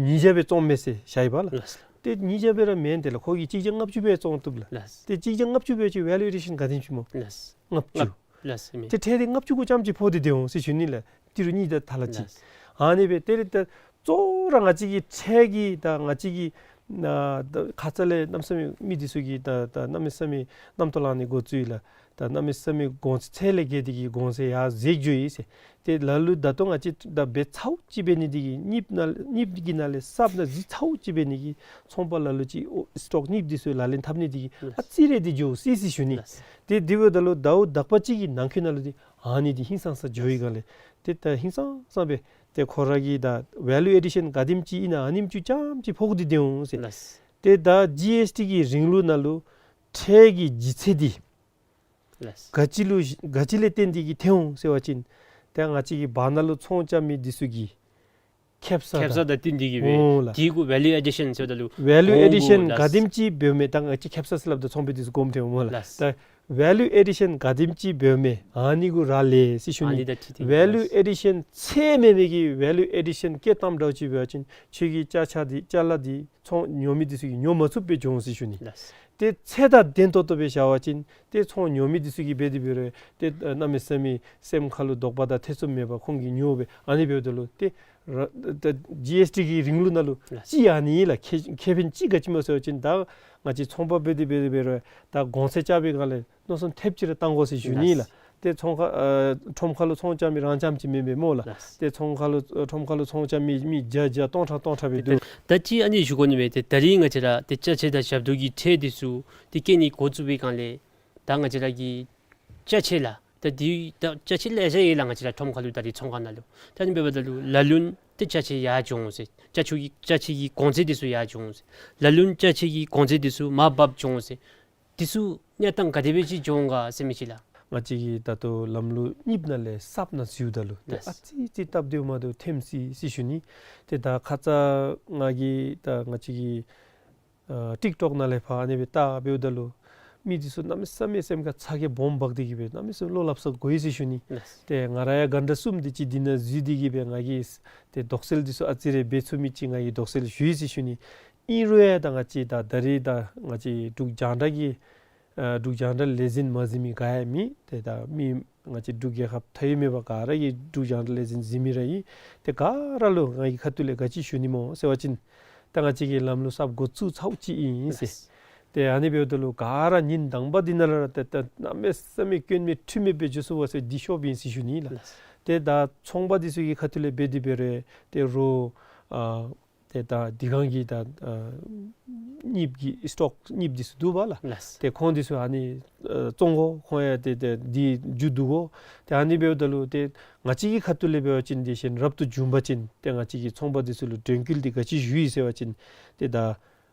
ཉིས་བརྒྱ་སྦེ་བཙོངམ་མས་ཟེར་བཤད་ཡི་པ་ལགས། ལགས། ཏེ་ཉིས་བརྒྱ་སྦེ་ར་མེན། དེ་ལས་ཁོ་གིས་གཅིག་བརྒྱ་ལྔ་བཅུ་སྦེ་བཙོང་བཏུབ་ལགས། ལགས། ཏེ་གཅིག་བརྒྱ་ལྔ་བཅུ་སྦེ་ཅིག་ཝེ་ལུ་ཨེ་ཌི་ཤཱན་ག་དེམ་ཅིག་སྨོ། ལགས། ལྔ་བཅུ། ལགས་ལགས་ཟེར་མི། ཏེ་ཁྲལ་འདི་ལྔ་བཅུ་གུ་རྐྱངམ་ཅིག་ཕོག་སྟེ་སྡོད་འོང་ཟེར་ཞུ་ནི་ལགས། ཏི་རུ་གཉིས་དང་ཐ་ལ་གཅིག། ལགས། ཨ་ནི་སྦེ་དེ་ལས་ད་གཙོ་བོ་ར་ང་བཅས་ཀྱི་ཁྲལ་གྱི་ད་ང་བཅས་ཀྱི་ན་ད་ཁ་ཙ་ལས་གནམ་མེད་ས་མེད་མི་འདི་ཚུ་གིས་ད་ད་གནམ་མེད་ས་མེད་རྣམ་རྟོག་ལང་ནི་འགོ་བཙུགས་ཡི་ལགས། ད་གནམ་མེད་ས་མེད་གོང་ཚད་ལས་བརྒལ་ཏེ་གི་གོང་ཚད་ཡར་འཛེགས་འགྱོ་ཡི་ཟེར། ཏེ་ལ་ལུ་ད་ལྟོ་ང་བཅས་ད་འབད་ཚཝ་ཅིག་འབད་ནི་འདི་གིས་གཉིསཔ་ནང་གཉིསཔ་གི་ནང་ལས་གསརཔ་ནང་གཟི་ཚཝ་ཅིག་འབད་ནི་གིས་ཚོང་པ་ལ་ལུ་ཅིག་ཨོ་སི་ཊོག་གཉིསཔ་འདི་ཚུ་ལག་ལེན་འཐབ་ནི་འདི་གིས་ཨ་ཙི་རེ་འདི་འགྱོ་སི་སི་ཞུ་ནི། ལགས། ཏེ་དེ་འབདཝ་ད་ལུ་ཟླཝ་དག་པ་ཅིག་གི་ནང་འཁོད་ནང་ལུ་འདི་ཨ་ནི་འདི་ཧིང་སངས་ས་འགྱོ་ཡི་ག་ལས། ཏེ་ད་ཧིང་སངས་ས་སྦེ་ཏེ་ཁོ་ར་གིས་ད་ཝེ་ལུ་ཨེ་ཌི་ཤཱན་ག་དེམ་ཅིག་ཨིན་ན་ཨ་ནེམ་ཅིག་རྐྱངམ་ཅིག་ཕོག་སྟེ་སྡོད་འོང་ཟེར། ལགས། ཏེ་ད་ཇི་ཨེསི་ཊི་གི་རིང་ལུགས་ནང་ལུ་ཁྲལ་གྱི་ལྗིད་ཚད་འདི་ལགས། ག་ཅི་ལུ་ག་ཅི་ལས་བརྟེན་ཏེ་གི་ཐོན་འོང་ཟེར་བ་ཅིན་ཏེ་ང་བཅས་ཀྱི་བར་ན་ལུ་ཚོང་རྐྱབ་མི་འདི་ཚུ་གི་ཁེ་སང་ཁེ་སང་དང་བསྟུན་ཏེ་གི་སྦེ་འོང་ལགས། དེ་གུ་ཝེ་ལུ་ཨེ་ཌི་ཤཱན་ཟེརཝ་ད་ལུ་ཝེ་ལུ་ཨེ་ཌི་ཤཱན་ག་དེམ་ཅིག་འབདཝ་མས། ད་ང་བཅས་ཁེ་སང་ཟེར་སླབ་ད་ཚོང་པ་འདི་ཚུ་དགོངསམ་ཐོན་འོང་ལགས། ལགས། ད་ཝེ་ལུ་ཨེ་ཌི་ཤཱན་ག་དེམ་ཅིག་འབདཝ་མས་ཨ་ནི་གུ་རག་ལས་ཟེར་ཞུ་ནི། ཨ་ནི་ད་ཁྲིད་དེ་ཝེ་ལུ་ཨེ་ཌི་ཤཱན་ཚད་མེད་མི་གི་ཝེ་ལུ་ཨེ་ཌི་ཤཱན་བཀལ་བཏངམ་འདྲཝ་ཅིག་འབད་བ་ཅིན་ཁྱོད་ཀྱི་ཅ་ཆས་འདི་ཅ་ལ་འདི་ཚོང་ཉོ་མི་འདི་ཚུ་གིས་ཉོ་མ་ཚུགསཔ་སྦེ་འགྱོ་འོང་ཟེར་ཞུ་ནི། ལགས། ཏེ་ཚད་དང་ལྡན་ཏོག་ཏོ་སྦེ་བཞག་པ་ཅིན་ཏེ་ཚོང་ཉོ་མི་འདི་ཚུ་གིས་འབད་དེ་འབད་རུང་ཏེ་གནམ་མེད་ས་མེད་སེམས་ཁ་ལུ་དོགས་པ་དང་ཐེ་ཚོམ་མེད་པར་ཁོང་གིས་ཉོ་སྦེ་ཨ་ནི་འབདཝ་ད་ལུ་ཏེ་ར་ཏེ་ཇི་ཨེསི་ཊི་གི་རིང་ལུགས་ནང་ལུ་ལགས། ཅིག་ཨ་ནི་ལགས། ཁེ་ཁེ་ཕན་ཅིག་ག་ཅི་སྨོ་ཟེར་བ་ཅིན་ད་ང་བཅས་ཚོང་པ་འབད་དེ་འབད་དེ་འབད་རུང་ད་གོང་ཚད་རྐྱབ་པའི་སྒང་ལས་མནོ་བསམ་ཐེབས་ཅིག་ར་བཏང་དགོ་ཟེར་ཞུ་ནི་ལགས། ལགས། ཏེ་ཚོང་ཁ་ཨ་ཁྲོམ་ཁ་ལུ་ཚོང་རྐྱབ་མི་རང་རྐྱངམ་ཅིག་མེན་པས་སྨོ་ལགས། ལགས། ཏེ་ཚོང་ཁ་ལུ་ཨ་ཁྲོམ་ཁ་ལུ་ཚོང་རྐྱབ་མི་མི་བརྒྱ་བརྒྱ་སྟོང་ཕྲག་སྟོང་ཕྲག་སྦེ་འདུག། ད་ཅི་ཨ་ནི་ཞུ་དགོ་ནི་མས། ཏེ་ད་རིས་ང་བཅས་ར་ཏེ་ཅ་ཆས་དང་ཞབས་ཏོག་གི་ཁྲལ་འདི་ཚུ་ཏེ་བཀལ་ནི་འགོ་བཙུགས་པའི་སྒང་ལས་ད་ང་བཅས་ར་གི་ཅ་ཆས་ལགས། ད་འདི་ད་ཅ་ཆས་ལེ་ཤ་ཡོད་ལགས། ང་བཅས་ར་ཁྲོམ་ཁ་ལུ་ད་རིས་ཚོང་ཁང་ནང་ལུ་ད་ཨ་ནི་འབདཝ་ད་ལུ་ལ་ལུ་ནི་ཏེ་ཅ་ཆས་ཡར་འགྱོ་འོང་ཟེར། ཅ་ཆས་ཀྱི་ཅ་ཆས་ཀྱི་གོང་ཚད་འདི་ཚུ་ཡར་འགྱོ་འོང་ཟེར། ལ་ལུ་ནི་ཅ་ཆས་ཀྱི་གོང་ཚད་འདི་ཚུ་མར་བབས་འགྱོ་འོང་ཟེར། འདི་ཚུ་གནས་སྟངས་ག་དེ་སྦེ་ཅིག་འགྱོ་འོང་ག་ཟེར་མི་ཅིག་ལགས། ང་བཅས་ཀྱིས་ད་ལྟོ་ལམ་ལུགས་གཉིསཔ་ནང་ལས་གསརཔ་ནང་འཛུལཝ་ད་ལུ་ཏེ་ལགས། ཨ་ཙི་ཙི་སྟབས་བདེཝ་མ་བདེཝ་ཐོནམ་སྲིད་ཟེར་ཞུ་ནི། ཏེ་ད་ཁ་ཙ་ང་གིས་ད་ང་བཅས་ཀྱི་ཨ་ཊིཀ་ཊོཀ་ནང་ལས་ཕར་ཨ་ནི་སྦེ་བལྟ་འབདཝ་ད་ལུ་མི་འདི་ཚུ་གནམ་མེད་ས་མེད་སེམས་ཁར་ཚ་གྱང་སྦོམ་འབག་སྟེ་གི་སྦེ་གནམ་མེད་ས་མེད་བློ་སླབ་ས་དགོ་ཡི་ཟེར་ཞུ་ནི། ལགས། ཏེ་ང་ར་ཡང་གཱན་ཊ་གསུམ་དེ་ཅིག་འདི་ནང་འཛུལ་ཏེ་གི་སྦེ་ང་གིས་ཏེ་དོགས་སེལ་འདི་ཚུ་ཨ་ཙི་རེ་འབད་ཚུགས་མི་ཅིག་ང་གིས་དོགས་སེལ་ཞུ་ཡི་ཟེར་ཞུ་ནི། ཨིན་རུང་ཡང་ད་ང་བཅས་ད་ད་རིས་ད་ང་བཅས་འབྲུག་རྒྱང་བསྒྲགས་ཀྱི་ཨ་འབྲུག་རྒྱང་བསྒྲགས་ལས་འཛིན་མ་གཟིགས་མི་ག་ཡང་མེད། ཏེ་ད་མི་ང་བཅས་འབྲུག་རྒྱལ་ཁབ་མཐའ་དབུས་མེད་པར་ག་ར་གིས་འབྲུག་རྒྱང་བསྒྲགས་ལས་འཛིན་གཟིགས་མི་ར་ཨིན། ཏེ་ག་ར་ལུ་ང་གི་ཁ་ཐུག་ལས་ག་ཅི་ཞུ་ནི་སྨོ་ཟེར་བ་ཅིན་ད་ང་བཅས་ཀྱིས་ལམ་ལུགས་གསརཔ་འགོ་བཙུགས་ཚརཝ་ཅིག་ཨིན་ཟེར། ལགས། ཏེ་ཨ་ནི་འབདཝ་ད་ལུ་ག་ར་ཉིན་དང་པ་འདི་ནང་ལས་ར་ཏེ་ད་གནམ་མེད་ས་མེད་སྐྱོན་མེད་འཁྲུལ་མེད་སྦེ་འགྱོ་ཚུགས་པས་ཟེར་འདི་ཤོབ་ཨིན་ཟེར་ཞུ་ནི་ལགས། ལགས། ཏེ་ད་ཚོང་པ་འདི་ཚུ་གི་ཁ་ཐུག་ལས་འབད་དེ་འབད་རུང་ཏེ་རོགས་ཨ་ཏེ་ད་འདི་སྒང་གི་ད་ཨ་གཉིསཔ་གི་སི་ཊོཀ་གཉིསཔ་འདི་ཚུ་འདུག་པ་ལགས། ལགས། ཏེ་ཁོང་འདི་ཚུ་ཨ་ནི་ཨ་བཙོང་དགོ། ཁོང་ཡང་ཏེ་ཏེ་འདི་མཇུག་བསྡུ་དགོ། ཏེ་ཨ་ནི་འབདཝ་ད་ལུ་ཏེ་ང་བཅས་ཀྱི་ཁ་ཐུག་ལས་འབད་བ་ཅིན་དེ་བཞིན་རབ་ཏུ་བྱུང་པ་ཅིན་ཏེ་ང་བཅས་ཀྱིས་ཚོང་པ་འདི་ཚུ་ལུ་དྲན་སྐུལ་འདི་ག་ཅི་ཞུ་ཡི་ཟེར་བ་ཅིན་ཏེ་ད་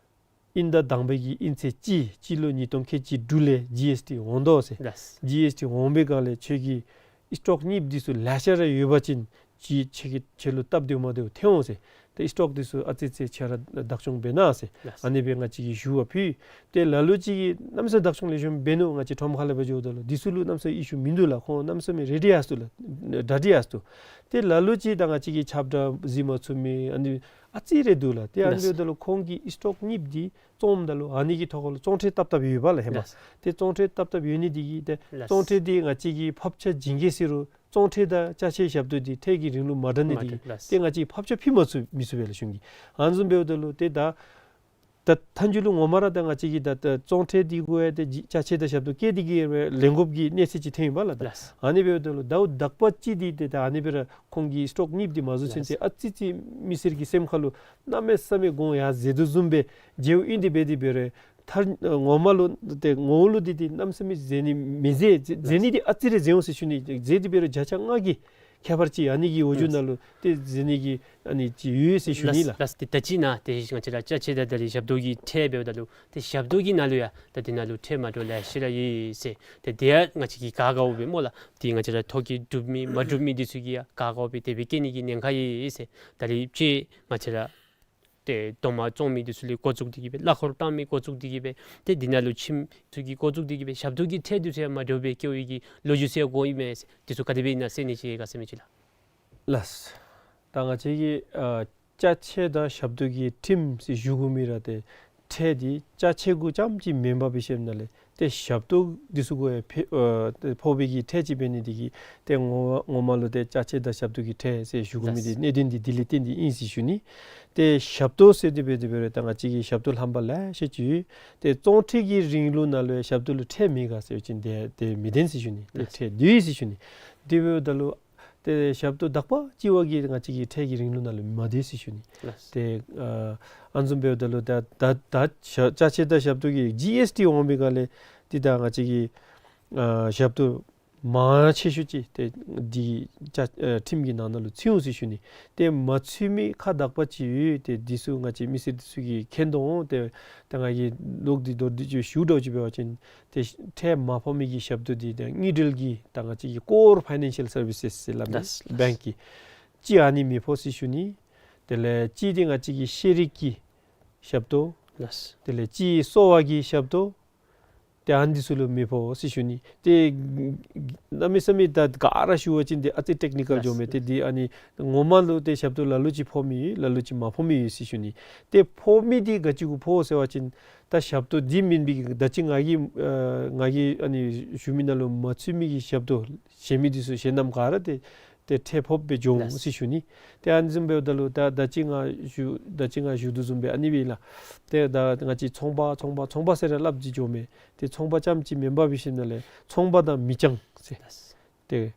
དབྱིན་ཟླ་དང་པའི་གི་དབྱིན་ཚེས་གཅིག་སྤྱི་ལོ་ཉིས་སྟོང་ཁལ་གཅིག་དྲུག་ལས་ཇི་ཨེསི་ཊི་འོང་དོ་ཟེར། ལགས། ཇི་ཨེསི་ཊི་འོང་པའི་སྒང་ལས་ཁྱོད་ཀྱི་སི་ཊོཀ་གཉིསཔ་འདི་ཚུ་ལེ་ཤ་ར་ཡོད་པ་ཅིན་ཅིག་ཁྱོད་ཀྱི་ཁྱོད་ལུ་སྟབས་བདེཝ་མ་བདེཝ་ཐོན་འོང་ཟེར། ཏེ་སི་ཊོཀ་འདི་ཚུ་ཨ་ཙི་ཙི་ཁྱོད་ར་བདག་སྐྱོང་འབད་གནང་ཟེར། ལགས། ཨ་ནི་སྦེ་ང་བཅས་ཀྱིས་ཞུ་བ་ཕུལ། ཏེ་ལ་ལུ་ཅིག་གིས་གནམ་མེད་ས་མེད་བདག་སྐྱོང་ལེགས་ཤོམ་འབད་ནུག། ང་བཅས་ཁྲོམ་ཁ་ལས་འབད་འགྱོཝ་ད་ལུ་འདི་ཚུ་ལུ་གནམ་མེད་ས་མེད་ཨི་ཤུ་མིན་འདུག་ལགས། ཁོང་གནམ་མེད་ས་མེད་རེ་ཌི་ཡར་སོང་ལགས། གྲ་སྒྲིག་ཡར་སོང་། ཏེ་ལ་ལུ་ཅིག་ད་ང་བཅས་ཀྱི་ཁྱབ་བསྒྲགས་གཟིགས་མ་ཚུགས་མི་ཨ་ནི་ཨ་ཙི་རེ་འདུག་ལགས། ཏེ་ཨ་ནི་ལགས། འབདཝ་ད་ལུ་ཁོང་གིས་སི་ཊོཀ་གཉིསཔ་འདི་བཙོངམ་ད་ལུ་ཨ་ནི་གི་ཐོག་ཁ་ལུ་བཙོང་ཁྲལ་བཏབ་བཏབ་ཡོདཔ་ལགས་ཧེ་མ། ལགས། ཏེ་བཙོང་ཁྲལ་བཏབ་བཏབ་ཡོད་ནི་འདི་གིས་ཏེ་ལགས། བཙོང་ཁྲལ་འདི་ང་བཅས་ཀྱིས་ཕབ་ཆ་བྱིན་གེ་ཟེར་རུང་བཙོང་ཁྲལ་དང་ཅ་ཆས་ཞབས་ཏོག་འདི་ཁྲལ་གྱི་རིང་ལུགས་མ་འདྲ་ནི་འདི་གིས་མ་འདྲ། ལགས། ཏེ་ང་བཅས་ཕབ་ཆ་ཕུལ་མ་ཚུགས་མི་ཚུགས་པས་ལགས་གཞུང་གིས། ཨ་ནི་བཟུམ་འབདཝ་ད་ལུ་ཏེ་ད་ད་མཐའ་མཇུག་ལུ་ངོ་མ་ར་ད་ང་བཅས་ཀྱིས་ད་ད་བཙོང་ཁྲལ་འདི་གུ་ཡང་ཏེ་ཅ་ཆས་དང་ཞབས་ཏོག་བཀལ་ཏེ་གི་ལེན་དགོཔ་གི་གནས་ཚད་ཅིག་ཐོན་ཡོདཔ་ལགས། ལགས། ཨ་ནི་འབདཝ་ད་ལུ་ཟླཝ་དག་པ་ཅིག་འདི་ཏེ་ད་ཨ་ནི་སྦེ་ར་ཁོང་གི་སི་ཊོཀ་གཉིསཔ་འདི་མ་བཟོ་ཚུན་ཚོད། ལགས། ཨ་ཙི་ཙི་མི་སེར་གྱི་སེམས་ཁ་ལུ་གནམ་མེད་ས་མེད་དགོངས་ཡར་འཛེགས་དོ་བཟུམ་སྦེ་མཇལཝ་ཨིན། དེ་འབད་དེ་འབད་རུང་མཐར་ངོ་མ་ལུ་ཏེ་ངོ་བོ་ལུ་འདི་ཏེ་གནམ་མེད་ས་མེད་འཛེགས་ནི་མི་འཛེགས། འཛེགས་འཛེགས་ནི་འདི་ཨ་ཙི་རེ་འཛེགས་འོང་ཟེར་ཞུ་ནི། འཛེགས་དེ་འབད་རུང་བརྒྱ་ཆ་ལྔ་གི་ཁྱད་པར་ཅིག་ཨ་ནི་གི་འོག་འཇུག་ནང་ལུ་ཏེ་འཛེགས་ནི་གི་ཨ་ནི་ཅིག་ཡོད་ཟེར་ཞུ་ནི་ལགས། ལགས། ལགས། ཏེ་ད་ཅི་ནཱ་ཏེ་ང་བཅས་ར་ཅ་ཆས་དང་ད་རིས་ཞབས་ཏོག་གི་ཁྲལ་འབདཝ་ད་ལུ་ཏེ་ཞབས་ཏོག་གི་ནང་ལུ་ཡང་ད་འདི་ནང་ལུ་ཁྲལ་མ་འདྲཝ་ལེ་ཤ་ར་ཡོད་ཟེར། ཏེ་དེ་ཡང་ང་བཅས་ཀྱིས་ག་དགའཝ་སྦེ་སྨོ་ལགས། ཏེ་ང་བཅས་ར་ཐོ་བཀོད་གྲུབ་མི་མ་གྲུབ་མི་འདི་ཚུ་གིས་ཡང་ག་དགའཝ་སྦེ་དེ་སྦེ་བཀལ་ནི་གི་ཉེན་ཁ་ཡོད་ཟེར། ད་རིས་ཅིག་ང་བཅས་ར་ཏེ་རྡོག་མ་བཙོང་མི་འདི་ཚུ་ལས་འགོ་བཙུགས་ཏེ་གི་སྦེ་གླ་འཁོར་བཏང་མི་འགོ་བཙུགས་ཏེ་གི་སྦེ་ཏེ་འདི་ནང་ལུ་ཁྱིམ་ཚུ་གི་འགོ་བཙུགས་ཏེ་གི་སྦེ་ཞབས་ཏོག་གི་ཁྲལ་འདི་ཚུ་ཡང་མ་འདྲཝ་སྦེ་བཀལ་བའི་གི་ལོ་རྒྱུས་ཚུ་ཡང་གོཝ་ཨིན་མས་ཟེར། འདི་ཚུ་ག་དེ་སྦེ་ཨིན་ན་གསན་ནི་ཅིག་ག་ཟེར་མི་ཅིག་ལགས། ལགས། ད་ང་བཅས་ཀྱི་ཨ་ཅ་ཆས་དང་ཞབས་ཏོག་གི་ཁྲིམས་ཟེར་ཞུ་དགོ་མི་ར་ཏེ་ཁྲལ་འདི་ཅ་ཆས་གུ་རྐྱངམ་ཅིག་མེན་པར་འབད་ཞིནམ་ལས་ཏེ་ཞབས་ཏོག་འདི་ཚུ་གུ་ཡང་ཕོག་ཨ་ཏེ་ཕོག་པའི་གི་ཁྲལ་ཅིག་འབད་ནི་འདི་གིས་ཏེ་ངོ་ངོ་མ་ལུ་ཏེ་ཅ་ཆས་དང་ཞབས་ཏོག་གི་ཁྲལ་ཟེར་ཞུ་དགོ་མི་འདི་ལགས། གནད་དོན་འདི་འདི་ལས་བརྟེན་ཏེ་ཨིན་ཟེར་ཞུ་ནི། ཏེ་ཞབས་ཏོག་ཟེར་དེ་འབད་དེ་འབད་རུང་ད་ང་བཅས་ཀྱི་ཞབས་ཏོག་ལྷམ་པ་ལེ་ཤ་ཅིག་ཡོད། ཏེ་བཙོང་ཁྲལ་གྱི་རིང་ལུགས་ནང་ལུ་ཡང་ཞབས་ཏོག་ལུ་ཁྲལ་མེད་ག་ཟེར་བ་ཅིན་ཏེ་ཏེ་མི་བདེན་ཟེར་ཞུ་ནི། ཏེ་ལགས། ཁྲལ་འདུག་ཟེར་ཞུ་ནི། དེ་འབདཝ་ད་ལུ་ཏེ་ཞབས་ཏོག་དག་པ་ཅིག་བ་གིས་ང་བཅས་ཀྱི་ཁྲལ་གྱི་རིང་ལུགས་ནང་ལུ་མ་འདུས་ཟེར་ཞུ་ནི། ལགས། ཏེ་ཨ་ཨ་ནི་བཟུམ་འབདཝ་ད་ལུ་ད་ད་ད་ཅ་ཆས་དང་ཞབས་ཏོག་གི་ཇི་ཨེསི་ཊི་འོང་པའི་སྒང་ལས་ཏེ་ད་ང་བཅས་ཀྱི་ཨ་ཞབས་ཏོག་མང་ཆེ་ཤོས་ཅིག་ཏེ་འདི་ཅ་ཨ་ཁྲིམས་ཀྱི་ནང་ན་ལུ་ཚུད་འོང་ཟེར་ཞུ་ནི། ཏེ་མ་ཚུད་མི་ཁག་དག་པ་ཅིག་ཡོད། ཏེ་འདི་ཚུ་ང་བཅས་མི་སེར་འདི་ཚུ་གིས་མཁྱེན་དོ་འོང་། ཏེ་ད་ང་གིས་ལོག་སྟེ་མདོར་བསྡུས་ཅིག་ཞུ་འདྲཝ་ཅིག་འབད་བ་ཅིན་ཏེ་ཁྲལ་མ་ཕོག་མི་གི་ཞབས་ཏོག་འདི་ཏེ་དངུལ་འབྲེལ་གྱི་ད་ང་བཅས་ཀྱི་ཀོར་ཕའི་ནན་ཤལ་སར་བི་སེས་ཟེར་སླབ་མི་ལགས། ལགས། བེངཀ་གི་ཅིག་ཨ་ནི་མི་ཕོག་ཟེར་ཞུ་ནི། དེ་ལས་ཅིག་འདི་ང་བཅས་ཀྱི་ཤེས་རིག་གི་ཞབས་ཏོག། ལགས། དེ་ལས་ཅིག་གསོ་བ་གི་ཞབས་ཏོག། ཏེ་ཨ་ནི་འདི་ཚུ་ལུ་མི་ཕོག་ཟེར་ཞུ་ནི། ཏེ་ གནམ་མེད་ས་མེད་ད་ག་ར་ཞུ་བ་ཅིན་ཏེ་ཨ་ཙི་ཊེཀ་ནི་ཀཱལ་འགྱོཝ་མས། ཏེ་འདི་ཨ་ནི་ངོ་མ་ལུ་ཏེ་ཞབས་ཏོག་ལ་ལུ་ཅིག་ཕོག་མི་ཡོད། ལ་ལུ་ཅིག་མ་ཕོག་མི་ཡོད་ཟེར་ཞུ་ནི། ཏེ་ཕོག་མི་འདི་ག་ཅི་གུ་ཕོག་ཟེར་བ་ཅིན་ད་ཞབས་ཏོག་འདི་མེན་པའི་གི་ད་ཅི་ང་གིས་ཨ་ང་གིས་ཨ་ནི་ཞུ་མི་ནང་ལུ་མ་ཚུད་མི་གི་ཞབས་ཏོག་གཞན་མི་འདི་ཚུ་གཞན་རྣམས་ག་ར་ཏེ་ཏེ་ཁྲལ་ཕོགཔ་སྦེ་འགྱོ་འོང་ཟེར་ཞུ་ནི། ཏེ་ཨ་ནི་བཟུམ་འབདཝ་ད་ལུ་ད་ད་ཅི་ང་ཞུ་ད་ཅི་ང་ཞུ་དོ་བཟུམ་སྦེ་ཨ་ནི་སྦེ་ལགས། ཏེ་ད་ང་བཅས་ཚོང་པ་ཚོང་པ་ཚོང་པ་ཟེར་ར་སླབ་ཅི་འགྱོཝ་མས། ཏེ་ཚོང་པ་རྐྱངམ་ཅིག་མེན་པར་འབད་ཞིནམ་ལས་ཚོང་པ་དང་མི་རྐྱང་ཟེར། ཏེ་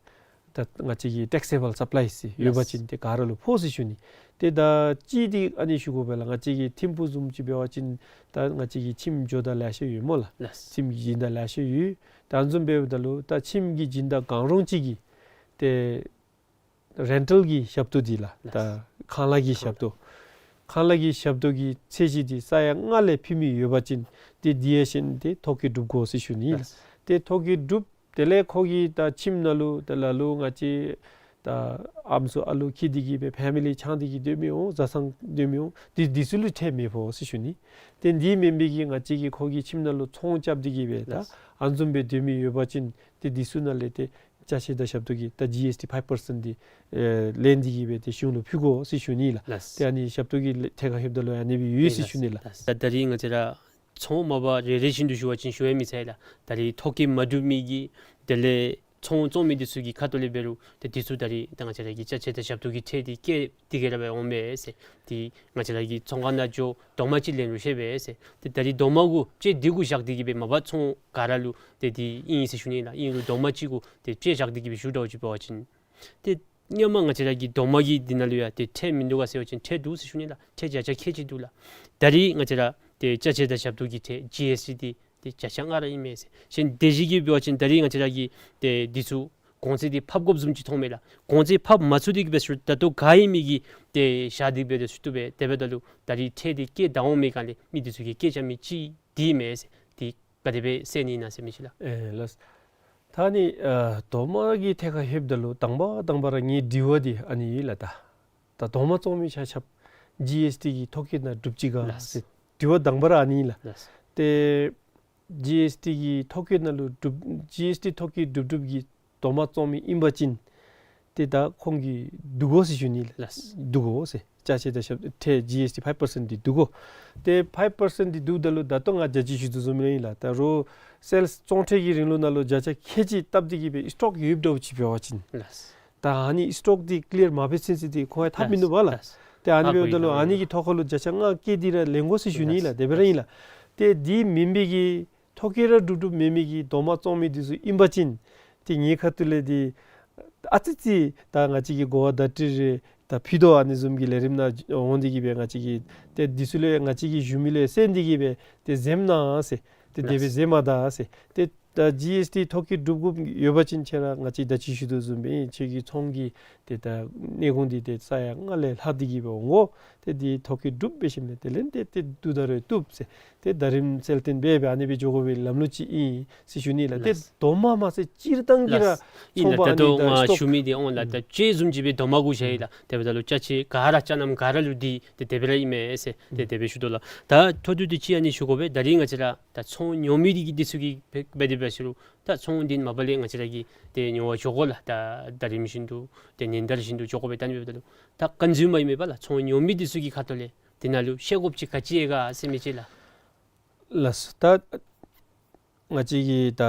ད་ང་བཅས་ཀྱི་ཊེག་སི་ཨེ་བཱལ་སབ་ལའི་ཟེར་ཡོད་པ་ཅིན་ཏེ་ག་ར་ལུ་ཕོག་ཟེར་ཞུ་ནི། ཏེ་ད་ཅི་འདི་ཨ་ནི་ཞུ་དགོ་པས་ལགས། ང་བཅས་ཀྱི་ཐིམ་ཕུག་བཟུམ་ཅིག་འབད་བ་ཅིན་ད་ང་བཅས་ཀྱི་ཁྱིམ་འགྱོ་ད་ལེ་ཤ་ཡོད་སྨོ་ལགས། ཁྱིམ་གྱི་སྦྱིན་བདག་ལེ་ཤ་ཡོད། ད་ཨ་ནི་བཟུམ་འབདཝ་ད་ལུ་ད་ཁྱིམ་གྱི་སྦྱིན་བདག་གང་རུང་ཅིག་གིས་ཏེ་རེན་ཊལ་གྱི་ཞབས་ཏོག་འདི་ལགས། ད་ཁང་གླ་གི་ཞབས་ཏོག་ཁང་གླ་གི་ཞབས་ཏོག་གི་ཚད་གཞི་འདི་ས་ཡ་ལྔ་ལས་ཕུལ་མི་ཡོད་པ་ཅིན་ཏེ་དེ་ཡང་ཞིནམ་ཏེ་ཐོ་བཀོད་གྲུབ་དགོ་ཟེར་ཞུ་ནི་ལགས། ཏེ་ཐོ་བཀོད་གྲུབ། དེ་ལས་ཁོ་གིས་ད་ཁྱིམ་ནང་ལུ་ད་ལ་ལུ་ང་བཅས་ད་ཨམ་སྲུ་ཨ་ལུ་འཁྱིད་དེ་གིས་སྦེ་ཕེ་མི་ལི་ཚང་སྟེ་གིས་སྡོད་མི་འོང་། བཟའ་ཚང་སྡོད་མི་འོང་། འདི་འདི་ཚུ་ལུ་ཁྲལ་མི་ཕོག་ཟེར་ཞུ་ནི། ཏེ་འདི་མེན་པའི་གི་ང་བཅས་ཀྱིས་ཁོ་གི་ཁྱིམ་ནང་ལུ་ཚོང་རྐྱབ་སྟེ་གིས་སྦེ་ད་ཨ་ནི་བཟུམ་སྦེ་སྡོད་མི་ཡོད་པ་ཅིན་ཏེ་འདི་ཚུ་ནང་ལས་ཏེ་ཅ་ཆས་དང་ཞབས་ཏོག་གི་ད་ཇི་ཨེསི་ཊི་ཕའིབ་པར་སེནཊ་འདི་ཨེ་ལེན་ཏེ་གིས་སྦེ་ཏེ་གཞུང་ལུ་ཕུལ་དགོ་ཟེར་ཞུ་ནི་ལགས། ཏེ་ཨ་ནི་ཞབས་ཏོག་གི་ལེ་ཐད་ཁར་ལྷོདཔ་ད་ལུ་ཨ་ནི་སྦེ་ཡོད་ཟེར་ཞུ་ནི་ལགས། ད་ད་རིས་ང་བཅས་ར་ཚོང་མ་པ་རེ་རེ་བཞིན་དུ་ཞུ་བ་ཅིན་ཞུ་ཡང་མི་ཚར་ལགས། ད་རིས་ཐོ་བཀོད་མ་གྲུབ་མི་གི་དེ་ལས་ཚོང་བཙོང་མི་འདི་ཚུ་གི་ཁ་ཐུག་ལས་འབད་རུང་ཏེ་འདི་ཚུ་ད་རིས་ད་ང་བཅས་ར་གི་ཅ་ཆས་དང་ཞབས་ཏོག་གི་ཁྲལ་འདི་བཀལ་ཏེ་གིས་ར་སྦེ་འོངམ་མས་ཟེར། ཏེ་ང་བཅས་ར་གི་ཚོང་ཁང་ནང་འགྱོ་རྡོག་མ་ཅིག་ལེན་རུང་ཤེས་པས་ཟེར། ཏེ་ད་རིས་རྡོག་མ་གུ་དཔྱད་འདི་གུ་བཞག་སྟེ་གིས་སྦེ་མ་པ་ཚོང་ག་ར་ལུ་ཏེ་འདི་ཨིན་ཟེར་ཞུ་ནི་ལགས། ཨིན་རུང་རྡོག་མ་ཅིག་གུ་ཏེ་དཔྱད་བཞག་སྟེ་གིས་སྦེ་ཞུ་དོ་ཅིག་འབད་བ་ཅིན་ཏེ་སྔོན་མ་ང་བཅས་ར་གི་རྡོག་མ་གི་འདི་ནང་ལུ་ཡང་ཏེ་ཁྲལ་མིན་འདུག་ག་ཟེར་བ་ཅིན་ཁྲལ་འདུག་ཟེར་ཞུ་ནི་ལགས། ཁྲལ་བརྒྱ་ཆ་ཁལ་གཅིག་འདུག་ལགས། ད་རིས་ང་བཅས་ར་ཏེ་ཅ་ཆས་དང་ཞབས་ཏོག་གི་ཁྲལ་ཇི་ཨེསི་ཊི་འདི་ཏེ་བརྒྱ་ཆ་ལྔ་ར་ཨིན་མས་ཟེར། གཞན་དེ་བཞིན་གྱི་འབད་བ་ཅིན་ད་རིས་ང་བཅས་ར་གི་ཏེ་འདི་ཚུ་གོང་ཚད་འདི་ཕབ་དགོཔ་བཟུམ་ཅིག་མཐོངམ་མས་ལགས། གོང་ཚད་ཕབ་མ་ཚུགས་ཏེ་གིས་སྦེ་ཞུ་ད་ལྟོ་ག་ཨིན་མི་གི་ཏེ་བཞག་སྟེ་སྦེ་ཏེ་ཞུ་བཏུབ་པས། དེ་འབདཝ་ད་ལུ་ད་རིས་ཁྲལ་འདི་བཀལ་ད་འོང་མི་ག་ལས་མི་འདི་ཚུ་གིས་བཀལ་བཞག་མི་ཅིག་འདི་མས་ཟེར། ཏེ་ག་དེ་སྦེ་ཟེར་ནི་ཨིན་ན་ཟེར་མི་ཅིག་ལགས། ཨེ་ལགས། ད་ཨ་ནི་ཨ་རྡོག་མ་གི་ཐད་ཁར་ལྷོདཔ་ད་ལུ་དང་པ་དང་པ་ར་ངེའི་དྲི་བ་འདི་ཨ་ནི་ཨིན་ལགས། ད་ད་རྡོག་མ་བཙོང་མི་ཆ་ཁྱབ་ཇི་ཨེསི་ཊི་གི་ཐོ་བཀོད་ནང་གྲུབ་ཅི་ག་ཟེར་དྲི་བ་དང་པ་ར་ཨ་ནི་ཨིན་ལགས། ཏེ་ཇི་ཨེསི་ཊི་གི་ཐོ་བཀོད་ནང་ལུ་གྲུབ་ཇི་ཨེསི་ཊི་ཐོ་བཀོད་གྲུབ་གྲུབ་ཀྱི་རྡོག་མ་བཙོང་མི་ཨིན་པ་ཅིན་ཏེ་ད་ཁོང་གིས་བསྡུ་དགོ་ཟེར་ཞུ་ནི་ལགས། བསྡུ་དགོ་ཟེར། ཅ་ཆས་དང་ཞབས་ཁྲལ་ཇི་ཨེསི་ཊི་ཕའིབ་པར་སེནཊ་འདི་བསྡུ་དགོ། ཏེ་ཕའིབ་པར་སེནཊ་འདི་བསྡུཝ་ད་ལུ་ད་ལྟོ་ང་བརྒྱ་ཆ་ཞུ་དོ་བཟུམ་ཨིན་ལགས། ད་རུང་སེལསི་བཙོང་ཁྲལ་གྱི་རིང་ལུགས་ནང་ལུ་བརྒྱ་ཆ་ཁལ་གཅིག་བཏབ་སྟེ་གིས་སྦེ་སི་ཊོག་ཡོདཔ་འདྲཝ་ཅིག་འབད་བ་ཅིན་ད་ཨ་ནི་སི་ཊོག་འདི་ཀི་ལི་ཡར་མ་འབད་ཚུན་ཚོད་འདི་ཁོང་ཡང་ཐབས་མིན་ནུག་པ་ལགས། ཏེ་ཨ་ནི་འབདཝ་ད་ལུ་ཨ་ནི་གི་ཐོག་ཁར་ལུ་བརྒྱ་ཆ་ལྔ་བཀལ་ཏེ་ར་ལེན་དགོ་ཟེར་ཞུ་ནི་ལགས། དེ་སྦེ་ར་ཨིན་ལགས། ཏེ་འདི་མེན་པའི་གི་ཐོ་བཀོད་ར་གྲུབ་གྲུབ་མེད་མི་གི་རྡོག་མ་བཙོང་མི་འདི་ཚུ་ཨིན་པ་ཅིན་ཏེ་ངེའི་ཁ་ཐུག་ལས་འདི་ཨ་ཙི་ཙི་ད་ང་བཅས་ཀྱིས་གོ་བ་བརྡ་སྤྲོད་རེ་ད་ཕུལ་དོ། ཨ་ནི་བཟུམ་གྱི་ལས་རིམ་ནང་འོང་སྟེ་གིས་སྦེ་ང་བཅས་ཀྱིས་ཏེ་འདི་ཚུ་ལས་ང་བཅས་ཀྱིས་ཞུ་མི་ལས་གསན་ཏེ་གིས་སྦེ་ཏེ་གཟིམ་གནང་ཟེར། ཏེ་དེ་སྦེ་གཟིམ་མ་ད་ཟེར། ཏེ་ད་ཇི་ཨེསི་ཊི་ཐོ་བཀོད་གྲུབ་དགོཔ་ཡོད་པ་ཅིན་ཁྱོད་ར་ང་བཅས་ད་ཅི་ཞུ་དོ་བཟུམ་སྦེ་ཁྱོད་ཀྱི་ཚོང་གི་ཏེ་ད་གནས་ཁུངས་འདི་ཏེ་ས་ཡ་ལྔ་ལས་ལྷག་སྟེ་གིས་སྦེ་འོང་དགོ། ཏེ་འདི་ཐོ་བཀོད་གྲུབ་འབད་ཞིནམ་ལས་དེ་ལས་ཏེ་ཏེ་བསྡུ་ད་རུང་བཏུབ་ཟེར། ཏེ་ད་རིམ་གསལ་སྟོན་འབད་སྦེ་ཨ་ནི་སྦེ་འགྱོ་དགོ་པའི་ལམ་ལུགས་ཅིག་ཨིན་ཟེར་ཞུ་ནི་ལགས། ཏེ་ལགས། རྡོག་མ་མ་ཚད་སྤྱིར་བཏང་གི་ར་ལགས། ཨིན་ཚོང་པ་ལགས། ད་ཨ་ནི་ལྟོ་ད་ང་སི་ཊོག་ཞུ་མི་འདི་འོང་ལགས། ད་ཅ་ཆས་བཟུམ་ཅིག་སྦེ་རྡོག་མ་གུ་བཞག་ཡི་ལགས། དེ་འབདཝ་ད་ལུ་ཅ་ཆས་ག་ར་ཅ་རྣམས་ག་ར་ལུ་འདི་ཏེ་དེ་སྦེ་ར་ཨིན་མས་ཟེར་ཏེ་དེ་སྦེ་ཞུ་དོ་ལགས། ད་མཐོ་བསྡུས་ཏེ་ཅིག་ཨ་ནི་ཞུ་དགོ་པས། ད་རིས་ང་བཅས་ར་ད་ཚོང་ཉོ་མི་འདི་གིས་འདི་ཚུ་གིས་འབད་འབད་དེ་འབད་ཞུ་རུང་ད་ཚོང་འདི་མ་པ་ལས་ང་བཅས་ར་གིས་ཏེ་ཉོ་བར་འགྱོ་དགོ་ལགས། ད་ཟླ་རིམ་བཞིན་དུ་ཏེ་ཉིན་ལྟར་བཞིན་དུ་འགྱོ་དགོ་པས། ད་ཨ་ནི་འབདཝ་ད་ལུ་ད་ཀོན་སིའུ་མར་ཨིན་མས་པ་ལགས། ཚོང་ཉོ་མི་འདི་ཚུ་གི་ཁ་ཐུག་ལས་དེ་ནང་ལུ་ཤེས་དགོཔ་ཅིག་ག་ཅི་ཡོད་ག་ཟེར་མི་ཅིག་ལགས། ལགས་སོ། ད་ང་བཅས་ཀྱིས་ད་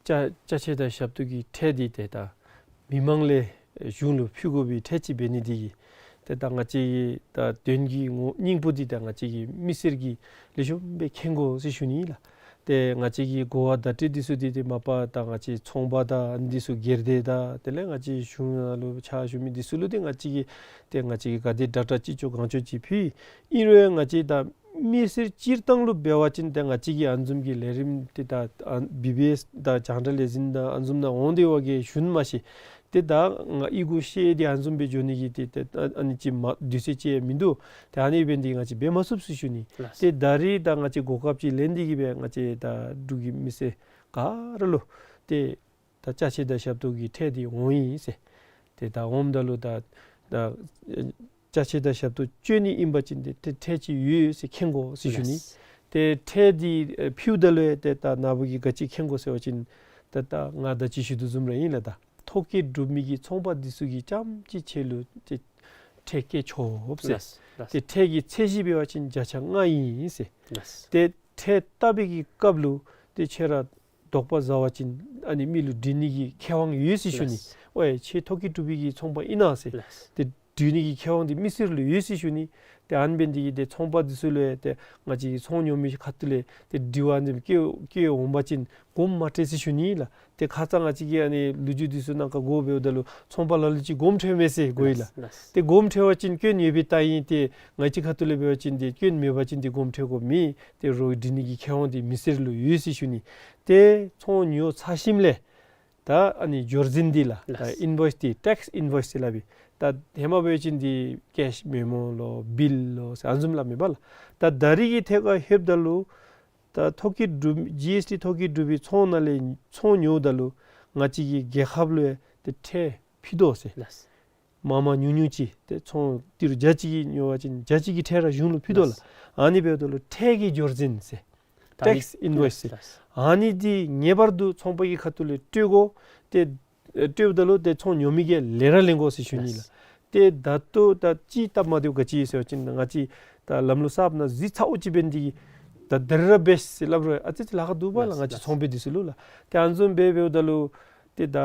ཅ་ཅ་ཆས་དང་ཞབས་ཏོག་གི་ཁྲལ་འདི་ཏེ་ད་མི་མང་ལས་གཞུང་ལུ་ཕུལ་དགོ་པའི་ཁྲལ་ཅིག་འབད་ནི་འདི་གིས་ཏེ་ད་ང་བཅས་ཀྱི་ད་དོན་གྱི་ངོ་སྙིང་པོ་འདི་ད་ང་བཅས་ཀྱི་མི་སེར་གྱི་ལེགས་ཤོམ་སྦེ་མཁྱེན་དགོ་ཟེར་ཞུ་ནི་ལགས། ཏེ་ང་བཅས་ཀྱི་གོ་བ་བརྡ་སྤྲོད་འདི་ཚུ་འདི་ཏེ་མ་པ་ད་ང་བཅས་ཚོང་པ་དང་འདི་ཚུ་སྒེར་སྡེ་དང་དེ་ལས་ང་བཅས་གཞུང་ནང་ལུ་ཕྱག་ཞུ་མི་འདི་ཚུ་ལུ་ཏེ་ང་བཅས་ཀྱིས་ཏེ་ང་བཅས་ཀྱིས་ག་དེ་དྲག་དྲག་ཅི་ལྕོགས་གང་ལྕོགས་ཅིག་ཕུལ། ཨིན་རུང་ང་བཅས་ད་མི་སེར་སྤྱིར་བཏང་ལུ་འབད་བ་ཅིན་ཏེ་ང་བཅས་ཀྱིས་ཨ་ནི་བཟུམ་གྱི་ལས་རིམ་འདི་ད་ཨ་བི་བི་ཨེསི་དང་རྒྱང་བསྒྲགས་ལས་འཛིན་དང་ཨ་ནི་བཟུམ་ནང་འོང་སྟེ་བ་གིས་ཞུ་ནི་མ་གཞི་ཏེ་ད་ང་ཨི་གུ་ཤེས་ཏེ་ཨ་ནི་བཟུམ་སྦེ་འགྱོ་ནི་གི་ཏེ་ཏེ་ཨ་ཨ་ནི་ཅིག་མ་དུས་ཚོད་ཅིག་མིན་འདུག། ཏེ་ཨ་ནི་འབད་ནི་འདི་ང་བཅས་འབད་མ་ཚུགས་ཟེར་ཞུ་ནི། ལགས། ཏེ་ད་རིས་ད་ང་བཅས་གོ་སྐབས་ཅིག་ལེན་ཏེ་གིས་སྦེ་ང་བཅས་ད་འབྲུག་གི་མི་སེར་ག་ར་ལུ་ཏེ་ད་ཅ་ཆས་དང་ཞབས་ཏོག་གི་ཁྲལ་འདི་འོང་ཡི་ཟེར། ཏེ་ད་འོངམ་ད་ལུ་ད་ད་ཅ་ཆས་དང་ཞབས་ཏོག་སྤྱོད་ནི་ཨིན་པ་ཅིན་ཏེ་ཏེ་ཁྲལ་ཅིག་ཡོད་ཟེར་མཁྱེན་དགོ་ཟེར་ཞུ་ནི། ལགས། ཏེ་ཁྲལ་འདི་ཨེ་ཕུལཝ་ད་ལུ་ཡང་ཏེ་ད་ནཱ་བུ་གིས་ག་ཅི་མཁྱེན་དགོ་ཟེར་བ་ཅིན་ ད་ད་ང་ད་ཅི་ཞུ་དོ་བཟུམ་ར་ཨིན་ལགས། ད་ཐོ་བཀོད་གྲུབ་མི་གི་ཚོང་པ་འདི་ཚུ་གིས་རྐྱངམ་གཅིག་ཁྱོད་ལུ་ཏེ་ཁྲལ་བཀལ་ཆོགཔ་ཟེར། ལགས་ལགས། ཏེ་ཁྲལ་གྱི་ཚད་གཞི་འབད་བ་ཅིན་བརྒྱ་ཆ་ལྔ་ཨིན་ཟེར། ལགས། ཏེ་ཁྲལ་བཏབ་པའི་གི་སྐབས་ལུ་ཏེ་ཁྱོད་ར་དོགས་པ་ཟ་བ་ཅིན་ཨ་ནི་མི་ལུ་འདྲི་ནི་གི་ཁེ་དབང་ཡོད་ཟེར་ཞུ་ནི། ལགས། ཨོ་ཡ་ཁྱོད་ཐོ་བཀོད་གྲུབ་པའི་གི་ཚོང་པ་ཨིན་ན་ཟེར། ལགས། ཏེ་འདྲི་ནི་གི་ཁེ་དབང་འདི་མི་སེར་ལུ་ཡོད་ཟེར་ཞུ་ནི། ཏེ་ཨ་ནི་འབད་ནི་འདི་གིས་ཏེ་ཚོང་པ་འདི་ཚུ་ལུ་ཡང་ཏེ་ང་བཅས་ཀྱི་ཚོང་ཉོ་མི་ཁ་ཐུག་ལས་ཏེ་དྲི་བ་འདི་བཀོད་བཀོད་འོང་པ་ཅིན་དགོངསམ་མ་ཁྲེལ་ཟེར་ཞུ་ནི་ལགས། ཏེ་ཁ་ཙ་ང་བཅས་ཀྱིས་ཨ་ནི་ལོ་རྒྱུས་འདི་ཚུ་ནང་ཁར་གོ་འབདཝ་ད་ལུ་ཚོང་པ་ལ་ལུ་ཅིག་དགོངསམ་ཁྲེལཝ་མས་ཟེར་གོ་ཡི་ལགས། ལགས་ལགས། ཏེ་དགོངསམ་ཁྲེལ་བ་ཅིན་སྐྱོན་ཡོད་པའི་རྟགས་ཨིན། ཏེ་ང་བཅས་ཁ་ཐུག་ལས་འབད་བ་ཅིན་ཏེ་སྐྱོན་མེད་པ་ཅིན་ཏེ་དགོངསམ་ཁྲེལ་དགོཔ་མེད། ཏེ་རོགས་འདྲི་ནི་གི་ཁེ་དབང་འདི་མི་སེར་ལུ་ཡོད་ཟེར་ཞུ་ནི། ཏེ་ཚོང་ཉོ་ཚར་ཞིནམ་ལས་ད་ཨ་ནི་འབྱོར་འཛིན་འདི་ལགས། ད་ལགས། ཨིན་བོའིསི་འདི་ཊེགསི་ཨིན་བོའིསི་ཟེར་སླབ་ཨིན། ད་ཧེ་མ་འབད་བ་ཅིན་འདི་ཀེཤ་མེ་མོ་ལོ་བིལ་ལོ་ཟེར་ཨ་ནི་བཟུམ་སླབ་མས་པ་ལགས། ད་ད་རིས་ཀྱི་ཐད་ཁར་ལྷོདཔ་ད་ལུ་ད་ཐོ་བཀོད་གྲུབ་ཇི་ཨེསི་ཊི་ཐོ་བཀོད་གྲུབ་པའི་ཚོང་ནང་ལས་ཚོང་ཉོཝ་ད་ལུ་ང་བཅས་ཀྱི་རྒྱལ་ཁབ་ལུ་ཡང་ཏེ་ཁྲལ་ཕུལ་དོ་ཟེར། ལགས། མང་མང་ཉུང་ཉུང་ཅིག་ཏེ་ཚོང་ཏི་རུ་བརྒྱ་གཅིག་གིས་ཉོ་བ་ཅིན་བརྒྱ་གཅིག་གི་ཁྲལ་ར་གཞུང་ལུ་ཕུལ་དོ་ལགས། ལགས། ཨ་ནི་འབདཝ་ད་ལུ་ཁྲལ་གྱི་འབྱོར་འཛིན་ཟེར། ད་ཊེགསི་ཨིན་བོའིསི་ཟེར། ལགས། ཨ་ནི་འདི་ངེས་པར་དུ་ཚོང་པ་གི་ཁ་ཐུག་ལས་སྤྲོད་དགོ། ཏེ་སྤྲོདཔ་ད་ལུ་ཏེ་ཚོང་ཉོ་མི་གིས་ལས་ར་ལེན་དགོ་ཟེར་ཞུ་ནི་ལགས། ལགས། ཏེ་ད་ལྟོ་ད་ཅི་སྟབས་མ་བདེཝ་ག་ཅི་ཡོད་ཟེར་བ་ཅིན་ང་བཅས་ད་ལམ་ལུགས་གསརཔ་ནང་གཟིགས་ཚརཝ་ཅིག་འབད་ནི་འདི་གིས་ད་ད་རིས་ར་འབད་ཟེར་སླབ་རུང་ཨ་ཙི་ཅིག་ལཱ་ཁག་འདུག་པ་ལགས། ལགས་ང་བཅས་ལགས། ཚོང་པ་འདི་ཚུ་ལུ་ལགས། ཏེ་ཨ་ནི་བཟུམ་འབད་འབདཝ་ད་ལུ་ཏེ་ད་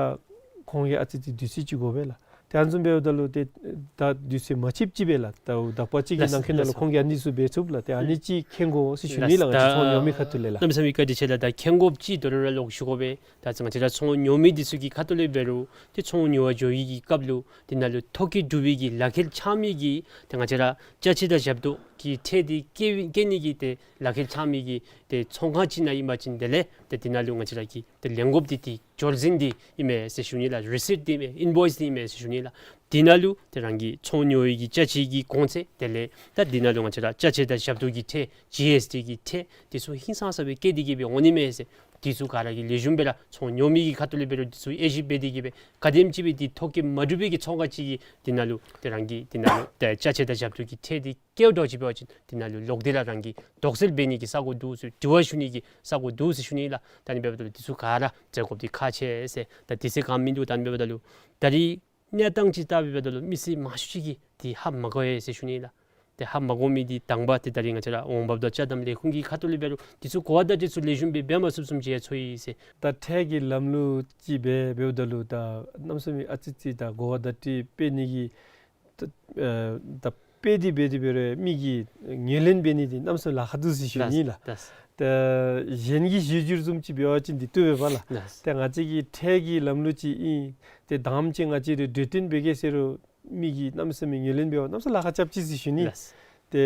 ཁོང་གིས་ཨ་ཙི་ཅིག་དུས་ཚོད་ཅིག་དགོ་པས་ལགས། ཏེ་ཨ་ནི་བཟུམ་འབདཝ་ད་ལུ་ཏེ་ད་དུས་ཚོད་མ་ཆིབ་ཅིག་སྦེ་ལགས། ད་དག་པ་ཅིག་གི་ལགས་ནང་འཁོད་ནང་ལུ་ལགས། ཁོང་གིས་ཨ་ནི་ཚུ་འབད་ཚུགས་ལགས། ཏེ་ཨ་ནི་ཅིག་མཁྱེན་དགོ་ཟེར་ཞུ་ནི་ལགས། ལགས། ང་བཅས་ད་ཚོང་ཉོ་མི་ཁ་ཐུག་ལས་ལགས། གནམ་མེད་ས་མེད་བཀའ་དྲིན་ཆེ་ལགས། ད་མཁྱེན་དགོཔ་ཅིག་དོ་རུང་ར་ལོག་ཞུ་དགོ་པས། ད་ང་བཅས་ར་ཚོང་ཉོ་མི་འདི་ཚུ་གི་ཁ་ཐུག་ལས་འབད་རུང་ཏེ་ཚོང་ཉོ་བར་འགྱོ་བའི་གི་སྐབས་ལུ་འདི་ནང་ལུ་ཐོ་བཀོད་གྲུབ་པའི་གི་ལག་ཁྱེར་འཆང་མི་གི་ཏེ་ང་བཅས་ར་ཅ་ཆས་དང་ཞབས་ཏོག་གི་ཁྲལ་འདི་བཀལ་བཀལ་ནི་གི་ཏེ་ལག་ཁྱེར་འཆང་མི་གི་ཏེ་ཚོང་ཁང་ཅིག་ནང་ཨིན་པ་ཅིན་དེ་ལས་ཏེ་འདི་ནང་ལུ་ང་བཅས་ར་གིས་ཏེ་ལེན་དགོཔ་འདི་ཏེ་འབྱོར་འཛིན་འདི་ཨིན་མས་ཟེར་ཞུ་ནི་ལགས། རི་སིཊ་འདི་ཨིན་མས། ཨིན་བོའིསི་འདི་ཨིན་མས་ཟེར་ཞུ་ནི་ལགས། འདི་ནང་ལུ་ཏེ་རང་གི་ཚོང་ཉོ་བའི་གི་ཅ་ཆས་ཀྱི་གོང་ཚད་དེ་ལས་ད་འདི་ནང་ལུ་ང་བཅས་ར་ཅ་ཆས་དང་ཞབས་ཏོག་གི་ཁྲལ་ཇི་ཨེསི་ཊི་གི་ཁྲལ་འདི་ཚུ་ཧིང་སངས་ས་སྦེ་བཀལ་ཏེ་གི་སྦེ་འོང་ནི་མས་ཟེར། འདི་ཚུ་ག་ར་གིས་ལེགས་ཤོམ་སྦེ་ར་ཚོང་ཉོ་མི་གི་ཁ་ཐུག་ལས་འབད་རུང་འདི་ཚུ་དབྱེ་ཞིབ་འབད་དེ་གི་སྦེ་ག་དེམ་ཅིག་སྦེ་འདི་ཐོ་བཀོད་མ་གྲུབ་པའི་གི་ཚོང་ཁང་ཅིག་གིས་འདི་ནང་ལུ་ཏེ་རང་གི་འདི་ནང་ལུ་ཏེ་ཅ་ཆས་དང་ཞབས་ཏོག་གི་ཁྲལ་འདི་བཀལཝ་འདྲཝ་ཅིག་འབད་བ་ཅིན་འདི་ནང་ལུ་ལོག་སྟེ་ར་རང་གིས་དོགས་སེལ་འབད་ནི་གི་ས་གོ་འདུག་ཟེར། དྲི་བ་ཞུ་ནི་གི་ས་གོ་འདུག་ཟེར་ཞུ་ནི་ལགས། ད་ཨ་ནི་འབདཝ་ད་ལུ་འདི་ཚུ་ག་ར་མཛད་དགོཔ་འདི་ཁག་ཆེ་ཟེར། ད་དེ་ཚུ་ག་མིན་འདུག། ད་ཨ་ནི་འབདཝ་ད་ལུ་ད་རིས་གནས་སྟངས་ཅིག་བལྟཝ་ད་ལུ་མི་སེར་མང་ཤོས་ཅིག་གིས་འདི་ཧ་མ་གོ་བས་ཟེར་ཞུ་ནི་ལགས། ཏེ་ཧ་མ་གོ་མི་འདི་དང་པ་འདི་ད་རིས་ང་བཅས་ར་འོང་འབབ་དང་ཅ་དམ་ལས་ཁུངས་ཀྱི་ཁ་ཐུག་ལས་འབད་རུང་འདི་ཚུ་གོ་བ་བརྡ་སྤྲོད་ཚུ་ལེགས་ཤོམ་སྦེ་འབད་མ་ཚུགསཔ་བཟུམ་ཅིག་ཡང་ཚོར་ཡི་ཟེར། ད་ཁྲལ་གྱི་ལམ་ལུགས་ཅིག་འབད་འབདཝ་ད་ལུ་ད་གནམ་མེད་ས་མེད་ཨ་ཙི་ཅིག་ད་གོ་བ་བརྡ་སྤྲོད་འབད་ནི་གི་ད་ཨ་ད་འབད་དེ་འབད་དེ་འབད་རུང་མི་གིས་ངོས་ལེན་འབད་ནི་འདི་གནམ་མེད་ས་མེད་ལཱ་ཁག་འདུག་ཟེར་ཞུ་ནི་ལགས། ལགས། ད་གཞན་གྱི་གཞི་འགྱུར་བཟུམ་ཅིག་འབད་བ་ཅིན་འདི་བཏུབ་པས་པ་ལགས། ལགས། ད་ང་བཅས་ཀྱི་ཁྲལ་གྱི་ལམ་ལུགས་ཅིག་ཨིན། ཏེ་དང་པ་ཅིག་ང་བཅས་ར་གྲོས་བསྟུན་འབད་གེ་ཟེར་རུང་མི་གིས་གནམ་མེད་ས་མེད་ངོས་ལེན་འབད་བར་གནམ་མེད་ས་མེད་ལཱ་ཁག་རྐྱབ་ཅི་ཟེར་ཞུ་ནི། ལགས། ཏེ་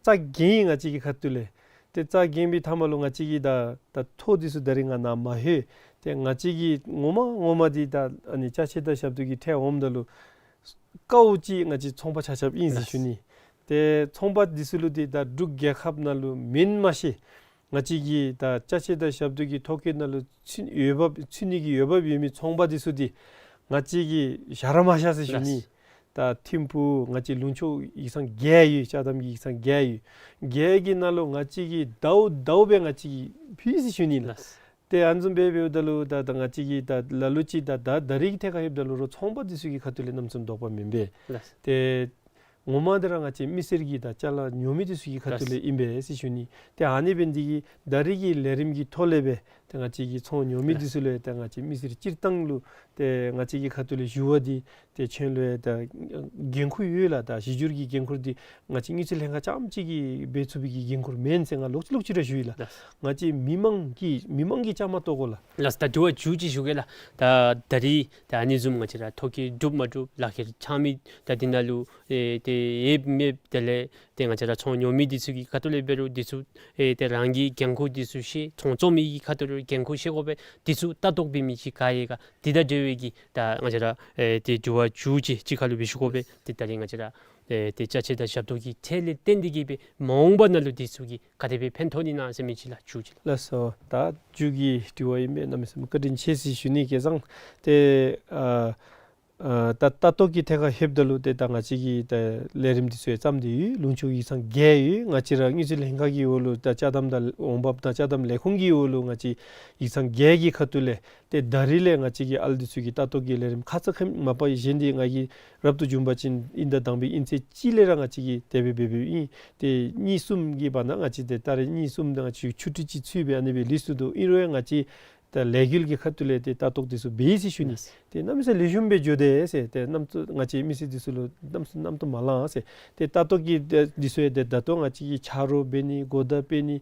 རྩ་འགེངས་ཨིན་ང་བཅས་ཀྱི་ཁ་ཐུག་ལས། ཏེ་རྩ་འགེངས་པའི་མཐའ་མ་ལུ་ང་བཅས་ཀྱིས་ད་ད་ཐོ་འདི་ཚུ་ད་རིས་ང་ནཱ་མ་ལྷོད། ཏེ་ང་བཅས་ཀྱིས་ངོ་མ་ངོ་མ་འདི་ད་ཨ་ནི་ཅ་ཆས་དང་ཞབས་ཏོག་གི་ཁྲལ་འོངམ་ད་ལུ་དཀའཝ་ཅིག་ང་བཅས་ཚོང་པ་ཆ་ཁྱབ་ཨིན་ཟེར་ཞུ་ནི། ཏེ་ཚོང་པ་འདི་ཚུ་ལུ་འདི་ད་འབྲུག་རྒྱལ་ཁབ་ནང་ལུ་མེན་མ་ཤེས། ང་བཅས་ཀྱི་ད་ཅ་ཆས་དང་ཞབས་ཏོག་གི་ཐོ་བཀོད་ནང་ལུ་ཚུད་འོས་འབབ་ཚུད་ནི་གི་འོས་འབབ་ཡོད་མི་ཚོང་པ་འདི་ཚུ་འདི་ང་བཅས་ཀྱིས་བཞག་ར་མ་བཞག་ཟེར་ཞུ་ནི། ལགས། ད་ཐིམ་ཕུག་ང་བཅས་ལུང་ཕྱོགས་ཡིག་ཚང་བརྒྱད་ཡོད། ཅ་དམ་གྱི་ཡིག་ཚང་བརྒྱད་ཡོད། བརྒྱད་ཀྱི་ནང་ལུ་ང་བཅས་ཀྱིས་ཟླཝ་ཟླཝ་སྦེ་ང་བཅས་ཀྱིས་ཕུལ་ཟེར་ཞུ་ནི་ལགས། ལགས། ཏེ་ཨ་ནི་བཟུམ་སྦེ་འབདཝ་ད་ལུ་ད་ད་ང་བཅས་ཀྱིས་ད་ལ་ལུ་ཅིག་ད་ད་ད་རིས་ཀྱི་ཐད་ཁར་ལྷོདཔ་ད་ལུ་རོགས་ཚོང་པ་འདི་ཚུ་གི་ཁ་ཐུག་ལས་གནམ་མེད་ས་མེད་དོགས་པ་མེན་པས། ལགས། ཏེ་ངོ་མ་འདི་ར་ང་བཅས་མི་སེར་གྱི་ད་ཅ་ལ་ཉོ་མི་འདི་ཚུ་གི་ཁ་ཐུག་ལས་ཨིན་པས་ཟེར་ཞུ་ནི། ཏེ་ཨ་ནི་འབད་ནི་འདི་གིས་ད་རིས་ཀྱི་ལས་རིམ་གྱི་ཐོག་ལས་སྦེ་ཏེ་ང་བཅས་ཀྱི་ཚོང་ཉོ་མི་འདི་ཚུ་ལུ་ཏེ་ང་བཅས་མི་སེར་སྤྱིར་བཏང་ལུ་ཏེ་ང་བཅས་ཀྱི་ཁ་ཐུག་ལས་ཞུ་བ་འདི་ཏེ་ཁྱོད་ལུ་ཡང་ད་འགན་ཁུར་ཡོད་ལགས། ད་གཞི་འགྱུར་གྱི་འགན་ཁུར་འདི་ང་བཅས་དངུལ་རྩིས་ལྷན་ཁག་རྐྱངམ་གཅིག་གིས་འབད་ཚུགས་པའི་གི་འགན་ཁུར་མེན་ཟེར་ང་ལོག་ཅི་ལོག་ཅི་ར་ཞུ་ཡི་ལགས། ལགས། ང་བཅས་མི་མང་གི་མི་མང་གི་བཅའ་མར་གཏོགས་དགོ་ལགས། ལགས། ད་དྲི་བ་མཇུག་ཅིག་ཞུ་གེ་ལགས། ད་ད་རིས་ད་ཨ་ནི་བཟུམ་ང་བཅས་ར་ཐོ་བཀོད་གྲུབ་མ་གྲུབ་ལག་ཁྱེར་འཆང་མི་ད་འདི་ནང་ལུ་ཨེ་ཏེ་ཡོདཔ་མེདཔ་དེ་ལས་ཏེ་ང་བཅས་ར་ཚོང་ཉོ་མི་འདི་ཚུ་གི་ཁ་ཐུག་ལས་འབད་རུང་འདི་ཚུ་ཨེ་ཏེ་རང་གི་འགན་ཁུར་འདི་ཚུ་ཤེས། ཚོང་བཙོང་མི་གི་ཁ་ཐུག་ལུ་འགན་ཁུར་ཤེས་དགོ་པས། འདི་ཚུ་ལྟ་རྟོག་འབད་མི་ཅིག་ག་ཡོད་ག། འདི་དང་འབྲེལ་བའི་གི་ད་ང་བཅས་ར་ཨེ་ཏེ་དྲི་བ་མཇུག་ཅིག་གཅིག་ཁ་ལུ་སྦེ་ཞུ་དགོ་པས། ཏེ་ད་རིས་ང་བཅས་ར་ཨེ་ཏེ་ཅ་ཆས་དང་ཞབས་ཏོག་གི་ཁྲལ་ལས་བརྟེན་ཏེ་གི་སྦེ་མ་འོངས་པ་ནང་ལུ་འདི་ཚུ་གིས་ག་དེ་སྦེ་ཕན་ཐོགས་ནི་ན་ཟེར་མི་ཅིག་ལགས། མཇུག་ཅིག་ལགས། ལགས་སོ། ད་མཇུག་གི་དྲི་བ་ཨིན་པས། གནམ་མེད་ས་མེད་བཀའ་དྲིན་ཆེ་ཟེར་ཞུ་ནི། བྱས་ཙང་ཏེ་ཨ་ ཨ་ད་ལྟ་རྟོག་གི་ཐད་ཁར་ལྷོདཔ་ད་ལུ་ཏེ་ད་ང་བཅས་ཀྱི་ད་ལས་རིམ་འདི་ཚུ་ཡང་བརྩམས་ཏེ་ཡོད། ལུང་ཕྱོགས་ཡིག་ཚང་བརྒྱད་ཡོད། ང་བཅས་ར་དངུལ་རྩིས་ལྷན་ཁག་གི་འོག་ལུ་ད་ཅ་དམ་དང་འོང་འབབ་དང་ཅ་དམ་ལས་ཁུངས་ཀྱི་འོག་ལུ་ང་བཅས་ཡིག་ཚང་བརྒྱད་ཀྱི་ཁ་ཐུག་ལས་ཏེ་ད་རིས་ལས་ང་བཅས་ཀྱི་ཨ་ལུ་འདི་ཚུ་གི་ལྟ་རྟོག་གི་ལས་རིམ་ཁ་ཙ་ཁ་མ་པ་གཞན་འདི་ང་གིས་རབ་ཏུ་བྱུང་པ་ཅིན་དབྱིན་ཟླ་དང་པའི་དབྱིན་ཚེས་གཅིག་ལས་ར་ང་བཅས་ཀྱིས་དེ་སྦེ་འབད་འབདཝ་ཨིན། ཏེ་གཉིས་གསུམ་གྱི་བར་ན་ང་བཅས་ཏེ་ད་རིས་གཉིས་གསུམ་དང་ང་བཅས་ཆུ་ཊི་ཅིག་ཚུད་སྦེ་ཨ་ནི་སྦེ་ལུས་སོ་ནུག། ཨིན་རུང་ཡང་ང་བཅས་ད་ལས་འགུལ་གྱི་ཁ་ཐུག་ལས་ཏེ་ལྟ་རྟོག་འདི་ཚུ་འབད་ཡི་ཟེར་ཞུ་ནི། ལགས། ཏེ་གནམ་མེད་ས་མེད་ལེགས་ཤོམ་སྦེ་འགྱོ་དེས་ཟེར། ཏེ་གནམ་ཏོ་ང་བཅས་མི་སེར་འདི་ཚུ་ལུ་གནམ་ས་གནམ་ཏོ་མ་ལང་ཟེར། ཏེ་ལྟ་རྟོག་གི་ཏེ་འདི་ཚུ་ཡང་ཏེ་ད་ལྟོ་ང་བཅས་ཀྱིས་ཆ་རོགས་འབད་ནི་གོ་བརྡ་སྤེལ་ནི་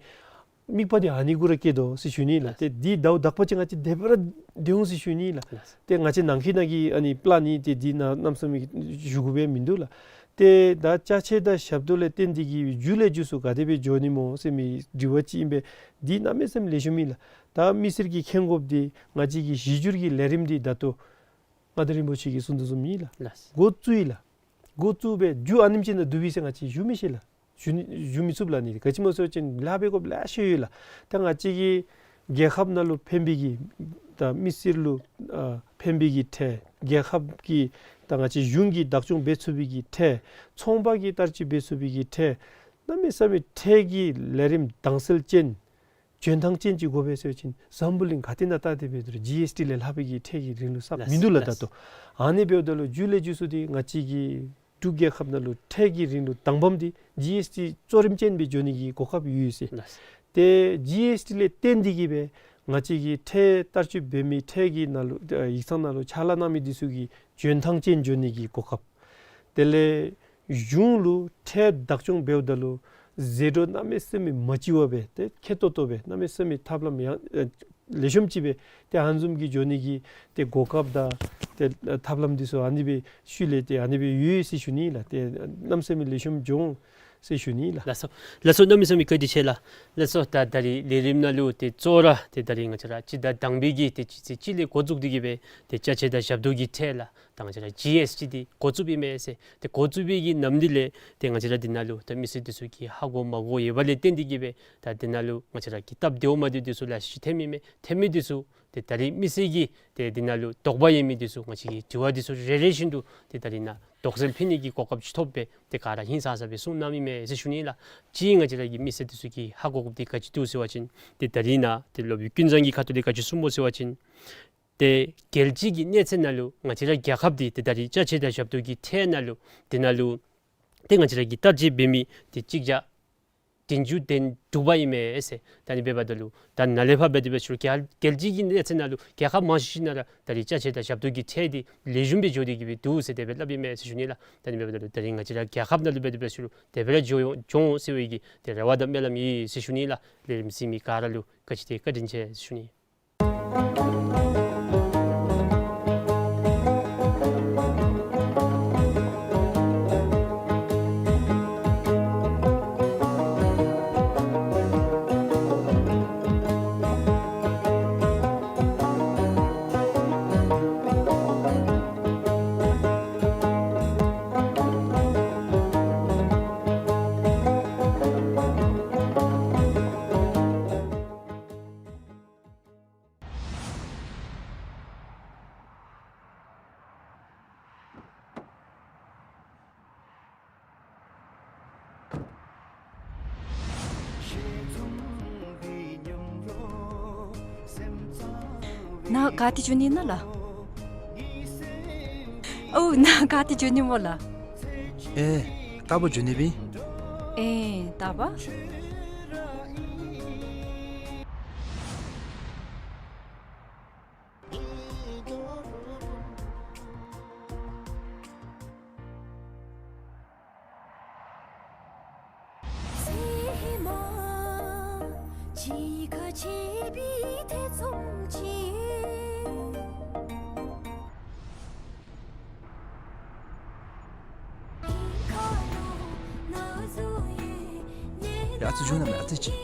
དམིགས་པ་འདི་ཨ་ནི་གུ་ར་བསྐྱེད་དོ་ཟེར་ཞུ་ནི་ལགས། ལགས། ཏེ་འདི་ཟླཝ་དག་པ་ཅིག་ང་བཅས་དེ་སྦེ་ར་སྡོད་འོང་ཟེར་ཞུ་ནི་ལགས། ལགས། ཏེ་ང་བཅས་ནང་འཁོད་ནང་གི་ཨ་ནི་པ་ལཱན་ནི་ཏེ་འདི་ནང་གནམ་མེད་ས་མེད་ཞུ་དགོ་པའི་མིན་འདུག་ལགས། ཏེ་ད་ཅ་ཆས་དང་ཞབས་ཏོག་ལས་བརྟེན་ཏེ་གིས་མཇུག་ལས་མཇུག་སུ་ག་དེ་སྦེ་འགྱོ་ནི་སྨོ་ཟེར་མི་དྲི་བ་ཅིག་ཨིན་པས། འདི་གནམ་མེད་ས་མེད་ལེགས་ཤོམ་ཨིན་ལགས། ད་མི་སེར་གྱིས་མཁྱེན་དགོཔ་འདི་ང་བཅས་ཀྱི་གཞི་འགྱུར་གྱི་ལས་རིམ་འདི་ད་ལྟོ་མངའ་བདག་རིན་པོ་ཆེ་གིས་གསུང་དོ་བཟུམ་ཨིན་ལགས། ལགས། འགོ་བཙུགས་ཡི་ལགས། འགོ་བཙུགས་སྦེ་མཇུག་ཨ་ནེམ་ཅིག་ནང་བསྡུ་བས་ཟེར་ང་བཅས་ཞུ་མི་ཤེས་ལགས། ཞུ་ནི་ཞུ་མི་ཚུགས་ལགས་ནི། ག་ཅི་སྨོ་ཟེར་བ་ཅིན་ལཱ་འབད་དགོཔ་ལེ་ཤ་ཡོད་ལགས། ད་ང་བཅས་ཀྱི་རྒྱལ་ཁབ་ནང་ལུ་ཕན་པའི་གི་ད་མི་སེར་ལུ་ཨ་ཕན་པའི་གི་ཁྲལ། རྒྱལ་ཁབ་ཀྱི་ད་ང་བཅས་གཞུང་གིས་བདག་སྐྱོང་འབད་ཚུགས་པའི་གི་ཁྲལ། ཚོང་པ་གིས་བསྟར་སྤྱོད་འབད་ཚུགས་པའི་གི་ཁྲལ། གནམ་མེད་ས་མེད་ཁྲལ་གྱི་ལས་རིམ་དྭངས་གསལ་ཅན་འཇོན་ཐང་ཅན་ཅིག་དགོ་པས་ཟེར་བ་ཅིན་འཛམ་བུ་གླིང་ག་ཏེ་ནང་བལྟ་སྟེ་འབད་རུང་ཇི་ཨེསི་ཊི་ལས་ལྷག་པའི་གི་ཁྲལ་གྱི་རིན་ལུ་བསགས་མིན་འདུག་ལགས། ལགས། ད་ལྟོ་ཨ་ནི་འབདཝ་ད་ལུ་མཇུག་ལས་མཇུག་སུ་འདི་ང་བཅས་ཀྱི་འབྲུག་རྒྱལ་ཁབ་ནང་ལུ་ཁྲལ་གྱི་རིན་ལུ་དང་པམ་འདི་ཇི་ཨེསི་ཊི་གཙོ་རིམ་ཅན་སྦེ་འགྱོ་ནི་གི་གོ་སྐབས་ཡོད་ཟེར། ལགས། ཏེ་ཇི་ཨེསི་ཊི་ལས་བརྟེན་ཏེ་གིས་སྦེ་ང་བཅས་ཀྱི་ཁྲལ་བསྟར་སྤྱོད་འབད་མི་ཁྲལ་གྱི་ནང་ལུ་ཨ་ཡིག་ཚང་ནང་ལུ་ཕྱག་ལཱ་གནང་མི་འདི་ཚུ་གི་འཇོན་ཐང་ཅན་འགྱོ་ནི་གི་གོ་སྐབས། དེ་ལས་གཞུང་ལུ་ཁྲལ་བདག་སྐྱོང་འབདཝ་ད་ལུ་ཟད་འགྲོ་གནམ་མེད་ས་མེད་མ་ལྕི་བ་སྦེ་ཏེ་ཁེ་ཏོག་ཏོ་སྦེ་གནམ་མེད་ས་མེད་ཐབས་ལམ་ཡང་ཨ་ལེགས་ཤོམ་ཅིག་སྦེ་ཏེ་ཨ་ནི་བཟུམ་གྱི་འགྱོ་ནི་གི་ཏེ་གོ་སྐབས་དང་ཏེ་ཐབས་ལམ་འདི་ཚུ་ཨ་ནི་སྦེ་ཤུལ་ལས་ཏེ་ཨ་ནི་སྦེ་ཡོད་ཟེར་ཞུ་ནི་ལགས། ཏེ་གནམ་མེད་ས་མེད་ལེགས་ཤོམ་འགྱོ་འོང་ཟེར་ཞུ་ནི་ལགས། ལགས་སོ། ལགས་སོ། གནམ་མེད་ས་མེད་བཀའ་དྲིན་ཆེ་ལགས། ལགས་སོ། ད་ད་རིས་ལས་རིམ་ནང་ལུ་ཏེ་གཙོ་བོ་ར་ཏེ་ད་རིས་ང་བཅས་ར་སྤྱི་ཟླ་དང་པའི་གི་ཏེ་སྤྱི་ཚེས་གཅིག་ལས་འགོ་བཙུགས་ཏེ་གིས་སྦེ་ཏེ་ཅ་ཆས་དང་ཞབས་ཏོག་གི་ཁྲལ་ལགས། ད་ང་བཅས་ར་ཇི་ཨེསི་ཊི་འདི་འགོ་བཙུགསཔ་ཨིན་མས་ཟེར། ཏེ་འགོ་བཙུགས་པའི་གི་ནམ་དུས་ལས་ཏེ་ང་བཅས་ར་འདི་ནང་ལུ་ད་མི་སེར་འདི་ཚུ་གིས་ཧ་གོ་མ་གོ་ཡོད་པ་ལས་བརྟེན་ཏེ་གིས་སྦེ་ད་འདི་ནང་ལུ་ང་བཅས་ར་གི་སྟབས་བདེཝ་མ་བདེཝ་འདི་ཚུ་ལེ་ཤ་ཅིག་ཐོནམ་ཨིན་མས། ཐོན་མི་འདི་ཚུ་ཏེ་ད་རིས་མི་སེར་གྱི་ཏེ་འདི་ནང་ལུ་དོགས་པ་ཡོད་མི་འདི་ཚུ་ང་བཅས་ཀྱིས་དྲི་བ་འདི་ཚུ་རེ་རེ་བཞིན་དུ་ཏེ་ད་རིས་ནཱ་དོགས་སེལ་ཕུལ་ནི་གི་གོ་སྐབས་ཅིག་ཐོབ་སྦེ་ཏེ་ག་ར་ཧིང་སངས་ས་སྦེ་གསུང་གནངམ་ཨིན་མས་ཟེར་ཞུ་ནི་ལགས། གཅིག་ང་བཅས་ར་གི་མི་སེར་འདི་ཚུ་གིས་ཧ་གོ་དགོཔ་འདི་ག་ཅི་འདུག་ཟེར་བ་ཅིན་ཏེ་ད་རིས་ནཱ་ཏེ་སློབ་དཔོན་ཀུན་བཟང་གིས་ཁ་ཐུག་ལས་ག་ཅི་གསུངས་སྨོ་ཟེར་བ་ཅིན་ཏེ་རྒྱལ་སྤྱི་གི་གནས་ཚད་ནང་ལུ་ང་བཅས་ར་རྒྱལ་ཁབ་འདི་ཏེ་ད་རིས་ཅ་ཆས་དང་ཞབས་ཏོག་གི་ཁྲལ་ནང་ལུ་འདི་ནང་ལུ་ཏེ་ང་བཅས་ར་གིས་བསྟར་སྤྱོད་འབད་མི་འདི་གཅིག་བརྒྱ་བདུན་ཅུ་དོན་དྲུག་པ་ཨིན་མས་ཟེར། ད་ཨ་ནི་འབདཝ་ད་ལུ་ད་ནཱ་ལས་ཕར་འབད་དེ་འབད་ཞུ་རུང་རྒྱལ་རྒྱལ་སྤྱི་གི་གནས་ཚད་ནང་ལུ་རྒྱལ་ཁབ་མང་ཤོས་ཅིག་ནང་ར་ད་རིས་ཅ་ཆས་དང་ཞབས་ཏོག་གི་ཁྲལ་འདི་ལེགས་ཤོམ་སྦེ་འགྱོ་སྟེ་གིས་སྦེ་འདུག་ཟེར་དེ་སྦེ་སླབ་ཨིན་མས་ཟེར་ཞུ་ནི་ལགས། ད་ཨ་ནི་འབདཝ་ད་ལུ་ད་རིས་ང་བཅས་ར་རྒྱལ་ཁབ་ནང་ལུ་འབད་དེ་འབད་ཞུ་རུང་དེ་སྦེ་ར་འགྱོ་འོང་འགྱོ་འོང་ཟེར་བའི་གི་ཏེ་རེ་བ་དང་སྨོན་ལམ་ཡོད་ཟེར་ཞུ་ནི་ལགས། ལས་རིམ་གཟིགས་མི་ག་ར་ལུ་ག་ཅི་ཏེ་བཀའ་དྲིན་ཆེ་ཟེར་ཞུ་ནི། ནཱ་ག་ཏེ་འགྱོ་ནི་ཨིན་ན་ལགས། ཨོ་ནཱ་ག་ཏེ་འགྱོ་ནི་སྨོ་ལགས། ཨེ་རྟ་པ་འགྱོ་ནི་སྦེ། ཨེ་རྟ་པ། ཡ་ཨ་ཙི་བྱུང་ན་མེད་ཨ་ཙི་ཅིག།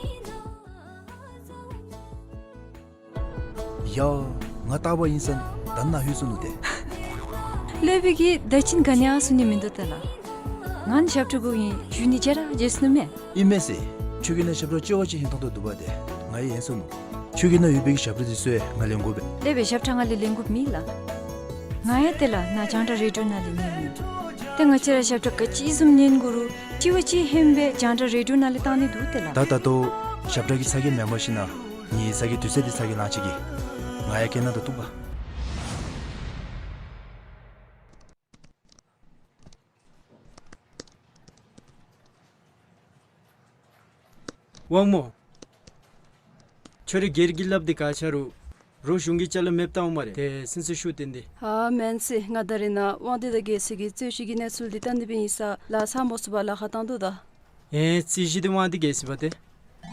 ཡ་ང་རྟ་པ་ཨིན་ཟེར་ད་ནཱ་ལྷོད་སོ་ནུག་ཏེ། སློབ་དཔོན་གྱིས་ད་ཅི་ག་ནི་ཡང་གསུང་ནི་མིན་འདུག་ཏེ་ལགས། ང་ནི་ཞབས་ཁྲ་གུ་ཨིན་ཞུ་ནི་བརྗེད་ར་བརྗེད་སོ་ནུག་མས། ཨིན་མས་ཟེར། ཁྱོད་ཀྱི་ནང་ཞབས་ཁྲ་ལྕི་བ་ཅིག་ཧིང་ཐང་དོ་འདུག་པ་ཏེ་ང་ཡང་ཡེངས་སོ་ནུག། ཁྱོད་ཀྱི་ནང་ཡོད་པའི་གི་ཞབས་ཁྲ་འདི་ཚུ་ཡང་ང་ལེན་དགོ་པས། སློབ་དཔོན་ཞབས་ཁྲ་ང་ལས་ལེན་དགོཔ་མེད་ལགས། ང་ཡང་དེ་ལས་ནཱ་རྒྱང་བསྒྲགས་རེ་ཌི་ཡོ་ནང་ལས་ཉན་ནི། ཏེ་ང་བཅས་ར་ཞབས་ཁྲ་ག་ཅི་བཟུམ་ཉན་དགོ་རུང་དྲི་བ་ཅིག་ཧེ་མ་སྦེ་རྒྱང་བསྒྲགས་རེ་ཌི་ཡོ་ནང་ལས་བཏང་ནི་འདུག་དེ་ལས། ད་ད་ལྟོ་ཞབས་ཁྲ་གི་ཚ་གྱང་མེན་པར་ཞིན་ན་ངེའི་ཚ་གྱང་དུས་ཚོད་འདི་ཚ་གྱང་ལང་ཅི་གི། ང་ཡང་སྐད་ནང་དུ་གཏུགས་པ། དབང་མོ། ཁྱོད་ར་སྒེར་གྱི་སླབ་སྟེ་ག་ཆ་རུང་རོགས་གཞུང་གི་ཅ་ལ་མེདཔ་བཏང་འོང་སྨ་རེ། ཏེ་སེམས་ཚེགས་ཤོར་ཏེ་འདི། ཧ་མེན་ཟེར། ང་ད་རེས་ནཱ་དབང་འདུས་དང་རྒྱལ་མཚན་གྱི་རྩོད་གཞི་གི་གནས་ཚུལ་འདི་བལྟ་ནི་སྦེ་ཨིན་ས་ལགས་ས་མོ་སུ་བ་ལཱ་ཁག་བཏང་དོ་ད། ཨེ་རྩོད་གཞི་འདི་དབང་འདུས་རྒྱལ་མཚན་པ་ཏེ།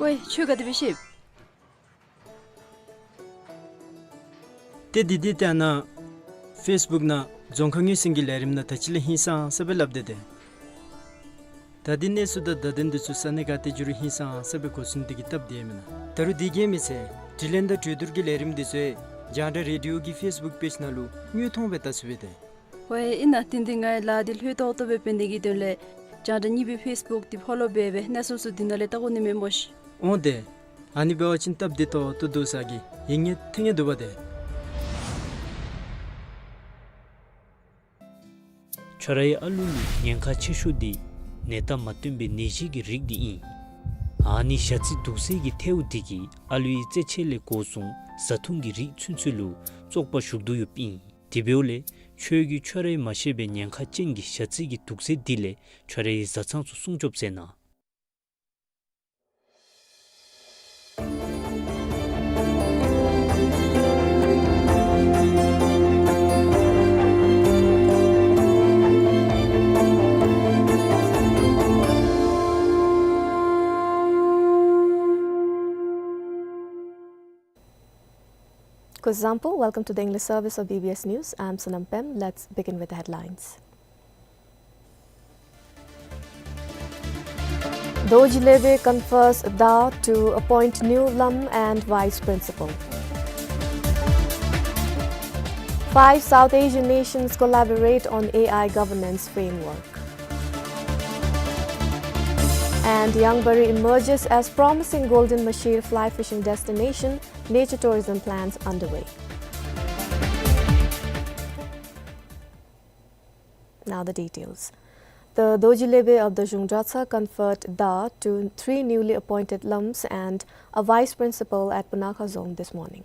ཝའེ་ཁྱོད་ག་དེ་སྦེ་ཤེས། ཏེ་འདི་འདི་ལྟ་ན་ཕེསི་བུཀ་ནང་རྫོང་ཁ་ངོས་ཟིན་གྱི་ལས་རིམ་ནང་ད་ཅི་ལས་ཧིང་སངས་ས་སྦེ་སླབ་སྟེ་ཏེ། ད་འདི་གནས་ཚུལ་དང་བརྡ་དོན་འདི་ཚུ་ས་གནས་ག་ཏེ་འགྱོ་རུང་ཧིང་སངས་ས་སྦེ་གོ་ཚུན་འདི་གིས་སྟབས་བདེ་མེན་ན། ད་རུང་འདི་གིས་མི་ཚད་དྲི་ལན་དང་གྲོས་བསྡུར་གྱི་ལས་རིམ་འདི་ཚུ་རྒྱང་བསྒྲགས་རེ་ཌི་ཡོ་གི་ཕེསི་བུཀ་པེཇ་ནང་ལུ་དངོས་མཐོང་སྦེ་བལྟ་ཚུགས་པས་ཏེ། ཝའེ་ཨིན་ན། ཏེ་འདི་ངེའི་ལཱ་འདི་ལྷོད་ཏོག་ཏོ་སྦེ་འབད་ནི་གི་དོན་ལས་རྒྱང་བསྒྲགས་གཉིས་པའི་ཕེསི་བུཀ་འདི་ཕོ་ལོ་འབད་སྦེ་གནས་ཚུལ་ཚུ་འདི་ནང་ལས་བལྟ་དགོ་ནི་མས་སྨོ་ཤིག། འོང་ཏེ། ཨ་ནི་འབད་བ་ཅིན་སྟབས་བདེ་ཏོག་ཏོ་འདུག་ས་གི་ཡིད་ངེས་ཐེ་ངེས་འདུག་པ་ཏེ། ཁྱོད་རའི་ཨ་ལུ་ལུ་ཉེན་ཁ་ཆེ་ཤོས་འདི་ནད་རྟགས་མ་སྟོན་པའི་ནད་གཞི་གི་རིགས་འདི་ཨིན། ཨ་ནི་ཞ་རྩི་དུག་རྫས་ཀྱི་ཐལཝ་འདི་གིས་ཨ་ལུའི་རྩེད་ཆས་ལས་འགོ་བཟུང་བཟའ་འཐུང་གི་རིགས་ཚུན་ཚོད་ལུ་བཙོག་པ་ཞུགས་དོ་ཡོདཔ་ཨིན། དེ་འབདཝ་ལས་ཁྱོད་ཀྱིས་ཁྱོད་རའི་མ་ཤེས་པའི་ཉེན་ཁ་ཅན་གྱི་ཞ་རྩི་གི་དུག་རྫས་འདི་ལས་ཁྱོད་རའི་བཟའ་ཚང་ཚུ་སྲུང་སྐྱོབ་མཛད་གནང་། Kuzuzangpo, welcome to the English service of B B S News. I'm Sonam Pem. Let's begin with the headlines. Dorji Lebe confers Daa to appoint new Lam and Vice Principal. Five South Asian nations collaborate on A I governance framework. And Yangbari emerges as promising Golden Mashir fly fishing destination, nature tourism plans underway. Now the details. The Dorji Lebe of the Zhung Dratshar conferred Daa to three newly appointed Lams and a vice principal at Punakha Dzong this morning.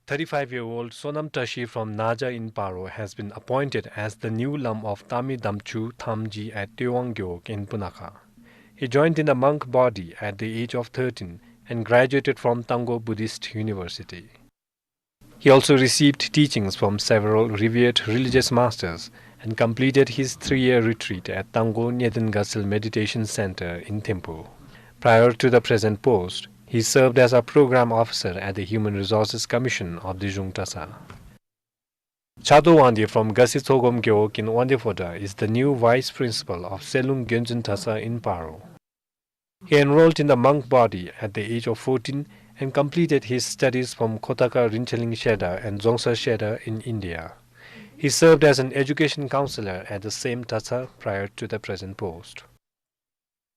Thirty-five-year-old Sonam Trashi from Naja in Paro has been appointed as the new Lam of Tami Damchu Thamji at Tewang Gewog in Punakha. He joined in the monk body at the age of thirteen and graduated from Tanggo Buddhist University. He also received teachings from several revered religious masters and completed his three-year retreat at Tanggo Nyeden Gasil Meditation Center in Thimphu. Prior to the present post, he served as a program officer at the Human Resources Commission of the Zhung Dratshar. Chado Wangdi from Gasi Tsogom Gewog in Wangdue Phodrang is the new vice principal of Selung Gyonzin Dratshar in Paro. He enrolled in the monk body at the age of fourteen and completed his studies from Kotaka Rincheling Shedar and Dzongsa Shedar in India. He served as an education counselor at the same Dratshar prior to the present post.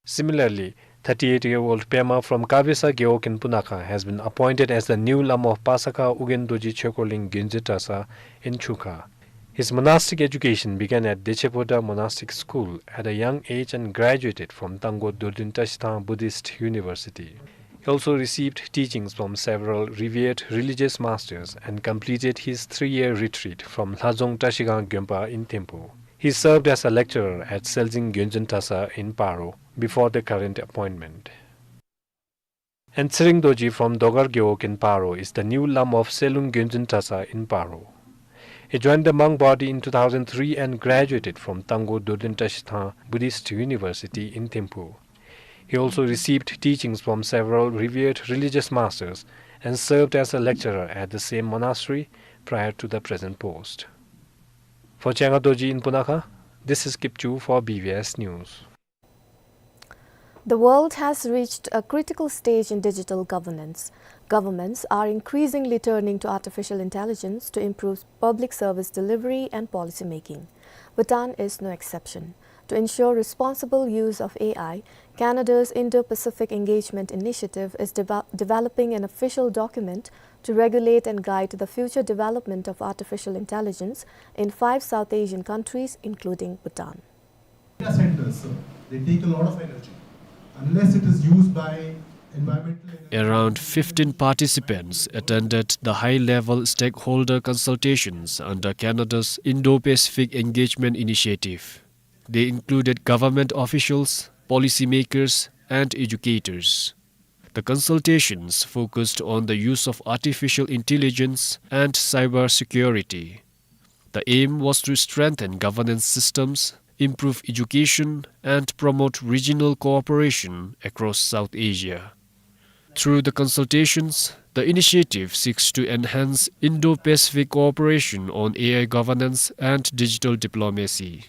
Similarly, thirty-eight-year-old Pema from Kavesa Gewog in Punakha has been appointed as the new Lam of Pasakha Ugyen Dorji Choekholing Gyonzin Dratshar in Chukha. His monastic education began at Deche Phodrang Monastic School at a young age and graduated from Tanggo Dorden Trashithang Buddhist University. He also received teachings from several revered religious masters and completed his three-year retreat from Lhadzong Trashigang Gyonpa in Thimphu. He served as a lecturer at Selzing Gyonzin Dratshar in Paro before the current appointment. And Tshering Dorji from Dogar Gewog in Paro is the new Lam of Selung Gyonzin Dratshar in Paro. He joined the monk body in two thousand three and graduated from Tanggo Dorden Trashithang Buddhist University in Thimphu. He also received teachings from several revered religious masters and served as a lecturer at the same monastery prior to the present post. For Chenga Dorji in Punakha, this is Kipchu for B B S News. The world has reached a critical stage in digital governance. Governments are increasingly turning to artificial intelligence to improve public service delivery and policy making. Bhutan is no exception. To ensure responsible use of A I, Canada's Indo-Pacific Engagement Initiative is deve-, developing an official document to regulate and guide the future development of artificial intelligence in five South Asian countries, including Bhutan. Data centers, sir, they take a lot of energy. Unless it is used by environmental energy. Around fifteen participants attended the high-level stakeholder consultations under Canada's Indo-Pacific Engagement Initiative. They included government officials, policymakers, and educators. The consultations focused on the use of artificial intelligence and cybersecurity. The aim was to strengthen governance systems, improve education, and promote regional cooperation across South Asia. Through the consultations, the initiative seeks to enhance Indo-Pacific cooperation on A I governance and digital diplomacy.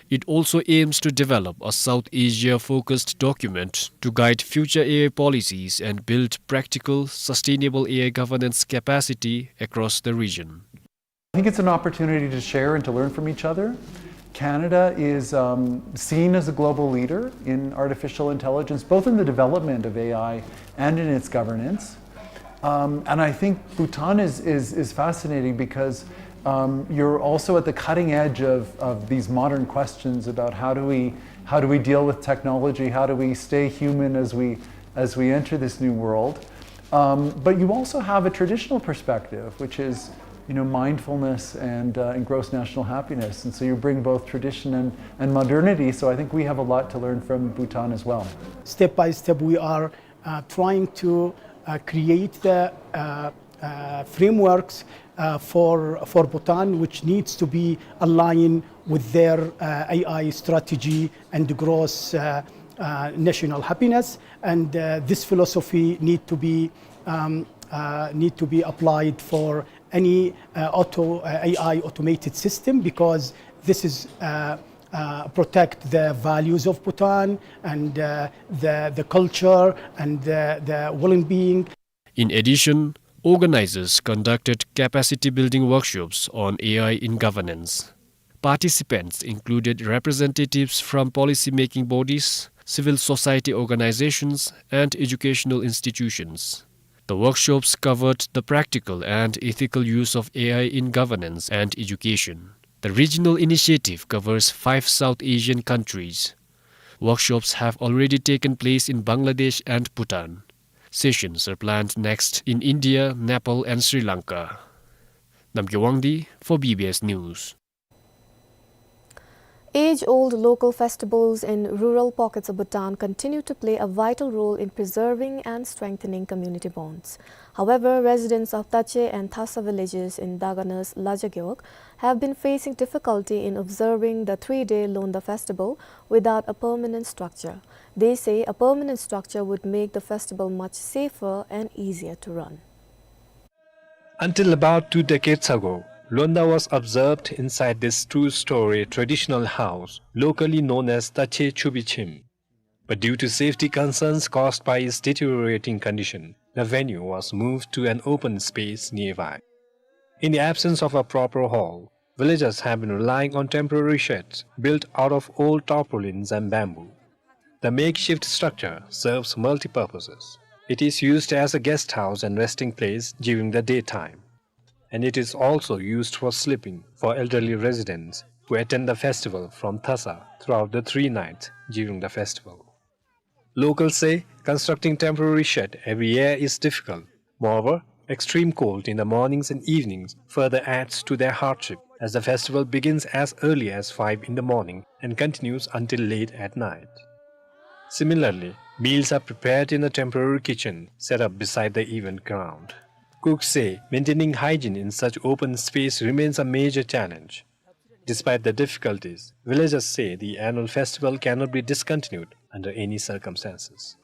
It also aims to develop a South Asia-focused document to guide future A I policies and build practical, sustainable A I governance capacity across the region. I think it's an opportunity to share and to learn from each other. Canada is, um, seen as a global leader in artificial intelligence, both in the development of A I and in its governance. Um, and I think Bhutan is, is, is fascinating because, um, you're also at the cutting edge of, of these modern questions about how do we, how do we deal with technology, how do we stay human as we, as we enter this new world. Um, but you also have a traditional perspective, which is, you know, mindfulness and, uh, and gross national happiness. And so you bring both tradition and, and modernity. So I think we have a lot to learn from Bhutan as well. Step by step, we are, uh, trying to, uh, create the, uh, uh, frameworks, uh, for, for Bhutan, which needs to be aligned with their, uh, A I strategy and gross, uh, uh, national happiness. And, uh, this philosophy need to be, um, uh, need to be applied for any, uh, auto, uh, A I automated system, because this is, uh, uh, protect the values of Bhutan and, uh, the, the culture and the, the well-being. In addition, organizers conducted capacity-building workshops on A I in governance. Participants included representatives from policy-making bodies, civil society organizations, and educational institutions. The workshops covered the practical and ethical use of A I in governance and education. The regional initiative covers five South Asian countries. Workshops have already taken place in Bangladesh and Bhutan. Sessions are planned next in India, Nepal, and Sri Lanka. Namgay Wangdi for B B S News. Age-old local festivals in rural pockets of Bhutan continue to play a vital role in preserving and strengthening community bonds. However, residents of Tache and Thasa villages in Daganu's Laja Gewog have been facing difficulty in observing the three-day Londa festival without a permanent structure. They say a permanent structure would make the festival much safer and easier to run. Until about two decades ago, Londa was observed inside this two-story traditional house, locally known as Tache Chubichim. But due to safety concerns caused by its deteriorating condition, the venue was moved to an open space nearby. In the absence of a proper hall, villagers have been relying on temporary sheds built out of old tarpaulins and bamboo. The makeshift structure serves multi-purposes. It is used as a guest house and resting place during the daytime. And it is also used for sleeping for elderly residents who attend the festival from Thasa throughout the three nights during the festival. Locals say constructing temporary shed every year is difficult. Moreover, extreme cold in the mornings and evenings further adds to their hardship, as the festival begins as early as five in the morning and continues until late at night. Similarly, meals are prepared in a temporary kitchen set up beside the event ground. Cooks say maintaining hygiene in such open space remains a major challenge. Despite the difficulties, villagers say the annual festival cannot be discontinued under any circumstances.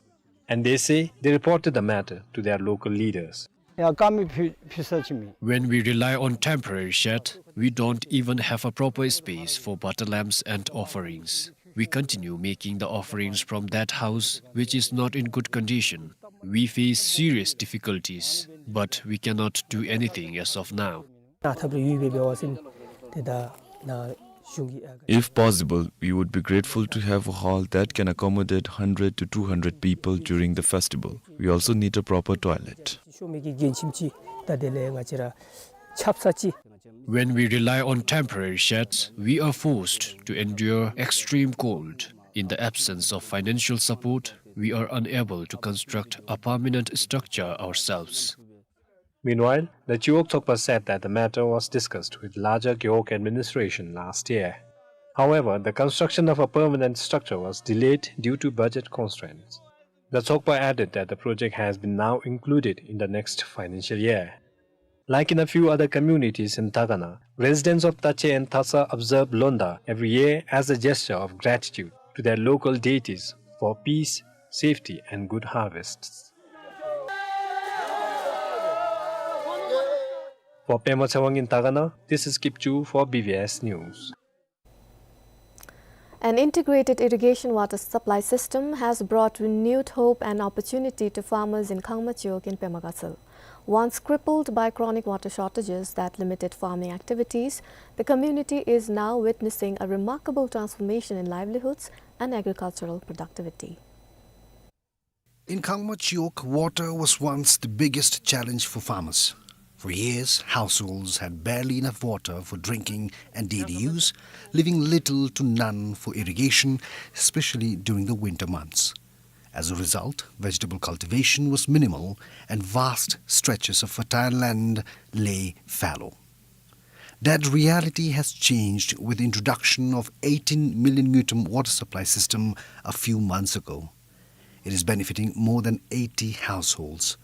And they say they reported the matter to their local leaders. When we rely on temporary shed, we don't even have a proper space for butter lamps and offerings. We continue making the offerings from that house, which is not in good condition. We face serious difficulties, but we cannot do anything as of now. ད་ཐབས་ལ་ཡུལ་སྦེ་འབད་བ་ཅིན་ཏེ་ད་ནཱ་ If possible, we would be grateful to have a hall that can accommodate hundred to two hundred people during the festival. We also need a proper toilet. When we rely on temporary sheds, we are forced to endure extreme cold. In the absence of financial support, we are unable to construct a permanent structure ourselves. Meanwhile, the Chiwog Tshogpa said that the matter was discussed with larger Gewog administration last year. However, the construction of a permanent structure was delayed due to budget constraints. The Tshogpa added that the project has been now included in the next financial year. Like in a few other communities in Takana, residents of Tache and Tasa observe Londa every year as a gesture of gratitude to their local deities for peace, safety, and good harvests. For Pema Tshewang in Takana, this is Kipchu for B B S News. An integrated irrigation water supply system has brought renewed hope and opportunity to farmers in Khangma Chiwog in Pema Gatshel. Once crippled by chronic water shortages that limited farming activities, the community is now witnessing a remarkable transformation in livelihoods and agricultural productivity. In Khangma Chiwog, water was once the biggest challenge for farmers. For years, households had barely enough water for drinking and daily use, leaving little to none for irrigation, especially during the winter months. As a result, vegetable cultivation was minimal and vast stretches of fertile land lay fallow. That reality has changed with the introduction of eighteen million ngultrum water supply system a few months ago. It is benefiting more than eighty households.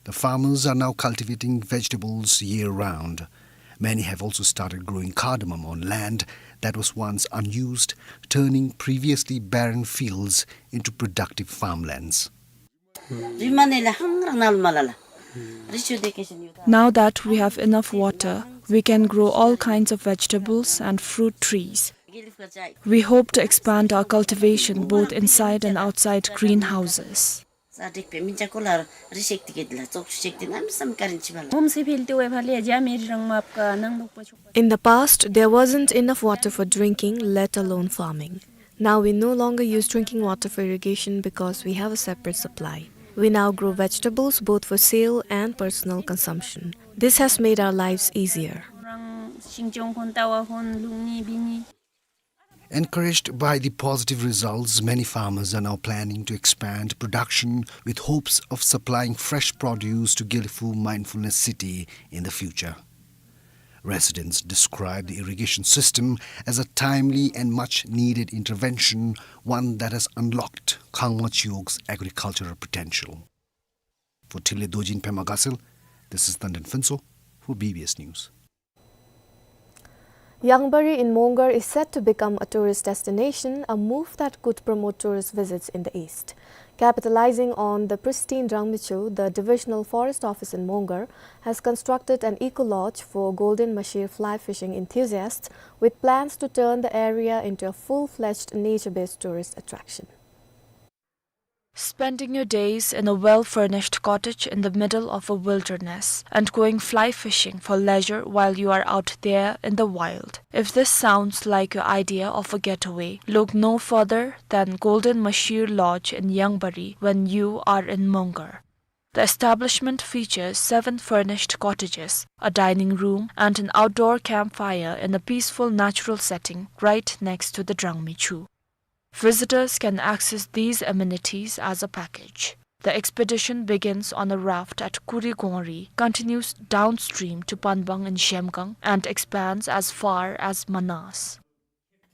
The farmers are now cultivating vegetables year-round. Many have also started growing cardamom on land that was once unused, turning previously barren fields into productive farmlands. Now that we have enough water, we can grow all kinds of vegetables and fruit trees. We hope to expand our cultivation both inside and outside greenhouses. In the past, there wasn't enough water for drinking, let alone farming. Now we no longer use drinking water for irrigation because we have a separate supply. We now grow vegetables both for sale and personal consumption. This has made our lives easier. Encouraged by the positive results, many farmers are now planning to expand production with hopes of supplying fresh produce to Gelephu Mindfulness City in the future. Residents describe the irrigation system as a timely and much needed intervention, one that has unlocked Khangma Chiwog's agricultural potential. For Thille Dorji in Pema Gatshel, this is Tandin Phuntsho for B B S News. Yangbari in Mongar is set to become a tourist destination, a move that could promote tourist visits in the east. Capitalizing on the pristine Drangmi Chu, the Divisional Forest Office in Mongar has constructed an eco-lodge for golden mahseer fly fishing enthusiasts with plans to turn the area into a full-fledged nature-based tourist attraction. Spending your days in a well-furnished cottage in the middle of a wilderness and going fly fishing for leisure while you are out there in the wild. If this sounds like your idea of a getaway, look no further than Golden Mahseer Lodge in Yangbari when you are in Mongar. The establishment features seven furnished cottages, a dining room, and an outdoor campfire in a peaceful natural setting right next to the Drangmi Chu. Visitors can access these amenities as a package. The expedition begins on a raft at Kurigongri, continues downstream to Panbang in Zhemgang, and expands as far as Manas.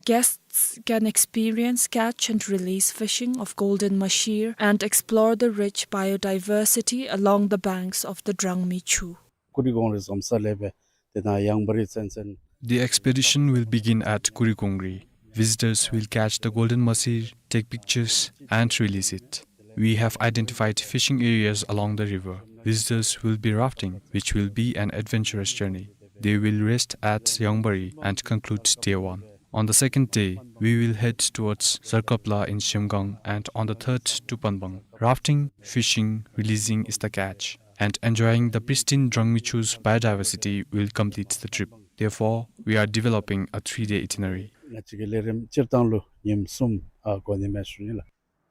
Guests can experience catch and release fishing of golden mahseer and explore the rich biodiversity along the banks of the Drangmi Chu. Kurigongri zomsa lebe, tena Yangbari sensen. The expedition will begin at Kurigongri. Visitors will catch the golden mahseer, take pictures, and release it. We have identified fishing areas along the river. Visitors will be rafting, which will be an adventurous journey. They will rest at Yangbari and conclude day one. On the second day, we will head towards Zarkapla in Zhemgang, and on the third to Panbang. Rafting, fishing, releasing is the catch. and enjoying the pristine Drangmi Cho's biodiversity will complete the trip. Therefore, we are developing a three-day itinerary. ང་བཅས་ཀྱི་ལས་རིམ་སྤྱིར་བཏང་ལུ་ཉིནམ་གསུམ་ཨ་འགོར་ནི་མས་ཞུ་ནི་ལགས།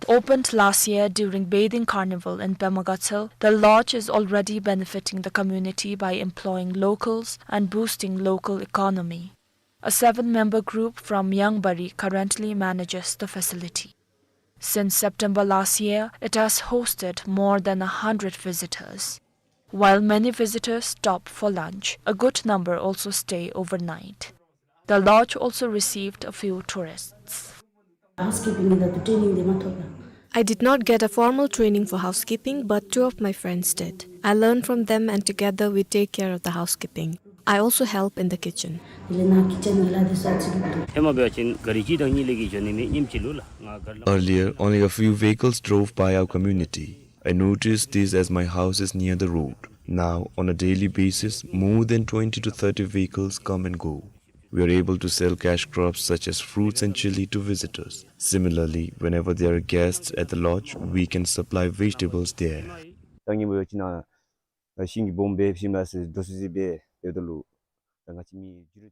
Opened last year during Bathing Carnival in Pema Gatshel, the lodge is already benefiting the community by employing locals and boosting local economy. A seven-member group from Yangbari currently manages the facility. Since September last year, it has hosted more than a hundred visitors. While many visitors stop for lunch, a good number also stay overnight. The lodge also received a few tourists. Housekeeping in the training they might have. I did not get a formal training for housekeeping, but two of my friends did. I learned from them, and together we take care of the housekeeping. I also help in the kitchen. Earlier, only a few vehicles drove by our community. I noticed this as my house is near the road. Now, on a daily basis, more than twenty to thirty vehicles come and go. We are able to sell cash crops such as fruits and chili to visitors. Similarly, whenever there are guests at the lodge, we can supply vegetables there.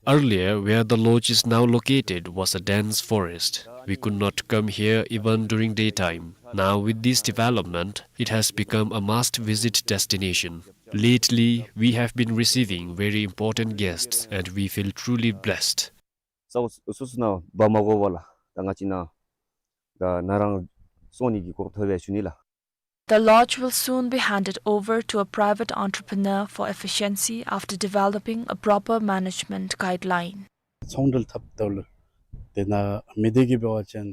Earlier, where the lodge is now located was a dense forest. We could not come here even during daytime. Now, with this development, it has become a must-visit destination. Lately, we have been receiving very important guests, and we feel truly blessed. ས་འོག་སོ་སོ་ནང་འབག་མ་དགོ་པར་ལགས། ད་ང་བཅས་ནཱ་ད་ནཱ་རང་སོང་ནི་གི་གོ་སྐབས་ཐོབ་པས་ཞུ་ནི་ལགས། The lodge will soon be handed over to a private entrepreneur for efficiency after developing a proper management guideline. ཚོང་འབྲེལ་འཐབ་ད་ལུ་དེ་ནང་མི་སྡེ་གི་འབད་བ་ཅིན་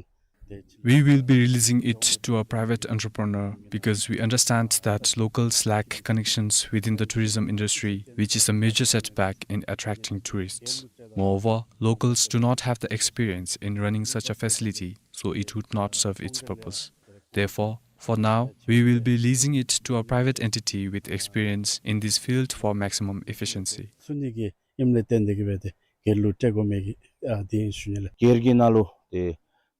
དེ། We will be releasing it to a private entrepreneur because we understand that locals lack connections within the tourism industry, which is a major setback in attracting tourists. Moreover, locals do not have the experience in running such a facility, so it would not serve its purpose. Therefore, for now, we will be leasing it to a private entity with experience in this field for maximum efficiency. ཚུགས་ནི་གི་ཨིནམ་ལས་བརྟེན་ཏེ་གིས་འབད་དེ་སྒེར་ལུ་སྤྲོད་དགོ་མི་གི་ཨ་དེ་ཨིན་ཞུ་ནི་ལགས། སྒེར་གྱི་ནང་ལུ་དེ་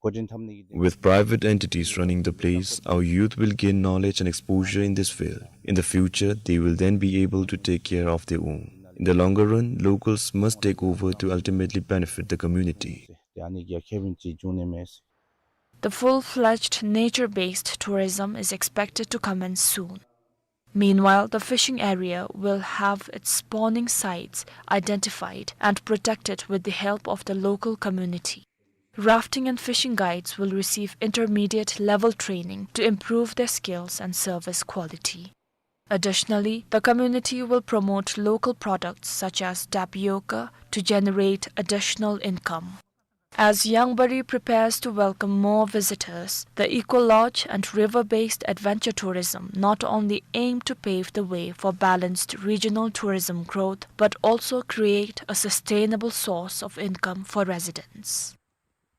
འགོ་འདྲེན་འཐབ་ནི་གི་དེ། With private entities running the place, our youth will gain knowledge and exposure in this field. In the future, they will then be able to take care of their own. In the longer run, locals must take over to ultimately benefit the community. དེ་ཨ་ནི་གི་ཁེ་ཕན་ཅིག་འབྱུང་ནི་མས། The full-fledged nature-based tourism is expected to commence soon. Meanwhile, the fishing area will have its spawning sites identified and protected with the help of the local community. Rafting and fishing guides will receive intermediate level training to improve their skills and service quality. Additionally, the community will promote local products such as tapioca to generate additional income. As Yangbari prepares to welcome more visitors, the Eco Lodge and river-based adventure tourism not only aim to pave the way for balanced regional tourism growth, but also create a sustainable source of income for residents.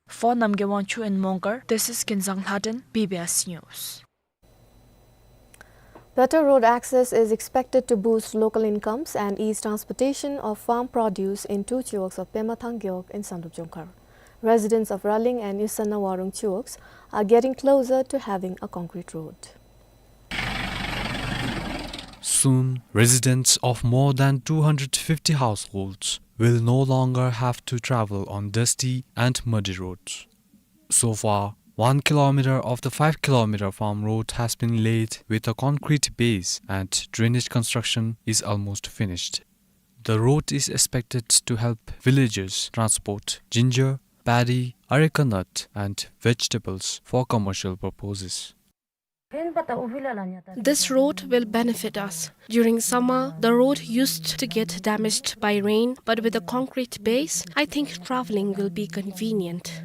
For Namgay Wangchuk in Mongar, this is Kinzang Lhaden, B B S News. Better road access is expected to boost local incomes and ease transportation of farm produce in two chiwogs of Pemathang Gewog in Sangdrup Jongkhar. Residents of Raling and Isanna Warung chiwogs are getting closer to having a concrete road. Soon, residents of more than two hundred fifty households will no longer have to travel on dusty and muddy roads. So far, one kilometer of the five kilometer farm road has been laid with a concrete base and drainage construction is almost finished. The road is expected to help villagers transport ginger, paddy, areca nut and vegetables for commercial purposes. This road will benefit us. During summer, the road used to get damaged by rain, but with a concrete base, I think traveling will be convenient.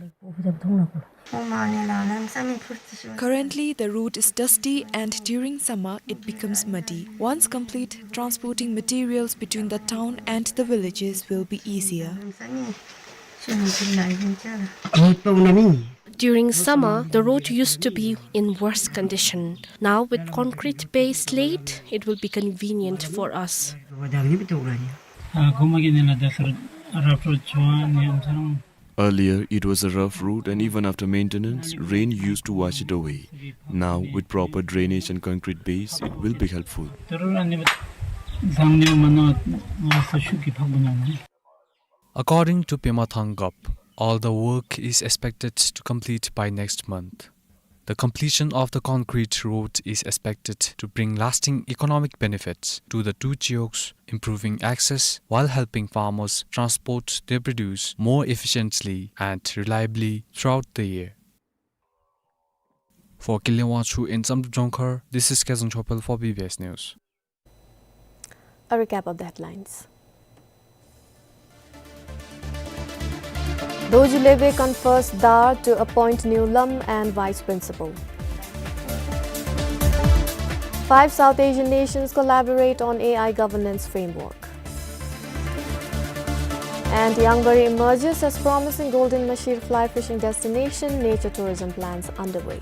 Currently, the road is dusty and during summer, it becomes muddy. Once complete, transporting materials between the town and the villages will be easier. During summer, the road used to be in worse condition. Now, with concrete base laid, it will be convenient for us. Earlier, it was a rough road, and even after maintenance, rain used to wash it away. Now, with proper drainage and concrete base, it will be helpful. According to Pema Thanggap, all the work is expected to complete by next month. The completion of the concrete road is expected to bring lasting economic benefits to the two chiyoks, improving access while helping farmers transport their produce more efficiently and reliably throughout the year. For Kinley Wangchuk in Samdrup Jongkhar, this is Kezang Chopel for B B S News. A recap of the headlines. Dorji Lebe confers Dhar to appoint new Lam and Vice Principal. Five South Asian nations collaborate on A I governance framework. And Yangbarri emerges as promising golden mahseer fly fishing destination, nature tourism plans underway.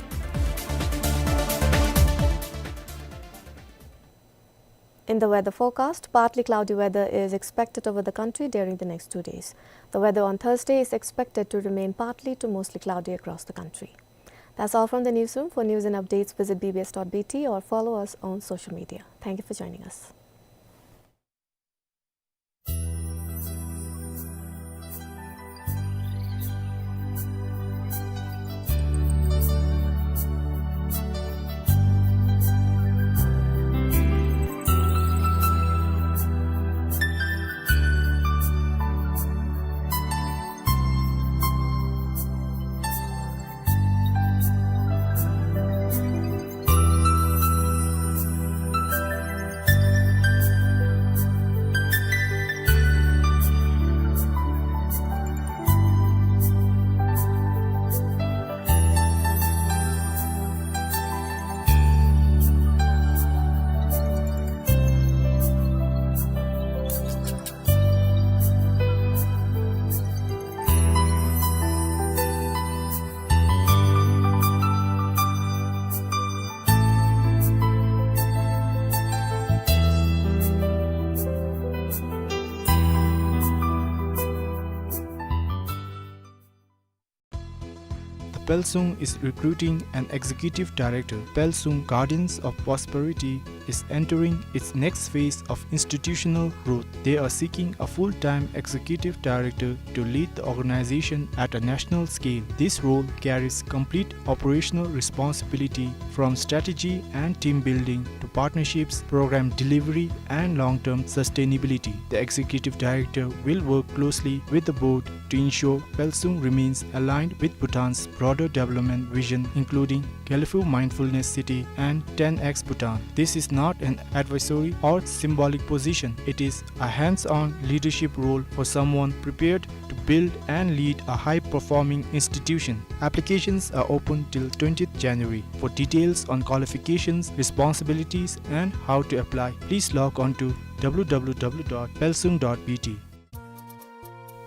In the weather forecast, partly cloudy weather is expected over the country during the next two days. The weather on Thursday is expected to remain partly to mostly cloudy across the country. That's all from the newsroom. For news and updates, visit B B S dot B T or follow us on social media. Thank you for joining us. The Pelsung is recruiting an executive director. Pelsung Guardians of Prosperity is entering its next phase of institutional growth. They are seeking a full-time executive director to lead the organization at a national scale. This role carries complete operational responsibility, from strategy and team building to partnerships, program delivery, and long-term sustainability. The executive director will work closely with the board to ensure Pelsung remains aligned with Bhutan's broader development vision, including Gelephu Mindfulness City and ten X Bhutan. This is not an advisory or symbolic position. It is a hands-on leadership role for someone prepared to build and lead a high-performing institution. Applications are open till twentieth January. For details on qualifications, responsibilities, and how to apply, please log on to w w w dot pelsung dot b t.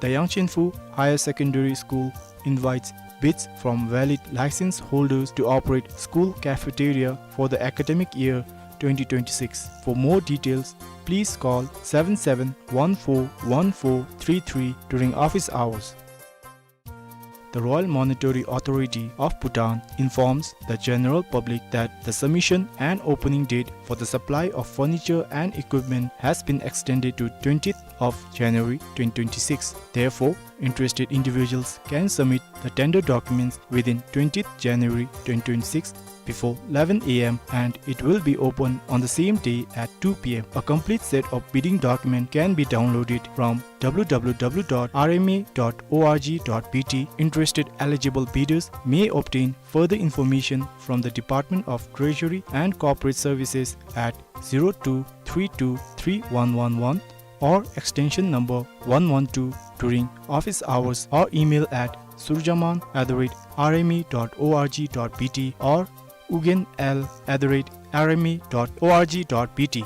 The Yangchenphu Higher Secondary School invites bids from valid license holders to operate school cafeteria for the academic year twenty twenty-six. For more details, please call seven seven one four one four three three during office hours. The Royal Monetary Authority of Bhutan informs the general public that the submission and opening date for the supply of furniture and equipment has been extended to twentieth of January twenty twenty-six. Therefore, interested individuals can submit the tender documents within twentieth January twenty twenty-six before eleven a m and it will be open on the same day at two p m. A complete set of bidding document can be downloaded from w w w dot r m a dot o r g dot b t. Interested eligible bidders may obtain further information from the Department of Treasury and Corporate Services at zero two three two three one one one or extension number one one two during office hours or email at surjaman at the rate r m a dot o r g dot b t or ugyen l at the rate r m a dot o r g dot b t.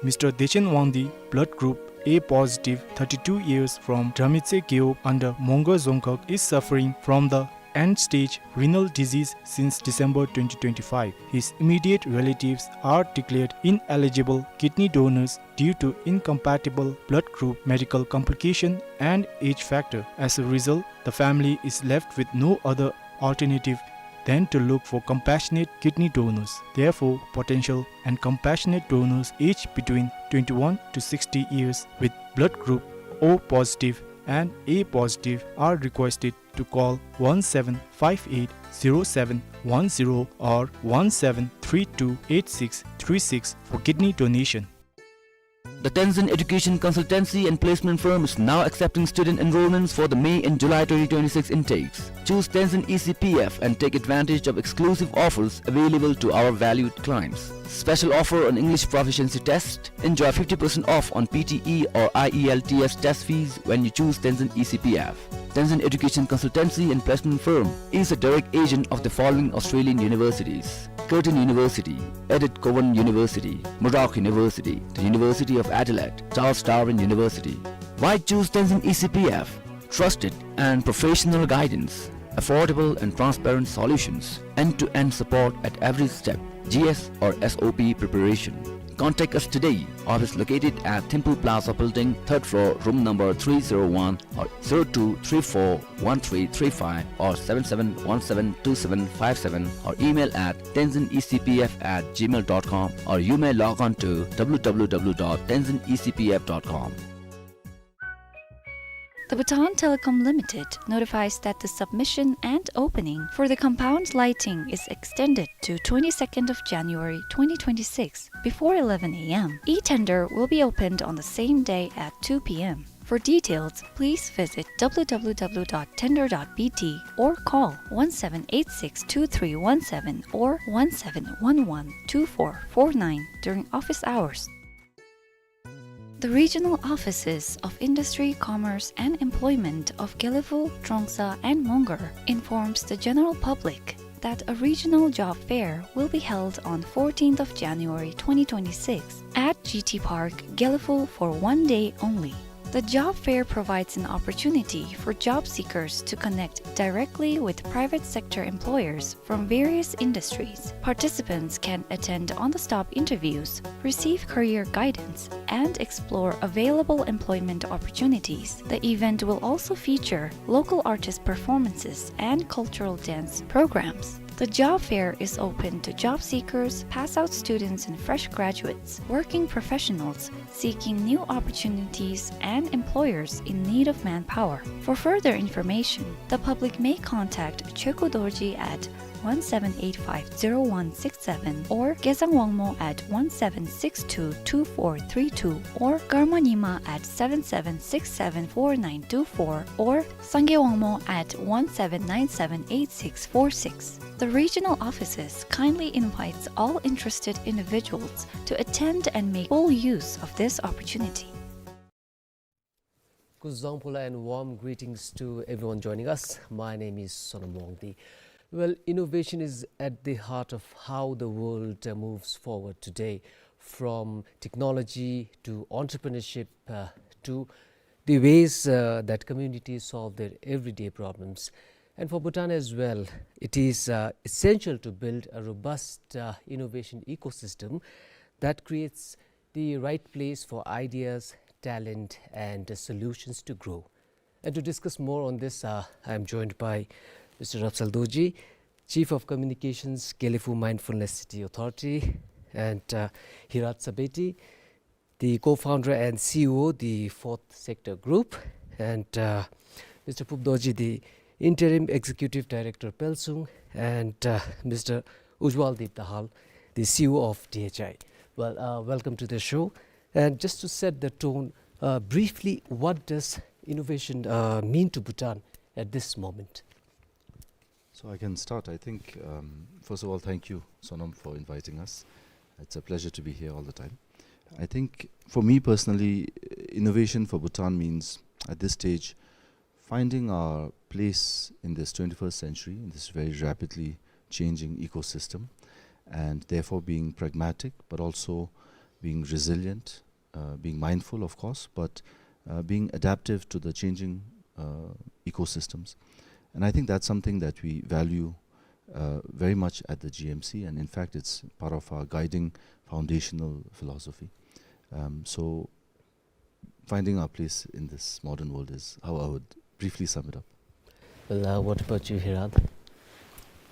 Mister Dechen Wangdi, blood group A positive, thirty-two years, from Dramitse Gewog under Mongar Dzongkhag, is suffering from the end-stage renal disease since December twenty twenty-five. His immediate relatives are declared ineligible kidney donors due to incompatible blood group, medical complication, and age factor. As a result, the family is left with no other alternative than to look for compassionate kidney donors. Therefore, potential and compassionate donors aged between twenty-one to sixty years with blood group O positive and A positive are requested to call one seven five eight zero seven one zero or one seven three two eight six three six for kidney donation. The Tenzin Education Consultancy and Placement Firm is now accepting student enrollments for the May and July twenty twenty-six intakes. Choose Tenzin E C P F and take advantage of exclusive offers available to our valued clients. Special offer on English proficiency test. Enjoy fifty percent off on P T E or I E L T S test fees when you choose Tenzin E C P F. Tenzin Education Consultancy and Placement Firm is a direct agent of the following Australian universities: Curtin University, Edith Cowan University, Murdoch University, the University of Adelaide, Charles Darwin University. Why choose Tenzin E C P F? Trusted and professional guidance, affordable and transparent solutions, end-to-end support at every step, G S or S O P preparation. Contact us today. Office located at Thimphu Plaza Building, third floor, room number three zero one, or zero two three four one three three five or seven seven one seven two seven five seven, or email at tenzin E C P F at gmail dot com, or you may log on to W W W dot tenzin E C P F dot com. The Bhutan Telecom Limited notifies that the submission and opening for the compound lighting is extended to twenty-second of January twenty twenty-six before eleven A M. E-tender will be opened on the same day at two P M. For details, please visit W W W dot tender dot B T or call one seven eight six two three one seven or one seven one one two four four nine during office hours. The regional offices of Industry, Commerce and Employment of Gelephu, Trongsa and Mongar informs the general public that a regional job fair will be held on fourteenth of January twenty twenty-six at G T Park, Gelephu for one day only. The job fair provides an opportunity for job seekers to connect directly with private sector employers from various industries. Participants can attend on-the-spot interviews, receive career guidance, and explore available employment opportunities. The event will also feature local artist performances and cultural dance programs. The job fair is open to job seekers, pass-out students and fresh graduates, working professionals seeking new opportunities, and employers in need of manpower. For further information, the public may contact Chökyi Dorji at one seven eight five zero one six seven or Gezang Wangmo at one seven six two two four three two or Karma Nyima at seven seven six seven four nine two four or Sangay Wangmo at one seven nine seven eight six four six. The regional offices kindly invites all interested individuals to attend and make full use of this opportunity. Kuzuzangpo la and warm greetings to everyone joining us. My name is Sonam Wangdi. Well, innovation is at the heart of how the world, uh, moves forward today, from technology to entrepreneurship, uh, to the ways, uh, that communities solve their everyday problems. And for Bhutan as well, it is, uh, essential to build a robust, uh, innovation ecosystem that creates the right place for ideas, talent, and, uh, solutions to grow. And to discuss more on this, uh, I am joined by Mister Rapsal Dorji, Chief of Communications, Gelephu Mindfulness City Authority, and, uh, Hirat Sabeti, the co-founder and C E O, the Fourth Sector Group, and, uh, Mister Phup Dorji, the Interim Executive Director, Pelsung, and, uh, Mister Ujwal Deep Dahal, the C E O of D H I. Well, uh, welcome to the show. And just to set the tone, uh, briefly, what does innovation, uh, mean to Bhutan at this moment? So I can start. I think, um, first of all, thank you, Sonam, for inviting us. It's a pleasure to be here all the time. I think for me personally, innovation for Bhutan means, at this stage, finding our place in this twenty-first century, in this very rapidly changing ecosystem, and therefore being pragmatic, but also being resilient, uh, being mindful, of course, but, uh, being adaptive to the changing, uh, ecosystems. And I think that's something that we value uh, very much at the G M C, and in fact, it's part of our guiding foundational philosophy. Um, so, finding our place in this modern world is how I would briefly sum it up. Well, uh, what about you, Hirat?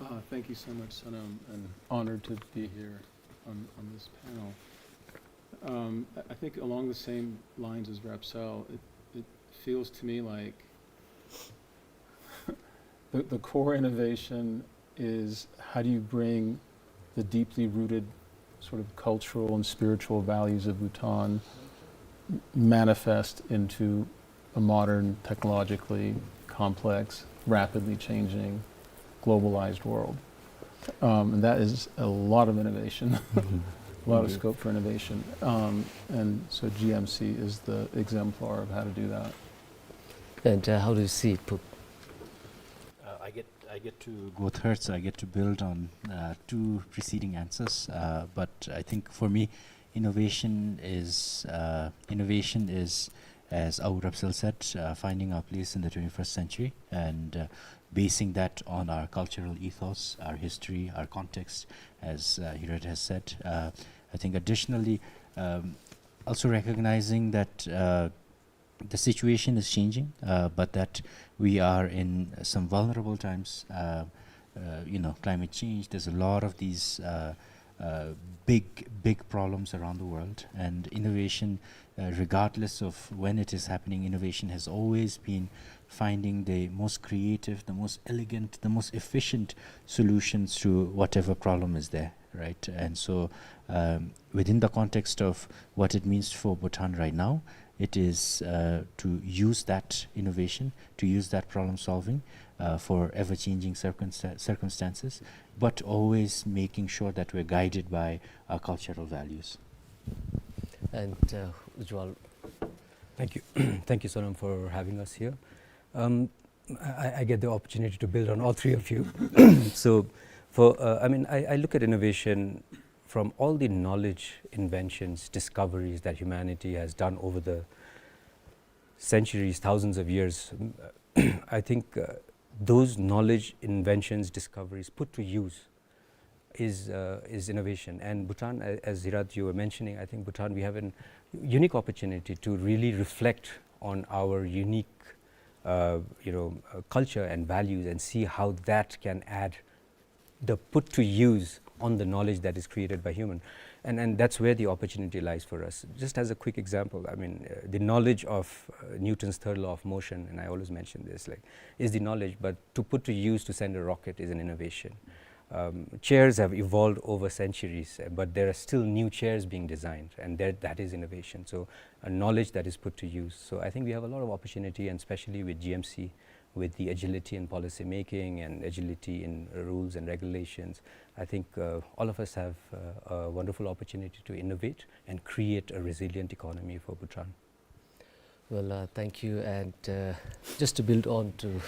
Uh, thank you so much, Sonam, and honored to be here on, on this panel. Um, I- I think along the same lines as Rapsel, it, it feels to me like the, the core innovation is how do you bring the deeply rooted sort of cultural and spiritual values of Bhutan manifest into a modern, technologically complex, rapidly changing, globalized world. Um, and that is a lot of innovation, a lot of scope for innovation. Um, and so G M C is the exemplar of how to do that. And uh, how do you see it, Puk? Uh, I get I get to go third, so I get to build on uh, two preceding answers. Uh, but I think for me, innovation is uh, innovation is, as Abu Rapsel said, uh, finding our place in the twenty-first century and uh, basing that on our cultural ethos, our history, our context, as uh, Hirat has said. Uh, I think additionally, um, also recognizing that uh, the situation is changing, uh, but that we are in some vulnerable times. Uh, uh, you know, climate change, there's a lot of these uh, uh, big, big problems around the world, and innovation, uh, regardless of when it is happening, innovation has always been finding the most creative, the most elegant, the most efficient solutions to whatever problem is there, right? And so, um, within the context of what it means for Bhutan right now, it is uh, to use that innovation, to use that problem solving uh, for ever changing circumsta- circumstances, but always making sure that we're guided by our cultural values. And uh, Ujwal? Thank you. Thank you, Sonam, for having us here. Um, I, I get the opportunity to build on all three of you. So, for uh, I mean, I, I look at innovation from all the knowledge, inventions, discoveries that humanity has done over the centuries, thousands of years. I think uh, those knowledge, inventions, discoveries put to use is uh, is innovation. And Bhutan, a- as Hirat, you were mentioning, I think Bhutan, we have a unique opportunity to really reflect on our unique, uh, you know, uh, culture and values, and see how that can add the put to use on the knowledge that is created by human. And and that's where the opportunity lies for us. Just as a quick example, I mean, uh, the knowledge of uh, Newton's third law of motion, and I always mention this, like, is the knowledge, but to put to use to send a rocket is an innovation. Um, chairs have evolved over centuries, uh, but there are still new chairs being designed, and there, that is innovation. So, a knowledge that is put to use. So, I think we have a lot of opportunity, and especially with G M C, with the agility in policy making and agility in rules and regulations, I think uh, all of us have uh, a wonderful opportunity to innovate and create a resilient economy for Bhutan. Well, uh, thank you. And uh, just to build on to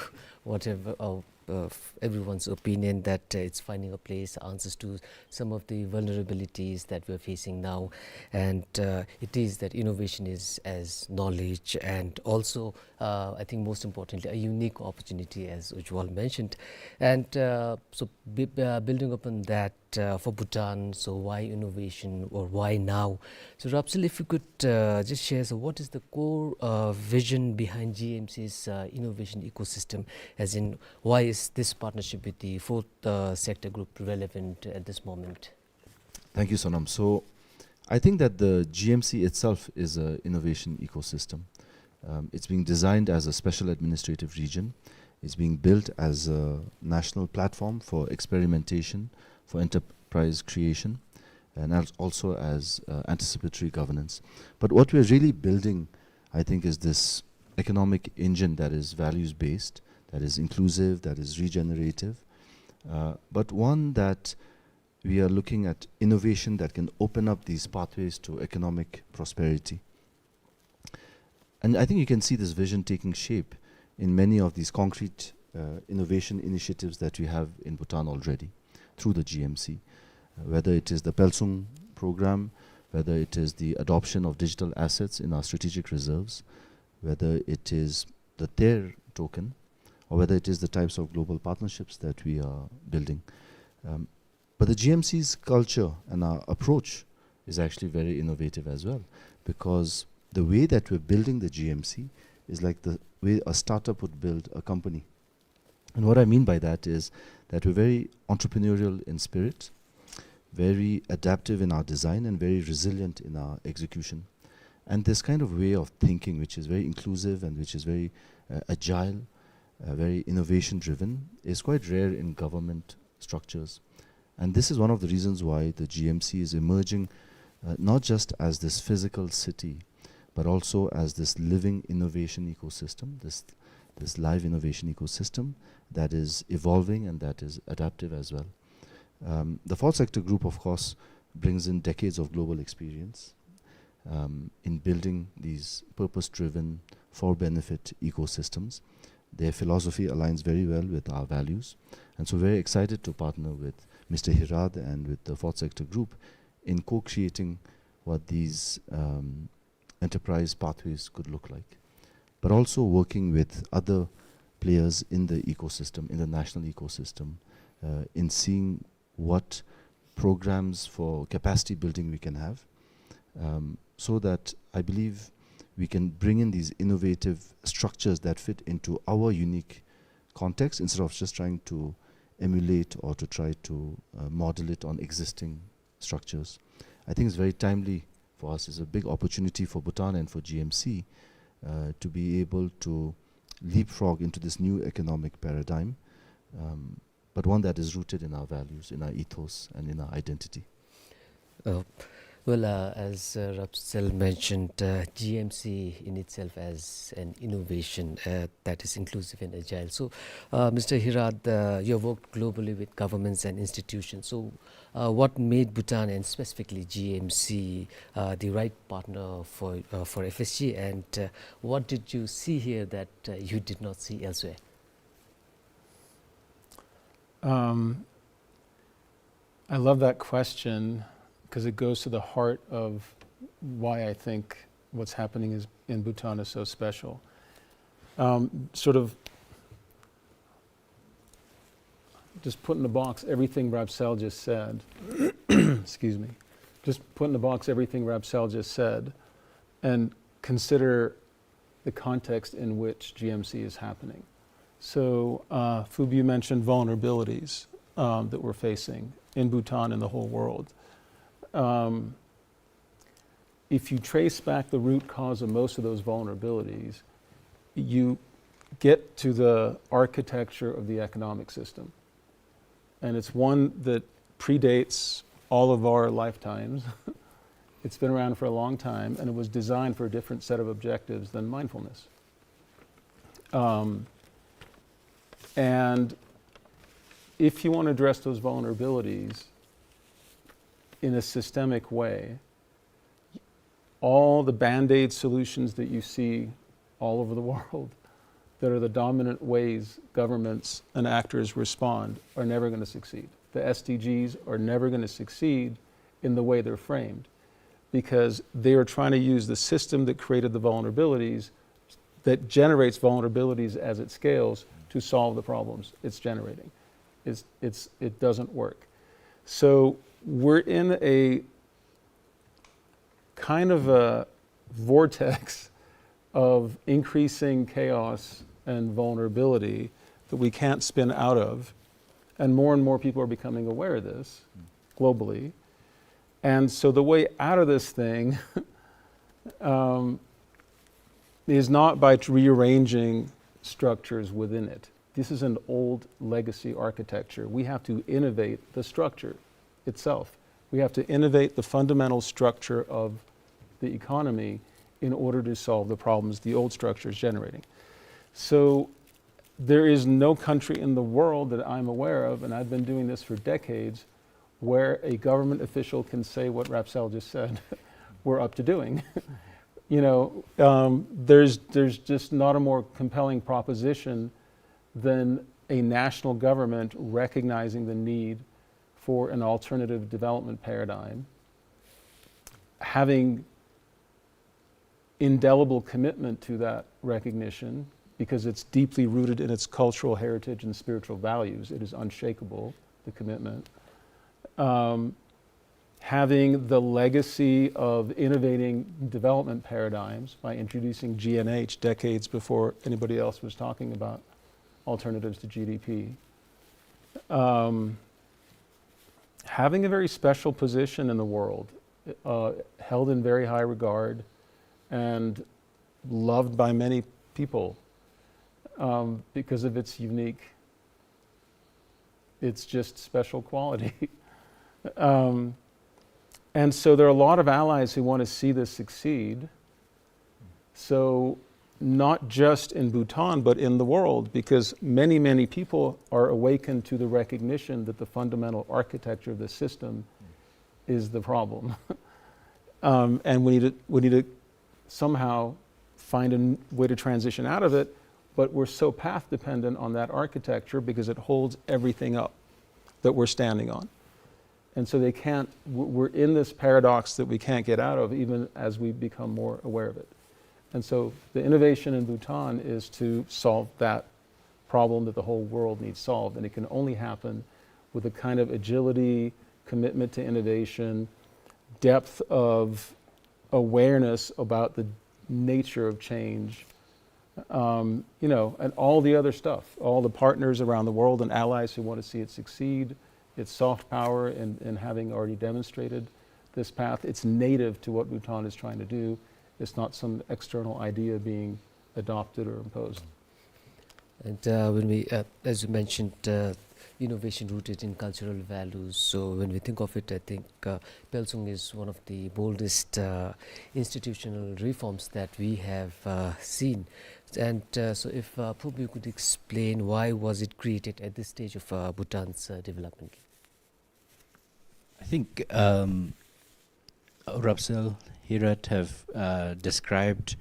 whatever uh, uh, f- everyone's opinion, that uh, it's finding a place, answers to some of the vulnerabilities that we're facing now. And uh, it is that innovation is as knowledge, and also, uh, I think most importantly, a unique opportunity, as Ujwal mentioned. And uh, so, b- uh, building upon that, uh, for Bhutan, so why innovation, or why now? So, Rapsel, if you could uh, just share, so what is the core uh, vision behind G M C's uh, innovation ecosystem? As in, why is this partnership with the fourth uh, sector group relevant at this moment? Thank you, Sonam. So, I think that the G M C itself is an innovation ecosystem. Um, it's being designed as a special administrative region. It's being built as a national platform for experimentation, for enterprise creation, and als- also as uh, anticipatory governance. But what we're really building, I think, is this economic engine that is values based, that is inclusive, that is regenerative, uh, but one that we are looking at innovation that can open up these pathways to economic prosperity. And I think you can see this vision taking shape in many of these concrete uh, innovation initiatives that we have in Bhutan already through the G M C. Uh, whether it is the Pelsung program, whether it is the adoption of digital assets in our strategic reserves, whether it is the Ter token, or whether it is the types of global partnerships that we are building. Um, but the G M C's culture and our approach is actually very innovative as well, because the way that we're building the G M C is like the way a startup would build a company. And what I mean by that is that we're very entrepreneurial in spirit, very adaptive in our design, and very resilient in our execution. And this kind of way of thinking, which is very inclusive and which is very, uh, agile, uh, very innovation driven, is quite rare in government structures. And this is one of the reasons why the G M C is emerging, uh, not just as this physical city, but also as this living innovation ecosystem, this, this live innovation ecosystem that is evolving and that is adaptive as well. Um, the Fourth Sector Group, of course, brings in decades of global experience, um, in building these purpose-driven, for-benefit ecosystems. Their philosophy aligns very well with our values. And so we're excited to partner with Mister Hirad and with the Fourth Sector Group in co-creating what these, um, enterprise pathways could look like, but also working with other players in the ecosystem, in the national ecosystem, uh, in seeing what programs for capacity building we can have, um, so that I believe we can bring in these innovative structures that fit into our unique context, instead of just trying to emulate or to try to, uh, model it on existing structures. I think it's very timely for us. It's a big opportunity for Bhutan and for G M C, uh, to be able to leapfrog into this new economic paradigm, um, but one that is rooted in our values, in our ethos, and in our identity. Uh, well, uh, as, uh, Rapsel mentioned, uh, G M C in itself as an innovation, uh, that is inclusive and agile. So, uh, Mister Hirad, uh, you have worked globally with governments and institutions. So, uh, what made Bhutan and specifically G M C, uh, the right partner for, uh, for F S G, and, uh, what did you see here that, uh, you did not see elsewhere? Um, I love that question 'cause it goes to the heart of why I think what's happening is, in Bhutan is so special. Um, sort of just put in a box everything Rapsel just said. Excuse me. Just put in a box everything Rapsel just said and consider the context in which G M C is happening. So, uh, Phoebe, you mentioned vulnerabilities, um, that we're facing in Bhutan and the whole world. Um, if you trace back the root cause of most of those vulnerabilities, you get to the architecture of the economic system. And it's one that predates all of our lifetimes. It's been around for a long time, and it was designed for a different set of objectives than mindfulness. Um, and if you want to address those vulnerabilities in a systemic way, all the Band-Aid solutions that you see all over the world that are the dominant ways governments and actors respond are never gonna succeed. The S D Gs are never gonna succeed in the way they're framed, because they are trying to use the system that created the vulnerabilities, that generates vulnerabilities as it scales, to solve the problems it's generating. It's, it's, it doesn't work. So we're in a kind of a vortex of increasing chaos and vulnerability that we can't spin out of. And more and more people are becoming aware of this globally. And so the way out of this thing, um, is not by rearranging structures within it. This is an old legacy architecture. We have to innovate the structure itself. We have to innovate the fundamental structure of the economy in order to solve the problems the old structure is generating. So there is no country in the world that I'm aware of, and I've been doing this for decades, where a government official can say what Rapsel just said we're up to doing. You know, um, there's, there's just not a more compelling proposition than a national government recognizing the need for an alternative development paradigm, having indelible commitment to that recognition, because it's deeply rooted in its cultural heritage and spiritual values. It is unshakable, the commitment. Um, having the legacy of innovating development paradigms by introducing G N H decades before anybody else was talking about alternatives to G D P. Um, having a very special position in the world, uh, held in very high regard and loved by many people, um, because of its unique, its just special quality. Um, and so there are a lot of allies who want to see this succeed. So not just in Bhutan, but in the world, because many, many people are awakened to the recognition that the fundamental architecture of the system is the problem. Um, and we need to, we need to somehow find a n-, way to transition out of it, but we're so path dependent on that architecture because it holds everything up that we're standing on. And so they can't, w-, we're in this paradox that we can't get out of even as we become more aware of it. And so the innovation in Bhutan is to solve that problem that the whole world needs solved. And it can only happen with a kind of agility, commitment to innovation, depth of awareness about the nature of change, um, you know, and all the other stuff, all the partners around the world and allies who want to see it succeed, its soft power and, and having already demonstrated this path, it's native to what Bhutan is trying to do. It's not some external idea being adopted or imposed. And, uh, when we, uh, as you mentioned, uh, innovation rooted in cultural values. So when we think of it, I think, uh, Pelsung is one of the boldest, uh, institutional reforms that we have, uh, seen. And, uh, so if, uh, Phub, you could explain why was it created at this stage of, uh, Bhutan's, uh, development? I think, um, Rapsel, Hirat have, uh, described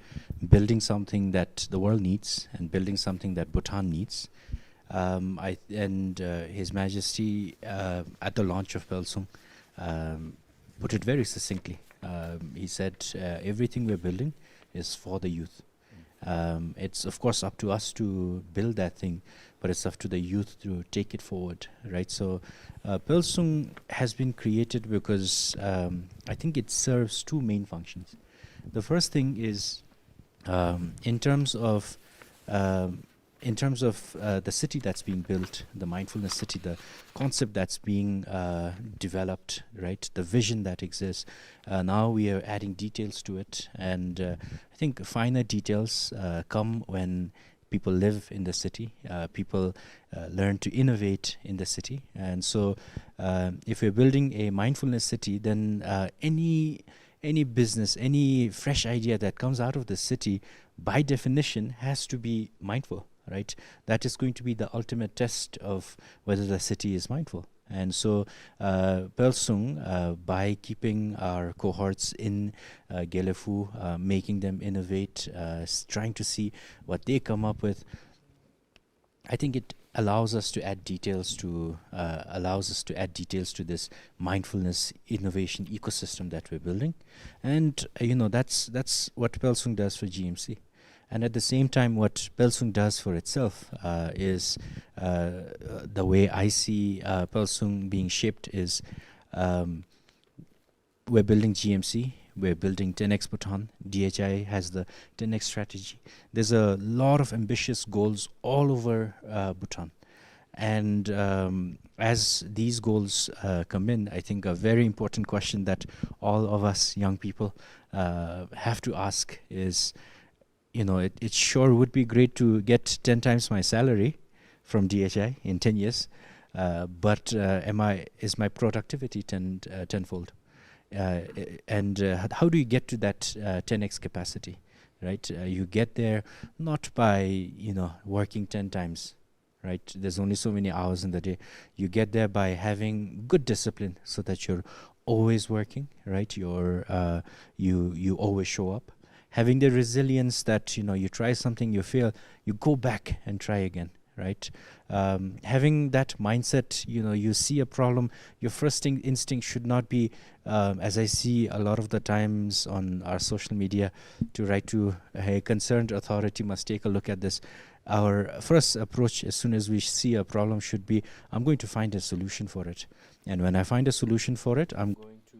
building something that the world needs and building something that Bhutan needs. Um, I, and, uh, His Majesty, uh, at the launch of Pelsung, um, put it very succinctly. Um, he said, uh, "Everything we're building is for the youth." Um, it's of course up to us to build that thing, but it's up to the youth to take it forward, right? So, uh, Pelsung has been created because, um, I think it serves two main functions. The first thing is, um, in terms of, um, in terms of, uh, the city that's being built, the mindfulness city, the concept that's being, uh, developed, right? The vision that exists. Uh, now we are adding details to it, and, uh, I think finer details, uh, come when people live in the city, uh, people, uh, learn to innovate in the city. And so, uh, if we're building a mindfulness city, then, uh, any, any business, any fresh idea that comes out of the city, by definition, has to be mindful, right? That is going to be the ultimate test of whether the city is mindful. And so, uh, Pelsung, uh, by keeping our cohorts in, uh, Gelephu, uh, making them innovate, uh, s-, trying to see what they come up with, I think it allows us to add details to, uh, allows us to add details to this mindfulness innovation ecosystem that we're building. And, uh, you know, that's, that's what Pelsung does for G M C. And at the same time, what Pelsung does for itself, uh, is, uh, the way I see, uh, Pelsung being shaped is, um, we're building G M C, we're building ten X Bhutan, D H I has the ten X strategy. There's a lot of ambitious goals all over, uh, Bhutan. And, um, as these goals, uh, come in, I think a very important question that all of us young people, uh, have to ask is, you know, it, it sure would be great to get ten times my salary from D H I in ten years, uh, but, uh, am I, is my productivity ten, uh, tenfold? Uh, and, uh, h-, how do you get to that, uh, ten X capacity, right? Uh, you get there not by, you know, working ten times, right? There's only so many hours in the day. You get there by having good discipline so that you're always working, right? You're, uh, you, you always show up. Having the resilience that, you know, you try something, you fail, you go back and try again, right? Um, having that mindset, you know, you see a problem, your first in- instinct should not be, um, as I see a lot of the times on our social media, to write to a concerned authority must take a look at this. Our first approach, as soon as we see a problem, should be, "I'm going to find a solution for it. And when I find a solution for it, I'm going to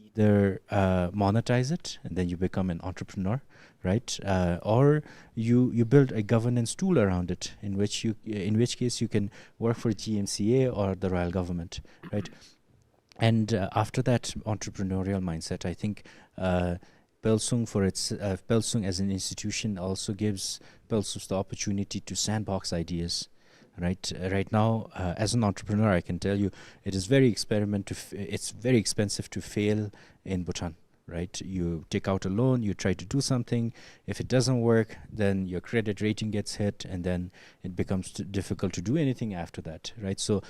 either, uh, monetize it, and then you become an entrepreneur, right? Uh, or you, you build a governance tool around it, in which you, in which case you can work for G M C A or the royal government, right?" And, uh, after that entrepreneurial mindset, I think, uh, Pelsung for its, uh, Pelsung as an institution also gives Pelsups the opportunity to sandbox ideas, right? Uh, right now, uh, as an entrepreneur, I can tell you it is very experiment to f- it's very expensive to fail in Bhutan, right? You take out a loan, you try to do something. If it doesn't work, then your credit rating gets hit, and then it becomes t- difficult to do anything after that, right? So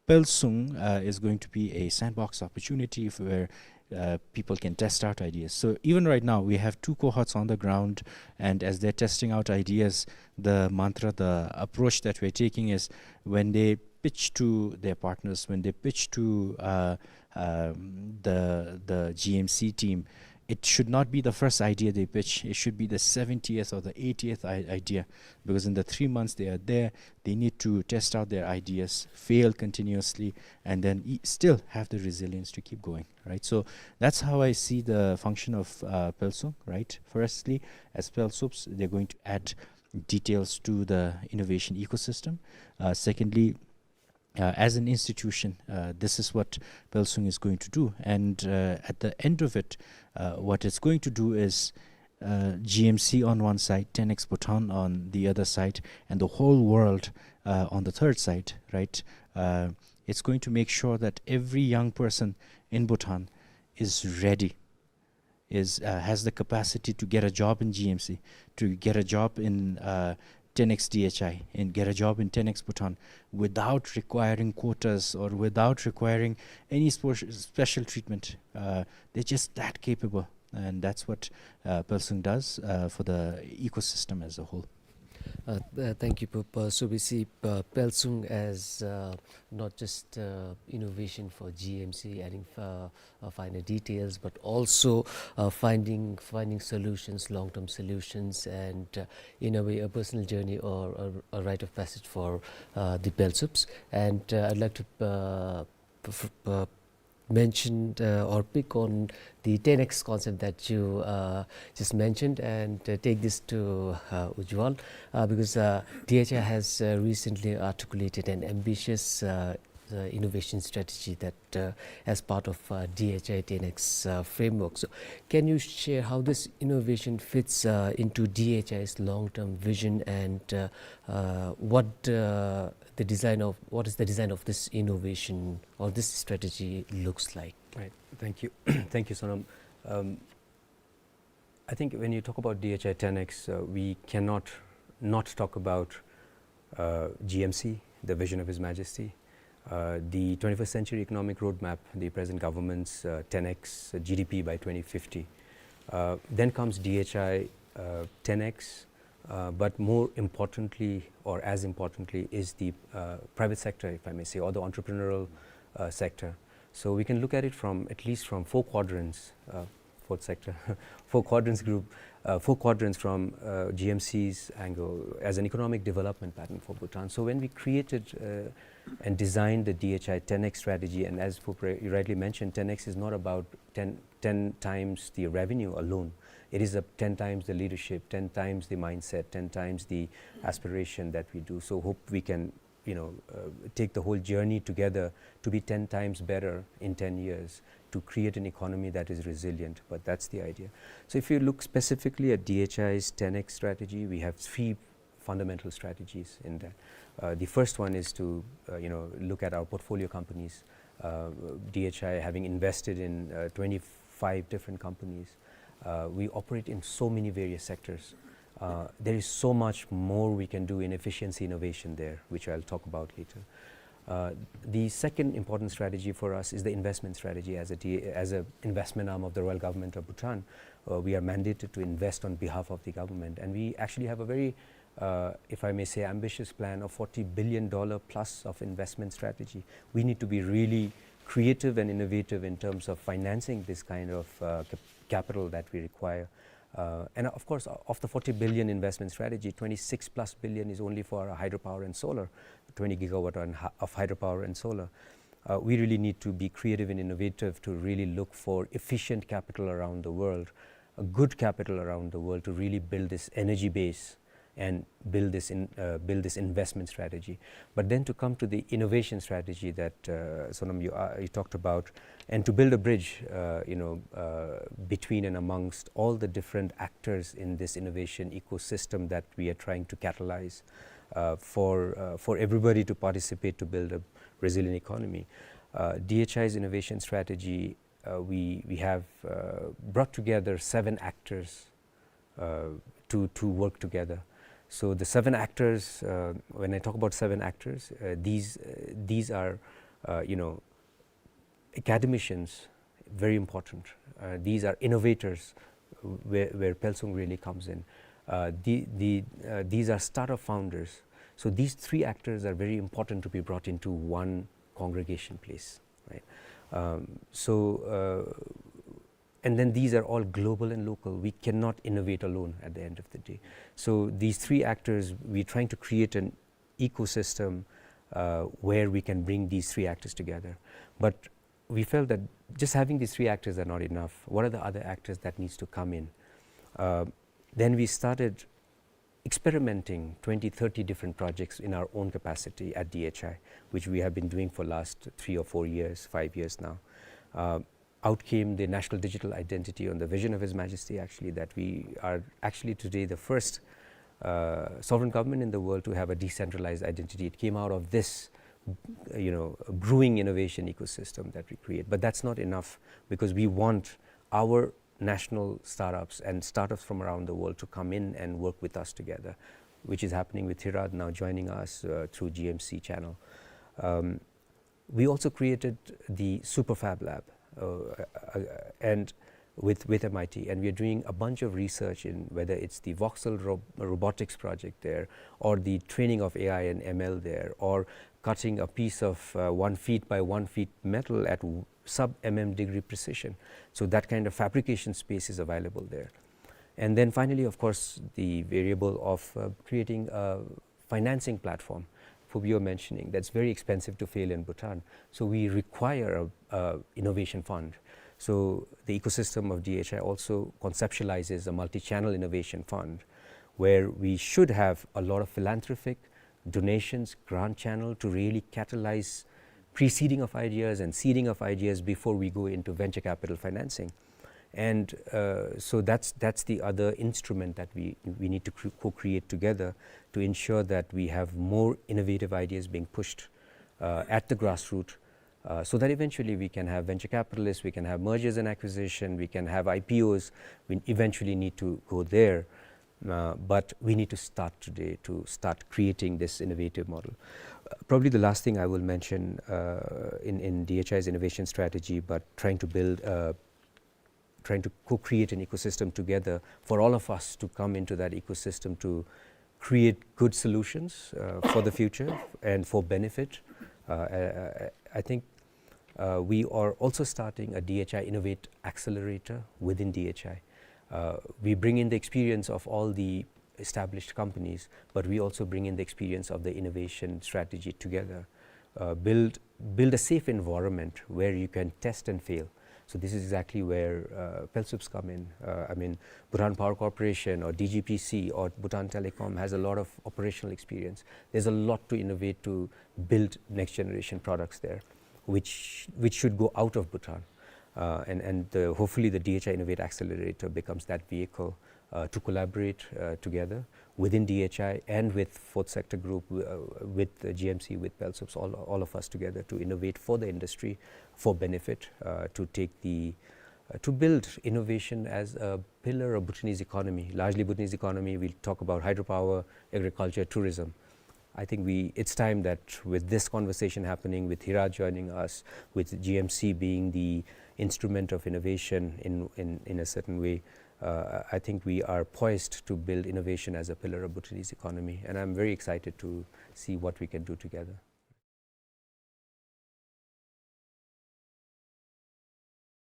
Pelsung, uh, is going to be a sandbox opportunity f- where, uh, people can test out ideas. So even right now, we have two cohorts on the ground, and as they're testing out ideas, the mantra, the approach that we're taking is, when they pitch to their partners, when they pitch to, uh, um, the, the G M C team, it should not be the first idea they pitch. It should be the seventieth or the eightieth I- idea, because in the three months they are there, they need to test out their ideas, fail continuously, and then e- still have the resilience to keep going, right? So that's how I see the function of, uh, Pelsung, right? Firstly, as Pelsups, they're going to add details to the innovation ecosystem. Uh, secondly, uh, as an institution, uh, this is what Pelsung is going to do. And, uh, at the end of it, uh, what it's going to do is, uh, G M C on one side, ten X Bhutan on the other side, and the whole world, uh, on the third side, right? Uh, it's going to make sure that every young person in Bhutan is ready, is, uh, has the capacity to get a job in G M C, to get a job in, uh, ten X D H I, and get a job in ten X Bhutan without requiring quotas or without requiring any spo- special treatment. Uh, they're just that capable, and that's what, uh, Pelsung does, uh, for the ecosystem as a whole. Uh, th- thank you, Pu Pu Subisi. Uh, Pelsung as, uh, not just, uh, innovation for G M C, adding, uh, uh, finer details, but also, uh, finding, finding solutions, long-term solutions, and, uh, in a way, a personal journey or a, a rite of passage for, uh, the Pelsups. And, uh, I'd like to, uh, p- f- uh, mention, uh, or pick on the ten X concept that you, uh, just mentioned, and, uh, take this to, uh, Ujwal, uh, because, uh, D H I has, uh, recently articulated an ambitious, uh, uh, innovation strategy that, uh, as part of, uh, D H I ten X, uh, framework. So, can you share how this innovation fits, uh, into D H I's long-term vision, and, uh, uh, what, uh, the design of, what is the design of this innovation or this strategy looks like? Right. Thank you. Thank you, Sonam. Um, I think when you talk about D H I ten X, uh, we cannot not talk about, uh, G M C, the vision of His Majesty, uh, the twenty-first Century Economic Roadmap, the present government's, uh, ten X G D P by twenty fifty. Uh, then comes D H I, uh, ten X, uh, but more importantly, or as importantly, is the, uh, private sector, if I may say, or the entrepreneurial, uh, sector. So we can look at it from, at least from four quadrants, uh, fourth sector, four quadrants group, uh, four quadrants from, uh, G M C's angle as an economic development pattern for Bhutan. So when we created, uh, and designed the D H I ten X strategy, and as Pu Pre- you rightly mentioned, ten X is not about ten, ten times the revenue alone. It is a ten times the leadership, ten times the mindset, ten times the aspiration that we do. So hope we can, you know, uh, take the whole journey together to be ten times better in ten years, to create an economy that is resilient. But that's the idea. So if you look specifically at D H I's ten X strategy, we have three fundamental strategies in that. Uh, the first one is to, uh, you know, look at our portfolio companies. Uh, D H I having invested in, uh, twenty-five different companies, uh, we operate in so many various sectors. Uh, there is so much more we can do in efficiency innovation there, which I'll talk about later. Uh, the second important strategy for us is the investment strategy. As a D- as a investment arm of the Royal Government of Bhutan, uh, we are mandated to invest on behalf of the government, and we actually have a very uh, if I may say, ambitious plan of forty billion dollar plus of investment strategy. We need to be really creative and innovative in terms of financing this kind of uh, cap- capital that we require. Uh, and of course, of the forty billion investment strategy, twenty-six plus billion is only for hydropower and solar, twenty gigawatt on hy- of hydropower and solar. Uh, we really need to be creative and innovative to really look for efficient capital around the world, a good capital around the world to really build this energy base and build this in, uh, build this investment strategy. But then to come to the innovation strategy that uh, Sonam, you, uh, you talked about, and to build a bridge, uh, you know, uh, between and amongst all the different actors in this innovation ecosystem that we are trying to catalyze uh, for uh, for everybody to participate to build a resilient economy. Uh, D H I's innovation strategy, uh, we we have uh, brought together seven actors uh, to, to work together. So the seven actors, uh, when I talk about seven actors, uh, these, uh, these are, uh, you know, academicians, very important. Uh, these are innovators, where, where Phelsung really comes in. Uh, the, the, uh, these are startup founders. So these three actors are very important to be brought into one congregation place, right? Um, so uh, and then these are all global and local. We cannot innovate alone at the end of the day. So these three actors, we're trying to create an ecosystem uh, where we can bring these three actors together. But we felt that just having these three actors are not enough. What are the other actors that needs to come in? Uh, then we started experimenting twenty, thirty different projects in our own capacity at D H I, which we have been doing for last three or four years, five years now. Uh, out came the National Digital Identity on the vision of His Majesty, actually, that we are actually today the first uh, sovereign government in the world to have a decentralized identity. It came out of this, you know, brewing innovation ecosystem that we create. But that's not enough, because we want our national startups and startups from around the world to come in and work with us together, which is happening with Hirad now joining us uh, through G M C channel. Um, we also created the Superfab Lab, uh, uh, and with, with M I T, and we are doing a bunch of research in whether it's the voxel ro- robotics project there, or the training of A I and M L there, or cutting a piece of uh, one feet by one feet metal at w- sub M M degree precision. So that kind of fabrication space is available there. And then finally, of course, the variable of uh, creating a financing platform, Phubyo mentioning, that's very expensive to fail in Bhutan. So we require a, a innovation fund. So the ecosystem of D H I also conceptualizes a multi-channel innovation fund where we should have a lot of philanthropic donations, grant channel to really catalyze pre-seeding of ideas and seeding of ideas before we go into venture capital financing. And uh, so that's, that's the other instrument that we, we need to cre- co-create together to ensure that we have more innovative ideas being pushed uh, at the grassroots, uh, so that eventually we can have venture capitalists, we can have mergers and acquisition, we can have I P Os. We eventually need to go there. Uh, but we need to start today to start creating this innovative model. Uh, probably the last thing I will mention uh, in, in D H I's innovation strategy, but trying to build, uh, trying to co-create an ecosystem together for all of us to come into that ecosystem to create good solutions uh, for the future and for benefit. Uh, I, I- I think uh, we are also starting a D H I Innovate Accelerator within D H I. Uh, we bring in the experience of all the established companies, but we also bring in the experience of the innovation strategy together. Uh, build, build a safe environment where you can test and fail. So this is exactly where uh, PELSUPs come in. Uh, I mean, Bhutan Power Corporation or D G P C or Bhutan Telecom has a lot of operational experience. There's a lot to innovate to build next generation products there, which, which should go out of Bhutan. Uh, and and the, hopefully the D H I Innovate Accelerator becomes that vehicle uh, to collaborate uh, together within D H I and with Fourth Sector Group, uh, with the G M C, with PELSUPs, all, all of us together to innovate for the industry, for benefit, uh, to take the, uh, to build innovation as a pillar of Bhutanese economy, largely Bhutanese economy. We'll talk about hydropower, agriculture, tourism. I think we, it's time that with this conversation happening, with Hirad joining us, with G M C being the instrument of innovation in, in, in a certain way, Uh, I think we are poised to build innovation as a pillar of Bhutanese economy, and I'm very excited to see what we can do together.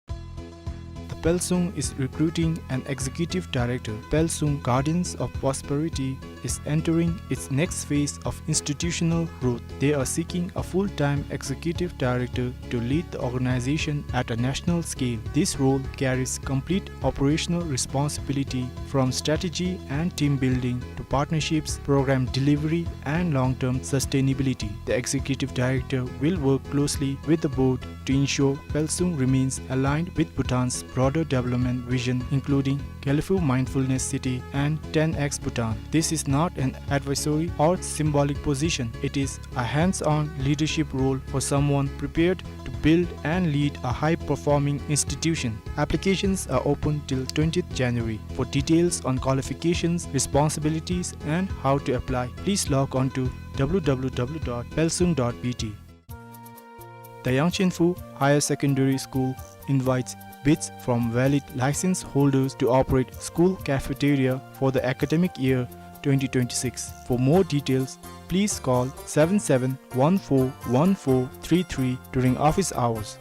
The Pelsung is recruiting an executive director. Pelsung Guardians of Prosperity is entering its next phase of institutional growth. They are seeking a full-time executive director to lead the organization at a national scale. This role carries complete operational responsibility, from strategy and team building to partnerships, program delivery, and long-term sustainability. The executive director will work closely with the board to ensure Pelsung remains aligned with Bhutan's broader development vision, including Gelephu Mindfulness City and ten X Bhutan. This is not an advisory or symbolic position. It is a hands-on leadership role for someone prepared to build and lead a high-performing institution. Applications are open till twentieth January. For details on qualifications, responsibilities, and how to apply, please log on to w w w dot pelsung dot b t. The Yangchenphu Higher Secondary School invites bids from valid license holders to operate school cafeteria for the academic year twenty twenty-six. For more details, please call seven seven one four one four three three during office hours.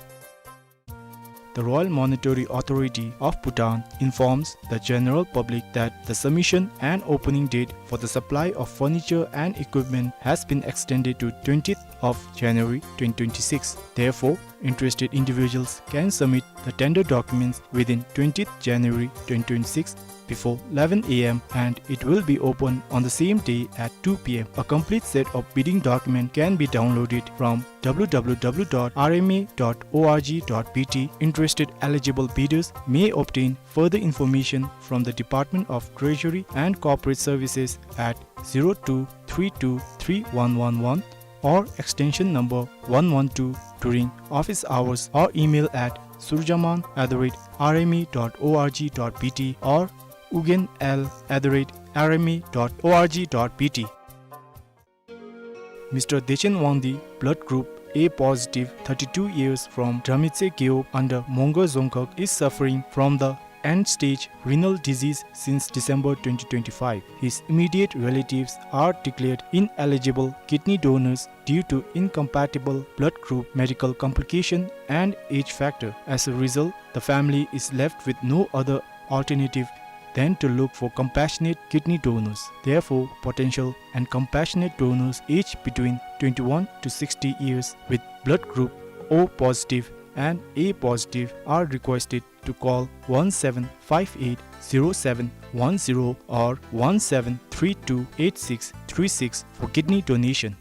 The Royal Monetary Authority of Bhutan informs the general public that the submission and opening date for the supply of furniture and equipment has been extended to twentieth of January twenty twenty-six. Therefore, interested individuals can submit the tender documents within twentieth January twenty twenty-six before eleven a m, and it will be open on the same day at two p m. A complete set of bidding document can be downloaded from w w w dot r m a dot o r g dot b t. Interested eligible bidders may obtain further information from the Department of Treasury and Corporate Services at zero two three two three one one one or extension number one one two during office hours, or email at surjaman at the rate r m a dot o r g dot b t or ugyen l at the rate r m a dot o r g dot b t. Mister Dechen Wangdi, blood group A positive, thirty-two years, from Dramitse Geop under Mongar Dzongkhag, is suffering from the end-stage renal disease since December twenty twenty-five. His immediate relatives are declared ineligible kidney donors due to incompatible blood group, medical complication, and age factor. As a result, the family is left with no other alternative than to look for compassionate kidney donors. Therefore, potential and compassionate donors aged between twenty-one to sixty years with blood group O positive and A positive are requested to call one seven five eight zero seven one zero or one seven three two eight six three six for kidney donation.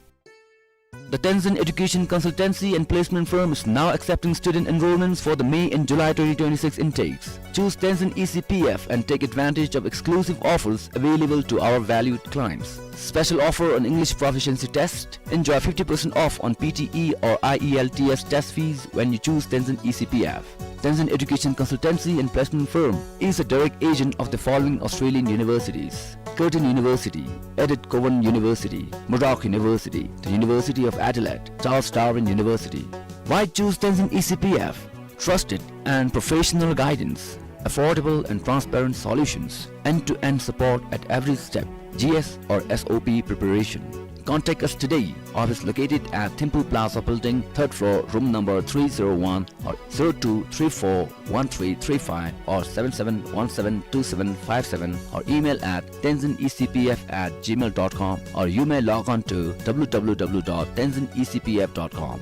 The Tenzin Education Consultancy and Placement Firm is now accepting student enrollments for the May and July twenty twenty-six intakes. Choose Tenzin E C P F and take advantage of exclusive offers available to our valued clients. Special offer on English proficiency test. Enjoy fifty percent off on P T E or I E L T S test fees when you choose Tenzin E C P F. Tenzin Education Consultancy and Placement Firm is a direct agent of the following Australian universities: Curtin University, Edith Cowan University, Murdoch University, the University of Adelaide, Charles Darwin University. Why choose Tenzin E C P F? Trusted and professional guidance, affordable and transparent solutions, end-to-end support at every step, G S or S O P preparation. Contact us today. Office located at Thimphu Plaza Building, third floor, room number three zero one, or zero two three four one three three five, or seven seven one seven two seven five seven, or email at tenzin E C P F at gmail dot com, or you may log on to w w w dot tenzin E C P F dot com.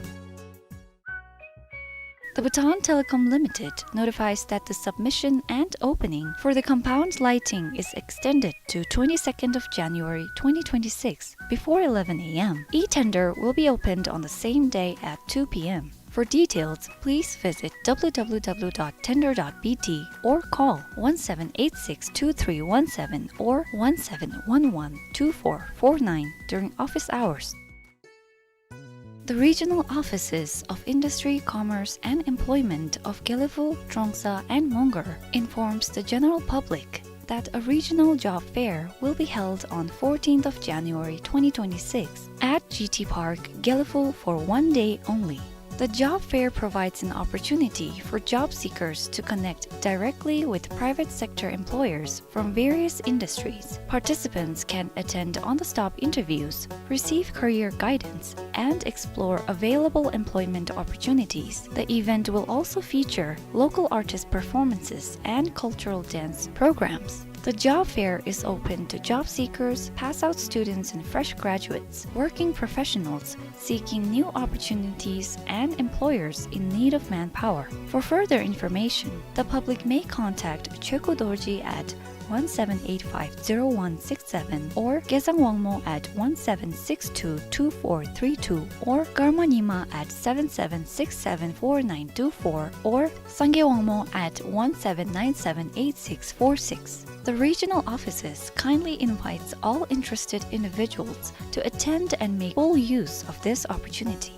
The Bhutan Telecom Limited notifies that the submission and opening for the compound lighting is extended to twenty-second of January twenty twenty-six before eleven a m. E-tender will be opened on the same day at two p m. For details, please visit w w w dot tender dot b t or call one seven eight six two three one seven or one seven one one two four four nine during office hours. The regional offices of Industry, Commerce and Employment of Gelephu, Trongsa and Mongar informs the general public that a regional job fair will be held on fourteenth of January twenty twenty-six at G T Park, Gelephu for one day only. The job fair provides an opportunity for job seekers to connect directly with private sector employers from various industries. Participants can attend on-the-spot interviews, receive career guidance, and explore available employment opportunities. The event will also feature local artist performances and cultural dance programs. The job fair is open to job seekers, pass-out students and fresh graduates, working professionals seeking new opportunities, and employers in need of manpower. For further information, the public may contact Chokhu Dorji at one seven eight five zero one six seven or Gesang Wangmo at one seven six two two four three two or Karma Nyima at seven seven six seven four nine two four or Sangay Wangmo at one seven nine seven eight six four six. The regional offices kindly invites all interested individuals to attend and make full use of this opportunity.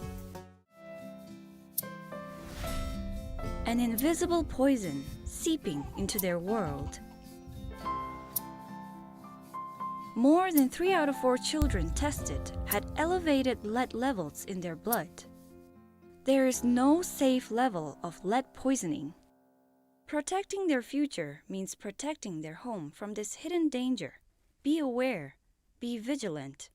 An invisible poison seeping into their world. More than three out of four children tested had elevated lead levels in their blood. There is no safe level of lead poisoning. Protecting their future means protecting their home from this hidden danger. Be aware, be vigilant.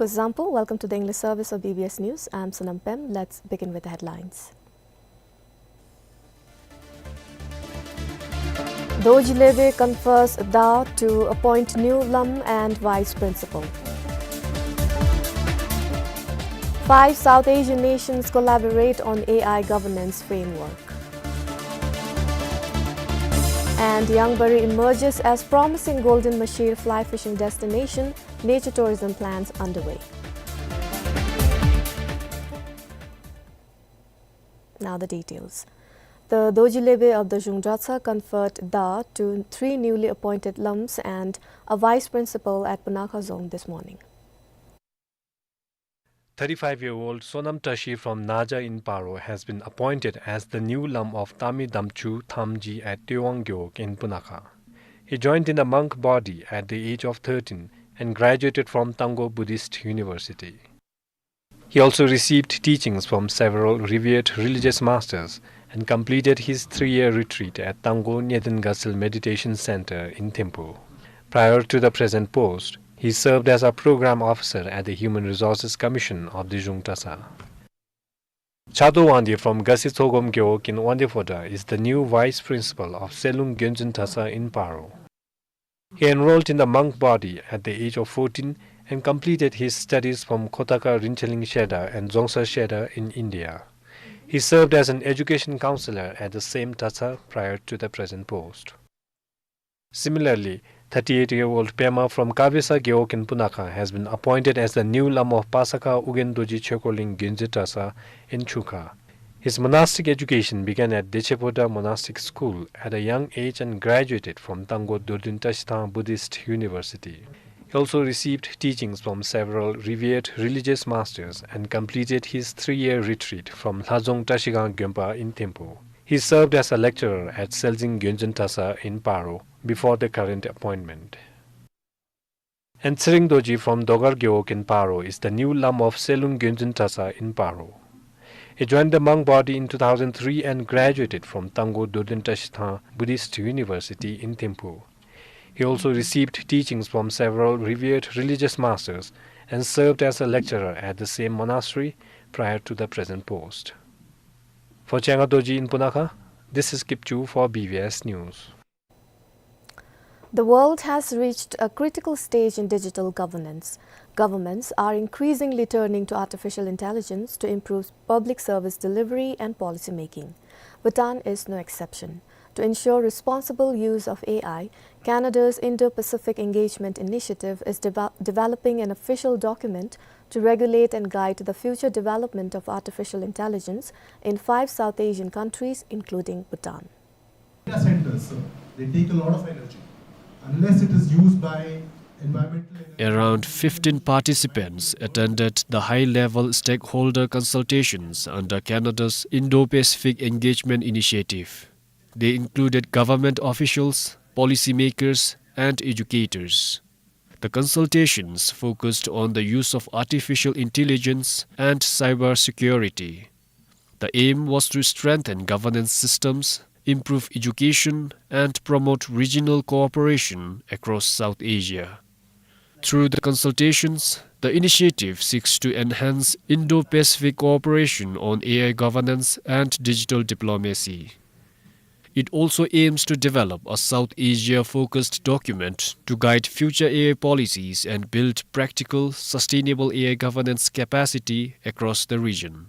Kuzuzangpo, welcome to the English service of B B S News. I'm Sonam Pem. Let's begin with the headlines. Dorji Lebe confers Da to appoint new Lam and Vice Principal. Five South Asian nations collaborate on A I governance framework. And Yangbari emerges as promising Golden Mashir fly fishing destination, nature tourism plans underway. Now the details. The Dorji Lebe of the Zhungdratsa conferred Da to three newly appointed Lams and a vice principal at Punakha Dzong this morning. Thirty-five-year-old Sonam Tashi from Naja in Paro has been appointed as the new Lam of Tami Damchu Thamji at Tewang Gewog in Punakha. He joined in the monk body at the age of thirteen and graduated from Tanggo Buddhist University. He also received teachings from several revered religious masters and completed his three-year retreat at Tanggo Nyeden Gasil Meditation Center in Thimphu. Prior to the present post, he served as a program officer at the Human Resources Commission of the Zhungtasa. Chado Wangdi from Gasi Tsogom Gewog in Wangdephoda is the new vice principal of Selung Gyonjin Tasa in Paro. He enrolled in the monk body at the age of fourteen and completed his studies from Kotaka Rincheling Shedar and Dzongsa Shedar in India. He served as an education counselor at the same Tasa prior to the present post. Similarly, thirty-eight-year-old Pema from Kavesa Gewog in Punakha has been appointed as the new Lam of Pasakha Ugyen Dorji Chekoling Gyonje Tasa in Chukha. His monastic education began at Dechepoda Monastic School at a young age and graduated from Tanggo Dorten Trashithang Buddhist University. He also received teachings from several revered religious masters and completed his three-year retreat from Lhadzong Trashigang Gyonpa in Thimphu. He served as a lecturer at Selzing Gyonzun Tasa in Paro before the current appointment. And Tshering Dorji from Dogar Gewog in Paro is the new Lama of Selung Gyonzun Tasa in Paro. He joined the monk body in two thousand three and graduated from Tanggo Dorten Trashithang Buddhist University in Thimphu. He also received teachings from several revered religious masters and served as a lecturer at the same monastery prior to the present post. For Changa Dorji in Puna kha, this is Kipchu for B B S News. The world has reached a critical stage in digital governance. Governments are increasingly turning to artificial intelligence to improve public service delivery and policy making. Bhutan is no exception. To ensure responsible use of A I, Canada's Indo-Pacific Engagement Initiative is deve-, developing an official document to regulate and guide the future development of artificial intelligence in five South Asian countries, including Bhutan. Data centers, sir, they take a lot of energy. Unless it is used by environmental energy. Around fifteen participants attended the high-level stakeholder consultations under Canada's Indo-Pacific Engagement Initiative. They included government officials, policymakers, and educators. The consultations focused on the use of artificial intelligence and cybersecurity. The aim was to strengthen governance systems, improve education, and promote regional cooperation across South Asia. Through the consultations, the initiative seeks to enhance Indo-Pacific cooperation on A I governance and digital diplomacy. It also aims to develop a South Asia-focused document to guide future A I policies and build practical, sustainable A I governance capacity across the region.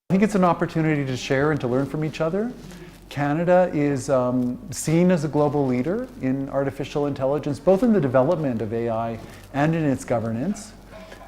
I think it's an opportunity to share and to learn from each other. Canada is, um, seen as a global leader in artificial intelligence, both in the development of A I and in its governance.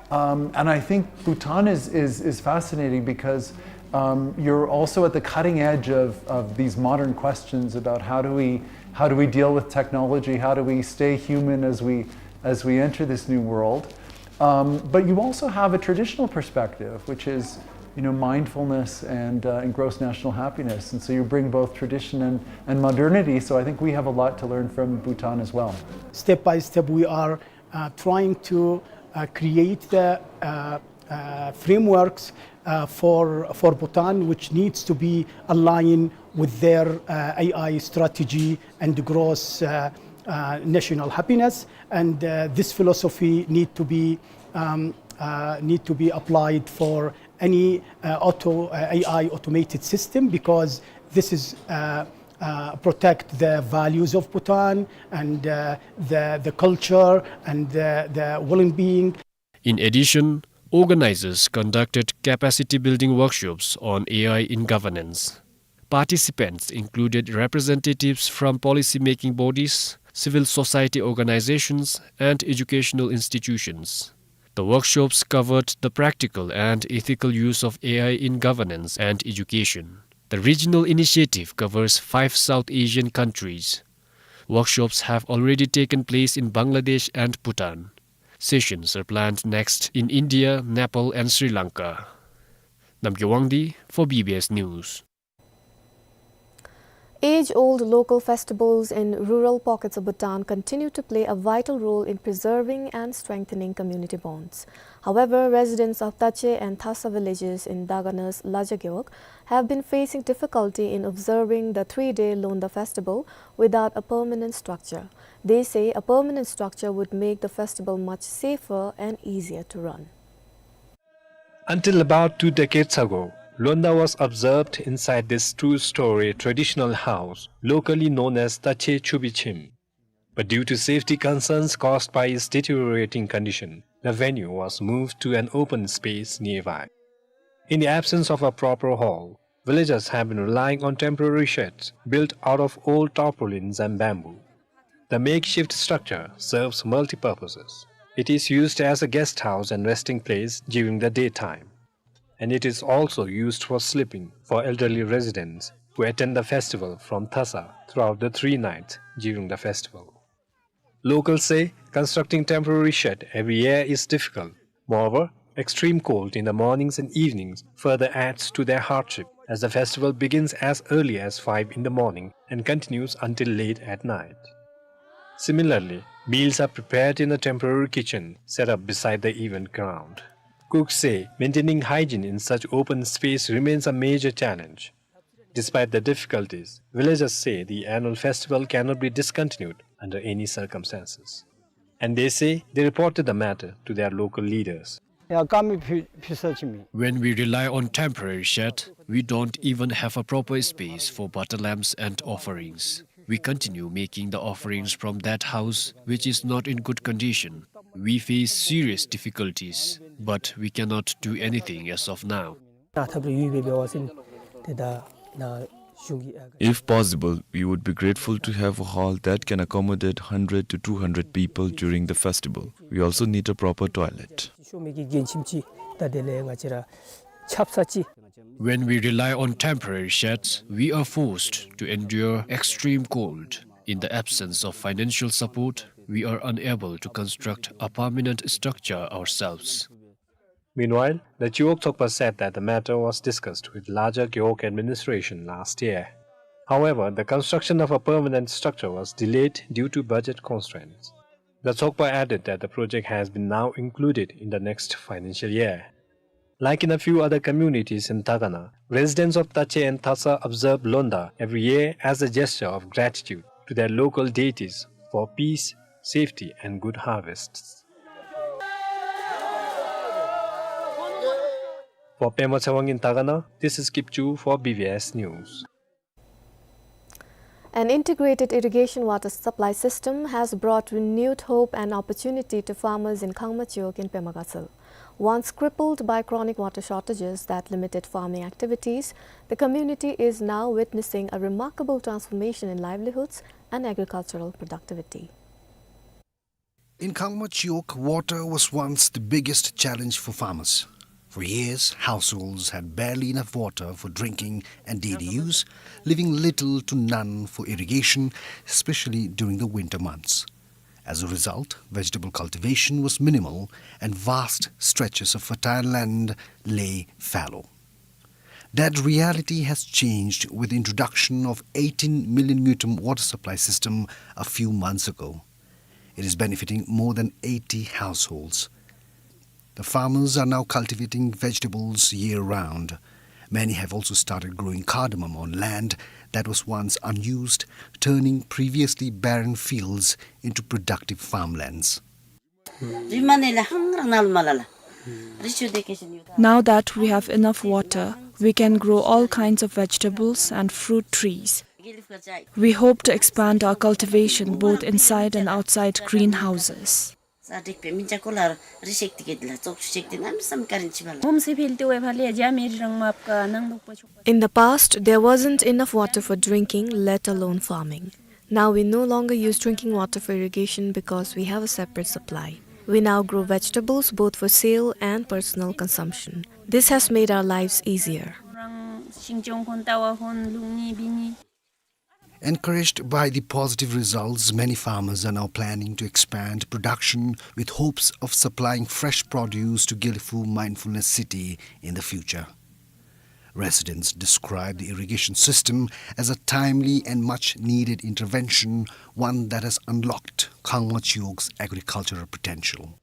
Um, and I think Bhutan is, is, is fascinating because, um, you're also at the cutting edge of, of these modern questions about how do we, how do we deal with technology, how do we stay human as we, as we enter this new world. Um, but you also have a traditional perspective, which is, you know, mindfulness and, uh, and gross national happiness. And so you bring both tradition and, and modernity. So I think we have a lot to learn from Bhutan as well. Step by step, we are, uh, trying to, uh, create the, uh, uh, frameworks, uh, for, for Bhutan, which needs to be aligned with their, uh, A I strategy and gross, uh, uh, national happiness. And, uh, this philosophy need to be, um, uh, need to be applied for any, uh, auto, uh, A I automated system, because this is, uh, uh, protect the values of Bhutan and, uh, the, the culture and the, the well-being. In addition, organizers conducted capacity building workshops on A I in governance. Participants included representatives from policy-making bodies, civil society organizations, and educational institutions. The workshops covered the practical and ethical use of A I in governance and education. The regional initiative covers five South Asian countries. Workshops have already taken place in Bangladesh and Bhutan. Sessions are planned next in India, Nepal, and Sri Lanka. Namgay Wangdi for B B S News. Age-old local festivals in rural pockets of Bhutan continue to play a vital role in preserving and strengthening community bonds. However, residents of Tache and Thasa villages in Daganu's Laja Gewog have been facing difficulty in observing the three-day Londa festival without a permanent structure. They say a permanent structure would make the festival much safer and easier to run. Until about two decades ago, Londa was observed inside this two-story traditional house, locally known as Tache Chubichim. But due to safety concerns caused by its deteriorating condition, the venue was moved to an open space nearby. In the absence of a proper hall, villagers have been relying on temporary sheds built out of old tarpaulins and bamboo. The makeshift structure serves multi-purposes. It is used as a guest house and resting place during the daytime. and it is also used for sleeping for elderly residents who attend the festival from Thasa throughout the three nights during the festival. Locals say constructing temporary shed every year is difficult. Moreover, extreme cold in the mornings and evenings further adds to their hardship, as the festival begins as early as five in the morning and continues until late at night. Similarly, meals are prepared in a temporary kitchen set up beside the event ground. Cooks say maintaining hygiene in such open space remains a major challenge. Despite the difficulties, villagers say the annual festival cannot be discontinued under any circumstances. And they say they reported the matter to their local leaders. ཡ་ཀ་མི་ཕི་ཕི་ས་ཅི་མི། When we rely on temporary shed, we don't even have a proper space for butter lamps and offerings. We continue making the offerings from that house, which is not in good condition. We face serious difficulties, but we cannot do anything as of now. ད་ཐབས་ལུ་ཡོད་པའི་འབད་བ་ཅིན་ཏེ་ད་ན་གཞུང་གི་ཨ། If possible, we would be grateful to have a hall that can accommodate hundred to two hundred people during the festival. We also need a proper toilet. ཤོ་མི་གི་རྒན་ཁྱིམ་ཅིག་ད་དེ་ལས་ང་བཅས་ར་ཆབ་ས་ཅིག། When we rely on temporary sheds, we are forced to endure extreme cold. In the absence of financial support, we are unable to construct a permanent structure ourselves. Meanwhile, the Chiwog Tsokpa said that the matter was discussed with larger Gewog administration last year. However, the construction of a permanent structure was delayed due to budget constraints. The Tsokpa added that the project has been now included in the next financial year. Like in a few other communities in Takana, residents of Tache and Thasa observe Londa every year as a gesture of gratitude to their local deities for peace, safety, and good harvests. For Pema Tsewang in Takana, this is Kipchu for B B S News. An integrated irrigation water supply system has brought renewed hope and opportunity to farmers in Khangma Chiwog in Pema Gatshel. Once crippled by chronic water shortages that limited farming activities, the community is now witnessing a remarkable transformation in livelihoods and agricultural productivity. In Khangma Chiwog, water was once the biggest challenge for farmers. For years, households had barely enough water for drinking and daily use, leaving little to none for irrigation, especially during the winter months. As a result, vegetable cultivation was minimal and vast stretches of fertile land lay fallow. That reality has changed with the introduction of eighteen million ngultrum water supply system a few months ago. It is benefiting more than eighty households. The farmers are now cultivating vegetables year-round. Many have also started growing cardamom on land that was once unused, turning previously barren fields into productive farmlands. Now that we have enough water, we can grow all kinds of vegetables and fruit trees. We hope to expand our cultivation both inside and outside greenhouses. In the past, there wasn't enough water for drinking, let alone farming. Now we no longer use drinking water for irrigation because we have a separate supply. We now grow vegetables both for sale and personal consumption. This has made our lives easier. Encouraged by the positive results, many farmers are now planning to expand production with hopes of supplying fresh produce to Gelephu Mindfulness City in the future. Residents describe the irrigation system as a timely and much needed intervention, one that has unlocked Khangma Chiwog's agricultural potential.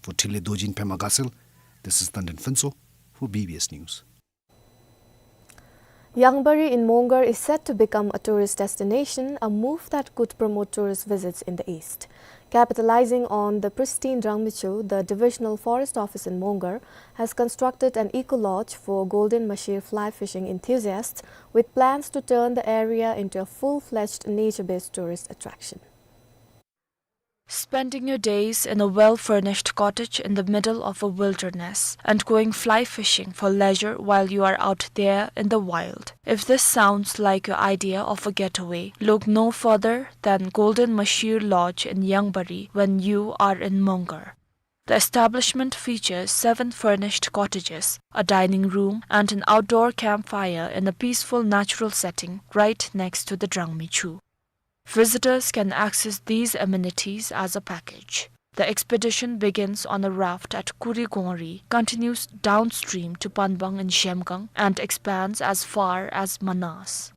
For Thinley Dorji in Pema Gatshel, this is Tandon Phuntsho for B B S News. Yangbari in Mongar is set to become a tourist destination, a move that could promote tourist visits in the east. Capitalizing on the pristine Drangmichhu, the Divisional Forest Office in Mongar has constructed an eco-lodge for golden mahseer fly fishing enthusiasts, with plans to turn the area into a full-fledged nature-based tourist attraction. Spending your days in a well-furnished cottage in the middle of a wilderness and going fly fishing for leisure while you are out there in the wild. If this sounds like your idea of a getaway, look no further than Golden Mahseer Lodge in Yangbari when you are in Mongar. The establishment features seven furnished cottages, a dining room, and an outdoor campfire in a peaceful natural setting right next to the Drangmi Chu. Visitors can access these amenities as a package. The expedition begins on a raft at Kurigongri, continues downstream to Panbang in Zhemgang, and expands as far as Manas.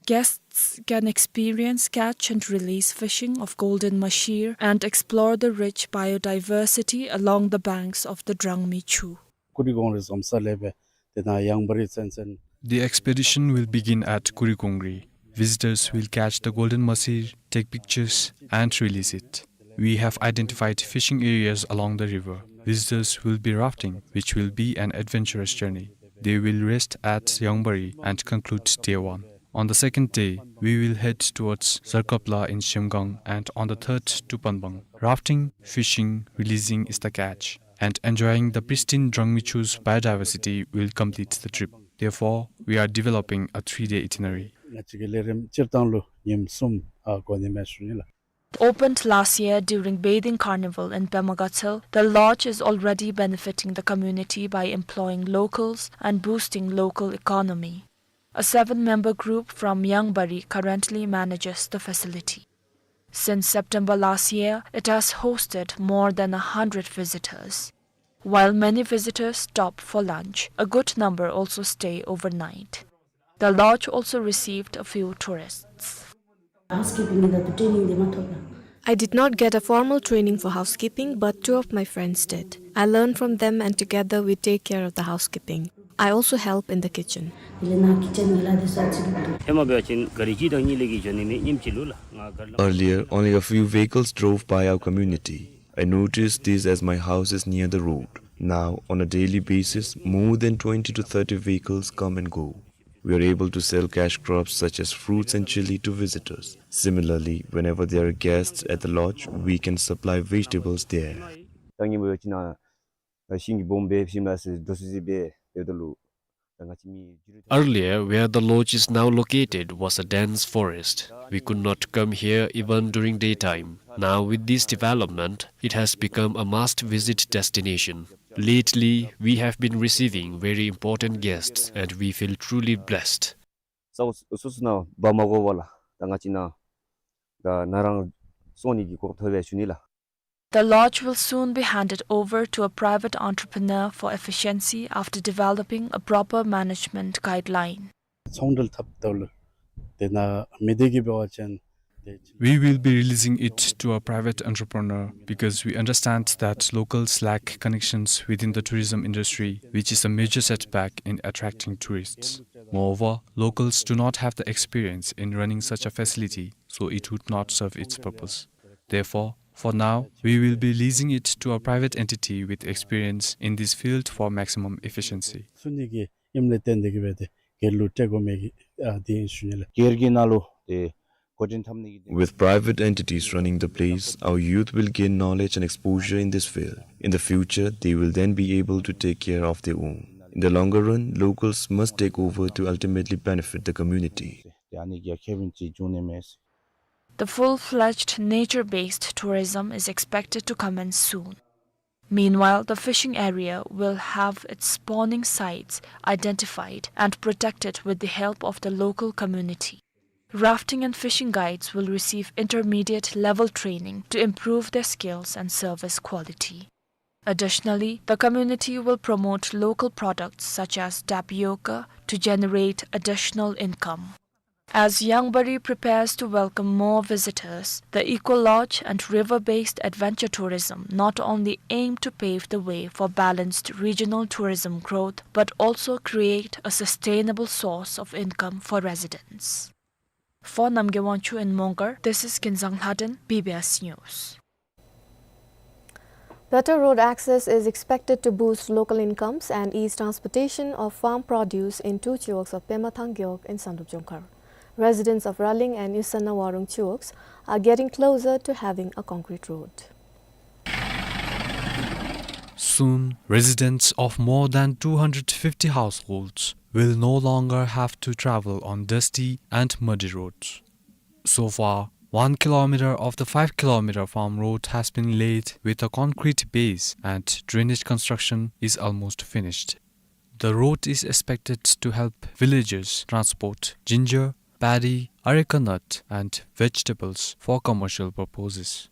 Guests can experience catch and release fishing of golden mahseer and explore the rich biodiversity along the banks of the Drangmi Chu. Kurigongri འཛོམས་ས་ལས་སྦེ་དེ་ནང་ཡང་བ་རི་ཚན་ཚན། The expedition will begin at Kurigongri. Visitors will catch the golden mahseer, take pictures, and release it. We have identified fishing areas along the river. Visitors will be rafting, which will be an adventurous journey. They will rest at Yangbari and conclude day one. On the second day, we will head towards Zarkapla in Zhemgang and on the third to Panbang. Rafting, fishing, releasing is the catch, and enjoying the pristine Drangmi Chu's biodiversity will complete the trip. Therefore, we are developing a three-day itinerary. ང་བཅས་ཀྱི་ལས་རིམ་སྤྱིར་བཏང་ལུ་ཉིནམ་གསུམ་ཨ་འགོར་ནི་མས་ཞུ་ནི་ལགས། Opened last year during Bathing Carnival in Pema Gatshel, the lodge is already benefiting the community by employing locals and boosting local economy. A seven-member group from Yangbari currently manages the facility. Since September last year, it has hosted more than a hundred visitors. While many visitors stop for lunch, a good number also stay overnight. The lodge also received a few tourists. Housekeeping ནི་ད་ལྟོ་ཊེ་ནིང་འདི་མ་ཐོབ་ལགས། I did not get a formal training for housekeeping, but two of my friends did. I learned from them, and together we take care of the housekeeping. I also help in the kitchen. དེ་ལས་ནཱ་ཀི་ཅན་གྱི་ལཱ་འདི་ཚུ་ཨ་ཙི་གི་འདུག། ཧེ་མ་འབད་བ་ཅིན་ག་རི་གཅིག་དང་གཉིས་ལས་ཀྱི་འགྱོ་ནི་མས། ཉིནམ་གཅིག་ལུ་ལགས། ང་ག་རི་ལ། Earlier, only a few vehicles drove by our community. I noticed this as my house is near the road. Now, on a daily basis, more than twenty to thirty vehicles come and go. We are able to sell cash crops such as fruits and chili to visitors. Similarly, whenever there are guests at the lodge, we can supply vegetables there. ད་ངེ་འབད་བ་ཅིན་ནཱ་ཤིང་གི་སྦོམ་སྦེ་ཤིང་ལ་སི་འདྲོག་སི་སི་སྦེ་ཡོད་དོ་ལོ། ད་ང་བཅས་མི་རྒྱུས་ལུ། Earlier, where the lodge is now located was a dense forest. We could not come here even during daytime. Now, with this development, it has become a must-visit destination. Lately, we have been receiving very important guests, and we feel truly blessed. ས་གོ་སོ་སོ་ནང་འབག་མ་དགོ་པར་ལགས། ད་ང་བཅས་ནཱ་ད་ནཱ་རང་སོང་ནི་གི་གོ་སྐབས་ཐོབ་པས་ཞུ་ནི་ལགས། The lodge will soon be handed over to a private entrepreneur for efficiency after developing a proper management guideline. ཚོང་འབྲེལ་འཐབ་དོ་ལོ། དེ་ནང་མི་སྡེ་གི་འབད་བ་ཅིན་དེ། We will be releasing it to a private entrepreneur because we understand that locals lack connections within the tourism industry, which is a major setback in attracting tourists. Moreover, locals do not have the experience in running such a facility, so it would not serve its purpose. Therefore, for now, we will be leasing it to a private entity with experience in this field for maximum efficiency. ཚུ་ནི་གི་ཨིནམ་ལས་བརྟེན་ཏེ་གི་སྦེ་དེ་སྒེར་ལུ་སྤྲོད་དགོ་མི་གི་ཨ་དེ་ཨིན་ཞུ་ནི་ལགས། སྒེར་གྱི་ནང་ལུ་དེ་འགོ་འདྲེན་འཐབ་ནི་གི་དེ། With private entities running the place, our youth will gain knowledge and exposure in this field. In the future, they will then be able to take care of their own. In the longer run, locals must take over to ultimately benefit the community. དེ་ཨ་ནི་གི་ཁེ་ཕན་ཅིག་འབྱུང་ནི་མས། The full-fledged nature-based tourism is expected to commence soon. Meanwhile, the fishing area will have its spawning sites identified and protected with the help of the local community. Rafting and fishing guides will receive intermediate level training to improve their skills and service quality. Additionally, the community will promote local products such as tapioca to generate additional income. As Yangbari prepares to welcome more visitors, the eco lodge and river-based adventure tourism not only aim to pave the way for balanced regional tourism growth, but also create a sustainable source of income for residents. For Namgay Wangchuk in Mongar, this is Kinzang Lhaden, B B S News. Better road access is expected to boost local incomes and ease transportation of farm produce in two chiwogs of Pemathang Gewog and Sangdrup Jongkhar. Residents of Raling and Isanna Warung chiwogs are getting closer to having a concrete road. Soon, residents of more than two hundred fifty households will no longer have to travel on dusty and muddy roads. So far, One kilometer of the five kilometer farm road has been laid with a concrete base, and drainage construction is almost finished. The road is expected to help villagers transport ginger, paddy, areca nut, and vegetables for commercial purposes.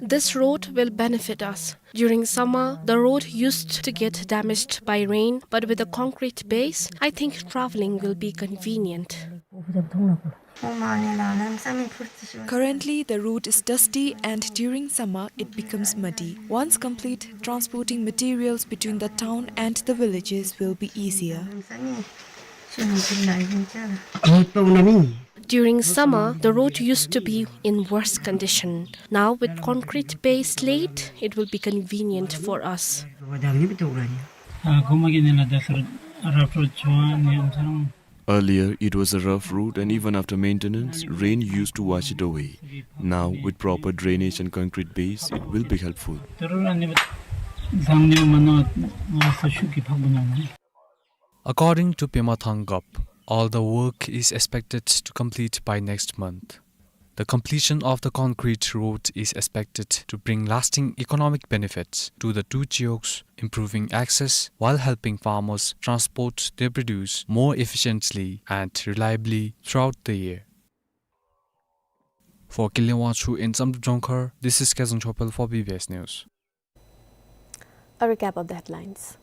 This road will benefit us. During summer, the road used to get damaged by rain, but with a concrete base, I think traveling will be convenient. Currently, the road is dusty and during summer, it becomes muddy. Once complete, transporting materials between the town and the villages will be easier. During summer, the road used to be in worse condition. Now, with concrete base laid, it will be convenient for us. Earlier, it was a rough road, and even after maintenance, rain used to wash it away. Now, with proper drainage and concrete base, it will be helpful. According to Pema Thangap, all the work is expected to complete by next month. The completion of the concrete road is expected to bring lasting economic benefits to the two chiyoks, improving access while helping farmers transport their produce more efficiently and reliably throughout the year. For Kinley Wangchuk in Samdrup Jongkhar, this is Kezang Chopel for B B S News. A recap of the headlines.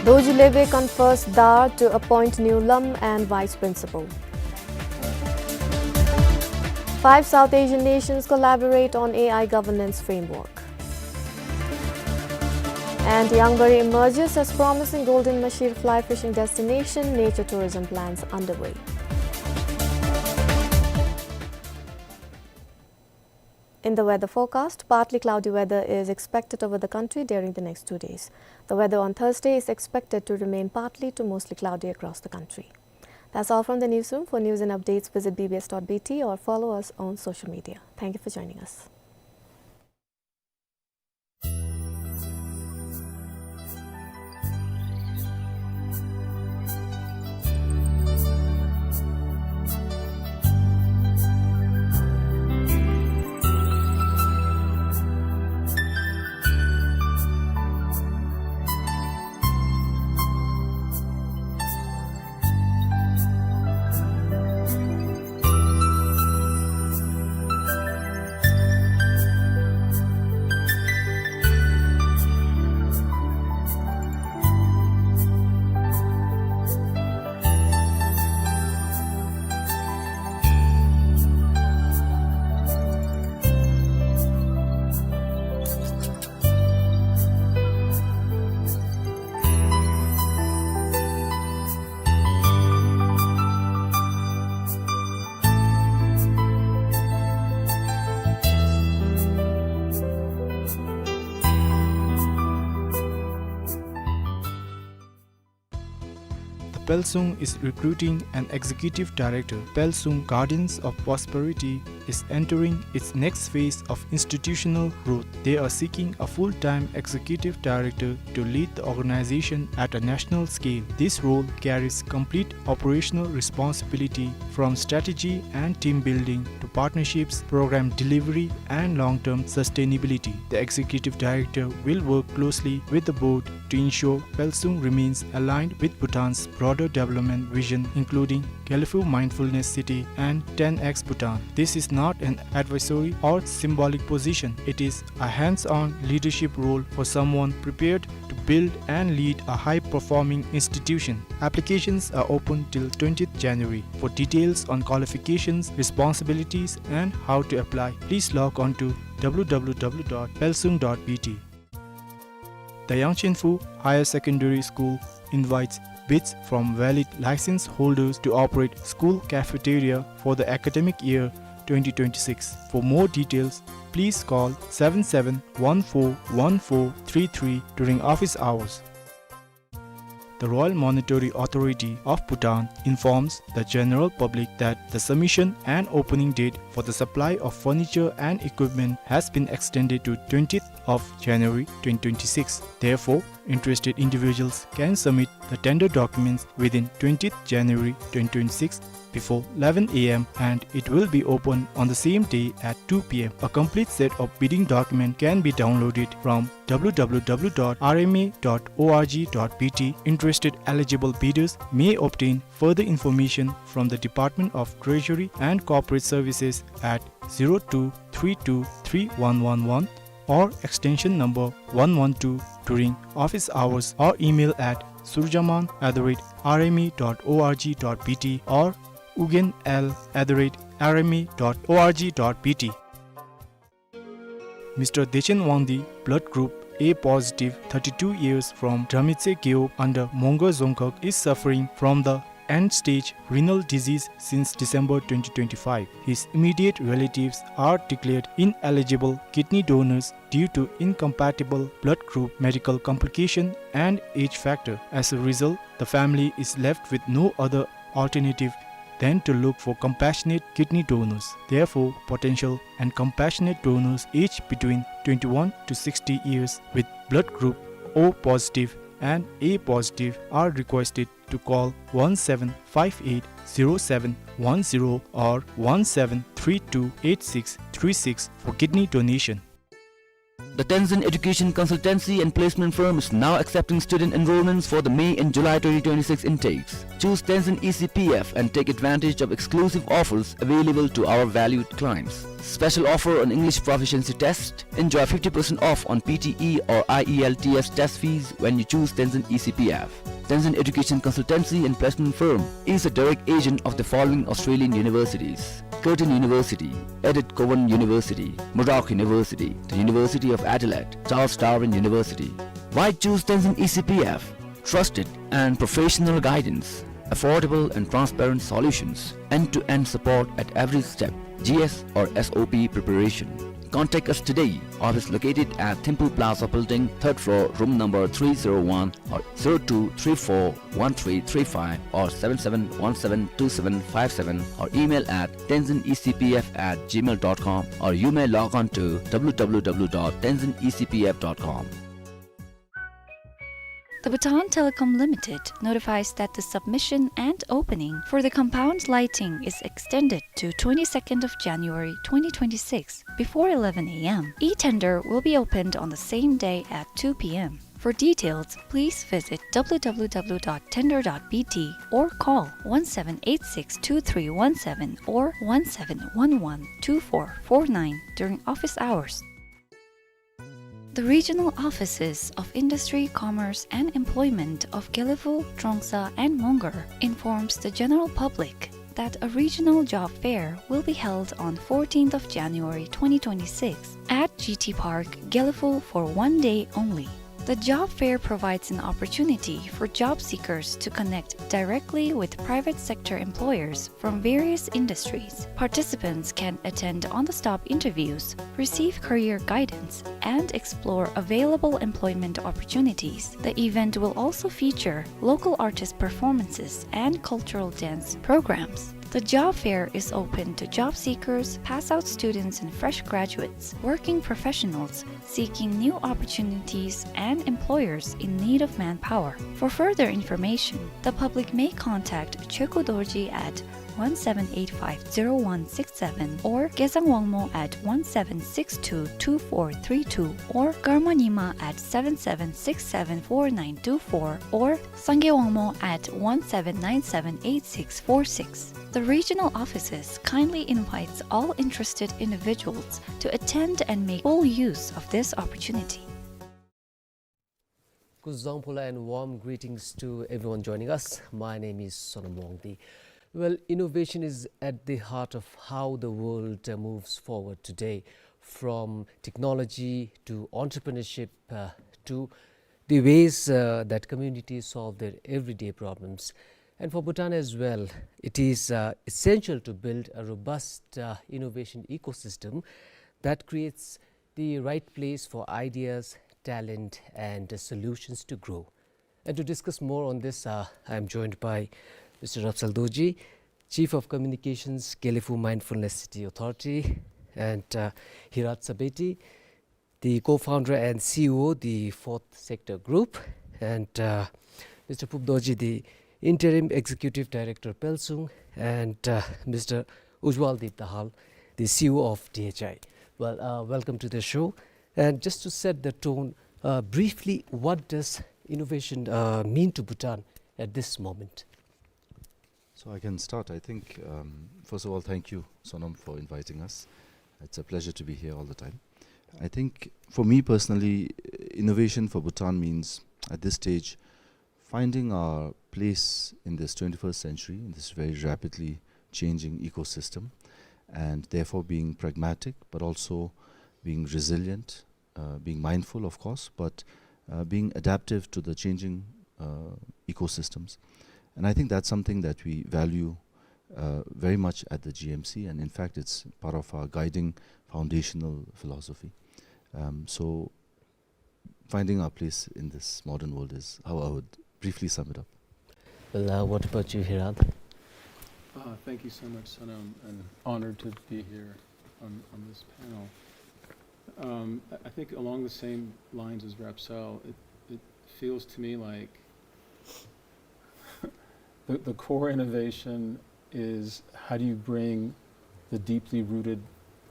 Dorji Lebe confers Dar to appoint new Lam and vice principal. Five South Asian nations collaborate on A I governance framework. And Yanggari emerges as promising golden mahseer fly fishing destination, nature tourism plans underway. In the weather forecast, partly cloudy weather is expected over the country during the next two days. The weather on Thursday is expected to remain partly to mostly cloudy across the country. That's all from the newsroom. For news and updates, visit B B S dot B T or follow us on social media. Thank you for joining us. The Pelsung is recruiting an executive director. Pelsung Guardians of Prosperity is entering its next phase of institutional growth. They are seeking a full-time executive director to lead the organization at a national scale. This role carries complete operational responsibility, from strategy and team building to partnerships, program delivery, and long-term sustainability. The executive director will work closely with the board to ensure Pelsung remains aligned with Bhutan's broader development vision, including Gelephu Mindfulness City and ten X Bhutan. This is not an advisory or symbolic position. It is a hands-on leadership role for someone prepared to build and lead a high-performing institution. Applications are open till twentieth January. For details on qualifications, responsibilities, and how to apply, please log on to W W W dot pelsung dot B T. The Yangchenphu Higher Secondary School invites bids from valid license holders to operate school cafeteria for the academic year twenty twenty-six. For more details, please call seven seven one four one four three three during office hours. The Royal Monetary Authority of Bhutan informs the general public that the submission and opening date for the supply of furniture and equipment has been extended to twentieth of January twenty twenty-six. Therefore, interested individuals can submit the tender documents within twentieth January twenty twenty-six before eleven a m and it will be open on the same day at two p m. A complete set of bidding document can be downloaded from w w w dot r m a dot org dot b t. Interested eligible bidders may obtain further information from the Department of Treasury and Corporate Services at zero two three two three one one one or extension number one one two during office hours or email at surjaman at the rate r m a dot org dot b t or ugenl at the rate r m a dot org dot b t. Mister Dechen Wangdi, blood group A positive, thirty-two years, from Dramitse Geop under Mongar Dzongkhag, is suffering from the end-stage renal disease since December twenty twenty-five. His immediate relatives are declared ineligible kidney donors due to incompatible blood group, medical complication, and age factor. As a result, the family is left with no other alternative than to look for compassionate kidney donors. Therefore, potential and compassionate donors aged between twenty-one to sixty years with blood group O positive and A positive are requested to call one seven five eight zero seven one zero or one seven three two eight six three six for kidney donation. The Tenzin Education Consultancy and Placement Firm is now accepting student enrollments for the May and July twenty twenty-six intakes. Choose Tenzin E C P F and take advantage of exclusive offers available to our valued clients. Special offer on English proficiency test. Enjoy fifty percent off on P T E or I E L T S test fees when you choose Tenzin E C P F. Tenzin Education Consultancy and Placement Firm is a direct agent of the following Australian universities: Curtin University, Edith Cowan University, Murdoch University, the University of Adelaide, Charles Darwin University. Why choose Tenzin E C P F? Trusted and professional guidance, affordable and transparent solutions, end-to-end support at every step, G S or S O P preparation. Contact us today. Office located at Thimphu Plaza Building, third floor, room number three zero one, or zero two three four one three three five or seven seven one seven two seven five seven, or email at tenzin E C P F at gmail dot com, or you may log on to w w w dot tenzin E C P F dot com. The Bhutan Telecom Limited notifies that the submission and opening for the compound lighting is extended to twenty-second of January twenty twenty-six before eleven a m. E-tender will be opened on the same day at two p m. For details, please visit w w w dot tender dot b t or call one seven eight six two three one seven or one seven one one two four four nine during office hours. The regional offices of Industry, Commerce and Employment of Gelephu, Trongsa and Mongar informs the general public that a regional job fair will be held on fourteenth of January twenty twenty-six at G T Park, Gelephu for one day only. The job fair provides an opportunity for job seekers to connect directly with private sector employers from various industries. Participants can attend on-the-job interviews, receive career guidance, and explore available employment opportunities. The event will also feature local artist performances and cultural dance programs. The job fair is open to job seekers, pass-out students and fresh graduates, working professionals seeking new opportunities, and employers in need of manpower. For further information, the public may contact Chokhu Dorji at one seven eight five zero one six seven or Gezang Wangmo at one seven six two two four three two or Karma Nyima at seven seven six seven four nine two four or Sangay Wangmo at one seven nine seven eight six four six. The regional offices kindly invites all interested individuals to attend and make full use of this opportunity. Kuzuzangpo la and warm greetings to everyone joining us. My name is Sonam Wangdi. Well, innovation is at the heart of how the world, uh, moves forward today, from technology to entrepreneurship, uh, to the ways, uh, that communities solve their everyday problems. And for Bhutan as well, it is, uh, essential to build a robust, uh, innovation ecosystem that creates the right place for ideas, talent, and, uh, solutions to grow. And to discuss more on this, uh, I am joined by Mister Rapsal Dorji, Chief of Communications, Gelephu Mindfulness City Authority, and, uh, Hirat Sabeti, the co-founder and C E O, the Fourth Sector Group, and, uh, Mister Phup Dorji, the Interim Executive Director, Pelsung, and, uh, Mister Ujwal Deep Dahal, the C E O of D H I. Well, uh, welcome to the show. And just to set the tone, uh, briefly, what does innovation, uh, mean to Bhutan at this moment? So I can start. I think, um, first of all, thank you, Sonam, for inviting us. It's a pleasure to be here all the time. I think for me personally, innovation for Bhutan means, at this stage, finding our place in this twenty-first century, in this very rapidly changing ecosystem, and therefore being pragmatic, but also being resilient, uh, being mindful, of course, but, uh, being adaptive to the changing, uh, ecosystems. And I think that's something that we value, uh, very much at the G M C, and in fact, it's part of our guiding foundational philosophy. Um, so, finding our place in this modern world is how I would briefly sum it up. Well, uh, what about you, Hirat? Uh, thank you so much, Sonam, and honored to be here on, on this panel. Um, I, I think along the same lines as Rapsal, it, it feels to me like the, the core innovation is how do you bring the deeply rooted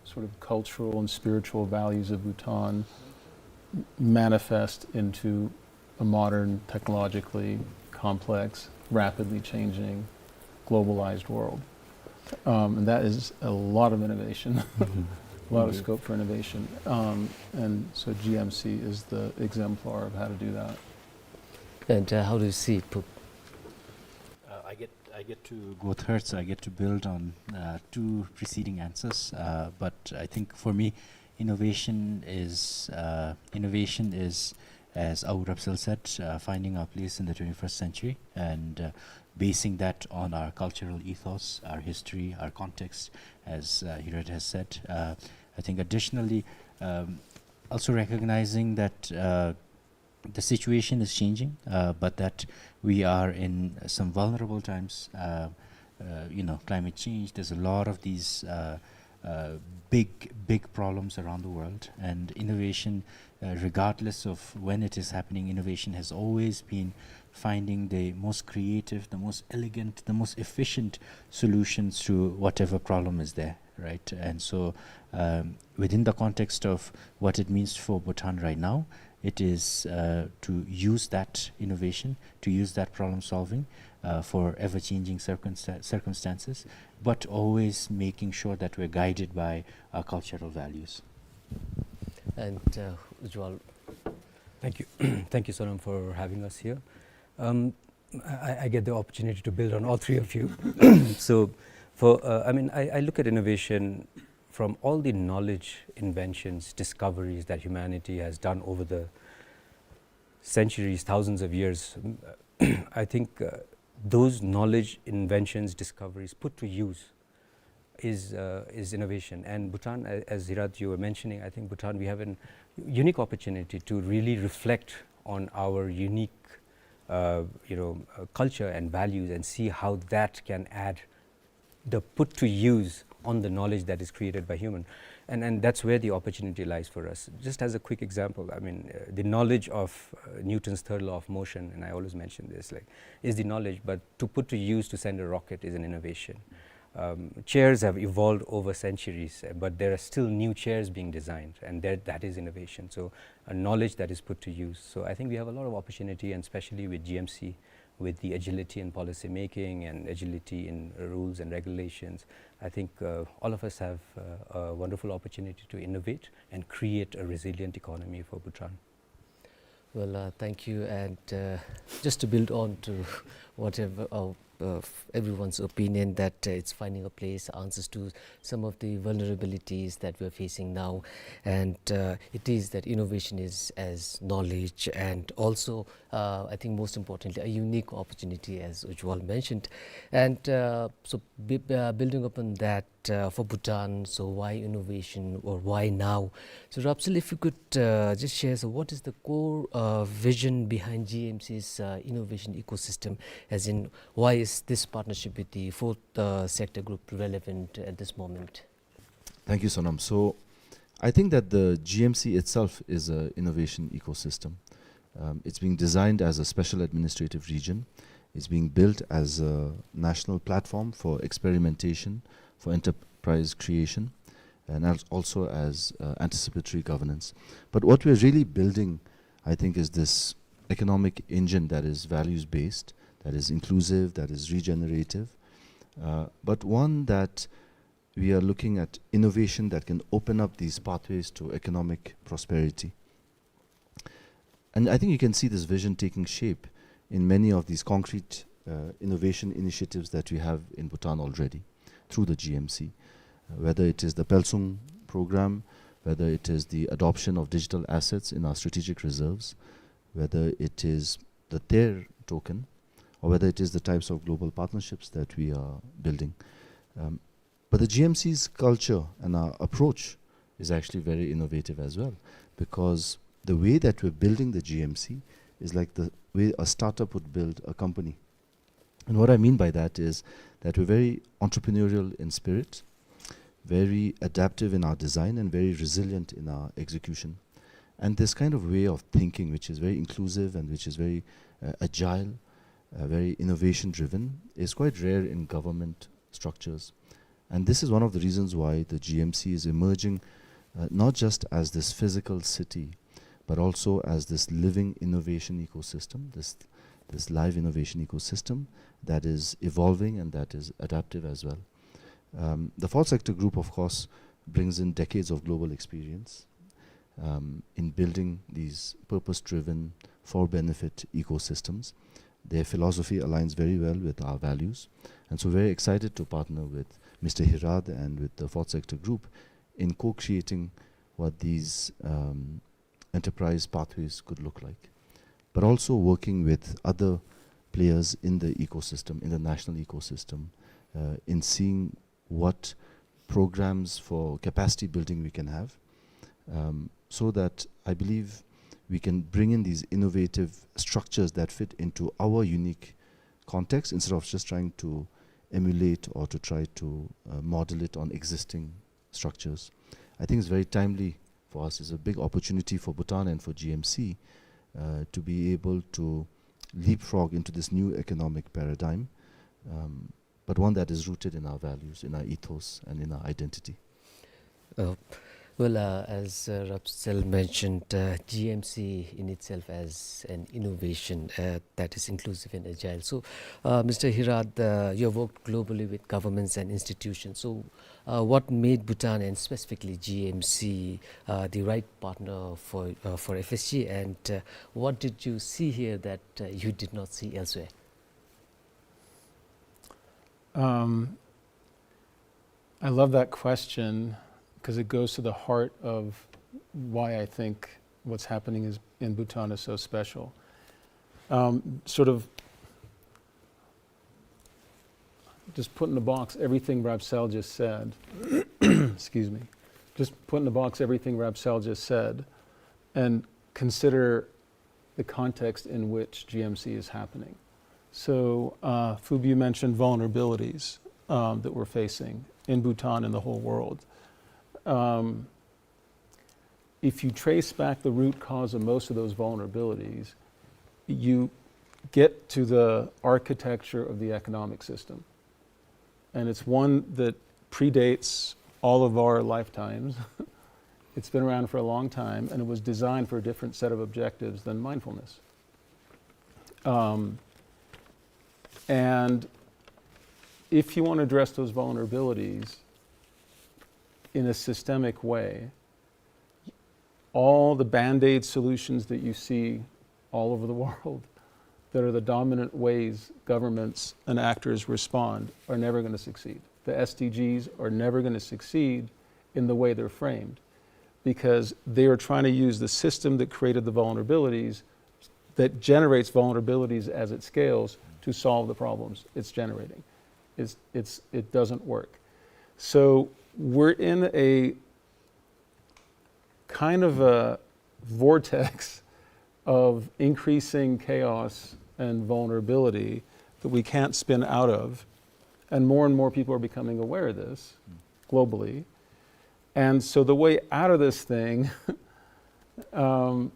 sort of cultural and spiritual values of Bhutan manifest into a modern, technologically complex, rapidly changing, globalized world. Um, and that is a lot of innovation, a lot of scope for innovation. Um, and so G M C is the exemplar of how to do that. And, uh, how do you see it, Phup? Uh, I get I get to go third, so I get to build on, uh, two preceding answers. Uh, but I think for me, innovation is, uh, innovation is, as Abu Rapsal said, uh, finding our place in the twenty-first century and, uh, basing that on our cultural ethos, our history, our context, as, uh, Hirat has said. Uh, I think additionally, um, also recognizing that, uh, the situation is changing, uh, but that we are in some vulnerable times. Uh, uh, you know, climate change, there's a lot of these, uh, uh, big, big problems around the world. And innovation, uh, regardless of when it is happening, innovation has always been finding the most creative, the most elegant, the most efficient solutions to whatever problem is there, right? And so, um, within the context of what it means for Bhutan right now, it is, uh, to use that innovation, to use that problem solving, uh, for ever-changing circumsta-, circumstances, but always making sure that we're guided by our cultural values. And, uh, Ujwal. Thank you. Thank you, Sonam, for having us here. Um, I, I get the opportunity to build on all three of you. So, for, uh, I mean, I, I look at innovation from all the knowledge, inventions, discoveries that humanity has done over the centuries, thousands of years. I think, uh, those knowledge, inventions, discoveries put to use is, uh, is innovation. And Bhutan, a-, as Hirat, you were mentioning, I think Bhutan, we have an unique opportunity to really reflect on our unique, uh, you know, uh, culture and values and see how that can add the put to use on the knowledge that is created by human. And, and that's where the opportunity lies for us. Just as a quick example, I mean, uh, the knowledge of, uh, Newton's third law of motion, and I always mention this, like, is the knowledge, but to put to use to send a rocket is an innovation. Um, chairs have evolved over centuries, uh, but there are still new chairs being designed, and there, that is innovation. So, a knowledge that is put to use. So, I think we have a lot of opportunity, and especially with G M C, with the agility in policy making and agility in rules and regulations, I think, uh, all of us have, uh, a wonderful opportunity to innovate and create a resilient economy for Bhutan. Well, uh, thank you. And, uh, just to build on to whatever, uh, uh, f- everyone's opinion that, uh, it's finding a place, answers to some of the vulnerabilities that we're facing now. And, uh, it is that innovation is as knowledge, and also, uh, I think most importantly, a unique opportunity, as Ujwal mentioned. And, uh, so, b- uh, building upon that, uh, for Bhutan, so why innovation, or why now? So, Rabsal, if you could, uh, just share, so what is the core, uh, vision behind G M C's, uh, innovation ecosystem? As in, why is this partnership with the fourth, uh, sector group relevant at this moment? Thank you, Sonam. So, I think that the G M C itself is an innovation ecosystem. Um, it's being designed as a special administrative region. It's being built as a national platform for experimentation, for enterprise creation, and als- also as, uh, anticipatory governance. But what we're really building, I think, is this economic engine that is values-based, that is inclusive, that is regenerative, uh, but one that we are looking at innovation that can open up these pathways to economic prosperity. And I think you can see this vision taking shape in many of these concrete, uh, innovation initiatives that we have in Bhutan already through the G M C. Uh, whether it is the Pelsung program, whether it is the adoption of digital assets in our strategic reserves, whether it is the Ter token, or whether it is the types of global partnerships that we are building. Um, but the G M C's culture and our approach is actually very innovative as well, because the way that we're building the G M C is like the way a startup would build a company. And what I mean by that is that we're very entrepreneurial in spirit, very adaptive in our design, and very resilient in our execution. And this kind of way of thinking, which is very inclusive and which is very, uh, agile, uh, very innovation driven, is quite rare in government structures. And this is one of the reasons why the G M C is emerging, uh, not just as this physical city, but also as this living innovation ecosystem, this, this live innovation ecosystem that is evolving and that is adaptive as well. Um, the fourth sector group, of course, brings in decades of global experience, um, in building these purpose-driven, for-benefit ecosystems. Their philosophy aligns very well with our values. And so we're excited to partner with Mister Hirad and with the fourth sector group in co-creating what these, um, enterprise pathways could look like, but also working with other players in the ecosystem, in the national ecosystem, uh, in seeing what programs for capacity building we can have, um, so that I believe we can bring in these innovative structures that fit into our unique context instead of just trying to emulate or to try to, uh, model it on existing structures. I think it's very timely for us. It's a big opportunity for Bhutan and for G M C, uh, to be able to leapfrog into this new economic paradigm, um, but one that is rooted in our values, in our ethos, and in our identity. Uh, well, uh, as, uh, Rabsal mentioned, uh, G M C in itself as an innovation, uh, that is inclusive and agile. So, uh, Mister Hirad, uh, you have worked globally with governments and institutions. So, uh, what made Bhutan and specifically G M C, uh, the right partner for, uh, for F S G, and, uh, what did you see here that, uh, you did not see elsewhere? Um, I love that question 'cause it goes to the heart of why I think what's happening is, in Bhutan is so special. Um, sort of just put in a box everything Rabsal just said. Excuse me. Just put in a box everything Rabsal just said and consider the context in which G M C is happening. So, uh, Fu Bu mentioned vulnerabilities, um, that we're facing in Bhutan and the whole world. Um, if you trace back the root cause of most of those vulnerabilities, you get to the architecture of the economic system. And it's one that predates all of our lifetimes. It's been around for a long time, and it was designed for a different set of objectives than mindfulness. Um, and if you want to address those vulnerabilities in a systemic way, all the Band-Aid solutions that you see all over the world that are the dominant ways governments and actors respond are never gonna succeed. The S D Gs are never gonna succeed in the way they're framed, because they are trying to use the system that created the vulnerabilities, that generates vulnerabilities as it scales, to solve the problems it's generating. It's, it's, it doesn't work. So we're in a kind of a vortex of increasing chaos and vulnerability that we can't spin out of. And more and more people are becoming aware of this globally. And so the way out of this thing, um,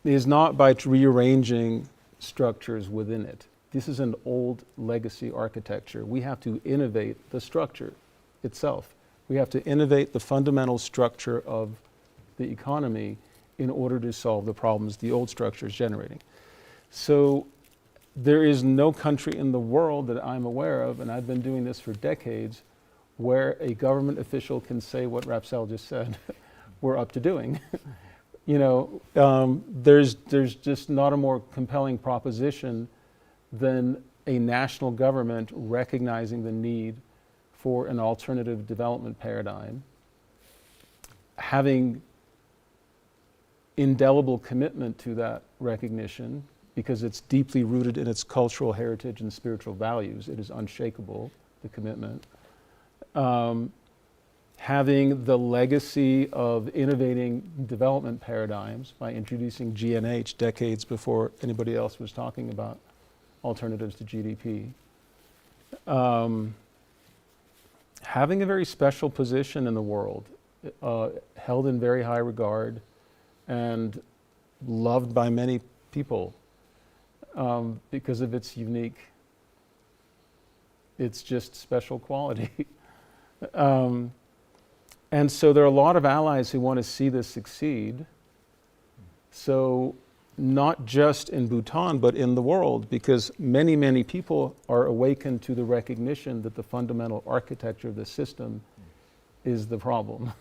is not by rearranging structures within it. This is an old legacy architecture. We have to innovate the structure itself. We have to innovate the fundamental structure of the economy in order to solve the problems the old structure is generating. So there is no country in the world that I'm aware of, and I've been doing this for decades, where a government official can say what Rapsel just said we're up to doing. You know, um, there's, there's just not a more compelling proposition than a national government recognizing the need for an alternative development paradigm, having indelible commitment to that recognition, because it's deeply rooted in its cultural heritage and spiritual values. It is unshakable, the commitment. Um, having the legacy of innovating development paradigms by introducing G N H decades before anybody else was talking about alternatives to G D P. Um, having a very special position in the world, uh, held in very high regard and loved by many people, um, because of its unique, its just special quality. Um, and so there are a lot of allies who want to see this succeed. So not just in Bhutan, but in the world, because many, many people are awakened to the recognition that the fundamental architecture of the system is the problem.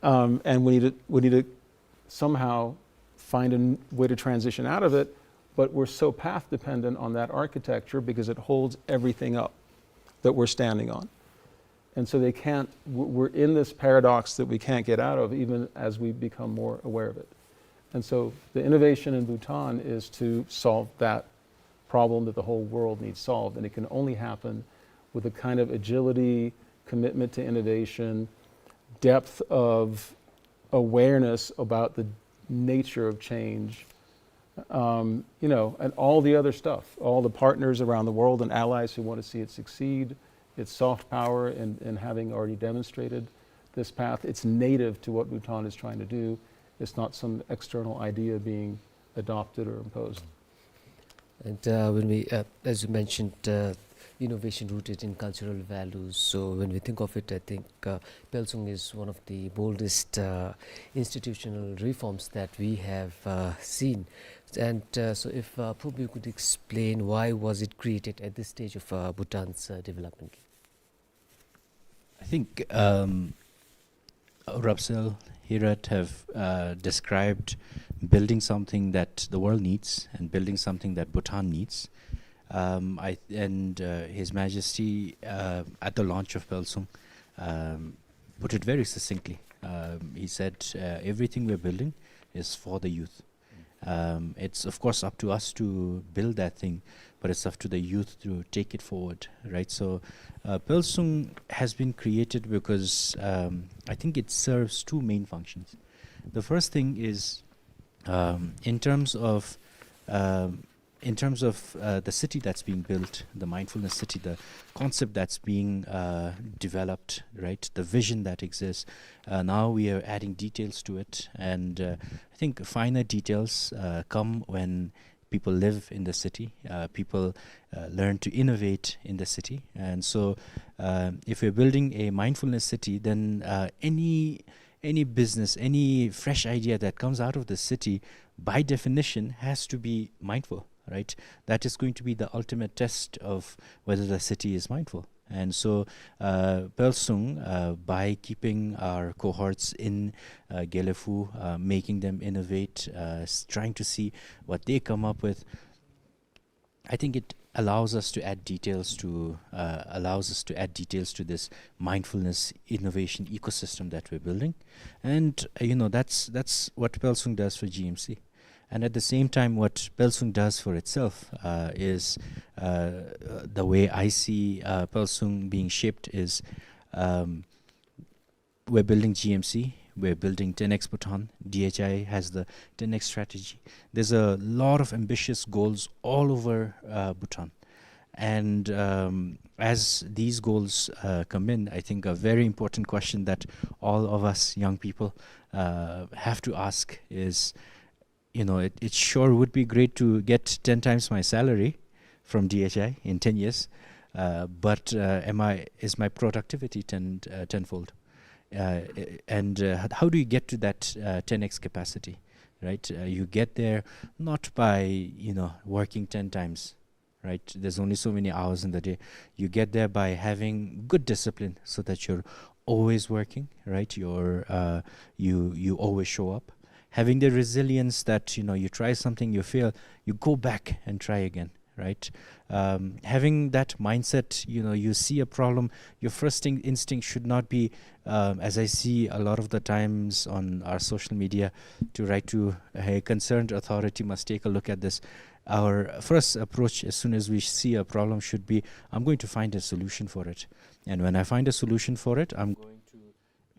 Um, and we need to, we need to somehow find a n-, way to transition out of it, but we're so path dependent on that architecture because it holds everything up that we're standing on. And so they can't, w-, we're in this paradox that we can't get out of even as we become more aware of it. And so the innovation in Bhutan is to solve that problem that the whole world needs solved. And it can only happen with a kind of agility, commitment to innovation, depth of awareness about the nature of change, um, you know, and all the other stuff, all the partners around the world and allies who want to see it succeed, its soft power in, in having already demonstrated this path. It's native to what Bhutan is trying to do. It's not some external idea being adopted or imposed. And, uh, when we, uh, as you mentioned, uh, innovation rooted in cultural values. So when we think of it, I think, uh, Pelsung is one of the boldest, uh, institutional reforms that we have, uh, seen. And, uh, so if, uh, Phub, you could explain why was it created at this stage of, uh, Bhutan's, uh, development? I think, um, Rapsel Hiraet have, uh, described building something that the world needs and building something that Bhutan needs. Um, I, and, uh, His Majesty, uh, at the launch of Pelsung, um, put it very succinctly. Um, he said, uh, "Everything we're building is for the youth." Um, it's of course up to us to build that thing, but it's up to the youth to take it forward, right? So, uh, Pelsung has been created because, um, I think it serves two main functions. The first thing is, um, in terms of, um, in terms of, uh, the city that's being built, the mindfulness city, the concept that's being, uh, developed, right? The vision that exists. Uh, now we are adding details to it, and, uh, I think finer details, uh, come when people live in the city, uh, people, uh, learn to innovate in the city. And so, uh, if we're building a mindfulness city, then, uh, any, any business, any fresh idea that comes out of the city, by definition, has to be mindful, right? That is going to be the ultimate test of whether the city is mindful. And so, uh, Pelsung, uh, by keeping our cohorts in, uh, Gelephu, uh, making them innovate, uh, s-, trying to see what they come up with, I think it allows us to add details to, uh, allows us to add details to this mindfulness innovation ecosystem that we're building. And, uh, you know, that's, that's what Pelsung does for G M C. And at the same time, what Pelsung does for itself, uh, is, uh, uh, the way I see, uh, Pelsung being shaped is, um, we're building G M C, we're building ten X Bhutan, D H I has the ten X strategy. There's a lot of ambitious goals all over, uh, Bhutan. And, um, as these goals, uh, come in, I think a very important question that all of us young people, uh, have to ask is, you know, it, it sure would be great to get ten times my salary from D H I in ten years, uh, but, uh, am I, is my productivity ten, uh, tenfold? Uh, and, uh, h-, how do you get to that, uh, ten X capacity, right? Uh, you get there not by, you know, working ten times, right? There's only so many hours in the day. You get there by having good discipline so that you're always working, right? You're, uh, you, you always show up. Having the resilience that, you know, you try something, you fail, you go back and try again, right? Um, having that mindset, you know, you see a problem, your first in-, instinct should not be, um, as I see a lot of the times on our social media, to write to, "Hey, concerned authority must take a look at this." Our first approach as soon as we see a problem should be, "I'm going to find a solution for it. And when I find a solution for it, I'm going to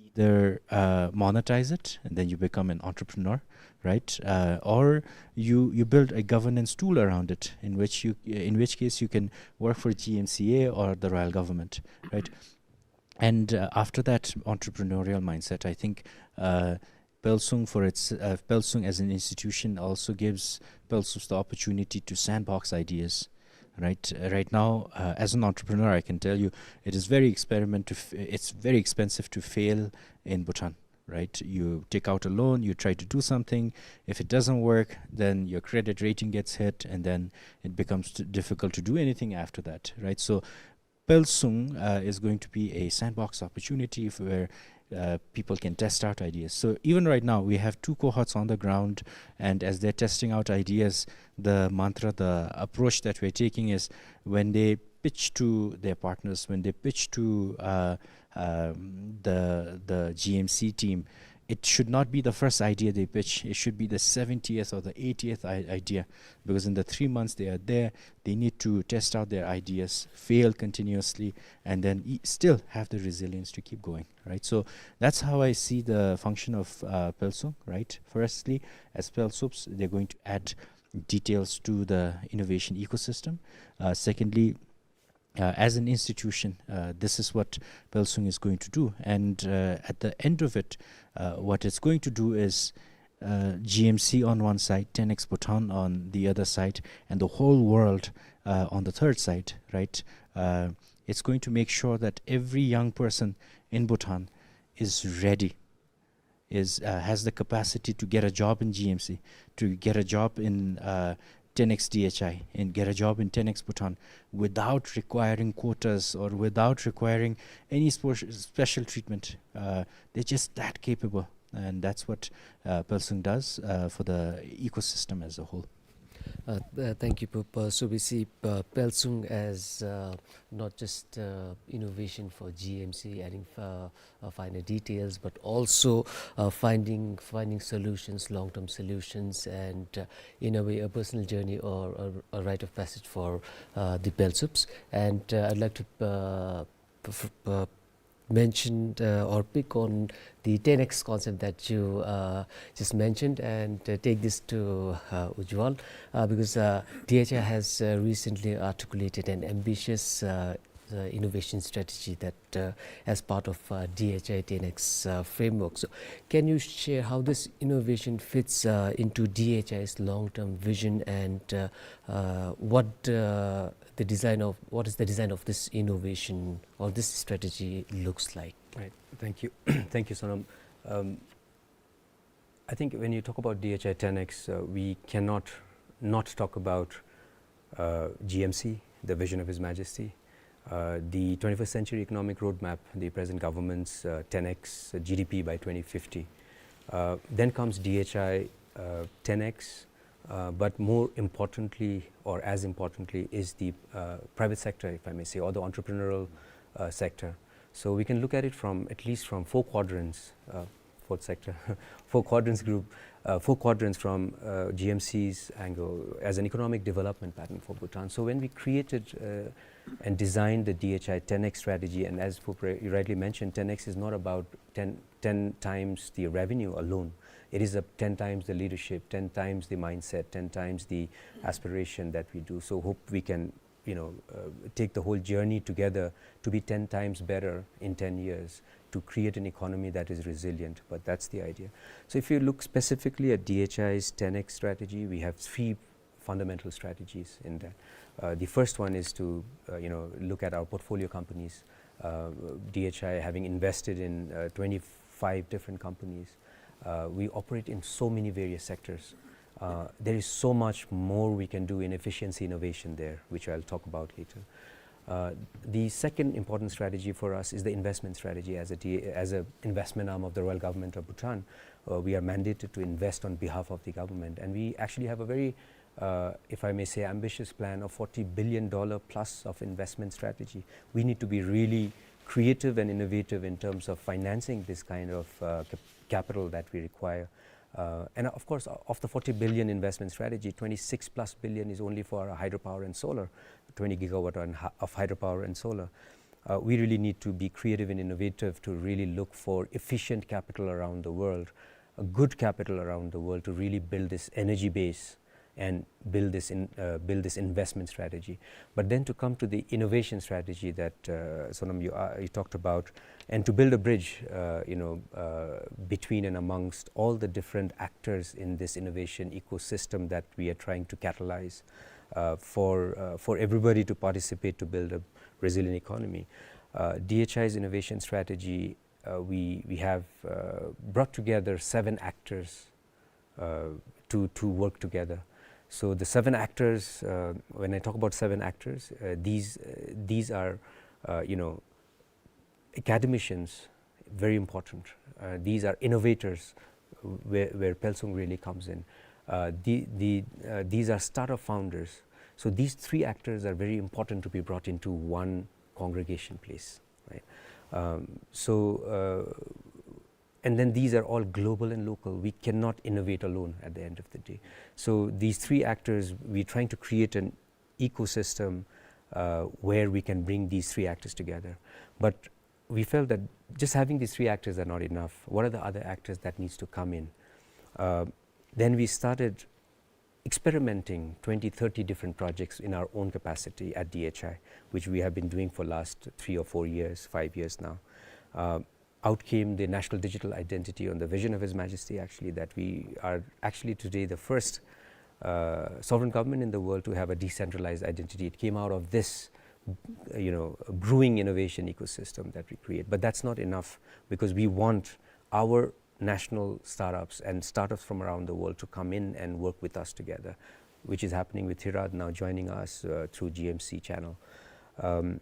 either, uh, monetize it, and then you become an entrepreneur, right? Uh, or you, you build a governance tool around it, in which you, in which case you can work for G M C A or the royal government, right?" And, uh, after that entrepreneurial mindset, I think, uh, Pelsung for its, uh, Pelsung as an institution also gives Pelsups the opportunity to sandbox ideas, right? Uh, right now, uh, as an entrepreneur, I can tell you, it is very experiment to f-, it's very expensive to fail in Bhutan, right? You take out a loan, you try to do something. If it doesn't work, then your credit rating gets hit, and then it becomes t-, difficult to do anything after that, right? So Pelsung, uh, is going to be a sandbox opportunity f-, where, uh, people can test out ideas. So even right now, we have two cohorts on the ground, and as they're testing out ideas, the mantra, the approach that we're taking is when they pitch to their partners, when they pitch to, uh, um, the, the G M C team, it should not be the first idea they pitch. It should be the seventieth or the eightieth i-, idea, because in the three months they are there, they need to test out their ideas, fail continuously, and then e-, still have the resilience to keep going, right? So that's how I see the function of, uh, Pelsung, right? Firstly, as Pelsups, they're going to add details to the innovation ecosystem. Uh, secondly, uh, as an institution, uh, this is what Pelsung is going to do. And, uh, at the end of it, uh, what it's going to do is, uh, G M C on one side, ten X Bhutan on the other side, and the whole world, uh, on the third side, right? Uh, it's going to make sure that every young person in Bhutan is ready, is, uh, has the capacity to get a job in G M C, to get a job in, uh, ten X D H I, and get a job in ten X Bhutan without requiring quotas or without requiring any spo-, special treatment. Uh, they're just that capable, and that's what, uh, Pelsung does, uh, for the ecosystem as a whole. Uh, th-, thank you, Pup. Uh, so we see, uh, Pelsung as, uh, not just, uh, innovation for G M C, adding, uh, uh, finer details, but also, uh, finding, finding solutions, long-term solutions, and, uh, in a way, a personal journey or a, a rite of passage for, uh, the Pelsups. And, uh, I'd like to, uh, p-, f-, uh, mention, uh, or pick on the ten X concept that you, uh, just mentioned, and, uh, take this to, uh, Ujjwal, uh, because, uh, D H I has, uh, recently articulated an ambitious, uh, uh, innovation strategy that, uh, as part of, uh, D H I ten X, uh, framework. So can you share how this innovation fits, uh, into D H I's long-term vision, and, uh, uh, what, uh, the design of, what is the design of this innovation or this strategy looks like? Right. Thank you. Thank you, Sonam. Um, I think when you talk about D H I ten X, uh, we cannot not talk about, uh, G M C, the vision of His Majesty. Uh, the twenty-first Century Economic Roadmap, the present government's, uh, ten X G D P by twenty fifty. Uh, then comes D H I, uh, ten X, Uh, but more importantly, or as importantly, is the uh, private sector, if I may say, or the entrepreneurial uh, sector. So we can look at it from at least from four quadrants, uh, fourth sector, four quadrants group, uh, four quadrants from uh, G M C's angle as an economic development pattern for Bhutan. So when we created uh, and designed the D H I ten X strategy, and as Phupre, you rightly mentioned, ten X is not about ten, ten times the revenue alone. It is a ten times the leadership, ten times the mindset, ten times the aspiration that we do. So hope we can, you know, uh, take the whole journey together to be ten times better in ten years, to create an economy that is resilient. But that's the idea. So if you look specifically at D H I's ten X strategy, we have three fundamental strategies in that. Uh, the first one is to, uh, you know, look at our portfolio companies. Uh, D H I having invested in uh, twenty-five different companies, uh, we operate in so many various sectors. Uh, there is so much more we can do in efficiency innovation there, which I'll talk about later. Uh, the second important strategy for us is the investment strategy. As a D-, as a investment arm of the Royal Government of Bhutan, uh, we are mandated to invest on behalf of the government, and we actually have a very, uh, if I may say, ambitious plan of forty billion dollar plus of investment strategy. We need to be really creative and innovative in terms of financing this kind of uh, cap- capital that we require. Uh, and of course, o- of the forty billion investment strategy, twenty-six plus billion is only for hydropower and solar, twenty gigawatt on, of hydropower and solar. Uh, we really need to be creative and innovative to really look for efficient capital around the world, a good capital around the world to really build this energy base and build this in, uh, build this investment strategy. But then to come to the innovation strategy that uh, Sonam, you, uh, you talked about, and to build a bridge, uh, you know, uh, between and amongst all the different actors in this innovation ecosystem that we are trying to catalyze uh, for uh, for everybody to participate to build a resilient economy. Uh, D H I's innovation strategy, uh, we we have uh, brought together seven actors uh, to to work together. So the seven actors, uh, when I talk about seven actors, uh, these uh, these are uh, you know, academicians, very important. Uh, these are innovators, where, where Phelsong really comes in. Uh, the, the, uh, these are startup founders. So these three actors are very important to be brought into one congregation place, right? Um, so, uh, and then these are all global and local. We cannot innovate alone at the end of the day. So these three actors, we're trying to create an ecosystem uh, where we can bring these three actors together. But we felt that just having these three actors are not enough. What are the other actors that needs to come in? Uh, then we started experimenting twenty, thirty different projects in our own capacity at D H I, which we have been doing for last three or four years, five years now. Uh, out came the national digital identity on the vision of His Majesty, actually, that we are actually today the first uh, sovereign government in the world to have a decentralized identity. It came out of this, you know, brewing innovation ecosystem that we create. But that's not enough, because we want our national startups and startups from around the world to come in and work with us together, which is happening with Hirad now joining us uh, through G M C channel. Um,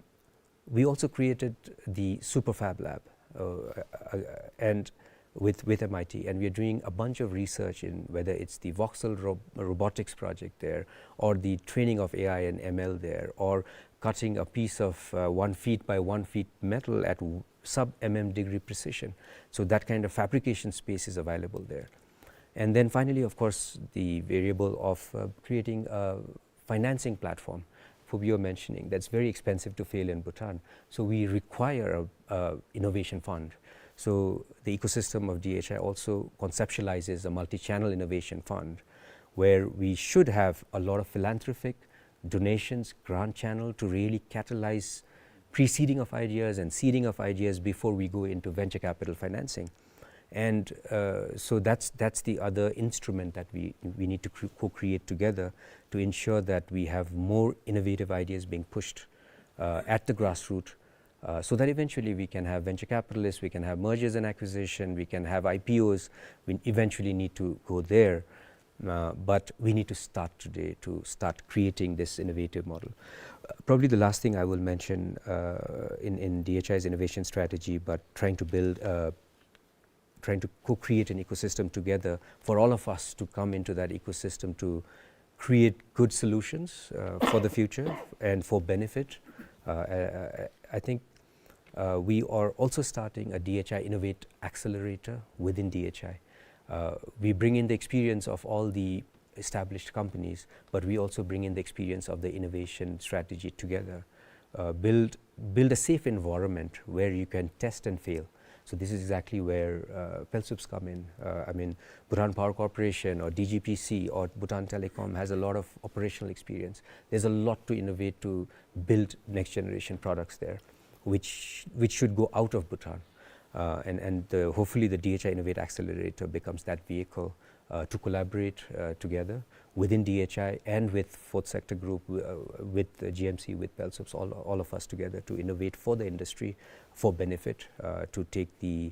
we also created the Superfab Lab, uh, uh, and with, with M I T, and we are doing a bunch of research in whether it's the voxel ro- robotics project there, or the training of A I and M L there, or cutting a piece of uh, one feet by one feet metal at w- sub M M degree precision. So that kind of fabrication space is available there. And then finally, of course, the variable of uh, creating a financing platform, Phubyo mentioning, that's very expensive to fail in Bhutan. So we require a, a innovation fund. So the ecosystem of D H I also conceptualizes a multi-channel innovation fund, where we should have a lot of philanthropic donations, grant channel to really catalyze pre-seeding of ideas and seeding of ideas before we go into venture capital financing. And uh, so that's, that's the other instrument that we, we need to cre- co-create together to ensure that we have more innovative ideas being pushed uh, at the grassroots, uh, so that eventually we can have venture capitalists, we can have mergers and acquisition, we can have I P Os. We eventually need to go there. Uh, but we need to start today to start creating this innovative model. Uh, probably the last thing I will mention uh, in, in D H I's innovation strategy, but trying to build a trying to co-create an ecosystem together for all of us to come into that ecosystem to create good solutions, uh, for the future and for benefit. Uh, I, I, I think, uh, we are also starting a D H I Innovate Accelerator within D H I. Uh, we bring in the experience of all the established companies, but we also bring in the experience of the innovation strategy together. Uh, build, build a safe environment where you can test and fail. So this is exactly where, uh, PELSUPs come in. Uh, I mean, Bhutan Power Corporation or D G P C or Bhutan Telecom has a lot of operational experience. There's a lot to innovate to build next generation products there, which, which should go out of Bhutan. Uh, and, and the, hopefully the D H I Innovate Accelerator becomes that vehicle, uh, to collaborate, uh, together within D H I and with Fourth Sector Group, uh, with the G M C, with PELSUPs, all, all of us together to innovate for the industry, for benefit, uh, to take the,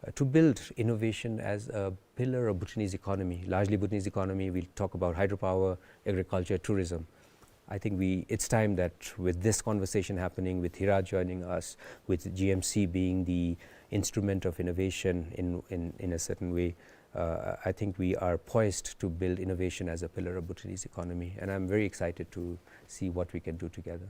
uh, to build innovation as a pillar of Bhutanese economy. Largely Bhutanese economy, we talk about hydropower, agriculture, tourism. I think we, it's time that with this conversation happening, with Hira joining us, with G M C being the instrument of innovation in, in, in a certain way, uh, I think we are poised to build innovation as a pillar of Bhutanese economy. And I'm very excited to see what we can do together.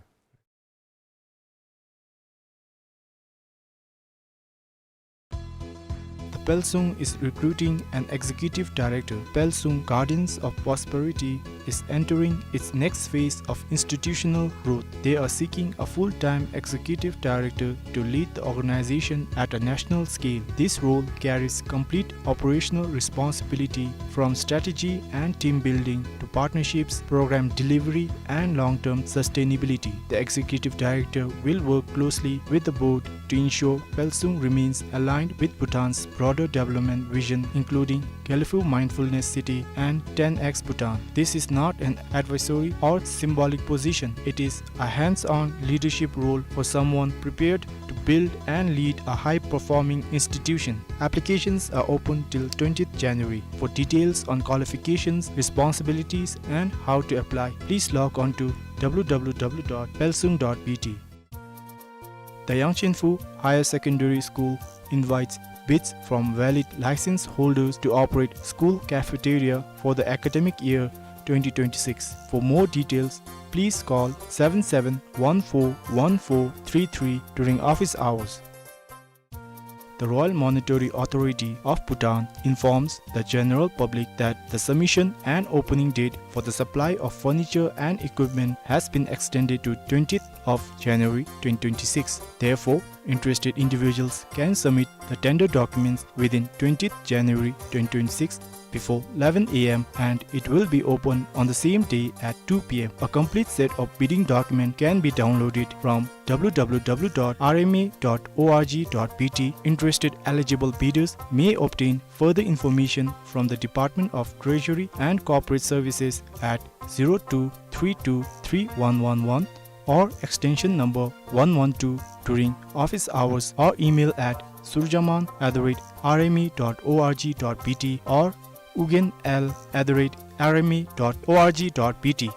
The PELSUNG is recruiting an executive director. PELSUNG Guardians of Prosperity is entering its next phase of institutional growth. They are seeking a full-time executive director to lead the organization at a national scale. This role carries complete operational responsibility, from strategy and team building to partnerships, program delivery, and long-term sustainability. The executive director will work closely with the board to ensure PELSUNG remains aligned with Bhutan's broader development vision, including Gelephu Mindfulness City and ten X Bhutan. This is not an advisory or symbolic position. It is a hands-on leadership role for someone prepared to build and lead a high-performing institution. Applications are open till twentieth January. For details on qualifications, responsibilities, and how to apply, please log on to W W W dot pelsung dot B T. The Yangchenphu Higher Secondary School invites bids from valid license holders to operate school cafeteria for the academic year twenty twenty-six. For more details, please call seven seven one four one four three three during office hours. The Royal Monetary Authority of Bhutan informs the general public that the submission and opening date for the supply of furniture and equipment has been extended to twentieth of January twenty twenty-six. Therefore, interested individuals can submit the tender documents within twentieth January twenty twenty-six before eleven A M, and it will be open on the same day at two P M. A complete set of bidding document can be downloaded from W W W dot R M A dot O R G dot B T. Interested eligible bidders may obtain further information from the Department of Treasury and Corporate Services at zero two three two three one one one or extension number one one two during office hours, or email at surjaman at the rate R M A dot O R G dot B T or ugyen L at the rate R M A dot O R G dot B T.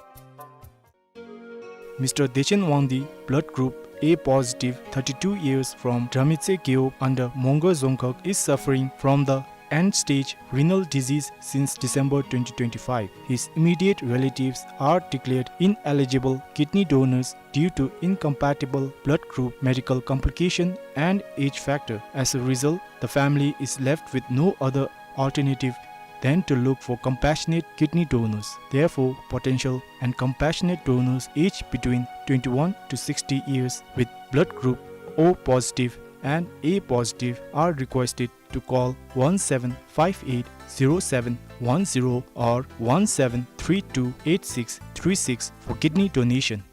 Mister Dechen Wangdi, blood group A positive, thirty-two years, from Dramitse Geop under Mongar Dzongkhag, is suffering from the end-stage renal disease since December twenty twenty-five. His immediate relatives are declared ineligible kidney donors due to incompatible blood group, medical complication, and age factor. As a result, the family is left with no other alternative than to look for compassionate kidney donors. Therefore, potential and compassionate donors aged between twenty-one to sixty years with blood group O positive and A positive are requested to call one seven five eight zero seven one zero or one seven three two eight six three six for kidney donation.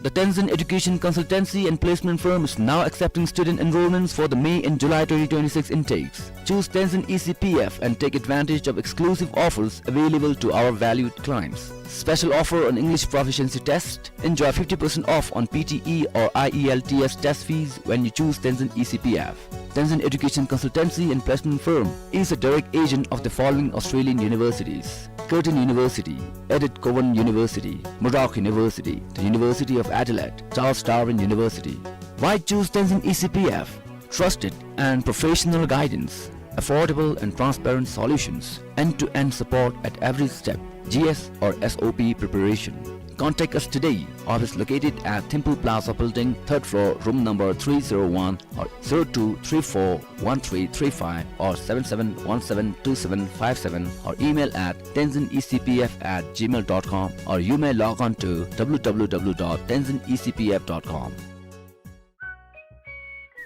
The Tenzin Education Consultancy and Placement Firm is now accepting student enrollments for the May and July twenty twenty-six intakes. Choose Tenzin E C P F and take advantage of exclusive offers available to our valued clients. Special offer on English proficiency test. Enjoy fifty percent off on P T E or I E L T S test fees when you choose Tenzin E C P F. Tenzin Education Consultancy and Placement Firm is a direct agent of the following Australian universities: Curtin University, Edith Cowan University, Murdoch University, the University of Adelaide, Charles Darwin University. Why choose Tenzin E C P F? Trusted and professional guidance. Affordable and transparent solutions, end-to-end support at every step, G S or S O P preparation. Contact us today. Office located at Thimphu Plaza Building, third floor, room number three zero one, or zero two three four one three three five, or seven seven one seven two seven five seven, or email at tenzin E C P F at gmail dot com, or you may log on to W W W dot tenzin E C P F dot com.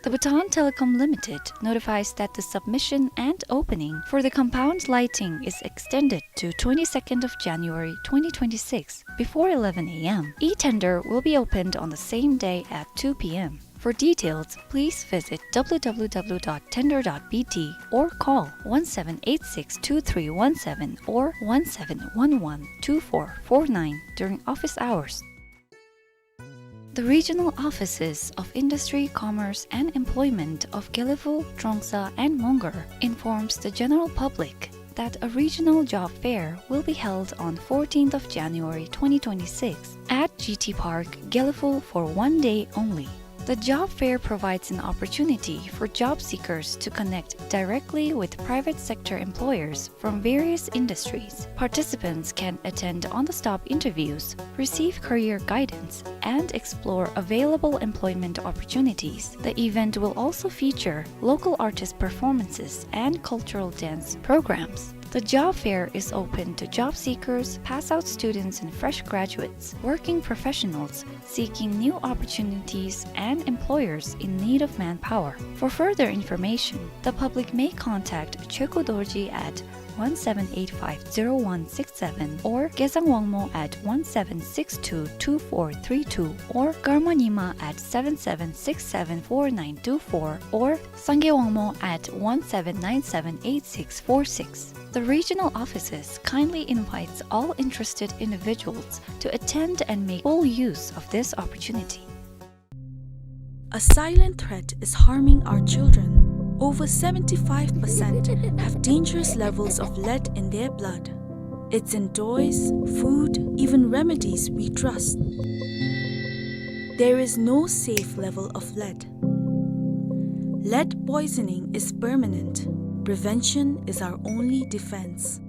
The Bhutan Telecom Limited notifies that the submission and opening for the compound lighting is extended to twenty-second of January twenty twenty-six before eleven A M. E-tender will be opened on the same day at two P M. For details, please visit W W W dot tender dot B T or call one seven eight six two three one seven or one seven one one two four four nine during office hours. The regional offices of Industry, Commerce and Employment of Gelephu, Trongsa and Mongar informs the general public that a regional job fair will be held on fourteenth of January twenty twenty-six at G T Park, Gelephu for one day only. The job fair provides an opportunity for job seekers to connect directly with private sector employers from various industries. Participants can attend on-the-spot interviews, receive career guidance, and explore available employment opportunities. The event will also feature local artist performances and cultural dance programs. The job fair is open to job seekers, pass-out students and fresh graduates, working professionals seeking new opportunities, and employers in need of manpower. For further information, the public may contact Chekhu Dorji at one seven eight five zero one six seven or Gezang Wangmo at one seven six two two four three two or Karma Nyima at seven seven six seven four nine two four or Sangay Wangmo at one seven nine seven eight six four six. The regional offices kindly invites all interested individuals to attend and make full use of this opportunity. A silent threat is harming our children. Over seventy-five percent have dangerous levels of lead in their blood. It's in toys, food, even remedies we trust. There is no safe level of lead. Lead poisoning is permanent. Prevention is our only defense.